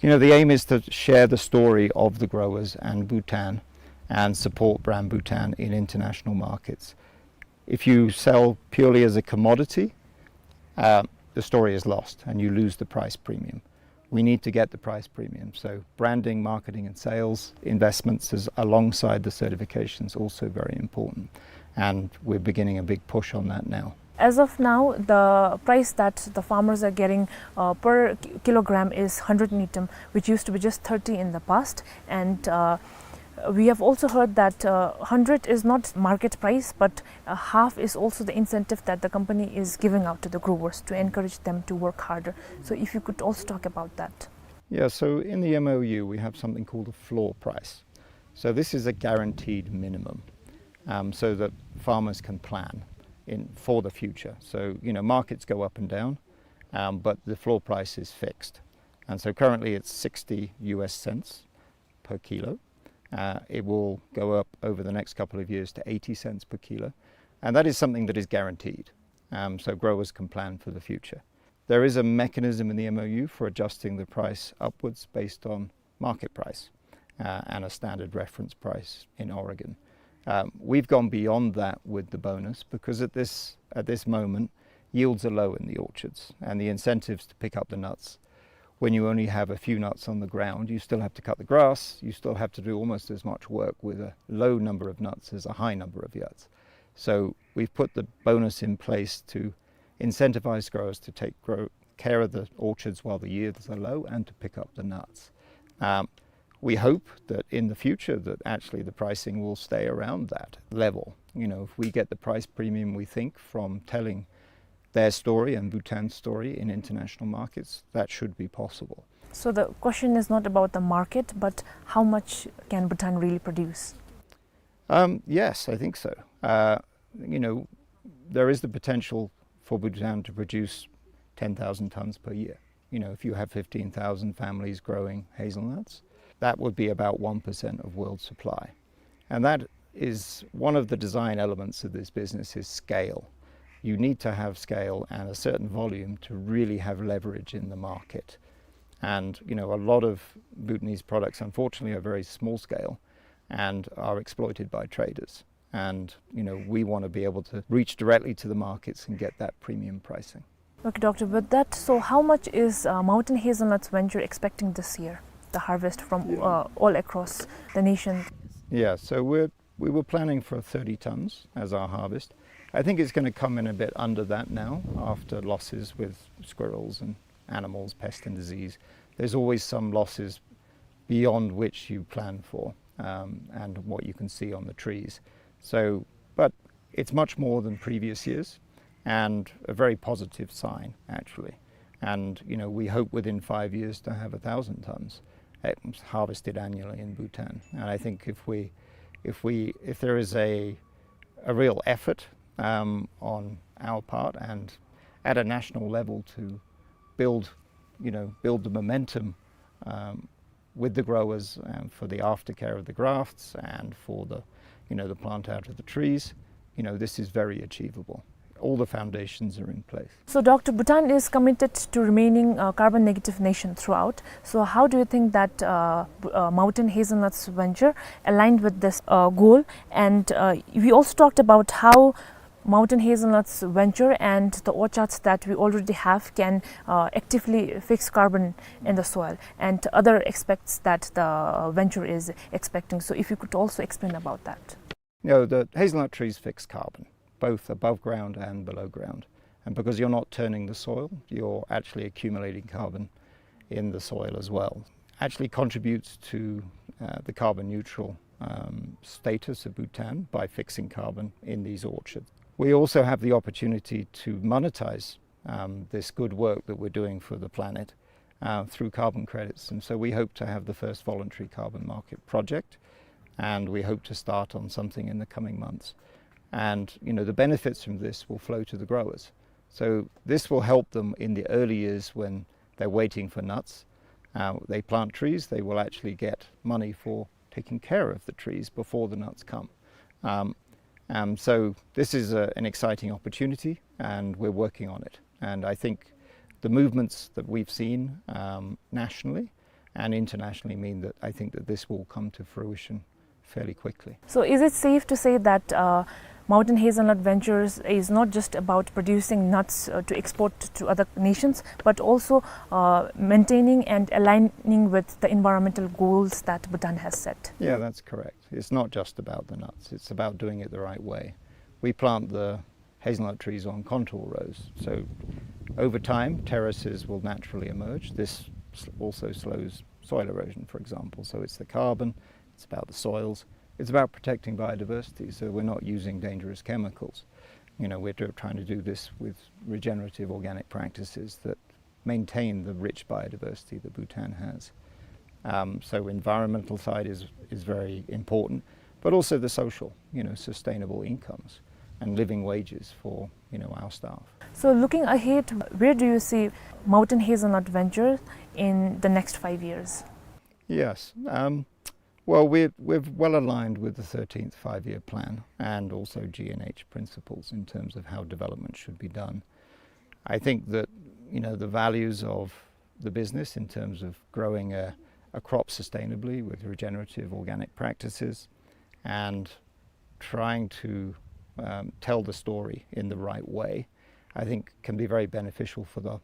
you know, the aim is to share the story of the growers and Bhutan and support brand Bhutan in international markets. If you sell purely as a commodity, uh, the story is lost and you lose the price premium. We need to get the price premium. So branding, marketing and sales investments is alongside the certification is also very important. And we're beginning a big push on that now. As of now, the price that the farmers are getting uh, per ki- kilogram is hundred ngultrum, which used to be just thirty in the past. And uh, we have also heard that uh, hundred is not market price, but uh, half is also the incentive that the company is giving out to the growers to encourage them to work harder. So if you could also talk about that. Yeah, so in the M O U, we have something called a floor price. So this is a guaranteed minimum, um, so that farmers can plan in, for the future. So, you know, markets go up and down, um, but the floor price is fixed. And so currently it's sixty U S cents per kilo. Uh, it will go up over the next couple of years to eighty cents per kilo. And that is something that is guaranteed. Um, so growers can plan for the future. There is a mechanism in the M O U for adjusting the price upwards based on market price uh, and a standard reference price in Oregon. Um, we've gone beyond that with the bonus because at this, at this moment, yields are low in the orchards, and the incentives to pick up the nuts, when you only have a few nuts on the ground, you still have to cut the grass, you still have to do almost as much work with a low number of nuts as a high number of nuts. So we've put the bonus in place to incentivize growers to take grow, care of the orchards while the yields are low and to pick up the nuts. Um, we hope that in the future that actually the pricing will stay around that level. You know, if we get the price premium we think from telling their story and Bhutan's story in international markets, that should be possible. So the question is not about the market, but how much can Bhutan really produce? Um, yes, I think so. Uh, you know, there is the potential for Bhutan to produce ten thousand tons per year. You know, if you have fifteen thousand families growing hazelnuts, that would be about one percent of world supply. And that is one of the design elements of this business is scale. You need to have scale and a certain volume to really have leverage in the market. And, you know, a lot of Bhutanese products, unfortunately, are very small scale and are exploited by traders. And, you know, we want to be able to reach directly to the markets and get that premium pricing. Okay, Doctor, with that, so how much is uh, Mountain Hazelnuts Venture expecting this year, the harvest from uh, all across the nation? Yeah, so we're, we were planning for thirty tons as our harvest. I think it's going to come in a bit under that now after losses with squirrels and animals, pest and disease. There's always some losses beyond which you plan for um, and what you can see on the trees. So, but it's much more than previous years and a very positive sign, actually. And, you know, we hope within five years to have a thousand tons eh, harvested annually in Bhutan. And I think if we, if we, if there is a, a real effort um, on our part and at a national level to build, you know, build the momentum um, with the growers and for the aftercare of the grafts and for the, you know, the plant out of the trees, You know, this is very achievable. All the foundations are in place. So, Doctor, Bhutan is committed to remaining a carbon negative nation throughout. So, how do you think that uh, B- uh, Mountain Hazelnuts venture aligned with this uh, goal? And uh, we also talked about how Mountain Hazelnuts venture and the orchards that we already have can uh, actively fix carbon in the soil and other aspects that the venture is expecting. So, if you could also explain about that. You know, the hazelnut trees fix carbon, both above ground and below ground. And because you're not turning the soil, you're actually accumulating carbon in the soil as well. Actually contributes to uh, the carbon neutral um, status of Bhutan by fixing carbon in these orchards. We also have the opportunity to monetize um, this good work that we're doing for the planet uh, through carbon credits. And so we hope to have the first voluntary carbon market project, and we hope to start on something in the coming months. And, you know, the benefits from this will flow to the growers. So this will help them in the early years when they're waiting for nuts. Uh, they plant trees, they will actually get money for taking care of the trees before the nuts come. Um, um, so this is a, an exciting opportunity, and we're working on it. And I think the movements that we've seen um, nationally and internationally mean that I think that this will come to fruition fairly quickly. So, is it safe to say that uh, Mountain Hazelnut Ventures is not just about producing nuts uh, to export to other nations, but also uh, maintaining and aligning with the environmental goals that Bhutan has set? Yeah, that's correct. It's not just about the nuts, it's about doing it the right way. We plant the hazelnut trees on contour rows, so over time terraces will naturally emerge. This also slows soil erosion, for example. So it's the carbon, it's about the soils, it's about protecting biodiversity, so we're not using dangerous chemicals. You know, we're trying to do this with regenerative organic practices that maintain the rich biodiversity that Bhutan has. Um, so environmental side is, is very important, but also the social, you know, sustainable incomes and living wages for, you know, our staff. So, looking ahead, where do you see Mountain Hazelnut Venture in the next five years? Yes. Um, well, we're, we're well aligned with the thirteenth Five-Year Plan and also G N H principles in terms of how development should be done. I think that, you know, the values of the business in terms of growing a, a crop sustainably with regenerative organic practices and trying to um, tell the story in the right way, I think can be very beneficial for the,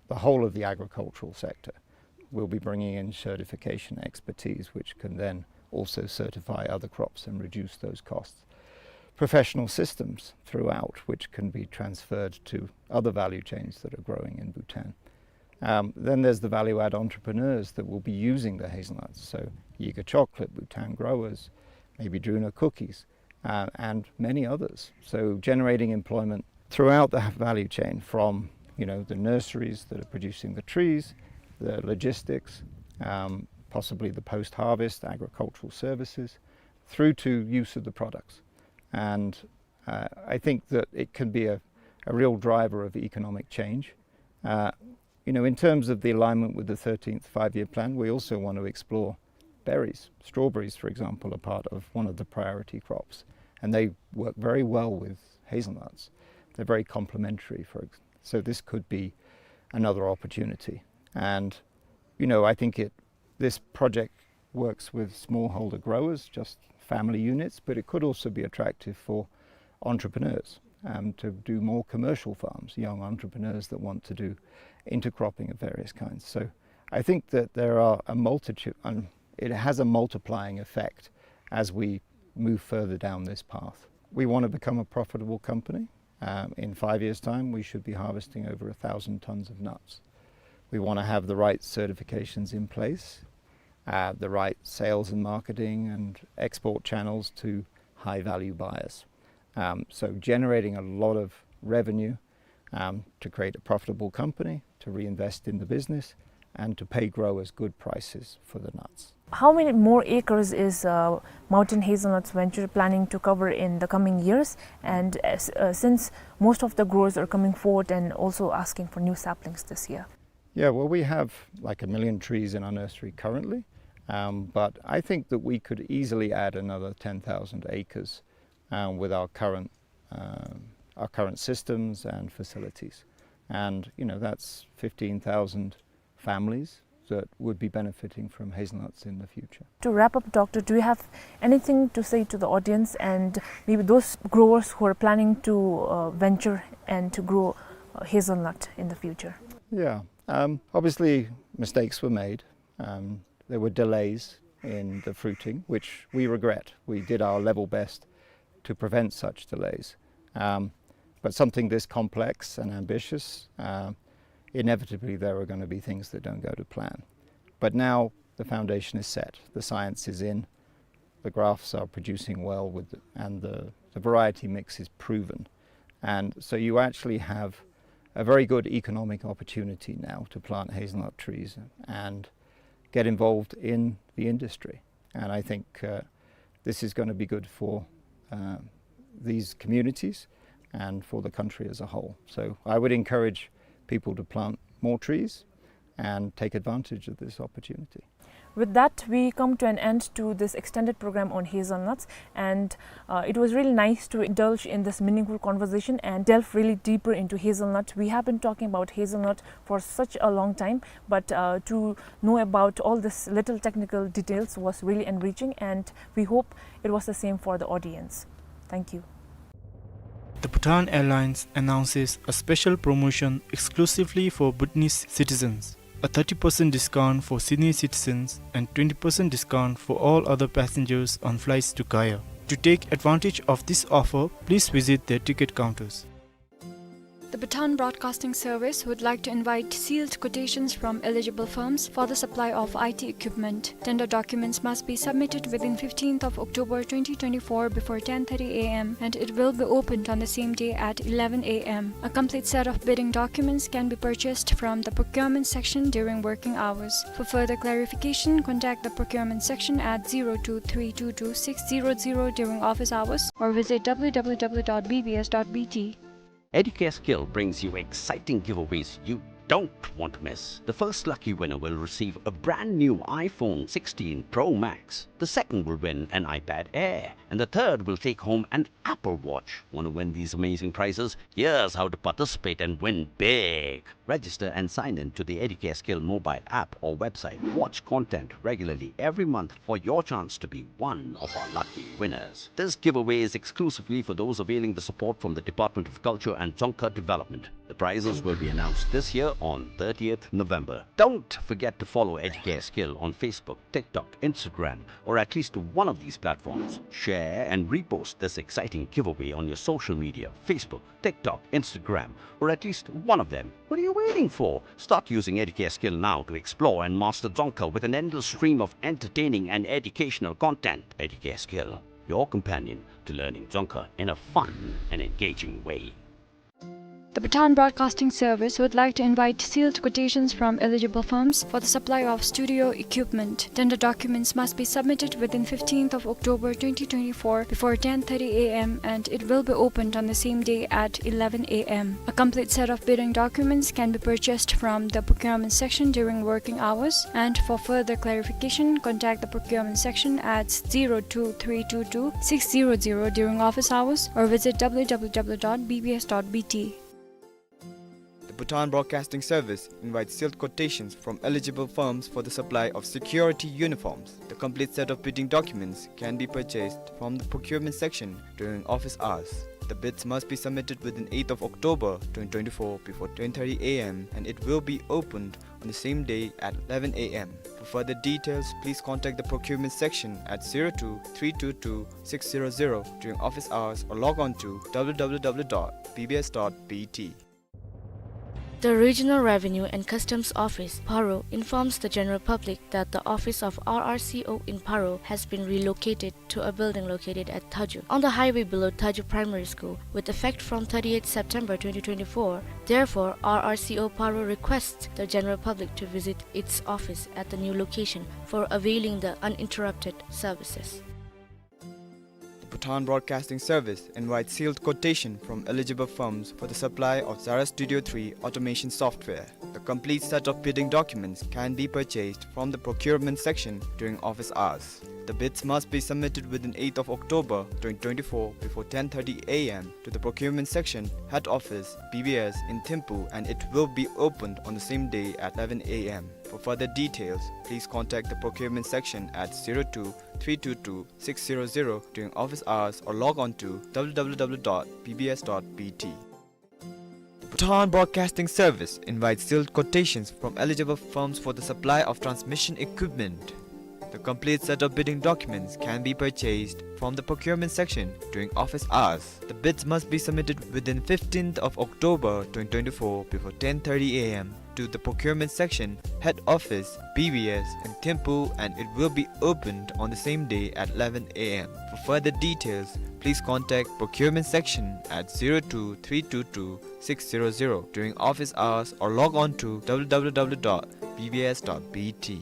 the whole of the agricultural sector. We'll be bringing in certification expertise, which can then also certify other crops and reduce those costs. Professional systems throughout, which can be transferred to other value chains that are growing in Bhutan. Um, then there's the value-add entrepreneurs that will be using the hazelnuts. So Yiga Chocolate, Bhutan Growers, maybe Druna Cookies, uh, and many others. So generating employment throughout the value chain, from, you know, the nurseries that are producing the trees, the logistics, um, possibly the post-harvest agricultural services, through to use of the products. And uh, I think that it can be a, a real driver of economic change. Uh, you know, in terms of the alignment with the thirteenth Five-Year Plan, we also want to explore berries. Strawberries, for example, are part of one of the priority crops, and they work very well with hazelnuts. They're very complementary, for ex- so this could be another opportunity. And, you know, I think it, this project works with smallholder growers, just family units, but it could also be attractive for entrepreneurs um, to do more commercial farms, young entrepreneurs that want to do intercropping of various kinds. So I think that there are a multitude, and it has a multiplying effect as we move further down this path. We want to become a profitable company. Um, in five years' time, we should be harvesting over a thousand tons of nuts. We want to have the right certifications in place, uh, the right sales and marketing and export channels to high-value buyers. Um, so generating a lot of revenue um, to create a profitable company, to reinvest in the business, and to pay growers good prices for the nuts. How many more acres is uh, Mountain Hazelnuts Venture planning to cover in the coming years? And uh, s- uh, since most of the growers are coming forward and also asking for new saplings this year. Yeah, well, we have like a million trees in our nursery currently, um, but I think that we could easily add another ten thousand acres um, with our current, um, our current systems and facilities. And, you know, that's fifteen thousand families that would be benefiting from hazelnuts in the future. To wrap up, Doctor, do you have anything to say to the audience and maybe those growers who are planning to, uh, venture and to grow, uh, hazelnut in the future? Yeah, um, obviously mistakes were made. Um, there were delays in the fruiting, which we regret. We did our level best to prevent such delays. Um, but something this complex and ambitious, uh, inevitably there are gonna be things that don't go to plan. But now the foundation is set, the science is in, the grafts are producing well with, and the, the variety mix is proven. And so you actually have a very good economic opportunity now to plant hazelnut trees and get involved in the industry. And I think, uh, this is gonna be good for, uh, these communities and for the country as a whole. So I would encourage people to plant more trees and take advantage of this opportunity. With that, we come to an end to this extended program on hazelnuts, and, uh, it was really nice to indulge in this meaningful conversation and delve really deeper into hazelnut. We have been talking about hazelnut for such a long time, but, uh, to know about all this little technical details was really enriching, and we hope it was the same for the audience. Thank you. The Bhutan Airlines announces a special promotion exclusively for Bhutanese citizens. A thirty percent discount for senior citizens and twenty percent discount for all other passengers on flights to Gaya. To take advantage of this offer, please visit their ticket counters. The Bhutan Broadcasting Service would like to invite sealed quotations from eligible firms for the supply of I T equipment. Tender documents must be submitted within fifteenth of October twenty twenty-four before ten thirty A M, and it will be opened on the same day at eleven A M. A complete set of bidding documents can be purchased from the procurement section during working hours. For further clarification, contact the procurement section at zero two three two two six zero zero during office hours or visit W W W dot B B S dot B T. Educare Skill brings you exciting giveaways you don't want to miss. The first lucky winner will receive a brand new iPhone sixteen Pro Max. The second will win an iPad Air. And the third will take home an Apple Watch. Want to win these amazing prizes? Here's how to participate and win big. Register and sign in to the Educare Skill mobile app or website. Watch content regularly every month for your chance to be one of our lucky winners. This giveaway is exclusively for those availing the support from the Department of Culture and Dzongkha Development. The prizes will be announced this year on thirtieth November. Don't forget to follow Educare Skill on Facebook, TikTok, Instagram, or at least one of these platforms. Share and repost this exciting giveaway on your social media, Facebook, TikTok, Instagram, or at least one of them. What are you waiting for? Start using Educare Skill now to explore and master Dzongkha with an endless stream of entertaining and educational content. Educare Skill, your companion to learning Dzongkha in a fun and engaging way. The Bhutan Broadcasting Service would like to invite sealed quotations from eligible firms for the supply of studio equipment. Tender documents must be submitted within fifteenth of October twenty twenty-four before ten thirty A M, and it will be opened on the same day at eleven A M. A complete set of bidding documents can be purchased from the procurement section during working hours, and for further clarification, contact the procurement section at zero two three two two six zero zero during office hours or visit W W W dot B B S dot B T. The Bhutan Broadcasting Service invites sealed quotations from eligible firms for the supply of security uniforms. The complete set of bidding documents can be purchased from the procurement section during office hours. The bids must be submitted within eighth of October twenty twenty-four before ten thirty A M, and it will be opened on the same day at eleven A M. For further details, please contact the procurement section at zero two three two two six zero zero during office hours or log on to W W W dot B B S dot B T. The Regional Revenue and Customs Office, Paro, informs the general public that the office of R R C O in Paro has been relocated to a building located at Thaju, on the highway below Thaju Primary School, with effect from thirtieth September twenty twenty-four. Therefore, R R C O Paro requests the general public to visit its office at the new location for availing the uninterrupted services. The Bhutan Broadcasting Service invites sealed quotation from eligible firms for the supply of Zara Studio three automation software. The Complete set of bidding documents can be purchased from the procurement section during office hours. The bids must be submitted within eighth of October twenty twenty-four before ten thirty a m to the procurement section, head office, B B S in Thimphu, and it will be opened on the same day at eleven a m. For further details, please contact the procurement section at zero two three two two six zero zero during office hours or log on to w w w dot b b s dot b t. The Bhutan Broadcasting Service invites sealed quotations from eligible firms for the supply of transmission equipment. The complete set of bidding documents can be purchased from the procurement section during office hours. The bids must be submitted within fifteenth of October twenty twenty-four before ten thirty a m to the procurement section, head office, B B S in Thimphu, and it will be opened on the same day at eleven a m. For further details, please contact procurement section at zero two three two two six zero zero during office hours or log on to w w w dot b b s dot b t.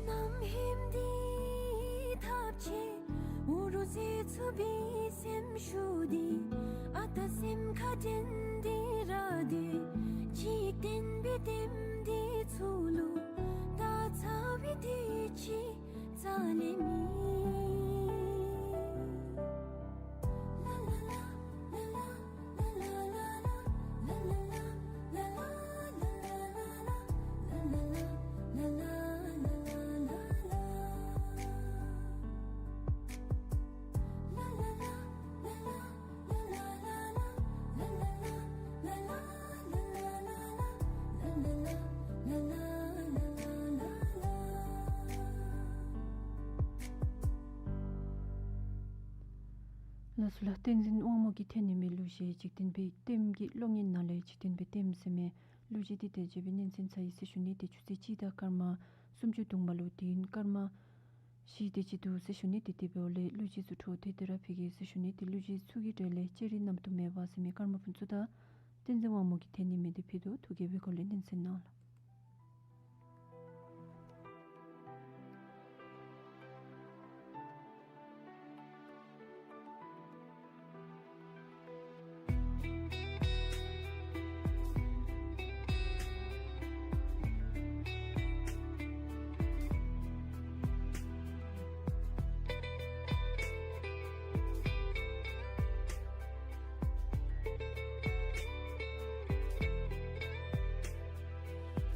ནམ་ཧིམ་འདི་ཐབས་ཆེ་འུ་རུ་ཟེར་ཚུགས་པའི་སེམས་ཤུགས་འདི། ཨ་རྟག་སེམས་ཁ་དྲན་འདི་ར་འདི། འཇིག་རྟེན་པའི་ལྟདམོ་འདི་ཚུ་ལུ་ད་ཚ་བའི་དུས་ཅིག་རྩ་ལས་མེད། ལགས་སོ་ལགས། བསྟན་འཛིན་དབང་མོ་གིས་ཐོན་ནི་མི་གླུ་གཞས་འཇིག་རྟེན་པའི་ལྟདམོ་གི་གློག་བརྙན་ནང་ལས་འཇིག་རྟེན་པའི་ལྟདམོ་ཟེར་མི་གླུ་གཞས་འདི་དེ་ཅིག་སྦེ་ཉན་ཚར་ཡི་ཟེར་ཞུ་ནི། ཏེ་ཆུ་ཚོད་གཅིག་དང་སྐར་མ་སུམ་ཅུ་དུམ་པ་ལུ་དེ་སྐར་མ་བཞི་དེ་ཅིག་འདུག་ཟེར་ཞུ་ནི། ཏེ་དེ་འབདཝ་ལས་གླུ་གཞས་ཚུ་འཕྲོ་མཐུད་དེ་ར་ཕུལ་གེ་ཟེར་ཞུ་ནི། ཏེ་གླུ་གཞས་ཚུ་གི་གྲས་ལས་ལྕགས་རི་གནམ་སྟོང་མེད་པ་ཟེར་མི་སྐར་མ་ཕུན་ཚོགས་དང་བསྟན་འཛིན་དབང་མོ་གིས་ཐོན་ནི་མི་འདི་ཕུལ་དོ། ཐུགས་དགྱེས་པའི་སྒོ་ལས་སྙན་གསན་གནང་ལགས།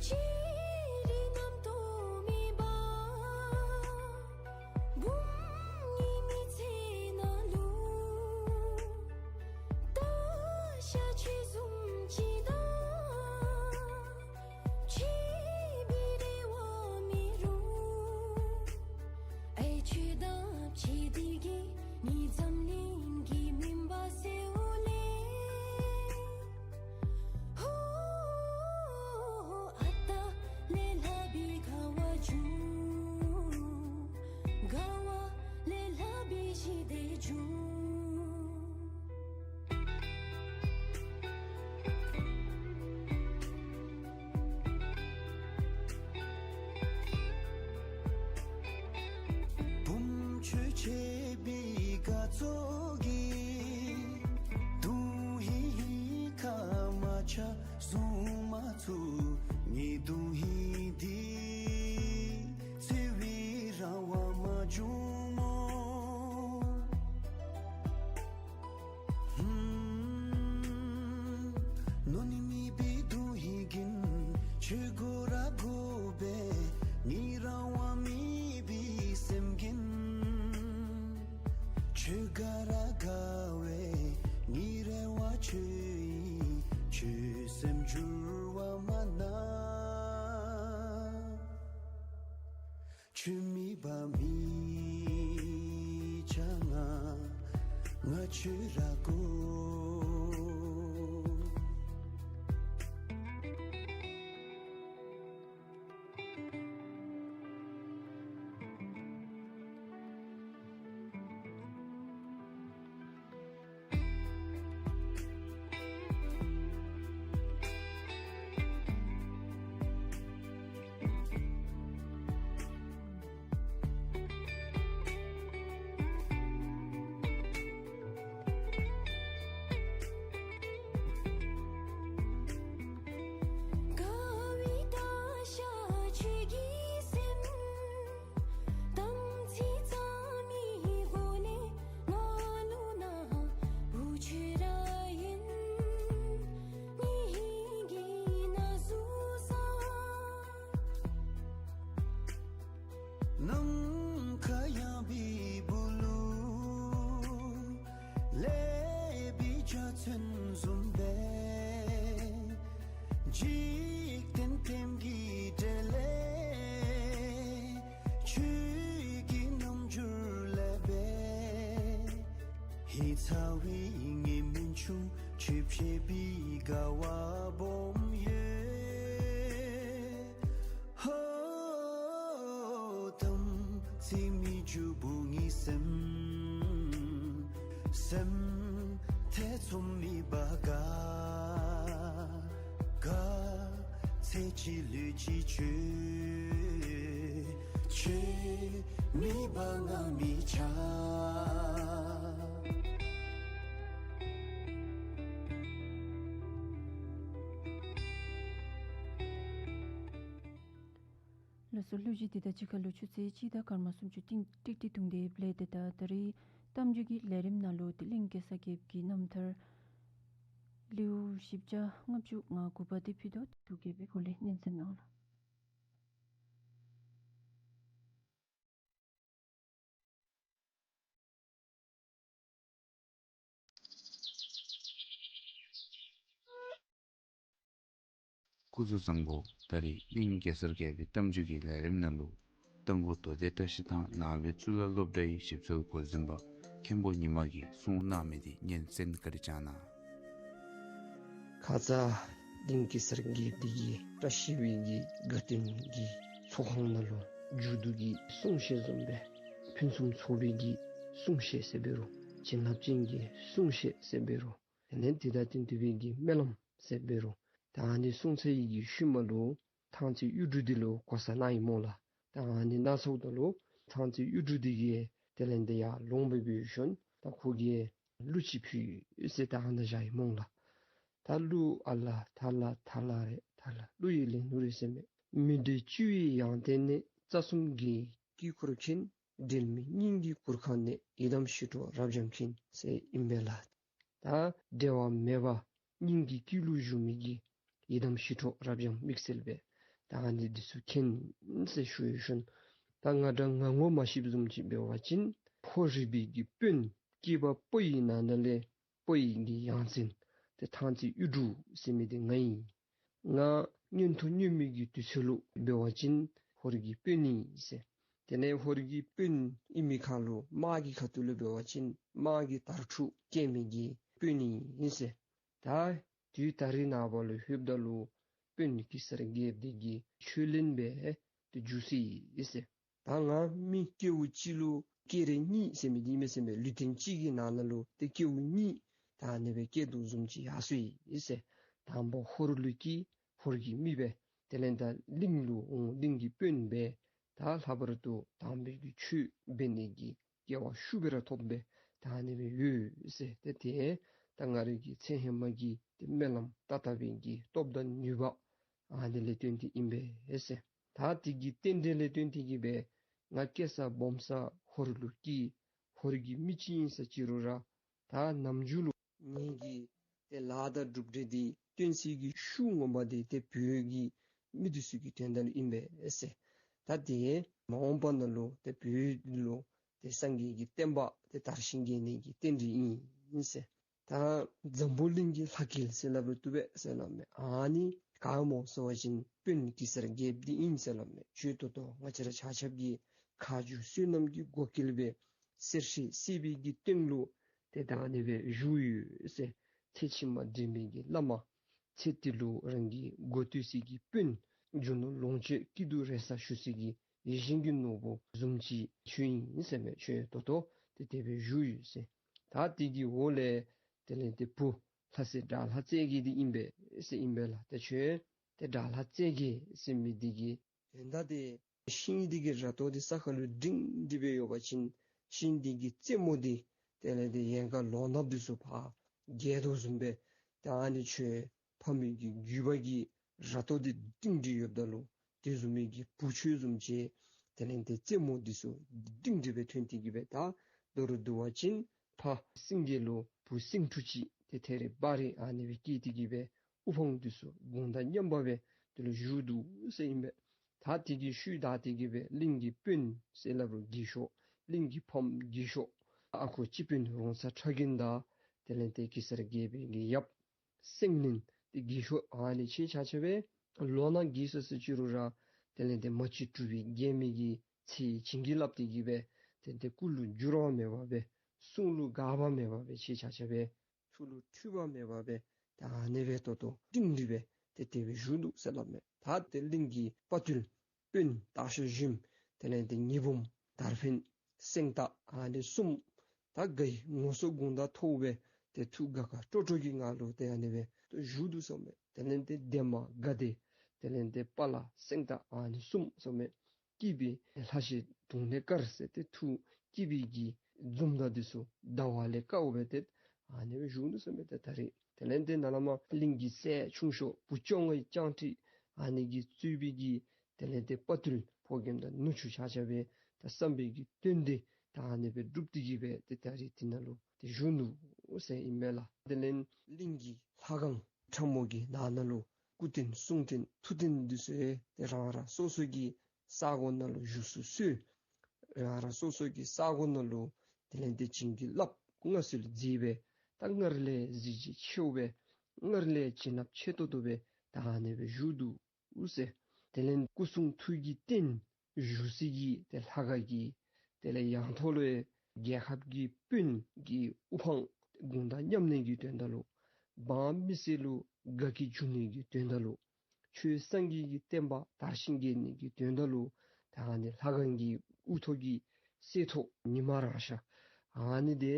ལྕགས་རི་གནམ་སྟོང་མེད་པ། བུམོ་ངེའི་མི་ཚེ་ནང་ལུ་ད་ཤ་ཆུ་བཟུམ་ཅིག་དང་ཆོས་པའི་རེ་བ་མེད་རུང་ཨའི་ཁྱོད་དང་གཅིག་ཏེ་གི་ངེའི་འཛམ་གླིང་གི་མུན་པ་སེལ་ལེ། ཧོ། ཨ་རྟག་ལས་ལྷག་པའི་དགའ་བ་འབྱུང་། དགའ་བ་ལས་ལྷག་པའི་ཞི་བདེ་འབྱུང་། བུམོ་ཁྱོད་ཆེ་བའི་དགའ་ཚོར་གྱིས་དུང་ཧིང་ཧིང་ཁ་མ་ཆག་བཟུང་མ་ཚུགས། ངེའི་དུང་ཧིང་འདི་འཚེར་བའི་རང་དབང་མ་བྱུང་སྨོ། ཧུམ། ནོར་ནི་མེད་པའི་དུང་ཧིང་ཀུན་ཁྱོད་དགོ་ར་དགོ་པས། ངེའི་རང་དབང་མེད་པའི་སེམས་ཀུན་ཁྱོད་དགའ་ར་དགའ་བས། ངེའི་རེ་བ་ཁྱོད་ཨིན། ཁྱོད་སེམས་འགྱུར་བ་མ་གནང་། ཁྱོད་མེད་པ་མི་ཆ་ང་ང་ཁྱོད་ར་དགོ། དགའ་བའི་ད་ཤ་ཆོས་ཀྱི་སེམས། དམ་ཚིག་གཙང་མའི་སྒོ་ནས་ང་ལུ་ན་བུ་ཁྱོད་ར་ཨིན། ངེའི་ཧིང་གི་ན་ཟུག་ས། ནམ་མཁའ་ཡངས་པའི་སྦུག་ལུ་ལེགས་པའི་འཇའ་ཚོན་བཟུམ་སྦེ། འཇིག་རྟེན་ལྟདམོ་གི་གྲས་ལས་ཁྱོད་ཀྱི་རྣམ་འགྱུར་ལེགས་པས། ཧིང་ཚ་བའི་ངེའི་སྨན་ཆུང་ཁྱོད་ཕྱད་པའི་དགའ་བ་སྦོམ་ཡོད། ཧོ། དམ་ཚིག་མི་འགྱུར་བུ་ངེའི་སེམས། སེམས་ཐེ་ཚོམ་མེད་པར་དགའ། དགའ་ཚེ་གཅིག་ལུས་གཅིག་ཁྱོད། ཁྱོད་མེད་པར་ང་མི་ཆགས། ལགས་སོ། གླུ་གཞས་འདི་དང་གཅིག་ཁར་ལུ་ཆུ་ཚོད་གཅིག་དང་སྐར་མ་སུམ་ཅུ་ཏིག་ཏིག་ཏིག་ཏིག་ཏུང་དེ་པླེ་དེ་ད་ད་རིས་གཏམ་རྒྱུད་ཀྱི་ལས་རིམ་ནང་ལུ་ཏེ་གླིང་གེ་སར་རྒྱལཔོ་གི་རྣམ་ཐར་ལེའུ་བཞི་བརྒྱ་ལྔ་བཅུ་ང་དགུ་པ་དེ་ཕུལ་དོ། ཐུགས་དགྱེས་པའི་སྒོ་ལས་སྙན་གསན་གནང་ལགས། སྐུ་གཟུགས་བཟང་པོ། ད་རིས་གླིང་གེ་སར་རྒྱལ་པོའི་གཏམ་རྒྱུད་ཀྱི་ལས་རིམ་ནང་ལུ་རྟ་མགོ་རྡོ་རྗེ་བཀྲ་ཤིས་དང་ནང་པའི་གཙུག་ལག་སློབ་གྲྭའི་ཞིབ་འཚོལ་འགོ་འཛིན་པ་ མཁན་པོ་ཉི་མ་གིས་གསུངས་གནང་མི་འདི་སྙན་གསན་བཀའ་དྲིན་བསྐྱང་གནང་། ཁ་ཙ་གླིང་གེ་སར་རྒྱལཔོ་འདི་གིས་བཀྲ་ཤིས་པའི་གི་དགའ་སྟོན་གྱི་ཚོགས་ཁང་ནང་ལུ་མཇུག་བསྡུ་གི་གསུང་བཤད་བཟུམ་སྦེ་ཕུན་སུམ་ཚོགས་པའི་གི་གསུང་བཤད་ཟེར་འབད་རུང་བྱིན་རླབས་ཅན་གྱི་གསུང་བཤད་ཟེར་འབད་རུང་དེ་ལས་དེ་དང་བསྟུན་ཏེ་སྦེ་གི་སྨོན་ལམ་ཟེར་འབད་རུང་ད་ཨ་ནི་གསུང་ཚར་བའི་གི་ཤུལ་མ་ལུ་ཐང་རྩེ་གཡུ་འབྲུག་འདི་ལུ་གོ་ས་གནང་ཡི་སྨོ་ལགས། ད་ཨ་ནི་གནང་ཚརཝ་ད་ལུ་ཐང་རྩེ་གཡུ་འབྲུག་འདི་གིས་དེ་ལས་དེ་ཡར་ལོང་སྦེ་འབད་ཞིནམ་ད་ཁོ་གིས་གླུ་ཅིག་ཕུལ་ཡི་ཟེར་ད་ཨ་ནཱ་བཞག་ཡི་སྨོ་ལགས། ད་གླུ་ཨ་ལ་ཐ་ལ་ཐ་ལ་རེད་ཐ་ལ་གླུ་ཡི་ལེན་ལུགས་རེད་ཟེར་མས། མི་འདྲེ་བཅུ་ཡི་ཡང་སྟེང་ནས། རྩ་གསུམ་གྱི་དཀྱིལ་འཁོར་མཁྱེན། འབྲེལ་མེད་སྙིང་གི་གུར་ཁང་ནས། ཡི་དམ་ཞི་ཁྲོ་རབ་འབྱམས་མཁྱེན་ཟེར་ཨིན་པས་ལགས། ད་འབྲལ་བ་མེད་པ་སྙིང་གི་དཀྱིལ་ལུ་བཞུགས་མི་གི་ཡི་དམ་ཞི་ཁྲོ་རབ་འབྱམས་དམིགས་བསལ་སྦེ་ད་ཨ་ནི་འདི་ཚུ་མཁྱེན་ཟེར་ཞུ་ཡི་ཞིནམ་ད་ང་འདྲ་ང་ངོ་མ་ཤེསཔ་བཟུམ་ཅིག་འབད་བ་ཅིན་ཧོར་རི་པའི་གི་དཔོན་སྐྱེས་པ་སྤོ་ཡི་ནང་ན་ལས་སྤོ་ཡི་གི་ཡང་སྲིད་དེ་ཐང་རྩེ་གཡུ་འབྲུག་ཟེར་མི་འདི་ང་ཨིན། ང་མངོན་མཐོ་མངོན་མེད་ཀྱི་དུས་ཚོད་ལུ་འབད་བ་ཅིན་ཧོར་གྱི་དཔོན་ཨིན་ཟེར། དེ་ལས་ཧོར་གྱི་དཔོན་ཨིན་མི་ཁར་ལུ་དམག་གི་ཁ་ཐུག་ལུ་འབད་བ་ཅིན་དམག་གི་དྭགས་ཕྲུག་སྐྱེ་མི་གི་དཔོན་ཨིན་ཟེར། ད་དུས་ད་རིས་ནངས་པ་ལུ་ལྷོདཔ་ད་ལུ་དཔོན་གེ་སར་རྒྱལཔོ་འདི་གི་ཆོས་གླིང་སྦེ་དེ་འགྱུར་སོ་ཡི་ཟེར། ད་ང་མི་སྐྱེ་བ་གཅིག་ལུ་སྐྱེས་རེ་གཉིས་ཟེར་མི་འདི་ཨིན་མས་ཟེར་མས། ལུས་རྟེན་གཅིག་གི་ནང་ན་ལུ་དེ་སྐྱེ་བ་གཉིས་ད་ཨ་ནི་སྦེ་སྐྱེ་དོ་བཟུམ་ཅིག་ཡར་སོ་ཡི་ཟེར། དང་པ་ཧོར་ལུ་སྐྱེས་ཧོར་གྱི་མི་སྦེ་དེ་ལས་ད་གླིང་ལུ་འོང་གླིང་གི་དཔོན་སྦེ་ད་ལྷག་པར་དུ་དམ་པའི་གི་ཆོས་འབད་ནི་གི་སྐལ་བ་ཤུགས་སྦེ་ར་ཐོབ་སྦེ་ད་ཨ་ནི་སྦེ་ཡོད་ཟེར། ཏེ་དེ་ད་ང་རའི་གི་ཚེ་ཧེ་མ་གི་དེ་སྨོན་ལམ་ད་ལྟ་བུའི་གི་སྟོབས་དང་ནུས་པ་ཨ་ནི་ལས་བརྟེན་ཏེ་ཨིན་པས་ཟེར། ད་དེ་གི་རྟེན་འབྲེལ་ལས་བརྟེན་ཏེ་གི་སྦེ་ང་སྐྱེས་ས་སྦོམ་ས་ཧོར་ལུ་སྐྱེས་ཧོར་གྱི་མི་ཅིག་ཨིན་ས་ཅི་རུང་ར་ད་ནམ་རྒྱུན་ལུ་ངེ་གི་དེ་ལཱ་དང་གྲུབ་འབྲས་འདི་སྟོན་སའི་གི་ཤུགས་ངོ་མ་འདི་དེ་བོད་ཀྱི་མི་འདི་ཚུ་གི་དོན་དག་ལུ་ཨིན་པས་ཟེར། ད་དེ་མ་འོངས་པ་ནང་ལུ་དེ་བོད་ལུ་དེ་སངས་རྒྱས་ཀྱི་བསྟན་པ་དེ་དར་ཞིང་རྒྱས་ནི་གི་རྟེན་འབྲེལ་ཨིན་ཟེར། ད་འཛམ་བུ་གླིང་གི་ལྷ་སྐལ་ཟེར་སླབ་རུང་བཏུབ་པས་ཟེར་སླབ་མས། ཨ་ནི་ག་སྨོ་ཟེར་བ་ཅིན་དཔོན་གེ་སར་རྒྱལཔོ་འདི་ཨིན་ཟེར་སླབ་མས། ཞུ་དོ་ཏོ་ང་བཅས་ར་ཆ་ཁྱབ་ཀྱི་མཁའ་འགྲོ་བསོད་ནམས་ཀྱི་གོ་སྐལ་སྦེ་གསེར་ཕྱེ་སྲིད་པའི་གི་སྟེང་ལུ་དེ་ད་ཨ་ནི་སྦེ་བཞུགས་ཡོད་ཟེར། ཚེ་ཕྱི་མ་འབྲལ་མེད་ཀྱི་བླ་མ་ཚེ་འདི་ལུ་རང་གི་མགོ་བཏུད་སའི་གི་དཔོན་རྒྱུ་ནོར་ལོངས་སྤྱོད་སྐྱིད་སྡུག་རེ་ས་ཞུ་སའི་གི་ཡིད་བཞིན་གྱི་ནོར་བུ་བཟུམ་ཅིག་ཁྱོད་ཨིན་ཟེར་མས། ཁྱོད་ད་ལྟོ་དེ་དེ་སྦེ་བཞུགས་ཡོད་ཟེར། ད་དེ་གི་འོག་ལས་དེ་ལས་དེ་བུ་ལྷ་སྲས་དགྲ་ལྷ་རྩེ་རྒྱལ་འདི་ཨིན་པས་ཟེར་ཨིན་པས་ལགས། ཏེ་ཁྱོད་དེ་དགྲ་ལྷ་རྩེ་རྒྱལ་ཟེར་མི་འདི་གི་དོན་དག་དེ་ཤིང་འདི་གི་ར་ཏོ་འདི་ས་ཁར་ལུ་བསྒྲིང་སྟེ་སྦེ་ཡོད་པ་ཅིན་ཤིང་འདི་གི་རྩེ་མོ་འདི་དེ་ལས་དེ་ཡལ་ག་ལོ་ནགཔོ་འདི་ཚུ་ཕར་རྒྱས་དོ་བཟུམ་སྦེ་ད་ཨ་ནི་ཁྱོད་ཕ་མའི་གི་རྒྱུད་པ་གི་ར་ཏོ་འདི་བསྒྲིང་སྟེ་ཡོདཔ་ད་ལུ་དེ་བཟུམ་མའི་གི་བུ་ཁྱོད་བཟུམ་ཅིག་དེ་ལས་དེ་རྩེ་མོ་འདི་ཚུ་བསྒྲིང་སྟེ་སྦེ་ཐོན་ཏེ་གི་སྦེ་ད་མདོར་བསྡུ་བ་ཅིན་ཕ་སེང་གེ་ལུ་བུ་སེང་ཕྲུག་ཅིག་དེ་ཐད་རི་བ་རི་ཨ་ནི་སྦེ་སྐྱེས་ཏེ་གི་སྦེ་དབུ་འཕང་འདི་ཚུ་དགུང་དང་མཉམ་པ་སྦེ་དེ་ལུ་བཞུགས་འདུག་ཟེར་ཨིན་པས། ད་དེ་གི་ཤུལ་ད་དེ་གི་སྦེ་གླིང་གི་དཔོན་ཟེར་སླབ་རུང་གི་ཤོག་གླིང་གི་ཕམ་གི་ཤོག་ཨ་ཁུ་སྤྱི་དཔོན་རོང་ཚ་ཁྲ་རྒན་དང་དེ་ལས་དེ་གེ་སར་རྒྱལ་པོའི་གི་ཡབ་སེང་བློན་དེ་གི་ཤོག་ཨ་ནི་ཁྱེད་ཆ་ཁྱབ་སྦེ་ལོ་ན་རྒས་སོ་ཟེར་ཅི་རུང་ར་དེ་ལས་དེ་མ་གཅིག་གྲུབ་པའི་རྒྱལ་མོ་གི་ཚེ་བྱིན་གྱིས་བརླབས་ཏེ་གི་སྦེ་དེ་དེ་སྐུ་ལུ་འགྱུར་བ་མེད་པ་སྦེ་གསུང་ལུ་འགག་པ་མེད་པ་སྦེ་ཁྱེད་ཆ་ཁྱབ་སྦེ་ཐུགས་ལུ་འཁྲུལ་པ་མེད་པ་སྦེ་ད་ཨ་ནི་སྦེ་ད་ལྟོ་བསྒྲིང་སྟེ་སྦེ་དེ་དེ་སྦེ་བཞུགས་འདུག་ཟེར་སླབ་མས། ད་དེ་གླིང་གི་དཔའ་བརྟུལ་དཔོན་སྟག་ཤར་གཞོནམ་དེ་ལས་དེ་ཉི་འབུམ་དར་འཕེན་སེང་སྟག་ཨ་ནི་གསུམ་ད་ག་ཡི་ངོ་སོ་དགུང་ཟླ་མཐོ་སྦེ་དེ་ཐུགས་དགའ་དགའ་སྤྲོ་སྤྲོ་གི་ངང་ལུ་དེ་ཨ་ནི་སྦེ་བཞུགས་འདུག་ཟེར་མས། དེ་ལས་དེ་འདན་མ་དགའ་བདེ་དེ་ལས་དེ་དཔའ་ལ་སེང་སྟག་ཨ་ནི་གསུམ་ཟེར་མས། སྐྱིད་པའི་ལྷ་ཞལ་དུང་ལས་དཀར་ཟེར་ཏེ་ཐུགས་སྐྱིད་པའི་གི་འཛུམ་མདངས་འདི་ཚུ་ཟླ་བ་ལས་དཀར་བོ་སྦེ་ཏེ་ཨ་ནི་སྦེ་བཞུགས་ནུག་ཟེར་མས། ཏེ་ད་རེས་དེ་ལས་དེ་ནཱ་ལས་མར་གླིང་གི་སྲས་ཆུང་ཤོས་བུ་བཅོ་ལྔའི་སྤྱང་ཁྲིད་ཨ་ནི་གིས་གཙོས་པའི་གི་དེ་ལས་དེ་དཔའ་བརྟུལ་ཕོ་རྒནམ་དང་ནུ་གཅུང་ཆ་ཁྱབ་སྦེ་ད་བསམ་པའི་གི་དོན་འདི་ད་ཨ་ནི་སྦེ་སྒྲུབ་སྟེ་གི་སྦེ་ཏེ་ད་རེས་དེ་ནང་ལུ་ཏེ་བཞུགས་ནུག་ཟེར་ཨིན་མས་ལགས། དེ་ལས་གླིང་གི་ལྷ་ཁང་ཁྲ་མོ་གི་ནང་ན་ལུ་སྐུ་རྟེན་གསུང་རྟེན་ཐུགས་རྟེན་འདི་ཚུ་ཡང་ཏེ་རང་རང་སོ་སོ་གི་ས་གོ་ནང་ལུ་བཞུགས་སུ་གསོལ། རང་རང་སོ་སོ་གི་ས་གོ་ནང་ལུ་དེ་ལས་དེ་བྱིན་གྱིས་བརླབས་མངའ་གསོལ་མཛད་སྦེ་ད་སྔར་ལས་གཟི་བརྗིད་ཆེཝ་སྦེ་སྔར་ལས་བྱིན་རླབས་ཆེ་ཏོག་ཏོ་སྦེ་ད་ཨ་ནི་སྦེ་བཞུགས་འདུག་ཟེར། དེ་ལས་སྐུ་གསུང་ཐུགས་ཀྱི་རྟེན་བཞུགས་སའི་གི་ཏེ་ལྷ་ཁང་གི་དེ་ལས་ཡང་ཐོག་ལུ་ རྒྱལ་ཁབ་ཀྱི་དཔོན་གྱི་དབུ་འཕང་དགུང་དང་མཉམ་ནི་གི་དོན་དག་ལུ། འབངས་མི་སེར་ལུ་དགའ་སྐྱིད་འབྱུང་ནི་གི་དོན་དག་ལུ། ཆོས་སངས་རྒྱས་ཀྱི་བསྟན་པ་དར་ཞིང་རྒྱས་ནི་གི་དོན་དག་ལུ། ད་ཨ་ནི་ལྷ་ཁང་གི་དབུ་ཐོག་གི་གསེར་ཐོག་ཉི་མ་རང་ཤར་ཨ་ནི་དེ་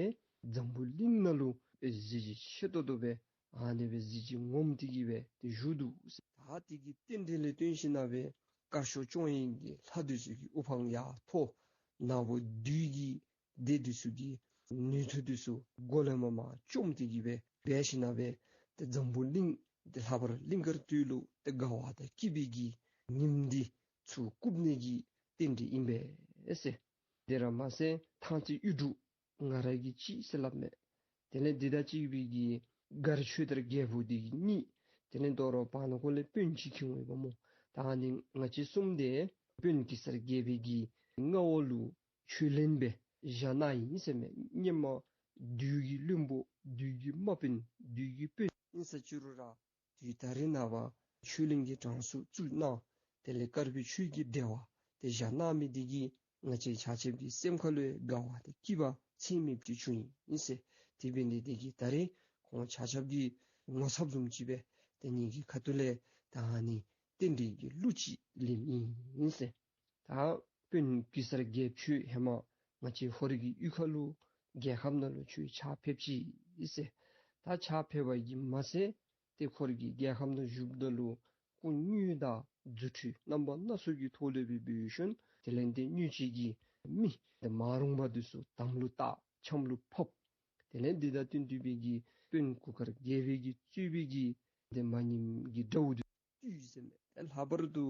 འཛམ་བུ་གླིང་ནང་ལུ་གཟི་བརྗིད་ཆེ་ཏོག་ཏོ་སྦེ་ཨ་ནི་སྦེ་གཟི་བརྗིད་ངོམས་ཏེ་གི་སྦེ་ཏེ་བཞུགས་འདུག་ཟེར། ད་དེ་གི་རྟེན་འབྲེལ་ལས་བརྟེན་ཞིན་ན་སྦེ་དཀར་ཕྱོགས་སྐྱོང་བའི་གི་ལྷ་འདི་ཚུ་གི་དབུ་འཕང་ཡར་མཐོ། ནག་པོ་བདུད་ཀྱི་སྡེ་འདི་ཚུ་གི་ནུས་མཐུ་འདི་ཚུ་མགོ་ལས་མར་མར་བཅོམ་སྟེ་གི་སྦེ་འབད་ཞིན་ན་སྦེ་ཏེ་འཛམ་བུ་གླིང་ཏེ་ལྷག་པར་གླིང་དཀར་སྟོད་ལུ་ཏེ་དགའ་བ་དང་སྐྱིད་པའི་གི་ཉིམ་འདི་ཚུར་བཀུག་ནི་གི་རྟེན་འབྲེལ་ཨིན་པས་ཟེར། དེ་ར་མ་ཚད་ཐང་རྩེ་གཡུ་འབྲུག་ང་ར་གིས་གཅིག་ཟེར་སླབ་མས། དེ་ལས་འདི་དང་གཅིག་པའི་གི་མགར་ཆོས་དར་རྒྱལ་པོ་འདི་གིས་གཉིས། དེ་ལས་དོ་རུང་བར་ན་ཁོ་ལས་དཔོན་གཅིག་ཁྱིད་འོང་ཡོདཔ་སྨོ། ད་ཨ་ནི་ང་བཅས་གསུམ་དེ་དཔོན་གེ་སར་རྒྱལ་པོའི་གི་མངའ་འོག་ལུ་ཆོས་གླིང་སྦེ་བཞག་གནང་ཡི་ཟེར་མས། སྔོན་མ་བདུད་ཀྱི་བློན་པོ་བདུད་ཀྱི་དམག་དཔོན་བདུད་ཀྱི་དཔོན་ཨིན་ས་ཅི་རུང་ར་དུས་ད་རེས་ནངས་པ་ཆོས་གླིང་གི་གྲངས་སུ་བཙུགས་གནང་། དེ་ལས་དཀར་པོའི་ཆོས་ཀྱི་བདེ་བ་དེ་བཞག་གནང་མི་འདི་གིས་ང་བཅས་ཆ་ཁྱབ་ཀྱི་སེམས་ཁ་ལུ་དགའ་བ་དང་སྐྱིད་པ་ཚད་མེདཔ་ཅིག་བྱུང་ཡི་ཟེར། དེ་འབད་ནི་འདི་གིས་ད་རེས་ཁོང་ཆ་ཁྱབ་ཀྱིས་ངོ་ཚབ་བཟུམ་ཅིག་སྦེ་ཏེ་ངེ་གི་ཁ་ཐུག་ལས་ད་ཨ་ནི་རྟེན་འབྲེལ་གྱི་གླུ་ཅིག་ལེནམ་ཨིན་ཟེར། ད་དཔོན་གེ་སར་རྒྱལཔོ་ཁྱོད་ཧེ་མ་ང་བཅས་ཧོར་གྱི་གཡུས་ཁ་ལུ་རྒྱལ་ཁབ་ནང་ལུ་ཁྱོད་ཕྱག་ཕེབས་ཅི་ཟེར། ད་ཕྱག་ཕེབས་པ་གིས་མ་ཚད་ཏེ་ཧོར་གྱི་རྒྱལ་ཁབ་ནང་བཞུགསཔ་ད་ལུ་སྐུ་དངོས་དང་རྫུ་འཕྲུལ་རྣམ་པ་སྣ་ཚོགས་ཀྱི་ཐོག་ལས་སྦེ་འབད་ཞིནམ་དེ་ལས་ཏེ་སྣོད་བཅུད་ཀྱི་མི་དང་མ་རུངས་པ་འདི་ཚུ་དམ་ལུ་བཏགས་ཆམ་ལུ་ཕབ། དེ་ལས་འདི་དང་བསྟུན་ཏེ་སྦེ་གི་དཔོན་གུར་དཀར་རྒྱལ་པོའི་གི་གཙོས་པའི་གི་ཏེ་མ་ཉམས་ཀྱི་དགྲ་བོ་འདི་བཏུལ་ཟེར་མས། ལྷག་པར་དུ་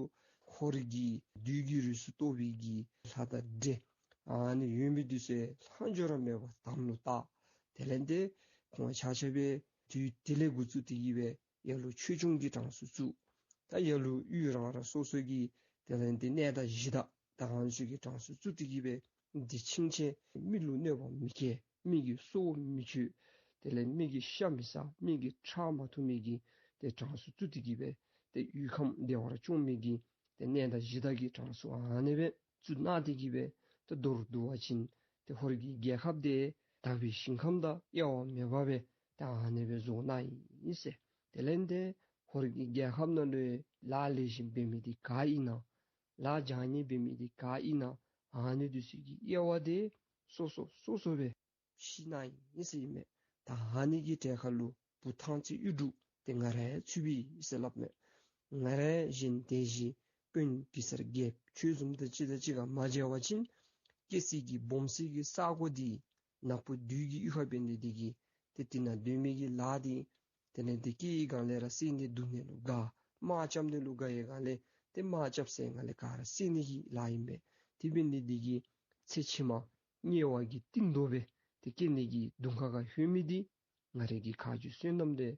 ཧོར་གྱི་བདུད་ཀྱི་རིགས་སུ་གཏོགས་པའི་གི་ལྷ་དང་འདྲེ་ཨ་ནི་ཡོད་མི་འདི་ཚུ་ལྷག་འཕྲོ་ར་མེད་པར་དམ་ལུ་བཏགས། དེ་ལས་ཏེ་ཁོང་ཆ་ཁྱབ་སྦེ་དུས་དེ་ལས་འགོ་བཙུགས་ཏེ་གི་སྦེ་ལ་ལུ་ཆོས་སྐྱོང་གི་གྲངས་སུ་བཙུགས། ད་ལ་ལུ་གཡུས་རང་རང་སོ་སོ་གི་དེ་ལས་ཏེ་གནས་བདག་གཞི་བདག་ད་ཨ་ནི་ཚུ་གི་གྲངས་སུ་བཙུགས་ཏེ་གི་སྦེ་འདི་ཕྱིན་ཆད་མི་ལུ་གནོད་པ་མི་བཀལ། མི་གི་སྲོག་མི་གཅོད། དེ་ལས་མི་གི་ཤ་མི་ཟ། མི་གི་ཁྲག་མ་འཐུང་མི་གི་ཏེ་གྲངས་སུ་བཙུགས་ཏེ་གི་སྦེ་ཏེ་ཡུལ་ཁམས་བདེ་བར་སྐྱོང་མི་གི་ཏེ་གནས་བདག་གཞི་བདག་གི་གྲངས་སུ་ཨ་ནི་སྦེ་བཙུགས་གནང་སྟེ་གི་སྦེ་ཏེ་མདོར་བསྡུ་བ་ཅིན་ཏེ་ཧོར་གྱི་རྒྱལ་ཁབ་དེ་དག་པའི་ཞིང་ཁམས་དང་དབྱེ་བ་མེད་པ་སྦེ་ཏེ་ཨ་ནི་སྦེ་བཟོ་གནང་ཡི་ཟེར། དེ་ལས་ཏེ་ཧོར་གྱི་རྒྱལ་ཁབ་ནང་ལུ་ལཱ་ལེགས་ཤོམ་འབད་མི་འདི་ག་ཨིན་ན། ལཱ་བྱང་ཉེས་འབད་མི་འདི་ག་ཨིན་ན། ཨ་ནི་འདི་ཚུ་གི་དབྱེ་བ་དེ་སོ་སོ་སོ་སོ་སྦེ་ཕྱེ་གནང་ཡི་ཟེར་ཨིན་མས། ད་ཨ་ནི་གི་གྲལ་ཁར་ལུ་བུ་ཐང་རྩེ་གཡུ་འབྲུག་དེ་ང་ར་ཚུད་པས་ཟེར་སླབ་མས། ང་ར་གཞན་དེ་བཞིན་དཔོན་གེ་སར་རྒྱལཔོ་ཁྱོད་བཟུམ་དང་གཅིག་དང་གཅིག་ཁར་མ་མཇལ་བ་ཅིན་སྐྱེ་སྲིད་ཀྱི་སྦོམ་སྲིད་ཀྱི་ས་གོ་འདི་ནག་པོ་བདུད་ཀྱི་གཡུས་ཁར་འབད་ནི་འདི་གིས་ཏེ་དེ་ནང་སྡོད་མི་གི་ལཱ་འདི་དེ་ལས་ཏེ་སྐྱེ་བའི་སྒང་ལས་ར་བསད་ནི་བརྡུང་ནི་ལུ་དགའ། དམག་རྐྱབ་ནི་ལུ་དགའ་བའི་སྒང་ལས་ཏེ་དམག་རྐྱབ་ཚར་བའི་སྒང་ལས་ག་ར་བསད་ནི་གི་ལཱ་ཨིན་པས། དེ་འབད་ནི་འདི་གིས་ཚེ་ཕྱི་མ་དམྱལ་བ་གི་གཏིང་རྡོ་སྦེ་ཏེ་སྐྱེ་ནི་གི་གདོང་ཁ་ཁར་ལྷོད་མི་འདི་ང་རའི་གི་ཁ་རྗེ་བསོད་ནམས་དེ་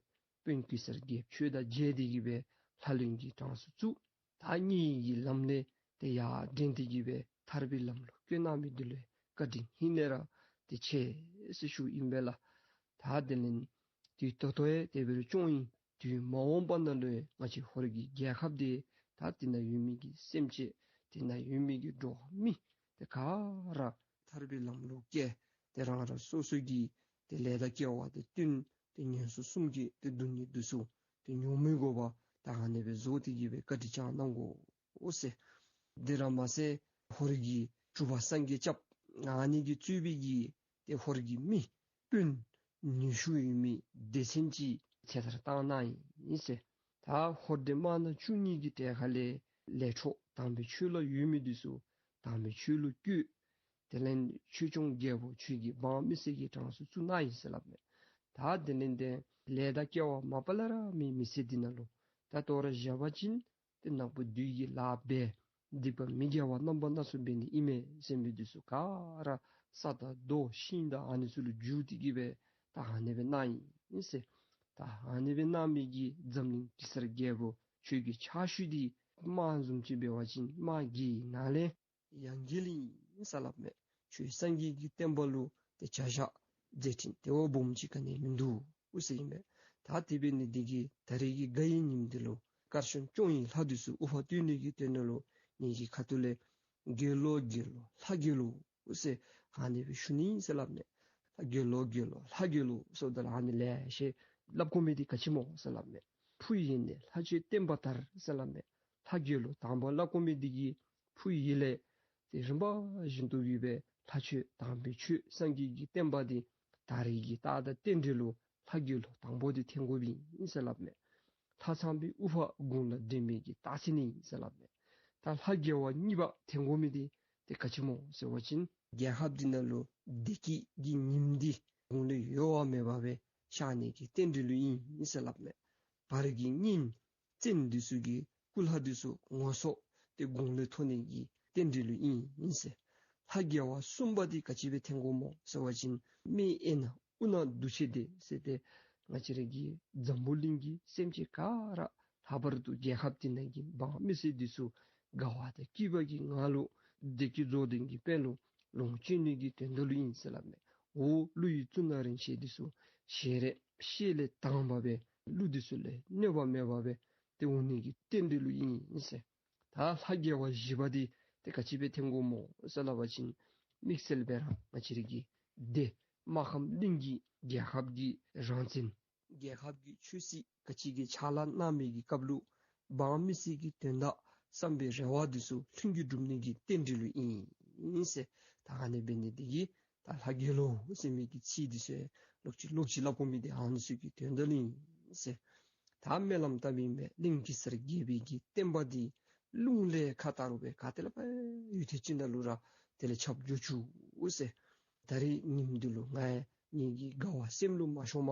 དཔོན་གེ་སར་རྒྱལཔོ་ཁྱོད་དང་མཇལ་ཏེ་གི་སྦེ་ལྷ་ལུང་གི་གྲངས་སུ་བཙུགས། ད་དམྱལ་བའི་གི་ལམ་ལས་ཏེ་ཡར་འདྲེན་ཏེ་གི་སྦེ་ཐར་པའི་ལམ་ལུ་བཀོད་གནང་མི་འདི་ལུ་བཀའ་དྲིན་ཧིང་ལས་ར་ཏེ་ཆེ་ཟེར་ཞུཝ་ཨིན་པས་ལགས། ད་དེ་ལས་དུས་ད་ལྟོ་ཡང་དེ་སྦེ་ར་སྐྱོང་ཡི། དུས་མ་འོངས་པ་ནང་ལུ་ཡང་ང་བཅས་ཧོར་གྱི་རྒྱལ་ཁབ་འདི་ད་དེ་ནང་ཡོད་མི་གི་སེམས་ཅན་དེ་ནང་ཡོད་མི་གི་འགྲོ་བ་མི་དེ་ག་ར་ཐར་པའི་ལམ་ལུ་བསྐྱལ། ཏེ་རང་རང་སོ་སོ་གི་ཏེ་ལས་དང་སྐལ་བ་དང་བསྟུན་ཏེ་ངན་སོང་གསུམ་གྱི་ཏེ་སྡུག་བསྔལ་འདི་ཚུ་ཏེ་མྱོང་མི་དགོ་པར་ད་ཨ་ནི་སྦེ་བཟོ་སྟེ་གི་སྦེ་བཀའ་དྲིན་བསྐྱང་གནང་དགོ་ཟེར། དེ་ར་མ་ཚད་ཧོར་གྱི་གྲུབ་པ་སངས་རྒྱས་སྐྱབས་ཨ་ནི་གིས་གཙོས་པའི་གི་ཏེ་ཧོར་གྱི་མི་དཔོན་ནུས་ཤུགས་ཡོད་མི་སྡེ་ཚན་ཅིག་ཚེ་ཐར་བཏང་གནང་ཡི་ཟེར། ད་ཧོར་སྡེ་དམར་ནག་བཅུ་གཉིས་ཀྱི་གྲལ་ཁ་ལས་ལས་འཕྲོ་དམ་པའི་ཆོས་ལུ་ཡོད་མི་འདི་ཚུ་དམ་པའི་ཆོས་ལུ་བསྐྱོད། དེ་ལས་ཆོས་སྐྱོང་རྒྱལ་པོ་ཁྱོད་ཀྱིས་འབངས་མི་སེར་གྱི་གྲངས་སུ་བཙུགས་གནང་ཡི་ཟེར་སླབ་མས། ད་དེ་ལས་ཏེ་ལས་དང་སྐལ་བ་མ་པ་ལས་ར་མེད་མི་སེར་འདི་ནང་ལུ་ད་དོ་རུང་བཞག་པ་ཅིན་ཏེ་ནག་པོ་བདུད་ཀྱི་ལཱ་འབད་སྡིག་པ་མི་དགེ་བ་རྣམ་པ་སྣ་ཚོགས་འབད་ནི་ཨིན་མས་ཟེར་མི་འདི་ཚུ་ག་ར་ས་དང་རྡོ་ཤིང་དང་ཨ་ནི་ཚུ་ལུ་འགྱུར་ཏེ་གི་སྦེ་ད་ཨ་ནི་སྦེ་གནང་ཡི་ཟེར། ད་ཨ་ནི་སྦེ་གནང་མི་གི་འཛམ་གླིང་གེ་སར་རྒྱལ་པོ་ཁྱོད་ཀྱི་ཕྱག་ཤུལ་འདི་དམག་བཟུམ་ཅིག་འབད་བ་ཅིན་དམག་གི་ནང་ལས་ཡང་རྒྱལ་ཨིན་ཟེར་སླབ་མས། ཁྱོད་སངས་རྒྱས་ཀྱི་བསྟན་པ་ལུ་ཏེ་བྱ་བཞག་མཛད་འཕྲིན་དེ་བ་སྦོམ་ཅིག་ག་ནི་ཡང་མིན་འདུག་ཟེར་ཨིན་པས། ད་དེ་འབད་ནི་འདི་གིས་ད་རེས་ཀྱི་དགའ་བའི་ཉིནམ་འདི་ལུ་དཀར་ཕྱོགས་སྐྱོང་བའི་ལྷ་འདི་ཚུ་དབུ་འཕང་བསྟོད་ནི་གི་དོན་ལུ་ངེ་གི་ཁ་ཐུག་ལས་རྒྱལ་ལོ་རྒྱལ་ལོ་ལྷ་རྒྱལ་ལོ་ཟེར་ ཨ་ནི་སྦེ་ཞུ་ནི་ཟེར་སླབ་མས། ལྷ་རྒྱལ་ལོ་རྒྱལ་ལོ་ལྷ་རྒྱལ་ལོ་ཟེརཝ་ད་ལུ་ཨ་ནི་ལེ་ཤ་སླབ་དགོ་མི་འདི་ག་ཅི་སྨོ་ཟེར་སླབ་མས། ཕུ་ཡི་ནས་ལྷ་ཆོས་བསྟན་པ་དར་ཟེར་སླབ་མས། ལྷ་རྒྱལ་ལོ་དང་པ་སླབ་དགོ་མི་འདི་གིས་ཕུ་ཡི་ལས་ཏེ་རིམ་པ་བཞིན་དུ་ཡོད་པའི་ལྷ་ཆོས་དམ་པའི་ཆོས་སངས་རྒྱས་ཀྱི་བསྟན་པ་འདི་དར་བའི་གི་རྟགས་དང་རྟེན་འབྲེལ་ལུ་ལྷ་རྒྱལ་ལོ་དང་པོ་འདི་འཐོན་དགོཔ་ཨིན་ཟེར་སླབ་མས། ལྷ་ཚངས་པའི་དབུ་འཕང་དགུང་ལ་འདྲེན་མི་གི་རྟགས་མཚན་ཨིན་ཟེར་སླབ་མས། ད་ལྷ་རྒྱལ་བ་གཉིས་པ་འཐོན་དགོ་མི་འདི་ཏེ་ག་ཅི་སྨོ་ཟེར་བ་ཅིན་རྒྱལ་ཁབ་འདི་ནང་ལུ་བདེ་སྐྱིད་ཀྱི་ཉིམ་འདི་གོང་ལས་གཡོ་བ་མེད་པ་སྦེ་ཤར་ནི་གི་རྟེན་འབྲེལ་ལུ་ཨིན་ཟེར་སླབ་མས། བར་གྱི་གཉན་བཙན་འདི་ཚུ་གི་སྐུ་ལྷ་འདི་ཚུ་ངོ་སོ་ཏེ་གོང་ལས་མཐོ་ནི་གི་རྟེན་འབྲེལ་ལུ་ཨིན་ཟེར། ལྷ་རྒྱལ་བ་གསུམ་པ་འདི་ག་ཅི་སྦེ་འཐོན་དགོཔ་སྨོ་ཟེར་བ་ཅིན་སྨན་ཨེ་ན་ཨུ་ན་འདུ་ཤེས་སྡེ་ཟེར་ཏེ་ང་བཅས་ར་གི་འཛམ་བུ་གླིང་གི་སེམས་ཅན་ག་ར་ལྷག་པར་དུ་རྒྱལ་ཁབ་འདི་ནང་གི་འབངས་མི་སེར་འདི་ཚུ་དགའ་བ་དང་སྐྱིད་པ་གི་ངང་ལུ་བདེ་སྐྱིད་རྫོགས་ལྡན་གྱི་དཔལ་ལུ་ལོངས་སྤྱོད་ནི་གི་དོན་དག་ལུ་ཨིན་ཟེར་སླབ་མས། འོག་ཀླུ་ཡི་གཙུག་ན་རིན་ཆེན་འདི་ཚུ་ཞལ་རས་ཤེལ་ལས་དངས་པ་སྦེ་ཀླུ་འདི་ཚུ་ལས་གནོད་པ་མེད་པ་སྦེ་ཏེ་འོང་ནི་གི་རྟེན་འབྲེལ་ལུ་ཨིན་ཟེར། ད་ལྷ་རྒྱལ་བ་བཞི་པ་འདི་ཏེ་ག་ཅི་སྦེ་འཐོན་དགོཔ་སྨོ་ཟེར་སླབ་པ་ཅིན་དམིགས་བསལ་སྦེ་ར་ང་བཅས་ར་གི་སྡེ་སྨར་ཁམས་གླིང་གི་རྒྱལ་ཁབ་ཀྱི་རང་བཙན་རྒྱལ་ཁབ་ཀྱི་ཆོས་སྲིད་ག་ཅི་གི་ཕྱག་ལཱ་གནང་མི་གི་སྐབས་ལུ་འབངས་མི་སེར་གྱི་དོན་དག་བསམ་པའི་རེ་བ་འདི་ཚུ་ལྷུན་གྱིས་འགྲུབ་ནི་གི་རྟེན་འབྲེལ་ལུ་ཨིན་ཟེར། ད་ཨ་ནི་འབད་ནི་འདི་གིས་ད་ལྷ་རྒྱལ་ལོ་ཟེར་མི་གི་ཚིག་འདི་ཚུ་ལོག་ཅི་ལོག་ཅི་སླབ་དགོ་མི་འདི་ཨ་ནི་ཚུ་གི་དོན་དག་ལུ་ཨིན་ཟེར། ད་སྨོན་ལམ་བཏབ་ཨིན་པས། གླིང་གེ་སར་རྒྱལ་པོའི་གི་བསྟན་པ་འདི་རླུང་ལས་ཁ་དར་བ་སྦེ་ག་ཏེ་ལས་ཕར་ཡུལ་ཐེ་ཅིག་ནང་ལུ་ར་དེ་ལས་ཁྱབ་འགྱོ་བཅུག་ཟེར། ད་རིས་ཉིནམ་འདི་ལུ་ང་ཡང་ངེ་གི་དགའ་བ་སེམས་ལུ་མ་ཤོངམ་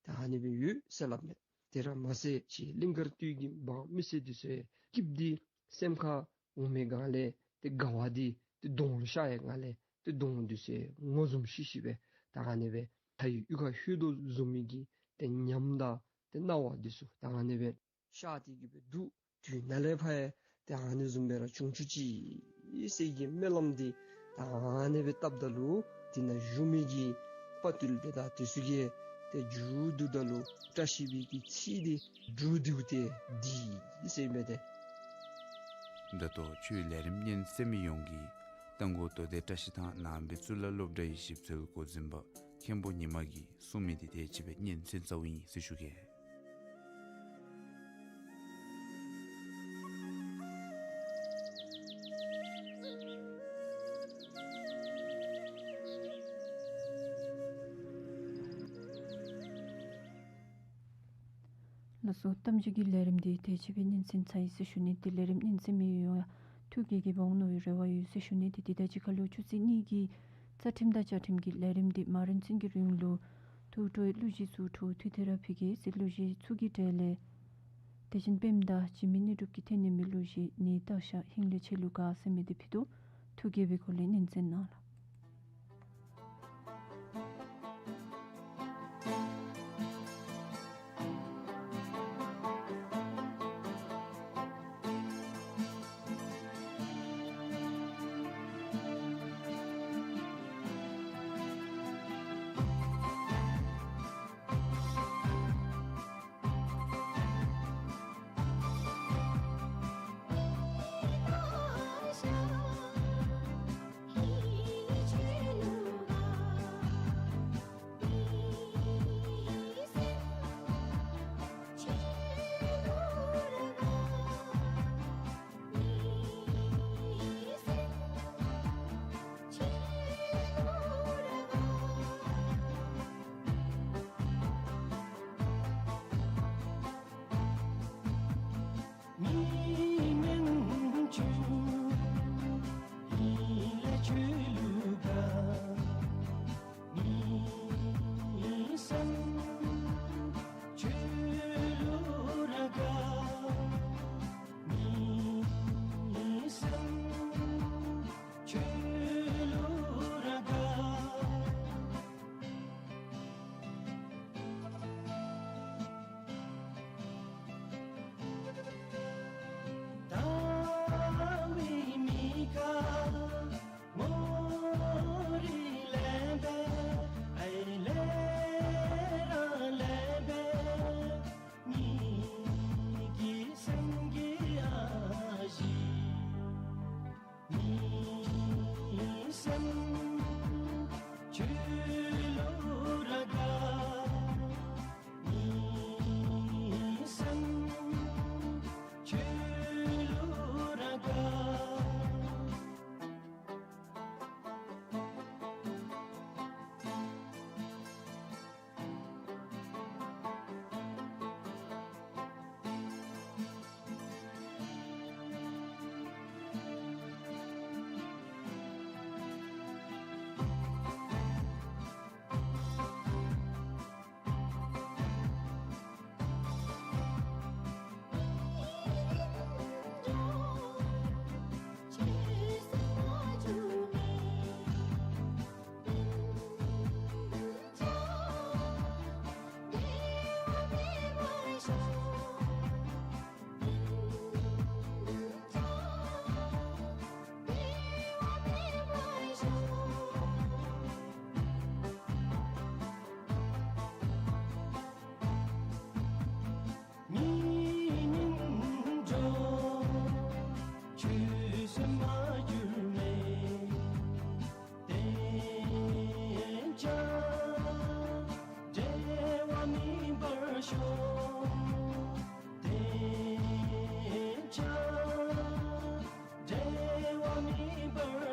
ད་ཨ་ནི་སྦེ་ཡོད་ཟེར་སླབ་མས། དེ་ར་མ་ཚད་ཅིག་གླིང་དཀར་སྟོད་ཀྱི་འབངས་མི་སེར་འདི་ཚུ་ཡང་སྐྱིདཔ་འདི་སེམས་ཁར་འོང་མི་སྒང་ལས་ཏེ་དགའ་བ་འདི་ཏེ་གདོང་ལུ་ཤར་བའི་སྒང་ལས་ཏེ་གདོང་འདི་ཚུ་ཡང་ངོ་བཟུམ་ཤིག་ཤིག་སྦེ་ད་ཨ་ནི་སྦེ་ཕ་ཡི་གཡུས་ཁར་ལྷོད་དོ་བཟུམ་མའི་གི་ཏེ་ཉམས་དང་ཏེ་སྣང་བ་འདི་ཚུ་ད་ཨ་ནི་སྦེ་ཤར་ཏེ་གི་སྦེ་འདུག། དུས་ནཱ་ལས་ཕར་ཡང་ཏེ་ཨ་ནི་བཟུམ་སྦེ་ར་འབྱུང་བཅུག་ཅིག་ཟེར་གྱི་སྨོན་ལམ་འདི་ད་ཨ་ནི་སྦེ་བཏབ་ད་ལུ་དེ་ནང་བཞུགས་མི་གི་དཔའ་བརྟུལ་དེ་དག་དེ་ཚུ་གིས་ཏེ་མཇུག་བསྡུ་ད་ལུ་བཀྲ་ཤིས་པའི་གི་ཚིག་འདི་སྒྲུབ་སྟེ་འདི་ཟེར་མས་ཏེ། ད་ལྟོ་ཆོས་ལས་རིམ་སྙན་གསན་མི་ཡོངས་ཀྱིས་རྟ་མགོ་རྡོ་སྡེ་བཀྲ་ཤིས་ཐང་ནང་པའི་གཙུག་ལག་སློབ་གྲྭའི་ཞིབ་འཚོལ་འགོ་འཛིན་པ་མཁན་པོ་ཉི་མ་གིས་གསུངས་མི་འདི་དེ་ཅིག་སྦེ་སྙན་གསན་ཚརཝ་ཨིན་ཟེར་ཞུ་གེ། ལགས་སོ། གཏམ་རྒྱུད་ཀྱི་ལས་རིམ་འདི་དེ་ཅིག་སྦེ་སྙན་གསན་ཚར་ཡི་ཟེར་ཞུ་ནི། ཏེ་ལས་རིམ་སྙན་གསན་མི་ཡོངས་ཡང་ཐུགས་དགྱེས་དགྱེསཔ་འོང་མནོ་བའི་རེ་བ་ཡོད་ཟེར་ཞུ་ནི། ཏེ་འདི་དང་གཅིག་ཁར་ལུ་ཆུ་ཚོད་གཉིས་ཀྱི་རྩ་ཁྲིམས་དང་བཅའ་ཁྲིམས་ཀྱི་ལས་རིམ་འདི་མ་རིམ་ཚུན་གྱི་རིང་ལུ་ཐུགས་སྤྲོའི་གླུ་གཞས་ཚུ་འཁྲུག་འཐུས་དེ་ར་ཕུལ་གེ་ཟེར། གླུ་གཞས་ཚུ་གི་གྲས་ལས་དེ་བཞིན་པདྨ་དང་འཇིགས་མེད་གནས་གྲུབ་ཀྱིས་འཐེན་ནི་མི་གླུ་གཞས་ནི་སྟག་ཤར་ཧིང་ལས་ཆེ་ལུགས་ག་ཟེར་མི་འདི་ཕུལ་དོ། ཐུགས་དགྱེས་པའི་སྒོ་ལས་སྙན་གསན་གནང་ལགས།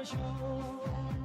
ཞུ།